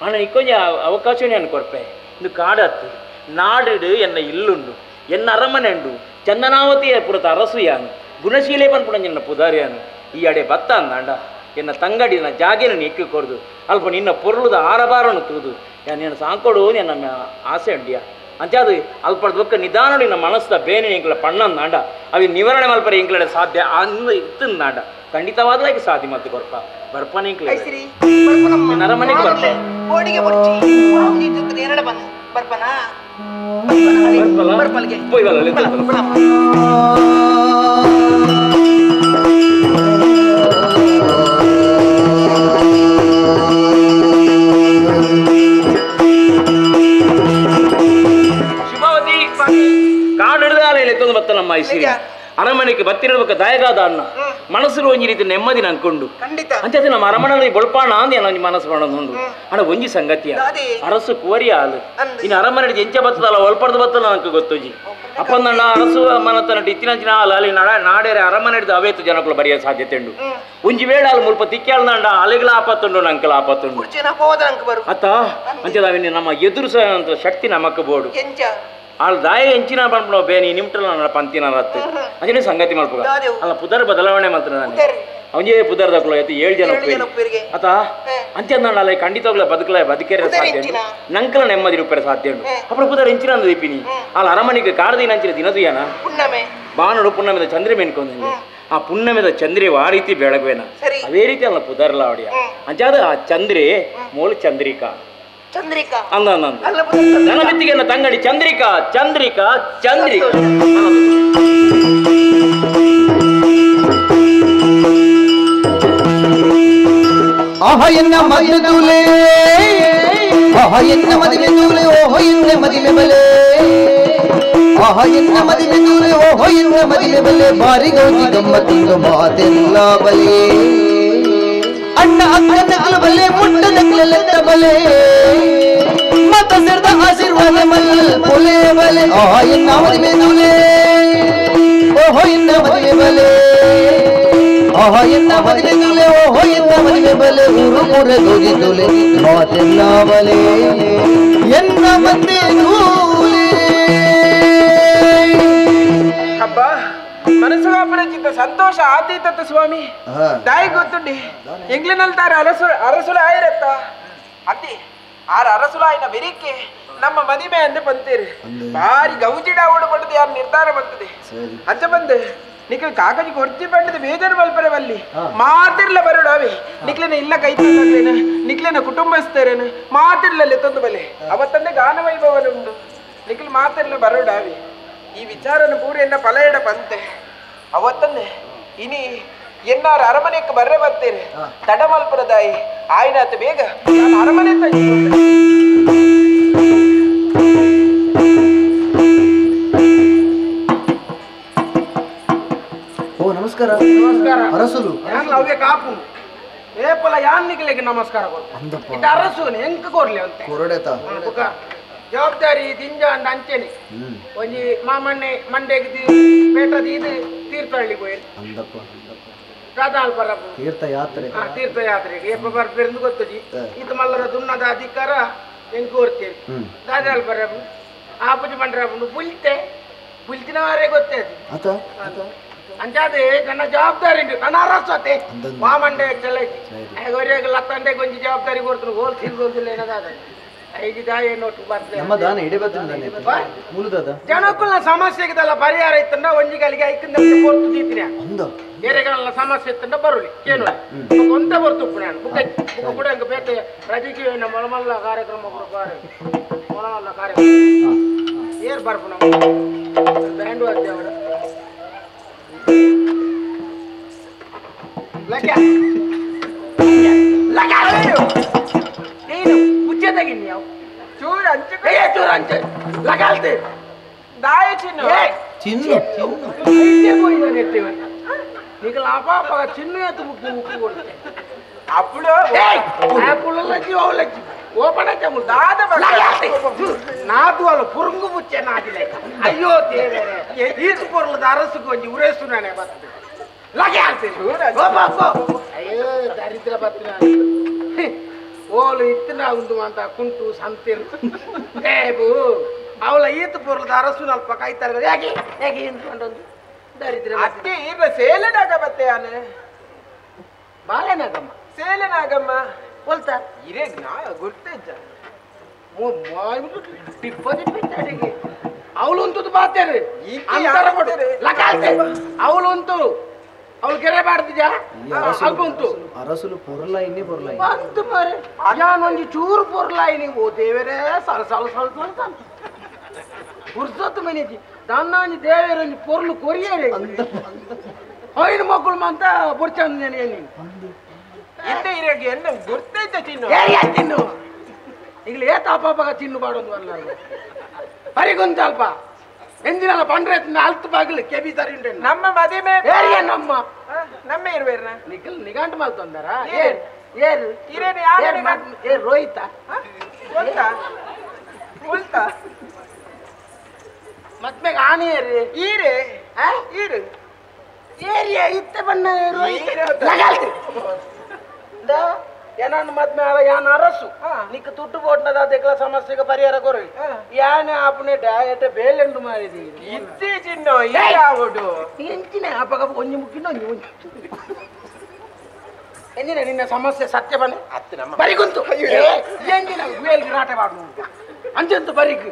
ಅಣ್ಣ ನಿಕ್ಕೊಂಜ ಅವಕಾಶನೇ ಅನ್ನು ಕೊರ್ಪೆ ಇದು ಕಾಡತ್ತು ನಾಡಿಡು ಎನ್ನ ಇಲ್ಲುಂಡು ಎನ್ನ ಅರಮನೆ ಉಂಡು ಚಂದನಾವತಿಯ ಪುರತ ಅರಸು ಯಾನು ಗುಣಶೀಲೆ ಪನ್ಪುಣಂಚಿನ ಪುದಾರಿಯಾನು ಈ ಅಡೆ ಬತ್ತ ಅಂದಾಂಡ ಎನ್ನ ತಂಗಡಿನ ಜಾಗೇನ ನಿಕ್ಕಿ ಕೊರ್ದು ಅಲ್ಪ ನಿನ್ನ ಪೊರುಳುದ ಆರಬಾರನು ತೂದು ನಿನ್ನ ಸಾಂಕೊಡು ನನ್ನ ಆಸೆ ಉಂಡಿಯ ಅಂಚಾದು ಅಲ್ಪ ದೊಕ್ಕ ನಿಧಾನ ನಿನ್ನ ಮನಸ್ಸ ಬೇನೆ ಇಂಕ್ಲ ಪಣ್ಣಂದಾಂಡ ಅವಿ ನಿವಾರಣೆ ಮಲ್ಪರೆ ಇಂಕ್ಲಡೆ ಸಾಧ್ಯ ಅಂದು ಇತ್ತಂದಾಂಡ ಖಂಡಿತವಾದ ಸಾಧ್ಯ ಮತ್ತು ಬರ್ಪ ಬರ್ಪನೆ ಇಂಕ್ಲ ನರಮನೆಗೆ ಬರ್ಪ ಬರ್ಪನಾ ಭೂಲೋಕಕ್ಕೆ ಬತ್ತಿರಬೇಕ ದಾಯಗಾದ ಅಣ್ಣ ಮನಸ್ಸು ಒಂಜಿ ರೀತಿ ನೆಮ್ಮದಿ ನಂಕೊಂಡು ಅಂಚೆ ನಮ್ಮ ಅರಮನೆ ಬೊಳ್ಪಾಣ ಅಂದೆ ನನ್ನ ಮನಸ್ಸು ಮಾಡೋದು ಅಣ್ಣ ಒಂಜಿ ಸಂಗತಿಯ ಅರಸು ಕುವರಿ ಹಾಲು ಇನ್ನು ಅರಮನೆ ಎಂಚ ಬತ್ತದಲ್ಲ ಒಲ್ಪಡ್ದು ಬತ್ತಲ್ಲ ನನಗೆ ಗೊತ್ತೋಜಿ ಅಪ್ಪಂದಣ್ಣ ಅರಸು ಮನತನ ಇತ್ತಿನಂಚಿನ ಹಾಲು ಅಲ್ಲಿ ನಾಡೇರೆ ಅರಮನೆ ಹಿಡಿದು ಅವೇತು ಜನಕ್ಕಳು ಬರೆಯೋ ಸಾಧ್ಯತೆ ಉಂಡು ಒಂಜಿ ವೇಳೆ ಅಲ್ಲಿ ಮುಲ್ಪ ತಿಕ್ಕಾಳ್ದಂಡ ಅಲೆಗಳ ಆಪತ್ತುಂಡು ನಂಕಲ ಆಪತ್ತುಂಡು ಅತ್ತ ಅಂಚೆ ನಮ್ಮ ಎದುರು ಶಕ್ತಿ ನಮಕ್ ಬೋಡು ಆಳ್ ದಾಯ ಎಂಚಿನ ಪನ್ಪುನ ಬೇನಿ ನಿಮ್ಟಲ ನನ್ನ ಪಂತಿನ ರತ್ತು ಅಂಚನೆ ಸಂಗತಿ ಮಲ್ಪುಗ ಅಲ್ಲ ಪುದರ್ ಬದಲಾವಣೆ ಮಂತ್ರ ನಾನು ಅವನೇ ಪುದರ್ ದಕ್ಲು ಆಯ್ತು 7 ಜನ ಅತ ಅಂಚೆ ಅಲ್ಲ ಖಂಡಿತವಾಗ್ಲ ಬದುಕಲ ಬದುಕೇರೆ ಸಾಧ್ಯ ಉಂಟು ನಂಕಲ ನೆಮ್ಮದಿ ರೂಪರೆ ಸಾಧ್ಯ ಉಂಟು ಅப்புறம் ಪುದರ್ ಎಂಚಿನ ಅಂದು ದೀಪಿನಿ ಆಳ್ ಅರಮನೆಗೆ ಕಾಡ್ದಿನ ಅಂಚಿನ ದಿನದುಯಾನ ಬಾನುಡು ಪುಣ್ಣಮೆದ ಚಂದ್ರೆ ಮೇನ್ಕೊಂದು ಆ ಪುಣ್ಣಮೆದ ಚಂದ್ರೆ ಆ ರೀತಿ ಬೆಳಗುವೆನ ಅದೇ ರೀತಿ ಅಲ್ಲ ಪುದರ್ಲ ಅವಡಿಯ ಅಂಚಾದ ಆ ಚಂದ್ರೆ ಮೂಲ ಚಂದ್ರಿಕಾ ಚಂದ್ರಿಕಾ ಅಂದ ನನ್ನ ಮಿತ್ತಿಗೆ ತಂಗಡಿ ಚಂದ್ರಿಕಾ ಚಂದ್ರಿಕಾ ಚಂದ್ರಿಕಾ ಆಹ ಎನ್ನ ಮದುವೆ ತೂಲೆ ಆಹ ಎನ್ನ ಮದುವೆ ತೂಲೆ ಓಹೋ ಎನ್ನ ಮದುವೆ ಬಲೆ ಆಹ ಎನ್ನ ಮದುವೆ ತೂಲೆ ಓಹೋ ಎನ್ನ ಮದುವೆ ಬಲೆ ಬಾರಿ ಗೌಜಿ ಗಮ್ಮತ್ತಿಂದು ಮಾತೆಲ್ಲ ಬಲೆ ಅಣ್ಣ ಅಕ್ಕನ ಬಲೆ ಮುಟ್ಟ ನಕ್ಲೆತ್ತ ಬಲೆ ಮತ ಸೇರ್ದ ಆಶೀರ್ವಾದ ಮಲ್ ಪೊಲೆ ಬಲೆ ಆಹ ಎನ್ನ ಮದುವೆ ತೂಲೆ ಓಹೋ ಎನ್ನ ಮದುವೆ ಬಲೆ ಆಹ ಎನ್ನ ಮದುವೆ ತೂಲೆ ಓಹೋ ಎನ್ನ ಮದುವೆ ಬಲೆ ಊರು ಮೂರ ಗೌಜಿ ತೂಲೆ ಮಾತೆಲ್ಲ ಬಲೆ ಎನ್ನ ಮಂದಿ ತೂಲೆ ಹಬ್ಬ ಮನಸ್ಸು ಚಿತ್ತ ಸಂತೋಷ ಆತೀತತ್ತ ಸ್ವಾಮಿ ದಾಯಿ ಗೊತ್ತುಂಡಿ ಎಂಗ್ಲಿನಲ್ಲಿ ತಾರೆ ಅರಸು ಅರಸುಲ ಆಯಿರತ್ತ ಅತಿ ಆರ ಅರಸುಲ ಆಯ್ನ ಬೆರಿಕೆ ನಮ್ಮ ಮದಿಮೆ ಅಂದು ಬಂತೀರಿ ಭಾರಿ ಗೌಜಿಡ ಓಡು ಪಡೆದು ಯಾರು ನಿರ್ಧಾರ ಬಂತದೆ ಅಂಚ ಬಂದು ನಿಖಲ್ ಕಾಕಜಿ ಕೊರ್ಚಿ ಪಂಡದ ಬೇಜಾರು ಮಲ್ಪರೆ ಬಲ್ಲಿ ಮಾತಿರ್ಲ ಬರೋಡು ಅವಿ ನಿಕ್ಲೆನ ಇಲ್ಲ ಕೈ ತಂದೇನು ನಿಕ್ಲೆನ ಕುಟುಂಬಸ್ಥರೇನು ಮಾತಿರ್ಲಲ್ಲಿ ತಂದು ಬಲೆ ಅವತ್ತಂದೆ ಗಾನ ವೈಭವನ ಉಂಡು ನಿಖಲ್ ಮಾತಿರ್ಲ ಬರೋಡು ಅವಿ ಈ ವಿಚಾರನ ಪೂರ ಎನ್ನ ಫಲ ಎಡ ಬಂತೆ ಅವತ್ತಂದೆ ಇನಿ ಎನ್ನಾರ ಅರಮನೆಗೆ ಬರ್ರೆ ಬರ್ತೇನೆ ತಡಮಲ್ಪುರದಾಯಿ ಆಯ್ನಾತ ಬೇಗ ನಾನು ಅರಮನೆ ತಂಗಿ ಓ ನಮಸ್ಕಾರ ನಮಸ್ಕಾರ ಅರಸುಲು ಯಾನ್ ಅವೇ ಕಾಪು ಏಪಲ ಯಾನ್ ನಿಕ್ಲೆಗೆ ನಮಸ್ಕಾರ ಕೊಡ್ತ ಇದು ಅರಸು ಎಂಕ್ ಕೊರ್ಲೆ ಅಂತೆ ಕೊರಡೆತ ಜವಾಬ್ದಾರಿ ದಿಂಜ ಅಂದ ಅಂಚೆನೆ ಒಂಜಿ ಮಾಮಣ್ಣೆ ಮಂಡೆಗೆ ಪೇಟ ದೀದು ತೀರ್ಥಹಳ್ಳಿ ಹೋಯಲ್ ಅಂದಪ್ಪ ರಾಧಾಲ್ ಬರಪು ತೀರ್ಥಯಾತ್ರೆ ತೀರ್ಥಯಾತ್ರೆಗೆ ಏಪ ಬರ್ಪೆಂದು ಗೊತ್ತಜಿ ಈತ ಮಲ್ಲರ ದುನ್ನದ ಅಧಿಕಾರ ಎಂಕ್ ಓರ್ತೇನೆ ದಾದಾಲ್ ಬರಪು ಆಪುಜಿ ಮಂಡ್ರಪು ಬುಲ್ತೆ ಬುಲ್ತಿನವರೇ ಗೊತ್ತೇ ಅದು ಅಂಚಾದೆ ನನ್ನ ಜವಾಬ್ದಾರಿ ಉಂಟು ನನ್ನ ಅರಸತೆ ಮಾಮಂಡೆ ಚಲ ಲತ್ತಂಡೆ ಕೊಂಚ ಜವಾಬ್ದಾರಿ ಕೊಡ್ತೀನಿ ಹೋಲ್ ತಿರ್ಗೋದಿಲ್ಲ ಏನದಾದ ನಮ್ಮ ದಾನ ಇಡಬತ್ತಿನ ಮೂಲದಾದ ಜನಕ್ಕುಲ್ಲ ಸಮಸ್ಯೆಗೆಲ್ಲ ಪರಿಹಾರ ಇತ್ತಂಡ ಒಂಜಿ ಗಳಿಗೆ ಐಕಿಂದ ಪೊರ್ತು ದೀತಿನ ಬೇರೆಗಳೆಲ್ಲ ಸಮಸ್ಯೆ ಇತ್ತಂಡ ಬರುಲಿ ಏನು ಒಂದೇ ಬರ್ತು ನಾನು ಬುಕ್ಕ ಬುಕ್ಕ ಕೂಡ ಹಂಗೆ ಬೇತೆ ರಜಕೀಯ ಮೊಳಮಲ್ಲ ಕಾರ್ಯಕ್ರಮ ಮೊಳಮಲ್ಲ ಕಾರ್ಯಕ್ರಮ ಏರ್ ಬರ್ಪು ನಮ್ಮ ಬ್ಯಾಂಡ್ ವಾದ್ಯ ಅವರ ನೀನು ಹುಚ್ಚೆ ತಗಿನಿ ಯಾವ ಚೂರು ಅಂಚೆ ಚೂರು ಅಂಚೆ ಲಗಾಲ್ತೆ ದಾಯ ಚಿನ್ನು ಚಿನ್ನು నీకు లాపాప చిన్న ఎత్తు ముక్కు ముక్కు కొడితే అప్పుడు పుల్లొచ్చి ఓలొచ్చి ఓపడచ్చ దాద నాదు వాళ్ళు పురుంగు పుచ్చే నాది లేక అయ్యో దేవేరే ఈసు పొరలు అరసు కొంచెం ఉరేస్తున్నానే బతుకు అయ్యో దరిద్ర బతున ఓలు ఇత్తిన ఉండు అంత కుంటు సంతేరు రేపు ಅವಳ ಈತ ಪೊರ್ಲದ ಅರಸು ನಲ್ಪ ಕಾಯ್ತಾರೆ ಯಾಕೆ ಯಾಕೆ ಎಂದ್ಕೊಂಡು ದರಿದ್ರ ಅತ್ತೆ ಈಗ ಸೇಲೆನಾಗ ಬತ್ತೆ ಆನೆ ಬಾಲೆನಾಗಮ್ಮ ಸೇಲೆನಾಗಮ್ಮ ಹೋಲ್ತಾ ಇರೇ ನಾ ಗುರ್ತೇಜ ಅವಳು ಉಂಟು ಬಾತೇರಿ ಅಂತರ ಲಕಾಲ್ತೆ ಅವಳು ಉಂಟು ಅವಳು ಕೆರೆ ಬಾಡ್ತಿದ್ಯಾ ಅಲ್ಪ ಉಂಟು ಅರಸುಲು ಪೊರ್ಲ ಇನ್ನೇ ಪೊರ್ಲ ಬಂತು ಮಾರೆ ಯಾನೊಂದು ಚೂರು ಪೊರ್ಲ ನೀವು ದೇವರೇ ಸಲ ಸಲ ಸಲ ಸಲ ಸಲ ಪುರ್ಸೊತ್ತು ಮನೆಜಿ ದಾನ್ನಾಂಜಿ ದೇವರೊಂಜಿ ಪೊರ್ಲು ಕೊರಿಯರೆ ಹೊಯ್ನ ಮಕ್ಕಳು ಮಂತ ಬೊರ್ಚಂದ ನೀನು ಇದ್ದೆ ಇರಗೆ ಎನ್ನ ಗುರ್ತೈತೆ ಚಿನ್ನು ತಿನ್ನು ಈಗಲೇ ಏ ತಾಪಾಪಗ ತಿನ್ನು ಬಾಡೋದು ಅಲ್ಲ ಪರಿಗೊಂತ ಅಲ್ಪ ಎಂಜಿನಲ್ಲ ಪಂಡ್ರೆ ಅಲ್ತು ಬಾಗಿಲು ಕೆಬಿ ಸರಿ ಉಂಟು ನಮ್ಮ ಮದಿಮೆ ಏರಿಯ ನಮ್ಮ ನಮ್ಮ ಇರುವೇರ್ನ ನಿಖಲ್ ನಿಗಾಂಟ್ ಮಲ್ತೊಂದರ ಏರ್ ಏರ್ ಇರೇನು ಯಾರು ಏರ್ ರೋಹಿತ ಉಲ್ತಾ ಉಲ್ತಾ ಮದ್ಮೆಗೆ ಆನೆ ಏರಿ ಈರೆ ಈರು ಏರಿಯ ಇತ್ತೆ ಬಣ್ಣ ರೋಹಿತ ಲಗಾಲ್ತಿ ಏನನ್ನ ಮದ್ಮೆ ಆದ ಯಾನ ಅರಸು ನಿಕ್ಕ ತುಟ್ಟು ಬೋಟ್ನದ ಅದಕ್ಕೆಲ್ಲ ಸಮಸ್ಯೆಗೆ ಪರಿಹಾರ ಕೊರು ಯಾನೆ ಆಪನೆ ಡಯಟ್ ಬೇಲೆಂಡು ಮಾರಿದಿ ಇತ್ತಿ ಚಿನ್ನೋ ಯಾವುದು ಎಂಚಿನ ಅಪಗ ಒಂಜಿ ಮುಕ್ಕಿನ ಒಂಜಿ ಒಂಜಿ ಎಂಜಿನ ನಿನ್ನ ಸಮಸ್ಯೆ ಸತ್ಯ ಬನ್ನಿ ಅತ್ತು ನಮ್ಮ ಬರಿಗುಂತು ಎಂಜಿನ ಗುಯಲ್ಗೆ ರಾಟೆ ಮಾಡು ಅಂಚಂತು ಬರಿಗ್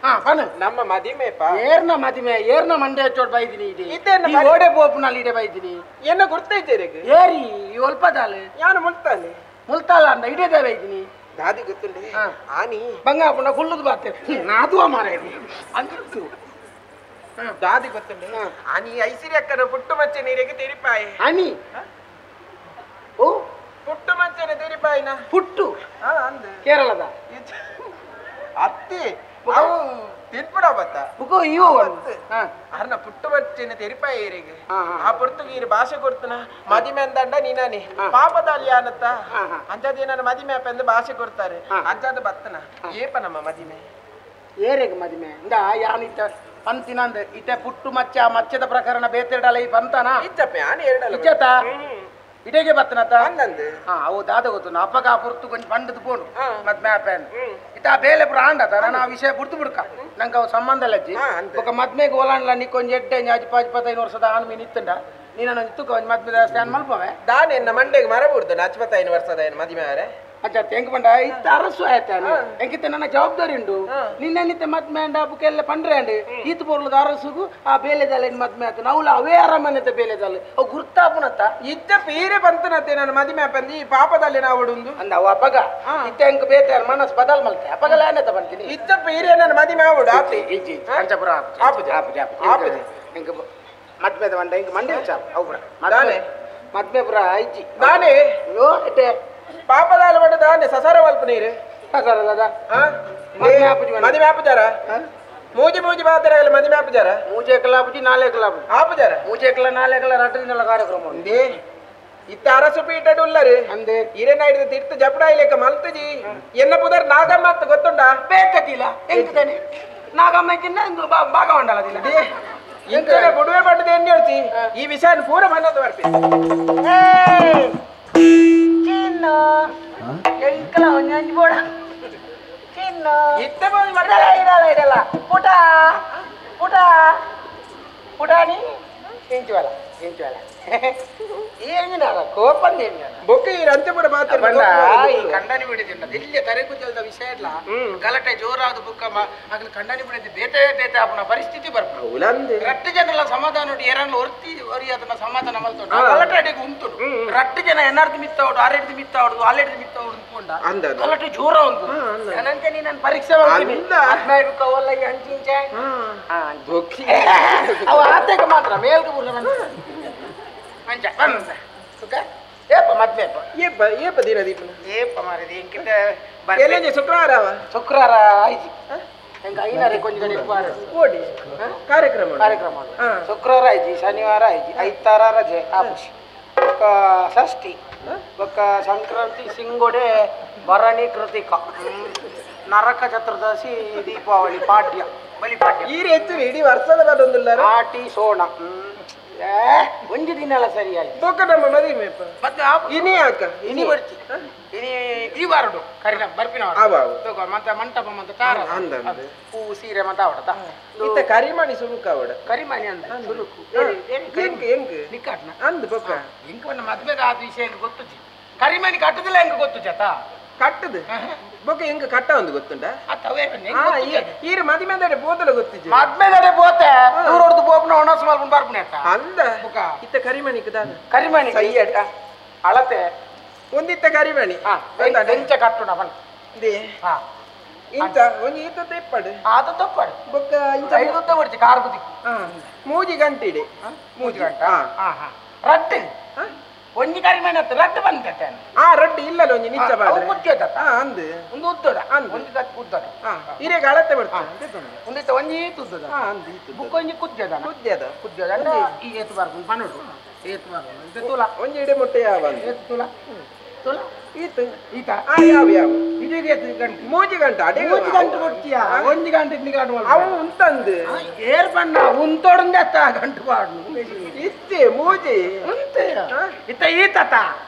ಹಾ ಬನ್ನ ನಮ್ಮ ಮದಿಮೆಪ ಏರ್ನ ಮದಿಮೆ ಏರ್ನ ಮಂಡೆ ಚೋಟ್ ಬೈದಿನಿ ಇದೆ ಈ ಓಡೆ ಬೋಪುನಲ್ಲಿ ಇಡೆ ಬೈದಿನಿ ಎನ್ನ ಗುರ್ತೈತೆ ಏರಿ ಈ ಒಲ್ಪದಾಲೆ ಯಾನು ಮುಲ್ತಾಲೆ ಮುಲ್ತಾಲ ಅಂದ ಇಡೇದೇ ಬೈದಿನಿ ದಾದಿ ಗೊತ್ತುಂಡೆ ಆನಿ ಬಂಗಾಪುನ ಕುಲ್ಲುದು ಬಾತೆ ನಾದುವ ಮಾರ ಅಂತು ದಾದಿ ಗೊತ್ತುಂಡೆ ಆನಿ ಐಸಿರಿ ಅಕ್ಕನ ಪುಟ್ಟು ಮಚ್ಚೆ ನೀರಿಗೆ ತೆರಿಪಾಯಿ ಆನಿ ಓ ಪುಟ್ಟು ಮಚ್ಚನೆ ತೆರಿಪಾಯಿನ ಪುಟ್ಟು ಅಂದ ಕೇರಳದ ಅತ್ತಿ ಅವು ತಿನ್ಪುಡ ಬತ್ತ ಬುಕೋ ಇವು ಅರ್ನ ಪುಟ್ಟು ಬಚ್ಚಿನ ತೆರಿಪಾಯಿ ಏರಿಗೆ ಆ ಪುರ್ತುಗೆ ಈರು ಭಾಷೆ ಕೊಡ್ತನ ಮದಿಮೆ ಅಂದಂಡ ನೀನಾನೆ ಪಾಪದಲ್ಲಿ ಆನತ್ತ ಅಂಜಾದ ನನ್ನ ಮದಿಮೆ ಅಪ್ಪ ಭಾಷೆ ಕೊಡ್ತಾರೆ ಅಂಜಾದ ಬತ್ತನ ಏಪ ನಮ್ಮ ಮದಿಮೆ ಏರೆಗೆ ಮದಿಮೆ ಇಂದ ಯಾನಿತ್ತ ಪಂತಿನ ಅಂದ ಇತ್ತೆ ಪುಟ್ಟು ಮಚ್ಚ ಮಚ್ಚದ ಪ್ರಕರಣ ಬೇತೆಡಲ ಈ ಪಂತನ ಇಚ್ಚಪ್ಪ ಯಾನ್ ಎರಡಲ್ಲ ಇಚ್ಚತ ಇಡೇಗೆ ಬತ್ತನತ ಅಂದಂದು ಹಾ ಅವು ದಾದ ಗೊತ್ತು ನಾ ಅಪ್ಪಗ ಆ ಪುರ್ತು ಕೊಂಚ ಬಂಡದು ಪೋನು ಮದ್ಮೆ ಅಪ್ಪ ಇತ್ತ ಆ ಬೇಲೆ ಪುರ ಆಂಡ ನಾನು ಆ ವಿಷಯ ಬುಡ್ದು ಬಿಡ್ಕ ನಂಗೆ ಅವು ಸಂಬಂಧ ಲಜ್ಜಿ ఒక ಮದ್ಮೆಗೆ ಓಲಾಂಡ್ಲ ನೀ ಕೊಂಚ ಎಡ್ಡೆ ಅಜ್ಪ ಅಜ್ಪತ್ತೈದು ವರ್ಷದ ಆನ್ ಮೀನ್ ಇತ್ತಂಡ ನೀನು ಇತ್ತುಕ ಒಂಜಿ ಮದ್ಮೆ ಸ್ಟ್ಯಾಂಡ್ ಮಲ್ಪವೆ ದಾನೆ ಎನ್ನ ಮಂಡೆಗೆ ಮರ ಬುಡ್ದು ಅಜ್ಪತ್ತೈದು ವರ್ಷದ ಏನು ಮದಿಮೆ ಅವರೇ ಅಜ್ಜ ಎಂಕ್ ಬಂಡ ಇತ್ತ ಅರಸು ಆಯ್ತಾನೆ ಎಂಕಿತ್ತ ನನ್ನ ಜವಾಬ್ದಾರಿ ಉಂಡು ನಿನ್ನಿತ್ತ ಮದ್ಮೆ ಅಂಡ ಬುಕ್ಕೆಲ್ಲ ಪಂಡ್ರೆ ಅಂಡ್ ಈತ ಪೊರ್ಲದ ಅರಸುಗು ಆ ಬೇಲೆದಾಲ ಮದ್ಮೆ ಆತ ನಾವುಲ ಅವೇ ಅರಮನೆತ ಬೇಲೆದಾಲ ಅವು ಗುರ್ತಾಪುನತ್ತ ಇತ್ತ ಪೀರೆ ಬಂತನತ್ತೆ ನನ್ನ ಮದಿಮೆ ಅಪ್ಪಂದಿ ಈ ಪಾಪದಲ್ಲಿ ನಾವು ಉಂದು ಅಂದ ಅವ ಅಪಗ ಇತ್ತ ಎಂಕ್ ಬೇತೆ ಮನಸ್ ಬದಲ್ ಮಲ್ತೆ ಅಪಗಲ ಆನೆತ ಬಂತೀನಿ ಇತ್ತ ಪೀರೆ ನನ್ನ ಮದಿಮೆ ಆವುಡು ಆಪಿ ಇಜ್ಜಿ ಪಂಚಪುರ ಆಪುಜಿ ಆಪುಜಿ ಆಪುಜಿ ಎಂಕ್ ಮದ್ಮೆದ ಮಂಡ ಎಂಕ್ ಮಂಡೆ ಚಾಪ್ ಅವು ಪುರ ದಾನೆ ಮದ್ಮೆ ಪುರ ಇಜ್ಜಿ ದಾನೆ ಯೋ ಇಟ್ಟೆ ಪಾಪದಾಲ ಬಡ ದಾನೆ ಸಸಾರ ವಲ್ಪ ನೀರು ಸಸಾರ ದಾದಾ ಮದಿಮೆ ಆಪುಜಾರ ಮೂಜಿ ಮೂಜಿ ಬಾತರಗಲ ಮದಿಮೆ ಆಪುಜಾರ ಮೂಜೆ ಎಕಲ ಆಪುಜಿ ನಾಲೆ ಎಕಲ ಆಪುಜಿ ಆಪುಜಾರ ಮೂಜೆ ಎಕಲ ನಾಲೆ ಎಕಲ ರಟ್ಟು ದಿನಲ ಕಾರ್ಯಕ್ರಮ ಉಂದೆ ಇತ್ತ ಅರಸು ಪೀಠಡು ಉಲ್ಲರು ಅಂದೆ ಇರೇನ ಹಿಡಿದು ತಿರ್ತು ಜಪಡಾಯಿಲೇಕ ಮಲ್ತುಜಿ ಎನ್ನ ಪುದರ್ ನಾಗಮ್ಮ ಅಂತ ಗೊತ್ತುಂಡಾ ಬೇಕತಿಲ್ಲ ಎಂಕತಾನೆ ನಾಗಮ್ಮ ಕಿನ್ನ ಭಾಗವಂಡಲದಿಲ್ಲ ಇಂಕನೆ ಬುಡುವೆ ಪಟ್ಟದ ಎಣ್ಣೆ ಹೇಳ್ತಿ ಈ ವಿಷಯ ಪೂರ ಮನ್ನದ ಬರ್ಪಿ ಚಿನ್ನ ಎಂಕಲ ಒಂಜಿ ಬೋಡ ಚಿನ್ನ ಇತ್ತೆ ಬಂದು ಇಡಲ್ಲ ಇಡಲ್ಲ ಇಡಲ್ಲ ಪುಟ ಪುಟ ಪುಟಾಣಿ ಇಂಚುವಲ್ಲ ಇಂಚುವಲ್ಲ ಏನಿನ ಕೋಪಂದ ಏನಿನ ಬೊಕ್ಕೆ ಈ ರಂತೆ ಪುಡ ಮಾತಾಡ ಬಂಡ ಈ ಕಂಡನಿ ಬಿಡಿದಿಲ್ಲ ದಿಲ್ಲಿಯ ತರೆಕುಜಲ್ದ ವಿಷಯ ಇಲ್ಲ ಗಲಾಟೆ ಜೋರಾದ ಬುಕ್ಕ ಆಗಲಿ ಕಂಡನಿ ಬಿಡಿದ್ದು ಬೇತೆ ಬೇತೆ ಆಪುನ ಪರಿಸ್ಥಿತಿ ಬರ್ಪು ರಟ್ಟು ಜನರ ಸಮಾಧಾನ ಉಂಟು ಏರನ್ನು ಒರ್ತಿ ಒರಿ ಅದನ್ನ ಸಮಾಧಾನ ಮಲ್ತುಂಟು ಗಲಾಟೆ ಅಡಿಗೆ ಉಂಟು ರಟ್ಟು ಜನ ಎನ್ನಾರ್ದು ಮಿತ್ತ ಉಂಟು ಆರೆಡ್ದು ಮಿತ್ತ ಉಂಟು ಆಲೆಡ್ದು ಮಿತ್ತ ಉಂಟು ಗಲಾಟೆ ಜೋರ ಉಂಟು ನಂಗೆ ನೀನು ನಾನು ಪರೀಕ್ಷೆ ಮಾಡ್ತೀನಿ ಹದಿನೈದು ಅವಲ್ಲ ಈ ಹಂಚಿಂಚೆ ಅವ ಆತಕ್ಕೆ ಮಾತ್ರ ಮೇಲ್ಗೆ ಬುರ್ಲ ಅಂಚ ಬಂದ ಸುಖ ಏಪ ಮದ್ವೆ ಏಪ ಏಪ ದಿನ ದೀಪನ ಏಪ ಮಾರಿದೆ ಎಂಕಿತ ಎಲ್ಲೆಂಜಿ ಶುಕ್ರವಾರ ಶುಕ್ರವಾರ ಆಯ್ತು ಎಂಕ ಐನಾರೆ ಕೊಂಚ ಕಡೆ ಇಪ್ಪಾರು ಓಡಿ ಕಾರ್ಯಕ್ರಮ ಕಾರ್ಯಕ್ರಮ ಶುಕ್ರವಾರ ಆಯ್ತು ಶನಿವಾರ ಆಯ್ತು ಐತಾರ ರಜೆ ಆಪುಷಿ ಬೊಕ್ಕ ಷಷ್ಠಿ ಬೊಕ್ಕ ಸಂಕ್ರಾಂತಿ ಸಿಂಗೋಡೆ ಭರಣಿ ಕೃತಿಕ ನರಕ ಚತುರ್ದಶಿ ದೀಪಾವಳಿ ಪಾಡ್ಯ ಬಲಿ ಪಾಡ್ಯ ಈ ಹೆಚ್ಚು ಇಡೀ ವರ್ಷದ ಬರೋದಿಲ್ಲ ಆಟಿ ಸೋಣ ಒಂಜಿ ದಿನ ಎಲ್ಲ ಸರಿಯಾಗಿ ಬೊಕ್ಕ ನಮ್ಮ ಮದುವೆ ಇನಿ ಯಾಕ ಇನಿ ಬರ್ತಿ ಇನಿ ಈ ವಾರಡು ಕರಿನ ಬರ್ಪಿನ ಮತ್ತೆ ಮಂಟಪ ಮತ್ತೆ ತಾರ ಹೂ ಸೀರೆ ಮತ್ತೆ ಅವಡತ ಇತ್ತ ಕರಿಮಣಿ ಸುರುಕು ಅವಡ ಕರಿಮಣಿ ಅಂದ ಸುರುಕು ಎಂಕ್ ಎಂಕ್ ನಿಕ್ಕಾಟ್ನ ಅಂದ್ ಬೊಕ್ಕ ಎಂಕ್ ಒಂದು ಮದ್ವೆದ ಆದ ವಿಷಯ ಗೊತ್ತು ಕರಿಮಣಿ ಕಟ್ಟುದಿಲ್ಲ ಎಂಕ್ ಗೊತ್ತು ಜತ ಕಟ್ಟದು ಬೊಕ್ಕ ಎಂಕ್ ಕಟ್ಟ ಒಂದು ಗೊತ್ತುಂಡ ಈರು ಮದಿಮೆದಡೆ ಪೋತಲ ಗೊತ್ತಿಜ್ಜಿ ಮದ್ಮೆದಡೆ ಪೋತೆ ದೂರೊಡ್ದು ಪೋಪುನ ಒಣಸ್ ಮಲ್ಪುನ ಬರ್ಪುನ ಅಂದ ಇತ್ತ ಕರಿಮಣಿ ದಾದ ಕರಿಮಣಿ ಸೈಯಟ ಅಳತೆ ಒಂದಿತ್ತ ಕರಿಮಣಿ ಎಂಚ ಕಟ್ಟುನ ಬನ್ ಇಂಚ ಒಂಜಿ ಈತ ತೆಪ್ಪಡು ಆತ ತಪ್ಪಡು ಬೊಕ್ಕ ಇಂಚ ಐದು ತಗೊಡ್ಚಿ ಕಾರ್ ಬುದಿ ಮೂಜಿ ಗಂಟೆ ಇಡೆ ಮೂಜಿ ಗಂಟೆ ರಟ್ಟು ಒಂಜಿ ಕರಿಮಣಿ ಅತ್ತ ರಡ್ಡು ಬಂದ ಆ ರಡ್ಡು ಇಲ್ಲಲ್ಲ ಒಂಜಿ ನಿಚ್ಚ ಬಾದ್ರೆ ಉದ್ಯೋದ ಅಂದು ಒಂದು ಉದ್ದದ ಒಂದು ಉದ್ದದ ಹಿರೇಗ ಅಳತೆ ಬರ್ತದೆ ಒಂದಿತ್ತ ಒಂಜಿ ಉದ್ದದ ಬುಕ್ ಒಂಜಿ ಕುದ್ಯದ ಕುದ್ಯದ ಕುದ್ಯದ ಈ ಏತು ಬರ್ಪುಂಡು ಪನೊಡು ಏತು ಬರ್ಪುಂಡು ತುಲ ಒಂಜಿ ಇಡೆ ಮೊಟ್ಟೆ ಯಾವ ಏತು ತುಲ ತುಲ ಈತು ಈತ ಯಾವ ಯಾವ ಇದೀಗ ಏತು ಗಂಟೆ ಮೂಜಿ ಗಂಟೆ ಅದೇ ಮೂಜಿ ಗಂಟೆ ಕೊಡ್ತೀಯ ಒಂಜಿ ಗಂಟೆ ಇಡ್ಲಿ ಗಂಟೆ ಅವು ಉಂತಂದು ಏರ್ ಬಣ್ಣ ಉಂತೋಡಂದೆ ಅತ್ತ ಗಂಟು ಪಾಡು ಇತ್ತೆ ಮೂಜಿ ಉಂತೆ ಇತ್ತ ಈತತ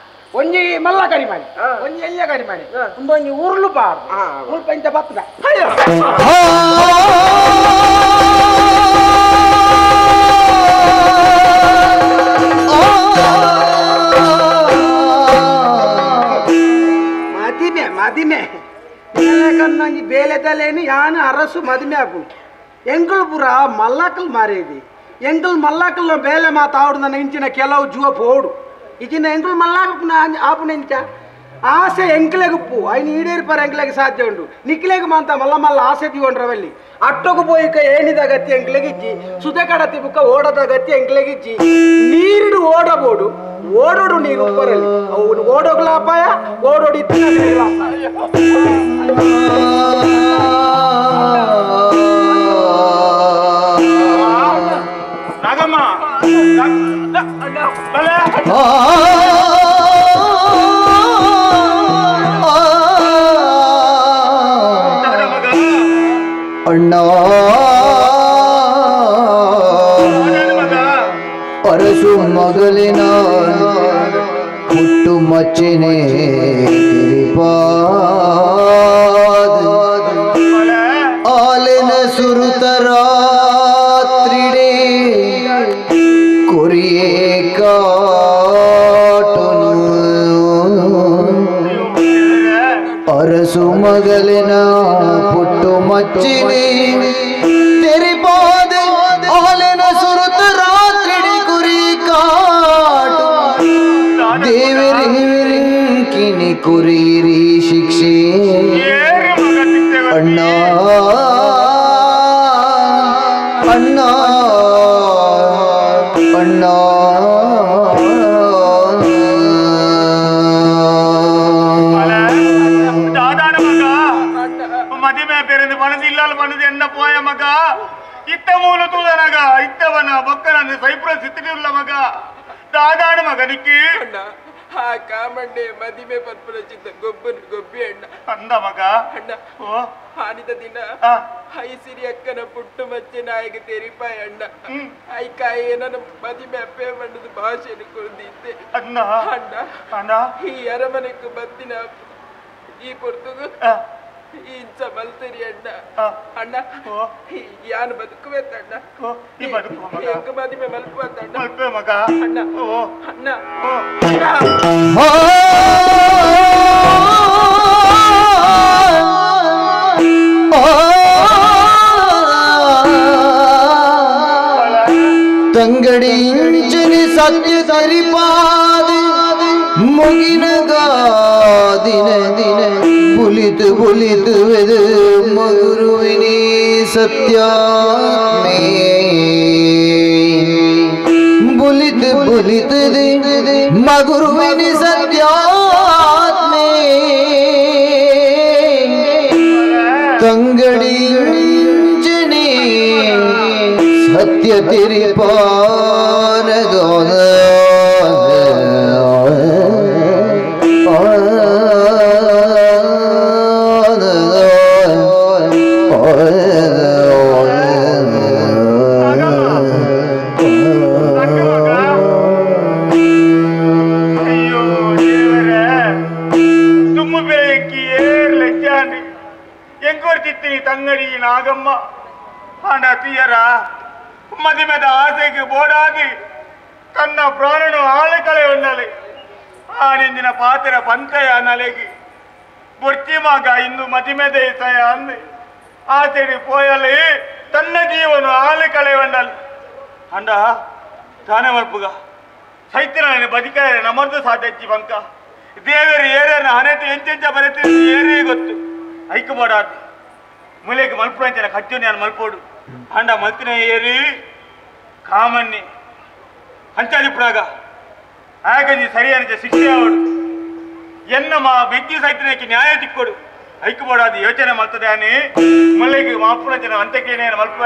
ಒಂಜಿ ಮಲ್ಲ ಕರಿಮಣಿ ಒಂಜಿ ಎಲ್ಯ ಕರಿಮಣಿ ಒಂದೊಂಜಿ ಉರುಳು ಪಾಡು ಮುಲ್ಪ ಇಂತ ಬತ್ತದ ಮದಿಮೆ ಮದಿಮೆ ಕಣ್ಣಂಜಿ ಬೇಲೆ ತಲೇನು ಯಾನು ಅರಸು ಮದಿಮೆ ಆಪು ಎಂಕುಲು ಪೂರ ಮಲ್ಲಾಕಲ್ ಮಾರೇದಿ ಎಂಕುಲು ಮಲ್ಲಾಕಲ್ ಬೇಲೆ ಮಾತಾಡು ನನ್ನ ಇಂಚಿನ ಕೆಲವು ಜುವ ಪೋಡು ಇಚಿನ ಎಂಕುಲು ಮಲ್ಲಾಕುನ ಆಪುನ ಇಂಚ ಆಸೆ ಎಂಕ್ಲೆಗುಪ್ಪು ಐನ ಈಡೇರಿಪರ ಎಂಕ್ಲೆಗೆ ಸಾಧ್ಯ ಉಂಟು ನಿಕ್ಲೆಗ್ ಮಾಂತ ಮಲ್ಲ ಮಲ್ಲ ಆಸೆ ತೀಕೊಂಡ್ರವಲ್ಲಿ ಅಟ್ಟೊಗು ಪೋಯಿಕ ಏಣಿದ ಗತಿ ಎಂಕ್ಲೆಗಿಜ್ಜಿ ಸುದೆ ಕಡತಿ ಬುಕ್ಕ ಓಡದ ಗತಿ ಎಂಕ್ಲೆಗಿಜ್ಜಿ ನೀರಿಡು ಓಡಬೋಡು ಓಡೋಡು ನೀರು ಉಪ್ಪರಲ್ಲಿ ಅವು ಓಡೋಗ್ಲ ಅಪಾಯ ಓಡೋಡಿ ನಾಗಮ್ಮ ಅಣ್ಣ ಅರಸು ಮಗಲಿನ ಹುಟ್ಟು ಮಚ್ಚಿನೇ ಆಲಿನ ಸುರುತರಾತ್ರಿಡೇ ಕೊರಿಯೇ ಕಾಟುನು ಅರಸು ಮಗಲಿನ ಪುಟ್ಟು ಮಚ್ಚಿನೇ ತೆರಿಪಾದ ಆಲಿನ ಸುರುತ ರಾತ್ರಿಡಿ ಕುರಿ ಕಾಟು ದೇವರಿಂಕಿನಿ ಕುರೀರಿ ಶಿಕ್ಷೆ ಅಣ್ಣ ಅಣ್ಣ ಅಣ್ಣ ಮದಿಮೆ ಪೆರಂದು ಪಣದು ಇಲ್ಲಾಲ್ ಪಣದು ಎನ್ನ ಪೋಯ ಮಗ ಇತ್ತ ಮೂಲ ತೂದನಗ ಇತ್ತವನ ಬೊಕ್ಕನನ್ನು ಸೈಪ್ರಸ್ ಇತ್ತಿಲ್ಲ ಮಗ ದಾದಾಣ ಮಗನಿಕ್ಕೆ ಆ ಕಾಮಣ್ಣೆ ಮದಿಮೆ ಪನ್ಪುನ ಚಿತ್ತ ಗೊಬ್ಬನ ಗೊಬ್ಬಿ ಅಣ್ಣ ಅಂದ ಮಗ ಅಣ್ಣ ಹಾನಿದ ದಿನ ಐಸಿರಿ ಅಕ್ಕನ ಪುಟ್ಟು ಮಚ್ಚೆ ನಾಯಕ ತೆರಿಪಾಯ ಅಣ್ಣ ಐಕಾಯಿ ನನ್ನ ಮದಿಮೆ ಅಪ್ಪೆ ಬಣ್ಣದ ಭಾಷೆಯನ್ನು ಕುರಿದಿದ್ದೆ ಅಣ್ಣ ಅಣ್ಣ ಅಣ್ಣ ಈ ಅರಮನೆக்கு ಬತ್ತಿನ ಈ ಪೊರ್ತುಗು ಇಂಚ ಮಲ್ತರಿ ಅಣ್ಣ ಅಣ್ಣ ಯಾನು ಬದುಕುವೆ ಅಣ್ಣ ಎಂಕ ಮದಿಮೆ ಮಲ್ಪು ಅಂತ ಅಣ್ಣ ಮಲ್ಪೆ ಮಗ ಅಣ್ಣ ಅಣ್ಣ ತಂಗಡಿ ಇಂಚಿನಿ ಸತ್ಯ ತರಿಪಾದ ಮುಗಿನಗ ದಿನ ದಿನ ಬುಲಿತು ಬುಲಿತು ವೆದು ಮಗುರುವಿನಿ ಸತ್ಯಾತ್ಮೇ ಬುಲಿತು ಬುಲಿತು ಮಗುರುವಿನಿ ಸತ್ಯಾತ್ಮೇ ತಂಗಡಿ ಇಂಚಿನಿ ಸತ್ಯ ತಿರಿಪಾನಗ ತಂಗಡಿ ನಾಗಮ್ಮ ಹಣ ತೀಯರ ಮದಿಮೆದ ಆಸೆಗೆ ಬೋಡಾದಿ ತನ್ನ ಪ್ರಾಣನು ಆಳೆ ಕಳೆ ಉಣ್ಣಲೆ ಆ ನಿಂದಿನ ಪಾತ್ರ ಪಂತಯ ನಲೆಗಿ ಬೊರ್ಚಿ ಮಗ ಇಂದು ಮದಿಮೆದ ಇಸಯ ಅಂದು ಆಸೆಡಿ ಪೋಯಲಿ ತನ್ನ ಜೀವನ ಆಳೆ ಕಳೆ ಉಣ್ಣಲಿ ಅಂಡ ತಾನೇ ಮಲ್ಪುಗ ಸೈತಿನ ಬದುಕಾಯ ನಮರ್ದು ಸಾಧ್ಯಚ್ಚಿ ಬಂಕ ದೇವರು ಏರೇನ ಹನೆತು ಎಂಚೆಂಚ ಬರೆತಿ ಏರೇ ಗೊತ್ತು ಐಕು ಬೋಡಾದಿ ಮುಲೆಗೆ ಮಲ್ಪು ಅಂಚನ ಕಚ್ಚು ನಾನು ಮಲ್ಪೋಡು ಅಂಡ ಮಲ್ತಿನ ಏರಿ ಕಾಮನ್ನಿ ಅಂಚಾದಿಪ್ಪುನಾಗ ಆಗಂಜಿ ಸರಿಯಾದ ಶಿಕ್ಷೆ ಅವಡು ಎನ್ನ ಮಾ ಬೆಂಕಿ ಸೈತನಕ್ಕೆ ನ್ಯಾಯ ತಿಕ್ಕೊಡು ಐಕ್ಯಬೋಡಾದ ಯೋಚನೆ ಮಾಡ್ತದೆ అని ಮಲ್ಲಿಗೆ ಮಾಪುನ ಜನ ಅಂತ್ಯಕ್ರಿಯೆಯನ್ನು ಮಲ್ಪ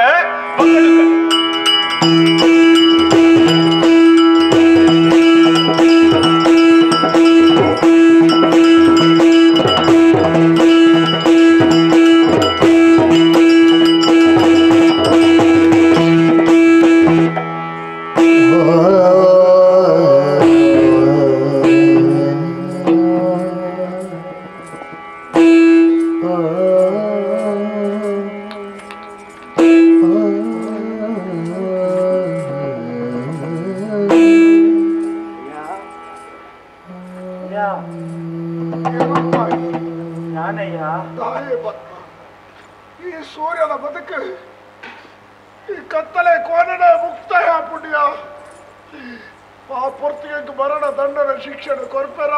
ಸೂರ್ಯನ ಬದುಕು ಈ ಕತ್ತಲೆ ಕೋನಡೆ ಮುಕ್ತಾಯ ಪುಣ್ಯ ಆ ಪೊರ್ತಿಗೆ ಮರಣ ದಂಡನ ಶಿಕ್ಷಣ ಕೊರ್ಪೆರ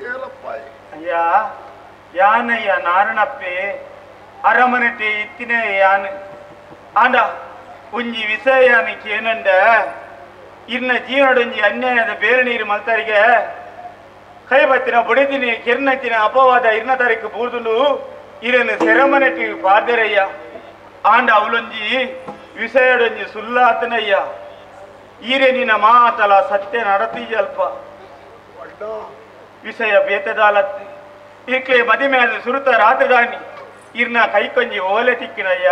ಏನಪ್ಪ ಅಯ್ಯ ಯಾನಯ್ಯ ನಾರಣಪ್ಪೆ ಅರಮನೆಟೆ ಇತ್ತಿನೇ ಯಾನ್ ಆಂಡ ಒಂಜಿ ವಿಷಯಾನಕ್ಕೆ ಏನಂಡ ಇನ್ನ ಜೀವನಡೊಂಜಿ ಅನ್ಯಾಯದ ಬೇರೆ ನೀರು ಮಲ್ತರಿಗೆ ಕೈ ಬತ್ತಿನ ಬಡಿದಿನಿ ಕಿರ್ನಂಚಿನ ಅಪವಾದ ಇರ್ನ ತಾರೀಕು ಬೂರ್ದುಂಡು ಇರನ್ನು ಸೆರೆಮನೆಟಿ ಪಾದರಯ್ಯ ಆಂಡ ಅವಳೊಂಜಿ ವಿಷಯಡೊಂಜಿ ಸುಲ್ಲಾತನಯ್ಯ ಈರೆ ನಿನ್ನ ಮಾತಲ ಸತ್ಯ ನಡತೀಯಲ್ಪ ವಿಷಯ ಬೇತದಾಲತ್ತಿ ಇಕ್ಲೆ ಮದಿಮೇಲೆ ಸುರುತ ರಾತ್ರಿದಾನಿ ಇರ್ನ ಕೈಕೊಂಜಿ ಓಲೆ ತಿಕ್ಕಿನಯ್ಯ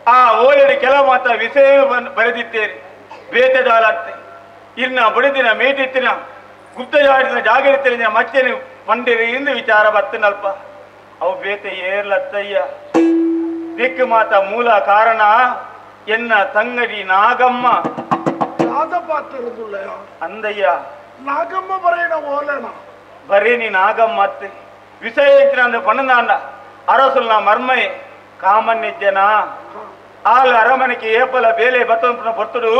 ಆ ಓಲೆಡು ಕೆಲ ಮಾತ ವಿಷಯ ಬರೆದಿತ್ತೇರಿ ಬೇತದಾಲತ್ತಿ ಇರ್ನ ಬಡಿದಿನ ಮೇಟಿತ್ತಿನ ಗುಪ್ತ ಜಾಡಿನ ಜಾಗರಿತ್ತಿನ ಮಚ್ಚೆನು ಪಂಡಿರಿ ಎಂದು ವಿಚಾರ ಬತ್ತನಲ್ಪ ಅವು ಬೇತೆ ಏರ್ಲತ್ತಯ್ಯ ದಿಕ್ಕು ಮಾತ ಮೂಲ ಕಾರಣ ಎನ್ನ ತಂಗಡಿ ನಾಗಮ್ಮ ಅಂದಯ್ಯ ನಾಗಮ್ಮ ಬರೇನ ಓಲೇನ ಬರೇನಿ ನಾಗಮ್ಮ ಅತ್ತೆ ವಿಷಯ ಅಂದ ಪಣ್ಣದಾಂಡ ಅರಸುಲ್ನ ಮರ್ಮೈ ಕಾಮನ್ನಿಜ್ಜನ ಆಲ್ ಅರಮನೆಗೆ ಏಪಲ ಬೇಲೆ ಬತ್ತನ ಬರ್ತಡು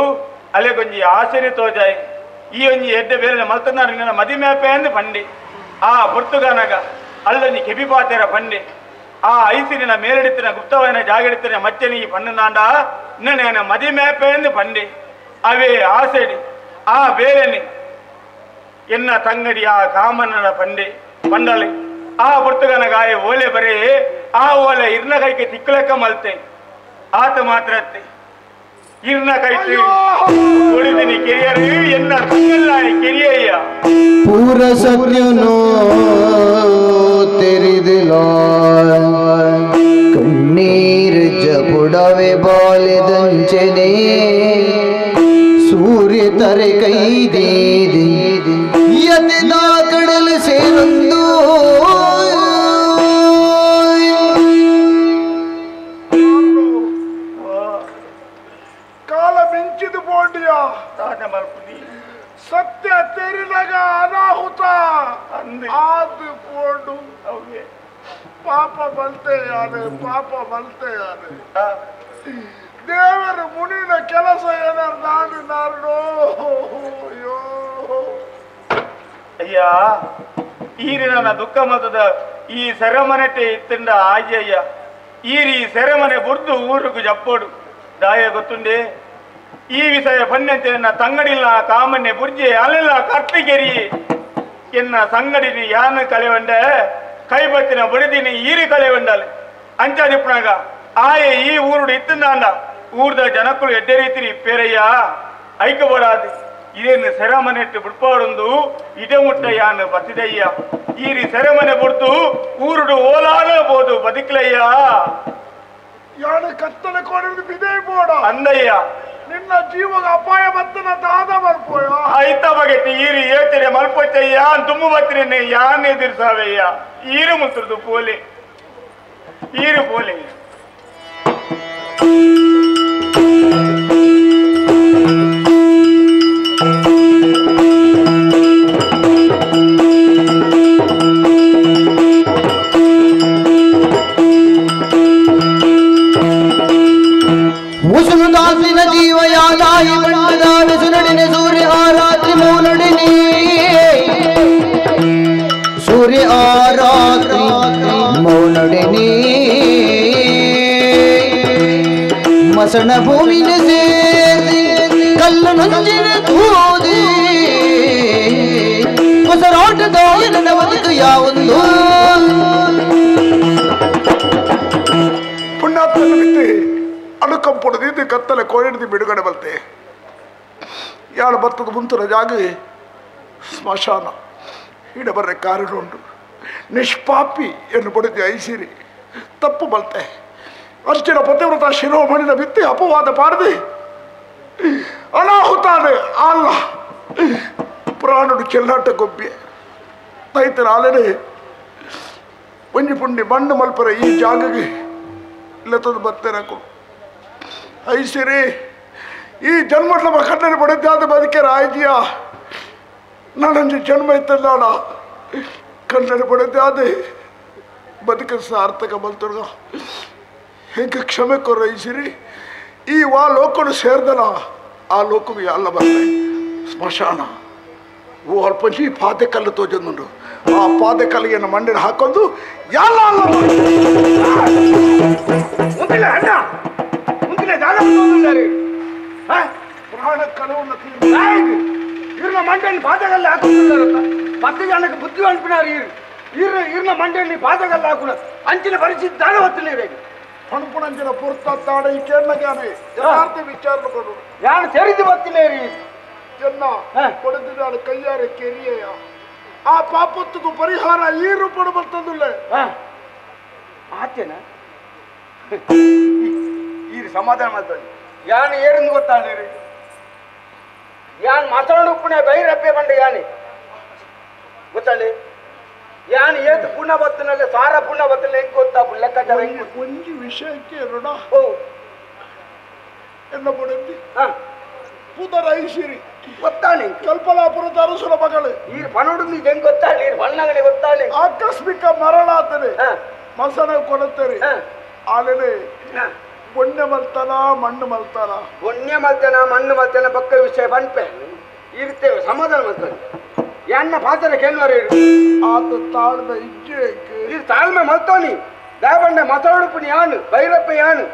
ಅಲ್ಲೇ ಕೊಂಜಿ ಆಸೆನೆ ತೋಜಾಯಿ ಈ ಒಂಜಿ ಎಡ್ಡೆ ಬೇಲೆ ಮಲ್ತನಾರ ನಿನ್ನ ಮದಿಮೇಪೆ ಅಂದು ಪಂಡಿ ಆ ಬರ್ತುಗಾನಗ ಅಲ್ಲೊಂಜಿ ಕೆಬಿ ಪಾತೆರ ಪಂಡಿ ಆ ಐಸಿರಿನ ಮೇಲೆಡಿತ್ತಿನ ಗುಪ್ತವಾಯನ ಜಾಗಡಿತ್ತಿನ ಮಚ್ಚನಿ ಈ ಪಣ್ಣುನಾಂಡ ನನ್ನ ಮದಿಮೇಪೆ ಅಂದು ಪಂಡಿ ಅವೇ ಆಸೆಡಿ ಆ ಬೇಲೆನಿ ಎನ್ನ ತಂಗಡಿ ಆ ಕಾಮನ್ನನ ಪಂಡಿ ಪಂಡಲಿ ಆ ಬರ್ತುಗನ ಗಾಯ ಓಲೆ ಬರೇ ಆ ಓಲೆ ಇರ್ನ ಕೈಗೆ ತಿಕ್ಕಲೆಕ್ಕ ಮಲ್ತೆ ಆತ ಮಾತ್ರ ಇರ್ನ ಕೈ ಉಳಿದಿನಿ ಕಿರಿಯರು ಎನ್ನ ತಂಗಲ್ಲಾಯ ಕಿರಿಯಯ್ಯ ಪೂರ ಸತ್ಯನೋ ತೆರಿದಿಲ ಕಣ್ಣೀರು ಜಪುಡವೆ ಬಾಲಿದಂಚನೆ ಸೂರ್ಯ ತರೆ ಕೈದೀದಿ ಯತಿದ ಕಡಲು ಸೇರೊಂದು ಕಾಲ ಮಿಂಚಿದು ಬೋಂಡಿಯ ಸತ್ಯ ತೆರಿದಾಗ ಅನಾಹುತ ಆದು ಪೋಂಡು ಪಾಪ ಬಲ್ತೆ ಯಾರು ಪಾಪ ಬಲ್ತೆ ಯಾರು ದೇವರು ಮುನಿನ ಕೆಲಸ ಏನಾರು ನಾನು ನಾರಡೋ ಅಯ್ಯೋ ಅಯ್ಯ ಈರಿ ನನ್ನ ದುಃಖ ಮತದ ಈ ಸೆರೆಮನೆಟೆ ಇತ್ತಂಡ ಆಯ್ಯಯ್ಯ ಈರಿ ಸೆರೆಮನೆ ಬುರ್ದು ಊರುಗು ಜಪ್ಪೋಡು ದಾಯ ಗೊತ್ತುಂಡೆ ಈ ವಿಷಯ ಪಣ್ಣಂತೆ ನನ್ನ ತಂಗಡಿಲ್ಲ ಕಾಮನ್ನೆ ಬುರ್ಜೆ ಅಲ್ಲೆಲ್ಲ ಕರ್ತಿಗೆರಿ ಎನ್ನ ಸಂಗಡಿನಿ ಯಾನು ಕಳೆವಂಡೆ ಕೈ ಬತ್ತಿನ ಬಡಿದಿನಿ ಈರಿ ಕಳೆವಂಡಾಲೆ ಅಂಚಾದಿಪ್ಪನಾಗ ಆಯೆ ಈ ಊರುಡು ಇತ್ತಂದಾಂಡ ಊರ್ದ ಜನಕ್ಕಳು ಎಡ್ಡೆ ರೀತಿರಿ ಪೇರಯ್ಯ ಐಕ್ಯಬಡಾದು ಇದೇನು ಸೆರೆಮನೆಟ್ಟು ಬಿಡ್ಪಾಡೊಂದು ಇದೇ ಮುಟ್ಟ ಯಾನು ಬತ್ತಿದಯ್ಯ ಈರಿ ಸೆರೆಮನೆ ಬಿಡ್ತು ಊರುಡು ಓಲಾಡಬಹುದು ಬದುಕಲಯ್ಯ ಯಾನು ಕತ್ತಲೆ ಕೋಡಿದ್ದು ಬಿದೇ ಬೋಡ ಅಂದಯ್ಯ ನಿನ್ನ ಜೀವಗ ಅಪಾಯ ಬತ್ತನ ದಾದ ಮಲ್ಪೋಯ ಆಯ್ತ ಬಗೆತಿ ಈರಿ ಏತರೆ ಮಲ್ಪೊಚ್ಚಯ್ಯ ತುಮ್ಮು ಬತ್ತಿರನೆ ಯಾನ್ ಎದುರಿಸಾವಯ್ಯ ಈರು ಮುತ್ತುರ್ದು ಪೋಲೆ ಈರು ಪೋಲೆ ಉಸುಳುದಾಸಿನ ಜೀವ ಯಾದಾಯಿ ಬಣ್ಣದ ಬೆಸುನಡಿನೆ ಸೂರ್ಯ ಆ ರಾತ್ರಿ ಮೂನಡಿನಿ ಸೂರ್ಯ ಆ ರಾತ್ರಿ ಮೌನಡಿನಿ ಮಸಣ ಭೂಮಿನ ಸೇರಿ ಕಲ್ಲು ನಂಜಿನ ತೂದಿ ಯಾವೊಂದು ಪುಣ್ಯಾತ್ಮನ ಬಿಟ್ಟು ಅನುಕಂಪೊಡದಿದ್ದು ಕತ್ತಲೆ ಕೋಡಿಡ್ದು ಬಿಡುಗಡೆ ಬಲ್ತೆ ಯಾಳು ಬರ್ತದ ಮುಂತರ ಜಾಗ ಸ್ಮಶಾನ ಈಡ ಬರ್ರೆ ಕಾರಣ ಉಂಟು ನಿಷ್ಪಾಪಿ ಎಂದು ಬಡಿದು ಐಸಿರಿ ತಪ್ಪು ಬಲ್ತೆ ಅರ್ಚಿನ ಪತಿವ್ರತ ಶಿರೋಮಣಿನ ಬಿತ್ತಿ ಅಪವಾದ ಪಾಡದೆ ಅನಾಹುತಾನೆ ಅಲ್ಲ ಪ್ರಾಣುಡು ಚೆಲ್ಲಾಟ ಗೊಬ್ಬಿ ತೈತರ ಆಲನೆ ಒಂಜಿ ಪುಂಡಿ ಮಣ್ಣು ಮಲ್ಪರ ಈ ಜಾಗಗೆ ಇಲ್ಲತದ ಬರ್ತೇನಕು ಐಸಿರಿ ಈ ಜನ್ಮಟ್ಲ ಕಣ್ಣಲ್ಲಿ ಬಡಿದ್ದಾದ ಬದುಕೆ ರಾಯ್ಜಿಯ ನಾನೊಂದು ಜನ್ಮ ಇತ್ತಲ್ಲ ಕಣ್ಣಲ್ಲಿ ಬಡಿದ್ದಾದೆ ಬದುಕ ಸಾರ್ಥಕ ಬಲ್ತುರ್ಗ ಹೆಂಗೆ ಕ್ಷಮೆ ಕೊರ ಐಸಿರಿ ಈ ವಾ ಲೋಕನು ಸೇರ್ದಲ್ಲ ಆ ಲೋಕವು ಅಲ್ಲ ಬರ್ತೆ ಸ್ಮಶಾನ ಓ ಅಲ್ಪಂಚಿ ಪಾದೆ ಕಲ್ಲು ತೋಜಂದುಂಡು ಆ ಪಾದೆ ಕಲ್ಲಿಗೆ ಮಂಡಿನ ಹಾಕೊಂಡು ಎಲ್ಲ ಅಲ್ಲ ಪ್ರಾಣ ಕಲವನ್ನು ಇರ್ನ ಮಂಡೆಯನ್ನು ಪಾದಗಲ್ಲಿ ಹಾಕುತ್ತಿದ್ದಾರೆ ಪತ್ತು ಜನಕ್ಕೆ ಬುದ್ಧಿ ಅನ್ಪಿನಾರು ಇರು ಇರ್ ಇರ್ನ ಮಂಡೆಯನ್ನು ಪಾದಗಲ್ಲಿ ಹಾಕುಣ ಅಂಚಿನ ಪರಿಸ್ಥಿತಿ ದಾನ ಹೊತ್ತಿಲ್ಲ ಪಣಪುಣಂಚಿನ ಪುರ್ತ ತಾಡ ಈ ಕೇಳಗಾನೆ ಯಥಾರ್ಥ ವಿಚಾರ ಕೊಡು ಯಾರು ತೆರೆದು ಬರ್ತಿಲ್ಲ ರೀ ಜನ್ನ ಕೊಡದಿದ್ದಾಳೆ ಕೈಯಾರೆ ಕೆರಿಯ ಆ ಪಾಪತ್ತಿಗೂ ಪರಿಹಾರ ಈ ರೂಪಣ ಬರ್ತದಿಲ್ಲ ಆತೇನ ಈ ಸಮಾಧಾನ ಮಾಡ್ತಾನೆ ಯಾನು ಏರಿಂದ ಗೊತ್ತಾಳೆ ರೀ ಯಾನ್ ಮಾತಾಡೋ ಪುಣ್ಯ ಬೈರಪ್ಪೆ ಬಂಡೆ ಯಾನಿ ಗೊತ್ತಾಳಿ ಯಾನ್ ಏತು ಪುಣ್ಯ ಬತ್ತನಲ್ಲ ಸಾರ ಪುಣ್ಯ ಬತ್ತಲ್ಲ ಹೆಂಗ್ ಗೊತ್ತಾ ಲೆಕ್ಕಾಚಾರ ಹೆಂಗ್ ಒಂದು ವಿಷಯಕ್ಕೆ ಋಣ ಎನ್ನ ಬಡಂದಿ ಪುದರ ಐಸಿರಿ ಗೊತ್ತಾಳಿ ಕಲ್ಪಲಾಪುರದ ಅರಸುರ ಮಗಳು ಈ ಪನೋಡು ಹೆಂಗ್ ಗೊತ್ತಾಳಿ ಬಣ್ಣಗಡೆ ಗೊತ್ತಾಳಿ ಆಕಸ್ಮಿಕ ಮರಣ ಆತನೆ ಮಸನ ಕೊಡುತ್ತಾರೆ ಆಮೇಲೆ ಪುಣ್ಯ ಮಲ್ತಾನ ಮಣ್ಣು ಮಲ್ತಾನ ಪುಣ್ಯ ಮಲ್ತಾನ ಮಣ್ಣು ಮಲ್ತಾನ ಪಕ್ಕ ವಿಷಯ ಪನ್ಪೆ ಇರ್ತೇವೆ ಸಮಾಧಾನ ಮಾಡ್ತಾನೆ ಎನ್ನ ಪಾತ್ರ ಕೇಳುವರು ಆತ ತಾಳ್ಮೆ ಇಜ್ಜೆ ಇದು ತಾಳ್ಮೆ ಮಲ್ತಾನಿ ದಾಬಣ್ಣ ಮಸಾಡುಪ್ಪು ಯಾನು ಭೈರಪ್ಪ ಯಾನು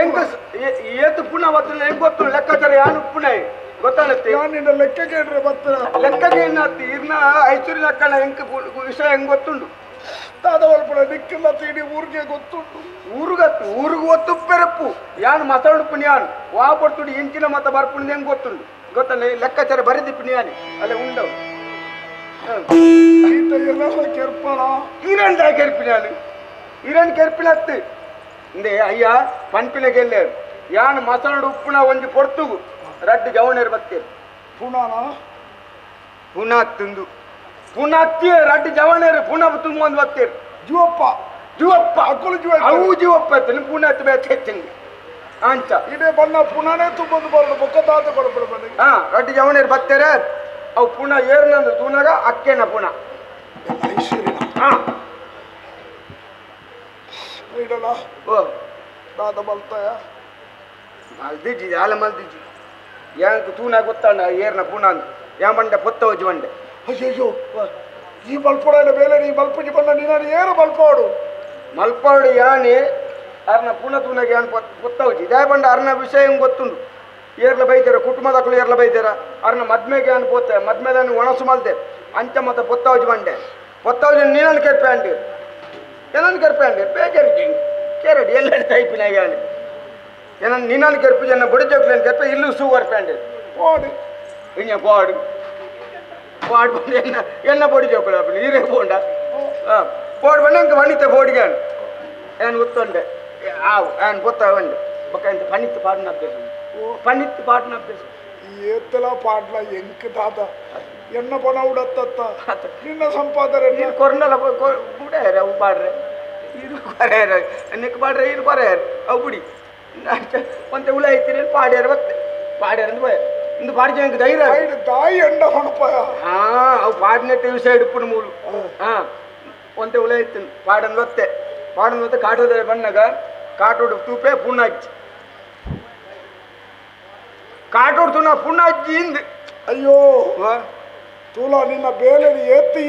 ಎಂತ ಏತು ಪುಣ್ಯ ಬರ್ತದೆ ಹೆಂಗ್ ಗೊತ್ತು ಲೆಕ್ಕಾಚಾರ ಯಾನು ಪುಣ್ಯ ಗೊತ್ತಾಗತ್ತೆ ನಿನ್ನ ಲೆಕ್ಕಕ್ಕೆ ಬರ್ತಾರ ಲೆಕ್ಕಕ್ಕೆ ಏನಾಗ್ತಿ ಇರ್ನ ಐಶ್ವರ್ಯ ಲೆಕ್ಕನ ಹೆಂಗ್ ವಿಷಯ ಹೆಂಗ್ ಗೊತ್ತುಂಟು ತಾದವಲ್ಪಡ ನಿಕ್ಕಿಲ್ಲ ಇಡೀ ಊರಿಗೆ ಗೊತ್ತುಂಟು ಊರುಗತ್ತು ಊರಿಗೆ ಗೊತ್ತು ಪೆರಪ್ಪು ಯಾನು ಮಸಾಡುಪ್ಪು ಯಾನು ವಾ ಪಡ್ತುಡು ಇಂಚಿನ ಮತ ಬರ್ಪುಂಡು ಹೆಂಗ್ ಗೊತ್ತುಂಟು ಗೊತ್ತಲ್ಲ ಲೆಕ್ಕಾಚಾರ ಬರೆದಿಪ್ಪು ಯಾನೆ ಅಲ್ಲೇ ಉಂಡವು ಈರನ್ ಕೆರ್ಪಿನಾನು ಈರನ್ ಕೆರ್ಪಿನತ್ತು ಇಂದೇ ಅಯ್ಯ ಪನ್ಪಿನ ಗೆಲ್ಲೇರು ಯಾನು ಮಸಾಡು ಉಪ್ಪುನ ಒಂಜಿ ಪೊರ್ತುಗು ರಡ್ಡು ಜವಣೇರು ಬತ್ತೇರು ಪುಣಾನ ಪುನಾ ತಿಂದು ಪುನಾ ರಡ್ಡು ಜವಣೇರು ಪುನಃ ತುಂಬ ಒಂದು ಬತ್ತೇರು ಜೀವಪ್ಪ ಜೀವಪ್ಪ ಅಕ್ಕಳು ಜೀವ ಅವು ಜೀವಪ್ಪ ತಿನ್ನು ಪುನಃ ಬೇತೀನಿ ಅಂಚ ಇದೇ ಬಣ್ಣ ಪುನಾನೇ ತುಂಬೊಂದು ಬರಲು ಬೊಕ್ಕದಾದ ಬರಬೇಡ ಬಣ್ಣ ಹಾ ರಡ್ಡು ಜವಣೇರು ಬತ್ತೇರೆ ಅವು ಪುನಃ ಏರ್ನಂದು ತೂನಾಗ ಅಕ್ಕೇನ ಪುನಃ ಹಾ ಇಡಲ್ಲ ಓ ದಾದ ಮಲ್ತಾಯ ಮಲ್ದಿಜಿ ಯಾಲ ಮಲ್ದಿಜಿ ಯಾಂಕ್ ತೂನ ಗೊತ್ತಾಂಡ ಏರ್ನ ಪುನಃ ಅಂದು ಯಾ ಬಂಡೆ ಪೊತ್ತ ಹೋಜಿ ಬಂಡೆ ಅಯ್ಯಯ್ಯೋ ಈ ಮಲ್ಪಡ ಬೇಲೆ ನೀ ಮಲ್ಪಜಿ ಬಣ್ಣ ನೀನು ಏರು ಮಲ್ಪಾಡು ಮಲ್ಪಾಡು ಯಾನೆ ಅರ್ನ ಪುನಃ ತೂನಾಗ ಯಾನ್ ಪೊತ್ತ ಹೋಜಿ ಇದೇ ಬಂಡ ಅರ್ನ ವಿಷಯ ಹೆಂಗ್ ಗೊತ್ತುಂಡು ಏರ್ಲ ಬೈತಾರ ಕುಟುಂಬದಕ್ಕಳು ಏರ್ಲ ಬೈತಾರ ಅರ್ನ ಮದ್ಮೆಗೆ ಅನ್ ಪೋತೆ ಮದ್ಮೆದಾನ ಒಣಸು ಮಲ್ದೆ ಅಂಚ ಮತ್ತ ಪೊತ್ತ ಹೋಜಿ ಬಂಡೆ ಪೊತ್ತ ಹೋಜಿ ನೀನನ್ನು ಕೆರ್ಪೆ ಅಂಡಿ ಏನನ್ನು ಕೆರ್ಪೆ ಅಂಡಿ ಬೇಜಾರು ಕೇರಡಿ ಎಲ್ಲ ಟೈಪಿನ ಯಾನೆ ಏನನ್ನು ನೀನನ್ನು ಕೆರ್ಪು ಜನ ಬಡಿ ಜೋಕ್ಲೇನು ಕೆರ್ಪೆ ಇಲ್ಲೂ ಸೂ ವರ್ಪೆ ಅಂಡಿ ಪಾಡು ಇನ್ನ ಪಾಡು ಪಾಡು ಬಂದು ಎನ್ನ ಎನ್ನ ಬಡಿ ಜೋಕುಲು ಅಪ್ಪಿ ನೀರೇ ಪೋಂಡ ಹಾಂ ಪೋಡು ಬಂಡ ಅಂಕ ಬಣಿತೆ ಪೋಡಿಗೆ ಏನು ಗೊತ್ತುಂಡೆ ಆವು ಏನು ಗೊತ್ತ ಬಂಡೆ ಬೊಕ್ಕ ಎಂತ ಪಣಿತ್ತು ಪಾಡಿನ ಅಭ್ಯಾಸ ಪಣಿತ್ತು ಪಾಡಿನ ಅಭ್ಯಾಸ ಏತ್ತಲ ಪಾಡ್ಲ ಎಂಕ್ ದಾದ ಎನ್ನ ಪಣ ಉಡತ್ತ ನಿನ್ನ ಸಂಪಾದನೆ ನೀನು ಕೊರ್ನಲ ಬಿಡಾರ ಅವು ಪಾಡ್ರೆ ಇದು ಕೊರೆಯಾರ ನಿಕ್ ಪಾಡ್ರೆ ಇದು ಕೊರೆಯಾರ ಅವು ಬಿಡಿ ಒಂತೆ ಉಳ ಐತಿರಿ ಪಾಡ್ಯಾರ ಬತ್ತೆ ಪಾಡ್ಯಾರ ಅಂದ್ போಯ ಇಂದು ಪಾಡ್ಜ ಎಂಕ್ ಧೈರ್ಯ ತಾಯಿ ಎಂಡ ಹೊಣಪಾಯ ಹಾ ಅವು ಪಾಡ್ನೆಟ್ ವಿಷಯ ಇಡುಪುಡು ಮೂಲು ಹಾ ಒಂತೆ ಉಳ ಐತಿನ್ ಪಾಡನ್ ಬತ್ತೆ ಪಾಡನ್ ಬತ್ತೆ ಕಾಟೋದ ಬಣ್ಣಗ ಕಾಟೋಡು ತೂಪೆ ಪುಣ್ಣಾಜ್ಜಿ ಕಾಟೋಡು ತುಣ ಪುಣ್ಣಾಜ್ಜಿ ಇಂದು ಅಯ್ಯೋ ತೂಲ ನಿನ್ನ ಬೇಲೆ ಏತ್ತಿ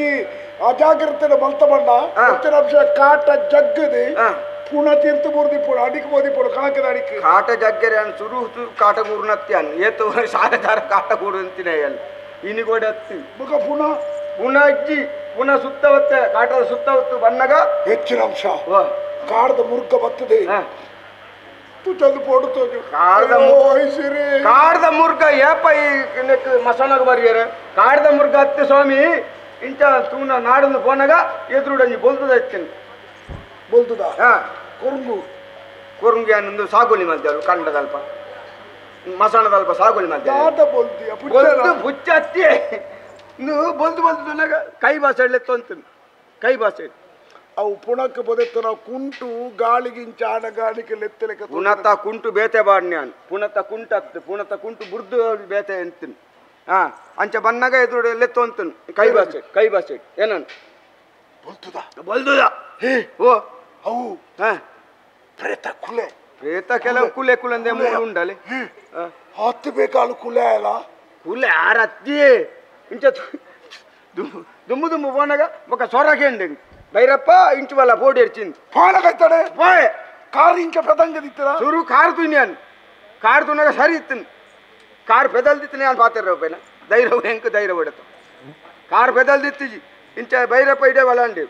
ಅಜಾಗ್ರತೆ ಮಲ್ತ ಬಣ್ಣ ಅಂಶ ಕಾಟ ಜಗ್ಗದೆ ಪುಣ ತೀರ್ಥ ಮೂರ್ತಿ ಪೋಡು ಅಡಿಕ್ ಮೋದಿ ಪೋಡು ಕಣಕದ ಅಡಿಕ್ ಕಾಟ ಜಗ್ಗರೆ ಅನ್ ಸುರು ಕಾಟ ಗೂರ್ನತ್ತಿ ಅನ್ ಏತು ಸಾರ ಸಾರ ಕಾಟ ಗೂರು ಅಂತಿನ ಅನ್ ಇನಿ ಗೋಡೆ ಅತ್ತಿ ಮುಖ ಪುಣ ಪುಣಾಜ್ಜಿ ಪುನಃ ಸುತ್ತವತ್ತೆ ಕಾಟದ ಸುತ್ತವತ್ತು ಬನ್ನಗ ಹೆಚ್ಚಿನ ಅಂಶ ಕಾಡದ ಮುರ್ಗ ಬರ್ತದೆ ಕಾಡದ ಮುರ್ಗ ಏಪ ಈ ಮಸಣಗ ಬರಿಯರ ಕಾಡದ ಮುರ್ಗ ಅತ್ತೆ ಸ್ವಾಮಿ ಇಂಚ ತೂನ ನಾಡನ್ನು ಪೋನಾಗ ಎದುರುಡಂಜಿ ಬೊಲ್ತದ ಹೆಚ್ಚಿನ ಬೊಲ್ತದ ಕೊರಂಗು ಕೊರಂಗಿ ಅನ್ನೊಂದು ಸಾಗುಲಿ ಮಲ್ದರು ಕಂಡದಲ್ಪ ಮಸಣದಲ್ಪ ಸಾಗುಲಿ ಮಲ್ದ ಬೊಲ್ತು ಬುಚ್ಚ ಅತ್ತಿ ಬೊಲ್ತು ಬೊಲ್ತು ತುನಾಗ ಕೈ ಭಾಷೆ ಎತ್ತೊಂತು ಕೈ ಭಾಷೆ ಅವು ಪುಣಕ್ಕೆ ಬದೆತ್ತನ ಕುಂಟು ಗಾಳಿಗಿಂಚ ಆಣ ಗಾಳಿಗೆ ಲೆತ್ತಲೆಕ ಪುಣತ ಕುಂಟು ಬೇತೆ ಬಾಡ್ನ್ಯಾನ್ ಪುಣತ ಕುಂಟತ್ತು ಪುಣತ ಕುಂಟು ಬುರ್ದು ಬೇತೆ ಎಂತೀನಿ ಹಾ ಅಂಚ ಬನ್ನಗ ಎದುರು ಲೆತ್ತೊಂತನು ಕೈ ಭಾಷೆ ಕೈ ಭಾಷೆ ಏನನ್ ಬೊಲ್ತುದ ಬೊಲ್ತುದ ಹೇ ಓ ಅವು ಹಾ ಪ್ರೇತ ಕುಲೆ ಪ್ರೇತ ಕೆಲವು ಕುಲೆ ಕುಲಂದೆ ಮೂರು ಉಂಡಲೆ ಹತ್ತು ಬೇಕಾಲು ಕುಲೆ ಅಲ್ಲ ಕುಲೆ ಆರತ್ತಿ ಇಂಚ ದುಮ್ಮು ದುಮ್ಮು ಪೋನಾಗ ಬೊಕ ಸೊರಕೆಂಡು ಭೈರಪ್ಪ ಇಂಚು ಬಲ್ಲ ಬೋಡಿ ಎರ್ಚಿಂದು ಪಾಣಗೈತಾಡೆ ಪಾಯ್ ಕಾರ್ ಇಂಚ ಪತಂಗದಿತ್ತರ ಸುರು ಕಾರ್ ತುನ್ಯಾನ್ ಕಾರ್ ತುನಾಗ ಸರಿ ಇತ್ತನ್ ಕಾರ್ ಪೆದಲ್ದಿತ್ತು ನಾನು ಪಾತಿರ ಪೈನ ಧೈರ್ಯ ಹೆಂಕ್ ಧೈರ್ಯ ಹೊಡೆತ ಕಾರ್ ಪೆದಲ್ದಿತ್ತಿಜಿ ಇಂಚ ಭೈರಪ್ಪ ಇಡೇ ಬಲಾಂಡಿ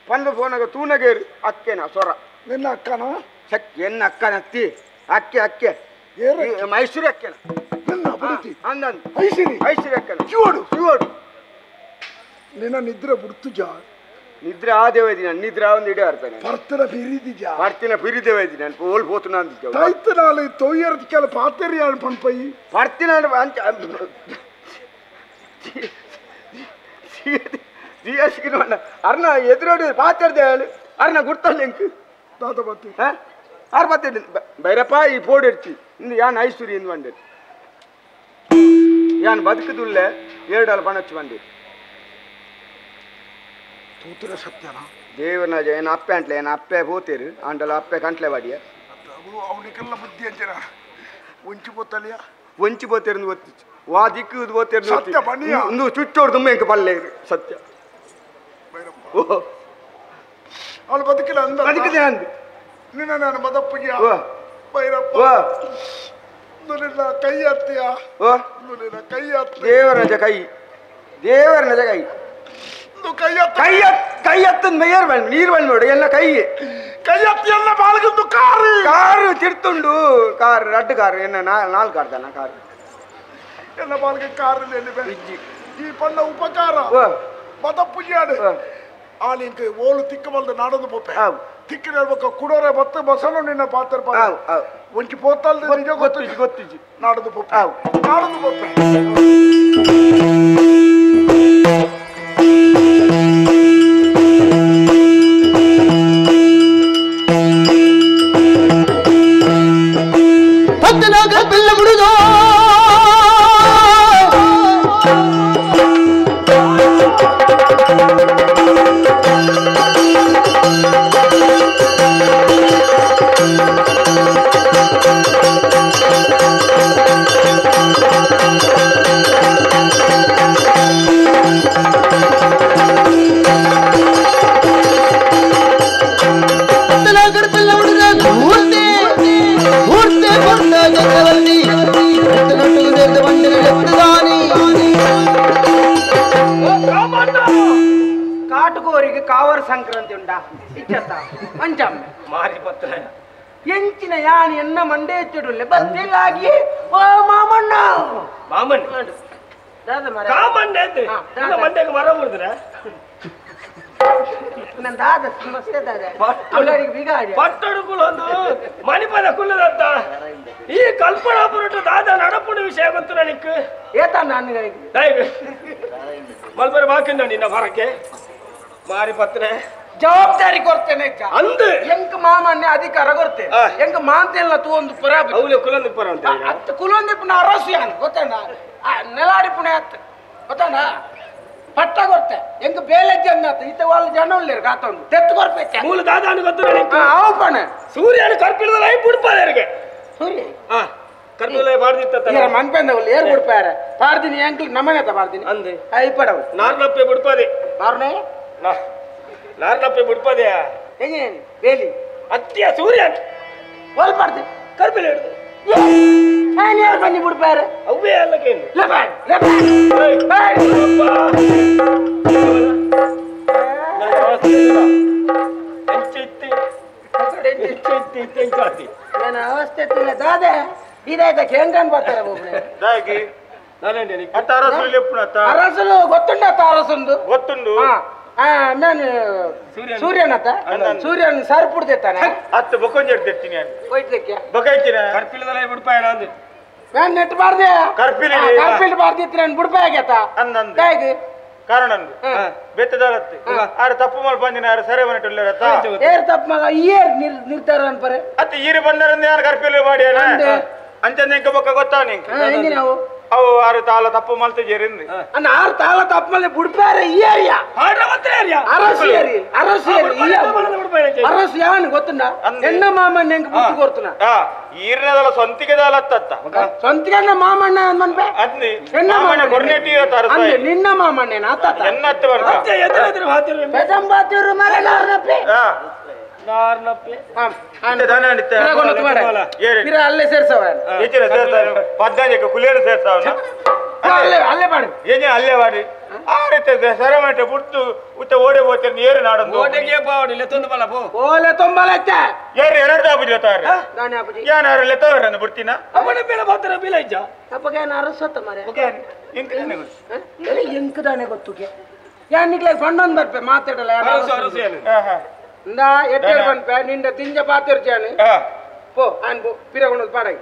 ಪಂದು ಫೋನಾಗ ತೂನಗೇರು ಅಕ್ಕೆನ ಸೊರ ನಿನ್ನ ಅಕ್ಕನ ಸಕ್ ಎನ್ನ ಅಕ್ಕನ ಅತ್ತಿ ಅಕ್ಕೆ ಅಕ್ಕೆ ಮೈಸೂರು ಅಕ್ಕೆನ ನಿನ್ನ ಬಡಿತಿ ಅಂದಂದು ಐಸಿರಿ ಐಸಿರಿ ಅಕ್ಕನ ಶಿವಡು ಶಿವಡು ನಿನ್ನ ನಿದ್ರೆ ಬಿಡ್ತು ಜಾ ನಿದ್ರೆ ಆದೇವ ದಿನ ನಿದ್ರೆ ಒಂದು ಇಡೇ ಅರ್ಪಣೆ ಪರ್ತನ ಬಿರಿದಿಜ ಪರ್ತಿನ ಬಿರಿದೇವ ದಿನ ಓಲ್ ಪೋತುನ ಅಂದಿದ್ದೆ ತೈತನಾಲೆ ತೊಯ್ಯರ್ದ ಕೆಲ ಪಾತೆರಿ ಆನ್ ಪನ್ಪೈ ಪರ್ತಿನ ಅಂಚ ಸಿಎಸ್ ಅರ್ನ ಎದುರೋಡಿ ಪಾತೆರ್ದೆ ಹೇಳು ಅರ್ನ ಗುರ್ತಲ್ಲ ಎಂಕ್ ದಾದ ಬತ್ತಿ ಹಾ ಆರ್ ಬತ್ತಿ ಭೈರಪ್ಪ ಈ ಪೋಡಿ ಇರ್ಚಿ ಇಂದು ಯಾನ್ ಐಸೂರಿ ಇಂದು ಬಂದೆ ಯಾನ್ ಬದುಕುದುಲ್ಲೆ ಎರಡಲ್ಲ ಪಣಚ್ಚು ಬಂದೆ ತೂತಿನ ಸತ್ಯನಾ ದೇವನ ಏನ ಅಪ್ಪೆ ಅಂಟ್ಲೆ ಏನ ಅಪ್ಪೆ ಪೋತೇರು ಅಂಡಲ ಅಪ್ಪೆ ಕಂಟ್ಲೆ ಬಾಡಿಯ ಅವನಿಗೆಲ್ಲ ಬುದ್ಧಿ ಅಂಚನ ಒಂಚಿ ಪೋತಲಿಯ ಒಂಚಿ ಪೋತೇರು ಗೊತ್ತಿచ్చు ವಾ ದಿಕ್ಕು ಪೋತೇರು ಸತ್ಯ ಬನ್ನಿಯ ಒಂದು ಚುಚ್ಚೋಡು ತುಂಬ ಎಂಕ ಪಲ್ಲೆ ಸತ್ಯ ಭೈರಪ್ಪ ಅವಳು ಬದುಕಿಲ್ಲ ಅಂದ ಬದುಕಿದೆ ಅಂದ ನಿನ್ನ ನಾನು ಮದಪ್ಪಗೆ ಭೈರಪ್ಪ ನಿನ್ನ ಕೈ ಹತ್ತಿಯ ನಿನ್ನ ಕೈ ಹತ್ತಿ ದೇವರಜ ಕೈ ದೇವರನಜ ಕೈ ಕೈ ಕೈ ಹತ್ತನ್ ಮೇಯರ್ ಬಂದ್ ನೀರು ಬಂದ್ ನೋಡಿ ಎಲ್ಲ ಕೈ ಕೈ ಹತ್ತಿ ಎಲ್ಲ ಬಾಳಗಂದು ಕಾರು ಕಾರು ತಿರ್ತುಂಡು ಕಾರ್ ರಡ್ಡು ಕಾರು ಎನ್ನ ನಾಲ್ಕು ಕಾರ್ ತಾನ ಕಾರು ಎಲ್ಲ ಬಾಳ್ಗೆ ಕಾರು ಈ ಪಣ್ಣ ಉಪಕಾರ ಮದಪ್ಪುಜಿಯಾಡು ಆಲಿಂಕ ಓಲು ತಿಕ್ಕ ಬಲ್ದ ನಾಡೊಂದು ಪೊಪ್ಪೆ ತಿಕ್ಕಿನ ಹೇಳ್ಬೇಕು ಕುಡೋರೆ ಬತ್ತ ಬಸನು ನಿನ್ನ ಪಾತ್ರ ಒಂಚಿ ಪೋತಲ್ದ ನಿಜ ಗೊತ್ತಿಜಿ ಗೊತ್ತಿಜಿ ನಾಡದು ಪೊಪ್ಪೆ ನಾಡದು ಪೊಪ್ಪೆ ಪತ್ತನಾಗ ಬೆಲ್ಲ ಮುಡಿದೋ ಕಾಟುಕೋರಿಗೆ ಕಾವರ ಸಂಕ್ರಾಂತಿ ಉಂಟಾ ಇಚ್ಚತ್ತ ಅಂಚಮ್ಮ ಮಾರಿ ಪತ್ರ ಎಂಚಿನ ಯಾನ್ ಎನ್ನ ಮಂಡೆ ಹೆಚ್ಚಿಡುಲ್ಲೆ ಬತ್ತಿಲ್ಲಾಗಿ ಓ ಮಾಮಣ್ಣ ಮಾಮಣ್ಣ ಕಾಮಣ್ಣ ಅಂತ ಮಂಡೆಗೆ ಮರ ಮುರಿದ್ರ ನನ್ನ ದಾದ ಮಸ್ತೆ ದಾದ ಅವರಿಗೆ ಬೀಗ ಪಟ್ಟಡು ಒಂದು ಮಣಿಪದ ಕುಲ್ಲದಂತ ಈ ಕಲ್ಪನಾ ಪುರಟ ದಾದ ನಡಪುಣ ವಿಷಯ ಗೊತ್ತು ನನಗೆ ಏತ ನಾನು ಮಲ್ಬರ ಬಾಕಿಂದ ನಿನ್ನ ಹೊರಕ್ಕೆ ಮಾರಿ ಪತ್ರೆ ಜವಾಬ್ದಾರಿ ಕೊಡ್ತೇನೆ ಅಂದು ಎಂಕ್ ಮಾಮನ್ನೇ ಅಧಿಕಾರ ಕೊಡ್ತೇನೆ ಎಂಕ್ ಮಾಂತೆಲ್ಲ ತೂ ಒಂದು ಪುರ ಅವಳು ಕುಲೊಂದು ಪುರ ಅಂತ ಅತ್ತ ಕುಲೊಂದು ಪುನ ಅರಸು ಯಾನ್ ಗೊತ್ತಣ್ಣ ನೆಲಾಡಿ ಪುಣೆ ಅತ್ತ ಗೊತ್ತಣ್ಣ ಪಟ್ಟ ಕೊಡ್ತೆ ಎಂಕ್ ಬೇಲೆ ಜನ ಈತ వాళ్ళ ಜನ ಉಳ್ಳೇರು ಕಾತೊಂದು ತೆತ್ತು ಕೊರ್ಪೆ ಮೂಲ ದಾದಾನು ಗೊತ್ತು ನನಗೆ ಅವು ಪಣೆ ಸೂರ್ಯನ ಕರ್ಪಿಡದಲ್ಲ ಬುಡ್ಪಾದರಿಗೆ ಸೂರ್ಯ ಕರ್ಪಿಡಲ ಬಾರ್ದಿತ್ತ ಮನ್ಪೆಂದವಲ್ಲ ಏರ್ ಬುಡ್ಪಾರ ಪಾರ್ದಿನಿ ಎಂಕ್ಲು ನಮ್ಮನೆ ಪಾರ್ದಿನಿ ಅಂದೆ ಐಪಡವು ನಾರ್ನಪ್ಪೆ ಬುಡ್ಪಾದೆ ನಾರ್ನೇ ನಾರ್ನಪ್ಪೆ ಬುಡ್ಪಾದೆಯಾ ಹೆಂಗೆ ಬೇಲಿ ಅತ್ತಿಯ ಸೂರ್ಯ ಓಲ್ ಪಾಡ್ದೆ ಕರ್ಪಿಲ ಹಿಡಿದು ಯಾರು ಬನ್ನಿ ಬಿಡ್ಪಾರ ಅವೇ ಅಲ್ಲಕೇನು ಲೆ ಬಾಯ್ ಲೆ ಬಾಯ್ ಬಾಯ್ ಅವಸ್ಥೆ ತುಲೆ ದಾದೆ ಇದಾಯ್ತಾ ಕೇಂಗನ್ ಬರ್ತಾರೆ ಒಬ್ಬನೇ ದಾಗಿ ಅರಸುಲು ಗೊತ್ತುಂಡ ಅರಸುಂದು ಗೊತ್ತುಂಡು ನಾನು ಸೂರ್ಯನತ್ತ ಸೂರ್ಯನ್ ಸರ್ ಪುಡ್ದಿತ್ತಾನೆ ಹತ್ತು ಬೊಕ್ಕೊಂಜಿ ಎಡ್ತಿರ್ತೀನಿ ಹೋಯ್ತಕ್ಕೆ ಬೊಕ್ಕೈತಿನ ಕರ್ಪಿಲದಲ್ಲ ಬಿಡ್ಪಾಯಣ ಅಂದೆ ನಾನು ನೆಟ್ ಬಾರ್ದೆ ಕರ್ಪಿಲಿ ಕರ್ಪಿಲ್ ಬಾರ್ದಿತ್ತು ನಾನು ಬಿಡ್ಪಾಯ ಆಗೇತ ಅಂದಂದು ಹೇಗೆ ಕಾರಣ ಅಂದು ಬೆತ್ತದಾರತ್ತೆ ಆರು ತಪ್ಪು ಮಲ್ ಬಂದಿನ ಆರು ಸರಿ ಬಂದಿಟ್ಟುಲ್ಲರತ್ತ ಏರ್ ತಪ್ಪು ಮಗ ಏರ್ ನಿರ್ತಾರ ಅನ್ಪರೆ ಅತ್ತ ಈರು ಬಂದರಂದೆ ಯಾರು ಕರ್ಪಿಲ್ ಮಾಡಿ ಅಂಚಂದ ಇಂಕ ಬೊಕ್ಕ ಗೊತ್ತಾ ನಿಂಗೆ ನಾವು ಅವು ಆರು ತಾಲ ತಪ್ಪು ಮಲ್ತ ಜೇರಿಂದು ಅನ್ನ ಆರು ತಾಲ ತಪ್ಪು ಮಲ್ತೆ ಬುಡ್ಪಾರೆ ಈ ಏರಿಯಾ ಅರಸು ಏರಿ ಅರಸು ಏರಿ ಅರಸು ಯಾವನ್ ಗೊತ್ತುಂಡ ಎನ್ನ ಮಾಮಣ್ಣ ಹೆಂಗ್ ಬುಟ್ಟು ಕೊಡ್ತುನ ಈರ್ನದಲ್ಲ ಸ್ವಂತಿಗೆ ದಾಲತ್ತ ಸ್ವಂತಿಗೆ ಮಾಮಣ್ಣ ಅನ್ಮನ್ಪೆ ಅಂದಿ ಎನ್ನ ಮಾಮಣ್ಣ ಕೊರ್ನೆಟಿ ಅರಸು ನಿನ್ನ ಮಾಮಣ್ಣೇನ ಅತ್ತ ಎನ್ನ ಅತ್ತ ಬರ್ತ ಬೆದಂಬಾತಿರು ಮರನಾರ್ನಪ್ಪೆ ಅಲ್ಲೇ ಸೇರ್ಸವ ಪದ್ನಾಜಕ್ಕೆ ಕುಲೇರು ಸೇರ್ಸವನ ಅಲ್ಲೇ ಅಲ್ಲೇ ಮಾಡಿ ಏನೇ ಅಲ್ಲೇ ಮಾಡಿ ಆ ರೀತಿ ಸೆರೆಮನೆ ಬಿಟ್ಟು ಉತ್ತ ಓಡೆ ಹೋಗ್ತಾರೆ ಏರು ನಾಡೊಂದು ಓಡೆಗೆ ಬಾವಡಿ ಲೆತ್ತೊಂದು ಬಲ ಪೋ ಓಲೆ ತೊಂಬಲತ್ತೆ ಏರು ಎರಡು ಆಪುಜಿ ಲೆತ್ತಾರ ದಾನೆ ಆಪುಜಿ ಯಾರು ಲೆತ್ತವರನ್ನು ಬಿಡ್ತೀನ ಅವನ ಬೇಡ ಬಾತರ ಬಿಲ ಇಜ್ಜ ಅಪ್ಪಗೆ ಅರಸತ್ತ ಮಾರೆ ಓಕೆ ಇಂಕ ತಾನೆ ಗೊತ್ತು ಎಂಕ ತಾನೆ ಗೊತ್ತುಗೆ ಯಾನ್ ನಿಕ್ಲೆ ಪಂಡೊಂದು ಬರ್ಪೆ ಮಾತಾಡಲ್ಲ ಅರಸು ಅರಸು ಏನು ಇಂದ ಎಟ್ಟೇರ್ ಬನ್ಪೆ ನಿಂಡ ತಿಂಜ ಪಾತಿರ್ ಜಾನೆ ಪೋ ಆನ್ ಪೋ ಪಿರಗೊಂಡು ಪಾಡಾಗಿ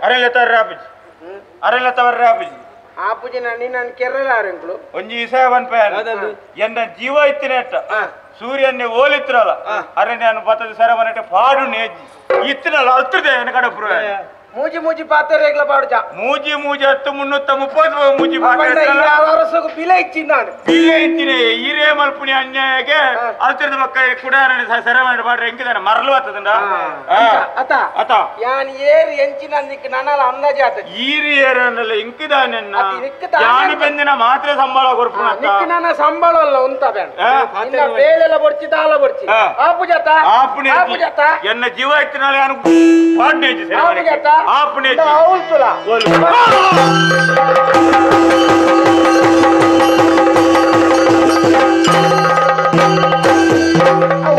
ಅರೆ ಲೆತ್ತಾರ ಆಪುಜಿ ಅರೆ ಲೆತ್ತವರ ಆಪುಜಿ ಆಪುಜಿ ನಿನ್ನ ಕೆರಳ ಆರೆಂಕ್ಲು ಒಂಜಿ ಇಸ ಬನ್ಪೆ ಎನ್ನ ಜೀವ ಇತ್ತಿನ ಸೂರ್ಯನ್ನೇ ಓಲಿತ್ರಲ್ಲ ಅರೆ ನಾನು ಬತ್ತದ ಸೆರೆಮನೆ ಪಾಡು ನೇಜಿ ಇತ್ತಿನಲ್ಲ ಅಲ್ತಿದೆ ಎನ್ನ ಕಡೆ ಪುರ ಮೂಜಿ ಮೂಜಿ ಪಾತ್ರೆಗಳ ಪಾಡುಜ ಮೂಜಿ ಮೂಜಿ 10 330 ಮೂಜಿ ಪಾತ್ರೆ ಅರಸಗು ಬಿಲೆ ಇಚ್ಚಿಂದಾನೆ ಬಿಲೆ ಇಚ್ಚಿನೆ ಈರೇ ಮಲ್ಪುಣಿ ಅನ್ಯಾಯಗೆ ಅಲ್ತಿರದ ಮಕ್ಕ ಕುಡಾರನೆ ಸೆರೆಮನೆ ಪಾಡ್ರೆ ಎಂಕಿದಾನೆ ಮರಲು ಆತದಂಡ ಅತ ಅತ ಯಾನ್ ಏರ್ ಎಂಚಿನ ನಿಕ್ ನನಲ ಅಂದಾಜೆ ಆತ ಈರಿ ಏರನಲ್ಲ ಇಂಕಿದಾನೆನ್ನ ಯಾನು ಬೆಂದಿನ ಮಾತ್ರ ಸಂಬಳ ಕೊರ್ಪುಣ ನಿಕ್ ನನ ಸಂಬಳ ಅಲ್ಲ ಉಂತ ಬೇಡ ಇನ್ನ ಬೇಲೆಲ್ಲ ಬೊರ್ಚಿ ದಾಲ ಬೊರ್ಚಿ ಆಪುಜತ ಆಪುಣಿ ಆಪುಜತ ಎನ್ನ ಜೀವ ಇತ್ತಿನಾಲ ಯಾನು ಪಾಡ್ನೇಜಿ ಸೆರೆಮನೆ ಆಪುಣಿ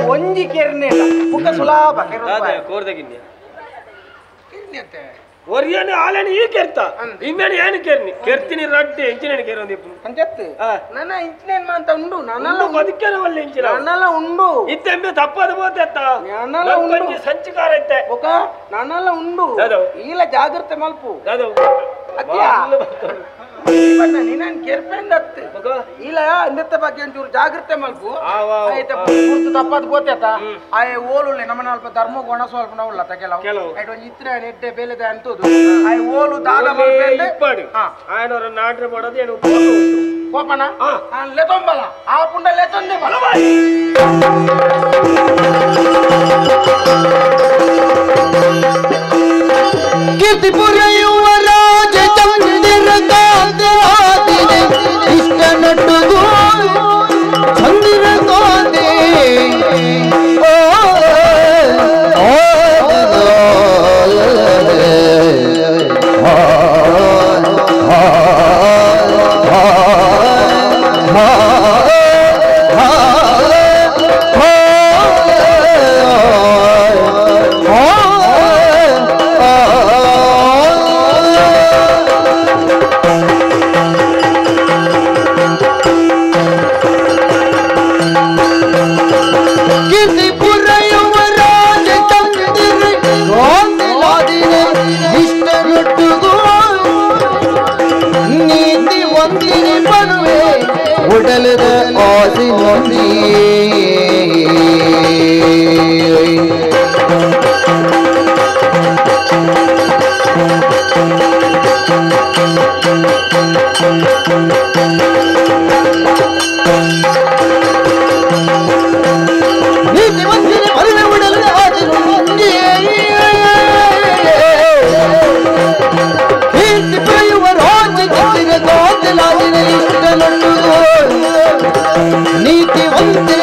ಒಂಜಿ ಕೆರ್ನೆ ಮುಖ ಸುಲಾಭ ಕೋರ್ದಗಿನ್ನೆ ಒರಿಯನೆ ಆಲೇನೆ ಈ ಕೆರ್ತ ಇಮ್ಮೇನೆ ಏನು ಕೆರ್ನಿ ಕೆರ್ತಿನಿ ರಡ್ಡೆ ಇಂಚಿನೇನು ಕೆರೊಂದು ಇಪ್ಪು ಅಂಚತ್ತು ನನ್ನ ಇಂಚಿನೇನ್ ಮಾಂತ ಉಂಡು ನನ್ನಲ್ಲ ಬದುಕೇನ ಒಳ್ಳೆ ಇಂಚಿನ ನನ್ನಲ್ಲ ಉಂಡು ಇತ್ತೆಂಬೆ ತಪ್ಪದ ಬೋತೆತ್ತ ನನ್ನಲ್ಲ ಉಂಡು ಸಂಚಿಕಾರ ಇತ್ತೆ ಒಕ ನನ್ನಲ್ಲ ಉಂಡು ಈಲ ಜಾಗ್ರತೆ ಮಲ್ಪು ಅತ್ಯಾ ನೀನನ್ ಕೆರ್ಪೆಂದತ್ತು ಇಲ್ಲ ಇಂದತ್ತ ಬಗ್ಗೆ ಒಂಚೂರು ಜಾಗ್ರತೆ ಮಲ್ಪು ಆಯ್ತ ಪೂರ್ತಿ ತಪ್ಪದ ಗೋತೇತ ಆಯ್ ಓಲುಳ್ಳೆ ನಮ್ಮನ ಅಲ್ಪ ಧರ್ಮ ಗುಣ ಸ್ವಲ್ಪ ಉಳ್ಳತ ಕೆಲವು ಆಯ್ತು ಒಂಜಿ ಇತ್ರ ನೆಡ್ಡೆ ಬೇಲೆದ ಅಂತದು ಆಯ್ ಓಲು ದಾದ ಮಲ್ಪೆಂದು ಆಯನವರ ನಾಟ್ರೆ ಮಾಡೋದು ಏನು ಕೋಪನ ಲೆತೊಂಬಲ ಆ ಪುಂಡ ಲೆತೊಂದೆ ಬಲ ಕೀರ್ತಿಪುರ ಯುವರಾಜ ಚಂದಿರ ಇಷ್ಟ ನಟ್ಟುಗೋ ಚಂದಿರ ಗಾದೆ ಓ ಉಡಲದ ಆಸಿ ನೊಂದಿ ನೀತಿ ವಂದಿನಿ ಮರಣ ಉಡಲದ ಆಸಿ ನೊಂದಿ ಕೀರ್ತಿ ಪುರೆಯುವ ರಾಜ ಚಂದಿರ ಗೋದಲಾದಿನ ಇಷ್ಟನೊಟ್ಟು ನೀತಿ ವಂತಿನ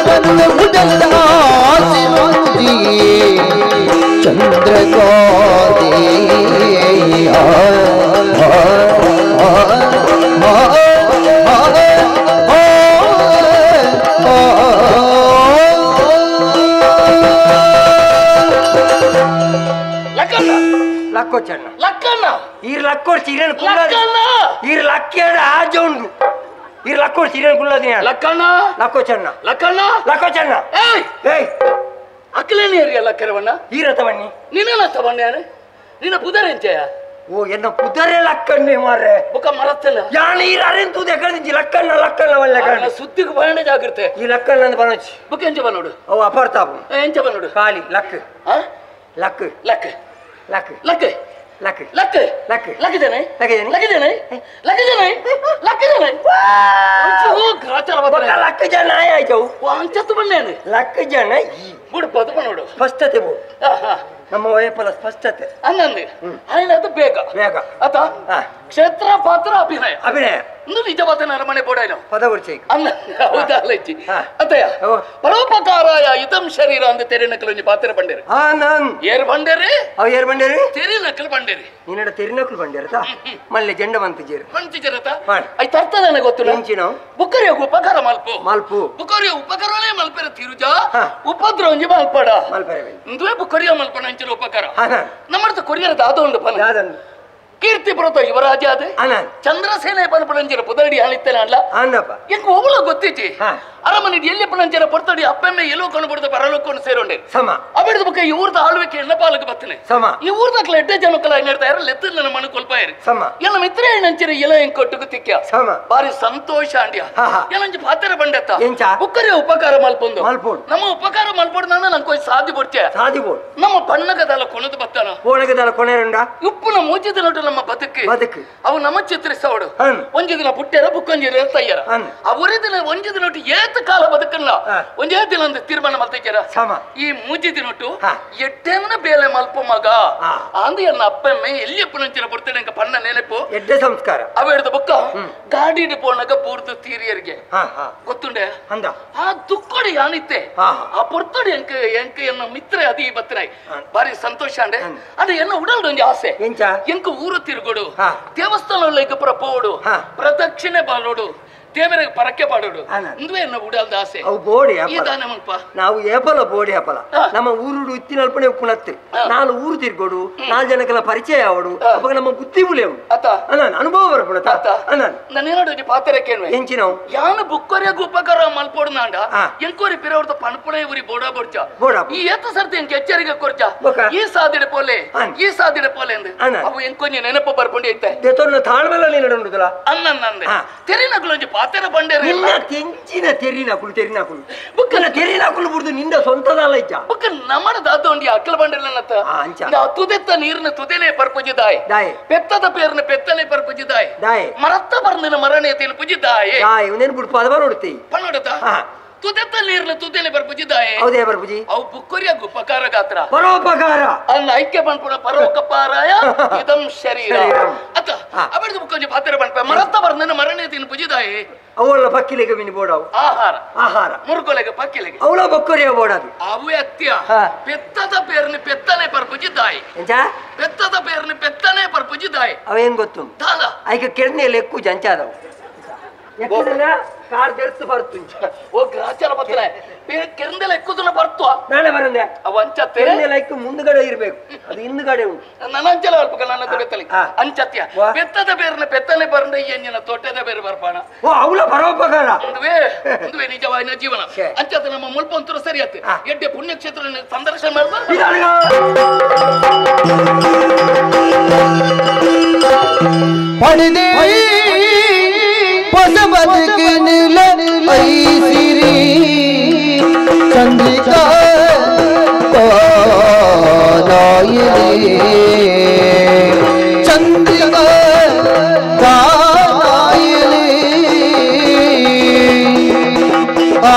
ಲಕ್ಕೋಡ್ ಸೀರೆನ್ ಕುಲ್ಲದಿ ಈರ್ ಲಕ್ಕಿಯಡ ಆಜ ಉಂಡು ಈರ್ ಲಕ್ಕೋಡ್ ಸೀರೆನ್ ಕುಲ್ಲದಿ ಲಕ್ಕಣ್ಣ ಲಕ್ಕೋ ಚಣ್ಣ ಲಕ್ಕಣ್ಣ ಲಕ್ಕೋ ಚಣ್ಣ ಏಯ್ ಏಯ್ ಅಕ್ಲೇನೆ ಏರಿಯ ಲಕ್ಕರವಣ್ಣ ಈರ ತವಣ್ಣಿ ನಿನ್ನ ತವಣ್ಣೆ ನಿನ್ನ ಪುದರ್ ಎಂಚೆಯ ಓ ಎನ್ನ ಪುದರೇ ಲಕ್ಕಣ್ಣೆ ಮಾರ್ರೆ ಬೊಕ ಮರತ್ತಲ್ಲ ಯಾನ್ ಈರ್ ಅರೆನ್ ತೂದೆ ಕಣದಿಂಚಿ ಲಕ್ಕಣ್ಣ ಲಕ್ಕಣ್ಣ ವಲ್ಲೆ ಕಣ ಸುದ್ದಿಗೆ ಬಯಣ ಜಾಗ್ರತೆ ಈ ಲಕ್ಕಣ್ಣ ಅಂದ್ ಬನೊಚ್ಚಿ ಬೊಕ ಎಂಚ ಬನ್ನೋಡು ಅವು ಅಪರ್ತಾಪು ಎಂಚ ಬನ್ನೋಡು ಖಾಲಿ ಲಕ್ luck luck luck luck luck luck luck luck ಜನೆ luck ಜನೆ luck ಜನೆ luck ಜನೆ ಗ್ರಾಚಾರ ಬೊಕ ಲಕ್ ಜನ ಆಯ್ತು ಅಂಚತ್ತು ಬನ್ನೇನು ಲಕ್ ಜನ ಈ ಬುಡ್ಪದು ಬನ್ನೋಡು ಸ್ಪಷ್ಟತೆ ಬೋ ನಮ್ಮ ವಯಪಲ ಸ್ಪಷ್ಟತೆ ಅನ್ನಂದು ಅದು ಬೇಗ ಬೇಗ ಆತ ಕ್ಷೇತ್ರ ಪಾತ್ರ ಅಭಿನಯ ಅಭಿನಯ ಇಂದು ನಿಜವಾದ ಅರಮನೆ ಬೋಡಾಯ್ನ ಪದ ಉರ್ಚೈ ಅನ್ನ ಹೌದಾ ಅಲ್ಲಜ್ಜಿ ಅತ್ತಯ್ಯ ಪರೋಪಕಾರಾಯ ಇದಂ ಶರೀರ ಅಂದ ತೆರಿನಕಲು ಪಾತ್ರ ಬಂಡೇರಿ ಏರ್ ಬಂಡೇರಿ ಅವ್ ಏರ್ ಬಂಡೇರಿ ತೆರಿನಕಲು ಬಂಡೇರಿ ನಿನ್ನಡ ತೆರಿನಕಲು ಬಂಡೇರತ ಮಲ್ಲೆ ಜೆಂಡ ಮಂತಿಜೇರು ಮಂತಿಜೇರತ ಐತ ಅರ್ಥದಾನೆ ಗೊತ್ತು ಎಂಚಿನ ಬುಕ್ಕರಿಯ ಉಪಕಾರ ಮಲ್ಪು ಮಲ್ಪು ಬುಕ್ಕರಿಯ ಉಪಕಾರನೇ ಮಲ್ಪೆರ ತಿರುಜ ಉಪದ್ರವಂಜಿ ಮಲ್ಪಡ ಮಲ್ಪರೆ ಇಂದುವೆ ಬುಕ್ಕರಿಯ ಮಲ್ಪಣ ಅಂಚಿನ ಉಪಕಾರ ನಮ್ಮಡ್ತ ಕೊರಿಯರ ದಾದ ಉಂಡು ಪನ ಕೀರ್ತಿ ಪುರತ ಯುವರಾಜ ಅದೇ ಚಂದ್ರಸೇನೆ ಪನಪಣಂಜರ ಪುದರಡಿ ಆಳಿತ್ತೇನೆ ಅಲ್ಲ ಎಂಕ್ ಒವಳ ಗೊತ್ತಿಜ್ಜಿ ಅರಮನೆ ಎಲ್ಲಿ ಪಣಂಜರ ಪೊರ್ತಡಿ ಅಪ್ಪೆಮ್ಮೆ ಎಲ್ಲೋ ಕೊಂಡು ಬಿಡ್ದ ಪರಲೋಕೊಂಡು ಸೇರೋಂಡೆ ಸಮ ಅಬಿಡ್ದ ಬುಕ್ಕ ಈ ಊರ್ದ ಆಳ್ವಿಕೆ ಎಣ್ಣ ಪಾಲಕ್ಕೆ ಬತ್ತನೆ ಸಮ ಈ ಊರ್ದಕ್ಲ ಎಡ್ಡೆ ಜನಕ್ಕಲ ಏನಿರ್ತಾರೆ ಲೆತ್ತ ನನ್ನ ಮನ ಕೊಲ್ಪಾಯರಿ ಸಮ ಎಲ್ಲ ಮಿತ್ರ ಏನಂಚಿರ ಎಲ ಎಂಕ್ ಕೊಟ್ಟುಕು ತಿಕ್ಯ ಸಮ ಬಾರಿ ಸಂತೋಷ ಅಂಡ್ಯ ಏನಂಚಿ ಪಾತ್ರ ಬಂಡೆತ್ತ ಬುಕ್ಕರೆ ಉಪಕಾರ ಮಲ್ಪೊಂದು ಮಲ್ಪೋಡು ನಮ್ಮ ಉಪಕಾರ ಮಲ್ಪೋಡು ನಾನು ನಂಗೆ ಸಾಧಿ ಬೊಡ್ಚೆ ಸಾಧಿ ಬೋಡು ನಮ್ಮ ಬಣ್ಣಗದಲ್ಲ ಕೊಣದು ಬತ್ತಾನ ಕೋಣಗದಲ್ಲ ಕೊನೆರಂಡ ಉಪ್ಪುನ ಮೂಜಿದ ನೋಟು ನಮ್ಮ ಬದುಕು ಬದುಕು ಅವು ನಮ್ಮ ಚಿತ್ರಿಸವಡು ಒಂಜಿ ದಿನ ಪುಟ್ಟ್ಯಾರ ಬುಕ್ಕೊಂಜಿ ತಯ್ಯಾರ ಆ ಒರೇ ದಿನ ಒಂಜಿ ದಿನ ಏತ ಕಾಲ ಬದುಕಲ್ಲ ಒಂದೇ ದಿನ ಒಂದು ತೀರ್ಮಾನ ಮಲ್ತಿದ್ದೀರ ಈ ಮೂಜಿ ದಿನೊಟ್ಟು ಎಡ್ಡೆನ ಬೇಲೆ ಮಲ್ಪ ಮಗ ಅಂದು ಎನ್ನ ಅಪ್ಪಮ್ಮೆ ಎಲ್ಲಿ ಅಪ್ಪನಂಚಿನ ಬರ್ತೇನೆ ಅಂಕ ಪಣ್ಣ ನೆನಪು ಎಡ್ಡೆ ಸಂಸ್ಕಾರ ಅವ ಹಿಡ್ದ ಬೊಕ್ಕ ಗಾಡಿನ ಪೋಣಗ ಬೂರ್ದು ತೀರಿಯರಿಗೆ ಗೊತ್ತುಂಡೆ ಆ ದುಕ್ಕೊಡಿ ಯಾನಿತ್ತೆ ಆ ಪೊರ್ತೊಡಿ ಎಂಕ ಎಂಕ ಎನ್ನ ಮಿತ್ರ ಅದಿ ಬತ್ತನಾಯ್ ಬಾರಿ ಸಂತೋಷ ಅಂಡೆ ಅಂದ್ರೆ ಎನ್ನ ಉಡಲ್ಡು ಒಂಜಿ ಆಸೆ ಎಂಕ ಊರು ತಿರುಗೋಡು ದೇವಸ್ಥಾನ ಪುರ ಪೋಡು ಪ್ರದಕ್ಷಿಣೆ ಬಾಳೋಡು ದೇವರಿಗೆ ಪರಕ್ಕೆ ಪಾಡೋಡು ಇಂದುವೆ ಎನ್ನ ಉಡಲ್ದ ಆಸೆ ಅವು ಬೋಡಿ ಈ ದಾನ ಮಲ್ಪ ನಾವು ಏಪಲ ಬೋಡಿ ಹಪಲ ನಮ್ಮ ಊರುಡು ಇತ್ತಿನಲ್ಪನೆ ಉಪ್ಪುನತ್ತೆ ನಾನು ಊರು ತಿರ್ಗೋಡು ನಾಲ್ ಜನಕ್ಕೆಲ್ಲ ಪರಿಚಯ ಅವಡು ಅವಾಗ ನಮ್ಮ ಬುದ್ಧಿ ಬುಲೆವು ಅನ್ನ ಅನುಭವ ಬರ್ಪುಣತ ಅನ್ನ ನಾನೇನೋಡು ಪಾತ್ರ ಕೇಳುವೆ ಎಂಚಿನವು ಯಾನು ಬುಕ್ಕರಿಯಾಗ ಉಪಕಾರ ಮಲ್ಪೋಡು ನಾಂಡ ಎಂಕೋರಿ ಪಿರವರ್ದ ಪಣಪುಣೆ ಊರಿ ಬೋಡಾ ಬೋಡ್ಚ ಬೋಡ ಈ ಏತ ಸರ್ತಿ ಎಂಕ್ ಎಚ್ಚರಿಕೆ ಕೊರ್ಚ ಈ ಸಾದಿಡೆ ಪೋಲೆ ಈ ಸಾದಿಡೆ ಪೋಲೆ ಅಂದ್ ಅವು ಎಂಕೊಂಜಿ ನೆನಪು ಬರ್ಕೊಂಡು ಐತೆ ದೇತೊನ್ನ ತಾಳ್ಮೆಲ್ಲ ನೀಡುಂಡುದಲ್ಲ ಅನ್ನ ನಂದೆ ತೆರಿನಕುಲೊಂಜಿ ಪಾತ್ರ ಬಂಡೇರಿ ನಿನ್ನ ತೆಂಚಿನ ತೆರಿನಕುಲು ತೆರಿನಕುಲು ಬುಕ್ಕನ ತೆರಿನಕುಲು ಬುಡ್ದು ನಿಂದ ಸ್ವಂತದಲ್ಲ ಇಜ್ಜ ಬುಕ್ಕ ನಮ್ಮನ ದಾದೊಂಡಿ ಅಕ್ಕಲ ಬಂಡಿರಲನ್ನತ್ತ ತುದೆತ್ತ ನೀರಿನ ತುದೆನೆ ಪರ್ಪುಜಿದಾಯ್ ದಾಯ್ ಪೆತ್ತದ ಪೇರ್ನ ಪೆತ್ತನೆ ಪರ್ಪುಜಿದಾಯ್ ದಾಯ್ ಮರತ್ತ ಬರ್ನಿನ ಮರಣೆ ತಿನ್ ಪುಜಿದಾಯ್ ದಾಯ್ ಉನೇನ್ ಬುಡ್ಪ ಅದ ಬರೋಡ್ತಿ ಪನ್ನೊಡತ ತುದೆತ್ತ ನೀರಿನ ತುದೆನೆ ಪರ್ಪುಜಿದಾಯ್ ಹೌದೇ ಬರ್ಪುಜಿ ಅವು ಬುಕ್ಕರಿಯಾಗ ಉಪಕಾರ ಗಾತ್ರ ಪರೋಪಕಾರ ಅನ್ನ ಐಕ್ಯ ಪನ್ಪುಣ ಪರೋಪಕಾರಾಯ ಇದಂ ಶರೀರ ಅತ್ತ ಅಬಡ್ದು ಬುಕ್ಕೊಂಜಿ ಪಾತ್ರ ಪನ್ಪ ಮರತ್ತ ಬರ್ನಿನ ಮರಣೆ ತಿನ್ ಪುಜಿದಾಯ್ ಅವಳ ಪಕ್ಕಿಲೆಗೆ ಮಿನಿ ಬೋಡವು ಆಹಾರ ಆಹಾರ ಮುರುಕೊಲೆಗೆ ಪಕ್ಕಿಲೆಗೆ ಅವಳ ಬೊಕ್ಕರಿಯ ಬೋಡದು ಅವು ಅತ್ಯ ಪೆತ್ತದ ಪೇರ್ನ ಪೆತ್ತನೆ ಪರ್ಪುಜಿದಾಯ್ ಎಂಚ ಪೆತ್ತದ ಪೇರ್ನ ಪೆತ್ತನೆ ಪರ್ಪುಜಿದಾಯ್ ಅವ ಏನ್ ಗೊತ್ತು ದಾದ ಐಕ ಕೆರ್ನೆ ಲೆಕ್ಕು ಜಂಚಾದವು ಕಾರ್ ದೆರ್ತು ಬರ್ತು ಓ ಗ್ರಾಚಾರ ಬತ್ತನೆ ಕೆರ್ಂದೆಲ್ಲ ಎಕ್ಕುದನ್ನ ಬರ್ತುವ ನಾಳೆ ಬರಂದೆ ಅವ ಅಂಚತ್ತೆ ಲೈಕ್ ಮುಂದ್ಗಡೆ ಇರ್ಬೇಕು ಅದು ಹಿಂದ್ಗಡೆ ಉಂಟು ನನ್ನ ಅಂಚಲ ಅಲ್ಪ ನನ್ನ ಬೆತ್ತಲಿ ಅಂಚತ್ಯ ಬೆತ್ತದ ಬೇರ್ನ ಪೆತ್ತನೆ ಬರಂದ ಈ ಅಂಜಿನ ತೋಟದ ಬೇರೆ ಬರ್ಪಾಣ ಓ ಅವಳ ಪರೋಪಕಾರ ಒಂದುವೇ ಒಂದುವೇ ನಿಜವಾದ ಜೀವನ ಅಂಚತ್ತೆ ನಮ್ಮ ಮುಲ್ಪ ಒಂಥರ ಸರಿ ಆಯ್ತು ಎಡ್ಡೆ ಪುಣ್ಯಕ್ಷೇತ್ರ ಸಂದರ್ಶನ ಮಾಡ್ಬಾರ್ದು ಪಡೆದೆ ಹೊಸ ಬದುಕಿನಿಲ ಐಸಿರಿ ಚಂದ್ರಿಕಾ ನಾಯಿಲಿ ಚಂದ್ರಿಕಾ ನಾಯಿಲಿ ಆ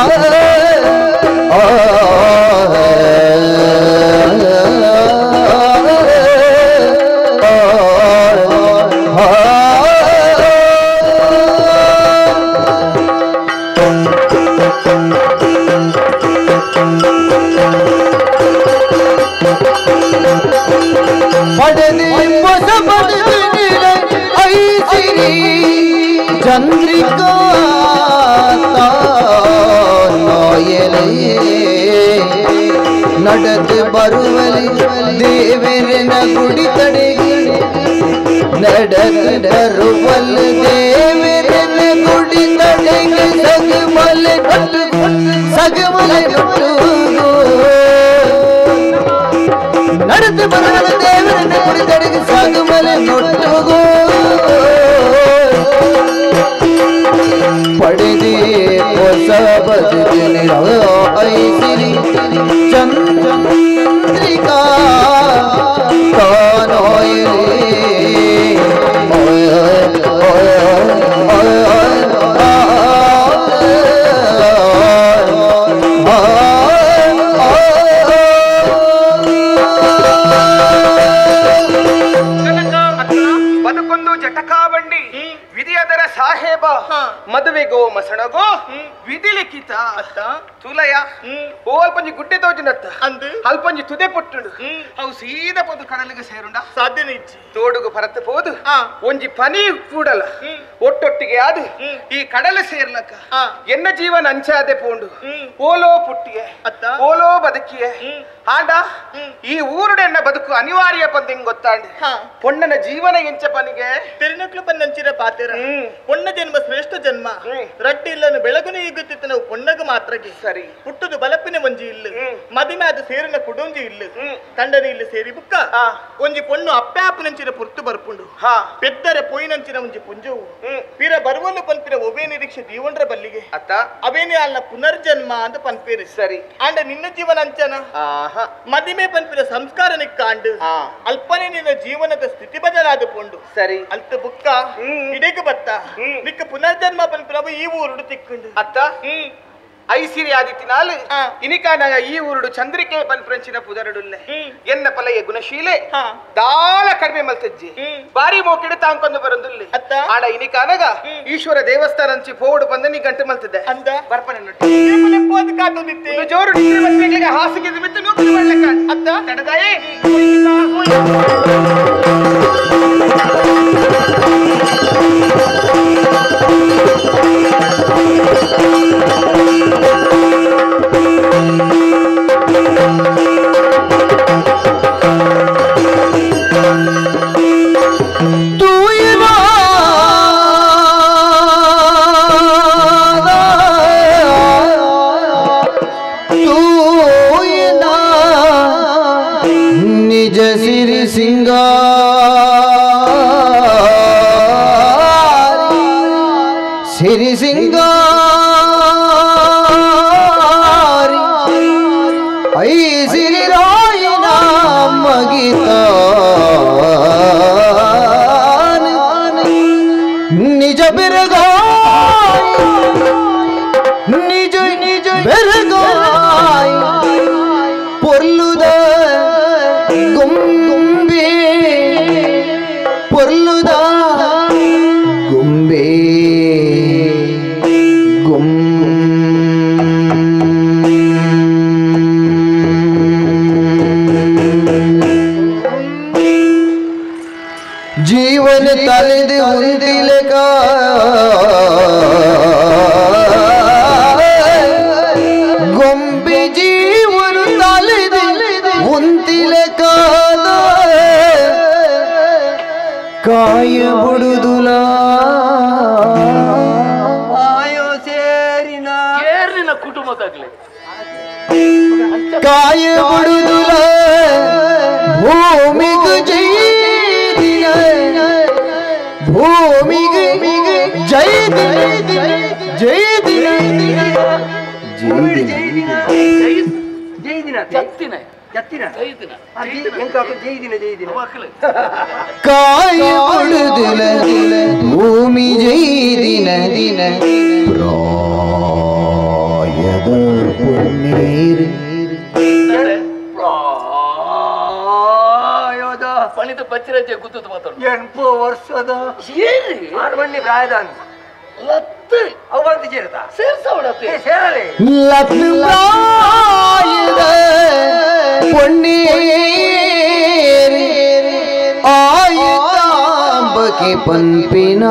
ಚಂದ್ರಿಕಾ ನಾಯಲೆ ನಡೆದು ಬರುವಲಿ ದೇವರನ ಗುಡಿ ತಡೆಗೆ ನಡೆದು ಬರುವಲ್ ದೇವರನ ಗುಡಿ ತಡೆಗೆ ಸಗಮಲೆ ನಟ್ಟು ಸಗಮಲೆ ನಟ್ಟು ನಡೆದು ಬರುವಲ್ ದೇವರನ ಗುಡಿ ತಡೆಗೆ ಸಗಮಲೆ ನೊಟ್ಟುಗೋ ಪಡೆದೇ ಹೊಸ ಬದುಕಿನ ಐಸಿರಿ ಚಂದ್ರಿಕಾ ತಾನೋಯಲಿ ಬದುಕೊಂದು ಜಟಕಾ ಬಂಡಿ ವಿಧಿಯದರ ಸಾಹೇಬ ಮದುವೆಗೋ ಮಸಣಗೋ ವಿಧಿ ಲಿಖಿತ ತುಲಯ ಓ ಅಲ್ಪಂಜಿ ಗುಡ್ಡೆ ತೋಜಿನತ್ತ ಅಲ್ಪಂಜಿ ತುದೆ ಪೊಟ್ಟುಂಡು ಅವು ಸೀದಾ ಪೋದು ಕಡಲಿಗೆ ಸೇರುಂಡ ಸಾಧ್ಯನೇ ಇಚ್ಚಿ ತೋಡುಗು ಪರத்து ಪೋದು ಒಂಜಿ ಪನಿ ಕೂಡಲ ಒಟ್ಟೊಟ್ಟಿಗೆ ಅದು ಈ ಕಡಲ ಸೇರ್ಲಕ್ಕ ಎನ್ನ ಜೀವನ ಅಂಚಾದೆ ಪೋಂಡು ಓಲೋ ಪುಟ್ಟಿಯೆ ಓಲೋ ಬದುಕಿಯೆ ಆಂಡ ಈ ಊರುಡೆ ಎನ್ನ ಬದುಕು ಅನಿವಾರ್ಯ ಪಂದಿಂಗ್ ಗೊತ್ತಾಂಡ್ ಪೊಣ್ಣನ ಜೀವನ ಎಂಚ ಪನಿಗೆ ತಿರುನಕ್ಲು ಪನ್ನಂಚಿರ ಪಾತೆರ ಪೊಣ್ಣ ಜನ್ಮ ಶ್ರೇಷ್ಠ ಜನ್ಮ ರಡ್ಡಿ ಇಲ್ಲನು ಬೆಳಗುನು ಈಗುತ್ತಿತ್ತು ನಾವು ಪೊಣ್ಣಗ ಮಾತ್ರಗೆ ಸರಿ ಹುಟ್ಟುದು ಬಲಪಿನ ಒಂಜಿ ಇಲ್ಲು ಮದಿಮೆ ಅದು ಸೇರಿನ ಕುಡೊಂಜಿ ಇಲ್ಲು ತಂಡನ ಇಲ್ಲು ಸೇರಿ ಬುಕ್ಕ ಒಂಜಿ ಪೊಣ್ಣು ಅಪ್ಪಾಪನಂಚಿನ ಪುರ್ತು ಬರ್ಪುಂಡು ಪೆದ್ದರೆ ಪೋಯಿನಂಚಿನ ಒಂಜಿ ಪುಂಜವು ಪಿರ ಬರುವನು ಪನ್ಪಿನ ಒವೇ ನಿರೀಕ್ಷೆ ದೀವೊಂಡ್ರ ಬಲ್ಲಿಗೆ ಅತ್ತ ಅವೇನೇ ಅಲ್ಲ ಪುನರ್ಜನ್ಮ ಅಂತ ಪನ್ಪೇರು ಸರಿ ಆಂಡ ನಿನ್ನ ಜೀವನ ಅಂಚನ ಮದಿಮೆ ಪನ್ಪಿನ ಸಂಸ್ಕಾರ ನಿಕ್ಕಾಂಡು ಅಲ್ಪನೆ ನಿನ್ನ ಜೀವನದ ಸ್ಥಿತಿ ಬದಲಾದ ಪೊಂಡು ಸರಿ ಅಲ್ತ ಬುಕ್ಕ ಇಡೀಗ ಬತ್ತ ನಿಕ್ಕ ಪುನರ್ಜನ್ಮ ಪನ್ಪಿನವು ಈ ಊರುಡು ತಿಕ್ಕುಂಡು ಅತ್ತ ಐಸಿರಿ ಆದಿತ್ತಿನಾಲ್ ಇನಿಕಾನಾಗ ಈ ಊರುಡು ಚಂದ್ರಿಕೆ ಪನ್ಪ್ರಂಚಿನ ಪುದರಡುಲ್ಲೆ ಎನ್ನ ಪಲಯ ಗುಣಶೀಲೆ ದಾಲ ಕಡಿಮೆ ಮಲ್ತಜ್ಜಿ ಬಾರಿ ಮೋಕಿಡು ತಾಂಕೊಂದು ಬರಂದುಲ್ಲೆ ಆಡ ಇನಿಕಾನಗ ಈಶ್ವರ ದೇವಸ್ಥಾನ ಅಂಚಿ ಪೋಡು ಬಂದ ನೀ ಗಂಟೆ ಮಲ್ತಿದ್ದೆ ಅಂದ ಬರ್ಪನೆ ಕಾತೊಂದಿತ್ತೆ ಜೋರು ನಿದ್ರೆ ಬರ್ಬೇಕಿಗೆ ಹಾಸಿಗೆ ಮಿತ್ತು ನೂಕಲು ಮಾಡ್ಲಕ್ಕ ಅತ್ತ ತಡದಾಯೇ ನಿಜ ಸಿರಿ ಸಿಂಗಾರಿ ಸಿರಿ ಸಿಂಗಾರಿ I ಸಿರಿ ರಾಯನ ಮಗಿತ ನಿಜ ಬೆರಗಾಯ್ ನಿಜ ನಿಜ ಬೆರಗಾಯ್ ಪೊರ್ಲುದ ಗೊಂಬೆ ಪೊರ್ಲುದ ಗೊಂಬೆ ಜೀವನ ತಲೆದು ಹೊಂದಿಲಕ ಗೊಂಬೆ ಜೀವನ ತಲೆದು ಹೊಂದಿಲಕ ಕಾಯ ಬುಡುದುಲ ಆಯೋ ಸೇರಿನ ಏರಿನ ಕುಟುಂಬದಾಗ್ಲಿ ಕಾಯ ಬುಡುದುಲ ಭೂಮಿಗೆ ಜೈ ದಿನ ಭೂಮಿಗೆ ಜೈ ದಿನ ಜೈ ದಿನ ಜೈ ದಿನ ಜೈ ದಿನ ಜತ್ತಿನ ಜತ್ತಿನ ಜೈ ದಿನ ಜೈ ದಿನ ಜೈ ದಿನ ಕಾಯ ಬುಡುದುಲ ಭೂಮಿ ಜೈ ದಿನ ದಿನ ಪ್ರಾಯದ ಪುಣ್ಣೀರು ಪ್ರಾಯದ ಪಣಿತ ಬಚ್ಚಿರಜ್ಜೆ ಗುತ್ತದ ಮಾತಾಡು 80 ವರ್ಷದ ಏರಿ ಆರು ಮಣ್ಣಿ ಪ್ರಾಯದ ಲತ್ತು ಅವಂತ ಸೇರ್ತಾ ಸೇರ್ಸವಡತ್ತೆ ಸೇರಲಿ ಲತ್ತು ಪ್ರಾಯದ ಪೊಣ್ಣೀರು ಆಯತಾಂಬಕೆ ಪನ್ಪಿನ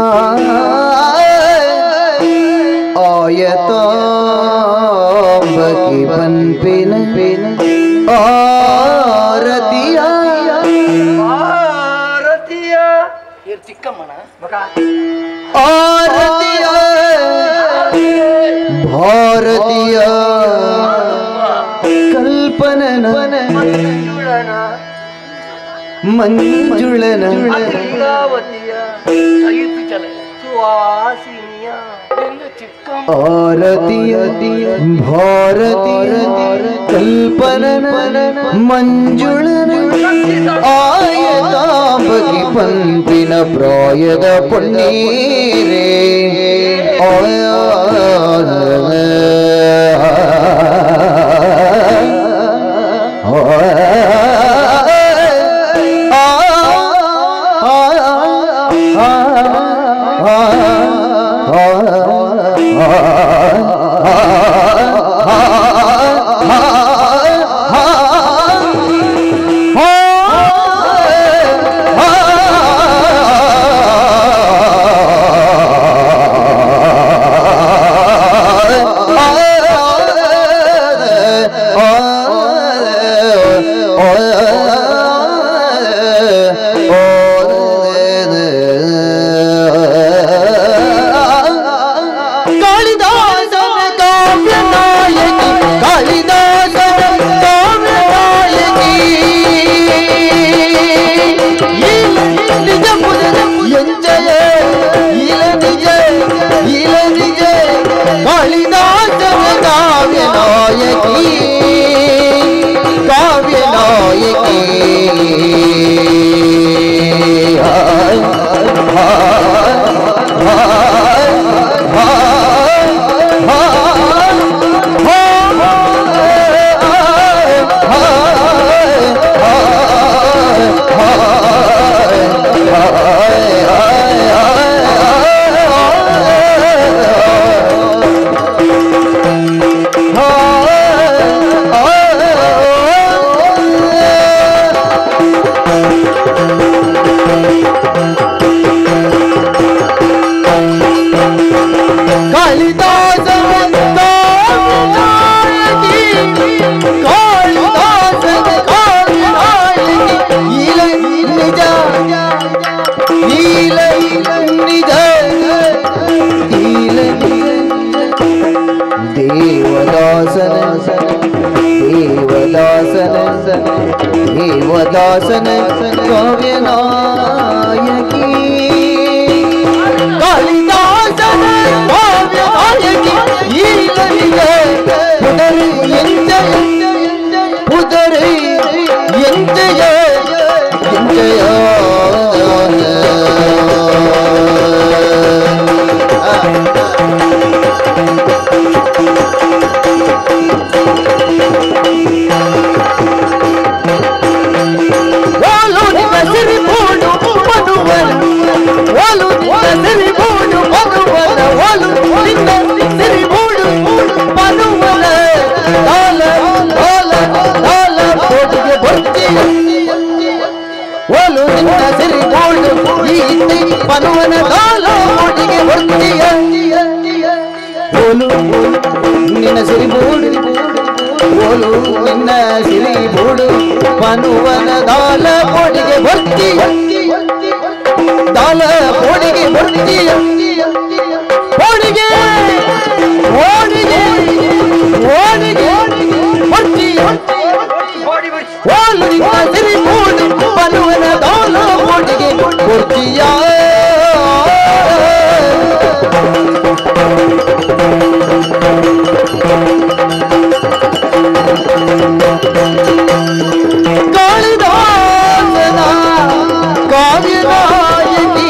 ಆಯತಾಂಬಕೆ ಪನ್ಪಿನ ಆರತಿಯ ಭಾರತೀಯ ಕಲ್ಪನನ ಮಂಜುಳನ ಆರತಿಯ ಭಾರತೀಯ ಕಲ್ಪನನ ಮಂಜುಳನ ಆಯತಾಂಬಗಿ ಪಂಪಿನ ಪ್ರಾಯದ ಪೊನ್ನೀರೇ ದೇವದಾಸನ ಕಾವ್ಯನಾಯಕಿ ಕಾಳಿದಾಸನ ಕಾವ್ಯನಾಯಕಿ ಈಲನಿಗೆ ಪುದರಿ ಎಂಜ ಪುದರಿ ಎಂಜಯ ಎಂಜಯ ಪನುವನ ದಾಲ ಪೊಡಿಗೆ ಬರ್ತಿ ದಾಲ ಪೊಡಿಗೆ ಬರ್ತಿ ಪೊಡಿಗೆ ಓಡಿಗೆ ಓಡಿಗೆ ಬರ್ತಿ ಓಲು ನಿನ್ನ ಸಿರಿಬೂಡು ಪನುವನ ದಾಲ ಪೊಡಿಗೆ ಬರ್ತಿಯ ಕಾಳಿದಾಸನ ಕಾವ್ಯನಾಯಕಿ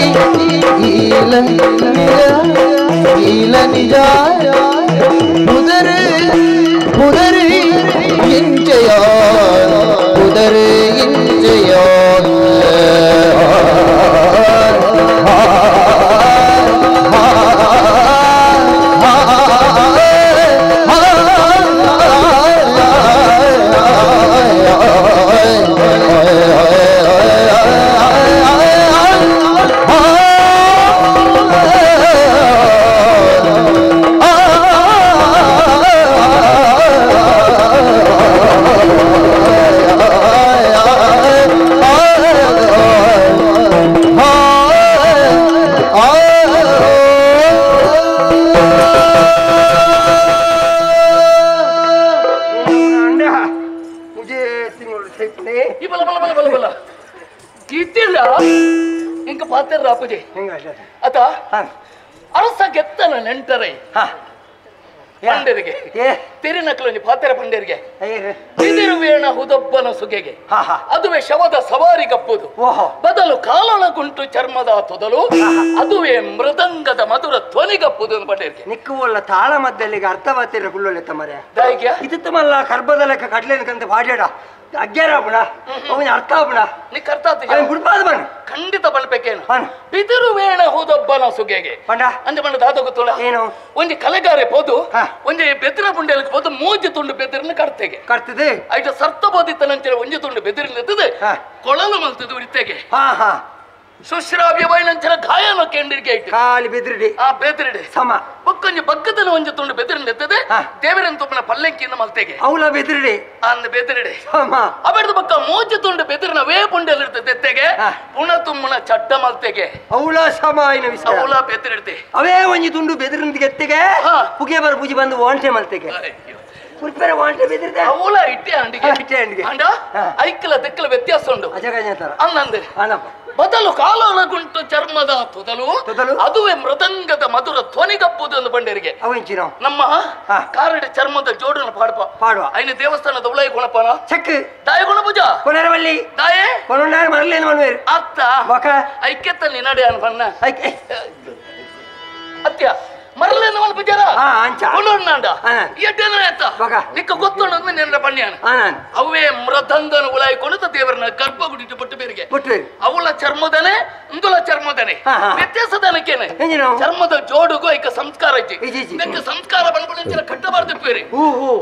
ಈಲ ಈಲ ನಿಜ ಪುದரு புதரு இஞ்சையோ புதரு இஞ்சையோ ಆ ಆಪುಜೆ ಅತ ಅರಸ ಗೆತ್ತನ ನೆಂಟರೈ ಪಂಡರಿಗೆ ತೆರಿನಕಲೊಂಜಿ ಪಾತೆರ ಪಂಡರಿಗೆ ಬಿದಿರುವೇಣ ಹುದೊಬ್ಬನ ಸುಗೆಗೆ ಅದುವೆ ಶವದ ಸವಾರಿ ಗಪ್ಪುದು ಬದಲು ಕಾಲೊಳಗುಂಟು ಚರ್ಮದ ತೊದಲು ಅದುವೆ ಮೃದಂಗದ ಮಧುರ ಧ್ವನಿಗಪ್ಪುದು ಪಂಡರಿಗೆ ನಿಕ್ಕುವಲ್ಲ ತಾಳ ಮದ್ದಲ್ಲಿಗೆ ಅರ್ಥವಾತಿರ ಕುಲ್ಲೊಳ್ಳೆ ತಮರೆ ಇದು ತಮ್ಮಲ್ಲ ಕರ್ಬದ ಲೆಕ್ಕ ಕಡ್ಲೇನಕಂತ ಪಾಡ್ಯಾಡ ಅಗ್ಗ್ಯಾರ ಆಪುಣ ಅವನ ಅರ್ಥ ಆಪುಣ ನಿಕ್ ಅರ್ಥ ಆತ ಗುಡ್ಪಾದ ಬಣ್ಣ ಖಂಡಿತ ಬಲ್ಬೇಕೇನು ಬಿದಿರುವೇಣ ಹುದೊಬ್ಬನ ಸುಗೆಗೆ ಅಂಜ ಬಣ್ಣ ದಾದ ಗೊತ್ತುಳ ಏನು ಒಂಜಿ ಕಲೆಗಾರೆ ಪೋದು ಒಂಜಿ ಬೆದ್ರ ಪುಂಡೆಲಕ್ಕೆ ಪೋದು ಮೂಜಿ ತುಂಡು ಬೆದರಿನ ಕರ್ತೆಗೆ ಕರ್ತದೆ ಐಟ ಸರ್ತ ಬೋದಿತ್ತನಂಚಿನ ಒಂಜಿ ತುಂಡು ಬೆದರಿನ ಕೊಳಲು ಮಲ್ತದ ಉರಿತೆಗೆ ಸುಶ್ರಾವ್ಯ ವೈನಂಚಿನ ಗಾಯನ ಕೇಂದ್ರಿಗೆ ಇಟ್ಟು ಖಾಲಿ ಬೆದರಿಡಿ ಆ ಬೆದರಿಡಿ ಸಮ ಬೊಕ್ಕೊಂಜಿ ಬಗ್ಗದನ ಒಂಜಿ ತುಂಡು ಬೆದರಿನ ಎತ್ತದೆ ದೇವರನ್ ತುಪ್ಪನ ಪಲ್ಲಕ್ಕಿಯಿಂದ ಮಲ್ತೆಗೆ ಅವಳ ಬೆದರಿಡಿ ಅಂದ ಬೆದರಿಡಿ ಸಮ ಅವೆಡ್ದು ಬಕ್ಕ ಮೂಜಿ ತುಂಡು ಬೆದರಿನ ವೇ ಪುಂಡೆಲ್ ಇರ್ತದೆ ತೆಗೆ ಪುಣ ತುಮ್ಮನ ಚಡ್ಡ ಮಲ್ತೆಗೆ ಅವಳ ಸಮ ಇನ ವಿಷಯ ಅವಳ ಬೆದರಿಡ್ತೆ ಅವೇ ಒಂಜಿ ತುಂಡು ಬೆದರಿನ ಗೆತ್ತೆಗೆ ಪುಗೆ ಬರ ಪೂಜೆ ಬಂದು ವಾಂಟೆ ಮಲ್ತೆಗೆ ಕುರ್ಪೆರ ವಾಂಟೆ ಬೆದರಿದೆ ಅವಳ ಇಟ್ಟೆ ಅಂಡಿಗೆ ಇಟ್ಟೆ ಅಂಡಿಗೆ ಅಂಡ ಐಕ್ಕಲ ತೆಕ್ಕಲ ವ್ಯತ್ಯಾಸ ಉಂಟು ಅಜಗಜ ಅನ್ನಂದ್ರೆ ಅನಪ್ಪ ಬದಲು ಕಾಲೊಳಗುಂಟು ಚರ್ಮದ ತೊದಲು ಅದುವೆ ಮೃದಂಗದ ಮಧುರ ಧ್ವನಿಗಪ್ಪುದು ಒಂದು ಬಂಡರಿಗೆ ನಮ್ಮ ಕಾರಡಿ ಚರ್ಮದ ಜೋಡನ ಪಾಡುವ ಪಾಡುವ ಐನ ದೇವಸ್ಥಾನದ ಉಳೈ ಗುಣಪನ ಚೆಕ್ ದಾಯ ಗುಣಪೂಜ ಕೊನೆರವಲ್ಲಿ ದಾಯೆ ಕೊನೊಂಡಾರ ಮರಲೇನು ಮನುವೇರು ಅತ್ತ ಐಕ್ಯತ್ತ ನಿನ್ನಡೆ ಅನ್ಪನ್ನ ಅತ್ಯ ಮರಲೇನು ಮಲ್ಪುಜಾರ ಕೊನೊಂಡಾಂಡ ಎಡ್ಡೇನ ಎತ್ತ ನಿಕ್ಕ ಗೊತ್ತುಂಡು ನಿನ್ನ ಪಣ್ಯಾನ ಅವೇ ಮೃದಂಗನ ಉಳಾಯಿ ಕೊಣತ ದೇವರನ ಗರ್ಭಗುಡಿಟ್ಟು ಪಟ್ಟು ಬೇರಿಗೆ ಅವಳ ಚರ್ಮದನೆ ಇಂದುಲ ಚರ್ಮದನೆ ವ್ಯತ್ಯಾಸದನಕ್ಕೇನೆ ಚರ್ಮದ ಜೋಡುಗೂ ಐಕ ಸಂಸ್ಕಾರ ಐತಿ ಇದಕ್ಕೆ ಸಂಸ್ಕಾರ ಬಂದ್ಬಿಡ ಕಟ್ಟಬಾರ್ದು ಬೇರೆ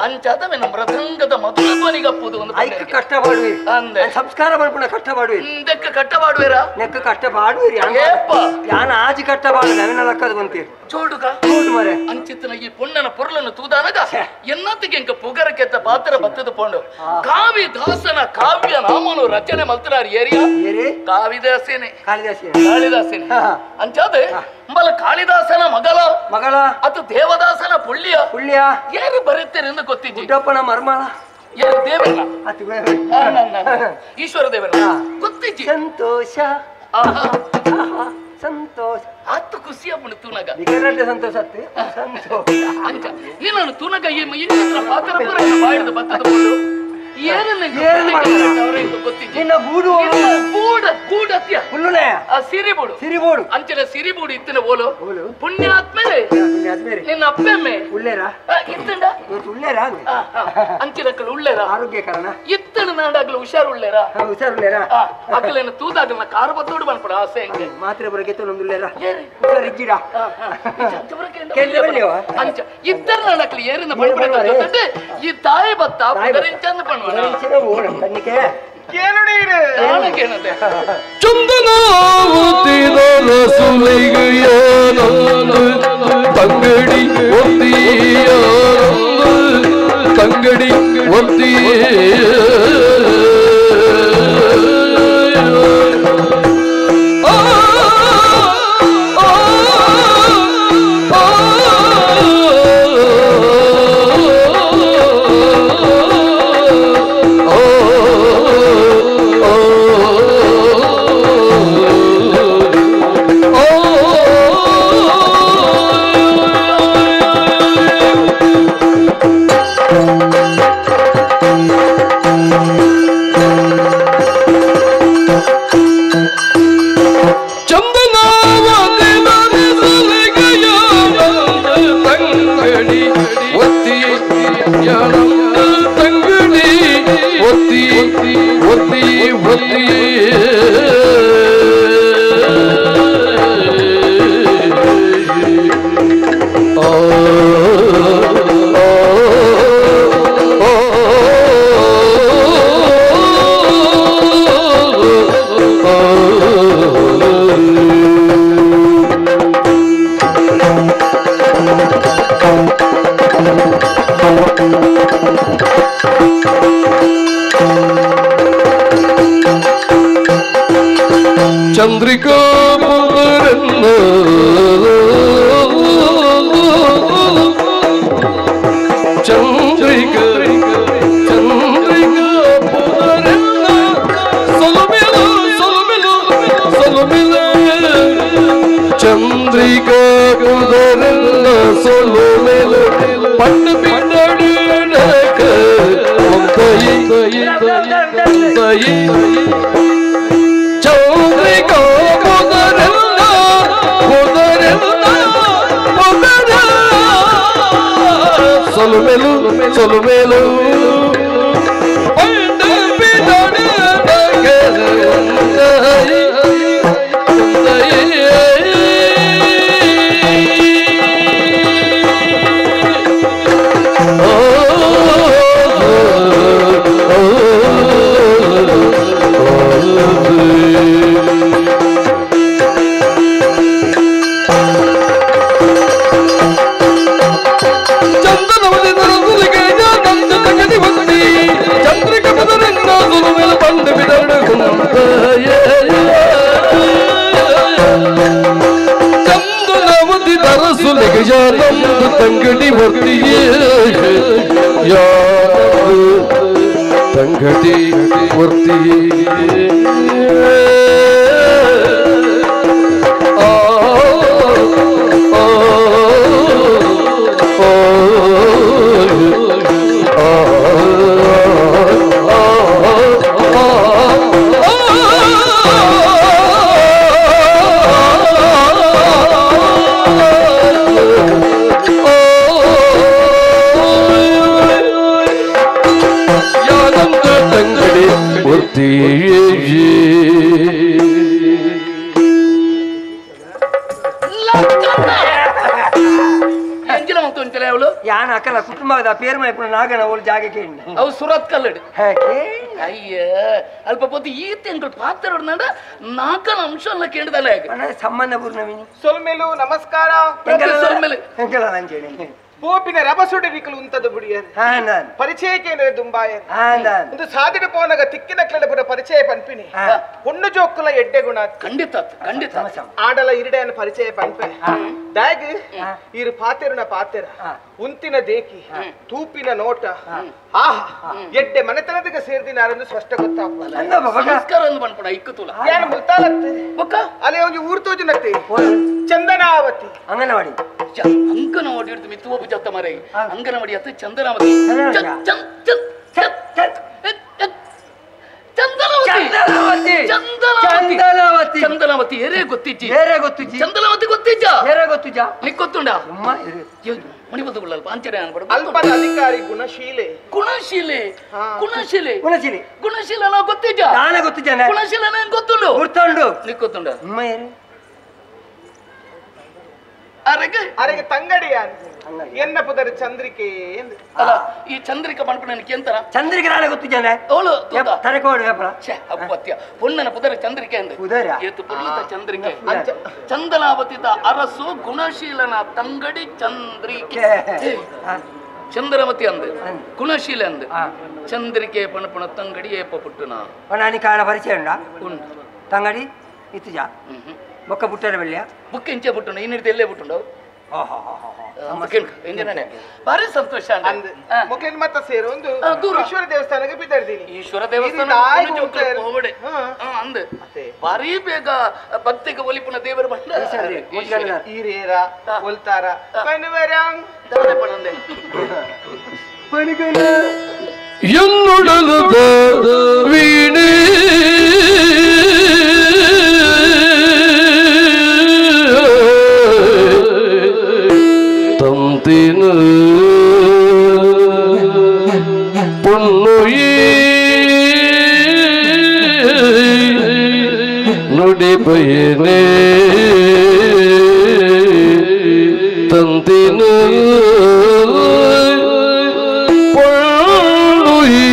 ಅಂಚಾದ ಮೃದಂಗದ ಮಧುರ ಧ್ವನಿಗಪ್ಪುದು ಒಂದು ಐಕ ಕಷ್ಟ ಪಾಡುವೆ ಅಂದೆ ಸಂಸ್ಕಾರ ಬಂದ್ಬಿಡ ಕಷ್ಟ ಪಾಡುವೆ ಇದಕ್ಕೆ ಕಟ್ಟ ಪಾಡುವೇರಾ ನೆಕ್ಕ ಕಷ್ಟ ಪಾಡುವಿರಿ ಯಾನ ಆಜಿ ಕಟ್ಟ ಪಾಡು ನವಿನ ಲಕ್ಕದ ಬಂತೀರಿ ಜೋಡುಗ ಮರೆ ಅಂಚಿತ್ತನ ಈ ಪೊಣ್ಣನ ಪೊರ್ಲನ್ನು ತೂದಾನಗ ಎನ್ನತ್ತಿಗೆ ಎಂಕ ಪುಗರಕ್ಕೆತ್ತ ಪಾತ್ರ ಬತ್ತದ ಪೋಂಡು ಕಾವಿದಾಸನ ಕಾವ್ಯ ನಾಮನು ರಚನೆ ಮಲ್ತನಾರ್ ಏರಿಯಾ ಕಾವಿದಾಸೇನೆ ಕಾಳಿದಾಸೇನೆ ಅಂಚಾದೆ ಅಂಬಲ ಕಾಳಿದಾಸನ ಮಗಳ ಮಗಳ ಅದು ದೇವದಾಸನ ಪುಳ್ಳಿಯ ಪುಳ್ಳಿಯ ಯಾರು ಬರುತ್ತೇನೆ ಎಂದು ಗೊತ್ತಿದ್ದಿ ಗುಡ್ಡಪ್ಪನ ಮರ್ಮಳ ಯಾರು ದೇವರನ್ನ ಈಶ್ವರ ದೇವರನ್ನ ಗೊತ್ತಿಜ್ಜಿ ಸಂತೋಷ ಸಂತೋಷ ಆತು ಖುಷಿ ಆಪುಂಡು ತೂನಗ ನಿಕರಡ್ಡೆ ಸಂತೋಷ ಆತು ಸಂತೋಷ ಅಂಚ ನೀನು ತೂನಗ ಈ ಇಂಚಿತ್ರ ಪಾತ್ರ ಪೂರ ಬಾಯಿಡ್ದು ಬತ್ತದ ಪೋಂಡು ನಿನ್ನ ಗೂಡು ಗೂಡ ಗೂಡತ್ಯ ಹುಲ್ಲುನೆ ಆ ಸಿರಿಬೂಡು ಸಿರಿಬೋಡು ಅಂಚಿನ ಸಿರಿಬೂಡು ಇತ್ತಿನ ಓಲು ಪುಣ್ಯಾತ್ಮೇಲೆ ನಿನ್ನ ಅಪ್ಪೆಮ್ಮೆ ಉಳ್ಳೇರಾ ಇತ್ತಂಡ ಉಳ್ಳೇರಾ ಅಂಚಿನಕ್ಕಲು ಉಳ್ಳೇರಾ ಆರೋಗ್ಯಕರಣ ಇತ್ತಣ ನಾಡಾಗ್ಲು ಹುಷಾರು ಉಳ್ಳೇರಾ ಹುಷಾರು ಉಳ್ಳೇರಾ ಅಕ್ಕಲೇನ ತೂದಾಗಲ್ನ ಕಾರು ಬತ್ತೋಡು ಬಂದ್ಪಡ ಆಸೆ ಹೆಂಗೆ ಮಾತ್ರೆ ಬರಕ್ಕೆ ಒಂದು ಉಳ್ಳೇರಾ ಹುಷಾರು ಇಜ್ಜಿಡ ಅಂಚ ಇತ್ತರ ನಾಡಕ್ಲು ಏರಿನ ಬಣ್ಪಡ ಈ ತಾಯಿ ಬತ್ತ ಪುದರಿಂಚಂದ ಪಣ್ವನ ಚಂದನಾವುತ್ತಿದರ ಸುಲಿಗೆಯನೊಂದು ತಂಗಡಿ ಒತ್ತಿಯನೊಂದು ತಂಗಡಿ ಒತ್ತಿ ಚಂದ್ರಿಕಾ ಪುರನ್ನ ಸೊಲುಮೆಲು ಪಂಡು ಬಿಡಡು ಚೌರಿಕಾ ಪೊದರೆಲ್ಲ ಪೊದರೆಲ್ಲ ಪೊದರ ಸೊಲುಮೆಲು ಸೊಲುಮೆಲು ಪಂಡು ಬಿಡಡು ತಂಗಡಿ ವರ್ತಿಯೇ ಯಾರು ತಂಗಡಿ ವರ್ತಿಯೇ ಆ ಯಾನ್ ಅಕಲ ಕುಟುಂಬದ ಪೇರ್ ಮೈಪುನ ನಾಗನ ಓಲ್ ಜಾಗೆ ಕೇಂಡಿ ಅವು ಸುರತ್ ಕಲ್ಲಡ್ ಅಯ್ಯ ಅಲ್ಪ ಪೊತ್ತು ಈ ತಿಂಗಳು ಪಾತ್ರ ನಾಲ್ಕನ ಅಂಶ ಎಲ್ಲ ಕೇಳಿದಲ್ಲ ಸಂಬಂಧ ಪೂರ್ಣವಿನಿ ಸೊಲ್ಮೆಲು ನಮಸ್ಕಾರ ಸೊಲ್ಮೆಲು ಎಂಕಲ ನಂಚೇಳಿ ಪೋಪಿನ ರಬಸುಡೆ ನಿಕಲು ಉಂತದ ಬುಡಿಯರ್ ಪರಿಚಯಕ್ಕೇನರೆ ದುಂಬಾಯರ್ ಒಂದು ಸಾದಿಡ ಪೋನಗ ತಿಕ್ಕಿನ ಕ್ಲಡ ಪರಿಚಯ ಪನ್ಪಿನಿ ಹೊಣ್ಣು ಜೋಕುಲ ಎಡ್ಡೆ ಗುಣ ಖಂಡಿತ ಖಂಡಿತ ಆಡಲ ಇರಡೆಯನ್ನು ಪರಿಚಯ ಪನ್ಪೆ ದಾಗ್ ಇರು ಪಾತೆರುನ ಪಾತೆರ ಉಂತಿನ ದೇಕಿ ತೂಪಿನ ನೋಟ ಆಹಾ ಎಡ್ಡೆ ಮನೆತನದಿಗೆ ಸೇರ್ದಿನಾರೆಂದು ಸ್ಪಷ್ಟ ಗೊತ್ತಾಗ್ತಲ್ಲ ನಮಸ್ಕಾರ ಅಂದು ಪನ್ಪುಣ ಇಕ್ಕುತುಲ ಯಾನು ಮುಲ್ತಾಲತ್ತೆ ಅಲ್ಲಿ ಒಂಜಿ ಊರು ತೋಜುನತ್ತೆ ಚಂದನಾವತಿ ಅಂಗನವಾಡಿ ಅಂಗನವಾಡಿ ಹಿಡಿದು ಮಿತ್ತು ಒಬ್ಬ ಜತ್ತ ಮರೆ ಅಂಗನವಾಡಿ ಅತ್ತ ಚಂದನಾವತಿ ಚಂದನಾವತಿ ಚಂದನಾವತಿ ಏರೇ ಗೊತ್ತಿಜ್ಜಿ ಏರೇ ಗೊತ್ತಿಜ್ಜಿ ಚಂದನಾವತಿ ಗೊತ್ತಿಜ್ಜ ಏರೇ ಗೊತ್ತಿಜ್ಜ ನಿಕ್ ಗೊತ್ತುಂಡ ಮಣಿಬಂಧುಗಳಲ್ಪ ಅಂಚನೆ ಅಲ್ಪದ ಅಧಿಕಾರಿ ಗುಣಶೀಲೆ ಗುಣಶೀಲೆ ಗುಣಶೀಲೆ ಗುಣಶೀಲೆ ಗುಣಶೀಲ ಗೊತ್ತಿಜ್ಜ ನಾನೇ ಗೊತ್ತಿಜ್ಜ ಗುಣಶೀಲ ಗೊತ್ತುಂಡು ಗೊತ್ತುಂಡು ನಿಕ್ ಗೊತ್ತುಂಡ ಅರೆಗೆ ತಂಗಡಿಯ ಎನ್ನ ಪುದರ್ ಚಂದ್ರಿಕೆ ಅಲ್ಲ ಈ ಚಂದ್ರಿಕಾ ಪನ್ಪುನ ಎಂತರ ಚಂದ್ರಿಕೆ ನಾಳೆ ಗೊತ್ತಿದ್ದಾನೆ ಅವಳು ತರಕೋಡು ವ್ಯಾಪಾರ ಅಪ್ಪತ್ಯ ಪೊಣ್ಣನ ಪುದರ್ ಚಂದ್ರಿಕೆ ಅಂದೆ ಪುದರ ಏತು ಪುರ್ಲದ ಚಂದ್ರಿಕೆ ಚಂದನಾವತಿದ ಅರಸು ಗುಣಶೀಲನ ತಂಗಡಿ ಚಂದ್ರಿಕೆ ಚಂದ್ರವತಿ ಅಂದೆ ಗುಣಶೀಲ ಅಂದೆ ಚಂದ್ರಿಕೆ ಪಣಪುಣ ತಂಗಡಿ ಏಪ ಪುಟ್ಟುನ ನಾನಿ ಕಾರಣ ಪರಿಚಯ ಉಂಡ ಉಂಟು ತಂಗಡಿ ಇತ್ತುಜಾ ಬೊಕ್ಕ ಪುಟ್ಟರ ಬೆಳ್ಳಿಯ ಬುಕ್ಕ ಇಂಚೆ ಪುಟ್ಟುಂಡ ಇನ್ನಿಡ್ದು ಎಲ್ಲೇ ಪುಟ್ಟುಂಡವು ಭಾರಿ ಸಂತೋಷ ಮೊಕ್ಲಿನ ಮತ್ತ ಸೇರು ಒಂದು ಈಶ್ವರ ದೇವಸ್ಥಾನಕ್ಕೆ ಬಿದ್ದಾಡ್ತೀನಿ ಈಶ್ವರ ದೇವಸ್ಥಾನ ಅಂದ ಭಾರಿ ಬೇಗ ಭಕ್ತಿಗೆ ಒಲಿಪುನ ದೇವರ ಬಂಡ ಈರೇರ ಒಲ್ತಾರ ಎನ್ನುಡಲದ ವೀಣೆ ತಂತಿನ ಪೊನ್ನುಯಿ ನುಡಿ ಬಯನೆ ತಂತಿನ ಪೊನ್ನುಯಿ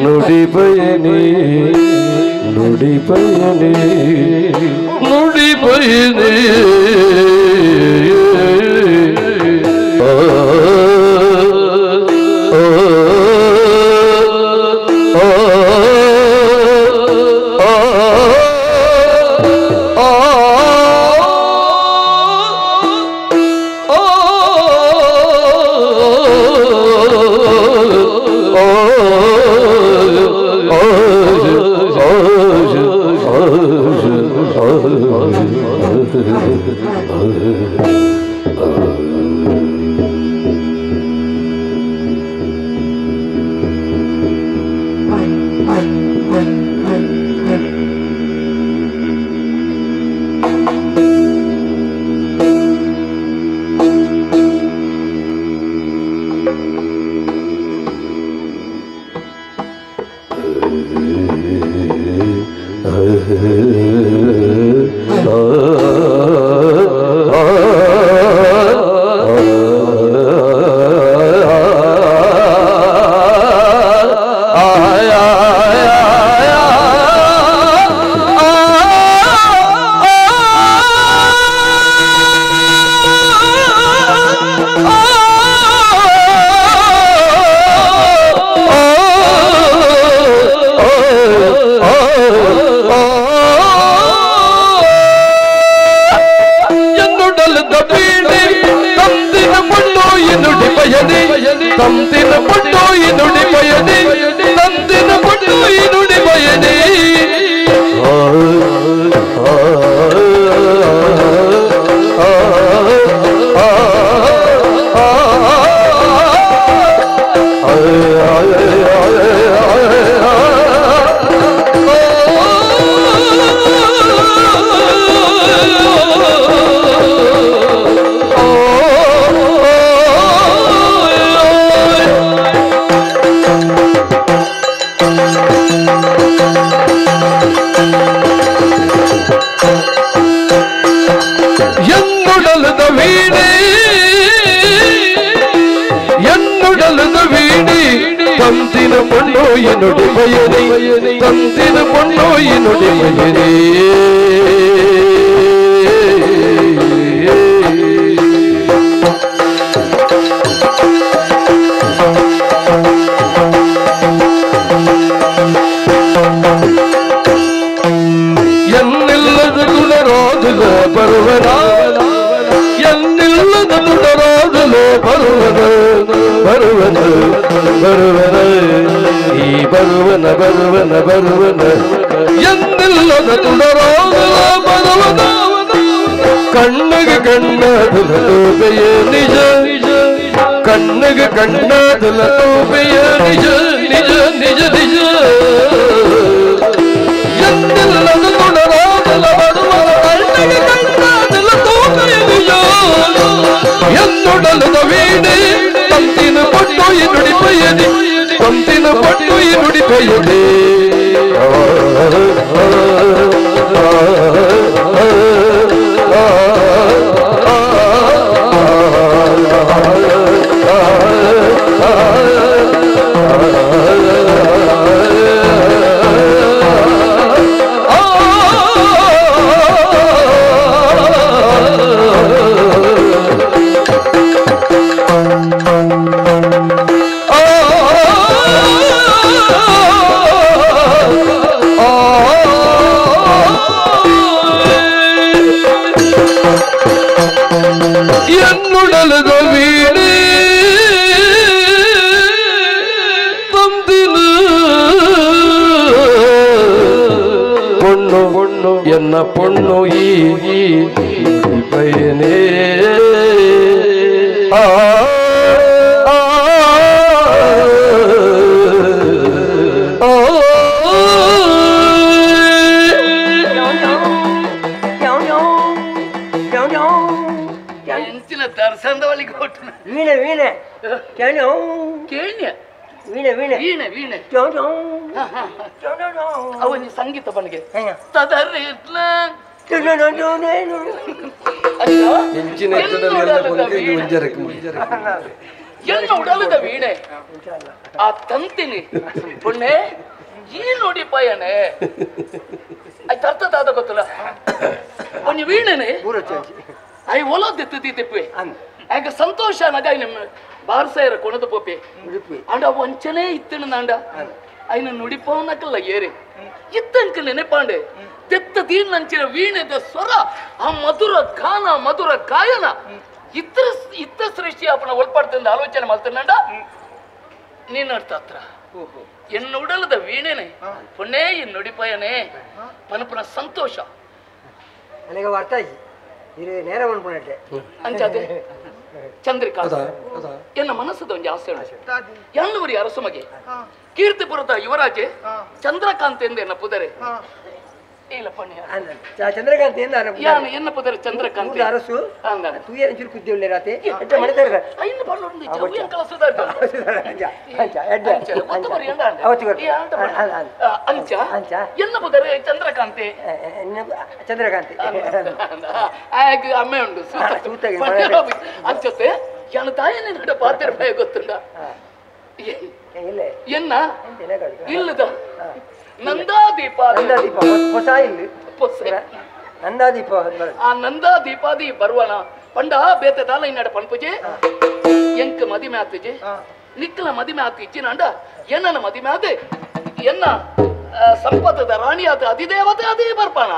ನುಡಿ ಬಯನೆ ನುಡಿ ಬಯನೆ ನುಡಿ ಬಯನೆ ವಂಚನೆ ಇತ್ತಣಂಡ ಐನ ನುಡಿಪವನಕಲ್ಲ ಏರೆ ಇತ್ತಂಕ ನೆನಪಾಂಡೆ ತೆತ್ತ ದೀನಂಚಿನ ವೀಣೆದ ಸ್ವರ ಆ ಮಧುರ ಗಾನ ಮಧುರ ಗಾಯನ ಇತ್ತ ಇತ್ತ ಸೃಷ್ಟಿ ಅಪ್ಪನ ಒಳ್ಪಡ್ತಿಂದ ಆಲೋಚನೆ ಮಾಡ್ತಾನಂಡ ನೀನ್ ಅರ್ಥ ಹತ್ರ ಎನ್ನುಡಲದ ವೀಣೆನೆ ಪೊನ್ನೇ ಎನ್ ನುಡಿಪಯನೆ ಪನಪನ ಸಂತೋಷ ನನಗೆ ಅರ್ಥ ಆಯ್ತು. ನೇರ ಮನ್ಪುನಟ್ಟೆ ಅಂಚಾದೆ ಚಂದ್ರಿಕಾ ಎನ್ನ ಮನಸ್ಸದ ಒಂದು ಆಸೆ ಎಲ್ಲವರಿ ಅರಸುಮಗೆ ಕೀರ್ತಿಪುರದ ಯುವರಾಜೆ ಚಂದ್ರಕಾಂತ್ ಎಂದು ಎನ್ನ ಪುದರೆ ಚಂದ್ರಕಾಂತ್ ಎನ್ನ ಪುದರೆ ಚಂದ್ರಕಾಂತ್ ಅರಸು ಅಂಚ ಎನ್ನ ಪುದರೆ ಚಂದ್ರಕಾಂತೆ ಚಂದ್ರಕಾಂತ್ ಅಮ್ಮೆ ಉಂಡು ಅಂಚತೆ ಯಾನು ತಾಯನೇ ನಡ ಪಾತ್ರ ಭಯ ಗೊತ್ತುಂಡ ಎನ್ನ ಇಲ್ಲದ ನಂದಾದೀಪ ನಂದಾದೀಪ ಹೊಸ ಇಲ್ಲಿ ನಂದಾದೀಪ ಆ ನಂದಾದೀಪಾದಿ ಬರುವಣ ಪಂಡ ಬೇತೆ ದಾಲ ಇನ್ನಡ ಪನ್ಪುಜೆ ಎಂಕ್ ಮದಿಮೆ ಆತಿಜೆ ನಿಕ್ಕಲ ಮದಿಮೆ ಆತಿ ಇಚ್ಚಿನಾಂಡ ಎನ್ನನ ಮದಿಮೆ ಆದೆ ಎನ್ನ ಸಂಪದದ ರಾಣಿಯಾದ ಅಧಿದೇವತೆ ಅದೇ ಬರ್ಪಾಣ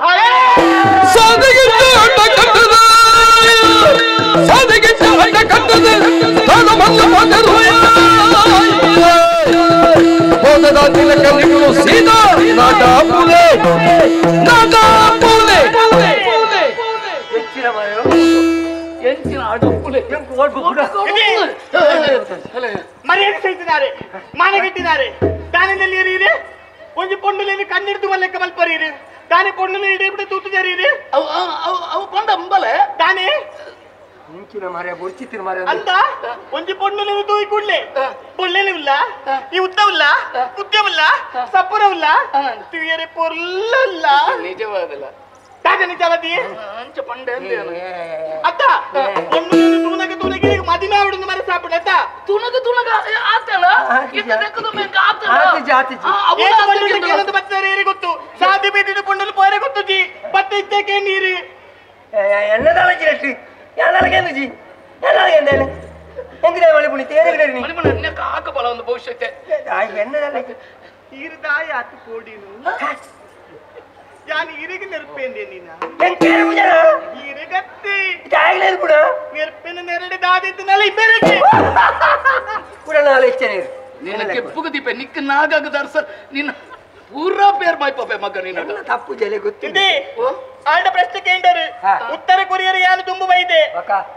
ಮರ್ಯಾದೆ ಸಹಿಸಿದ್ದಾರೆ ಮಾನಗೆಟ್ಟಿದ್ದಾರೆ ದಾನದಲ್ಲಿ ಏರಿದೆ ಒಂದು ಪೊಣ್ಣುಲೇನು ಕಣ್ಣಿಡ್ದು ಮಲ್ಲೆಕ್ಕ ಮಲ್ಪರೀರು ತಾನೇ ಪೊಣ್ಣುಲೆ ಇಡೀ ತೂತು ಜರೀರು ಅವು ಪೊಂಡ ಅಂಬಲೆ ತಾನೇ ಮುಂಚಿನ ಮಾರ್ಯ ಬೊರ್ಚಿತ್ತಿನ ಮಾರ್ಯ ಅಂತ ಒಂಜಿ ಪೊಣ್ಣುಲೇನು ತೂಯಿ ಕೂಡ್ಲೆ ಪೊಳ್ಳೆನೂ ಇಲ್ಲ ಈ ಉದ್ದವಿಲ್ಲ ಉದ್ಯವಿಲ್ಲ ಸಪ್ಪರವಿಲ್ಲ ತುಯರೆ ಪೊರ್ಲಲ್ಲ ನಿಜವಾದಲ್ಲ ತಾಜ ನಿಜವಾದಿ ಅಂಚ ಪಂಡೆ ಅತ್ತ ಪೊಣ್ಣುಲೇನು ತೂನಗ ತೂನಗ ಈಗ ಮದಿಮೆ ಆವಡುಂದು ಮರ ಸಾಪುಣ ಅತ್ತ ತುಣಗ ತುಣಗ ಆತಳ ಇತ್ತ ತೆಕ್ಕದು ಮೇಕ ಆತಳ ಆತಿಜಿ ಆತಿಜಿ ಏತು ಪೊಣ್ಣುಲೆ ಕೇಳಂದು ಬತ್ತಾರೆ ಏರಿ ಗೊತ್ತು ಸಾದಿ ಬೇದಿಡು ಪೊಣ್ಣುಲು ಪೋರೆ ಗೊತ್ತು ಜಿ ಬತ್ತ ಇತ್ತಕ್ಕೆ ನೀರು ಎನ್ನದಾಳ ಜಿರಟ್ಟಿ ಯಾನಲಗೇನು ಜಿ ಯಾನಲಗೇಂದೇನೆ ಎಂದಿನ ಮಳೆ ಪುಣಿ ತೇರೆ ಬಿಡರಿ ಮನೆ ಮನೆ ನಿನ್ನ ಕಾಕ ಬಲ ಒಂದು ಭವಿಷ್ಯಕ್ಕೆ ಎನ್ನದಲ್ಲ ಈರ್ದಾಯ ಆತು ಕೋಡಿನು ಯಾನು ಇರಿಗೆ ನೆರಪೇಂದೆ ನೀನ ಎಂಕೇರು ಪೂಜಾರ ಇರಿಗತ್ತಿ ಜಾಗಲೇ ಪುಣ ನೆರಪಿನ ನೆರಡೆ ದಾದಿತ್ತನಲ್ಲ ಇಬ್ಬರಿಗೆ ಪುಣ ನಾಳೆ ಇಚ್ಚನೆ ನಿನ್ನ ಕೆಪ್ಪುಗ ದೀಪ ನಿಕ್ಕ ನಾಗಾಗ ದರ್ಸ ನಿನ್ನ ಪೂರಾ ಪೇರ್ ಮಾಯ್ಪಪೆ ಮಗ ನಿನ್ನ ತಪ್ಪು ಜಲೆ ಗೊತ್ತಿದೆ ಆಂಡ ಪ್ರಶ್ನೆ ಕೇಂಡರು ಉತ್ತರ ಕೊರಿಯರು ಯಾನು ತುಂಬು ಬೈದೆ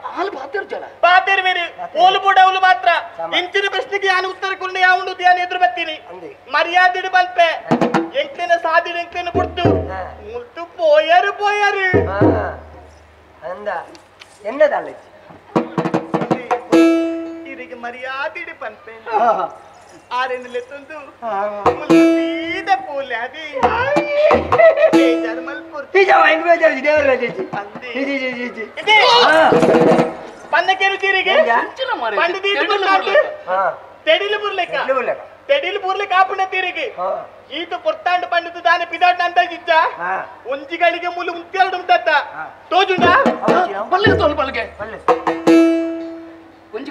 ಹಾಲು ಪಾತೇರು ಜಲ ಪಾತೇರು ಬೇರೆ ಓಲು ಬೂಡವಲು ಮಾತ್ರ ಇಂಚಿನ ಪ್ರಶ್ನೆಗೆ ಯಾನು ಉತ್ತರ ಕೊರಿಯ ಯಾವುಂಡು ಯಾನು ಎದುರು ಬರ್ತೀನಿ ಮರ್ಯಾದಿಡು ಬಲ್ಪೆ ಎಂಕ್ಲಿನ ಸಾದಿಡು ಎಂಕ್ಲಿನ ಬುಡ್ತು ಮುಲ್ತು ಪೋಯರು ಪೋಯರು ಅಂದ ಎನ್ನದಲ್ಲ ಇರಿಗೆ ಮರ್ಯಾದಿಡು ಪನ್ಪೆ ಆರೆಂದು ತಂದು ಸೀದ ಪೋಲೆ ಅದೇ ಬೇಜಾರು ಮಲ್ಪುರ್ G G G G ಪನ್ನಕೇನು ಚೀರಿಗೆ ಪಂಡ ತೆಡಿಲು ಬುರ್ಲೆಕ್ಕ ತೆಡಿಲು ಬುರ್ಲೆಕ್ಕ ಆಪುಣ ತೀರಿಗೆ ಈತ ಪೊರ್ತಾಂಡು ಪಂಡದು ದಾನೆ ಪಿದಾಟ ಅಂದಾಜಿದ್ದ ಒಂಜಿಗಳಿಗೆ ಮುಲು ಉಂತೆರಡು ಉಂಟತ್ತ ತೋಜುಂಡ ಪಲ್ಲೆ ತೋಲ್ ಪಲ್ಗೆ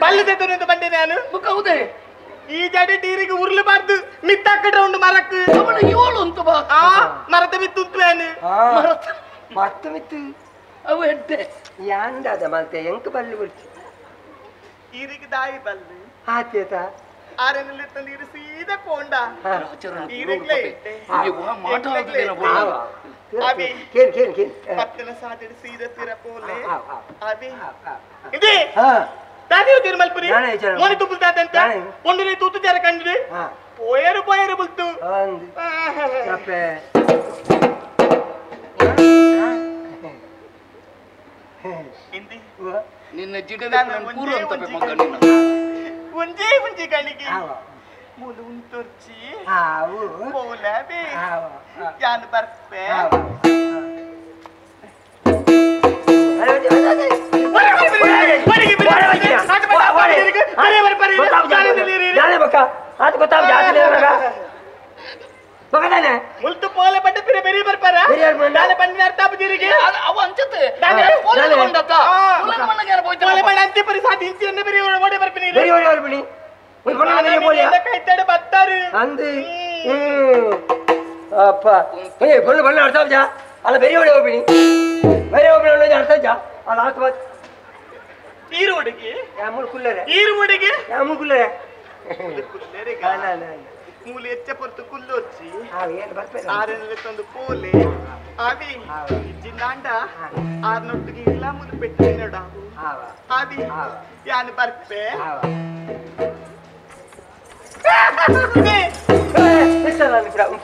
ಪಲ್ಲೆ ತೆತ್ತುನಂತ ಬಂಡೆ ನಾನು ಮುಖ ಹೌದೇ ಈ ಜಡೆ ಟೀರಿಗೆ ಉರುಳಬಾರ್ದು ಮಿತ್ತಾಕಡ್ರೆ ಉಂಡು ಮರಕ್ ಏಳು ಅಂತ ಬಾ ಆ ಮರತ ಮಿತ್ತು ಉಂಟು ಮರತ ಮರತ ಮಿತ್ತು ಅವು ಹೆಡ್ಡೆ ಯಾಂಡದ ಮಲ್ತೆ ಎಂಕ್ ಬಲ್ಲು ಬುರ್ಚಿ ಈರಿಗೆ ದಾಯಿ ಬಲ್ಲು ಆತೇತ ಆರೆನಲ್ಲಿ ತಂದು ಇರು ಸೀದಾ ಪೋಂಡ ಈರಿಗ್ಲೇ ಅವಿ ಕೇನ್ ಕೇನ್ ಕೇನ್ ಪತ್ತನ ಸಾದಿಡು ಸೀದಾ ತಿರ ಪೋಲೆ ಅವಿ ಇದೆ ತಾನೇ ತಿರುಮಲ್ಪುರಿ ಮೋನಿ ತುಪ್ಪುಲ್ತಾದಂತ ಪೊಂಡುಲಿ ತೂತು ಜರ ಕಂಡ್ರಿ ಪೋಯರು ಪೋಯರು ಬುಲ್ತು ನಿನ್ನ ಜಿಡದ ಪೂರ್ವ ಅಂತ ಮಗ ನಿನ್ನ ಒಂಜೇ ಒಂಜಿ ಗಳಿಗೆ ಮೂಲು ಉಂತೊರ್ಚಿ ಪೋಲಬೆ ಯಾನು ಬರ್ಪೆ ಮುಲ್ತು ಪೋಲೆ ಪಟ್ಟ ಪಿರೆ ಬೆರಿ ಬರ್ಪಾರ ದಾನೆ ಪಂಡಿನ ಅರ್ಥ ಆಪುಜಿರಿಗೆ ಅವ ಅಂಚತೆ ಪೋಲೆ ಬಂಡತ ಪೋಲೆ ಮಣ್ಣಗೆ ಪೋಯ್ತ ಪೋಲೆ ಬಂಡ ಅಂತಿ ಪರಿ ಸಾತಿ ಇಂಚಿಯನ್ನ ಬೆರಿ ಓಡೆ ಬರ್ಪಿನಿ ಬೆರಿ ಓಡೆ ಬರ್ಪಿನಿ ಒಯ್ ಪೊಣ್ಣ ಬೆರಿ ಪೋಲೆ ಕೈತಡೆ ಬತ್ತಾರು ಅಂದಿ ಅಪ್ಪ ಏ ಪೊಣ್ಣ ಬಣ್ಣ ಅರ್ಥ ಆಪುಜಾ ಅಲ್ಲ ಬೆರಿ ಓಡೆ ಹೋಗ್ಬಿನಿ ಬೇರೆ ಒಬ್ಬನ ಅರ್ಥ ಆಜಾ ಅಲ್ಲ ಆತ ಬಾತ್ ಈರು ಹುಡುಗಿ ಯಾಮೂಲ್ ಕುಲ್ಲರೆ ಈರು ಹುಡುಗಿ ಯಾಮೂಲ್ ಕುಲ್ಲರೆ ಕುಲ್ಲರೆ ಮೂಲೆ ಎಚ್ಚ ಪೊರ್ತು ಕುಲ್ಲೊಚ್ಚಿ ಆರೆನಲೆತ್ತೊಂದು ಪೋಲೆ ಆದಿ ಇಜ್ಜಿಂದಾಂಡ ಆರ್ನೊಟ್ಟಿಗೆ ಇಲ್ಲ ಮುದು ಪೆಟ್ಟಿನಡ ಆದಿ ಯಾನು ಬರ್ಪೆ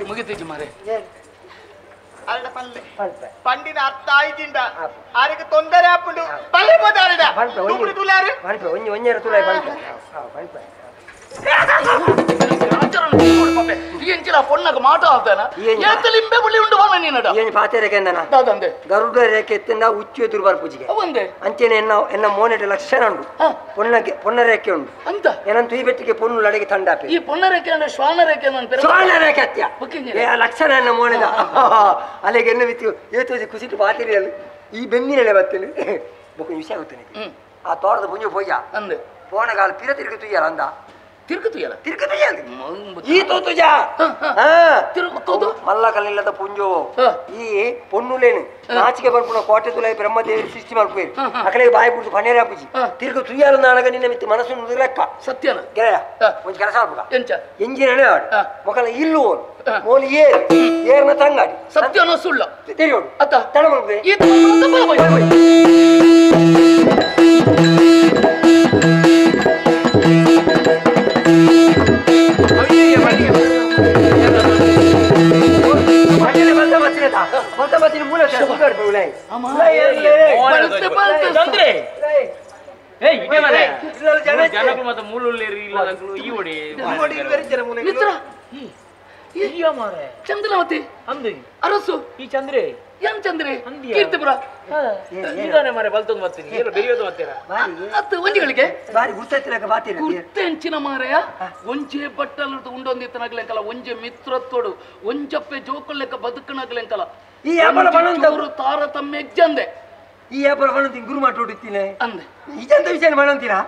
ಮುಗಿತಿಜ್ಜಿ ಮಾರೆ ಅರಡ ಪಲ್ಲೆ ಪಂಡಿನ ಅರ್ಥ ಆಯ್ತಿಂಡ ಆರಿಗೆ ತೊಂದರೆ ಆಪುಂಡು ಪಲ್ಲೆ ಹೋದಾರಡ ತುಗುಡು ತುಲಾರು ಪನ್ಪೆ ಒಂಜಿ ಒಂಜೆರ ತುಲಾಯ್ ಪನ್ಪೆ ಪನ್ಪೆ ಎಂಚಿನ ಪೊಣ್ಣಗ ಮಾಟ ಆತನ ಏತಲಿಂಬೆ ಬುಳಿ ಉಂಡು ಬಾನ ನೀನಡ ಏನು ಪಾತೆರೆ ಕೆಂದನ ದಾದಂದೆ ಗರುಡ ರೇಖೆ ಎತ್ತಿಂದ ಉಚ್ಚು ಎದುರು ಬರ್ಪುಜಿಗೆ ಅವಂದೆ ಅಂಚೆನೆ ಎನ್ನ ಎನ್ನ ಮೋನೆಟ ಲಕ್ಷಣ ಉಂಡು ಪೊಣ್ಣಗೆ ಪೊಣ್ಣ ರೇಖೆ ಉಂಡು ಅಂತ ಏನಂತ ಈ ಬೆಟ್ಟಿಗೆ ಪೊಣ್ಣು ಲಡೆಗೆ ತಂಡಾಪೆ ಈ ಪೊಣ್ಣ ರೇಖೆ ಅಂದ್ರೆ ಶ್ವಾನ ರೇಖೆ ಅಂತ ಶ್ವಾನ ರೇಖೆ ಅತ್ಯ ಏ ಲಕ್ಷಣ ಎನ್ನ ಮೋನೆದ ಅಲ್ಲಿಗೆ ಎನ್ನ ಬಿತ್ತು ಏತೋಜಿ ಕುಸಿಟ್ಟು ಪಾತೆರಿಯಲ್ಲಿ ಈ ಬೆನ್ನಿನಲೆ ಬರ್ತೇನೆ ಬೊಕ್ಕ ವಿಷಯ ಗೊತ್ತೇನೆ ಆ ತೋಟದ ಪುಂಜು ಪೊಯ್ಯ ಅಂದೆ ಪೋಣಗಾಲ ಪಿರ ತಿರುಗಿ ತುಯ್ಯಾರ ಅಂದ ತಿರುಗು ತುಯ್ಯಲ್ಲ ತಿರುಗು ತುಯ್ಯಲ್ಲ ಈ ತೋತುಜ ತಿರುಗುತ್ತೋದು ಮಲ್ಲ ಕಲ್ಲಿಲ್ಲದ ಪುಂಜೋ ಈ ಪೊನ್ನುಲೇನು ನಾಚಿಕೆ ಬರ್ಪುಣ ಕೋಟೆ ತುಲಾಯಿ ಬ್ರಹ್ಮದೇವಿ ಸೃಷ್ಟಿ ಮಲ್ಪೇರು ಅಕಡೆಗೆ ಬಾಯಿ ಬಿಡ್ತು ಪನೇರ ಪೂಜಿ ತಿರುಗು ತುಯ್ಯಾಲ ನಾಡಗ ನಿನ್ನ ಮಿತ್ತು ಮನಸ್ಸು ಲೆಕ್ಕ ಸತ್ಯನ ಗೆಳೆಯ ಒಂಜಿ ಕೆಲಸ ಆಡ್ಬೇಕ ಎಂಚ ಎಂಜಿನ ಮೊಕಲ ಇಲ್ಲು ಮೋಲಿ ಏರ್ ಏರ್ನ ತಂಗಾಡಿ ಸತ್ಯನೋ ಸುಳ್ಳ ತೆರಿಯೋಡು ಅತ್ತ ತಡ ಮಲ್ಪೆ ಈ ಚಂದ್ರವತಿ ಅರಸು ಈ ಚಂದ್ರೆ ಏನ್ ಚಂದ್ರೆ ಕೀರ್ತಿಪುರ ಮಾರೆ ಬಲ್ತೊಂದು ಬರ್ತೀನಿ ಬೆರೆಯೋದು ಬರ್ತೀರಾ ಅತ್ತು ಒಂಜಿಗಳಿಗೆ ಬಾರಿ ಗುರ್ತಾಯ್ತಿರಕ ಬಾತಿರ ಗುರ್ತೆಂಚಿನ ಮಾರೆಯ ಒಂಜೆ ಬಟ್ಟಲು ಉಂಡೊಂದಿತ್ತನಾಗ್ಲೆಂಕಲ ಒಂಜೆ ಮಿತ್ರತ್ವಡು ಒಂಜಪ್ಪೆ ಜೋಕುಲ್ಲೆಕ್ಕ ಬದುಕನಾಗ್ಲೆಂಕಲ ಈ ಯಾಪಲ ಬಣಂತ ತಾರತಮ್ಯ ಎಜ್ಜಂದೆ ಈ ಯಾಪಲ ಬಣಂತಿ ಗುರು ಮಾಟೋಡುತ್ತೀನಿ ಅಂದೆ ಇಜಂತ ವಿಷಯ ಬಣಂತೀರಾ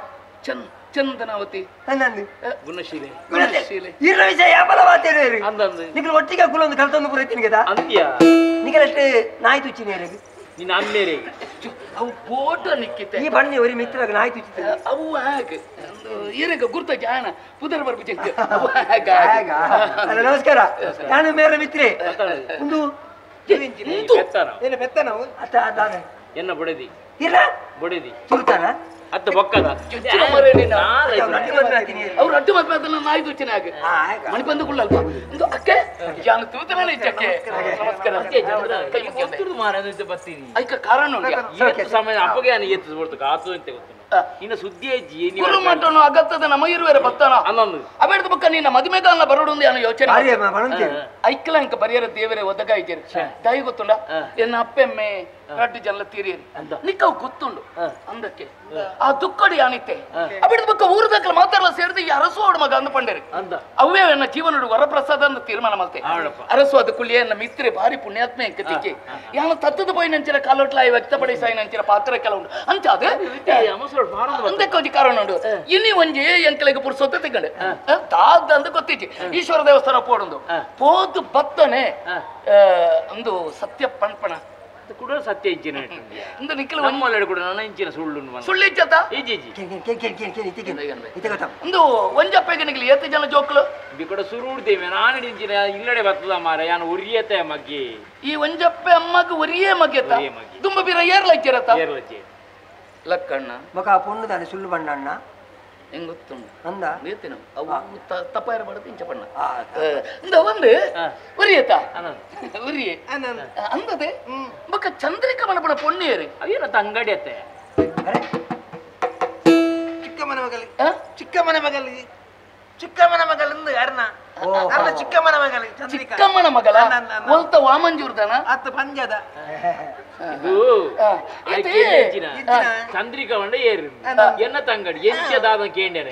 ಚಂದನಾವತಿ ಅಂದಂದು ಗುಣಶೀಲೆ ಗುಣಶೀಲೆ ಇರ್ನ ವಿಷಯ ಯಾಪಲ ಬಾತೇರು ಅಂದಂದು ನಿಕಲ್ ಒಟ್ಟಿಗೆ ಕುಲೊಂದು ಕಲ್ತೊಂದು ಪೂರ ತಿನ್ಗೆದ ಅಂತ್ಯ ನಿಕಲಷ್ಟು ನಾಯಿ ತುಚ್ಚಿನ ನಿನ್ನ ಅಮ್ಮೇರೆ ಅವು ಬೋಟ ನಿಕ್ಕಿತ್ತೆ ಈ ಬಣ್ಣಿ ಒರಿ ಮಿತ್ರಗ ನಾಯಿ ತುಚ್ಚಿತ್ತೆ ಅವು ಹಾಗೆ ಏನಾಗ ಗುರ್ತ ಜಾಣ ಪುದರ್ ಬರ್ಬು ಚೆಂಕ ಅವು ಹಾಗ ಅಲ್ಲ ನಮಸ್ಕಾರ ನಾನು ಮೇರ ಮಿತ್ರೆ ಒಂದು ಏನು ಪೆತ್ತನ ಅತ್ತ ಅದಾನೆ ಎನ್ನ ಬುಡದಿ ಇಲ್ಲ ಬುಡದಿ ಸುಲ್ತಾನ ಅತ್ತ ಬೊಕ್ಕದ ಅವ್ರು ಅಡ್ಡು ಮದ್ವೆ ಅದನ್ನ ನಾಯಿ ತುಚ್ಚಿನ ಹಾಗೆ ಮಣಿ ಬಂದು ಕುಳ್ಳಲ್ಪ ಒಂದು ಅಕ್ಕೆ ಜಾನು ತೂತನೇ ಇಚ್ಚಕ್ಕೆ ನಮಸ್ಕಾರ ಕೈ ಮುಗಿಯೋದು ಬರ್ತೀನಿ ಐಕ ಕಾರಣ ಉಂಟು ಸಮಯ ಅಪ್ಪಗೆ ನಾನು ಎತ್ತು ಬಿಡ್ತು ಕಾತು ಅಂತ ಗೊತ್ತು ಇನ್ನು ಸುದ್ದಿ ಅಜ್ಜಿ ಗುರು ಮಟ್ಟನು ಅಗತ್ತದ ನಮ್ಮ ಇರುವೆರ ಬತ್ತಾನ ಅಬೇಡ್ದ ಬಕ್ಕ ನಿನ್ನ ಮದುಮೆಗಾಲನ ಬರೋಡು ನಾನು ಯೋಚನೆ ಐಕ್ಲ ಅಂಕ ಬರಿಯರ ದೇವರೇ ಒದಗ ಇದ್ದೀರಿ ದಯ ಗೊತ್ತುಂಡ ಎನ್ನ ಅಪ್ಪೆಮ್ಮೆ ರಡ್ಡು ಜನ ತೀರಿಯರಿ ನಿಕ್ಕವು ಗೊತ್ತುಂಡು ಅಂದಕ್ಕೆ ಆ ದುಕ್ಕಡಿ ಯಾನಿತ್ತೆ ಅಬೇಡ್ದ ಬಕ್ಕ ಊರದಕ್ಕಲ ಮಾತಾಡಲ ಸೇರಿದ ಈ ಅರಸು ಅವಡ ಮಗ ಅಂದ ಪಂಡೇರಿ ಅವೇ ಎನ್ನ ಜೀವನಡು ವರಪ್ರಸಾದ ಅಂತ ತೀರ್ಮಾನ ಮಲ್ತೆ ಅರಸು ಅದು ಕುಳ್ಳಿಯ ಎನ್ನ ಮಿತ್ರೆ ಭಾರಿ ಪುಣ್ಯಾತ್ಮೆ ಅಂಕತಿಕ್ಕೆ ಯಾನ ತತ್ತದ ಪೋಯಿ ನಂಚಿನ ಕಾಲೊಟ್ಲ ವ್ಯಕ್ತಪಡಿಸಾಯಿ ನಂಚಿನ ಪಾತ್ರ ಕೆಲ ಉಂಡು ಅಂಚ ಅದೇ ಅಂದಕ್ಕೆ ಒಂಜಿ ಕಾರಣ ಉಂಡು ಇನಿ ಒಂಜಿ ಎಂಕಲೆಗೆ ಪುರ್ಸೊತ್ತೆ ತಿಕ್ಕಂಡೆ ತಾದ ಅಂದ ಗೊತ್ತಿಜ್ಜಿ ಈಶ್ವರ ದೇವಸ್ಥಾನ ಪೋಡುಂದು ಪೋದು ಬತ್ತನೆ ಒಂದು ಸತ್ಯ ಪಣ್ಪಣ ಕೂಡ ಸತ್ಯ ಇಜ್ಜಿನ ಇಂದ ನಿಕ್ಕಲು ನಮ್ಮಲ್ಲೆಡೆ ಕೂಡ ನನ್ನ ಇಂಚಿನ ಸುಳ್ಳು ಸುಳ್ಳು ಇಜ್ಜತ ಒಂದು ಒಂಜಪ್ಪೆಗೆ ನಿಗಲಿ ಏತ್ ಜನ ಜೋಕ್ಲು ಬಿಕಡ ಸುರುಡ್ದೇವೆ ನಾನು ಇಂಚಿನ ಇಲ್ಲಡೆ ಬರ್ತದ ಮಾರ ಯಾನು ಉರಿಯತೆ ಮಗ್ಗಿ ಈ ಒಂಜಪ್ಪೆ ಅಮ್ಮಗ ಉರಿಯೇ ಮಗ್ಗೆತ ತುಂಬ ಬೀರ ಏರ್ಲ ಇಚ್ಚಿರತ ಏರ್ಲಚ್ಚಿ ಲಕ್ಕಣ್ಣ ಮಗ ಪೊಣ್ಣು ತಾನೆ ಸುಳ್ಳು ಬಣ್ಣ ಹೆಂಗ್ ಗೊತ್ತುಂಡು ಅಂದ ನೇತಿನ ಅವು ತಪ್ಪಾರ ಬಡದು ಇಂಚ ಬಣ್ಣ ಇಂದ ಒಂದು ಉರಿಯತ ಉರಿಯೆ ಅಂದದೆ ಬೊಕ್ಕ ಚಂದ್ರಿಕಾ ಮನಪಣ ಪೊಣ್ಣೇರಿ ಅವೇನ ತಂಗಡಿ ಅತ್ತೆ ಚಿಕ್ಕಮ್ಮನ ಮಗಲಿ ಚಿಕ್ಕಮ್ಮನ ಮಗಲಿ ಚಿಕ್ಕಮ್ಮನ ಮಗಲಿಂದ ಅರ್ಣ ಅರ್ಣ ಚಿಕ್ಕಮ್ಮನ ಮಗಲಿ ಚಿಕ್ಕಮ್ಮನ ಮಗಲ ಒಲ್ತ ವಾಮಂಜೂರ್ದನ ಅತ್ತ ಪಂಜದ ಇದು ಚಂದ್ರಿಕಾ వంಡ ಏರು ಎನ್ನ ತಂಗಡಿ ಎಂಚದಾದ ಕೇಂಡನೆ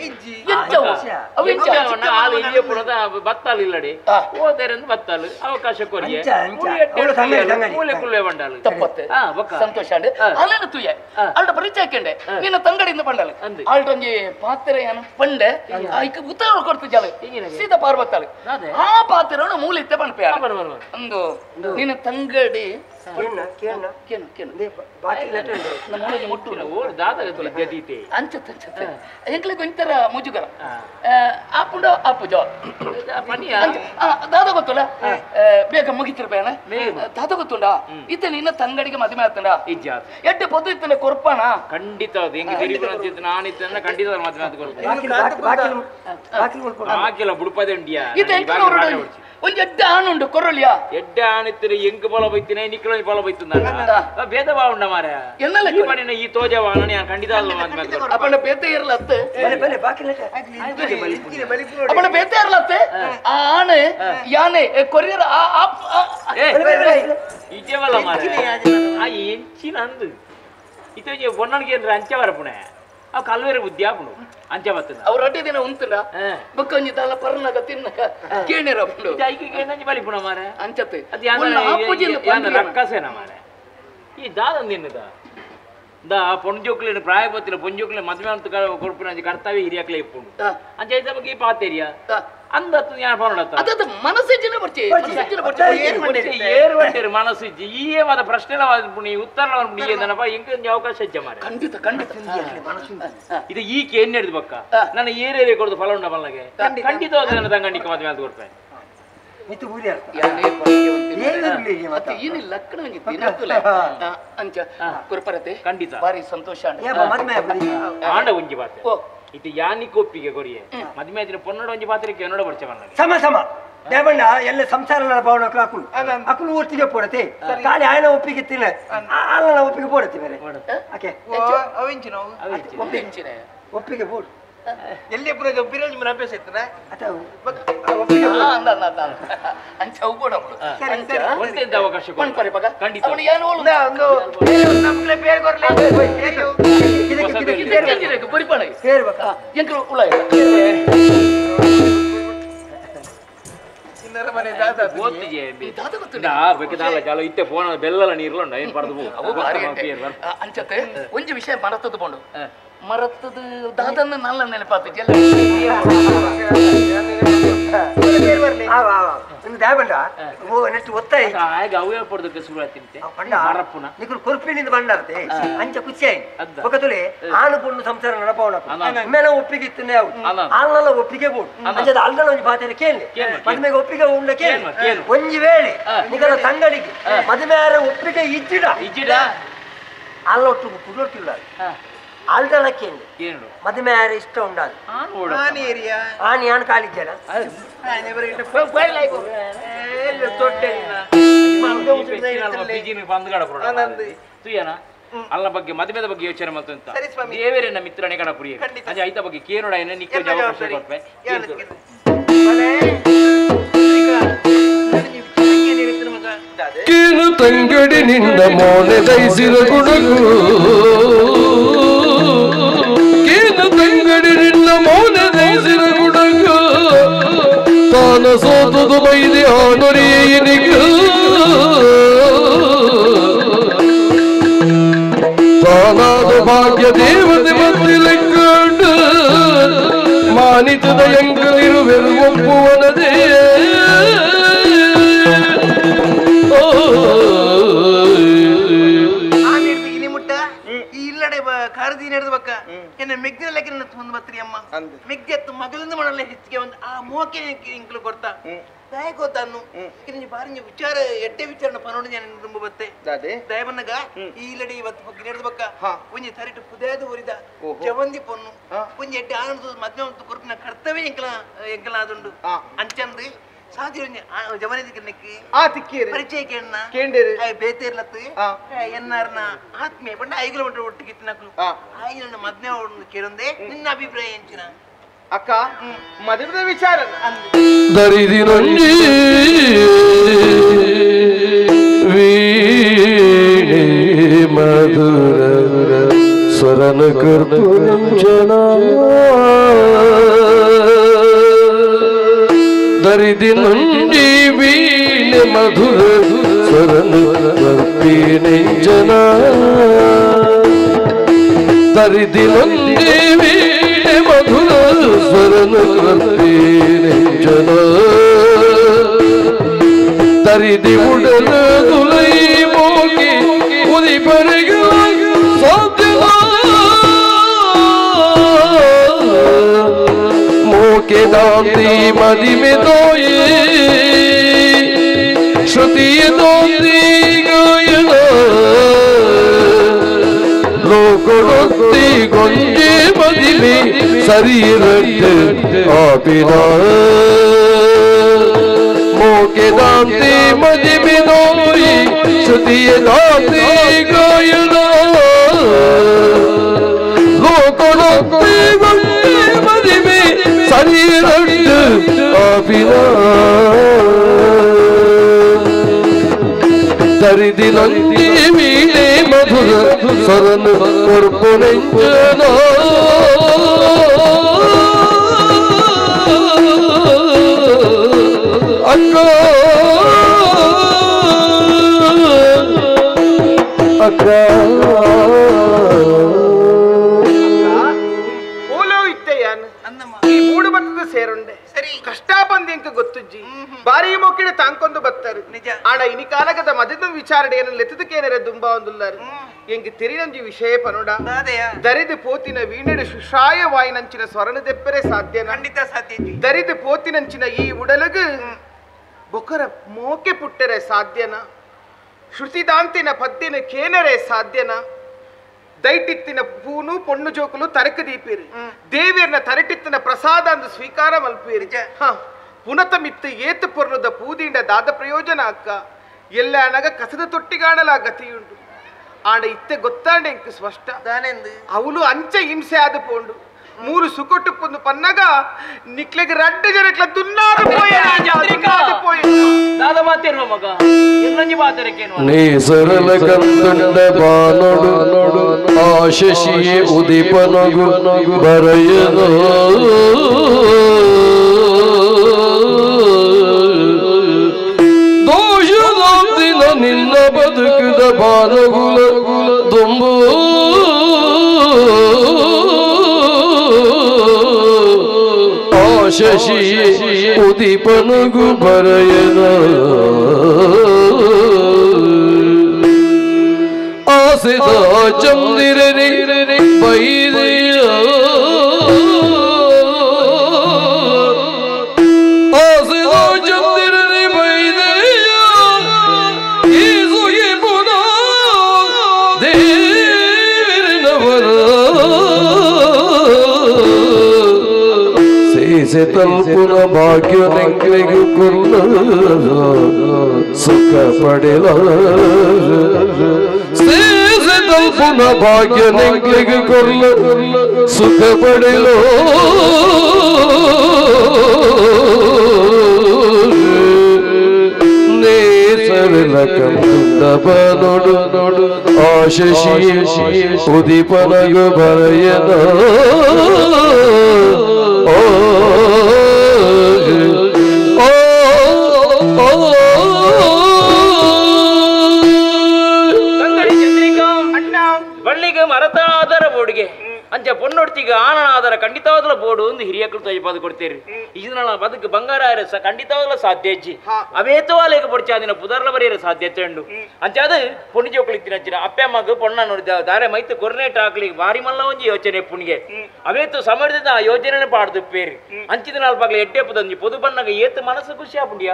ಬತ್ತಾಲು ಇಲ್ಲಡೆ ಹೋದರೆಂದು ಬತ್ತಾಲು ಅವಕಾಶ ಕೊರಿಯೆ ಮೂಲೆ ಕುಲ್ಲೆ ಬಂಡಾಲು ತಪ್ಪತ್ತೆ ಸಂತೋಷ ಅಂಡೆ ಅಲ್ಲೇನ ತುಯ್ಯ ಅಲ್ಟ ಪರಿಚಯ ಕೇಂಡೆ ನಿನ್ನ ತಂಗಡಿಯಿಂದ ಪಂಡಾಲು ಆಲ್ಟೊಂಜಿ ಪಾತ್ರೆ ಏನು ಪಂಡೆ ಐಕ ಉತ್ತರ ಕೊಡ್ತು ಜಲ ಸೀತಾ ಪಾರ್ವತ್ತಾಳು ಆ ಪಾತ್ರೆಯನ್ನು ಮೂಲಿತ್ತೆ ಪಂಡ್ಪೆ ಒಂದು ನಿನ್ನ ತಂಗಡಿ ಎಂಕ್ಲೆಗ್ ಒಂಥರ ಮುಜುಗರ ಆಪುಂಡ ಆಪುಜ ದಾದ ಗೊತ್ತಲ್ಲ ಬೇಗ ಮುಗಿತಿರ್ಬೇಣ ದಾದ ಗೊತ್ತುಂಡ ಇತ್ತ ನಿನ್ನ ತಂಗಡಿಗೆ ಮದುವೆ ಆತಂಡ ಎಡ್ಡೆ ಪೊದ್ದು ಇತ್ತನೆ ಕೊರ್ಪಣ ಖಂಡಿತ ನಾನಿತ್ತ ಖಂಡಿತ ಮದುವೆ ಆತ ಬುಡುಪದೆ ಉಂಡಿಯಾ ಇತ್ತ ಒಂಜಿ ಎಡ್ಡೆ ಆಣುಂಡು ಕೊರೊಲಿಯಾ ಎಡ್ಡೆ ಆಣಿತ್ತಿರ ಎಂಕ್ ಪೊಲ ಬೈತಿನ ನಿಕ್ಲ ಪೊಲ ಬೈತುಂದ ಭೇದ ಭಾವ ಉಂಡ ಮಾರ ಎನ್ನಲ ಈ ಪಣಿನ ಈ ತೋಜವ ನಾನು ಖಂಡಿತ ಅಲ್ಲ ಮದುವೆ ಆತ ಅಪ್ಪಣ ಬೇತೆ ಇರಲತ್ತೆ ಅಪ್ಪಣ ಬೇತೆ ಇರಲತ್ತೆ ಆ ಆಣೆ ಯಾನೆ ಕೊರಿಯರ್ ಆ ಇಜೇವಲ್ಲ ಮಾರ ಆ ಎಂಚಿನ ಅಂದು ಇತೊಂಜಿ ಬೊನ್ನನಿಗೆ ಅಂದ್ರೆ ಅಂಚೆ ಬರಪುಣೆ ಅವು ಕಲ್ವೇರೆ ಬುದ್ಧಿ ಆಪುಂಡು ಅಂಚೆ ಬರ್ತದೆ ಅವ್ರು ಅಡ್ಡಿ ದಿನ ಉಂತುಂಡ ಬೊಕ್ಕ ಒಂಜಿ ದಾಲ ಪರ್ನಗ ತಿನ್ನಗ ಕೇಣಿರ ಉಂಡು ಐಕೆ ಕೇಂದ್ರ ಬಲಿಪುಣ ಮಾರ ಅಂಚತೆ ಅದು ಯಾನ ರಕ್ಕಸೇನ ಮಾರ ಈ ದಾದ ನಿನ್ನದ ದಾ ಪೊಂಜೋಕ್ಲೇನ ಪ್ರಾಯ ಬತ್ತಿನ ಪೊಂಜೋಕ್ಲೇನ ಮದುವೆ ಅಂತ ಕೊಡ್ಪಿನ ಅಂಚೆ ಕರ್ತವ್ಯ ಹಿರಿಯಕ್ಲೆ ಇಪ್ಪುಂಡು ಅಂಚೆ ಐತ ಬಗ್ಗೆ ಈ ಪಾತೇರಿಯ ಅಂದತ್ತು ಯಾನ ಪನೋಡತ್ತ ಅದದ ಮನಸ್ಸಿನ ಬರ್ಚೆ ಮನಸ್ಸಿನ ಬರ್ಚೆ ಏರು ಬಂಟೇರು ಮನಸ್ಸಿಜ್ಜಿ ಈ ವಾದ ಪ್ರಶ್ನೆಲ ಪುಣಿ ಉತ್ತರಲ ಪುಣಿ ಏನಪ್ಪ ಎಂಕ ಒಂಜಿ ಅವಕಾಶ ಇಜ್ಜ ಮಾರೆ ಖಂಡಿತ ಖಂಡಿತ ಇದು ಈ ಕೇನ್ ಹಿಡಿದು ಬಕ್ಕ ನನ್ನ ಏರೇರಿ ಕೊಡ್ದು ಫಲ ಉಂಡ ಮಲ್ಲಗೆ ಖಂಡಿತವಾದ ನನ್ನ ತಂಗಣಿಗೆ ಮದುವೆ ಅಂತ ಕೊಡ್ಪೆ ಮಿತು ಊರಿ ಅರ್ಥ ಯಾನೇ ಭಾಗ್ಯವಂತೆ ಮತ್ತೆ ಏನು ಲಕ್ಕಣ ಒಂಜಿ ದಿನತ್ತುಲ ಅಂಚ ಕುರ್ಪರತೆ ಖಂಡಿತ ಬಾರಿ ಸಂತೋಷ ಆಂಡ ಒಂಜಿ ಬಾತೆ ಇದು ಯಾನಿಕ್ ಒಪ್ಪಿಗೆ ಕೊರಿಯೆ ಮದುವೆ ಆದ್ರೆ ಪೊನ್ನಡ ಒಂಜಿ ಪಾತ್ರೆಗೆ ಎನ್ನಡ ಬರ್ಚೆ ಮಲ್ಲಗೆ ಸಮ ಸಮ ದೇವಣ್ಣ ಎಲ್ಲ ಸಂಸಾರ ಭಾವನ ಅಕುಲು ಅಕುಲು ಒಟ್ಟಿಗೆ ಪೋಡತೆ ಖಾಲಿ ಆಯನ ಒಪ್ಪಿಗೆ ತಿನ್ನ ಆಲನ ಒಪ್ಪಿಗೆ ಪೋಡತೆ ಬೇರೆ ಆಕೆ ಒಪ್ಪಿಗೆ ಪೋಡು ಎಲ್ಲಿ ಬಿರಲ್ ಅಭ್ಯಾಸ ಇತ್ತನ ಅಂಚ ಅವು ಅವಕಾಶ ಇತ್ತೆ ಫೋನ್ ಬೆಲ್ಲಲ ನೀರ್ಲ ಏನು ಪಡೆದು ಅಂಚತೆ ಒಂಜಿ ವಿಷಯ ಮರತದ್ದು ಪೋಂಡು ಮರತದ್ದು ದಾದನ್ನ ನಲ್ಲ ನೆನಪಾತು ಕೊರ್ಪಿನಿಂದ ಬಂಡಾರ್ತೆ ಅಂಚ ಖುಷಿ ಆಯ್ತು ಒಕ್ಕತುಲೆ ಆನು ಪೊಣ್ಣು ಸಂಸಾರ ನಡಪವಣ ಮೇಲ ಒಪ್ಪಿಗೆ ಇತ್ತು ಆಲ್ನಲ್ಲ ಒಪ್ಪಿಗೆ ಬೋಡು ಅಂಚದ ಅಲ್ದಲ ಒಂಜಿ ಬಾತೆರೆ ಕೇಳಿ ಮದುಮೆಗೆ ಒಪ್ಪಿಗೆ ಉಂಡ ಕೇಳಿ ಒಂಜಿ ವೇಳೆ ನಿಗಲ ತಂಗಡಿಗೆ ಮದುವೆ ಒಪ್ಪಿಗೆ ಇಜ್ಜಿಡ ಇಜ್ಜಿಡ ಅಲ್ಲ ಒಟ್ಟು ಕುಡೋರ್ತಿಲ್ಲ ಅಲ್ದಲ ಕೇಳಿ ಮದುವೆ ಯಾರು ಇಷ್ಟ ಉಂಡಾದು ಆನಿ ಯಾನ್ ಕಾಲಿಜ್ಜನ ಅಲ್ಲ ಬಗ್ಗೆ ಮದುವೆದ ಬಗ್ಗೆ ಯೋಚನೆ ಮಾಡ್ತಂತ ದೇವರನ್ನ ಮಿತ್ರನೇ ಕಡಪುರಿ ಅದೇ ಐತ ಬಗ್ಗೆ ಕೇನೋಡ ನಿಕ್ಕ ಅವಕಾಶ ಕೊಡ್ಪೆ ಕೇನು ತಂಗಡಿ ನಿನ್ನ ಮೋನೆ ದೈಸಿರ ಗುಡುಗು ಕೇನು ತಂಗಡಿ ನಿನ್ನ ಮೋನೆ ದೈಸಿರ ಗುಡುಗು ತಾನ ಸೋತುದು ಬೈದೆ ಆನೊರಿಯನಿಗೂ ತಾನಾದ ಭಾಗ್ಯ ದೇವತೆ ಮತ್ತಿಲೆಕ್ಕಂಡು ಮಾನಿತದ ಎಂಕಲಿರುವೆರು ಒಪ್ಪುವನದೇ ಎನ್ನ ಮೆಗ್ದಿನ ಲೆಕ್ಕ ಒಂದು ಬತ್ರಿ ಅಮ್ಮ ಮೆಗ್ದಿ ಮಗಳಿಂದ ಮಾಡಲ್ಲ ಹೆಚ್ಚಿಗೆ ಒಂದು ಆ ಮೋಕೆ ಇಂಕ್ಲು ಕೊಡ್ತಾ ದಯ ಗೊತ್ತಾನು ಬಾರಿ ವಿಚಾರ ಎಟ್ಟೆ ವಿಚಾರನ ಪನೋಡಿ ನಾನು ತುಂಬ ಬತ್ತೆ ದಯವನ್ನಗ ಈ ಇಲ್ಲಡಿ ಇವತ್ತು ಬಗ್ಗೆ ನಡೆದ ಬಕ್ಕ ಒಂಜಿ ತರಿಟು ಪುದೇದ ಊರಿದ ಜವಂದಿ ಪೊನ್ನು ಒಂಜಿ ಎಡ್ಡೆ ಆನಂದ ಮದ್ವೆ ಒಂದು ಕೊರ್ಪಿನ ಕರ್ತವ್ಯ ಎಂಕಲ ಎಂಕಲ ಆದುಂಡು ಅಂಚಂದು ಸಾಧ್ಯ ಪರಿಚಯ ಕೇಣ್ಣ ಬೇತೇರ್ಲತ್ತು ಎನ್ನಾರ್ನ ಆತ್ಮೀಯ ಬಣ್ಣ 5 ಕಿಲೋಮೀಟರ್ ಒಟ್ಟಿಗೆ ಇತ್ತಿನಕ್ಲು ಆಯ್ನ ಮದ್ವೆ ಕೇಳೊಂದೇ ನಿನ್ನ ಅಭಿಪ್ರಾಯ ಎಂಚಿನ ಅಕ್ಕ ಮದುವೆ ವಿಚಾರ ದರಿದಿನೊಂಜಿ ವೀಣೆ ಮಧುರ ಸ್ವರನ ಕರ್ಪುರಂಜನ ದರಿದಿನೊಂಜಿ ವೀಣೆ ಮಧುರ ಸ್ವರನ ಕರ್ಪಿನೆಂಜನ ದರಿದಿನೊಂಜಿ ವೀಣೆ ಮಧುರ ಸ್ವರನ ಕರ್ಪಿನೆಂಜನ ದರಿದಿ ಉಡಲ ದುಲೈ ಮೋಕೆ ಮರಿಪರಿಗೂ ಸಾಧ್ಯವ ಮೋಕೆ ದಾಂತಿ ಮದಿಮೆ ದೋಯಿ ಶ್ರುತಿಯ ದೋಂತಿ ಗಾಯನ ಲೋಕೊಡೊತ್ತಿ ಗೊಂಜೆ ಮದಿಮೆ ಸರಿರಟ್ಟು ಆಪಿನ ಮೋಕೆ ದಾಂತಿ ಮದಿಮೆ ದೋಯಿ ಶ್ರುತಿಯ ದಾಂತಿ ಗಾಯನ ಲೋಕೊಡೊತ್ತಿ ಗೊಂಜೆ ಮದಿಮೆ ಸರಿರಟ್ಟು ಆಪಿನ ದರಿದಿನಂದಿ ವೀಣೆ ಮಧುರ ಸರನು ಕೊರ್ಪುನೆಂಜನ ಅಕ್ಕ ಅಕ್ಕ ಓಲೋ ಇತ್ತೆಯಾನ್ ಈ ಮೂಡು ಬತ್ತದ ಸೇರುಂಡೆ ಸರಿ ಕಷ್ಟ ಬಂದ ಎಂಕ ಗೊತ್ತುಜ್ಜಿ ಬಾರಿ ಮೋಕಿಡ ತಾಂಕೊಂದು ಬತ್ತರು ನಿಜ ಆಡ ಇನಿ ಕಾಲಗದ ಮದದ ವಿಚಾರಣೆ ಏನು ಲೆತ್ತದಕ್ಕೇನರೆ ದುಂಬಾ ಒಂದುಲ್ಲಾರು ಎಂಗೆ ತೆರಿನಂಜಿ ವಿಷಯ ಪನೋಡ ದರಿದು ಪೋತಿನ ವೀಣೆಡು ಶುಶ್ರಾಯ ವಾಯಿನಂಚಿನ ಸ್ವರಣ ದೆಪ್ಪರೆ ಸಾಧ್ಯ ಖಂಡಿತ ಸಾಧ್ಯ ದರಿದು ಪೋತಿನಂಚಿನ ಈ ಉಡಲಗು ಬೊಕರ ಮೋಕೆ ಪುಟ್ಟರೆ ಸಾಧ್ಯನ ಶ್ರುತಿದಾಂತಿನ ಪದ್ದಿನ ಕೇನರೆ ಸಾಧ್ಯನ ದೈಟಿತ್ತಿನ ಪೂನು ಪೊಣ್ಣು ಜೋಕುಲು ತರಕ ದೀಪಿರಿ ದೇವಿಯರ್ನ ತರಟಿತ್ತಿನ ಪ್ರಸಾದ ಅಂದು ಸ್ವೀಕಾರ ಮಲ್ಪೀರಿ ಪುನತ ಮಿತ್ತು ಏತು ಪೊರ್ಲುದ ಪೂದಿಂಡ ದಾದ ಪ್ರಯೋಜನ ಅಕ್ಕ ಎಲ್ಲ ಅನಗ ಕಸದ ತೊಟ್ಟಿಗಾಣಲ ಗತಿಯುಂಟು ಆಂಡ ಇತ್ತೆ ಗೊತ್ತಾಂಡೆ ಇಂಕು ಸ್ಪಷ್ಟ ಅವಳು ಅಂಚೆ ಹಿಂಸೆ ಆದ ಪೋಂಡು ಮೂರು ಸುಕೊಟ್ಟು ಪೊಂದು ಪನ್ನಗ ನಿಕ್ಲೆಗ್ ರಡ್ಡು ಜನಕ್ಲ ದುನ್ನಾದ ಪೋಯೆ ದುನ್ನಾದ ಪೋಯೆ ದಾದ ಮಾತೇರುವ ಮಗ ಎಲ್ಲೊಂಜಿ ಮಾತೇರಕೇನು ನೀ ಸರಳ ಕಂದುಂಡ ಬಾನೊಡು ಆ ಶಶಿಯೇ ಉದಿಪನಗು ಬರೆಯನು ದೋಷದಾಂತಿನ ನಿನ್ನ ಬದುಕುದ ಬಾನಗುಲ ದುಂಬು ಆ ಶಶಿಯೇ ಉದಿಪನಗು ಬರೆಯನು ಆಸಿದ ಚಂದಿರನಿ ಬೈದೆಯ ಆಸಿದ ಚಂದಿರನಿ ಬೈದೆಯ ಈಸುಗೆ ಪುನಃ ದೇವರಿನವರ ಸೇಸೆ ತಲ್ಪುನ ಭಾಗ್ಯ ನೆಂಕ್ಲೆಗು ಕುಲ್ಲ ಸುಖ ಪಡೆಲ ಸೇಸೆ ತಲ್ಪುನ ಭಾಗ್ಯ ನೆಂಕ್ಲೆಗು ಕೊರ್ಲ ಸುಖ ಪಡೆಲೋ ನೇಸರಲ ಕಂದುಂಡ ಬನೊಡು ಆ ಶಶಿಯೇ ಉದಿಪನಗು ಬರೆಯನ ಓ ಓ ಬಳ್ಳಿಗೆ ಮರತ ಆಧಾರ ಬೋರ್ಡ್ಗೆ ಅಂಚ ಪೊನ್ನೊಡ್ತಿಗೆ ಆನನ ಆಧಾರ ಖಂಡಿತವಾದಲ ಬೋರ್ಡು ಒಂದು ಹಿರಿಯಕರು ತೊಯ್ಪಾದು ಕೊಡ್ತೀರಿ ಇದನ್ನ ಬದುಕು ಬಂಗಾರ ಖಂಡಿತವಾದಲ ಸಾಧ್ಯ ಅಜ್ಜಿ ಅವೇತವಾಲೇಗ ಪೊಡ್ಚಿ ಅದಿನ ಪುದರ್ಲ ಬರೆಯರ ಸಾಧ್ಯತೆ ಉಂಡು ಅಂಚ ಅದು ಪೊಣ್ಣು ಜೋಕುಳಿತ್ತಿನ ಅಜ್ಜಿನ ಅಪ್ಪೆ ಮಗು ಪೊಣ್ಣ ನೋಡಿದ ದಾರೆ ಮೈತು ಕೊರ್ನೇಟ್ ಹಾಕ್ಲಿ ಬಾರಿ ಮಲ್ಲ ಒಂಜಿ ಯೋಚನೆ ಪುಣ್ಗೆ ಅವೇತು ಸಮರ್ದಿದ ಆ ಯೋಜನೆ ಪಾಡ್ದು ಪೇರಿ ಅಂಚಿದ ನಾಲ್ಪಾಗ್ಲಿ ಎಡ್ಡೆ ಪುದಂಜಿ ಪೊದು ಬಣ್ಣಗ ಏತು ಮನಸ್ಸು ಖುಷಿ ಆಪುಂಡಿಯ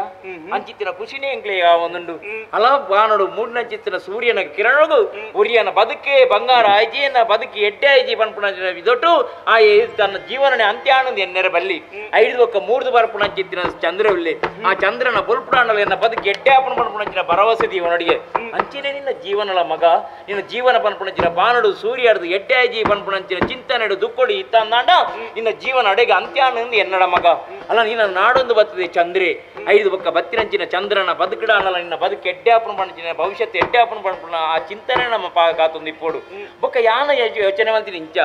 ಅಂಚಿತ್ತಿನ ಖುಷಿನೇ ಎಂಕ್ಲೆ ಒಂದುಂಡು ಅಲ ಬಾನೋಡು ಮೂಡಿನಂಚಿತ್ತಿನ ಸೂರ್ಯನ ಕಿರಣಗು ಉರಿಯನ ಬದುಕೆ ಬಂಗಾರ ಆಯ್ಜಿಯನ್ನ ಬದುಕಿ ಎಡ್ಡೆ ಆಯ್ಜಿ ಪನ್ಪುನ ಇದೊಟ್ಟು ಆ ತನ್ನ ಜೀವನನೆ ಅಂತ್ಯಾನಂದ ಎನ್ನೆರ ಬಲ್ಲಿ ಐದು ಒಕ್ಕ ಮೂರ್ದು ಬರ್ಪುಣಂಚಿತ್ತಿನ ಚಂದ್ರವಿಲ್ಲಿ ಆ ಚಂದ್ರನ ಬೊಲ್ಪುಡಾಣಲ ಎನ್ನ ಬದುಕು ಎಡ್ಡೆ ಆಪಣ ಪನ್ಪುಣಂಚಿನ ಭರವಸೆ ದೀವನೊಡಿಗೆ ಅಂಚಿನೇ ನಿನ್ನ ಜೀವನಲ ಮಗ ನಿನ್ನ ಜೀವನ ಪನ್ಪುಣಂಚಿನ ಬಾನಡು ಸೂರ್ಯರ್ದು ಎಡ್ಡೆ ಆಯ್ಜಿ ಪನ್ಪುಣಂಚಿನ ಚಿಂತನೆಡು ದುಕ್ಕೊಡಿ ಇತ್ತಂದಾಂಡ ನಿನ್ನ ಜೀವನ ಅಡೆಗೆ ಅಂತ್ಯಾನಂದ ಎನ್ನಡ ಮಗ ಅಲ್ಲ ನಿನ್ನ ನಾಡೊಂದು ಬರ್ತದೆ ಚಂದ್ರೆ ಐದು ಬೊಕ್ಕ ಬತ್ತಿನಂಚಿನ ಚಂದ್ರನ ಬದುಕುಡಾಣಲ ನಿನ್ನ ಬದುಕು ಎಡ್ಡೆ ಆಪಣ ಪಣಂಚಿನ ಭವಿಷ್ಯತ್ ಎಡ್ಡೆ ಆಪಣ ಪನ್ಪುಣ ಆ ಚಿಂತನೆ ನಮ್ಮ ಕಾತೊಂದು ಇಪ್ಪೋಡು ಬೊಕ್ಕ ಯಾನ ಯೋಚನೆ ಮಂತಿನ ಇಂಚ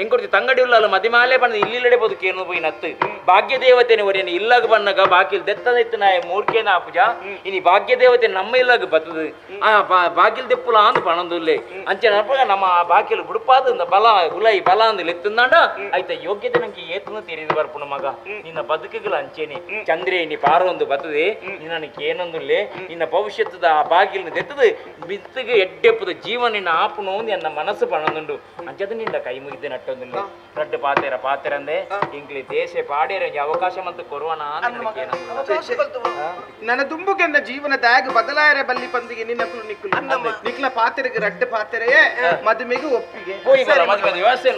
ಎಂಕೊಡ್ತಿ ತಂಗಡಿ ಉಳ್ಳಲ್ಲ ಮದಿಮಾಲೆ ಬಣ್ಣ ಇಲ್ಲಿಲ್ಲಡೆ ಬೋದು ಕೇನು ಪೋಯಿ ನತ್ತು ಭಾಗ್ಯ ದೇವತೆನೆ ಒರಿಯನ ಇಲ್ಲಾಗ ಬಣ್ಣಗ ಬಾಕಿಲ್ ದೆತ್ತದೈತು ನಾಯ ಮೂರ್ಖೇನ ಆಪುಜ ಇನಿ ಭಾಗ್ಯ ದೇವತೆ ನಮ್ಮ ಇಲ್ಲಾಗ ಬತ್ತದು ಆ ಬಾಕಿಲ್ ದೆಪ್ಪುಲ ಅಂದ್ ಪಣಂದುಲ್ಲೆ ಅಂಚೆ ನಪಗ ನಮ್ಮ ಆ ಬಾಕಿಲ್ ಬುಡುಪಾದ ಬಲ ಉಲೈ ಬಲ ಅಂದ್ ಲೆತ್ತುಂದಾಂಡ ಐತ ಯೋಗ್ಯತೆ ನಂಗೆ ಏತನು ತೆರಿದು ಬರ್ಪುಣ ಮಗ ನಿನ್ನ ಬದುಕುಗಳ ಅಂಚೇನೆ ಚಂದ್ರೆ ನೀ ಪಾರೊಂದು ಬತ್ತದೆ ನಿನ್ನ ಏನೊಂದುಲ್ಲೆ ನಿನ್ನ ಭವಿಷ್ಯದ ಆ ಬಾಗಿಲಿನ ದೆತ್ತದು ಬಿತ್ತಿಗೆ ಎಡ್ಡೆಪ್ಪದ ಜೀವನ ನಿನ್ನ ಆಪುನು ಎನ್ನ ಮನಸ್ಸು ಪಣಂದುಂಡು ಅಂಚದ ನಿನ್ನ ಕೈ ಮುಗಿದ ನಟ್ಟೊಂದುಲ್ಲೆ ರಡ್ಡು ಪಾತೆರ ಪಾತೆರಂದೆ ಇಂಗ್ಲಿ ದೇಶ ಪಾಡೇರ ಅವಕಾಶ ಮತ್ತು ಕೊರುವನ ನನ್ನ ದುಂಬುಗೆನ್ನ ಜೀವನ ದಾಗ್ ಬದಲಾಯರೆ ಬಲ್ಲಿ ಪಂದಿಗೆ ನಿನ್ನ ಕುಲು ನಿಕ್ಕುಲು ನಿಕ್ಲ ಪಾತೆರೆಗೆ ರಡ್ಡು ಪಾತೆರೆಯೇ ಮದುಮೆಗೆ ಒಪ್ಪಿಗೆ ವ್ಯವಸ್ಥೆ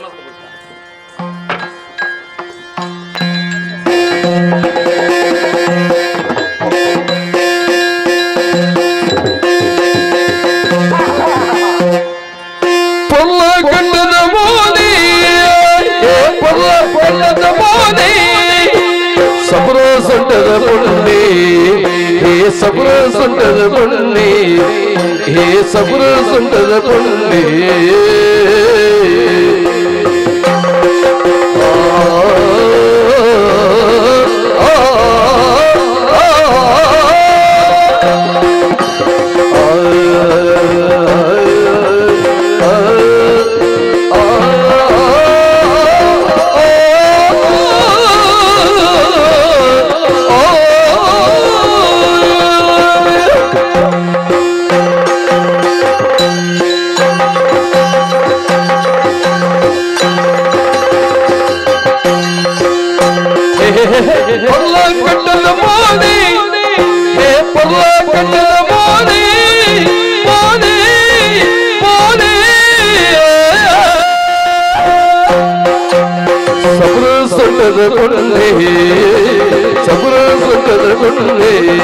ಸಬುರ ಸೊಂಟದ ಪೊಣ್ಣೆ ಹೇ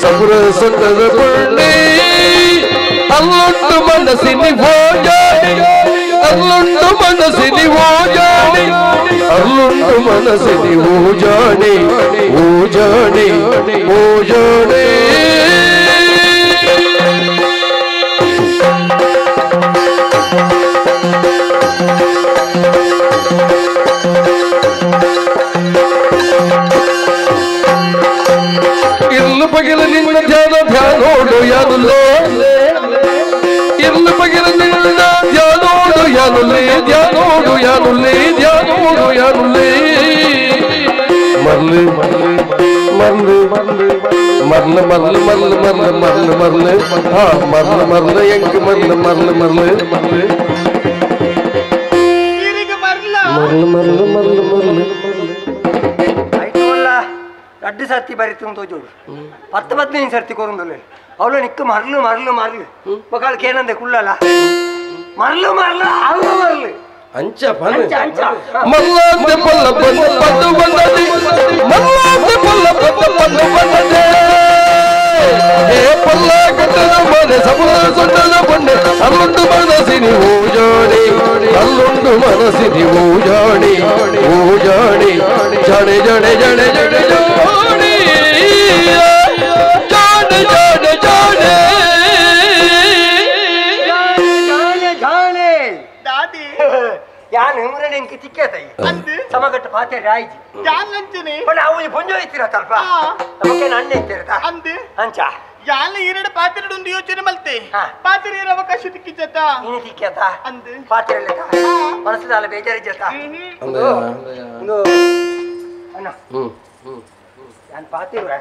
ಸಬುರ ಸೊಂಟದ ಪೊಣ್ಣೆ ಅಲ್ಲುಂಟು ಮನಸ್ಸಿನಿ ಓಜಾಡಿ ಅಲ್ಲುಂಟು ಮನಸ್ಸಿನಿ ಓಜಾಡಿ ಅಲ್ಲುಂಟು ಮನಸ್ಸಿನಿ ಓಜಾಡಿ ಓಜಾಡಿ ಓಜಾಡಿ ಇರ್ಲು ಬಗಿಲ ನಿನ್ನ ಧ್ಯಾನ ಧ್ಯಾನೋಡು ಯಾನುಲ್ಲೇ ಇರ್ಲು ಬಗಿಲ ನಿನ್ನ ಧ್ಯಾನೋಡು ಯಾನುಲ್ಲೇ ಧ್ಯಾನೋಡು ಯಾನುಲ್ಲೇ ಧ್ಯಾನೋಡು ಯಾನುಲ್ಲೇ ಮರ್ಲು ಮರ್ಲು ಮರ್ಲು ಮರ್ಲು ಮರ್ಲು ಮರ್ಲು ಮರ್ಲು ಮರ್ಲು ಹಾ ಮರ್ಲು ಮರ್ಲು ಎಂಕ್ ಮರ್ಲು ಮರ್ಲು ಮರ್ಲು ಮರ್ಲು ಮರ್ಲು ಮರ್ಲು ಮರ್ಲು ರಡ್ಡು ಸರ್ತಿ ಬರೀತು ತೋಜೋಡು 10 15 ಸರ್ತಿ ಕೊರಂದೊಲ್ಲೆ ಅವಳು ನಿಕ್ಕ ಮರಳು ಮರಳು ಮರಳು ಮಕ್ಕಳು ಏನಂದೆ ಕುಳ್ಳಲ್ಲ ಮರಳು ಮರಳು ಅವಳು ಮರಳು ಅಂಚ ಮಲ್ಲಾಂತೆ ಪಲ್ಲ ಬಂದು ಬಂದು ಬಂದದೆ ಮಲ್ಲಾಂತೆ ಪಲ್ಲ ಬಂದು ಬಂದು ಬಂದದೆ ಹೇ ಪಲ್ಲ ಕಟ್ಟದ ಮನೆ ಸಮುದ್ರ ಸೊಂಟದ ಬಂಡೆ ಅಲ್ಲುಂಟು ಮನಸ್ಸಿನಿ ಓಜಾಡಿ ಅಲ್ಲುಂಟು ಮನಸ್ಸಿನಿ ಓಜಾಡಿ ಓಜಾಡಿ ಜಡೆ ಜಡೆ ಜಡೆ ಜಡೆ ಜೋಡಿ ಜಾಡೆ ಜಾಡೆ ಜಾಡೆ ಜಾನೆ ಜಾನೆ ದಾದಿ ಯಾನ್ ಉಮ್ರನೆ ಎಂಕ್ ತಿಕ್ಕೇತೈ ಸಮಗಟ್ಟ ಪಾತೆ ರಾಯ್ಜಿ ಯಾನ್ ಅಂಚನೆ ಪಣ ಅವು ಪೊಂಜೋ ಇತ್ತಿರ ತಲ್ಪ ನಮಕೆ ನನ್ನೆ ಇತ್ತಿರತ ಅಂದೆ ಅಂಚ ಯಾನ್ ಈರಡ ಪಾತೆರಡು ಒಂದು ಯೋಚನೆ ಮಲ್ತೆ ಪಾತೆರ ಅವಕಾಶ ತಿಕ್ಕಿಜತ ನೀನು ತಿಕ್ಕೇತ ಅಂದೆ ಪಾತೆರಲೆತ ಮನಸ್ಸುದಾಲ ಬೇಜಾರಿಜತ ಒಂದು ಅಣ್ಣ ಯಾನ್ ಪಾತಿರುವೆ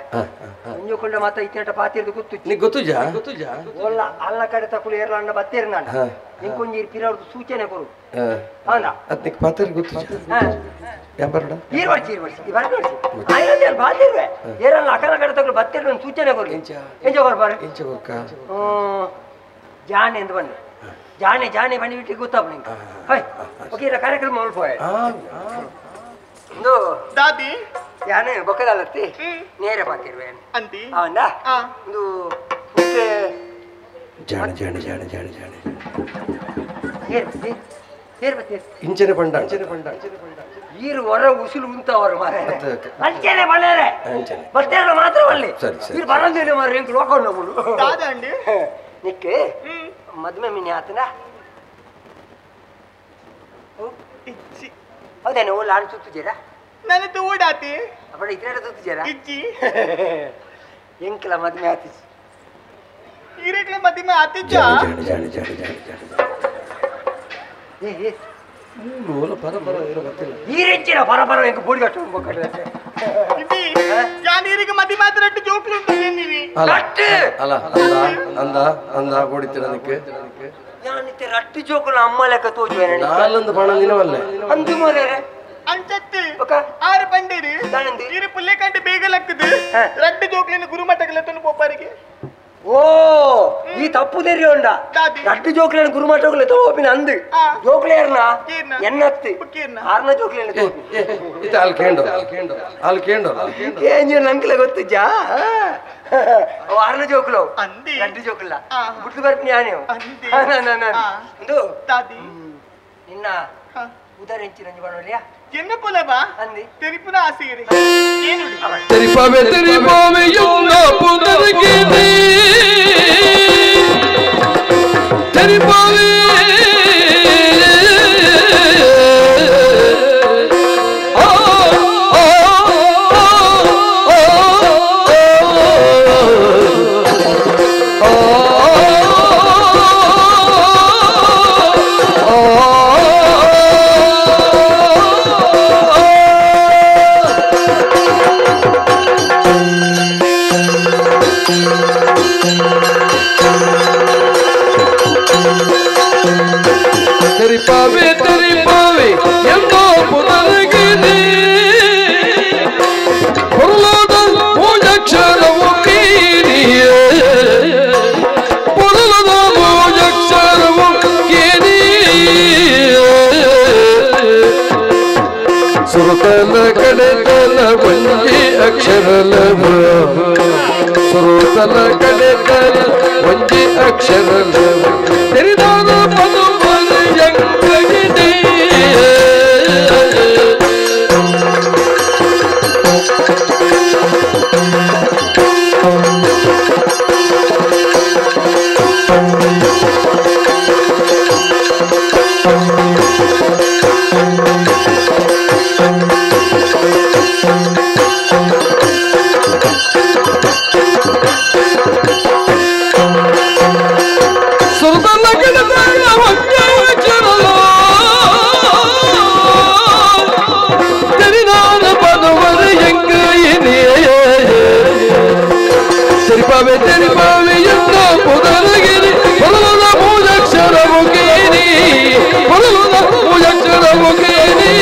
ಒಂಜು ಕೊಂಡ ಮಾತ ಇತ್ತಿನಟ ಪಾತಿರ್ದು ಗೊತ್ತು ನಿಂಗೆ ಗೊತ್ತುಜಾ ಗೊತ್ತುಜಾ ಒಲ್ಲ ಅಲ್ಲ ಕಡೆ ತಕುಲು ಏರ್ಲ ಅಣ್ಣ ಬತ್ತೇರು ನಾನು ನಿಂಕೊಂಜಿ ಪಿರವ್ರದ್ದು ಸೂಚನೆ ಕೊರು ಹೌದಾ ಅದ್ ನಿಂಗೆ ಪಾತಿರ್ ಗೊತ್ತು ಬರಡ ಈರ್ವರ್ಚಿ ಈರ್ವರ್ಚಿ ಈ ಬರ್ವರ್ಚಿ ಆಯ್ತು ಯಾನ್ ಪಾತಿರುವೆ ಏರಲ್ಲ ಅಕಲ ಕಡೆ ತಕುಲು ಬತ್ತೇರು ಒಂದು ಸೂಚನೆ ಕೊರು ಎಂಚ ಕೊರ್ಬಾರೆ ಎಂಚ ಕೊರ್ಕ ಜಾಣೆ ಎಂದು ಬನ್ನಿ ಜಾಣೆ ಜಾಣೆ ಬನ್ನಿ ಬಿಟ್ಟು ಗೊತ್ತಾಪ ನಿಂಗೆ ಹಾಯ್ ಓಕೆ ಇಲ್ಲ ಕಾರ್ಯಕ್ರಮ ಮಲ್ಪೋಯ್ ದಾದಿ ಯಾನೆ ಬೊಕ್ಕದಲ್ಲತ್ತಿ ನೇರ ಪಾತಿರುವೆ ಅಂತಿ ಅವನ್ನ ಒಂದು ಮತ್ತೆ ಜಾಣೆ ಜಾಣೆ ಜಾಣೆ ಜಾಣೆ ಜಾಣೆ ಏರ್ ಬತ್ತಿ ಏರ್ ಬತ್ತಿ ಇಂಚನೆ ಪಂಡ ಇಂಚನೆ ಪಂಡ ಈರು ಹೊರ ಉಸಿಲು ಉಂತವರು ಮಾರೆ ಅಂಚನೆ ಬಂದರೆ ಅಂಚನೆ ಬರ್ತೇರ ಮಾತ್ರ ಬಲ್ಲಿ ಸರಿ ಸರಿ ಈರು ಬರಂದಿಲ್ಲ ಮಾರೆ ಎಂಕ್ ಲೋಕೊಂಡ ಬಿಡು ದಾದಂಡಿ ನಿಕ್ಕೆ ಮದುವೆ ಮಿನಿ ಆತನ ಇಜ್ಜಿ. ಹೌದೇನೆ ಓಲ್ ಆಣ್ ಸುತ್ತುಜೇರಾ? ನಾನು ತೂಡಾತಿ. ಅಪ್ಪಡ ಇದ್ರೇಡ ಸುತ್ತುಜೇರಾ? ಇಜ್ಜಿ. ಎಂಕಲ ಮದ್ಮೆ ಆತಿಜಿ. ಈರೆಗ್ಲ ಮದಿಮೆ ಆತಿಜ? ಜಾಣ ಜಾಣ ಜಾಣ ಜಾಣ ಏ ಮೂಲ ಪರ ಪರ ಇರೋ ಗೊತ್ತಿಲ್ಲ. ಈರೆಂಚಿನ ಪರ ಪರ ಎಂಕ ಬೋಡಿ ಕಟ್ಟು ಬೊಕ್ಕಡ. ಇದಿ ಜಾನ ಈರಿಗೆ ಮದಿಮೆ ಆತರಟ್ಟು ಜೋಕ್ಲು ಉಂಟು ನೀವಿ. ಅಲ್ಲ ಅಲ್ಲ ಅಂದ ಅಂದ ಗೋಡಿತಿರ ಅದಕ್ಕೆ. ಯಾನಿತ್ತೆ ರಟ್ಟು ಜೋಕುಲ ಅಮ್ಮ ಲೆಕ್ಕ ತೋಜುವೆ ನಾಲೊಂದು ಬಾಣ ದಿನವಲ್ಲೇ. ಅಂದು ಮೋಲೇರೆ ಅಂಚತ್ತಿ ಆರು ಪಂಡೇರಿ ಈರು ಪುಲ್ಲೆ ಕಂಡು ಬೇಗ ಲಕ್ಕದು ರಟ್ಟು ಜೋಕ್ಲಿನ ಗುರುಮಠಗಳ ತನು ಪೋಪಾರಿಗೆ. ಓ ಈ ತಪ್ಪು ತೆರಿ ಉಂಡ ರಟ್ಟು ಜೋಕ್ಲೇನ ಗುರುಮಠಗಳ ತೋಪಿನ ಅಂದು ಜೋಕ್ಲೇರ್ನ ಎನ್ನತ್ತಿ ಆರ್ನ ಜೋಕ್ಲೇನ ಇತ್ತ ಅಲ್ಲಿ ಕೇಂಡು ಅಲ್ಲಿ ಕೇಂಡು ಏನ್ ನಂಕಲ ಗೊತ್ತಿಜ್ಜಾ? ಆರ್ನ ಜೋಕ್ಲು ರಟ್ಟು ಜೋಕ್ಲ ಬುಟ್ಟು ಬರ್ತೀನಿ ಯಾನೇ ಒಂದು ನಿನ್ನ ಉದರೆಂಚಿ ನಂಜು ಬರೋಲಿಯಾ ಎನ್ನ ಪುಲಬ ಅಂದಿ ತೆರಿಪುನ ಆಸೆಯಿರಿ ಏನು ತೆರಿಪಾವೆ ತೆರಿಪಾವೆ ಯುನ್ನ ಪುನರ್ಗಿನಿ ತೆರಿಪಾವೆ ಆ ಆ ತೆರಿಪಾವೆ ತೆರಿಪಾವೆ ಎಂದೋ ಪುನರ್ಗಿನಿ ಪೊರಲದ ಮೂಜಕ್ಷರವು ಕೀನಿಯೇ ಪೊರಲದ ಮೂಜಕ್ಷರವು ಕೀನಿಯೇ ಸುರುತನ ಕಡೆತನ ಒಂಜಿ ಅಕ್ಷರಲವ ಸುರುತನ ಕಡೆತನ ಒಂಜಿ ಅಕ್ಷರಲವ ತೆರಿದಾನ ಪದು ತೆರಿಪಾವೆ ತೆರಿಪಾವೆ ಎಂದ ಪುನರ್ಗಿರಿ ಪೊರಲದ ಮೂಜಕ್ಷರವು ಕೇನಿ ಪೊರಲದ ಮೂಜಕ್ಷರವು ಕೇನಿ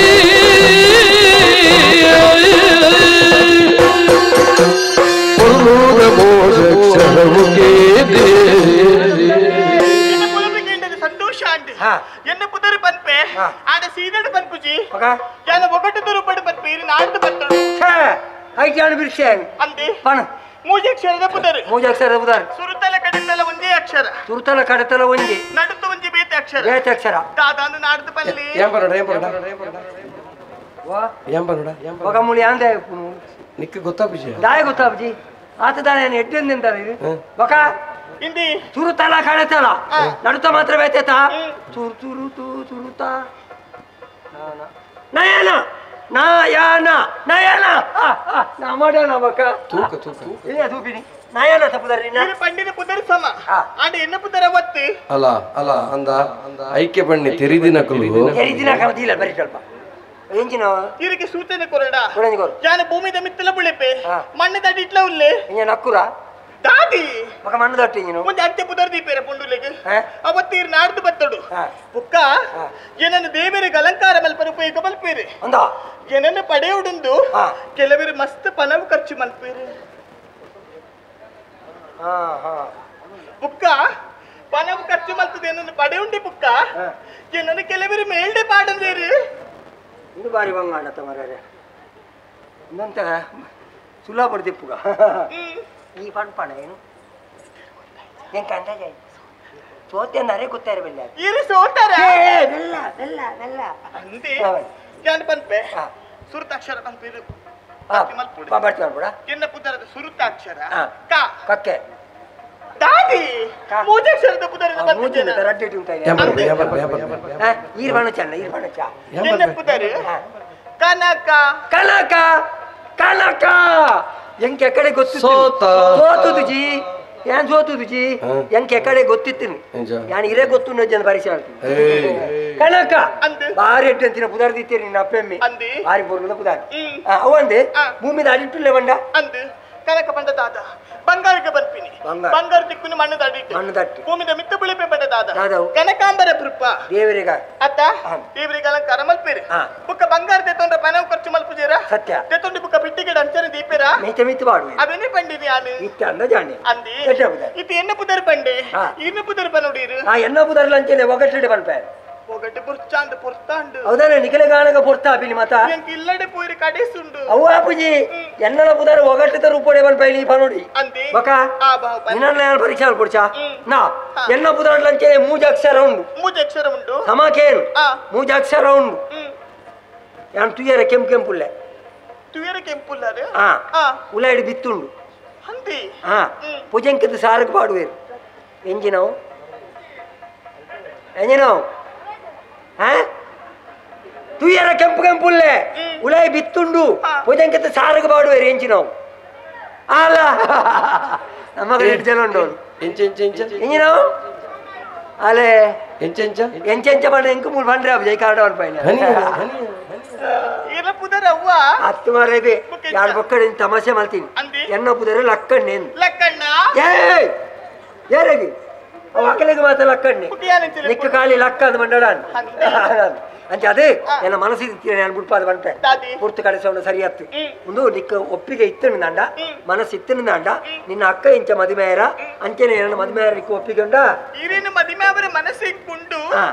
ಪೊರಲದ ಮೂಜಕ್ಷರವು ಕೇನಿ. ಸಂತೋಷ ಅಂಡ್ ಎನ್ನ ಪುದರ್ ಪನ್ಪೆ ಆಡ ಸೀದಡ್ ಪನ್ಪುಜಿ ಯಾನ ಒಗಟು ತುರುಪಡು ಪನ್ಪೆ ಇರು ನಾಡ್ದು ಬತ್ತಡು ಐಕ್ಯಾಣ ಬಿರ್ಸೆ ಅಂದೆ ಪಣ ಮೂಜಕ್ಷರದ ಪುದರ್ ಮೂಜಕ್ಷರದ ಪುದರ್ ಸುರುತಲ ಕಡೆತಲ ಒಂದೇ ಅಕ್ಷರ ಸುರುತಲ ಕಡೆತಲ ಒಂದೇ ನಡುತ್ತು ಒಂಜಿ ಬೇತೆ ಅಕ್ಷರ ಬೇತೆ ಅಕ್ಷರ ದಾದಾನು ನಾಡ್ದು ಪಲ್ಲಿ ಏನ್ ಬರೋಡ ಏನ್ ಬರೋಡ ಏನ್ ಬರೋಡ ಮಗ ಮುಳಿ ಅಂದೆ ನಿಕ್ಕ ಗೊತ್ತಾಪುಜಿ ದಾಯ ಗೊತ್ತಾಪುಜಿ ಆತ ದಾನ ಎಡ್ಡೆಂತಾರೆ ಇದು ಬಕ ಇಂದಿ ಸುರುತಲ ಕಡೆತಲ ನಡುತ್ತ ಮಾತ್ರ ಬೇತೆತ ತುರು ತುರು ತು ತುರುತ ನಯನ ನಯನ ನಯನ ನಾ ಮಾಡೋಣ ಬಕ ತೂಕ ತೂಕ ಇಲ್ಲ ತೂಪಿನಿ ನಯನ ತಪ್ಪುದರಿ ನೀನು ಪಂಡಿನ ಪುದರ್ ಸಮ ಆಂಡ ಎನ್ನ ಪುದರ ಒತ್ತು ಅಲ್ಲ ಅಲ್ಲ ಅಂದ ಐಕ್ಯ ಬಣ್ಣಿ ತೆರಿದಿನಕಲು ತೆರಿದಿನ ಕವದಿಲ್ಲ ಬರಿ ಸ್ವಲ್ಪ ಎಂಜಿನ ಇರಿಗೆ ಸೂಚನೆ ಕೊರಡ ಜಾನ ಭೂಮಿದ ಮಿತ್ತಲ ಬುಳೆಪೆ ಮಣ್ಣು ತಡಿಟ್ಲ ಉಲ್ಲೆ ಇಂಜ ನಕ್ಕುರ ದಾದಿ ಮಕ ಮಣ್ಣು ದಟ್ಟಿ ಇಂಜಿನ ಒಂಜಿ ಅಂತ್ಯ ಪುದರ್ ದೀಪೇರ ಪುಂಡುಲೆಗ್ ಅವತ್ತೀರ್ ನಾಡ್ದು ಬತ್ತಡು ಬುಕ್ಕ ಏನನ್ನು ದೇವರಿಗೆ ಅಲಂಕಾರ ಮಲ್ಪರ ಉಪಯೋಗ ಮಲ್ಪೇರು ಅಂದ ಏನನ್ನು ಪಡೆಯುಡುಂದು ಕೆಲವರು ಮಸ್ತ್ ಪನವು ಖರ್ಚು ಮಲ್ಪೇರು ಬುಕ್ಕ ಪನವು ಖರ್ಚು ಮಲ್ತದೆ ಏನನ್ನು ಪಡೆಯುಂಡಿ ಬುಕ್ಕ ಏನನ್ನು ಕೆಲವರು ಮೇಲ್ಡೆ ಪಾಡಂದೇರು ಇದು ಬಾರಿ ಬಂಗಾಣ ತಮರೇ ಇನ್ನಂತ ಸುಲಭ ಪಡ್ದಿಪ್ಪುಗ ಈ ಪಣ್ಪಣ ಏನು ಎಂಕ ಅಂದಾಜ ಸೋತೆ ನರೆ ಗೊತ್ತಾರ ಬೆಲ್ಲ ಇರು ಸೋತಾರ ಬೆಲ್ಲ ಬೆಲ್ಲ ಬೆಲ್ಲ ಅಂದೆ ಜಾನ್ ಪನ್ಪೆ ಸುರುತಾಕ್ಷರ ಪನ್ಪೆ ಮಲ್ಪುಡ ಎನ್ನ ಪುದರದ ಸುರುತಾಕ್ಷರ ಕ ಕಕ್ಕೆ ದಾದಿ ಮೂಜಕ್ಷರದ ಪುದರಿನ ಬಂದಿದ್ದೇನೆ ರಡ್ಡೆ ಉಂಟಾಯಿ ಈರ್ ಬಣ ಚನ್ನ ಈರ್ ಬಣ ಚ ನಿನ್ನ ಪುದರಿ ಕನಕ ಕನಕ ಕನಕ ಎಂಕೆ ಕಡೆ ಗೊತ್ತು ಸೋತುದು ಜಿ ಯಾನ್ ಸೋತುದು ಜಿ ಎಂಕೆ ಕಡೆ ಗೊತ್ತಿತ್ತು ಯಾನ್ ಇರೇ ಗೊತ್ತು ಜನ ಪರಿಚಯ ಕನಕ ಬಾರಿ ಎಡ್ಡೆ ಅಂತಿನ ಪುದರ್ ದಿತ್ತೀರಿ ನಿನ್ನ ಅಪ್ಪೆಮ್ಮಿ ಬಾರಿ ಬೋರ್ಲದ ಪುದರ್ ಅವಂದೆ ಭೂಮಿದ ಅಡಿಟ್ಟುಲ್ಲೆ ಬಂಡ ಅಂದು ಕನಕ ಬಂಡ ದಾದ ಬಂಗಾರಕ್ಕೆ ಬರ್ಪಿನಿ ಬಂಗಾರ ದಿಕ್ಕುನು ಮಣ್ಣು ದಾಡಿಟ್ಟು ಮಣ್ಣು ದಾಟಿ ಭೂಮಿದ ಮಿತ್ತ ಬುಳಿಪೆ ಬಂಡ ದಾದ ಕನಕಾಂಬರ ಕೃಪ ದೇವರಿಗ ಅತ್ತ ದೇವರಿಗೆ ಅಲಂಕಾರ ಮಲ್ಪೇರಿ ಬುಕ್ಕ ಬಂಗಾರ ತೆತ್ತೊಂಡ್ರ ಪನವು ಖರ್ಚು ಮಲ್ಪುಜೇರ ಸತ್ಯ ತೆತ್ತೊಂಡು ಬುಕ್ಕ ಬಿಟ್ಟಿಗೆ ಅಂಚನೆ ದೀಪೇರ ಮಿತ ಮಿತ ಬಾಡು ಅವೇನೇ ಪಂಡಿನಿ ಯಾನು ಇತ್ತ ಅಂದ ಜಾಣೆ ಅಂದಿ ಇತ್ತ ಎನ್ನ ಪುದರ್ ಪಂಡೆ ಇನ್ನ ಪುದರ್ ಪನೋಡಿರು ಆ ಎನ್ನ ಪುದರ್ ಲಂಚನೆ ಒಗಟ್ಟಡೆ ಪನ್ಪೆ ಒಗಟ್ಟೆ ಪೊರ್ಚಾಂಡು ಪೊರ್ತಾಂಡು ಹೌದಾನೆ ನಿಖಲೆ ಗಾಣಗ ಪೊರ್ತಾ ಪಿನಿ ಮತ ಎಂಕ್ ಇಲ್ಲಡೆ ಪೋಯಿರಿ ಕಡೆಸುಂಡು ಅವ್ವ ಅಪ್ಪುಜಿ ಎನ್ನಲ ಪುದರ್ ಒಗಟ್ಟೆದ ರೂಪಡೆ ಪನ್ಪೆ ನೀ ಪನೋಡಿ ಅಂದಿ ಬಕ ನಿನ್ನ ಯಾರು ಪರೀಕ್ಷೆ ಕೊಡ್ಚಾ ನಾ ಎನ್ನ ಪುದರ್ ಲಂಚನೆ ಮೂಜಕ್ಷರ ಉಂಡು ಮೂಜಕ್ಷರ ಉಂಡು ಸಮಾಕೇನು ಮೂಜಕ್ಷರ ಉಂಡು ಯಾನ್ ತುಯರ ಕೆಂಪು ಕೆಂಪುಲ್ಲೆ ತುಯರ ಕೆಂಪುಲ್ಲಾರೆ ಉಲಾಡಿ ಬಿತ್ತುಂಡು ಅಂದಿ ಪೂಜೆಂಕದ ಸಾರಕ್ಕೆ ಪಾಡುವೇರು ಎಂಜಿನವು ಎಂಜಿನವು ತುಯ್ಯರ ಕೆಂಪು ಕೆಂಪುಲ್ಲೆ ಉಲಾಯಿ ಬಿತ್ತುಂಡು ಪೂಜೆಂಕದ ಸಾರಕ್ಕೆ ಪಾಡುವೇರು ಎಂಜಿನವು ಅಲ್ಲ ನಮ್ಮ ಎರಡು ಜನ ಉಂಟು ಎಂಜಿನವು ಅಲೆ ಎಂಚೆಂಚ ಎಂಚೆಂಚ ಪಂಡ ಎಂಕು ಮೂರು ಬಂಡ್ರೆ ಅಪ್ಪ ಜೈ ಕಾರ್ಡ ಪೈನ ಏನ ಪುದರ್ ಅವ್ವ ಹತ್ತು ಮಾರೇದೆ ಯಾರು ಬೊಕ್ಕಡೆ ತಮಾಷೆ ಮಾಡ್ತೀನಿ ಎನ್ನ ಪುದರ್ ಲಕ್ಕಣ್ಣೆ ಲಕ್ಕಣ್ಣ ಏಯ್ ಯಾರಿಗೆ ಅವ ಅಕಲಿಗೆ ಮಾತ್ರ ಲಕ್ಕಣ್ಣೆ ನಿಕ್ಕ ಖಾಲಿ ಲಕ್ಕ ಅಂದ್ ಮಂಡಳ ಅಂಚೆ ಅದೇ ನನ್ನ ಮನಸ್ಸಿಗೆ ನಾನು ಬಿಡ್ಪಾದ ಬಂಟೆ ಪೂರ್ತಿ ಕಳಿಸೋಣ ಸರಿಯಾತ್ತು ಒಂದು ನಿಕ್ಕ ಒಪ್ಪಿಗೆ ಇತ್ತನು ದಾಂಡ ಮನಸ್ಸು ಇತ್ತನು ದಾಂಡ ನಿನ್ನ ಅಕ್ಕ ಇಂಚ ಮದುಮೆಯರ ಅಂಚೆನೆ ನನ್ನ ಮದುಮೆಯರ ನಿಕ್ಕ ಒಪ್ಪಿಗೆ ಉಂಡ ಈರೇನು ಮದುವೆ ಅವರ ಮನಸ್ಸು ಉಂಡು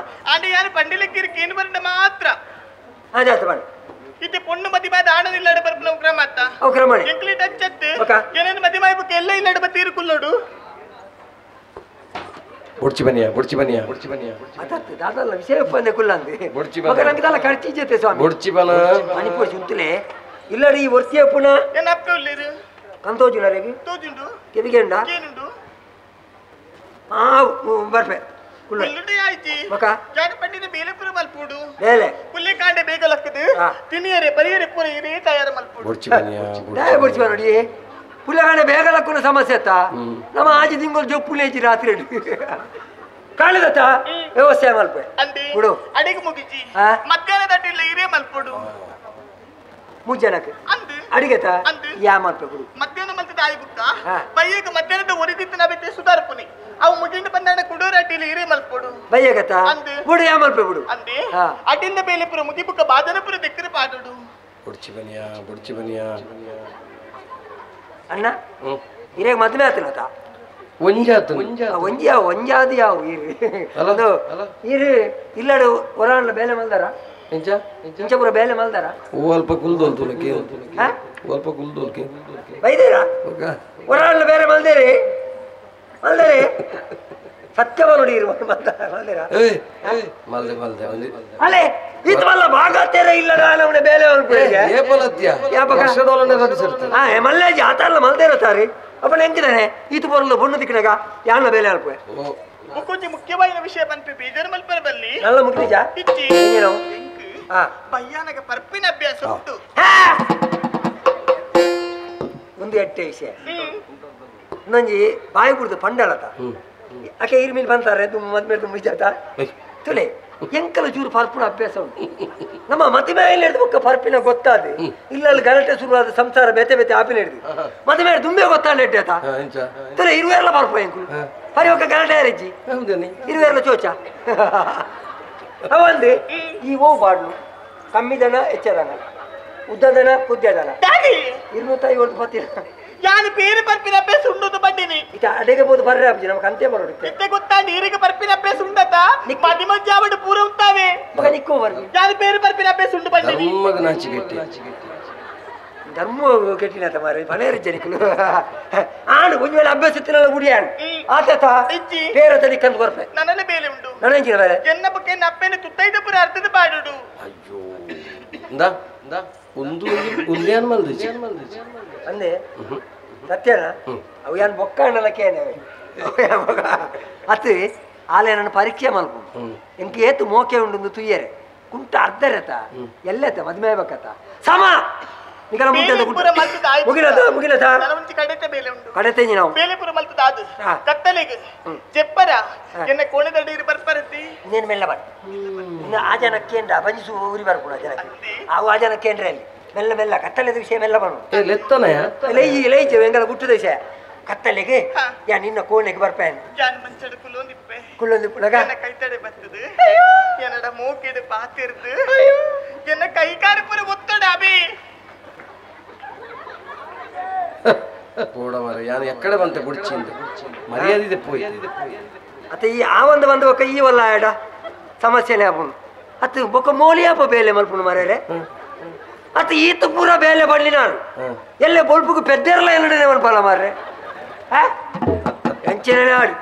ಅಂಡ ಯಾರು ಪಂಡಿಲಕ್ಕಿರಿ ಕೇನು ಬರಂಡ ಮಾತ್ರ ಅದಾತ ಬಣ್ಣ ಇತ್ತೆ ಪೊಣ್ಣು ಮದಿಮಾದ ಆಣದಿಲ್ಲಡ ಬರ್ಪುನ ಕ್ರಮ ಅತ್ತ ಅವು ಕ್ರಮಣೆ ಎಂಕ್ಲಿ ಟಚ್ ಅತ್ತು ಏನೇನು ಮದಿಮಾಯ ಬುಕ್ ಎಲ್ಲ ಇಲ್ಲಡ ಬತ್ತೀರು ಕುಲ್ಲೋಡು ಬುಡ್ಚಿ ಬನ್ನಿಯ ಬುಡ್ಚಿ ಬನ್ನಿಯ ಬುಡ್ಚಿ ಬನ್ನಿಯ ಅದತ್ತು ದಾದಲ್ಲ ವಿಷಯ ಬಂದೆ ಕುಲ್ಲಂದೆ ಬುಡ್ಚಿ ಬನ ನಂಗೆ ಖರ್ಚಿ ಜೊತೆ ಸ್ವಾಮಿ ಬುಡ್ಚಿ ಬನ ಮಣಿಪುರ ಚುಂತಲೆ ಇಲ್ಲಡಿ ಈ ವರ್ತಿಯ ಪುನಃ ಏನ ಅಪ್ಪ ಉಳ್ಳೇರು ಕಂತೋಜುಲರಿಗೆ ತೋಜುಂಡು ಕೆವಿಗೆಂಡ ಏನುಂಡು ಆ ಬರ್ಪೆ ಕುಲ್ಲುಂಡೆ ಆಯ್ತಿ ಮಕ ಜಾನ ಪಂಡಿನ ಬೇಲೆಪುರ ಮಲ್ಪುಡು ಬೇಲೆ ಪುಲ್ಲಿ ಕಾಂಡೆ ಬೇಗ ಲಕ್ಕದು ತಿನಿಯರೆ ಪರಿಯರೆ ಪುರ ಇರೇ ತಯಾರ ಮಲ್ಪುಡು ಬುಡ್ಚಿ ಬನ್ನಿಯ ದಾಯ ಬುಡ್ಚಿ ಬನ ನೋಡಿ ಪುಲ್ಲಗಾಂಡೆ ಬೇಗ ಲಕ್ಕುನ ಸಮಸ್ಯೆ ಅತ್ತ ನಮ್ಮ ಆಜಿ ತಿಂಗಳು ಜೊಪ್ಪುಲೇಜಿ ರಾತ್ರಿ ಕಾಳಿದತ್ತ ವ್ಯವಸಾಯ ಮಲ್ಪೆ ಬಿಡು ಅಡಿಗೆ ಮುಗಿಜಿ ಮಧ್ಯಾಹ್ನ ದಟ್ಟಿಲ್ಲ ಇರೇ ಮಲ್ಪುಡು ಮೂರು ಜನಕ್ಕೆ ಅಡಿಗೆತ ಯಾ ಮಲ್ಪೆ ಬಿಡು ಮಧ್ಯಾಹ್ನ ಮಲ್ತದ ಆಯಿ ಬುಕ್ಕ ಬಯ್ಯಗ ಮಧ್ಯಾಹ್ನದ ಒರಿದಿತ್ತು ನಾ ಸುಧಾರ್ಪುನಿ ಅವು ಮುಗಿಂಡ ಬಂದಾಣ ಕುಡೋರ ಅಡ್ಡಿಲಿ ಇರೇ ಮಲ್ಪಡು ಬಯ್ಯಗತ ಬಿಡು ಯಾ ಮಲ್ಪೆ ಬಿಡು ಅಂದೆ ಅಡ್ಡಿಂದ ಬೇಲೆಪುರ ಮುಗಿಬುಕ್ಕ ಬಾದನಪುರ ದೆಕ್ಕರೆ ಪಾಡುಡು ಬುಡ್ಚಿ ಬನ್ನಿಯ ಬುಡ್ಚಿ ಬನ್ನಿಯ ಅಣ್ಣ ಇರೇಗ ಮದುವೆ ಆತನತ ಒಂಜಾತು ಒಂಜಿ ಯಾವ ಒಂಜಾದು ಯಾವ ಇರು ಇರು ಇಲ್ಲಡು ಹೊರಾಣ ಬೇಲೆ ಮಲ್ದಾರ ಎಂಚ ಇಂಚಪುರ ಬೇಲೆ ಮಲ್ದಾರ ಓ ಅಲ್ಪ ಕುಲ್ದೋಲ್ತುಲಕ್ಕೆ ಅಲ್ಪ ಕುಲ್ದೋಲ್ಕೆ ಬೈದೇರಾ ಹೊರಾಣ ಬೇರೆ ಮಲ್ದೇರಿ ಮಲ್ದೇರಿ ಸತ್ಯವ ನೋಡಿ ಇರು ಮಲ್ದೇರಾ ಮಲ್ದೆ ಮಲ್ದೆ ಅಲೆ ಇತ್ವಲ್ಲ ಭಾಗತೇರ ಇಲ್ಲ ಅವನ ಬೇಲೆ ಮಲ್ಲೆ ಆತಲ್ಲ ಮಲ್ದೇರ ತಾರಿ ಅಪ್ಪನ ಹೆಂಗಿದಾನೆ ಈತು ಬರಲ್ಲ ಬೊಣ್ಣು ದಿಕ್ಕಿನಾಗ ಯಾಣ ಬೇಲೆ ಅಲ್ಪ ಮುಕ್ಕೊಂಜಿ ಮುಖ್ಯವಾದ ವಿಷಯ ಪನ್ಪಿ ಬೇಜಾರು ಮಲ್ಪರ ಬಲ್ಲಿ ನಲ್ಲ ಮುಖ್ಯ ಇಚ್ಚಿ ಭಯಾನಕ ಪರ್ಪಿನ ಅಭ್ಯಾಸ ಉಂಟು ಒಂದು ಎಟ್ಟೆ ವಿಷಯ ಇನ್ನೊಂಜಿ ಬಾಯಿ ಕುಡ್ದು ಪಂಡಳತ ಆಕೆ ಇರ್ಮೀನ್ ಬಂತಾರೆ ತುಂಬ ಮದ್ಮೇಲೆ ತುಂಬ ವಿಚಾರ ತುಲೆ ಎಂಕಲ ಚೂರು ಪರ್ಪಿನ ಅಭ್ಯಾಸ ಉಂಟು ನಮ್ಮ ಮದುವೆ ಹಿಡಿದು ಬೊಕ್ಕ ಪರ್ಪಿನ ಗೊತ್ತಾದ ಇಲ್ಲ ಅಲ್ಲಿ ಗಲಾಟೆ ಶುರುವಾದ ಸಂಸಾರ ಬೇತೆ ಬೇತೆ ಆಪಿನ ಹಿಡಿದು ಮದುವೆ ತುಂಬೆ ಗೊತ್ತಾಡ ಆತ ತುಲೆ ಇರುವೆಲ್ಲ ಪರ್ಪ ಎಂಕುಲು ಪರಿ ಒಕ್ಕ ಗಲಾಟೆ ಯಾರಿಜ್ಜಿ ಇರುವೆಲ್ಲ ಚೋಚ ಅವಂದು ಈ ಓ ಬಾಡ್ಲು ಕಮ್ಮಿದನ ಹೆಚ್ಚದನ ಉದ್ದದನ ಕುದ್ದದನ 250 ಪತ್ತಿನ ಯಾನು ಬೇರೆ ಪರ್ಪಿನ ಅಭ್ಯಾಸ ಉಂಡು ಬಂದಿನಿ ಇತ ಅಡೆಗೆ ಬೋದು ಬರ್ರೆ ಅಬ್ಜಿ ನಮಗೆ ಅಂತೆ ಬರೋಡು ಇತ್ತೆ ಗೊತ್ತಾ ನೀರಿಗೆ ಪರ್ಪಿನ ಅಭ್ಯಾಸ ಉಂಡತ ಮದಿ ಮಜ್ಜಾವಡು ಪೂರ ಉಂತಾವೆ ಮಗ ನಿಕ್ಕೋ ಬರ್ರಿ ಯಾನು ಬೇರೆ ಪರ್ಪಿನ ಅಭ್ಯಾಸ ಉಂಡು ಬಂದಿನಿ ಧರ್ಮಗ ನಾಚಿಗೆಟ್ಟಿ ಧರ್ಮ ಕೆಟ್ಟಿನ ಮಾರೆ ಬಲೇರಿ ಜನಿಕಲು ಆಣು ಒಂಜಿ ವೇಳೆ ಅಭ್ಯಾಸ ಇತ್ತಿನಲ್ಲ ಗುಡಿಯಾನು ಆತತ ಬೇರೆ ತನಿ ಕಂದು ಕೊರ್ಪೆ ನನ್ನಲ್ಲಿ ಬೇಲೆ ಉಂಡು ನನಂಚಿನ ಬೇಲೆ ಎನ್ನ ಬಕ್ಕೆ ನಪ್ಪೆನ ತುತ್ತೈದ ಪುರ ಅರ್ಥದ ಪಾಡುಡು ಅಯ್ಯೋ ಇಂದಾ ಇಂದಾ ಒಂದು ಉಂದ್ಯಾನ್ ಮಲ್ದಿಚಿ ಅಂದೆ ಸತ್ಯನಾ ಅವು ಯಾನ್ ಬೊಕ್ಕ ಅಣ್ಣಲಕ್ಕೇನೆ ಅತ್ ಆಲೆ ನನ್ನ ಪರೀಕ್ಷೆ ಮಲ್ಪು ಎಂಕ ಏತು ಮೋಕೆ ಉಂಡು ತುಯ್ಯರೆ ಕುಂಟ ಅರ್ಧರತ ಎಲ್ಲತ ಮದ್ಮೆ ಬೇಕತ್ತ ಸಮ ನಿಕಲ ಮುಂದೆ ಮುಗಿಲದ ಮುಗಿಲದ ಕಡೆತೆ ಬೇಲೆ ಉಂಟು ಕಡೆತೆ ನಾವು ಬೇಲೆಪುರ ಮಲ್ತದ ಅದು ಕತ್ತಲೆಗೆ ಜೆಪ್ಪರ ಎನ್ನ ಕೋಣೆದಡಿ ಬರ್ಪರತಿ ನೀನು ಮೆಲ್ಲ ಬರ್ ಇನ್ನು ಆ ಜನಕ್ಕೆ ಏನ್ರ ಬಂಜಿಸು ಊರಿ ಬರ್ಪುಣ ಜನಕ್ಕೆ ಅವು ಆ ಜನಕ್ಕೆ ಏನ್ರ ಅಲ್ಲಿ ಮೆಲ್ಲ ಮೆಲ್ಲ ಕತ್ತಲೆದ ವಿಷಯ ಮೆಲ್ಲ ಬರು ಲೈ ಲೈ ಎಂಗಲ ಗುಟ್ಟದ ವಿಷಯ ಕತ್ತಲೆಗೆ ಯಾ ನಿನ್ನ ಕೋಣೆಗೆ ಬರ್ಪೇನೆ ಜಾನ್ ಮಂಚಡ ಕುಲೊಂದಿಪ್ಪೆ ಕುಲೊಂದಿಪ್ಪುನಗ ಎನ್ನ ಕೈತಡೆ ಬರ್ತದೆ ಎನ್ನಡ ಮೂಕಿಡು ಪಾತಿರ್ದು ಎನ್ನ ಕೈ ಕಾರು ಪೂರ ಒತ್ತಡ ಅಬಿ పోడ మరి ಯಾನು ಎಕ್ಕಡೆ ಬಂತೆ ಬುಡ್ಚಿಂದು ಮರ್ಯಾದೆ ಪೋಯಿ ಅತ್ತ ಈ ಆ ಒಂದು ಬಂದು ಒಕ್ಕ ಈ ವಲ್ಲ ಆಡ ಸಮಸ್ಯೆನೇ ಆಪುಂಡು ಅತ್ತ ಬೊಕ್ಕ ಮೋಲಿಯಾಪ ಬೇಲೆ ಮಲ್ಪುಂಡು ಮರೇರೆ ಅತ್ತ ಈತ ಪೂರ ಬೇಲೆ ಬಡ್ಲಿ ನಾನು ಎಲ್ಲೆ ಬೊಲ್ಪುಗು ಪೆದ್ದೆರ್ಲ ಎನ್ನಡನೆ ಮಲ್ಪಲ್ಲ ಮಾರ್ರೆ ಎಂಚಿನ ಆಡಿ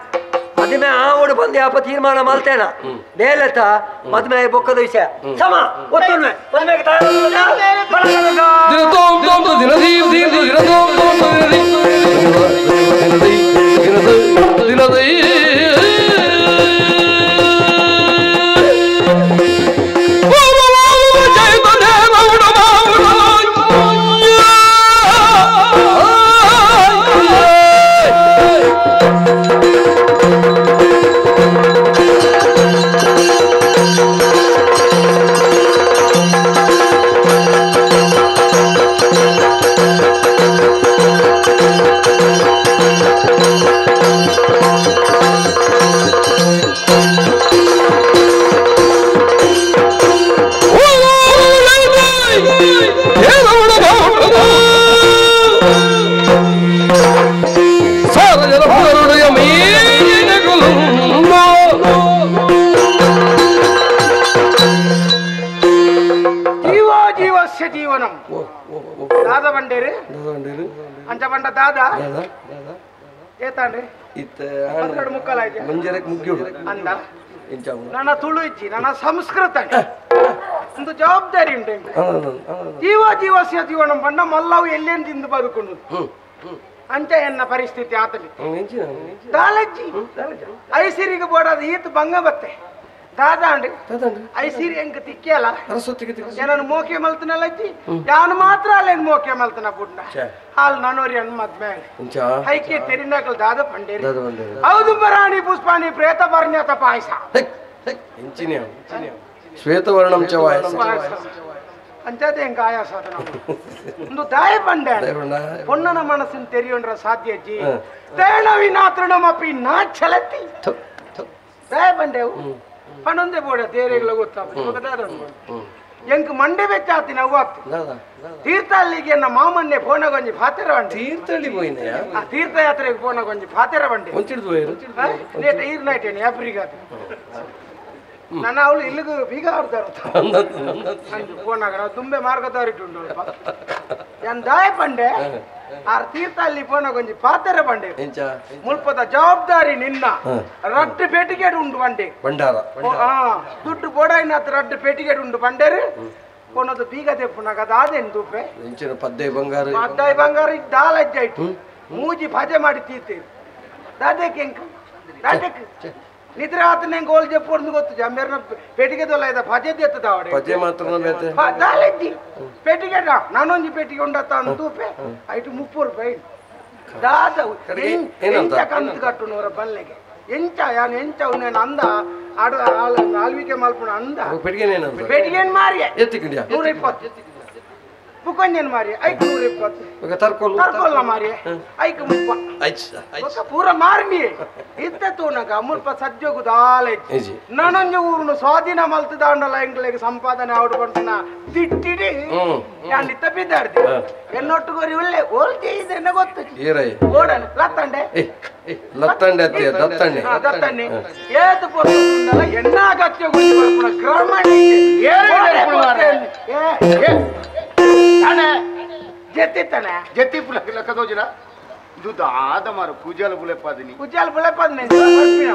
ಮದುವೆ ಆವಡು ಬಂದು ಯಾಪ ತೀರ್ಮಾನ ಮಲ್ತೇನ ಬೇಲೆತ ಮದುವೆ ಬೊಕ್ಕದ ವಿಷಯ ಸಮ ಒತ್ತೊಮ್ಮೆ ಮದುವೆಗೆ ದಾದ ಬಂಡೇರಿ ಅಂಚ ಬಂಡ ದಾದ ಏತಾಂಡ್ರಿ ಮುಕ್ಕಲ ಅಂದ ನನ್ನ ತುಳು ಇಜ್ಜಿ ನನ್ನ ಸಂಸ್ಕೃತ ಒಂದು ಜವಾಬ್ದಾರಿ ಉಂಟು ಜೀವ ಜೀವಸ್ಯ ಜೀವನ ಬಣ್ಣ ಮಲ್ಲವು ಎಲ್ಲೇನು ತಿಂದು ಬದುಕೊಂಡು ಅಂಚ ಎನ್ನ ಪರಿಸ್ಥಿತಿ ಆತಲಿ ದಾಲಜ್ಜಿ ಐಸಿರಿಗೆ ಬೋಡಾದ ಈತ ಬಂಗ ಬತ್ತೆ ದಾದಾಂಡ್ರಿ ಐಸಿರಿ ಎಂಕ ತಿಕ್ಕಿಯಲ್ಲ ಏನನ್ನು ಮೋಕೆ ಮಲ್ತನಲ್ಲ ಅಜ್ಜಿ ಯಾನು ಮಾತ್ರ ಅಲ್ಲೇನು ಮೋಕೆ ಮಲ್ತನ ಬುಡ್ನ ಹಾಲು ನಾನೋರಿ ಅನ್ ಮದ್ಮೆ ಹೈಕೆ ತೆರಿನಾಕಲ್ ದಾದ ಪಂಡೇರಿ ಹೌದು ಬರಾಣಿ ಪುಷ್ಪಾಣಿ ಪ್ರೇತ ಬರ್ಣ್ಯತ ಪಾಯಸ ಶ್ವೇತವರ್ಣಂ ಚ ವಾಯಸ ಅಂಚದೆ ಎಂಕ ಆಯಾಸ ಒಂದು ದಾಯ ಪಂಡೆ ಪೊನ್ನನ ಮನಸ್ಸಿನ ತೆರಿಯೊಂಡ್ರ ಸಾಧ್ಯ ಅಜ್ಜಿ ತೇಣವಿನ ತೃಣಮಪಿ ನಾ ಛಲತಿ ದಾಯ ಪಂಡೆವು ಪಣೊಂದೇ ಬೋಡ ತೇರೆಗಳ ಗೊತ್ತಾಗ ಎಂಕ್ ಮಂಡೆ ಬೆಚ್ಚಾತಿ ನವ್ವಾತು ತೀರ್ಥಹಳ್ಳಿಗೆ ನಮ್ಮ ಮಾಮನ್ನೆ ಫೋನಗೊಂಜಿ ಫಾತೆರ ಬಂಡಿ ತೀರ್ಥಹಳ್ಳಿ ಪೋಯಿನ ಆ ತೀರ್ಥಯಾತ್ರೆಗೆ ಫೋನಗೊಂಜಿ ಫಾತೆರ ಬಂಡಿ ಲೇಟ್ ಈರ್ ನೈಟ್ ಏನು ಯಾಪ್ರಿಗಾತ ನನ್ನ ಅವಳು ಇಲ್ಲಿಗೂ ಬೀಗ ಆಡ್ತಾರ ಫೋನಾಗ ನಾವು ತುಂಬೆ ಮಾರ್ಗದಾರಿಟ್ಟು ಏನ್ ದಾಯ ಪಂಡೆ ಆ ತೀರ್ಥಹಳ್ಳಿ ಫೋನಗೊಂಜಿ ಪಾತೆರ ಬಂಡೆ ಮುಲ್ಪದ ಜವಾಬ್ದಾರಿ ನಿನ್ನ ರಡ್ಡು ಪೇಟಿಗೆಡ್ ಉಂಡು ಬಂಡೆ ಬಂಡಾರ ದುಡ್ಡು ಬೋಡಾಯಿನ ರಡ್ಡು ಪೇಟಿಗೆಡ್ ಉಂಡು ಬಂಡೇರು ಕೊನದು ಬೀಗ ತೆಪ್ಪುನಾಗ ಅದಾದೇನು ದುಪ್ಪೆ ಪದ್ದೆ ಬಂಗಾರ ಪದ್ದಾಯಿ ಬಂಗಾರ ದಾಲಜ್ಜ ಇಟ್ಟು ಮೂಜಿ ಭಜೆ ಮಾಡಿ ತೀರ್ತೀರಿ ದಾದಕ್ಕೆ ಎಂಕ ದಾದಕ್ಕೆ ನಿದ್ರೆ ಆತನ ಹೆಂಗ್ ಗೋಲ್ ಜಪ್ಪು ಗೊತ್ತು ಜಂಬೇರ್ನ ಪೇಟಿಗೆ ದೊಲ್ಲ ಇದ್ದ ಭಜೆ ಎತ್ತದ ಅವಡೆ ಭಜೆ ಮಾತ್ರ ದಾಲಜ್ಜಿ ಪೇಟಿಗೆ ನಾನೊಂಜಿ ಪೇಟಿಗೆ ಉಂಡತ್ತ ಅಂತೂಪೆ ಐಟು 30 ರೂಪಾಯಿ ದಾದ ಎಂಚ ಕಂತು ಕಟ್ಟು ನೂರ ಬಲ್ಲೆಗೆ ಎಂಚ ಯಾನು ಎಂಚ ಅವನೇನು ಅಂದ ಆಡು ಆಳ್ವಿಕೆ ಮಲ್ಪುಣ ಅಂದ ಪೇಟಿಗೆ ಮಾರಿಯೆ 120 ಬುಕೊಂಜನ್ ಮಾರಿ ಐಕ್ 120 ತರ್ಕೊಲ್ಲ ಮಾರಿ ಐಕ್ 30 ಪೂರ ಮಾರ್ನಿ ಇತ್ತ ತೂನಗ ಮುಲ್ಪ ಸಜ್ಜೋಗು ದಾಲಜ್ಜಿ ನಾನೊಂಜಿ ಊರುನು ಸ್ವಾಧೀನ ಮಲ್ತದಾಂಡಲ ಎಂಗ್ಲಿಗೆ ಸಂಪಾದನೆ ಆವಡು ಬಂಟನ ತಿಟ್ಟಿಡಿ ನಾನು ಇತ್ತ ಬಿದ್ದಾಡ್ದೆ ಎನ್ನೊಟ್ಟುಗೋರಿ ಒಳ್ಳೆ ಓಲ್ಜೆ ಇದನ್ನ ಗೊತ್ತು ಓಡನ ಲತ್ತಂಡೆ ಲತ್ತಂಡೆ ದತ್ತಣ್ಣೆ ದತ್ತಣ್ಣೆ ಏತು ಪೊರ್ತುಂಡಲ ಎಣ್ಣ ಅಗತ್ಯ ಬರ್ಪುಣ ಗ್ರಾಮಣ ಜೆತ್ತಿತ್ತಾನೆ ಜೆತ್ತಿ ಲೆಕ್ಕ ತೋಜಿನ ಇದು ದಾದ ಮಾರು ಕುಜಾಲ ಬುಲೆಪಾದಿನಿ ಕುಜಾಲ ಬುಲೆಪಾದಿನಿ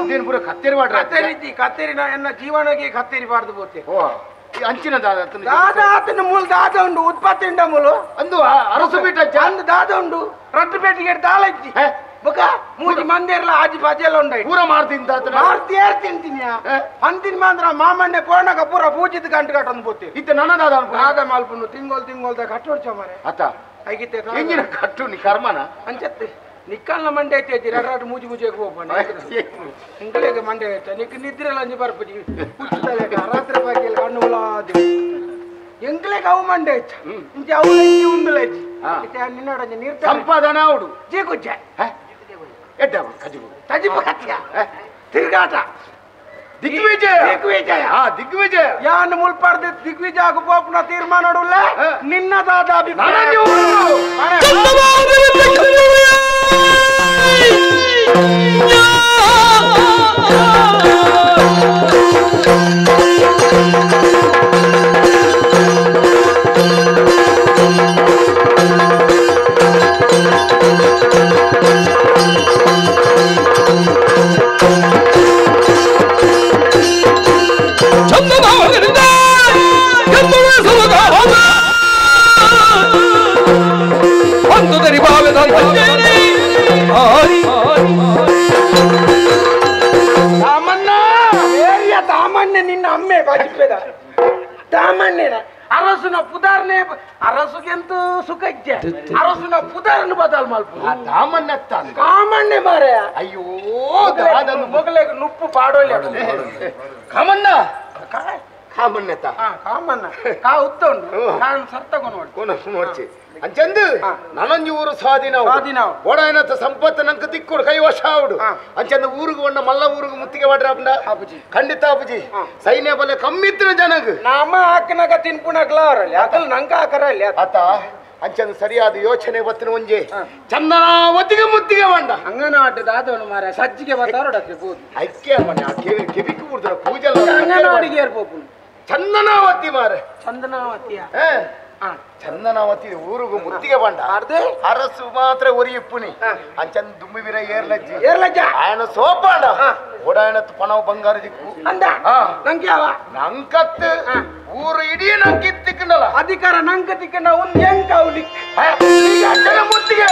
ಇದೇನು ಪೂರ ಕತ್ತೇರಿ ಮಾಡ್ರ ಕತ್ತೇರಿ ಕತ್ತೇರಿ ಎನ್ನ ಜೀವನಗೆ ಕತ್ತೇರಿ ಬಾರ್ದು ಬೋತೆ ಓ ಅಂಚಿನ ದಾದ ದಾದ ಆತನ ಮೂಲ ದಾದ ಉಂಡು ಉತ್ಪತ್ತಿ ಉಂಡ ಮೂಲು ಅಂದು ಅರಸು ಬೀಟ ಅಂದು ದಾದ ಉಂಡು ರಟ್ಟು ಪೇಟಿಗೆ ದಾಲಜ್ಜಿ ಬೊಕ ಮೂಜಿ ಮಂದಿರ್ಲ ಆಜಿ ಬಜೆಲ ಉಂಡೈ ಪೂರ ಮಾರ್ತಿಂತ ಮಾರ್ತಿ ಏರ್ ತಿಂತೀನಿ ಅಂತಿನ ಮಾಂದ್ರ ಮಾಮಣ್ಣೆ ಪೋಣಗ ಪೂರ ಪೂಜಿದ ಗಂಟು ಕಟ್ಟೊಂದು ಪೋತಿ ಇತ್ತೆ ನನದಾದ ಆದ ಮಲ್ಪುನು ತಿಂಗೋಲ್ ತಿಂಗೋಲ್ದ ಕಟ್ಟೋಡ್ಚ ಮಾರೆ ಅತ್ತ ಐಗಿತ್ತೆ ಎಂಜಿನ ಕಟ್ಟು ನಿ ಕರ್ಮನ ಅಂಚತ್ತೆ ನಿಕ್ಕಲ್ನ ಮಂಡೆ ಐತೆ ರಡ್ ಮೂಜಿ ಮೂಜಿಗೆ ಹೋಗ್ಬಣ್ಣ ಇಂಕಲೇಗ ಮಂಡೆ ಐತೆ ನಿಕ್ ನಿದ್ರೆಲ್ಲ ಅಂಜಿ ಬರ್ಪುಜಿ ಹುಚ್ಚುತ್ತಲೆ ರಾತ್ರಿ ಬಾಕಿಯಲ್ಲಿ ಕಣ್ಣು ಉಳಾದಿ ಎಂಕ್ಲೇಗ ಅವು ಮಂಡೆ ಐತೆ ಇಂಚೆ ಅವು ಇಂಚಿ ಉಂದುಲೈತಿ ನಿನ್ನೋಡಂಜಿ ನೀರು ಸಂಪಾದನೆ ಅವಡು ಜೀಗುಜ್ಜ ಎಡ್ಡ ಕಜಿಬು ತಜಿಬು ಕತ್ತಿಯ ತಿರುಗಾಟ ದಿಗ್ವಿಜಯ ದಿಗ್ವಿಜಯ ಹಾ ದಿಗ್ವಿಜಯ ಯಾನ್ ಮುಲ್ಪಾರ್ದ ದಿಗ್ವಿಜಯ ಪೋಪುನ ತೀರ್ಮಾನ ನೋಡುಲ್ಲ ನಿನ್ನ ದಾದ ಅಭಿಪ್ರಾಯ ತಾಮಣ್ಣ ಏರಿಯ ತಾಮಣ್ಣ ನಿನ್ನ ಅಮ್ಮೆ ಬಾಜಿಪೇದ ತಾಮಣ್ಣೇನ ಅರಸುನ ಪುದಾರ್ನೆ ಅರಸುಗೆಂತೂ ಸುಖ ಇಜ್ಜೆ ಅರಸುನ ಪುದಾರ್ನ ಬದಲ್ ಮಲ್ಪ ತಾಮಣ್ಣ ಕಾಮಣ್ಣೆ ಮಾರೆ ಅಯ್ಯೋ ಮೊಗಲೆಗೆ ನುಪ್ಪು ಪಾಡೋಲಿ ಕಾಮಣ್ಣ ಕಾಮಣ್ಣ ಕಾಮಣ್ಣ ಕಾ ಉತ್ತ ಉಂಟು ನಾನು ಸರ್ತಕೊಂಡು ನೋಡಿ ನೋಡ್ಚಿ ಅಂಚಂದು ನನಂಜಿ ಊರು ಸ್ವಾಧೀನ ಓಡಾಯನತ್ತ ಸಂಪತ್ತು ನಂಗೆ ತಿಕ್ಕೊಡು ಕೈವಶ ಆವಡು ಅಂಚಂದು ಊರಿಗೆ ಒಣ್ಣ ಮಲ್ಲ ಊರಿಗೆ ಮುತ್ತಿಗೆ ವಾಡ್ರಾಪಂಡ ಖಂಡಿತ ಅಪ್ಪುಜಿ ಸೈನ್ಯ ಬಲ ಕಮ್ಮಿತ್ತಿನ ಜನಗ್ ನಾಮ ಹಾಕನಾಗ ತಿನ್ಪುಣಗ್ಲ ಅವರಲ್ಲಿ ಅಕಲ್ ನಂಗೆ ಹಾಕರಲ್ಲಿ ಆತ ಅಂಚಂದು ಸರಿಯಾದ ಯೋಚನೆ ಬತ್ತಿನ ಒಂಜೆ ಚಂದನಾವತಿಗೆ ಮುತ್ತಿಗೆ ಬಂಡ ಅಂಗನವಾಡಿ ಆದವನು ಮಾರ ಸಜ್ಜಿಗೆ ಬರ್ತಾರೋಡಕ್ಕೆ ಬೋದು ಐಕ್ಯ ಮನೆ ಕೆವಿக்கு ಬಿಡ್ತಾರ ಪೂಜೆ ಅಂಗನವಾಡಿಗೆ ಏರ್ಪೋಪು ಚಂದನಾವತಿ ಮಾರೆ ಚಂದನಾವತಿಯ ಚಂದನಾವತಿ ಊರುಗು ಮುತ್ತಿಗೆ ಬಂಡ ಅರಸು ಮಾತ್ರ ಒರಿಯಿಪ್ಪುನಿ ಅಂಚಂದ ದುಂಬಿ ವೀರ ಏರ್ಲಜ್ಜಿ ಏರ್ಲಜ್ಜ ఆయన ಸೋಪಾಂಡ ಓಡಾಯನತ್ತು ಪಣವು ಬಂಗಾರ ದಿಕ್ಕು ಅಂದ ನಂಗೆ ಯಾವ ನಂಕತ್ತು ಊರು ಇಡೀ ನಂಕಿತ್ತಿಕ್ಕಂಡಲ್ಲ ಅಧಿಕಾರ ನಂಕ ತಿಕ್ಕಂಡ ಒಂದು ಎಂಕ ಅವನಿಕ್ ಅಂಚನ ಮುತ್ತಿಗೆ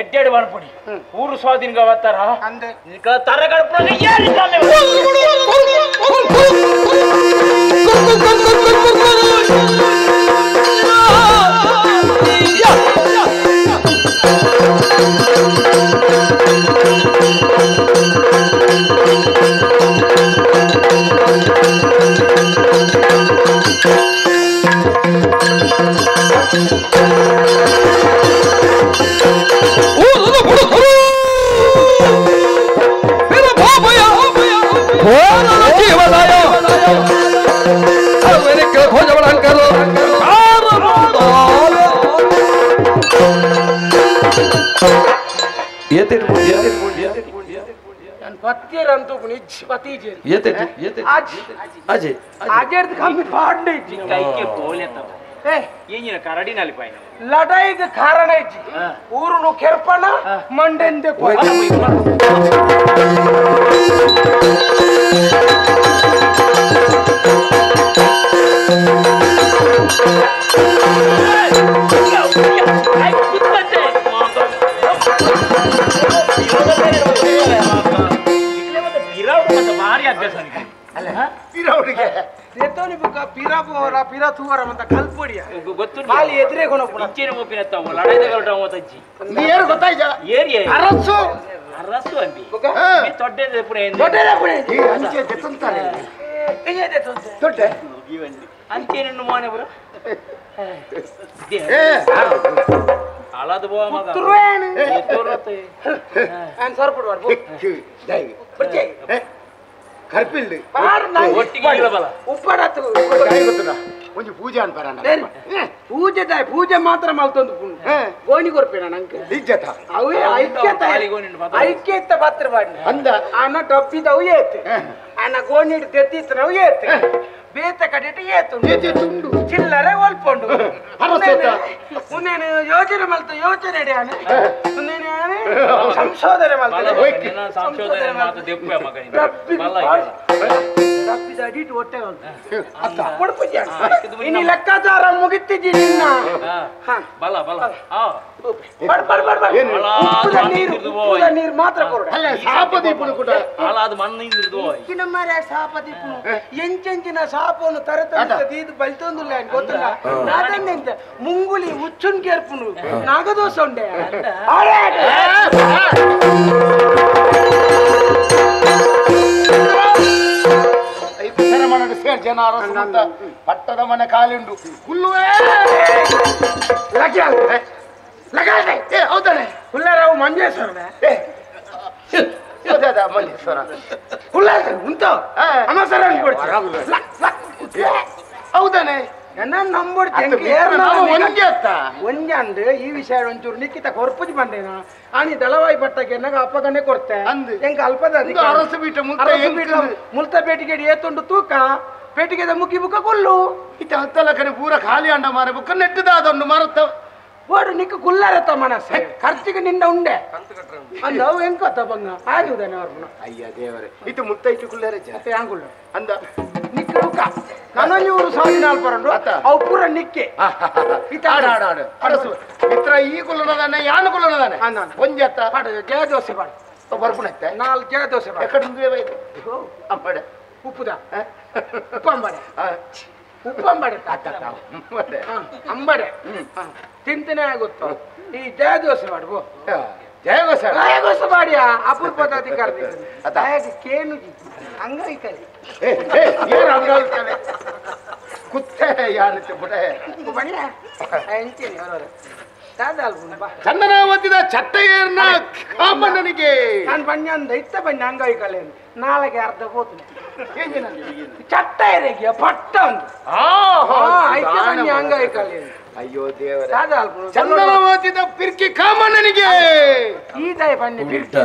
ಎಡ್ಡೆಡ್ ಮನ್ಪುಡಿ ಊರು ಸ್ವಾಧೀನ ಬರ್ತಾರ ತರಗಡಪುನಾಗ ಲಡಾಯಿಗೆ ಕಾರಣ ಇಜ್ಜಿ ಊರುನು ಕೆರ್ಪಣ ಮಂಡೆಂದೆ ಅಂಚೇನು ಮಾನೆ ಬರ ಅಳದು ಒಂಜಿ ಪೂಜೆ ಅನ್ಪಾರ ಪೂಜೆ ದಾಯ ಪೂಜೆ ಮಾತ್ರ ಮಲ್ತೊಂದು ಗೋಣಿ ಕೊರ್ಪೇಣ ನಂಗೆ ಇಜ್ಜತ ಅವೇ ಐಕ್ಯತ ಐಕ್ಯತ ಪಾತ್ರ ಪಾಡಿನ ಅಂದ ಆನ ಟೊಪ್ಪಿದ ಅವೇ ಏತ್ ಆನ ಗೋಣಿ ದೆತ್ತಿತ್ತನ ಅವೇ ಏತ್ ಬೇತ ಕಡೆಟ ಏತುಂಡು ಚಿಲ್ಲರೆ ಒಲ್ಪೊಂಡು ಉನ್ನೇನು ಯೋಜನೆ ಮಲ್ತ ಯೋಚನೆ ಇಡಿಯಾನೆ ಉನ್ನೇನು ಸಂಶೋಧನೆ ಮಲ್ತ ಸಂಶೋಧನೆ ಮಾತ್ರ ದೆಪ್ಪೆ ಮಗನಿಗೆ ಡಬ್ಬಿದ ಅಡಿಟ್ ಹೊಟ್ಟೆ ಇನ್ನು ಲೆಕ್ಕಾಚಾರ ಮುಗಿತಿದ್ದಿ ನಿನ್ನ ಬಲ ಬಲ ನೀರು ನೀರು ಮಾತ್ರ ಕೊರಡ ಶಾಪ ದೀಪನು ಕೂಡ ಅದು ಮಣ್ಣಿಂದ ಮಾರ್ರೆ ಶಾಪ ದೀಪನು ಎಂಚೆಂಚಿನ ಶಾಪವನ್ನು ತರತಂತ ದೀದು ಬಲ್ತೊಂದುಲ್ಲ ಗೊತ್ತಿಲ್ಲ ನಾದನ್ನೆಂತ ಮುಂಗುಲಿ ಹುಚ್ಚುನ್ ಕೇರ್ಪುನು ನಾಗದೋಷ ಉಂಡೆ ಜನ ಪಟ್ಟದ ಮನೆ ಕಾಲಿಂಡು ಹುಲ್ಲುವೇ ಹೌದಾನೆ ಹುಲ್ಲರಾವು ಮಂಜೇಶ್ವರ ಮಂಜೇಶ್ವರ ಹುಲ್ಲ ಉಂಟು ಅಮಸರ ಹೌದಾನೆ ಒಂಜಂದು ಈ ವಿಷಯ ಒಂಚೂರು ನಿಕ್ಕಿತ ಕೊರ್ಪುಜಿ ಬಂದೇನ ಆನಿ ದಳವಾಯಿ ಪಟ್ಟಕ್ಕೆ ಎನ್ನಾಗ ಅಪ್ಪಗನೆ ಕೊರ್ತೆ ಎಂಕ ಅಲ್ಪದ ಅರಸು ಬೀಟ ಮುಲ್ತ ಪೇಟಿಗೆ ಏತುಂಡು ತೂಕ ಪೇಟಿಗೆದ ಮುಕ್ಕಿ ಬುಕ್ಕ ಕೊಲ್ಲು ಇತ್ತ ಹತ್ತಲಕನೆ ಪೂರ ಖಾಲಿ ಅಂಡ ಮಾರ ಬುಕ್ಕ ನೆಟ್ಟದ ಅದೊಂದು ಮರತ್ತ ಓಡು ನಿಕ್ಕ ಕುಲ್ಲಾರತ್ತ ಮನಸ್ಸು ಖರ್ಚಿಗೆ ನಿಂದ ಉಂಡೆ ಅಂದ ಅವು ಎಂಕತ್ತ ಬಂಗ ಆಗುದಾನೆ ಅವ್ರನ್ನ ಅಯ್ಯ ದೇವರೇ ಇತ್ತು ಮುತ್ತೈತು ಕುಲ್ಲಾರೆ ಮತ್ತೆ ಹ್ಯಾಂಗುಲ್ಲ ಅಂದ ನಿಕ್ಕ ಬುಕ್ಕ ನನೊಂಜಿ ಸಾವಿರ ನಾಲ್ಪರಂಡು ಅವು ಪೂರ ನಿಕ್ಕೆ ಆಡ ಅರಸು ಇತ್ರ ಈ ಕುಲ್ಲನದಾನೆ ಯಾನು ಕುಲ್ಲನದಾನೆ ಒಂಜಿ ಅತ್ತ ಪಾಡ ಜಯ ದೋಸೆ ಪಾಡು ಬರ್ಪುಣತ್ತೆ ನಾಲ್ಕು ಜಯ ದೋಸೆ ಪಾಡು ಎಕಡೆ ಅಂಬಡೆ ಉಪ್ಪುದ ಉಪ್ಪಂಬಡೆ ಉಪ್ಪಂಬಡೆ ಅಂಬಡೆ ತಿಂತನೇ ಆಗುತ್ತೋ ಈ ಜಯ ದೋಸೆ ಮಾಡುವ ಜಯ ದೋಸೆ ಜಯ ದೋಸೆ ಮಾಡಿಯಾ ಅಪರೂಪದ ಅಧಿಕಾರ ಕೇನು ಅಂಗೈಕಲಿ ಕುತ್ತೆ ಯಾರಿತ್ತು ಪುಟೆ ಚಂದನಾವತಿದ ಚಟ್ಟೆಯನ್ನ ಕಾಮಣ್ಣನಿಗೆ ನಾನು ಬಣ್ಣ ಅಂದ ಇತ್ತ ಬಣ್ಣ ಅಂಗೈಕಲೆ ನಾಳೆಗೆ ಅರ್ಧ ಹೋತು ಚಟ್ಟ ಎರೆಗೆ ಪಟ್ಟ ಒಂದು ಐತೆ ಬಣ್ಣ ಅಂಗೈಕಲೆ ಅಯ್ಯೋ ದೇವರ ಚಂದನಾವತಿದ ಪಿರ್ಕಿ ಕಾಮಣ್ಣನಿಗೆ ಈ ದಯ ಬನ್ನಿ ಪಿರ್ಕಿ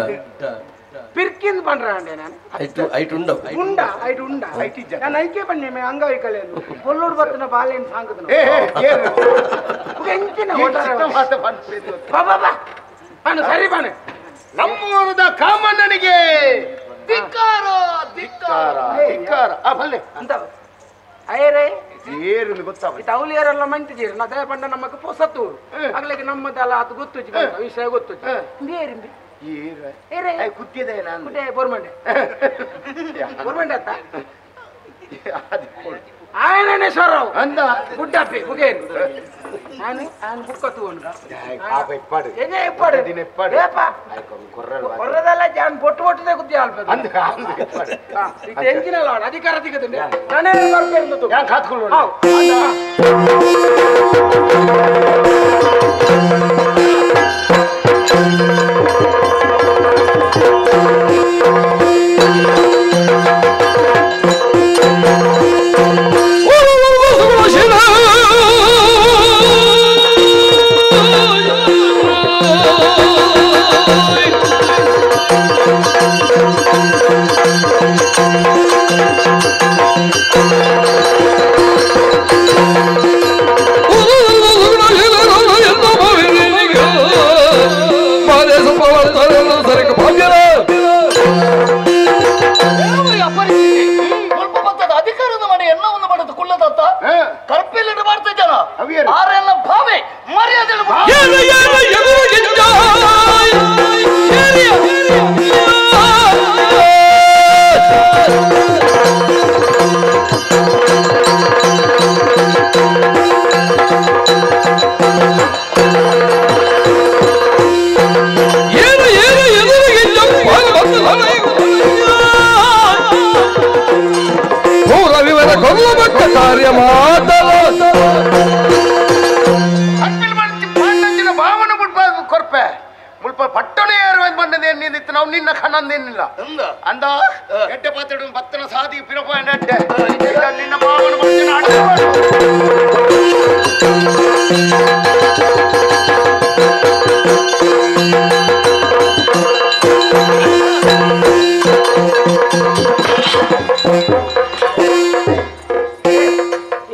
ಪಿರ್ಕಿಂದ ಬಂದ್ರ ಅಂಡೆ ನಾನು ಐಟ್ ಉಂಡ ಐಟ್ ಉಂಡ ನಾನು ಐಕೆ ಬನ್ನಿ ಮೇ ಅಂಗೈಕಲೆ ಕೊಲ್ಲೂರು ಬರ್ತನ ಬಾಲೆನ್ ಸಾಂಗದನ ಎಂಚಿನ ಬಾನು ಸರಿ ಬಾನೆ ನಮ್ಮೂರದ ಕಾಮಣ್ಣನಿಗೆ ಧಿಕ್ಕಾರ ಧಿಕ್ಕಾರ ಧಿಕ್ಕಾರ ಆ ಬಲ್ಲೆ ಅಂತ ಅಯ್ಯರೇ ಏರು ಗೊತ್ತಾಗ ಅವಲಿಯರೆಲ್ಲ ಮಂತಿದ್ದೀರಿ ನಾ ದಯ ಬಂಡ ನಮ್ಮಕ್ಕೆ ಪೊಸತ್ತೂರು ಆಗ್ಲಿಕ್ಕೆ ನಮ್ಮದಲ್ಲ ಅದು ಗೊತ್ತು ವಿಷಯ ಗೊತ್ತು ಬೇರಿಂಬಿ ಕುತ್ತಿದೆ ನಾನು ಬೋರ್ಮಂಡೆ ಬೋರ್ಮಂಡೆ ಅತ್ತ ಆಯನೇಶ್ವರರಾವ್ ಅಂದ ಗುಡ್ಡಪ್ಪಿ ಬುಗೇನು ನಾನು ನಾನು ಬುಕ್ಕ ತಗೊಂಡು ಕೊರ್ರದಲ್ಲ ಜಾನ್ ಬೊಟ್ಟು ಬೊಟ್ಟದೆ ಗುದ್ದಿ ಆಲ್ಪದ ಎಂಜಿನಲ್ಲ ಅಧಿಕಾರ ಸಿಗದೆ ನಾನೇ ಬರ್ಬೇಕು ಕಾತ್ಕೊಳ್ಳೋಣ. Oh, ಕಾರ್ಯ ಮಾತಲ ಭಾವನ ಕೊರ್ಪೆ ಮುಲ್ಪ ಪಟ್ಟಣ ಯಾರು ಬಂದದೇನಿತ್ತು ನಾವು ನಿನ್ನ ಕಣ್ಣಂದೇನಿಲ್ಲ ಅಂದ ಎಡ್ಡೆ ಪಾತ್ರೆ ಬತ್ತನ ಸಾದಿ ಪಿರಪ ಎಡ್ಡೆ ನಿನ್ನ ಭಾವನ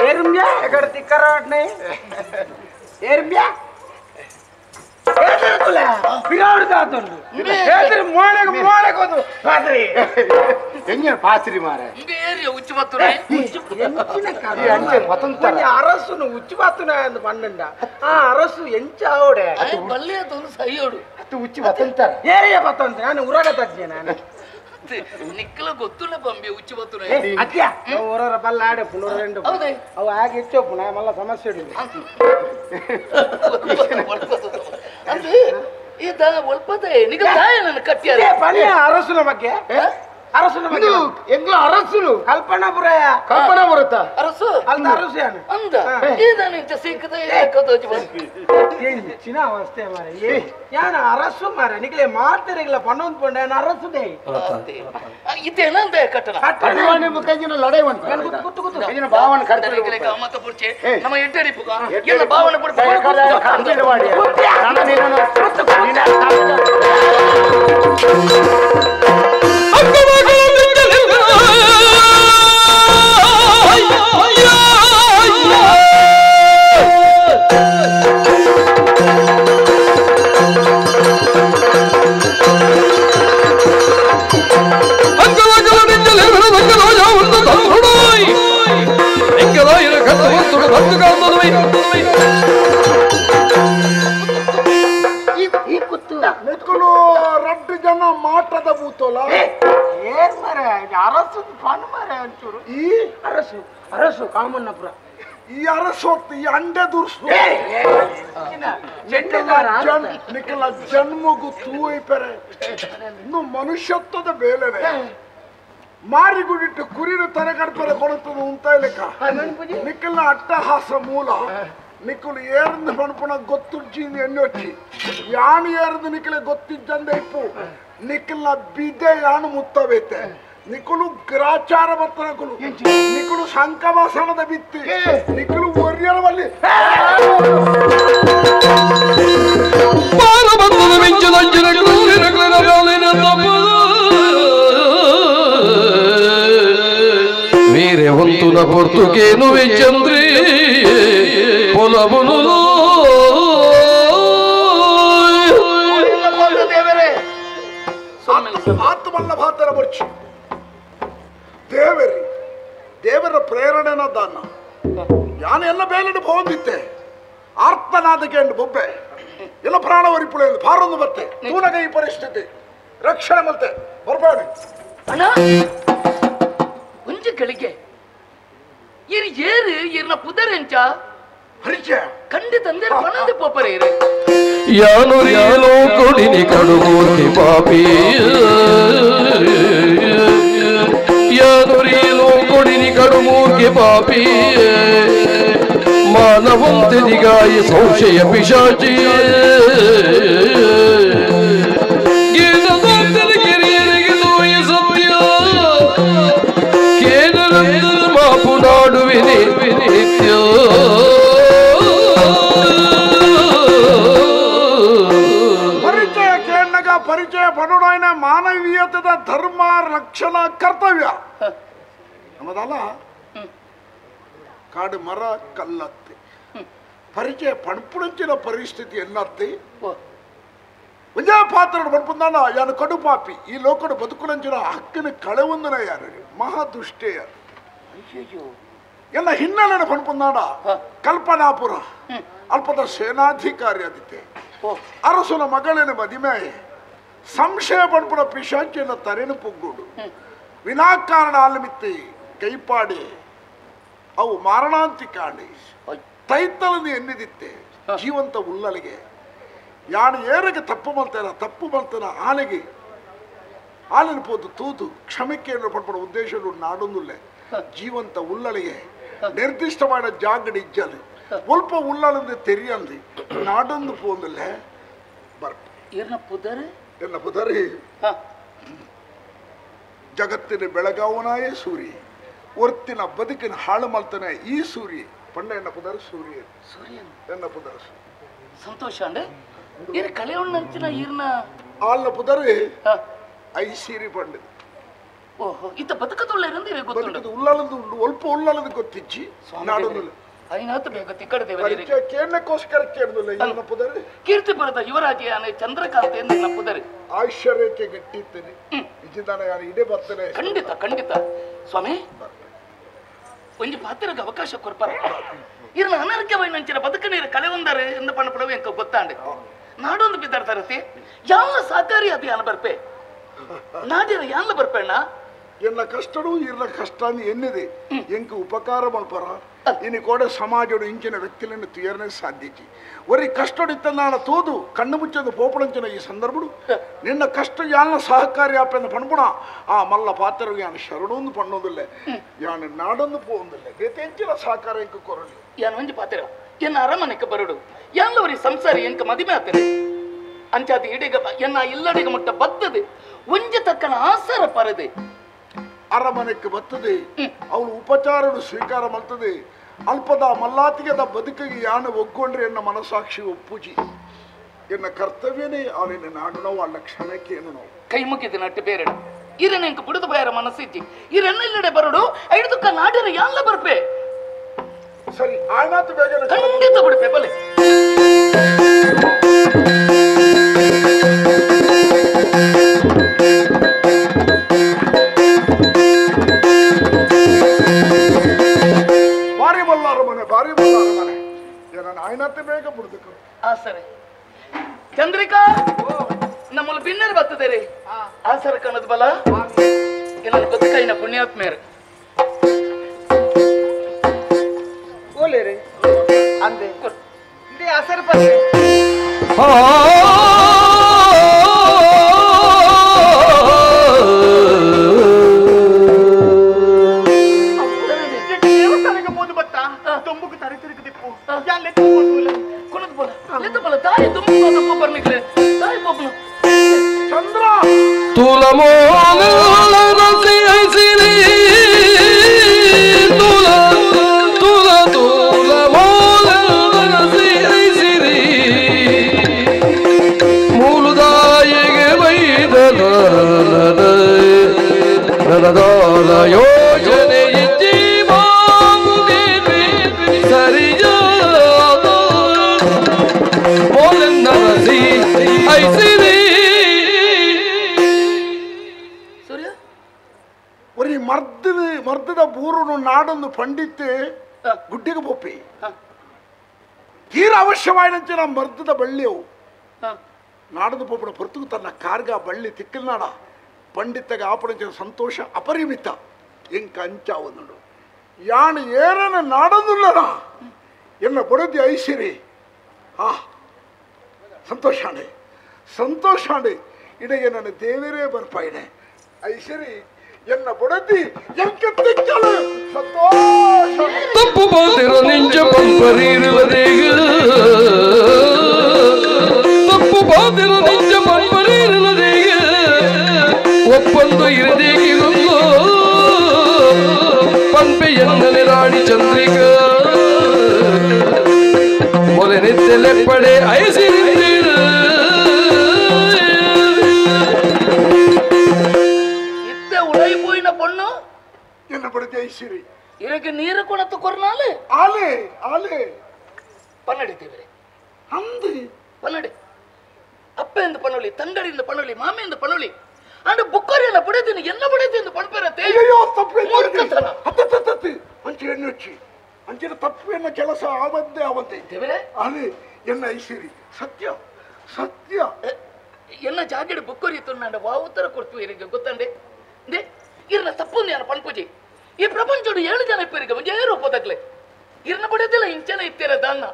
ಏರುಮ್ಯಾ ಎಗಡ ತಿಕ್ಕರಾಡ್ನೆ ಏರುಮ್ಯಾ ಅರಸುನು ಉಚ್ಚು ಬಾತುನ ಪನ್ನಂಡ ಆ ಅರಸು ಎಂಚ ಆವಡೆ ಉಚ್ಚು ಬತ್ತಂತಾರ ಏರಿಯ ಬತ್ತಂತ ನಾನು ಉರಗ ತಜ್ಞೆ ನಾನು ನಿಕ್ಕಲ ಗೊತ್ತುಲ್ಲ ಬಂಬೆ ಉಚ್ಚು ಬತ್ತುನ ಅತ್ಯ ಊರರ ಬಲ್ಲ ಆಡೆ ಪುನರ್ రెండు ಅವು ಆಗಿ ಇಚ್ಚೋಪು ನಾ ಮಲ್ಲ ಸಮಸ್ಯೆ ಅಂದ್ರೆ ಈತ ಒಲ್ಪದೆ ನಿಗ ತಾಯ ನನ್ನ ಕಟ್ಟಿಯಾರ ಪಲ್ಯ ಅರಸುನ ಬಗ್ಗೆ ಅರಸುನ ಬಗ್ಗೆ ಎಂಗ್ಲ ಅರಸುನು ಕಲ್ಪನಾಪುರ ಕಲ್ಪನಾಪುರತ ಅರಸು ಅಲ್ಲ ಅರಸು ಯಾನು ಅಂದ ಏದಾನ ಇಂಚ ಸಿಕ್ಕದ ಕದೋಜಿ ಚಿನ ಅವಸ್ಥೆ ಮಾರೆ ಏ ಯಾನ ಅರಸು ಮಾರೆ ನಿಗಲೆ ಮಾತರಿಗಲ ಪನ್ನೊಂದು ಪಂಡ ಯಾನ ಅರಸು they ಇದೇನಂದ ಕಟ್ಟಣ ಕಟ್ಟಣ ಮುಖಜಿನ ಲಡೈ ಒಂದು ಕುತ್ತು ಕುತ್ತು ಕಜಿನ ಭಾವನ ಕರ್ತನಿಗಲೆ ಮತ ಪುರ್ಚೆ ನಮ್ಮ ಎಟ್ಟರಿಪುಗ ಎಲ್ಲ ಭಾವನ ಪುರ್ಚೆ ಕರ್ತನ ಮಾಡಿ ನಾನು ನಿನ್ನ ರಡ್ಡು ಜನ ಮಾಟದ ಬೂತೋಲ ಏನ್ ಮರ ಅರಸು ಪಣ್ ಮರ ಒಂಚೂರು ಈ ಅರಸು ಅರಸು ಕಾಮಣ್ಣಪುರ ಈ ಅರಸು ಈ ಅಂಡೆ ದುರ್ಸು ನಿಖಲ ಜನ್ಮಗು ತೂಯಿಪೆರೆ ಇನ್ನು ಮನುಷ್ಯತ್ವದ ಬೇಲೆನೆ ಮಾರಿಗುಡಿಟ್ಟು ಕುರಿನ ತಲೆಗಡ್ಪರೆ ಕೊಡುತ್ತದೆ ಉಂತ ಲೆಕ್ಕ ನಿಖಲ್ನ ಅಟ್ಟಹಾಸ ಮೂಲ ನಿಕ್ಕಲು ಏರ್ದು ಪಣಪುಣ ಗೊತ್ತುಜ್ಜಿ ಎಣ್ಣೊಚ್ಚಿ ಯಾನು ಏರ್ದು ನಿಕ್ಕಲೆ ಗೊತ್ತಿದ್ದಂದೆ ಇಪ್ಪು ನಿಕ್ಕಲ್ನ ಬಿದ್ದೆ ಯಾನು ಮುತ್ತಬೇತೆ ನಿಕ್ಕಲು ಗ್ರಾಚಾರ ಬತ್ತನಕುಲು ನಿಕ್ಕಲು ಶಂಕವಾಸನದ ಬಿತ್ತಿ ನಿಕ್ಕಲು ಒರಿಯರವಲ್ಲಿ ವೀರೆ ಹೊಂತುನ ಪೊರ್ತುಕೇನು ಚಂದ್ರಿ ಪೊಲಬುನು ಆತ್ಮವಲ್ಲಭಾತರ ಬರ್ಚಿ ದೇವರಿ ದೇವರ ಪ್ರೇರಣೆನ ದಾನ ಯಾನ ಎಲ್ಲ ಬೇಲೆಡು ಹೋಗಿದ್ದೆ ಆರ್ತನಾದಕ್ಕೆ ಎಂದು ಬೊಬ್ಬೆ ಎಲ್ಲ ಪ್ರಾಣ ಒರಿಪುಳೆ ಭಾರೊಂದು ಬತ್ತೆ ತೂನಗ ಈ ಪರಿಸ್ಥಿತಿ ರಕ್ಷಣೆ ಮಲ್ತೆ ಬರಬೇಡಿ ಅಣ್ಣ ಒಂಜಿ ಗಳಿಗೆ ಇರು ಏರು ಇರ್ನ ಪುದರೆಂಚ ಪರಿಚಯ ಖಂಡಿತ ಅಂದ್ರೆ ಪಣದೆ ಪೋಪರೆ ಇರು ಯಾನು ಯಾನೋ ಕೊಡಿನಿ ಕಡುಮೂರ್ತಿ ಪಾಪಿ ಯಾನು ರೀಲೋ ಕೊಡಿನಿ ಕಡುಮೂರ್ತಿ ಪಾಪಿ ಮಾನವಂತಿಗಾಯಿ ಸಂಶಯ ಪಿಶಾಚಿ ಕಿರಿಯರಿಗೆ ಸತ್ಯ ಕೇನರಂದ ಮಾಪು ನಾಡುವಿನಿ ನಿತ್ಯ ಪರಿಚಯ ಕೇಳಗ ಪರಿಚಯ ಪಡೋಣ ಮಾನವೀಯತೆದ ಧರ್ಮ ರಕ್ಷಣಾ ಕರ್ತವ್ಯ ನಮ್ಮದಲ್ಲ ಕಾಡು ಮರ ಕಲ್ಲತ್ತಿ ಪರಿಚಯ ಪಣಪುಣಂಚಿನ ಪರಿಸ್ಥಿತಿ ಎನ್ನತ್ತಿ ಒಂದೇ ಪಾತ್ರ ಪಣಪುಂದಾನ ಯಾನು ಕಡು ಪಾಪಿ ಈ ಲೋಕಡು ಬದುಕುನಂಚಿನ ಹಕ್ಕಿನ ಕಳೆವಂದನ ಯಾರು ಮಹಾ ದುಷ್ಟೇ ಯಾರು ಎಲ್ಲ ಹಿನ್ನೆಲೆ ಪಣಪುಂದಾನ ಕಲ್ಪನಾಪುರ ಅಲ್ಪದ ಸೇನಾಧಿಕಾರಿ ಆದಿತ್ತೆ ಅರಸುನ ಮಗಳೇನ ಮದಿಮೆ ಸಂಶಯ ಪಣಪುಣ ಪಿಶಾಚಿನ ತರೆನು ಪುಗ್ಗುಡು ವಿನಾಕಾರಣ ಆಲ್ಮಿತ್ತಿ ಕೈಪಾಡಿ ಅವು ಮಾರಣಾಂತಿಕಾಣಿ ತೈತಲನ್ನು ಎನ್ನಿದಿತ್ತೆ ಜೀವಂತ ಉಲ್ಲಲಿಗೆ ಯಾನು ಏರಿಗೆ ತಪ್ಪು ಮಲ್ತೇನ ತಪ್ಪು ಮಲ್ತೇನ ಆಲೆಗೆ ಆಲಿನ ಪೋದು ತೂದು ಕ್ಷಮಕ್ಕೆ ಪಡ್ಪಡ ಉದ್ದೇಶಗಳು ನಾಡೊಂದುಲ್ಲೆ ಜೀವಂತ ಉಲ್ಲಳಿಗೆ ನಿರ್ದಿಷ್ಟವಾದ ಜಾಗಡಿ ಇಜ್ಜದು ಒಲ್ಪ ಉಳ್ಳಾಳಂದು ತೆರಿಯಂದು ನಾಡೊಂದು ಪೋಂದಲ್ಲೇ ಬರ್ಪ ಏನ ಪುದರ್ ಎನ್ನ ಪುದರ್ ಜಗತ್ತಿನ ಬೆಳಗಾವನಾಯೇ ಸೂರ್ಯ ಒರ್ತಿನ ಬದುಕಿನ ಹಾಳು ಮಲ್ತನೆ ಈ ಸೂರ್ಯ ಪಂಡ ಎನ್ನ ಪುದರ್ ಸೂರ್ಯ ಸೂರ್ಯನ್ ಎನ್ನ ಪುದರ್ ಸಂತೋಷ ಅಂಡೆ ಇರ್ ಕಳೆಯೊಣ್ಣಂಚಿನ ಈರ್ನ ಆಲ್ನ ಪುದರ್ ಐಸಿರಿ ಪಂಡಿತ ಓಹೋ ಇತ್ತ ಬದುಕದುಳ್ಳ ಇರಂದು ಗೊತ್ತುಂಟು ಉಳ್ಳಾಳಂದು ಉಂಡು ಒಲ್ಪ ಉಳ್ಳಾಳಂದು ಗೊತ್ತಿಚ್ಚಿ ನಾಡೊಂದು ಐನಾತು ಬೇಗ ತಿಕ್ಕಡ ದೇವರೇ ಕೇಳಕ್ಕೋಸ್ಕರ ಕೇಳಲಿಲ್ಲ ಎನ್ನ ಪುದರ್ ಕೀರ್ತಿಪುರದ ಯುವರಾಜಿಯಾನೆ ಚಂದ್ರಕಾಂತ ಎಂದು ಎನ್ನ ಪುದರ್ ಆಶ್ಚರ್ಯಕ್ಕೆ ಗಟ್ಟಿತ್ತೇನೆ ನಿಜದಾನ ಯಾರು ಇಡೇ ಬರ್ತಾನೆ ಖಂಡಿತ ಖಂಡಿತ ಸ್ವಾಮಿ ಒಂಜಿ ಪಾತ್ರಕ್ಕೆ ಅವಕಾಶ ಕೊರ್ಪಾರ ಇರ್ನ ಅನರ್ಘ್ಯವಾಯಿನಂಚಿನ ಬದುಕ ನೀರು ಕಲೆ ಒಂದರೆ ಎಂದು ಪಣಪಡವೆ ಎಂಕ ಗೊತ್ತಾಂಡೆ ನಾಡೊಂದು ಬಿದ್ದಾರ ತರತಿ ಯಾವ ಸಹಕಾರಿ ಅದು ಯಾನ ಬರ್ಪೆ ನಾಡಿರ ಯಾನ್ಲ ಬರ್ಪೆಣ್ಣ ಎನ್ನ ಕಷ್ಟಡು ಇರ್ನ ಕಷ್ಟ ಎನ್ನಿದೆ ಎಂಕ ಉಪಕಾರ ಮಲ್ಪರ ಇನಿ ಕೂಡ ಸಮಾಜಡು ಇಂಚಿನ ವ್ಯಕ್ತಿಗಳನ್ನು ತುಯರ್ನೆ ಸಾಧ್ಯತಿ ಒರಿ ಕಷ್ಟಡಿತ್ತನಾಳ ತೋದು ಕಣ್ಣು ಮುಚ್ಚದು ಪೋಪಳಂಚಿನ ಈ ಸಂದರ್ಭಡು ನಿನ್ನ ಕಷ್ಟ ಯಾನ ಸಹಕಾರಿ ಆಪೆಂದು ಪಣ್ಪುಣ ಆ ಮಲ್ಲ ಪಾತ್ರರು ಯಾನ ಶರಣೊಂದು ಪಣ್ಣೊಂದಿಲ್ಲ ಯಾನ ನಾಡೊಂದು ಪೋಂದಿಲ್ಲ ಬೇತೆಂಚಿನ ಸಹಕಾರ ಎಂಕ ಕೊರಲಿ ಯಾನ ಒಂಜಿ ಪಾತ್ರ ಎನ್ನ ಅರಮನೆಗೆ ಬರಡು ಯಾನ್ಲ ಒರಿ ಸಂಸಾರಿ ಎಂಕ ಮದಿಮೆ ಆತರೆ ಅಂಚಾದ ಇಡಿಗ ಎನ್ನ ಇಲ್ಲಡಿಗ ಮುಟ್ಟ ಬತ್ತದೆ ಒಂಜಿ ತಕ್ಕನ ಆಸರ ಪರದೆ ಅರಮನೆಗೆ ಬತ್ತದೆ ಅವಳು ಉಪಚಾರನು ಸ್ವೀಕಾರ ಮಾಡ್ತದೆ ಅಲ್ಪದ ಮಲ್ಲಾತಿಗೆದ ಬದುಕಿಗೆ ಯಾನ ಒಗ್ಗೊಂಡ್ರೆ ಎನ್ನ ಮನಸಾಕ್ಷಿ ಒಪ್ಪುಜಿ ಎನ್ನ ಕರ್ತವ್ಯನೇ ಅವನಿನ ನಾಡು ನಾವು ಆ ಲಕ್ಷಣಕ್ಕೆ ಏನು ನಾವು ಕೈ ಮುಗಿದ ನಟ್ಟು ಬೇರೆ ಇರನೆಂಕ ಬಿಡುದು ಬಾಯರ ಮನಸ್ಸಿಜ್ಜಿ ಇರನ್ನ ಇಲ್ಲಡೆ ಬರಡು ಐದುಕ್ಕ ನಾಡಿರ ಯಾನ್ಲ ಬರ್ಪೆ ಸರಿ ಆಯ್ನಾತು ಬೇಗ ಖಂಡಿತ ಬಿಡುಪೆ ಬಲೆ ಬಾರಿ ಬಲ್ಲಾರ ಮನೆ ಬಾರಿ ಬಲ್ಲಾರ ಮನೆ ಏನನ್ನ ಆಯ್ನಾತೆ ಬೇಗ ಬಿಡ್ಬೇಕು ಆ ಸರಿ ಚಂದ್ರಿಕಾ ನಮ್ಮಲ್ಲಿ ಬಿನ್ನರ್ ಬರ್ತದೆ ರೀ ಆ ಸರ ಕಣದ ಬಲ ಏನಾದ್ರು ಬದುಕೈನ ಪುಣ್ಯಾತ್ಮೇರು ಓಲೇರಿ ಅಂದೆ ಇಂದೇ ಅಸರ್ ಪತ್ತೆ ದೇವಸ್ಥಾನಕ್ಕೆ ಹೋದು ಬತ್ತ ದೊಂಬುಕು ತರೆ ತಿರುಗುದಿಪ್ಪು ಯಾನ್ ಲೆಕ್ಕ ಹೋದುಲ್ಲ ಕುಣದ ಬಲ ಲೆತ್ತ ಬಲ ತಾಯಿ ದುಂಬು ದುಂಬು ಬರ್ನಿಕ್ಲೆ ತಾಯಿ ಪೊಪ್ಪನು ಚಂದ್ರ ಯೋಜನೆ ಸರಿಯಾದ ಐಸಿರಿ ಸೂರ್ಯ ಒರಿ ಮರ್ದದ ಮರ್ದದ ಬೂರುನು ನಾಡೊಂದು ಪಂಡಿತೆ ಗುಡ್ಡಿಗೆ ಪೊಪ್ಪಿ ತೀರ ಅವಶ್ಯವಾಯಿನಂಚಿನ ಮರ್ದದ ಬಳ್ಳಿಯವು ನಾಡದು ಪೊಪ್ಪಡ ಹೊರತು ತನ್ನ ಕಾರ್ಗ ಬಳ್ಳಿ ತಿಕ್ಕಲ್ನಾಡ ಪಂಡಿತಗ ಆಪಣಂಚಿನ ಸಂತೋಷ ಅಪರಿಮಿತ ಎಂಕ ಅಂಚಾವನುಡು ಯಾನು ಏರನ ನಾಡೊಂದುಲ್ಲನ ಎನ್ನ ಬಡದಿ ಐಸಿರಿ ಆ ಸಂತೋಷಾಣೆ ಸಂತೋಷಾಣೆ ಇಡೆಗೆ ನನ್ನ ದೇವರೇ ಬರ್ಪಾಯಿನೆ ಐಸಿರಿ ಎನ್ನ ಬಡದಿ ಎಂಕ ತಿಕ್ಕಲು ಸಂತೋಷ ತಪ್ಪು ಬಾತಿರ ನಿಂಜ ಪಂಪರಿರುವುದೇಗ ತಪ್ಪು ಬಾತಿರ ನಿಂಜ ಪಂಪರಿರುವುದೇಗ ಒಪ್ಪಂದು ಇರದೇಗಿರುಂದು ಪಂಪೆ ಎನ್ನನೆ ರಾಣಿ ಚಂದ್ರಿಕಾ ಮೊಲೆ ನಿತ್ಯಲೆಪ್ಪಡೆ ಐಸಿರಿದ್ದೀರ ಇತ್ತೆ ಉಡೈ ಪೋಯಿನ ಪೊಣ್ಣು ಎನ್ನ ಬಡದಿ ಐಸಿರಿ ಇರಕ್ಕೆ ನೀರು ಕೊಣತ್ತು ಕೊರ್ನಾಲೆ ಆಲೆ ಆಲೆ ಪನ್ನಡಿ ದೇವರೇ ಅಂದು ಪನ್ನಡಿ ಅಪ್ಪೆಂದು ಪನ್ನೊಳಿ ತಂಗಡಿಯಿಂದ ಪನ್ನೊಳಿ ಮಾಮೆಂದು ಪನ್ನೊಳಿ ಅಂಡ್ ಬುಕ್ಕರಿಯನ್ನ ಬಡದಿನ ಎನ್ನ ಬಡದಿನ ಪಣಪೆರತೆ ಅಯ್ಯೋ ತಪ್ಪು ಮೂರ್ಖತನ ಅತ್ತತ್ತತ್ತಿ ಅಂಚೆ ಎಣ್ಣುಚ್ಚಿ ಅಂಚಿನ ತಪ್ಪು ಎನ್ನ ಕೆಲಸ ಆವಂತೆ ಆವಂತೆ ದೇವರೇ ಆಲೆ ಎನ್ನ ಐಸಿರಿ ಸತ್ಯ ಸತ್ಯ ಎನ್ನ ಜಾಗೆಡ್ ಬುಕ್ಕರಿ ತುಣ್ಣಂಡ ವಾ ಉತ್ತರ ಕೊಡ್ತು ಇರಿಗೆ ಗೊತ್ತಂಡೆ they ಇರ್ನ ತಪ್ಪು ಯಾನ ಪಣ್ಪುಜಿ ಈ ಪ್ರಪಂಚಡು 7 ಜನ ಇಪ್ಪರಿಗೆ ಒಂಜೇ ರೂಪದಾಗ್ಲೆ ಇರ್ನ ಬಡದಿಲ್ಲ ಇಂಚನ ಇತ್ತೀರ ದಾನ್ನ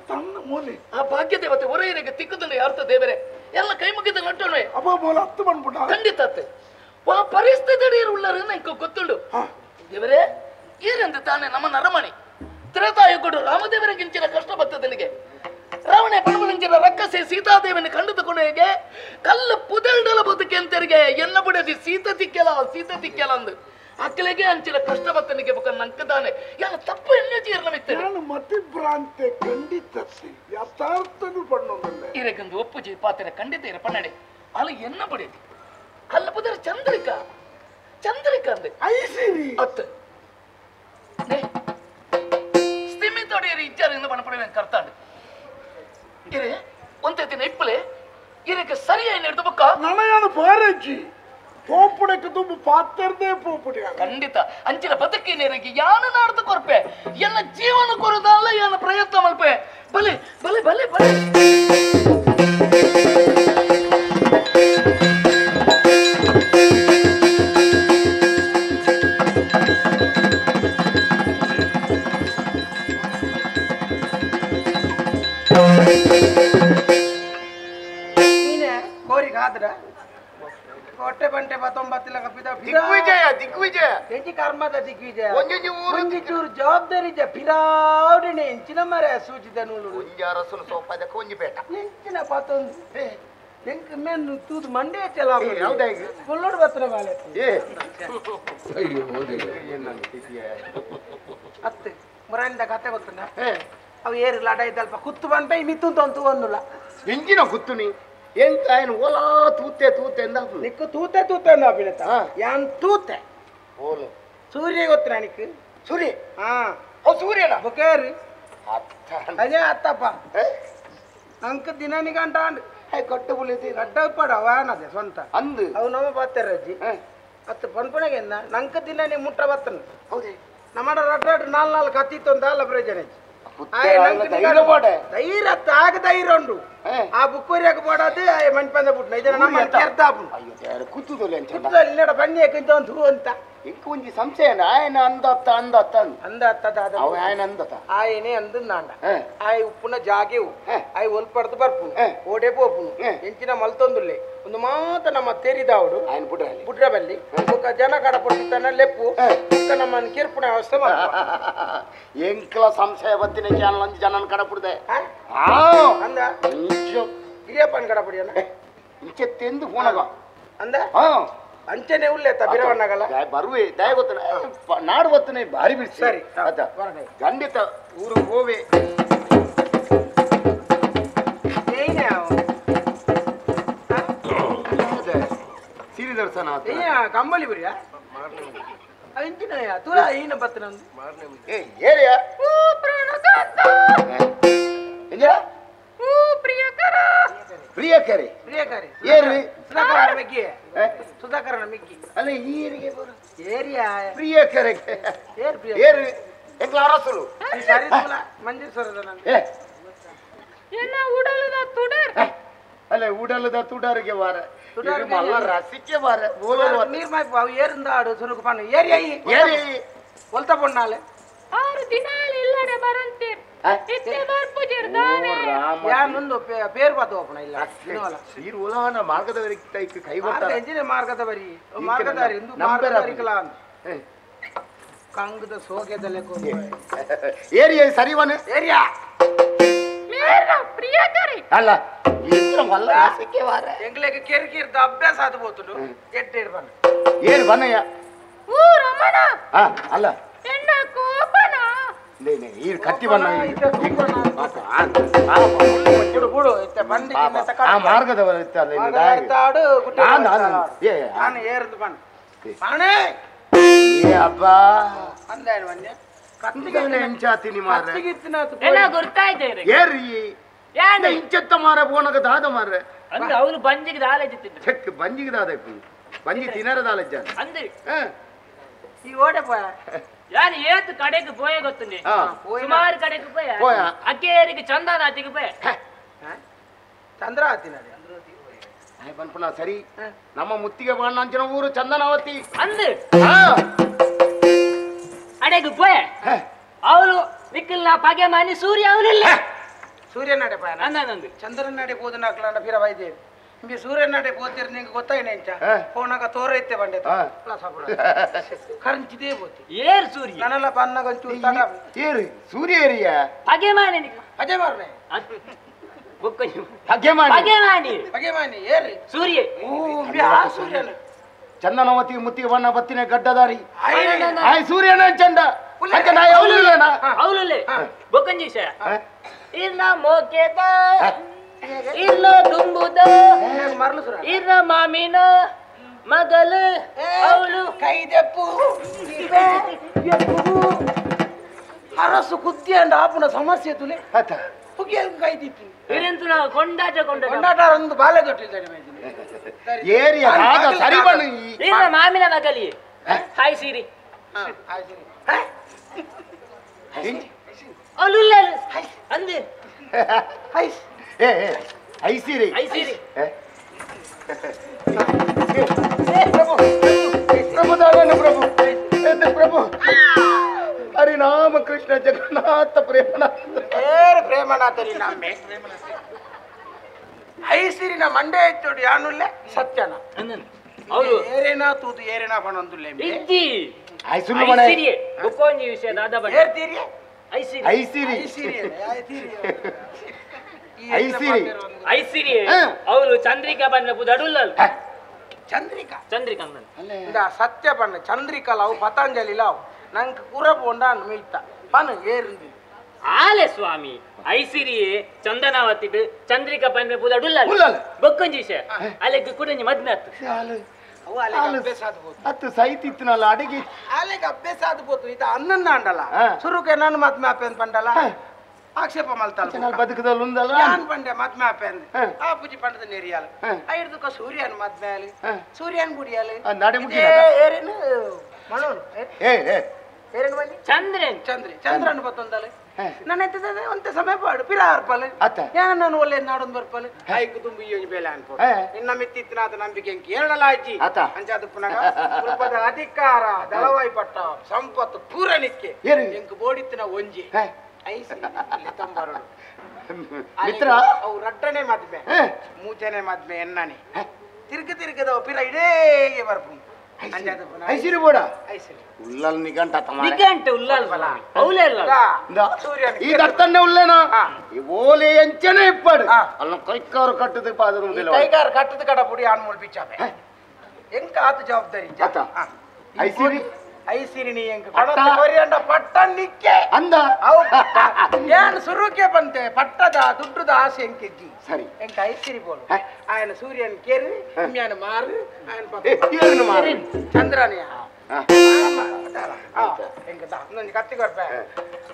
ತನ್ನ ಮೂಲೆ ಆ ಭಾಗ್ಯ ದೇವತೆ ಹೊರ ಇರಿಗೆ ತಿಕ್ಕದಂಡ ಯಾರ್ತ ದೇವರೇ ಎಲ್ಲ ಕೈ ಮುಗಿದ ನಟ್ಟೋಣ ಅಪ್ಪ ಮೂಲ ಹತ್ತು ಬಂದ್ಬಿಟ್ಟ ಖಂಡಿತ ಅತ್ತೆ ವಾ ಪರಿಸ್ಥಿತಿ ಉಳ್ಳಾರ ನಂಗೆ ಗೊತ್ತುಂಡು ದೇವರೇ ಈರೆಂದು ತಾನೆ ನಮ್ಮ ನರಮಣಿ ತ್ರೇತಾಯುಗಡು ರಾಮದೇವರಿಗಿಂಚಿನ ಕಷ್ಟ ಬತ್ತದನಿಗೆ ರಾವಣೆ ಪಣಬಲಿಂಚಿನ ರಕ್ಕಸೆ ಸೀತಾದೇವಿನ ಕಂಡುಕೊಂಡು ಹೇಗೆ ಕಲ್ಲು ಪುದೆಲ್ಡಲ ಬದುಕೆ ಅಂತರಿಗೆ ಎನ್ನ ಬುಡದಿ ಸೀತ ತಿಕ್ಕೆಲ ಸೀತ ತಿಕ್ಕೆಲ ಅಂದು ಅಕ್ಕಲಿಗೆ ಅಂಚಿನ ಕಷ್ಟ ಬತ್ತನಿಗೆ ಬೊಕ ನಂಕದಾನೆ ಯಾನ ತಪ್ಪು ಎಣ್ಣೆ ಜೀರ್ಣ ಮಿತ್ತನೆ ನಾನು ಮತಿಭ್ರಾಂತೆ ಖಂಡಿತ ಯಥಾರ್ಥನು ಪಣ್ಣೊಂದಲ್ಲ ಇರಗಂದು ಒಪ್ಪುಜಿ ಪಾತ್ರ ಖಂಡಿತ ಇರ ಪಣ್ಣಡೆ ಅಲ್ಲ ಎನ್ನ ಬುಡದಿ ಕಲ್ಲು ಪುದರ ಚಂದ್ರಿಕಾ ಚಂದ್ರಿಕಾ ಅಂದೆ ಐಸಿರಿ ಅತ್ತ ಸ್ಥಿಮಿತೊಡೆಯರು ಇಚ್ಚಾರಿಂದ ಪಣಪಡೆ ಕರ್ತಾಂಡು ಇರೇ ಒಂದೇ ದಿನ ಇಪ್ಪಲೆ ಇದಕ್ಕೆ ಸರಿಯಾಗಿ ಹಿಡಿದು ಬುಕ್ಕ ನನಗಾನು ಬಾರಜ್ಜಿ ಪೋಪುಡಕ್ಕೆ ತುಂಬ ಪಾತ್ರದೇ ಪೋಪುಡಿ ಖಂಡಿತ ಅಂಚಿನ ಬದುಕಿನೇರಿಗೆ ಯಾನ ನಾಡ್ದು ಕೊರ್ಪೆ ಎಲ್ಲ ಜೀವನ ಕೊರದಲ್ಲ ಯಾನ ಪ್ರಯತ್ನ ಮಲ್ಪೆ ಬಲೆ ಬಲೆ ಬಲೆ ಬಲೆ ಕೋಟೆ ಬಂಟೆ ಬತ್ತೊಂಬತ್ತಿಲ್ಲ ಕಪ್ಪಿದ ದಿಗ್ವಿಜಯ ದಿಗ್ವಿಜಯ ಎಂಚಿ ಕರ್ಮದ ದಿಗ್ವಿಜಯ ಒಂಜೊಂಜಿ ಊರು ಒಂಜಿ ಚೂರು ಜವಾಬ್ದಾರಿ ಇದ್ದ ಪಿರಾವಡಿನೆ ಎಂಚಿನ ಮರೆ ಸೂಚಿದ ನೂಲು ಒಂಜಿ ಅರಸುನ ಸೋಪಾದಕ್ಕೆ ಒಂಜಿ ಪೇಟ ಎಂಚಿನ ಪತ್ತೊಂದು ಎಂಕ್ ಮೇನ್ ತೂದು ಮಂಡೆ ಚಲ ಹೌದಾ ಕೊಲ್ಲೋಡು ಬತ್ತನ ಬಾಳೆ ಏ ಅತ್ತೆ ಮುರಾನಿದ ಕತೆ ಗೊತ್ತುಂಡ ಅವು ಏರು ಲಾಡ ಇದ್ದಲ್ಪ ಕುತ್ತು ಬಂಪೆ ಮಿತ್ತುಂತ ಅಂತ ಒಂದುಲ್ಲ ಎಂಜಿನ ಕುತ್ತುನಿ ಎಂತ ಏನು ಓಲಾ ತೂತೆ ತೂತೆ ಅಂದ ನಿಕ್ಕು ತೂತೆ ತೂತೆ ಅಂದ ಅಭಿನತ ಯಾನ್ ತೂತೆ ಓಲು ಸೂರ್ಯ ಗೊತ್ತ ನಿಕ್ಕು ಸೂರ್ಯ ಹಾ ಓ ಸೂರ್ಯನ ಬೊಕೇರಿ ಅದೇ ಅತ್ತಪ್ಪ ಅಂಕ ದಿನ ನಿಗಂಟ ಕಟ್ಟು ಬುಲಿತಿ ಕಟ್ಟ ಪಡ ವಾನದೆ ಸ್ವಂತ ಅಂದು ಅವು ನಮ್ಮ ಬಾತ್ತಾರ ಅಜ್ಜಿ ಅತ್ತ ಪನ್ಪಣಗೆ ನಂಕ ದಿನ ನೀ ಮುಟ್ಟ ಬತ್ತನ ಹೌದೇ ನಮ್ಮ ರಡ್ ರಡ್ ನಾಲ್ ನಾಲ್ಕು ಕತ್ತಿತ್ತು ಅಂತ ಅಲ್ಲ ಪ್ರಯೋಜನ ಧೈರ್ಯ ಆಗ ಧೈರ್ಯ ಉಂಟು ಆ ಬುಕ್ಕೂರಿಯಾಗ ಬೋಡದು ಮಣ್ಪಂದ ಬಿಟ್ಟು ಇದನ್ನ ನಮ್ಮ ಕೆರ್ತ ಕುತ್ತದಲ್ಲ ಬನ್ನಿ ಯಾಕಂತ ಒಂದು ಹೂ ಅಂತ ಇಂಕ ಒಂಜಿ ಸಂಶಯ ಆಯನ ಅಂದತ್ತ ಅಂದತ್ತ ಅಂದತ್ತ ಅವ ಆಯನ ಅಂದತ್ತ ಆಯನೇ ಅಂದ ನಾಂಡ ಆಯ್ ಉಪ್ಪುನ ಜಾಗೆವು ಆಯ್ ಒಲ್ಪಡ್ದು ಬರ್ಪುನು ಓಡೆ ಪೋಪುನು ಎಂಚಿನ ಮಲ್ತೊಂದುಲ್ಲೆ ಒಂದು ಮಾತ ನಮ್ಮ ತೆರಿದಾವಡು ಆಯನ ಬುಡ್ರಲ್ಲಿ ಬುಡ್ರಬಲ್ಲಿ ಬೊಕ್ಕ ಜನ ಕಡ ಪೊಟ್ಟಿತನ ಲೆಪ್ಪು ಬೊಕ್ಕ ನಮ್ಮನ್ನು ಕಿರ್ಪುಣ ವ್ಯವಸ್ಥೆ ಎಂಕ್ಲ ಸಂಶಯ ಬತ್ತಿನ ಚಾನಲ್ ಅಂಜಿ ಜನನ ಕಡಪುಡ್ದೆ ಅಂದ ಗಿರಿಯಪ್ಪನ ಕಡಪುಡಿಯನ ಇಂಚೆ ತೆಂದು ಫೋನಗ ಅಂದ ಅಂಚನೆ ಉಲ್ಲೆ ತಬಿರವಣ್ಣಗಲ್ಲ ಬರುವೆ ದಯ ಗೊತ್ತ ನಾಡು ಬತ್ತನೆ ಭಾರಿ ಬಿಡ್ಸಿ ಸರಿ ಅದ ಖಂಡಿತ ಊರು ಹೋವೆ ಸಿರಿ ದರ್ಶನ ಕಂಬಳಿ ಬಿರಿಯ ಅಂಚಿನ ತುಲಾ ಏನ ಬತ್ತನ ಏ ಏರಿಯಾ ಓ ಪ್ರಾಣಕಾಂತ ಎಂಜ ಓ ಪ್ರಿಯಕರ ಪ್ರಿಯಕರಿ ಪ್ರಿಯಕರಿ ಏರಿ ಸುಧಾಕರನ ಮಿಕ್ಕಿ ಸುಧಾಕರನ ಮಿಕ್ಕಿ ಅಲ್ಲ ಈರಿಗೆ ಬರು ಏರಿಯಾ ಪ್ರಿಯಕರಿಗೆ ಏರ್ ಪ್ರಿಯ ಏರಿ ಎಂಗ್ಲ ಅರಸುಲು ಸರಿ ತುಲಾ ಮಂಜೇಶ್ವರದ ಏ ಎನ್ನ ಉಡಲದ ತುಡರ್ ಅಲ್ಲ ಉಡಲದ ತುಡರ್ಗೆ ವಾರ ಮಲ್ಲ ರಸಿಕೆ ವಾರ ಬೋಲೋ ನೀರ್ ಮಾಯ್ಪ ಅವು ಏರಿಂದ ಆಡು ಸುನುಕು ಪಣ್ಣು ಏರಿ I ಏರಿ ಒಲ್ತ ಪೊಣ್ಣಾಲೆ ಆರು ದಿನಾಲ ಇಲ್ಲಡೆ ಬರಂತೀರ್ ಇತ್ತೆ ಬರ್ಪುಜಿರ್ ದಾನೆ ಯಾನ್ ಒಂದು ಪೇರ್ ಬಾತು ಓಪನ ಇಲ್ಲ ಸೀರ್ ಉಲಾನ ಮಾರ್ಗದವರಿಗೆ ತೈಕ್ ಕೈ ಬರ್ತಾರೆ ಎಂಜಿನ ಮಾರ್ಗದವರಿ ಮಾರ್ಗದಾರಿ ಇಂದು ಮಾರ್ಗದಾರಿಕಲ ಕಂಗದ ಸೋಗೆದಲೆ ಕೋ ಏರಿ ಸರಿವನ ಏರಿಯಾ ಮೇರ ಪ್ರಿಯಕರಿ ಅಲ್ಲ ಇದ್ರ ಮಲ್ಲ ರಸಿಕೆ ವಾರ ಎಂಗ್ಲೆಗೆ ಕೆರ್ಕಿರ್ದ ಅಭ್ಯಾಸ ಆದ ಬೋತುಡು ಎಡ್ಡೆಡ್ ಬನ್ನ ಏರ್ ಬನ್ನಯ್ಯ ಓ ರಮಣ ಆ ಅಲ್ಲ ಎನ್ನ ಕೋಪನ ನೇ ನೇ ಈರ್ ಕಟ್ಟಿ ಬನ್ನ ಬಿಡು ಬಿಡು ಇತ್ತೆ ಬಂಡಿ ಆ ಮಾರ್ಗದವರ ಇತ್ತಲ್ಲ ಇನ್ನು ತಾಡು ನಾನು ಏ ನಾನು ಏರ್ದು ಬನ್ನ ಪಾಣೆ ಏ ಅಬ್ಬ ಅಂದಾಯನ ಬನ್ನಿ ಕತ್ತಿಗೆ ಎಂಚಾತಿನಿ ಮಾರ್ರೆ ಎಲ್ಲ ಗೊತ್ತಾಯ್ತು ಏರಿ ಯಾನೆ ಇಂಚತ್ತ ಮಾರ ಬೋನಗ ದಾದ ಮಾರ್ರೆ ಅಂದ್ರೆ ಅವನು ಬಂಜಿಗೆ ದಾಲಜಿತ್ತಿದ್ದ ಚೆಕ್ ಬಂಜಿಗೆ ದಾದ ಬಂಜಿ ತಿನ್ನರ ದಾಲಜ್ಜ ಅಂದ್ರೆ ಈ ಓಡೆ ಪೋಯ ಯಾನು ಏತು ಕಡೆಗೆ ಪೋಯ ಗೊತ್ತುಂಡೆ ಸುಮಾರು ಕಡೆಗೆ ಪೋಯ ಪೋಯ ಅಕ್ಕೇರಿಗೆ ಚಂದನಾತಿಗೆ ಪೋಯ ಚಂದ್ರ ಆತಿನ ಪನ್ಪುನ ಸರಿ ನಮ್ಮ ಮುತ್ತಿಗೆ ಬಾಣಂಚಿನ ಊರು ಚಂದನಾವತಿ ಅಂದು ಅಡೆಗೆ ಪೋಯ ಅವನು ನಿಕ್ಕಲ್ನ ಪಗೆ ಮಾನಿ ಸೂರ್ಯ ಅವನಿಲ್ಲ ಸೂರ್ಯನಡೆ ಪಾಯ ನಂದು ಚಂದ್ರನಡೆ ಹೋದನಾಕ್ಲಾಂಡ ಫಿರ ವೈದ್ಯ ಇಂಬಿ ಸೂರ್ಯನಾಡೆ ಪೋತಿರ್ ನಿಂಗೆ ಗೊತ್ತಾಯ್ನ ಇಂಚ ಫೋನಾಗ ತೋರೈತೆ ಬಂಡೆ ಕರಂಚಿದೇ ಬೋತಿ ಏರ್ ಸೂರ್ಯ ನನ್ನಲ್ಲ ಪನ್ನಾಗ ಒಂಚೂರು ತಡ ಏರು ಸೂರ್ಯ ಏರಿಯ ಪಗೆ ಮಾನೆ ಪಗೆ ಮಾರ್ನೆ ಪಗೆ ಮಾನಿ ಪಗೆ ಮಾನಿ ಪಗೆ ಮಾನಿ ಏರಿ ಸೂರ್ಯ ಓ ಇಂಬಿ ಆ ಸೂರ್ಯನ ಚಂದನವತಿ ಮುತ್ತಿಗೆ ಬಣ್ಣ ಬತ್ತಿನ ಗಡ್ಡದಾರಿ ಆಯ್ ಸೂರ್ಯನ ಚಂದ ಅಂಚ ನಾ ಅವಲುಲ್ಲೇನಾ ಅವಲುಲ್ಲೆ ಬೊಕ್ಕಂಜಿ ವಿಷಯ ಇರ್ನ ಮೋಕೆದ ಇರ್ನ ತುಂಬುದ ಇರ್ನ ಮಾಮಿನ ಮಗಲು ಅವಳು ಕೈದೆಪ್ಪು ಅರಸು ಕುದ್ದಿ ಅಂಡ್ ಆಪುನ ಸಮಸ್ಯೆ ತುಲೆ ಪುಗಿಯಲ್ ಕೈದಿತ್ತು ಇರೆಂತು ನಾವು ಕೊಂಡಾಟ ಕೊಂಡಾಟ ಕೊಂಡಾಟ ಒಂದು ಬಾಲೆ ತೊಟ್ಟಿದ್ದಾರೆ ಏರಿಯಾ ರಾಗ ಸರಿ ಬಣ್ಣ ಇರ್ನ ಮಾಮಿನ ಮಗಲಿ ಹಾಯ್ ಸಿರಿ ಹಾಯ್ ಸಿರಿ ಅವಳು ಅಂದೆ ಏ ಐಸಿರಿ ಐಸಿರಿ ಪ್ರಭು ಪ್ರಭು ದಾರಣ ಪ್ರಭು ಪ್ರಭು ಹರಿನಾಮ ಕೃಷ್ಣ ಜಗನ್ನಾಥ ಪ್ರೇಮನಾಥ ಏರು ಪ್ರೇಮನಾಥರಿ ನಮ್ಮೆ ಐಸಿರಿನ ಮಂಡೆ ಇತ್ತೋಡು ಯಾನುಲ್ಲೆ ಸತ್ಯನ ಅವರು ಏರೇನಾ ತೂದು ಏರೇನಾ ಬಣ್ಣೊಂದುಲ್ಲೆ ಇದ್ದಿ ಐಸುಲು ಬಣ ಐಸಿರಿ ಬುಕ್ಕೊಂಜಿ ವಿಷಯ ದಾದಾ ಬಣ್ಣ ಏರ್ತೀರಿ ಐಸಿರಿ ಐಸಿರಿ ಐಸಿರಿ ಐಸಿರಿ ಐಸಿರಿ ಅವಳು ಚಂದ್ರಿಕಾ ಬಣ್ಣ ಪುದಡುಲ್ಲಲ್ ಚಂದ್ರಿಕಾ ಚಂದ್ರಿಕಾ ಅಂದನ್ ಸತ್ಯ ಬಣ್ಣ ಚಂದ್ರಿಕಾ ಲಾವು ಪತಂಜಲಿ ಲಾವು ನಂಗೆ ಕುರ ಪೋಂಡ ಮಿಲ್ತ ಪನ್ ಏರಿಂದು ಆಲೆ ಸ್ವಾಮಿ ಐಸಿರಿಯೇ ಚಂದನಾವತಿಡು ಚಂದ್ರಿಕಾ ಬಣ್ಣ ಪುದಡುಲ್ಲಲ್ ಬೊಕ್ಕಂಜಿ ವಿಷಯ ಅಲೆಗ್ ಕುಡಂಜಿ ಮದ್ನಾತ್ ಅತ್ತು ಸೈತಿತ್ತನಲ್ಲ ಅಡಿಗೆ ಅಲೆಗೆ ಅಭ್ಯಾಸ ಆದ ಪೋತು ಇತ ಅನ್ನನ್ನ ಅಂಡಲ್ಲ ಸುರುಕೆ ನಾನು ಮದ್ಮೆ ಅಪ್ಪೆ ಅಂತ ಪಂಡಲ್ಲ ಆಕ್ಷೇಪ ಮಲ್ತಾಲ ಬದುಕದಲ್ಲಿ ಉಂದಲ್ಲ ಯಾನ್ ಪಂಡೆ ಮದ್ಮೆ ಅಪ್ಪೆ ಅಂದ್ ಆ ಪೂಜಿ ಪಂಡದ ನೆರಿಯಾಲ ಐಡ್ದುಕ ಸೂರ್ಯನ್ ಮದ್ಮೆ ಆಲಿ ಸೂರ್ಯನ್ ಗುಡಿಯಾಲಿ ಏರೇನು ಮಣೋನು ಏರೇನು ಬನ್ನಿ ಚಂದ್ರನ್ ಚಂದ್ರಿ ಚಂದ್ರನ್ ಬತ್ತೊಂದಲೆ ನನ್ನ ಎತ್ತದ ಒಂತೆ ಸಮಯ ಪಾಡು ಪಿರಾರ್ಪಲೆ ಯಾನ ನಾನು ಒಳ್ಳೆ ನಾಡೊಂದು ಬರ್ಪಲೆ ಐಕು ತುಂಬಿ ಈ ಬೇಲೆ ಅನ್ಪೋ ನಿನ್ನ ಮಿತ್ತಿತ್ತಿನಾದ ನಂಬಿಕೆ ಎಂಕಿ ಏಳಲ ಅಜ್ಜಿ ಅಂಚಾದ ಪುನಗ ಕುಲ್ಪದ ಅಧಿಕಾರ ದಳವಾಯಿ ಪಟ್ಟ ಸಂಪತ್ತು ಪೂರ ನಿಕ್ಕೆ ಎಂಕ್ ಬೋಡಿತ್ತಿನ ಒಂಜಿ ಮಿತ್ರ ಅವು ರಟ್ಟನೆ ಮದ್ಮೆ ಮೂಚನೆ ಮದ್ಮೆ ಎನ್ನನೆ ತಿರುಗ ತಿರುಗದ ಪಿರ ಇಡೇ ಬರ್ಪು ಐಸಿರಿ ಬೋಡ ಐಸಿರಿ ಉಲ್ಲಲ್ ನಿಗಂಟ ನಿಗಂಟ ಉಲ್ಲಲ್ ಅವಲೆಲ್ಲ ಈ ದತ್ತನ್ನೇ ಉಲ್ಲೇನಾ ಈ ಓಲೆ ಎಂಚನೆ ಇಪ್ಪಾಡು ಅಲ್ಲ ಕೈಕಾರು ಕಟ್ಟದ ಪಾದದ ಮೊದಲ ಕೈಕಾರು ಕಟ್ಟದ ಕಡ ಪುಡಿ ಆನ್ಮೂಲ್ ಬಿಚ್ಚಾಪೆ ಎಂಕ ಆತ ಜವಾಬ್ದಾರಿ ಆತ ಐಸಿರಿ ಐಸಿರಿ ನೀ ಎಂಕ ಕೊಡತ ಕೊರಿಯಂಡ ಪಟ್ಟ ನಿಕ್ಕೆ ಅಂದ ಅವು ಏನ್ ಸುರುಕೆ ಬಂತೆ ಪಟ್ಟದ ದುಡ್ಡುದ ಆಸೆ ಎಂಕೆಜ್ಜಿ ಸರಿ ಎಂಕ ಐಸಿರಿ ಬೋಲು ಆಯನ ಸೂರ್ಯನ ಕೇರಿ ಇಮ್ಯಾನ ಮಾರು ಆಯನ ಮಾರು ಚಂದ್ರನಿಯ ಕತ್ತಿ ಕೊರ್ಪೆ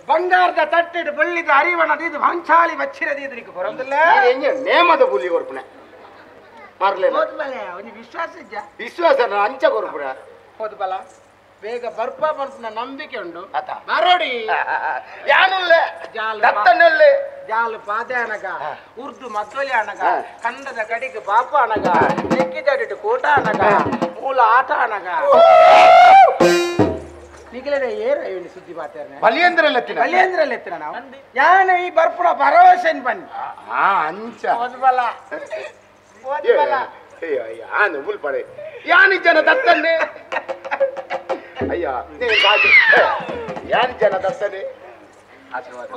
ಬಂಗಾರದ ತಟ್ಟಿಡು ಬಳ್ಳಿದ ಅರಿವಣದ ಇದು ವಂಚಾಲಿ ಬಚ್ಚಿರದ ಇದಕ್ಕೆ ಬರೋದಿಲ್ಲ ನೇಮದ ಬುಲಿ ಕೊರ್ಪುನೆ ವಿಶ್ವಾಸ ವಿಶ್ವಾಸ ಅಂಚ ಕೊರ್ಪುರ ಹೋದ್ ಬಲ ಬೇಗ ಬರ್ಪ ಬರ್ಪುನ ನಂಬಿಕೆ ಉಂಡು ಬರೋಡಿ ಯಾನುಲ್ಲೆ ದತ್ತನಲ್ಲೆ ಜಾಲು ಪಾದೆ ಅನಗ ಉರ್ದು ಮದ್ದೊಲಿ ಅನಗ ಕಂಡದ ಕಡಿಗೆ ಬಾಪ ಅನಗ ನೆಕ್ಕಿದಡಿಟ್ಟು ಕೋಟ ಅನಗ ಮೂಲ ಆಟ ಅನಗ ನಿಗಲದ ಏರ ಇವನು ಸುದ್ದಿ ಮಾತಾಡ್ನೆ ಬಲಿಯೇಂದ್ರಲ್ಲ ಎತ್ತಿನ ಬಲಿಯೇಂದ್ರಲ್ಲ ಎತ್ತಿನ ನಾವು ಯಾನ ಈ ಬರ್ಪುನ ಭರವಸೆ ಬನ್ನಿ ಅಂಚ ಓದ್ಬಲ ಓದ್ಬಲ ಯಾನು ಮುಲ್ಪಡೆ ಯಾನಿ ಜನ ದತ್ತನ್ನೇ ಅಯ್ಯ ಯಾನಿ ಜನ ದತ್ತನೆ ಆಶೀರ್ವಾದ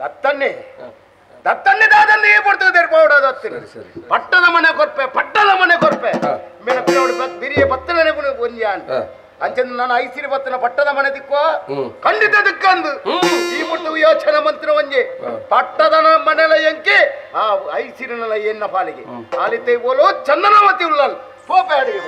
ದತ್ತನ್ನೇ ದತ್ತನ್ನೇ ದಾದನ್ನೇ ಪಡ್ತದೆ ಪೌಡ ದತ್ತನೆ ಪಟ್ಟದ ಮನೆ ಕೊರ್ಪೆ ಪಟ್ಟದ ಮನೆ ಕೊರ್ಪೆ ಮೇಲ ಪಿರೋಡು ಬಿರಿಯ ಬತ್ತನೆ ಒಂಜಾನ್ ಅಂಚಂದು ನಾನು ಐಸಿರಿ ಬತ್ತನ ಪಟ್ಟದ ಮನೆ ದಿಕ್ಕೋ ಖಂಡಿತ ದಿಕ್ಕಂದು ಈ ಮುಟ್ಟು ಯೋಚನೆ ಮಂತ್ರ ಒಂಜೆ ಪಟ್ಟದ ಮನೆಲ ಎಂಕೆ ಆ ಐಸಿರಿನಲ ಎನ್ನ ಪಾಲಿಗೆ ಆಲಿತೆ ಬೋಲೋ ಚಂದನಾವತಿ ಉಳ್ಳಲ್ ಪೋಪೆ ಅಡಿಗೆ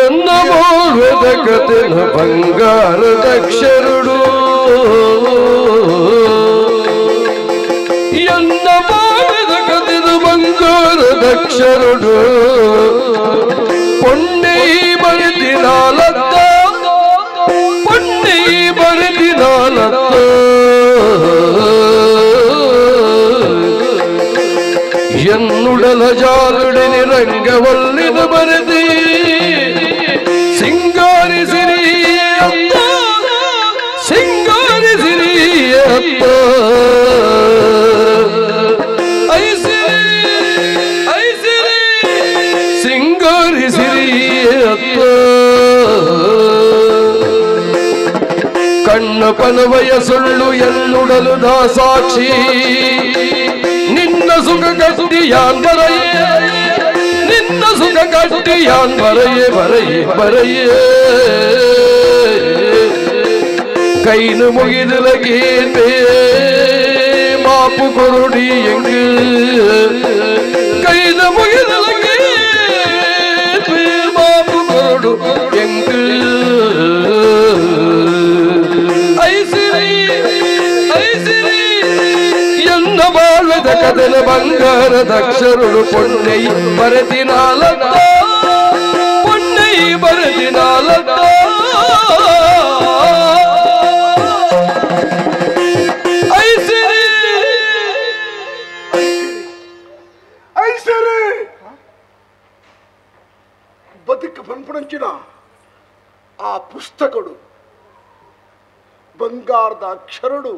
ಎನ್ನ ಕಥೆನ ಬಂಗಾರದಕ್ಷರುಡು ಎನ್ನ ಬಾಳದ ಕಥೆದು ಬಂಗಾರದಕ್ಷರುಡು ಪೊಣ್ಣೆ ಬಳಿ ಒಲ್ಲಿನಾಲತ್ತ ಎನ್ನುಡಲ ಜಾಲುಡಿನಿ ರಂಗವಲ್ಲಿದ ಬರೆದಿ ಸಿಂಗಾರಿಸಿರಿ ಅತ್ತ ಸಿಂಗಾರಿಸಿರಿ ಅತ್ತ ಐಸಿರಿ ಐಸಿರಿ ಸಿಂಗಾರಿಸಿರಿ ಅತ್ತ ಕಣ್ಣ ಪನವಯ ಸುಳ್ಳು ಎನ್ನುಡಲು ದಾಸಾಕ್ಷಿ ನಿನ್ನ ಸುಖ ಕಟ್ಟಿಯಾನ್ ಬರೆಯೇ ನಿನ್ನ ಸುಖ ಕಟ್ಟಿಯಾನ್ ಬರೆಯೇ ಬರೆಯೇ ಬರೆಯೇ ಕೈನು ಮುಗಿದಲಗೇನೆ ಮಾಪು ಕೊರುಡಿ ಎಂಗು ಕೈನು ಮುಗಿದಲಗೇನೆ ಮಾಪು ಕೊರುಡು ಎಂಗು ಐಸಿರಿ ಐಸಿರಿ ಎನ್ನ ಬಾಳ್ವೆದ ಕದನ ಬಂಗಾರದ ಅಕ್ಷರುಳು ಪೊಣ್ಣೈ ಬರೆದಿನಾಲತ್ತ ಪೊಣ್ಣೈ ಬರೆದಿನಾಲತ್ತ ಐಸಿರಿ ಐಸಿರಿ ಬದುಕು ಪನ್ಪುಣಂಚಿನ ಆ ಪುಸ್ತಕಡು ಬಂಗಾರದ ಅಕ್ಷರಡು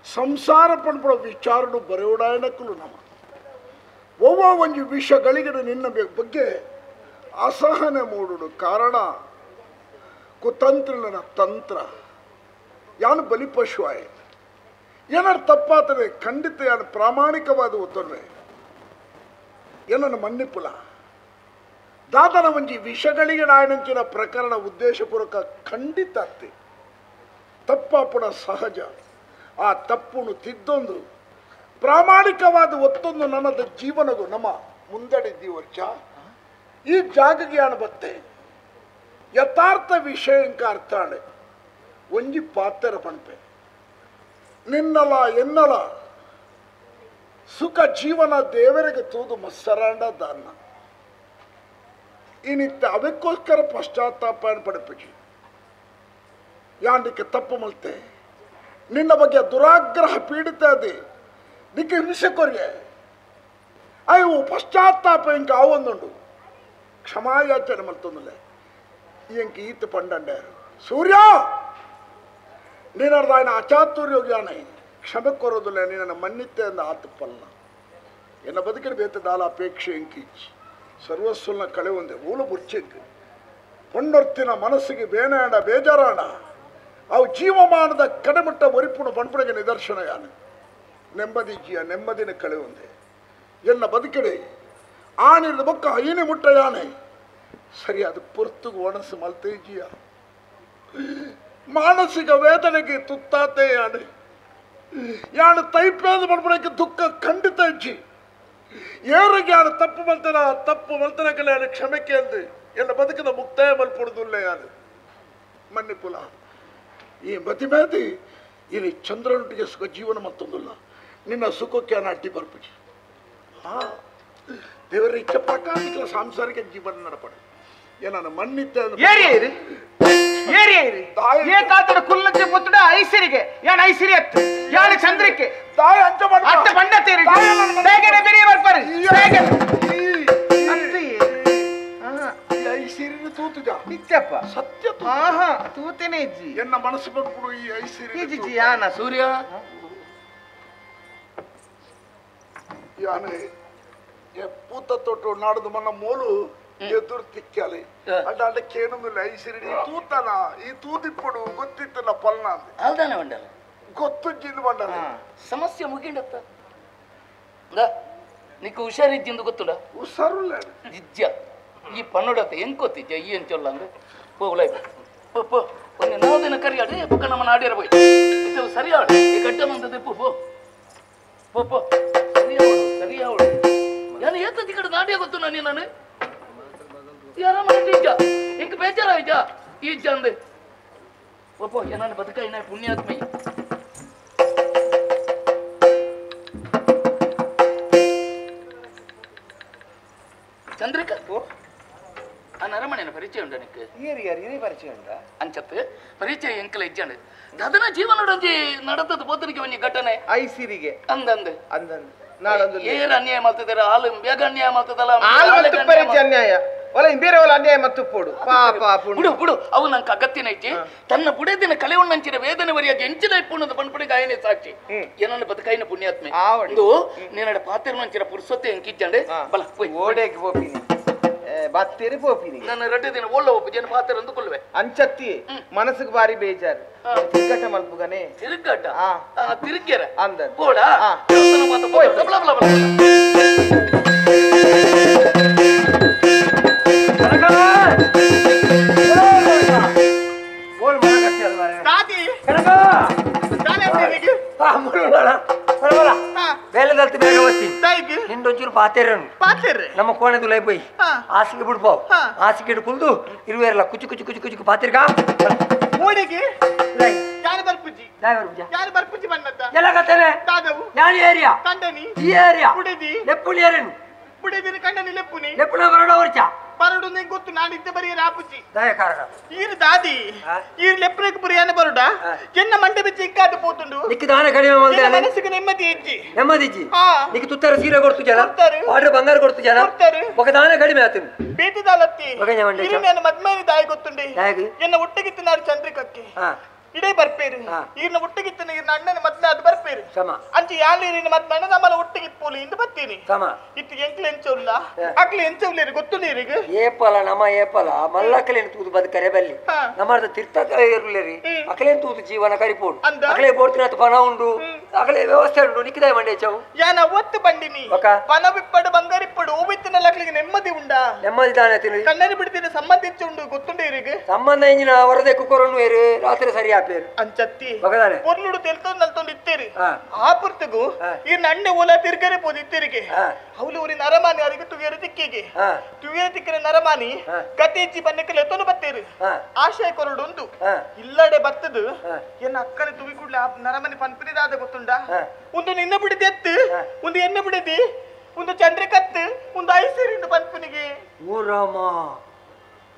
ಸಂಸಾರ ಪಣ್ಪುಣ ವಿಚಾರಡು ಬರೆಯೋಡಾಯಣಕ್ಕಲು ನಮ ಒವ್ವ ಒಂಜಿ ವಿಷಗಳಿಗಡ ನಿನ್ನ ಬಗ್ಗೆ ಅಸಹನೆ ಮೂಡುಡು ಕಾರಣ ಕುತಂತ್ರನ ತಂತ್ರ ಯಾನು ಬಲಿಪಶು ಆಯ ಏನಾರು ತಪ್ಪಾತದೆ ಖಂಡಿತ ಯಾನು ಪ್ರಾಮಾಣಿಕವಾದ ಒತ್ತೊರ್ವೆ ಏನನ್ನು ಮನ್ನಿಪುಲ ದಾದನ ಒಂಜಿ ವಿಷಗಳಿಗೆ ನಾಯನಂಚಿನ ಪ್ರಕರಣ ಉದ್ದೇಶಪೂರ್ವಕ ಖಂಡಿತ ಅತ್ತೆ ತಪ್ಪಾಪುಣ ಸಹಜ ಆ ತಪ್ಪುನು ತಿದ್ದೊಂದು ಪ್ರಾಮಾಣಿಕವಾದ ಒತ್ತೊಂದು ನನ್ನದ ಜೀವನಗೂ ನಮ್ಮ ಮುಂದಡಿದ್ದೀವಿ ವರ್ಷ ಈ ಜಾಗಕ್ಕೆ ಯಾನು ಬತ್ತೆ ಯಥಾರ್ಥ ವಿಷಯಂಕ ಅರ್ಥಾಣೆ ಒಂಜಿ ಪಾತ್ರ ಪಂಪೆ ನಿನ್ನಲ ಎನ್ನಲ ಸುಖ ಜೀವನ ದೇವರಿಗೆ ತೂದು ಮತ್ಸರಾಂಡ ದಾನ ಇನಿತ್ತ ಅವಕ್ಕೋಸ್ಕರ ಪಶ್ಚಾತ್ತಾಪ ಪಡಪಿಸಿ ಯಾಂಡಿಕ್ಕೆ ತಪ್ಪು ಮಲ್ತೆ ನಿನ್ನ ಬಗ್ಗೆ ದುರಾಗ್ರಹ ಪೀಡಿತ ಅದೇ ನಿಕ್ಕೆ ಹಿಂಸೆ ಕೊರಿಯೆ ಅಯ್ಯೋ ಪಶ್ಚಾತ್ತಾಪ ಇಂಕ ಆವೊಂದುಂಡು ಕ್ಷಮಾಯಾಚನೆ ಮಲ್ತೊಂದುಲೆ ಇಂಕ ಈತ ಪಂಡಂಡಾರು ಸೂರ್ಯ ನೀನರ್ದಾಯನ ಅಚಾತುರ್ಯೋಗ್ಯಾನೆ ಕ್ಷಮೆ ಕೊರೋದಿಲ್ಲ ನಿನ್ನ ಮನ್ನಿತ್ತೆ ಅಂದ ಆತಪ್ಪಲ್ಲ ಎನ್ನ ಬದುಕಿನ ಬೇತದಾಲ ಅಪೇಕ್ಷೆ ಇಂಕಿಚ್ಚಿ ಸರ್ವಸ್ವನ್ನ ಕಳೆ ಒಂದೆ ಊಲ ಬುರ್ಚಿಂಕ್ ಪೊಣ್ಣೊರ್ತಿನ ಮನಸ್ಸಿಗೆ ಬೇನಾಡ ಬೇಜಾರಾಣ ಅವು ಜೀವಮಾನದ ಕಡಮಟ್ಟ ಒರಿಪುಣ ಪಣ್ಪುಣಗೆ ನಿದರ್ಶನ ಯಾನು ನೆಮ್ಮದಿ ಜೀಯ ನೆಮ್ಮದಿನ ಕಳೆ ಒಂದೆ ಎನ್ನ ಬದುಕಿಡೆ ಆನಿರದ ಬೊಕ್ಕ ಐನೆ ಮುಟ್ಟ ಯಾನೆ ಸರಿ ಅದು ಪೊರ್ತುಗು ಒಣಸು ಮಲ್ತೇ ಜೀಯ ಮಾನಸಿಕ ವೇದನೆಗೆ ತುತ್ತಾತೆ ಯಾನೆ ಯಾನು ತೈಪೇದ ಪಣ್ಪುಣಕ್ಕೆ ದುಃಖ ಖಂಡಿತ ಇಜ್ಜಿ ಏರಿಗೆ ಯಾನು ತಪ್ಪು ಮಲ್ತನ ತಪ್ಪು ಮಲ್ತನ ಕಲೆ ಯಾನು ಕ್ಷಮೆ ಕೇಂದು ಎನ್ನ ಬದುಕಿನ ಮುಕ್ತಾಯ ಮಲ್ಪುಡುದಿಲ್ಲ ಯಾನು ಮನ್ನಿಪುಲ ಈ ಮತಿಮೇದಿ ಇಲ್ಲಿ ಚಂದ್ರನೊಟ್ಟಿಗೆ ಸುಖ ಜೀವನ ಮತ್ತೊಂದಿಲ್ಲ ನಿನ್ನ ಸುಖಕ್ಕೆ ನಾನು ಅಡ್ಡಿ ಬರ್ಪಿಸಿ ಹಾ ದೇವರ ಇಚ್ಛೆ ಪ್ರಕಾರ ಸಾಂಸಾರಿಕ ಜೀವನ ನಡಪಡೆ ಏನಾನ ಮನ್ನಿತ್ತೆ ಯಾನು ಚಂದ್ರಿಕೆ ಅತ್ತ ಬಣ್ಣ ತೇರಿ ಬೇರೆ ಬರ್ಪಾರೆ ನಿತ್ಯಪ್ಪ ಸತ್ಯ ಆಹಾ ತೂತೇನೆ ಇಜ್ಜಿ ಎನ್ನ ಮನಸ್ಸು ಬಂದ್ಬಿಡು ಈ ಐಸಿರಿ ಇಜ್ಜಿ ಯಾನ ಸೂರ್ಯ ಯಾನೆ ಪೂತ ತೊಟ್ಟು ನಾಡದು ಮನ್ನ ಮೋಲು ಎದುರು ತಿಕ್ಕಾಲಿ ಅಡ್ಡ ಅಡ್ಡ ಕೇನೊಂದಿಲ್ಲ ಐಸಿರಿ ಈ ತೂತನ ಈ ತೂತಿಪ್ಪಡು ಗೊತ್ತಿತ್ತನ ಪಲ್ನ ಅಲ್ದಾನೆ ಬಂಡಲ ಗೊತ್ತು ಜಿಂದು ಬಂಡಲ ಸಮಸ್ಯೆ ಮುಗಿಂಡತ್ತ ನಿಕ್ಕು ಹುಷಾರಿಜ್ಜಿಂದು ಗೊತ್ತುಲ್ಲ ಹುಷಾರುಲ್ಲ ಇಜ್ಜ ಈ ಪನ್ನೊಡತ್ತ ಹೆಂಗ್ ಗೊತ್ತಿಜ್ಜ ಈ ಎಂಚೊಲ್ಲ ಅಂದ್ರೆ ಹೋಗ್ಲಾ ಪೋ ಪೋ ಒಂದು ನಾದಿನ ಕರಿಯಾಡು ಬುಕ್ಕ ನಮ್ಮ ನಾಡಿರ ಪೋಯ್ ಇದು ಸರಿಯಾಡು ಈ ಗಡ್ಡ ಮಂದದ ಪೋ ಪೋ ಪೋ ಪೋ ಸರಿಯಾವಳು ಸರಿಯಾವಳು ನಾನು ಏತದಿ ಕಡೆ ನಾಡಿಯ ಗೊತ್ತು ನಾನು ನಾನು ಯಾರ ಮಾಡಿ ಇಜ್ಜ ಹಿಂಗೆ ಬೇಜಾರಾಯ್ಜ ಈ ಇಜ್ಜ ಅಂದೆ ಪೋ ಪೋ ಏನಾನು ಬದುಕ ಇನ್ನ ಪುಣ್ಯಾತ್ಮಿ ಚಂದ್ರಿಕಾ ಆ ನರಮಣೆನ ಪರಿಚಯ ಪರಿಚಯ ಉಂಡ ನಿಕ್ ಏರಿ ಯಾರು ಇದೇ ಪರಿಚಯ ಉಂಡ ಅಂಚತ್ ಪರಿಚಯ ಎಂಕಲ ಇಜ್ಜಂಡು ದದನ ಜೀವನಡೊಂಜಿ ನಡತದ ಪೋತನಿಗೆ ಒಂಜಿ ಘಟನೆ ಐಸಿರಿಗೆ ಅಂದಂದು ಅಂದಂದು ನಾಳೊಂದು ಏರ್ ಅನ್ಯಾಯ ಮಾಡ್ತಿದಾರೆ ಹಾಲು ಬೇಗ ಅನ್ಯಾಯ ಮಾಡ್ತದಲ್ಲ ಹಾಲು ಮತ್ತು ಪರಿಚಯ ಅನ್ಯಾಯ ಒಲ ಬೇರೆ ಒಲ ಅನ್ಯಾಯ ಮತ್ತು ಪೋಡು ಪಾಪ ಬಿಡು ಬಿಡು ಅವು ನಂಗೆ ಅಗತ್ಯನ ಐತಿ ತನ್ನ ಬುಡದಿನ ಕಳೆಯುಣ್ಣಂಚಿನ ವೇದನೆ ವರಿಯಾಗಿ ಎಂಚಿನ ಇಪ್ಪುಣ್ಣದ ಪಣ್ಪಡಿಗೆ ಆಯನೆ ಸಾಕ್ಷಿ ಏನನ್ನ ಬದುಕಾಯಿನ ಪುಣ್ಯಾತ್ಮೆ ಒಂದು ನಿನ್ನಡ ಪಾತ್ರ ಪುರುಸೊತ್ತೆ ಎಂಕಿಚ್ಚಂಡೆ ಬಲ ಓಡೇಗೆ ಹೋಪಿನಿ ಬತ್ತೇರಿ ಪೋಪಿನಿ ನನ್ನ ರಡ್ಡೆ ದಿನ ಓಳ್ಳ ಒಪ್ಪು ಜನ ಪಾತ್ರ ಅಂದುಕೊಳ್ಳುವೆ ಅಂಚತ್ತಿ ಮನಸ್ಸಿಗೆ ಬಾರಿ ಬೇಜಾರು ತಿರುಗಾಟ ಮಲ್ಪುಗನೆ ತಿರುಗಾಟ ತಿರುಗ್ಯರ ಅಂದ ಬೋಡ ಬಲ ಬಲ ಬಲ ಬೇಲೆದಲ್ತು ಬೇಗ ಬತ್ತಿ ನಿಂದೊಂಚೂರು ಪಾತೇರನು ನಮ್ಮ ಕೋಣೆದು ಲೈ ಪೋಯಿ ಹಾಸಿಗೆ ಬಿಡ್ಪಾವು ಹಾಸಿಗೆ ಹಿಡ್ಕುಲ್ದು ಇರುವೇರಲ್ಲ ಕುಚು ಕುಚು ಕುಚು ಕುಚು ಪಾತಿರ್ಕ ಲೆಪ್ಪುಣ ಬರೋಡ ವರ್ಷ ಬರಡು ನಿಂಗೆ ಗೊತ್ತು ನಾನು ಇದ್ದ ಬರೀ ರಾಪುಜಿ ದಯ ಕಾರಣ ಈರು ದಾದಿ ಈರು ಲೆಪ್ಪರೆಗ್ ಬರಿಯಾನ ಬರುಡ ಎನ್ನ ಮಂಡೆ ಬಿಚ್ಚಿ ಇಂಕಾದ ಪೋತುಂಡು ನಿಕ್ಕ ದಾನ ಕಡಿಮೆ ಮಲ್ದೆ ಮನಸ್ಸಿಗೆ ನೆಮ್ಮದಿ ಇಜ್ಜಿ ನೆಮ್ಮದಿ ಇಜ್ಜಿ ನಿಕ್ಕ ತುತ್ತರ ಸೀರೆ ಕೊಡ್ತು ಜನ ಪಾಡ್ರ ಬಂಗಾರ ಕೊಡ್ತು ಜನ ఒక ದಾನ ಕಡಿಮೆ ಆತು ಬೇತಿದಾಲತ್ತಿ ಇರು ನನ್ನ ಮದ್ಮೇಲೆ ದಾಯಿ ಗೊತ್ತುಂಡೆ ಎನ್ನ ಒಟ್ಟಿಗಿತ್ತಿನಾರು ಚಂದ್ರಿಕಕ್ಕೆ ಇಡೇ ಬರ್ಪೇರು ಈರ್ನ ಒಟ್ಟಿಗಿತ್ತಿನ ಈರ್ನ ಅಣ್ಣನ ಮದ್ಮೆ ಅದು ಬರ್ಪೇರು ಅಂಚೆ ಯಾಲೇರಿನ ಮದ್ಮೆ ಅಣ್ಣ ನಮ್ಮಲ್ಲ ಒಟ್ಟಿಗೆ ಪೋಲಿ ಇಂದ ಬರ್ತೀನಿ ಇತ್ತು ಎಂಕ್ಲು ಎಂಚವುಲ್ಲ ಅಕ್ಲು ಎಂಚವುಲೇರು ಗೊತ್ತು ನೀರಿಗೆ ಏಪಲ ನಮ್ಮ ಏಪಲ ಮಲ್ಲಕ್ಕಲೇನು ತೂದು ಬದುಕರೆ ಬಲ್ಲಿ ನಮ್ಮರ್ದ ತಿರ್ತಕ ಇರ್ಲೇರಿ ಅಕಲೇನು ತೂದು ಜೀವನ ಕರಿಪೋಡು ಅಕಲೇ ಬೋಡ್ತಿನ ಪಣ ಉಂಡು ಅಕಲೇ ವ್ಯವಸ್ಥೆ ಉಂಡು ನಿಕ್ಕಿದಾಯ ಮಂಡೆ ಚವು ಯಾನ ಒತ್ತು ಬಂಡಿನಿ ಪಣ ಬಿಪ್ಪಡು ಬಂಗಾರಿಪ್ಪಡು ಓಬಿತ್ತಿನ ಅಕ್ಲಿಗೆ ನೆಮ್ಮದಿ ಉಂಡಾ ನೆಮ್ಮದಿ ದಾನ ತಿನ್ನು ಕಣ್ಣನಿ ಬಿಡ್ತೀನಿ ಸಂಬಂಧ ಹೆಚ್ಚು ಉಂಡು ಗೊತ್ತುಂಡು ಇರಿಗೆ ಸಂಬಂಧ ಇಂಜಿನ ವರದೆ ಕುಕ್ಕರನ್ನು ಏರು ರಾತ್ರಿ ಸರಿ ಅಂಚತ್ತಿ ಪೊರ್ಲುಡು ತೆಲ್ತೊಂದು ನಲ್ತೊಂದು ಇತ್ತೇರಿ ಆ ಪುರ್ತಗು ಈ ನಣ್ಣೆ ಓಲ ತಿರ್ಗರೆ ಪೋದು ಇತ್ತೇರಿಗೆ ಅವಳು ಊರಿನ ನರಮಾನಿ ಅವರಿಗೆ ತುವಿಯರು ತಿಕ್ಕಿಗೆ ತುವಿಯರು ತಿಕ್ಕಿನ ನರಮಾನಿ ಗತಿ ಬನ್ನಕ್ಕೆ ಎತ್ತೊಂದು ಬತ್ತೇರಿ ಆಶಯ ಕೊರಡು ಒಂದು ಇಲ್ಲಡೆ ಬತ್ತದು ಎನ್ನ ಅಕ್ಕನ ತುವಿ ಕೂಡ್ಲೆ ಆ ನರಮನಿ ಪನ್ಪಿನಿದಾದ ಗೊತ್ತುಂಡ ಒಂದು ನಿನ್ನ ಬಿಡಿದ ಎತ್ತು ಒಂದು ಎಣ್ಣೆ ಬಿಡಿದಿ ಒಂದು ಚಂದ್ರ ಕತ್ತು ಒಂದು ಐಸೇರಿ ಉಂಡು ಪನ್ಪಿನಿಗೆ ಓ ರಾಮ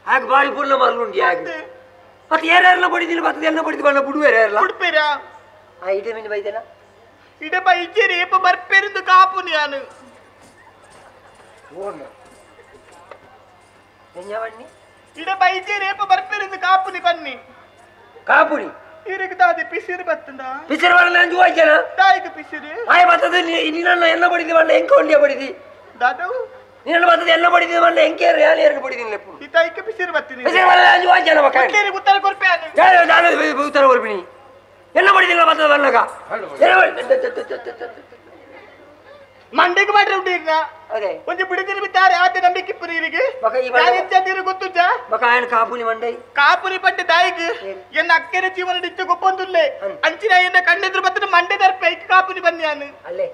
ಹಾಗೆ ಬಾರಿ ಪುರ್ಲ ಮರಳುಂಡಿ ಹಾಗೆ ಮತ್ತೆ ಯಾರ್ಯಾರೆಲ್ಲ ಬಡಿದಿಲ್ಲ ಬರ್ತದೆ ಎಲ್ಲ ಬಡಿದು ಬಣ್ಣ ಬಿಡುವೇರ ಯಾರಲ್ಲ ಬಿಡ್ಪೇರಾ ಆ ಇಡೆ ಮೀನು ಬೈದೇನ ಇಡೆ ಬೈಜೇರಿ ಏಪ ಬರ್ಪೇರಿಂದು ಕಾಪು ನಾನು ಇಡೆ ಬೈಜೇರಿ ಏಪ ಬರ್ಪೇರಿಂದು ಕಾಪುನಿ ಬನ್ನಿ ಕಾಪುನಿ ಇರಿಗೆ ದಾದಿ ಪಿಸಿರು ಬತ್ತಂದ ಪಿಸಿರು ಬರಲ್ಲ ಅಂಜು ಹೋಯ್ತೇನ ದಾಯಿಗೆ ಪಿಸಿರು ಆಯ್ ಬರ್ತದೆ ನಿನ್ನ ಎಲ್ಲ ಬಡಿದಿ ಬಣ್ಣ ಎಂಕ ಹೊಂಡಿಯ ಬಡಿದಿ ದಾದವು ನಿನ್ನ ಬರ್ತದೆ ಎಲ್ಲ ಬಡಿದಿ ಬಣ್ಣ ಎಂಕೆ ಯಾರು ಯಾರು ಬಡಿದಿಲ್ಲ ಲೆಪ್ಪು ಇತಾಯಿಗೆ ಪಿಸಿರು ಬತ್ತೀನಿ ಪಿಸಿರು ಬರಲ್ಲ ಅಂಜು ಹೋಯ್ತೇನ ಮಕ್ಕ ಉತ್ತರ ಕೊರ್ಪೆ ನಾನು ಉತ್ತರ ಕೊರ್ಪಿನಿ ಎಲ್ಲ ಬಡಿದಿಲ್ಲ ಬರ್ತದೆ ಬಣ್ಣಗ ಮಂಡೆಗೆ ಮಾಡ್ರೆ ಉಂಡಿರ್ನ ಒಂಜಿ ಬಿಡಿದಿರ ಬಿತ್ತಾರೆ ಆತ ನಂಬಿಕೆ ಪುರಿರಿಗೆ ಗೊತ್ತುಜಾ ಬಕ ಆಯನ ಕಾಪುನಿ ಮಂಡೈ ಕಾಪುನಿ ಪಂಡೆ ದಾಯಿಗೆ ಎನ್ನ ಅಕ್ಕೆರ ಜೀವನ ಇಚ್ಚ ಗೊಪ್ಪೊಂದುಲ್ಲೆ ಅಂಚಿನ ಎನ್ನ ಕಣ್ಣೆದ್ರು ಬತ್ತನ ಮಂಡೆ ದರ್ಪೆ ಐಕ್ ಕಾಪುನಿ ಬನ್ನಿ ನಾನು ಅಲ್ಲೇ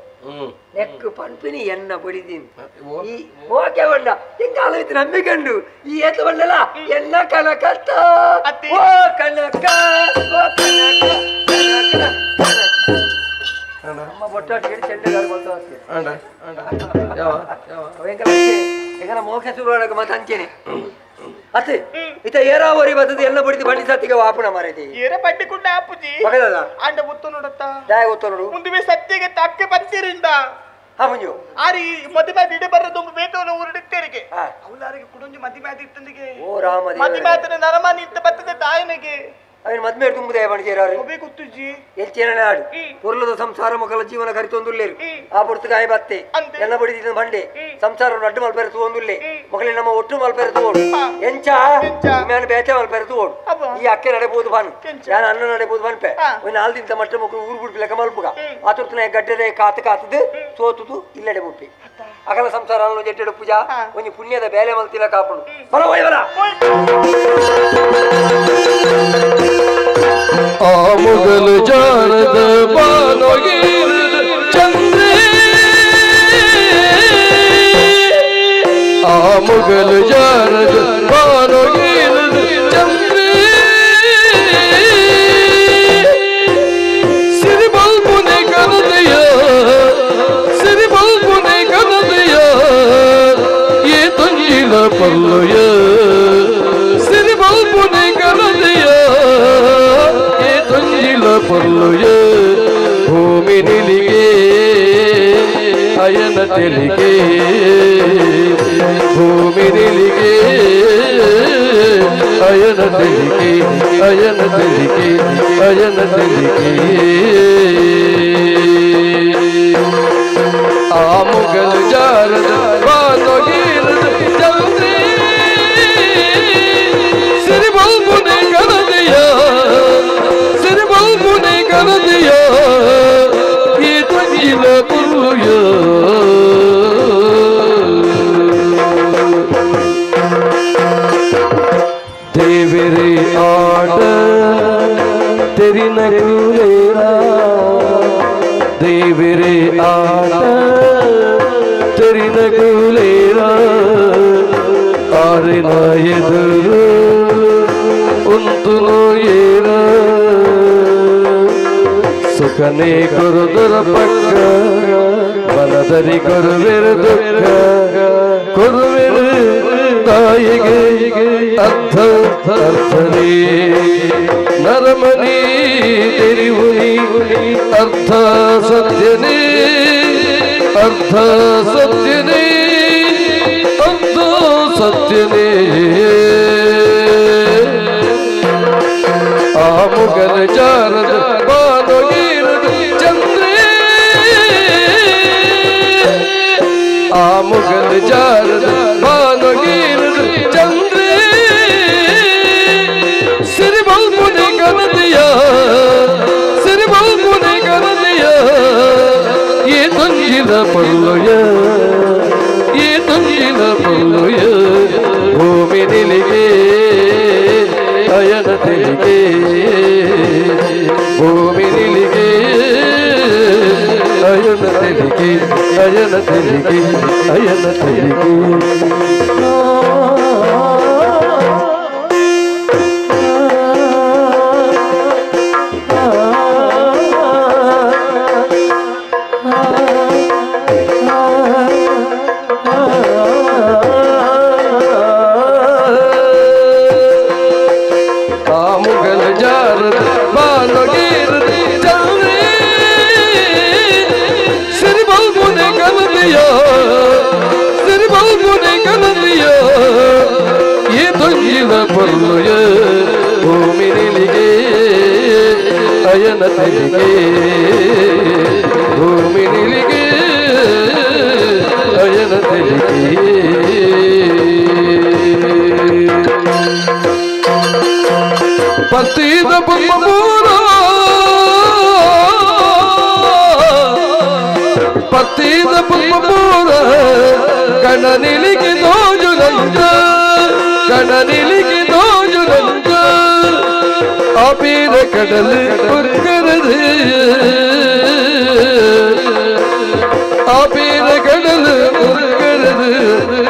ನೆಕ್ ಪನ್ಪಿನಿ ಎನ್ನ ಬಡಿದೀನಿ ಈ ಓಕೆ ಬಂಡ ಎಂಗ ಆಲೋಚಿತ ನಂಬಿಕಂಡು ಈ ಏತ ಬಂಡಲ ಎನ್ನ ಕನಕತ್ತ ಓ ಕನಕ ಓ ಕನಕ ಕನಕ ನಮ್ಮ ಬೊಟ್ಟಾಟ ಹೇಳಿ ಚೆಂಡೆಗಾರ ಎಂಗನ ಮೋಕ್ಷ ಶುರುವಾಗ ಮತ್ತೆ ಅಂಚೇನೆ ಅತ್ತೆ ಇತ ಏರಾವರಿ ಬರ್ತದೆ ಎಲ್ಲ ಬಡಿದು ಬಂಡಿ ಸತ್ತಿಗೆ ವಾಪುಣ ಮಾರೈತಿ ಏರ ಬಡ್ಡಿ ಕುಂಡ ಆಪುಜಿ ಅಂಡ ಒತ್ತು ನೋಡತ್ತ ದಾಯ ಒತ್ತು ನೋಡು ಮುಂದುವೆ ಸತ್ತಿಗೆ ತಕ್ಕೆ ಬಂತೀರಿಂದ ಹಾ ಮುಂಜು ಆರಿ ಮದುವೆ ಇಡೆ ಬರೋದು ಬೇತವನ ಊರುಡಿತ್ತೇರಿಗೆ ಅವಲಾರಿಗೆ ಕುಡೊಂಜಿ ಮದುವೆ ಆದಿತ್ತಂದಿಗೆ ಓ ರಾಮ ಮದುವೆ ಆತನ ನರಮಾನಿ ಇತ್ತ ಬರ್ತದೆ ತಾಯನಿಗೆ ಅವನ ಮದ್ಮೇಲೆ ತುಂಬುದೇ ಬಣಿಜೇರಾರು ಗೊತ್ತುಜಿ ಎಲ್ಚೇನ ಆಡು ಪೊರ್ಲದ ಸಂಸಾರ ಮಕ್ಕಳ ಜೀವನ ಕರಿತೊಂದುಲ್ಲೇರು ಆ ಪುರ್ತಕಾಯಿ ಬತ್ತೆ ಎಲ್ಲ ಬಡಿದಿದ್ದ ಬಂಡೆ ಸಂಸಾರ ಅಡ್ಡು ಮಲ್ಪೆರೆ ತೂವೊಂದುಲ್ಲೆ ಮಕ್ಕಳಿಗೆ ನಮ್ಮ ಒಟ್ಟು ಮಲ್ಪೆರೆ ತೂವೋಡು ಎಂಚ ಮ್ಯಾನ ಬೇತೆ ಮಲ್ಪೆರೆ ತೂವೋಡು ಈ ಅಕ್ಕೆ ನಡೆಬೋದು ಬಾನು ಯಾನ ಅನ್ನ ನಡೆಬೋದು ಬನ್ಪೆ ಒಂದು ನಾಲ್ ದಿನದ ಮಟ್ಟ ಮಕ್ಕಳು ಊರು ಬಿಡ್ಪಿ ಲೆಕ್ಕ ಮಲ್ಪುಗ ಆತುರ್ತನ ಗಡ್ಡೆದೆ ಕಾತು ಕಾತದು ಸೋತುದು ಇಲ್ಲಡೆ ಬುಪ್ಪಿ ಅಕಲ ಸಂಸಾರ ಜೆಟ್ಟೆಡು ಪೂಜಾ ಒಂಜಿ ಪುಣ್ಯದ ಬೇಲೆ ಮಲ್ತಿಲ್ಲ ಕಾಪುಡು ಬಲ ಹೋಯ್ ಬಲ ಆ ಮುಗಲು ಜಾರದ ಬಾನೊಗಿರದ ಚಂದ್ರೆ ಆ ಮುಗಲು ಜಾರದ ಬಾನೊಗಿರದ ಚಂದ್ರೆ ಸಿರಿಬಲ್ಬುನೆ ಕನದೆಯ ಸಿರಿಬಲ್ಬುನೆ ಕನದೆಯ ಏ ತಂಜಿಲ ಪಲ್ಲೊಯ ಪೊರ್ಲುಯ ಭೂಮಿ ನಿಲಿಗೆ ಅಯನ ತೆಲಿಗೆ ಭೂಮಿ ನಿಲಿಗೆ ಅಯನ ತೆಲಿಗೆ ಅಯನ ತೆಲಿಗೆ ಅಯನ ತೆಲಿಗೆ ಆ ಮುಗಲ್ ಜಾರದ ಬಾನೊಗೀರದ ಚಂದ್ರಿ ಸಿರಿಬಲ್ಬುನೆ ಕನದಿಯ ಸಿರಿಬಲ್ಬುನೆ ಕನದಿಯ ಈ ತೊಂಜಿಲ ಪುಲ್ಲುಯ ದೇವರೇ ಆಟ ತೆರಿನ ಕೂಲೇರ ದೇವರೇ ಆಟ ತೆರಿನ ಕೂಲೇರ ಆರಿನ ಎದುರು ಉಂತುನು ಏರ ಸುಖನೇ ಕೊರುದರ ಪಕ್ಕ ಮನದರಿ ಕೊರುವೆರು ದುಃಖ ಕೊರುವೆರು ತಾಯಿಗೆ ಅರ್ಥ ಅರ್ಥನೇ ನರಮನಿ ತೆರಿವುನಿ ಅರ್ಥ ಸತ್ಯನೇ ಅರ್ಥ ಸತ್ಯನೇ ಅರ್ಥ ಸತ್ಯನೇ ಆ ಮುಗಲ ಜಾರದ ಬಾನೊಗೀರದ ಚಂದ್ರೇ ಆ ಮುಗಲ ಜಾರದ ಬಾನೊಗೀರದ ಚಂದ್ರೇ ಸಿರಿಬಲ್ಬುನೆ ಕನದಿಯ ಸಿರಿಬಲ್ಬುನೆ ಕನದಿಯ ಈ ತೊಂಜಿಲ ಪೊಲ್ಲುಯ ಈ ತೊಂಜಿಲ ಪೊಲ್ಲುಯ ಭೂಮಿ ನಿಲಿಗೆ ಅಯನ ತೆಲಿಗೆ ಭೂಮಿ ನಿಲಿಗೆ ಅಯನ ತೆಲಿಗೆ ಅಯನ ತೆಲಿಗೆ ಅಯನ ತೆಲಿಗೆ ಪೊಲ್ಲುಯ ಭೂಮಿ ನಿಲಿಗೆ ಅಯನ ತೆಲಿಗೆ ಭೂಮಿ ನಿಲಿಗೆ ಅಯನ ತೆಲಿಗೆ ಪತಿದ ಬೊಮ್ಮೂರ ಪತಿದ ಬೊಮ್ಮೂರ ಕಣನಿಲಿಗೆ ದೋಜುರಂಜ ಕಣನಿಲಿಗೆ ದೋಜುರಂಜ ಅಬೀರ கடல் பொற்கிறது அபீர கடல் பொற்கிறது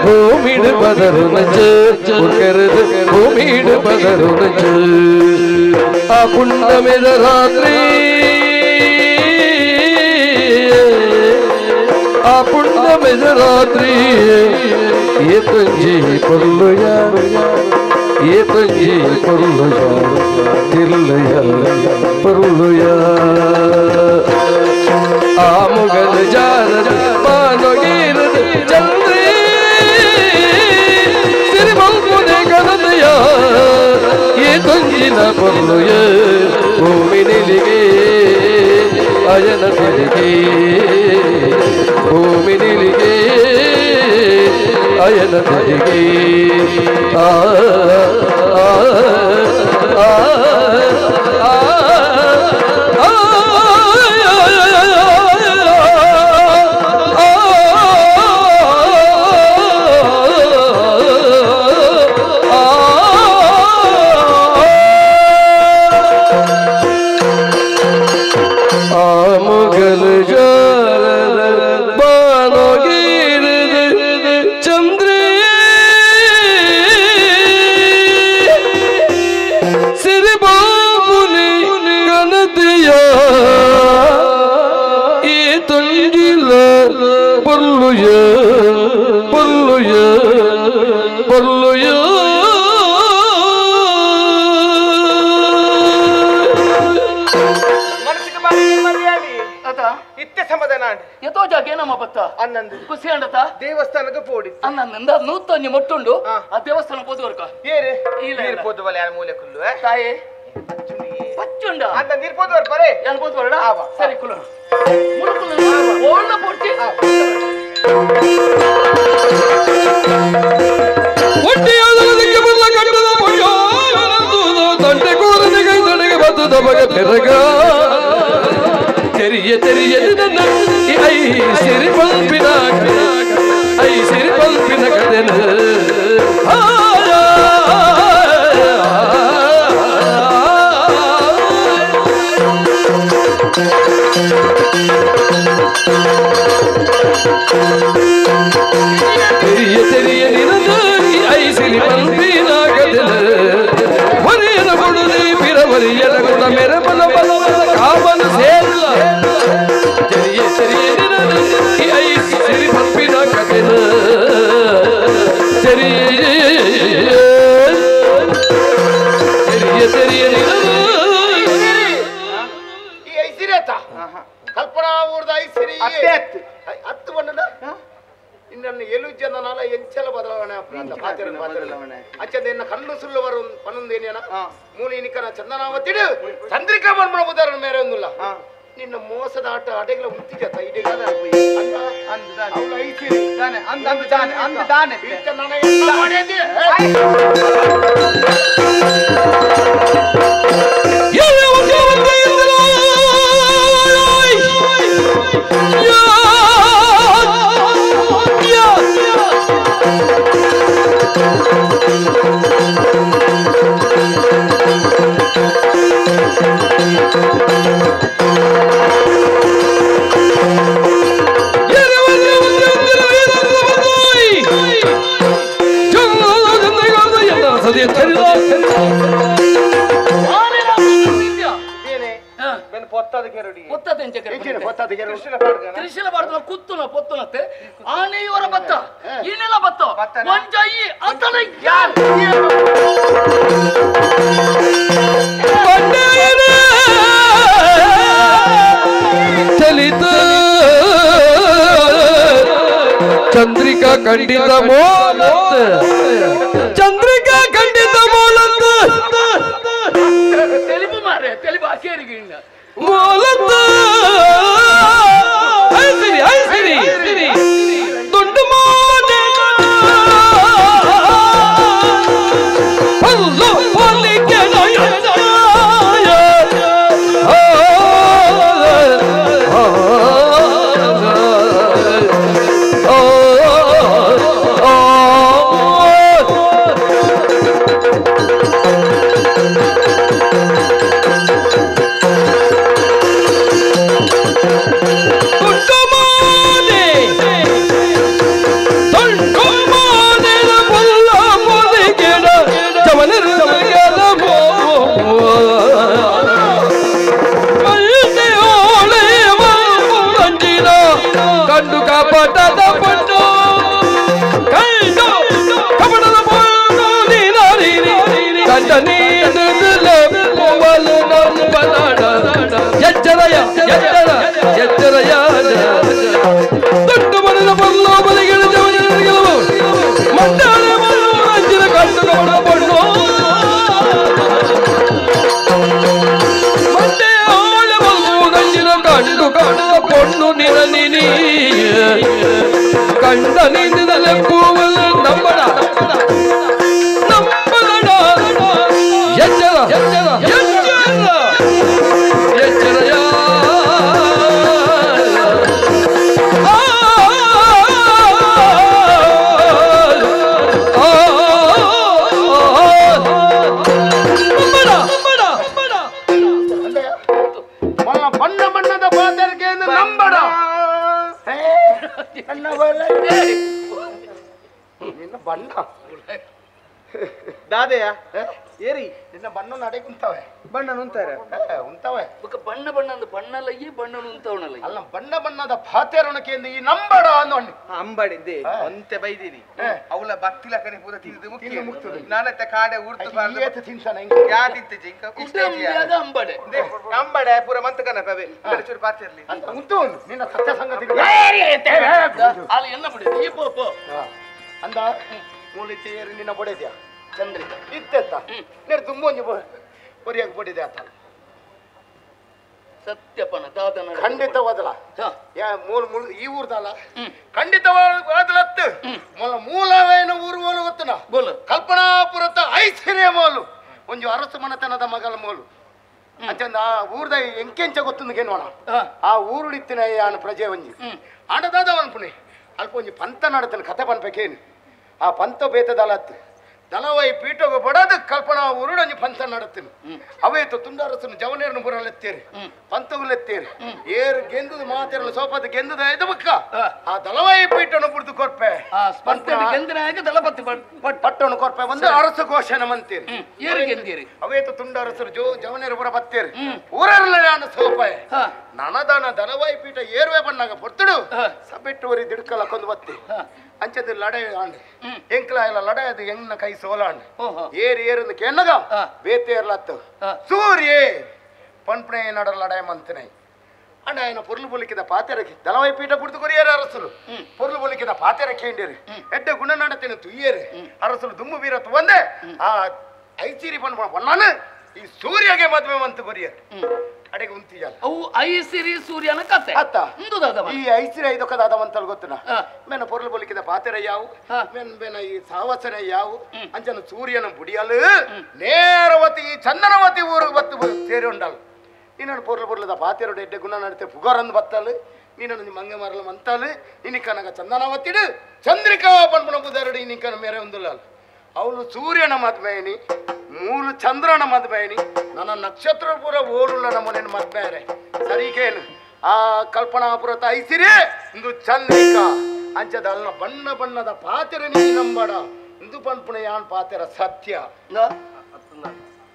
பூமிடு பதருணச்சு பொற்கிறது பூமிடு பதருணச்சு ಆ ಪುಣ್ಯಮೆದ ರಾತ್ರಿ ಆ ಪುಣ್ಯಮೆದ ರಾತ್ರಿ ಏ ತೊಂಜಿ ಪೊಲ್ಲುಯ ಏ ತೊಂಜಿ ಪೊಲ್ಲುಯ ತಿರುಳುಯ ಪೊರುಳುಯ ಆ ಮುಗಲ ಜಾರದ ಬಾನೊಗೀರದ ಚಂದ್ರೇ ಸಿರಿಬಲ್ಬುನೆ ಕನದೆಯ ಏ ತೊಂಜಿನ ಪೊಲ್ಲುಯ ಭೂಮಿ ನಿಲಿಗೆ ಅಯನ ತೆಲಿಗೆ ಭೂಮಿ ನಿಲಿಗೆ ಅಯನ ತೆಲಿಗೆ ಆ ಆ ಆ ಆ ಪೊಲ್ಲುಯ ಪೊಲ್ಲುಯ ಪೊಲ್ಲುಯ. ಇತ್ತೆ ಸಮಾಧಾನ ಎತೋ ಜಾಗ ನಮ್ಮ ಬತ್ತ ಅನ್ನಂದು ಖುಷಿ ಅಂಡತ ದೇವಸ್ಥಾನಕ್ಕೆ ಪೋಡಿ ಅನ್ನಂದ ನೂತೊಂಜಿ ಮೊಟ್ಟುಂಡು ಆ ದೇವಸ್ಥಾನ ಪೋದುವರ್ಕ ಏರೆ ನೀರು ಪೋದು ಬಲೆ ಯಾರ ಮೂಲೆ ಕುಲ್ಲು ತಾಯಿ ಪಚ್ಚುಂಡ ಅಂತ ನೀರು ಪೋದುವರ್ ಬರೇ ಯಾರು ಪೋದುವರಡ ಸರಿ ಕುಲ್ಲ ಓಳ್ನ ಪೋಡ್ತಿ ಒಟ್ಟಿಯಾದಲದಕ್ಕೆ ಬಲ್ಲ ಕಟ್ಟದ ತಂಟೆ ಕೂರನೆ ಕೈ ತಡೆಗೆ ಬತ್ತದ ಬಗೆ ಬೆರಗ ತೆರಿಯ ತೆರಿಯ I ಸಿರಿ ಪಲ್ಪಿನ I ಸಿರಿ ಪಲ್ಪಿನ ಕದೆನ ತೆರಿಯ ತೆರಿಯ ನಿನ್ನ I ಸಿರಿ ಪಲ್ಪಿನ ಕದೆನ ವರಿಯನ ಕೊಡುದಿ ಪಿರವರಿಯನ ಗುಣ ಮೆರೆ ಬಲ ಬಲ ಕಾಮನ ಸೇರಲ ತೆರಿಯ ತೆರಿಯ ನಿನ್ನ I ಸಿರಿ ಪಲ್ಪಿನ ಕದೆನ ತೆರಿಯ ತೆರಿಯ ತೆರಿಯ ನಿನ್ನ ಈ ಐಸಿರಿ ಆತ ಕಲ್ಪನಾ ಊರ್ದ ಐಸಿರಿ ಅತ್ತೆ ಅತ್ತು ಹತ್ತು ಬಣ್ಣದ ಇನ್ನನ್ನು ಎಲು ಜನನಾಲ ಎಂಚಲ ಬದಲಾವಣೆ ಬದಲಾವಣೆ ಅಚ್ಚದ ಎನ್ನ ಕಣ್ಣು ಸುಳ್ಳು ಬರು ಪನ್ನೊಂದೇನೇನ ಮೂಲ ಇನಿಕನ ಚಂದನಾವತಿಡು ಚಂದ್ರಿಕಾ ಬಣ್ಣ ಉದಾಹರಣೆ ಮೇರೆ ಒಂದಿಲ್ಲ ನಿನ್ನ ಮೋಸದ ಆಟ ಅಡೆಗಳ ಮುತ್ತಿಜತ ಇಡೆಗಳ ಅವಳು ಐಸಿರಿ ತಾನೆ ಅಂದ ತಾನೆ ಅಂದ ತಾನೆ ನನ್ನ ಎಲ್ಲ ಮಾಡಿದ್ದೆ ತ್ರಿಶೂಲ ಬಾರ್ದನ ಕುತ್ತುನ ಪೊತ್ತುನತ್ತೆ ಆನೆಯವರ ಬತ್ತ ಇನ್ನೆಲ್ಲ ಬತ್ತ ಒಂಜಾಯಿ ಅಂತನ ಯಾರು ಚಲಿತ ಚಂದ್ರಿಕಾ ಖಂಡಿತ ಮೋಲತ್ ಚಂದ್ರಿಕಾ ಖಂಡಿತ ಮೋಲತ್ ತೆಲಿಪು ಮಾರೆ ತೆಲಿಪು ಅಕೇರಿಗೆ ಇನ್ನ ಮೋಲತ್ ಐಸಿರಿ ಐಸಿರಿ ದುಂಡು ಮೋನೆ ಪಲ್ಲು ಪೊಲಿಕೆ ಕಂಡು ಕಾಪಾಟದ ಪಂಡು ಕಂಡು ಕಪಟದ ಪಂಡು ನೀನಾರಿ ಕಂಡ ನೀನು ನಂಬಲಾಡ ಎಚ್ಚರಯ ಎಚ್ಚರ ಎಚ್ಚರಯ ದೊಡ್ಡ ಮನದ ಬಲ್ಲೋ ಬಲಿಗಳ ಗೆಲುವು ಮಂಡಾಳೆ ಮಂಜಿನ ಕಂಡು ಕಪಟದ ಪಣ್ಣು ಮಂಡೆ ಓಳೆ ಬಲ್ಲು ನಂಜಿನ ಕಂಡು ಕಪಟದ ಪೊಣ್ಣು ನಿರ ನಿನಿ ಕಂಡ ನಿಂದಲೆ ಪೂವಲ್ ನಂಬಡ ನಂಬಲಡ ಎಚ್ಚರ ಎಚ್ಚರ ಎಚ್ಚರ ಎಚ್ಚರಯ ಬಣ್ಣ ಬಣ್ಣದ ಪಾತ್ರಕ್ಕೆ ನಂಬಡ ನಿನ್ನ ಬಣ್ಣ ದಾದೆಯ ಏರಿ ನಿನ್ನ ಬಣ್ಣ ನಡೆ ಕುಂತವೆ ಬಣ್ಣ ಉಂತಾರೆ ಉಂತವೆ ಬಣ್ಣ ಬಣ್ಣ ಅಂದ ಬಣ್ಣಲ್ಲ ಈ ಬಣ್ಣ ಉಂತವನಲ್ಲ ಅಲ್ಲ ಬಣ್ಣ ಬಣ್ಣದ ಪಾತೆರೊಣಕೆ ಈ ನಂಬಡ ಅಂದ ಅಂಬಡಿದ್ದೆ ಒಂತೆ ಬೈದಿನಿ ಅವಳ ಬತ್ತಿಲ ಕಡೆ ಪೂರ ತಿಂದು ಮುಕ್ತದೆ ನಾನತ್ತೆ ಕಾಡೆ ಉರ್ತು ತಿಂತಾನೆ ಯಾ ತಿಂತೆ ಅಂಬಡೆ ಅಂಬಡೆ ಪೂರ ಮಂತಕನ ಪವೆ ಚೂರು ಪಾತಿರ್ಲಿ ಉಂಟು ನಿನ್ನ ಸತ್ಯ ಸಂಗತಿ ಅಲ್ಲಿ ಎನ್ನ ಬಿಡಿ ಈ ಪೋ ಅಂದ ಮೂಲಿತೆ ಏರಿ ನಿನ್ನ ಬೊಡೆದ್ಯಾ ಚಂದ್ರಿಕ ಇತ್ತೆತ್ತ ನೇರು ತುಂಬೊಂಜಿ ಬರಿಯಾಗಿ ಬೊಡಿದೆ ಆತ ಸತ್ಯಪನ ದಾದನ ಖಂಡಿತವಾದಲ ಯಾ ಮೂಲ ಮೂಲ ಈ ಊರ್ದಲ್ಲ ಖಂಡಿತವಾದಲತ್ತು ಮೂಲ ಮೂಲವೇನು ಊರು ಓಲು ಗೊತ್ತನ ಬೋಲು ಕಲ್ಪನಾಪುರತ ಐಶ್ವರ್ಯ ಮೋಲು ಒಂಜು ಅರಸು ಮನತನದ ಮಗಲ ಮೋಲು ಅಂಚಂದ ಆ ಊರ್ದ ಎಂಕೆಂಚ ಗೊತ್ತಂದು ನೋಣ ಆ ಊರುಡಿತ್ತಿನ ಯಾನು ಪ್ರಜೆ ಒಂಜಿ ಆಂಡದಾದ ಅನ್ಪುಣೆ ಅಲ್ಪ ಒಂಜಿ ಪಂತ ನಡತನ ಕತೆ ಪನ್ಪೇಕೇನು ಆ ಪಂತ ಬೇತದಲತ್ತು ದಲವೈ ಪೀಠೋಗ ಬಡದು ಕಲ್ಪನಾ ಊರುಡಂಜಿ ಪಂತ ನಡತೀನಿ ಅವೇತು ತುಂಡರಸನು ಜವನೇರನು ಬುರಲೆತ್ತೇರಿ ಪಂತಗುಲೆತ್ತೇರಿ ಏರು ಗೆಂದದ ಮಾತೇರಲು ಸೋಪದ ಗೆಂದದ ಎದು ಬಕ್ಕ ಆ ದಲವೈ ಪೀಠನು ಬುಡ್ದು ಕೊರ್ಪೆ ಗೆಂದನಾಗ ದಳಪತಿ ಪಟ್ಟಣು ಕೊರ್ಪೆ ಒಂದು ಅರಸು ಘೋಷಣೆ ಮಂತೀರಿ ಏರು ಗೆಂದಿರಿ ಅವೇತು ತುಂಡರಸರು ಜೋ ಜವನೇರು ಬುರ ಬತ್ತೇರಿ ಊರಲ್ಲ ನಾನು ಸೋಪೆ ನನದನ ದಲವಾಯಿ ಪೀಠ ಏರುವೆ ಬಣ್ಣಾಗ ಪೊರ್ತುಡು ಸಬೆಟ್ಟುವರಿ ದಿಡ್ಕಲ ಕೊಂದು ಬತ್ತಿ ಅಂಚದ ಲಡೆ ಆಂಡ್ ಎಂಕ್ಲ ಇಲ್ಲ ಲಡೆ ಅದು ಎಂಗ್ನ ಕೈ ಸೋಲಾಂಡ್ ಏರು ಏರು ಕೆನ್ನಗ ಬೇತೇರ್ಲತ್ತು ಸೂರ್ಯೇ ಪನ್ಪಣೆ ನಡ ಲಡೆ ಮಂತನೆ ಅಂಡ ఆయన పొర్లు బొలికిద పాతెరకి దళవై పీఠ పుడుతు కొరియారు అరసులు పొర్లు బొలికిద పాతెర కేండేరు ఎడ్డ గుణ నడతెను తుయ్యేరు అరసులు దుమ్ము వీరత్తు వందే ಆ ಐಸಿರಿ ಪನ್ಪಣ ಪನ್ನಾನು ಈ ಸೂರ್ಯಗೆ ಮದುವೆ ಮಂತು ಕೊರಿಯರ್ ಅಡೆಗೆ ಉಂತಿಜಾಲ ಅವು ಐಸಿರಿ ಸೂರ್ಯನ ಕತೆ ಅತ್ತ ಈ ಐಸಿರಿ ಐದೊಕ್ಕ ದಾದವಂತಲ್ ಗೊತ್ತನ ಮೇನ ಪೊರ್ಲು ಬೊಲಿಕಿದ ಪಾತೆರ ಯಾವು ಮೇನ್ ಬೇನ ಈ ಸಾವಸನೆ ಯಾವು ಅಂಚನ ಸೂರ್ಯನ ಬುಡಿಯಲು ನೇರವತಿ ಈ ಚಂದನವತಿ ಊರು ಬತ್ತು ಸೇರಿ ಉಂಡಾಲು ನೀನನ್ನು ಪೊರ್ಲು ಪೊರ್ಲದ ಪಾತೆರೋಡು ಎಡ್ಡೆ ಗುಣ ನಡತೆ ಪುಗರಂದು ಬತ್ತಲು ನೀನನ್ನು ಮಂಗೆ ಮರಲು ಮಂತಾಲು ಇನಿಕನಗ ಚಂದನವತಿಡು ಚಂದ್ರಿಕಾ ಪನ್ಪುಣ ಬುದರಡು ಇನಿಕನ ಮೇರೆ ಉಂದುಲಾಲು ಅವಳು ಸೂರ್ಯನ ಮದ್ಮೇನಿ ಮೂಲು ಚಂದ್ರನ ಮದ್ಮೇನಿ ನನ್ನ ನಕ್ಷತ್ರ ಪೂರ ಓಲುಲ್ಲ ನಮ್ಮನೇನು ಮದ್ಮೇರೆ ಸರಿಕೇನು ಆ ಕಲ್ಪನಾಪುರ ಐಸಿರಿ ಇಂದು ಚಂದ್ರಿಕಾ ಅಂಚದ ಅಲ್ಲ ಬಣ್ಣ ಬಣ್ಣದ ಪಾತೆರ ನೀ ನಂಬಡ ಇಂದು ಪನ್ಪುಣ ಯಾನ್ ಪಾತೆರ ಸತ್ಯ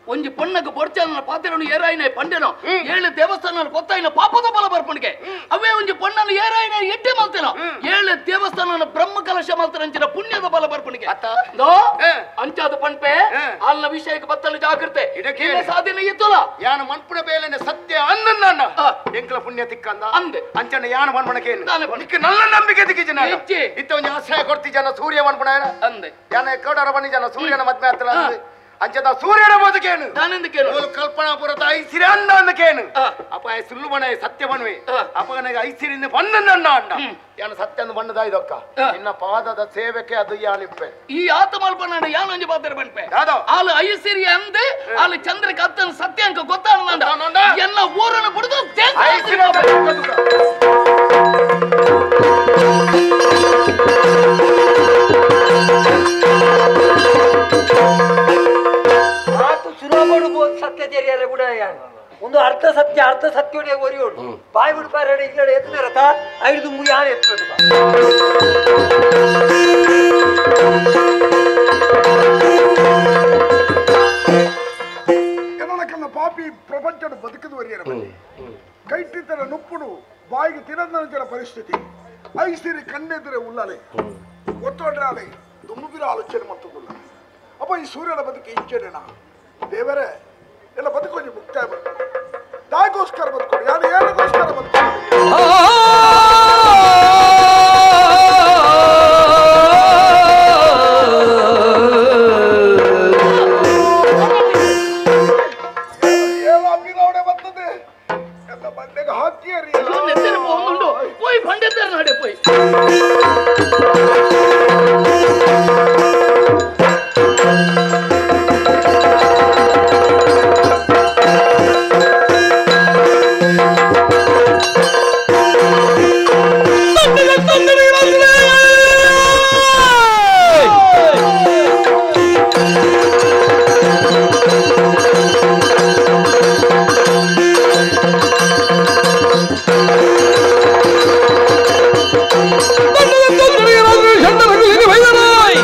ಒಂಜಿ ಪೊಣ್ಣಗ ಬೊಡ್ಚಾನ ಪಾತೆರನು ಏರಾಯಿನ ಪಂಡೆನೋ ಏಳು ದೇವಸ್ಥಾನ ಗೊತ್ತಾಯಿನ ಪಾಪದ ಬಲ ಬರ್ಪಣಿಗೆ ಅವೇ ಒಂಜಿ ಪೊಣ್ಣನ ಏರಾಯಿನ ಎಡ್ಡೆ ಮಲ್ತೇನೋ ಏಳು ದೇವಸ್ಥಾನ ಬ್ರಹ್ಮ ಕಲಶ ಮಲ್ತನ ಅಂಚಿನ ಪುಣ್ಯದ ಬಲ ಬರ್ಪಣಿಗೆ ಅಂಚಾದ ಪಂಪೆ ಅಲ್ಲ ವಿಷಯಕ್ಕೆ ಬತ್ತಲು ಜಾಗೃತೆ ಸಾಧನೆ ಇತ್ತಲ್ಲ ಯಾನ ಮನ್ಪುಣ ಬೇಲೆನೆ ಸತ್ಯ ಅಂದ ಎಂಕಲ ಪುಣ್ಯ ತಿಕ್ಕಂದ ಅಂದೆ ಅಂಚನ ಯಾನ ಮನ್ಪಣಕ್ಕೆ ನಲ್ಲ ನಂಬಿಕೆ ತಿಕ್ಕಿ ಜನ ಇತ್ತ ಒಂಜಿ ಆಶ್ರಯ ಕೊಡ್ತಿ ಜನ ಸೂರ್ಯ ಮನ್ಪುಣ ಅಂದೆ ಯಾನ ಕೋಡರ ಬನ್ನಿ ಜನ ಸೂರ್ಯನ ಮದ್ವೆ ಆತಲ ಅಂದೆ ಅಂಚದ ಸೂರ್ಯನ ಬದುಕೇನು ನಾನೆಂದಕೇನು ಕಲ್ಪನಾಪುರದ ಐಸಿರಿ ಅಂದ ಅಂದಕೇನು ಅಪ್ಪ ಸುಳ್ಳು ಬಣ ಸತ್ಯ ಬಣವೆ ಅಪ್ಪನಿಗೆ ಐಸಿರಿಂದ ಬಣ್ಣನ ಅಣ್ಣ ಯಾನ ಸತ್ಯ ಅಂದು ಬಣ್ಣದ ಇದಕ್ಕ ನಿನ್ನ ಪಾದದ ಸೇವೆಗೆ ಅದು ಯಾನಿಪ್ಪೆ ಈ ಆತ ಮಲ್ಪನ ಯಾನೊಂಜಿ ಪಾತ್ರ ಬಣ್ಪೆ ಆಲು ಐಸಿರಿ ಅಂದೆ ಆಲು ಚಂದ್ರಕ್ಕೆ ಅತ್ತನ ಸತ್ಯ ಅಂಕ ಗೊತ್ತಾನ ಎಲ್ಲ ಊರನ್ನು ಬಿಡುದು ಸತ್ಯ ತೆರಿಯಲ್ಲ ಕೂಡ ಒಂದು ಅರ್ಧ ಸತ್ಯ ಅರ್ಧ ಸತ್ಯ ಒರಿಯೋಡು ಬಾಯಿ ಬಿಡ್ಪಾರ ಇಲ್ಲ ಎತ್ತನ ರಥ ಐದು ಮುಗಿ ಯಾರು ಎತ್ತಬೇಕು ಪಾಪಿ ಪ್ರಪಂಚದ ಬದುಕಿದ ಒರಿಯರ ಕೈಟಿತರ ನುಪ್ಪುಡು ಬಾಯಿಗೆ ತಿನ್ನದ ಪರಿಸ್ಥಿತಿ ಐಸಿರಿ ಕಣ್ಣೆದ್ರೆ ಉಳ್ಳಾಲೆ ಒತ್ತೊಡ್ರಾಲೆ ದುಮ್ಮುಬಿರ ಆಲೋಚನೆ ಮಾಡ್ತದಲ್ಲ ಅಪ್ಪ ಈ ಸೂರ್ಯನ ಬದುಕು ಇಂಚೇನೇನಾ ದೇವರೇ ಎಲ್ಲ ಬದುಕೊಂಜಿ ಮುಕ್ತಾಯ ಬರ್ತದೆ ದಾಗೋಸ್ಕರ ಬದುಕೊಂಡು ಯಾರು ಏನಕ್ಕೋಸ್ಕರ ಬದುಕೊಂಡು ಬರ್ತದೆ ಎಲ್ಲ ಬಂಡೆಗೆ ಹಾಕಿ ಪೋಯ್ ಬಂಡೆ ನಡೆ ಪೋಯ್ ಷಂಡರಗುಲಿನಿ ವೈದನಾಯ್.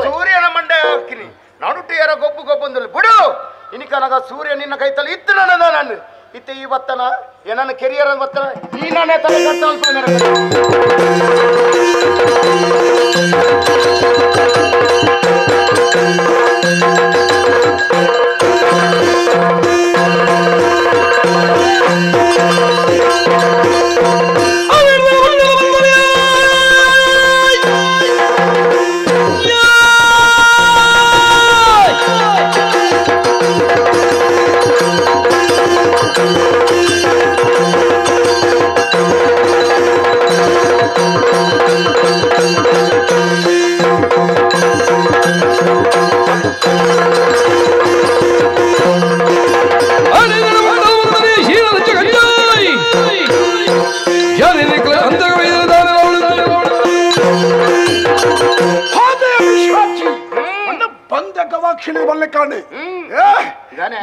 ಸೂರ್ಯನ ಮಂಡೆ ಹಾಕಿನಿ ನಡುಟು ಯಾರ ಗೊಬ್ಬು ಗೊಬ್ಬಂದಲ್ಲಿ ಬಿಡು ಇನಿಕನಗ ಸೂರ್ಯ ನಿನ್ನ ಕೈತಲ್ಲಿ ಇತ್ತು ನನ್ನ ನಾನು ಇತ್ತೆ ಈ ಬತ್ತನ ಏನನ್ನ ಕೆರಿಯರ್ ಬತ್ತನ ಈ ನಾನೇ ತಲೆ ಕಟ್ಟ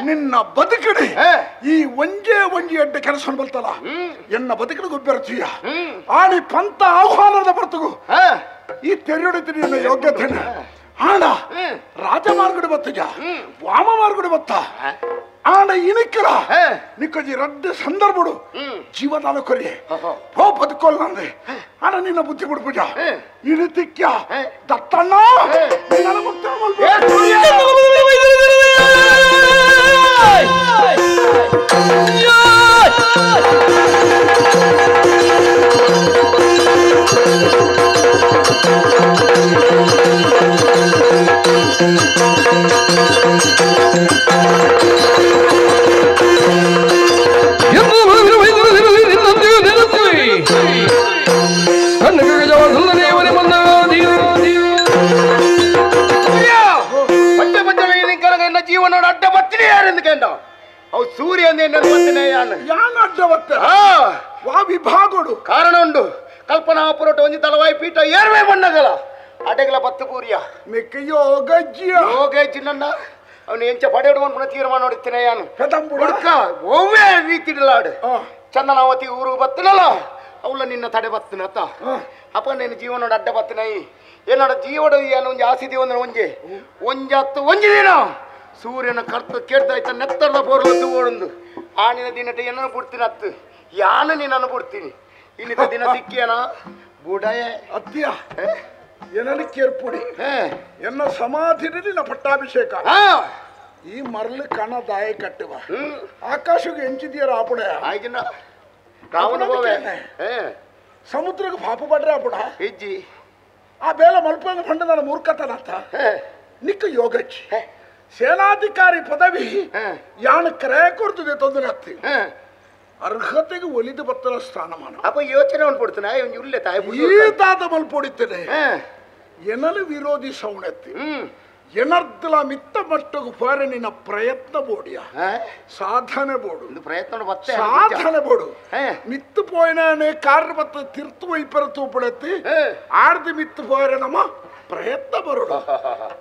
ನಿನ್ನ ಬದುಕಡಿ ಈ ಒಂಜೇ ಒಂಜಿ ಅಡ್ಡ ಕೆಲಸ ಬರ್ತಲ್ಲ ಎನ್ನ ಬದುಕಡ ಗೊಬ್ಬರತೀಯ ಆಣಿ ಪಂತ ಆಹ್ವಾನದ ಬರ್ತಗು ಈ ತೆರೆಯೊಡಿತೀನಿ ನಿನ್ನ ಯೋಗ್ಯತೆ ಆಣ ರಾಜಮಾರ್ಗಡೆ ಬತ್ತಜ ವಾಮ ಮಾರ್ಗಡೆ ಬತ್ತ ಆಣ ಇಣಕ್ಕಿರ ನಿಕ್ಕೊಂಜಿ ರಡ್ಡು ಸಂದರ್ಭಡು ಜೀವದಾನ ಕೊರಿ ಹೋ ಬದುಕೋಲ್ಲ ಅಂದೆ ಆಣ ನಿನ್ನ ಬುದ್ಧಿ ಬಿಡ್ಪುಜ ಇಣತಿಕ್ಯ ದತ್ತಣ್ಣ ಮುಕ್ತ ಜೀವನ ಅಡ್ಡ ಬತ್ತಿನಿ ಯಾರೆಂದು ಕೇಂದ್ರ ಅವು ಸೂರ್ಯ ಅಡ್ಡ ಬತ್ತ ವಾ ವಿಭಾಗಡು ಕಾರಣ ಉಂಡು ಕಲ್ಪನಾ ಪುರೋಟ ಒಂಜಿ ತಲವಾಯಿ ಪೀಠ ಏರ್ವೆ ಬಣ್ಣಗಲ ಅಡೆಗಲ ಬತ್ತು ಪೂರ್ಯ ಮಿಕ್ಕ ಯೋಗಜ್ಜಿಯ ಯೋಗಜ್ಜಿ ನನ್ನ ಅವನು ಎಂಚ ಪಡೆಯುವ ತೀರ್ಮಾನ ನೋಡುತ್ತೇನೆ ಯಾನು ಹುಡುಕ ಒವ್ವೇ ರೀತಿಡಲಾಡು ಚಂದನಾವತಿ ಊರು ಬತ್ತನಲ್ಲ ಅವಳ ನಿನ್ನ ತಡೆ ಬತ್ತನತ್ತ ಅಪ್ಪ ನಿನ್ನ ಜೀವನ ಅಡ್ಡ ಬತ್ತನೈ ಏನಾಡ ಜೀವಡ ಏನು ಒಂಜಿ ಆಸಿದಿ ಒಂದ್ರ ಒಂಜೆ ಒಂಜತ್ತು ಒಂಜಿ ದಿನ ಸೂರ್ಯನ ಕರ್ತ ಕೇಳ್ತಾಯ್ತ ನೆತ್ತರದ ಬೋರ್ಲತ್ತು ಓಡೊಂದು ಆನಿನ ದಿನಟ ಏನನ್ನು ಬಿಡ್ತೀನಿ ಅತ್ತು ಯಾನು ನೀನನ್ನು ಬಿಡ್ತೀನಿ ಇನ್ನಿತ ದಿನ ಸಿಕ್ಕಿಯನ ಬುಡಯೇ ಅತ್ಯ ಏನನ್ನು ಕೇರ್ಪುಡಿ ಎನ್ನ ಸಮಾಧಿ ನಿನ್ನ ಪಟ್ಟಾಭಿಷೇಕ ಈ ಮರಳು ಕಣ ದಾಯ ಕಟ್ಟುವ ಆಕಾಶಕ್ಕೆ ಎಂಚಿದೆಯರ ಆಪುಡ ಆಗಿನ ರಾವಣ ಹೋವೆ ಸಮುದ್ರಕ್ಕೆ ಪಾಪ ಪಡ್ರೆ ಆಪುಡ ಇಜ್ಜಿ ಆ ಬೇಲ ಮಲ್ಪಂದ ಫಂಡದ ಮೂರ್ಖತನತ್ತ ನಿಕ್ಕ ಯೋಗಚ್ಚಿ ಸೇನಾಧಿಕಾರಿ ಪದವಿ ಯಾಣ ಕ್ರಯ ಕೊಡ್ತದೆ ತೊಂದರೆ ಹತ್ತಿ ಅರ್ಹತೆಗೆ ಒಲಿದು ಬತ್ತಲ ಸ್ಥಾನಮಾನ ಅಪ್ಪ ಯೋಚನೆ ಮಾಡ್ಕೊಡ್ತಾನೆ ಇಲ್ಲೇ ತಾಯಿ ಈ ತಾತ ಮಲ್ಪೊಡಿತೇನೆ ಎನಲು ವಿರೋಧಿ ಸೌಣೆತ್ತಿ ಎನರ್ದಲ ಮಿತ್ತ ಮಟ್ಟಗು ಫಾರೆ ನಿನ್ನ ಪ್ರಯತ್ನ ಬೋಡಿಯ ಸಾಧನೆ ಬೋಡು ಪ್ರಯತ್ನ ಸಾಧನೆ ಬೋಡು ಮಿತ್ತು ಪೋಯ್ನಾನೆ ಕಾರ್ಯ ಬತ್ತ ತಿರ್ತು ವೈಪರ ತೂಪಡತ್ತಿ ಆರ್ದಿ ಮಿತ್ತು ಪೋಯರೆ ನಮ್ಮ ಪ್ರಯತ್ನ ಬರೋಡು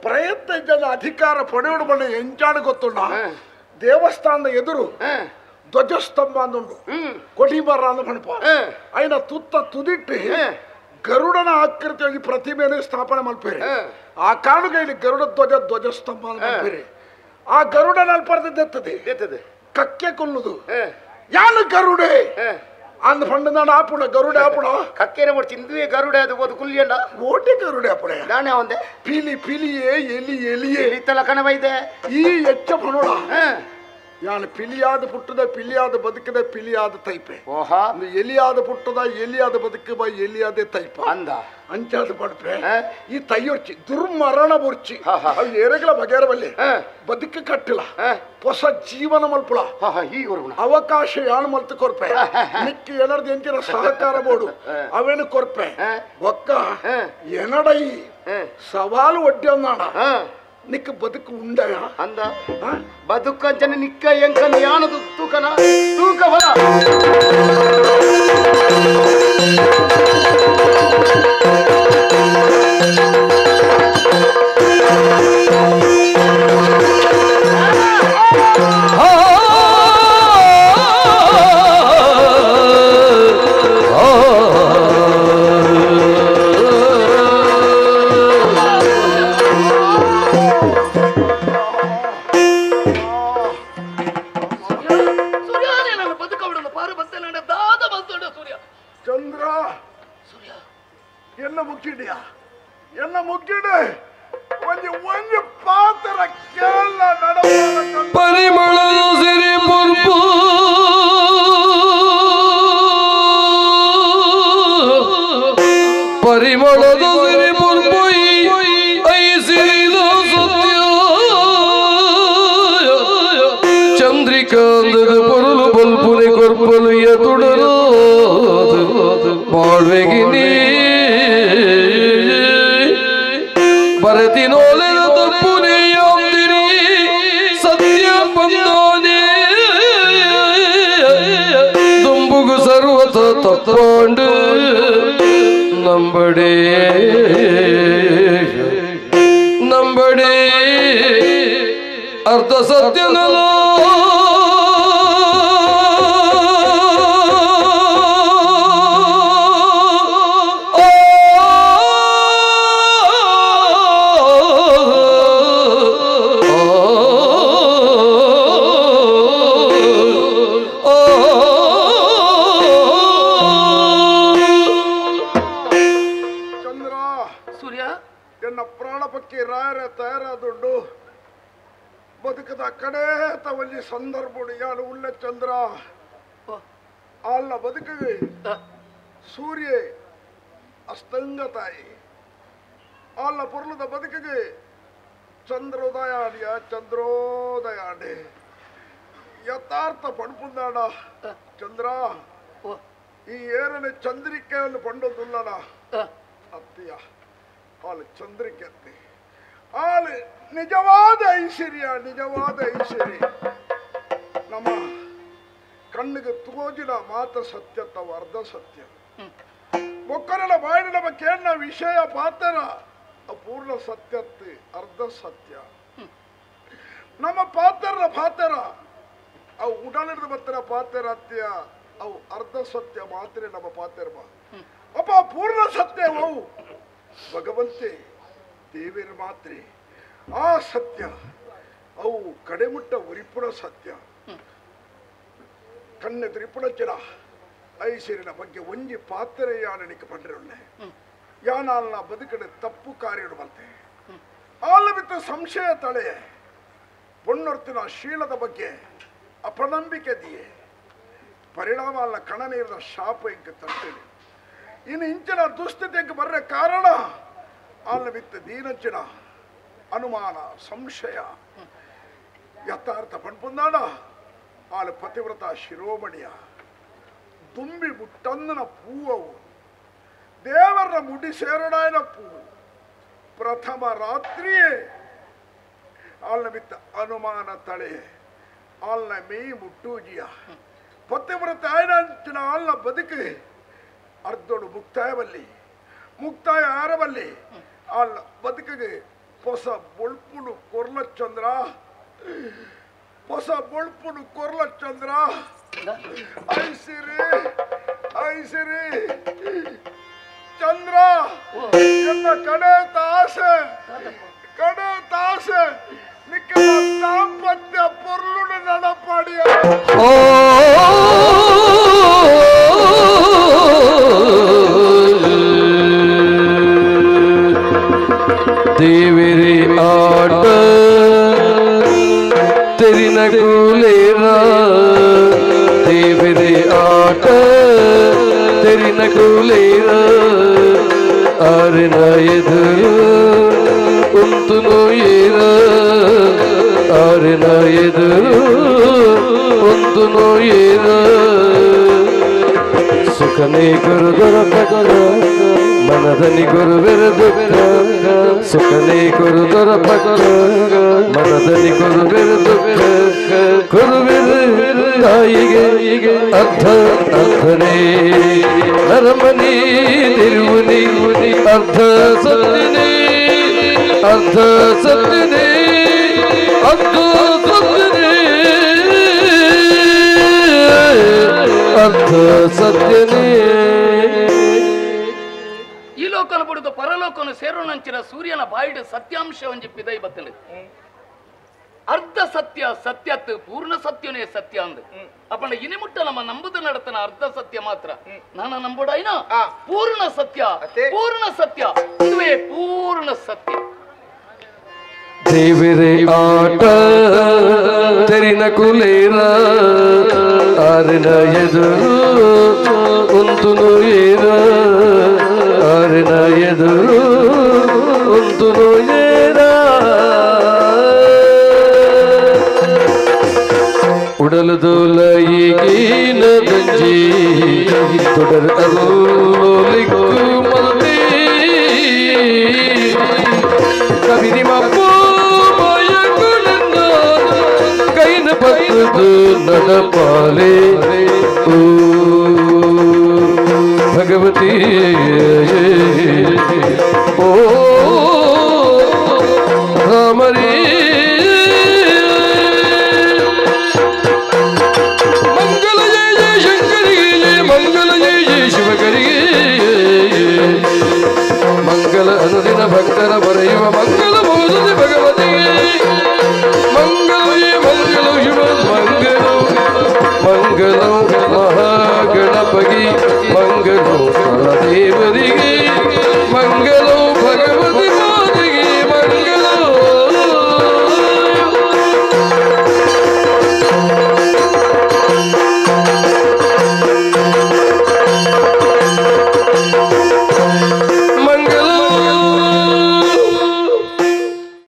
ಪ್ರಯತ್ನ ಇದ್ದ ಅಧಿಕಾರ ಪಡೆಯೋಡು ಬಣ್ಣ ಎಂಚಾಡು ಗೊತ್ತುಂಡ ದೇವಸ್ಥಾನದ ಎದುರು ಧ್ವಜಸ್ತಂಭ ಅಂದುಂಡು ಕೊಡಿಬಾರ ಅಂದ ಪಣಪ ಐನ ತುತ್ತ ತುದಿಟ್ಟು ಗರುಡನ ಆಕೃತಿಯಾಗಿ ಪ್ರತಿಮೆಯನ್ನು ಸ್ಥಾಪನೆ ಮಲ್ಪೇರಿ ಆ ಕಾರಣಕ್ಕೆ ಇಲ್ಲಿ ಗರುಡ ಧ್ವಜ ಧ್ವಜಸ್ತಂಭ ಅಂತ ಮಲ್ಪೇರಿ ಆ ಗರುಡನ ಅಲ್ಪರ್ದೆತ್ತದೆ ಕಕ್ಕೆ ಕೊಲ್ಲುದು ಯಾನು ಗರುಡೆ ಅಂದ ಫಂಡ ಆಪುಣ ಗರುಡೆ ಆಪುಣ ಕಕ್ಕೆನೆ ಬಿಡ್ತಿ ಇಂದುವೆ ಗರುಡೆ ಅದು ಓದು ಕುಲ್ಲಿಯಣ್ಣ ಓಟೆ ಗರುಡೆ ಆಪುಣ ನಾನೇ ಒಂದೆ ಪಿಲಿ ಪಿಲಿಯೇ ಎಲಿ ಎಲಿಯೇ ಇತ್ತಲ ಕಣವೈದೆ ಈ ಎಚ್ಚ ಪಣೋಡ ಯಾನು ಪಿಲಿಯಾದ ಪುಟ್ಟದ ಪಿಲಿಯಾದ ಬದುಕದ ಪಿಲಿಯಾದ ತೈಪೆ ಓಹಾ ಎಲಿಯಾದ ಪುಟ್ಟದ ಎಲಿಯಾದ ಬದುಕ ಬ ಎಲಿಯಾದ ತೈಪ ಅಂದ ಅಂಚಾದ ಪಡ್ಪೆ ಈ ತೈಯೊರ್ಚಿ ದುರ್ಮರಣ ಬೊರ್ಚಿ ಅವು ಏರಗಳ ಬಗೆರಬಲ್ಲೆ ಬದುಕು ಕಟ್ಟಿಲ್ಲ ಹೊಸ ಜೀವನ ಮಲ್ಪುಳ ಅವಕಾಶ ಯಾನು ಮಲ್ತು ಕೊರ್ಪೆ ನಿಕ್ಕಿ ಏನರ್ದು ಎಂಚಿನ ಸಹಕಾರ ಬೋಡು ಅವೇನು ಕೊರ್ಪೆ ಒಕ್ಕ ಎನಡೈ ಸವಾಲು ಒಡ್ಡಿ ಅಂದಾಣ ನಿಕ್ಕ ಬದುಕು ಉಂಡಯ ಅಂದ ಬದುಕಂಚನೆ ನಿಕ್ಕ ಎಂಕನ ಯಾನದು ತೂಕನ ತೂಕವನ ಎನ್ನ ಮುಗಿಡಿಯಾ ಎನ್ನ ಮುಗಿಡು ಒಂಜಿ ಒಂಜಿ ಪಾತ್ರ ಕೇಳ ನಡಪಾಲ ಪರಿಮಳದ ಸಿರಿ ಪುರ್ಪು ಪರಿಮಳದ ಸಿರಿ ಪುರ್ಪು ಐಸಿರಿದ ಸತ್ಯ ಚಂದ್ರಿಕಾಂತದ ಪೊರುಲು ಬಲ್ಪುನೆ ಕೊರ್ಪಲು ಎದುಡರು ಬಾಳ್ವೆಗಿನಿ ಭರತಿನೋಲೆದ ತಪ್ಪುನೆಯೊಂದಿರಿ ಸತ್ಯ ಬಂದೋನೆ ದುಂಬುಗು ಸರ್ವತ ತಪ್ಪಂಡು ನಂಬಡೇ ನಂಬಡೇ ಅರ್ಧ ಸತ್ಯನಲೋ ಕಡೆ ಸಂದರ್ಭ ಯಾರು ಉಳ್ಳ ಚಂದ್ರ ಅಲ್ಲ ಬದುಕಿಗೆ ಸೂರ್ಯ ಅಸ್ತಂಗ ತಾಯಿ ಅಲ್ಲ ಪೊರ್ಲದ ಬದುಕಿಗೆ ಚಂದ್ರೋದಯ ಅಡಿಯ ಚಂದ್ರೋದಯ ಅಡಿ ಯಥಾರ್ಥ ಪಡ್ಪುಂದಾಡ ಚಂದ್ರ ಈ ಏರನೆ ಚಂದ್ರಿಕೆಯನ್ನು ಪಂಡೊಂದುಲ್ಲಡ ಅತ್ತಿಯ ಆಲು ಚಂದ್ರಿಕೆ ಅತ್ತಿ ಆಲು ನಿಜವಾದ ಐಶ್ವರ್ಯ ನಿಜವಾದ ಐಶ್ವರ್ಯ ನಮ್ಮ ಕಣ್ಣಿಗೆ ತೋಜಿನ ಮಾತ ಸತ್ಯ ತವ ಅರ್ಧ ಸತ್ಯ ಒಕ್ಕರನ ಬಾಯಿನ ನಮ್ಮ ಕೇಳಿನ ವಿಷಯ ಪಾತ್ರ ಅಪೂರ್ಣ ಸತ್ಯತ್ತೆ ಅರ್ಧ ಸತ್ಯ ನಮ್ಮ ಪಾತ್ರರ ಪಾತ್ರ ಅವು ಉಡಲಿರದ ಬತ್ತರ ಪಾತ್ರ ಅತ್ಯ ಅವು ಅರ್ಧ ಸತ್ಯ ಮಾತ್ರ ನಮ್ಮ ಪಾತ್ರ ಅಪ್ಪ ಪೂರ್ಣ ಸತ್ಯ ಅವು ಭಗವಂತೆ ದೇವಿರ ಮಾತ್ರೆ ಆ ಸತ್ಯ ಅವು ಕಡೆಮುಟ್ಟ ಉರಿಪುಣ ಸತ್ಯ ಕಣ್ಣೆದುರಿಪುಣ ಚಿರ ಐಸಿರಿನ ಬಗ್ಗೆ ಒಂಜಿ ಪಾತ್ರೆ ಯಾನನಿಗೆ ಪಂಡಿರುಳ್ಳೆ ಯಾನಾಲ್ನ ಬದುಕಡೆ ತಪ್ಪು ಕಾರ್ಯ ಬಂತೆ ಆಲ ಬಿತ್ತ ಸಂಶಯ ತಳೆ ಪೊಣ್ಣೊರ್ತಿನ ಶೀಲದ ಬಗ್ಗೆ ಅಪನಂಬಿಕೆ ದಿಯೆ ಪರಿಣಾಮ ಅಲ್ಲ ಕಣನೀರಿನ ಶಾಪ ಇಂಕ ತರ್ತೇನೆ ಇನ್ನು ಇಂಚಿನ ದುಸ್ಥಿತಿಗೆ ಬರ್ರೆ ಕಾರಣ ಆಲ ಬಿತ್ತ ದೀನಂಚಿನ ಅನುಮಾನ ಸಂಶಯ ಯಥಾರ್ಥ ಪಣ್ಪುಂದಾಡ ಆಲ ಪತಿವ್ರತ ಶಿರೋಮಣಿಯ ದುಂಬಿ ಮುಟ್ಟಂದನ ಪೂವವು ದೇವರ ಮುಡಿ ಸೇರಡಾಯನ ಪೂವು ಪ್ರಥಮ ರಾತ್ರಿಯೇ ಆಲ್ನ ಬಿತ್ತ ಅನುಮಾನ ತಳೆ ಆಲ್ನ ಮೇಯ್ ಮುಟ್ಟೂಜಿಯ ಪತಿವ್ರತ ಆಯನಂಚಿನ ಆಲ್ನ ಬದುಕು ಅರ್ಧೋಡು ಮುಕ್ತಾಯವಲ್ಲಿ ಮುಕ್ತಾಯ ಆರವಲ್ಲಿ ಆಲ್ನ ಬದುಕಿಗೆ ಹೊಸ ಬೊಳ್ಪುನು ಕೊರ್ಲಚಂದ್ರ ಹೊಸ ಬೊಳ್ಪುನು ಕೊರ್ಲಚಂದ್ರ ಐಸಿರಿ ಐಸಿರಿ ಚಂದ್ರ ಎನ್ನ ಕಡೆ ತಾಸೆ ಕಡೆ ತಾಸೆ ನಿಕ್ಕ ದಾಂಪತ್ಯ ಪೊರ್ಲುನು ನಡಪಾಡಿಯ ದೇವಿರಿ ಆಟ ತೆರಿನ ಕೂಲೇರ ದೇವಿರಿ ಆಟ ತೆರಿನ ಕೂಲೇರ ಆರಿನ ಎದುರು ಉಂತು ನೋಯೇರ ಆರಿನ ಎದುರು ಉಂತು ನೋಯೇರ ಸುಖನೇ ಗುರುದರ ಪಗಲ ಮನದನಿ ಗುರುವೆರ ದುಃಖ ಸುಖನೇ ಗುರುದರ ಪಗಲ ಮನದನಿ ಗುರುವೆರ ದುಃಖ ಗುರುವೆರ ತಾಯಿಗೆ ಅರ್ಧ ಅರ್ಧನೇ ನರಮನಿ ತಿರುವುನಿ ಅರ್ಧ ಸತ್ಯನೇ ಅರ್ಧ ಸತ್ಯನೇ ಅರ್ಧ ಸತ್ಯನೇ ಅರ್ಧ ಸತ್ಯನೇ. ಈ ಲೋಕನ ಬುಡಿದು ಪರಲೋಕನು ಸೇರೋಣಂಚಿನ ಸೂರ್ಯನ ಬಾಯಿಡು ಸತ್ಯಾಂಶ ಒಂಜಿ ಪಿದೈ ಬತ್ತನೆ. ಅರ್ಧ ಸತ್ಯ ಸತ್ಯತ್ ಪೂರ್ಣ ಸತ್ಯನೇ ಸತ್ಯ ಅಂದ ಅಪ್ಪಣ ಇನಿಮುಟ್ಟ ನಮ್ಮ ನಂಬುದ ನಡತನ ಅರ್ಧ ಸತ್ಯ ಮಾತ್ರ ನಾನು ನಂಬೋಡಾಯ್ನ ಪೂರ್ಣ ಸತ್ಯ ಪೂರ್ಣ ಸತ್ಯ ಇದುವೇ ಪೂರ್ಣ ಸತ್ಯ. ದೇವರೇ ಆಟ ತೆರಿನ ಕುಲೇರ ಆರಿನ ಎದುರು ಉಂತುನು ಏರ ಆರಿನ ಎದುರು ಉಂತುನು ಏರ ಉಡಲು ದೋಲಯಿಗೀನ ದಂಜಿ ತೊಡರ್ ಅಲ್ಲೋಲಿಕ್ಕು ಮಲ್ದಿ ಕವಿರಿ ಮಪ್ಪು ಮಾಯಕುಲನ್ನ ಕೈನ ಪತ್ತದು ನಡಪಾಲೆ ಓ ಭಗವತಿ ಓ ರಾಮರೇ.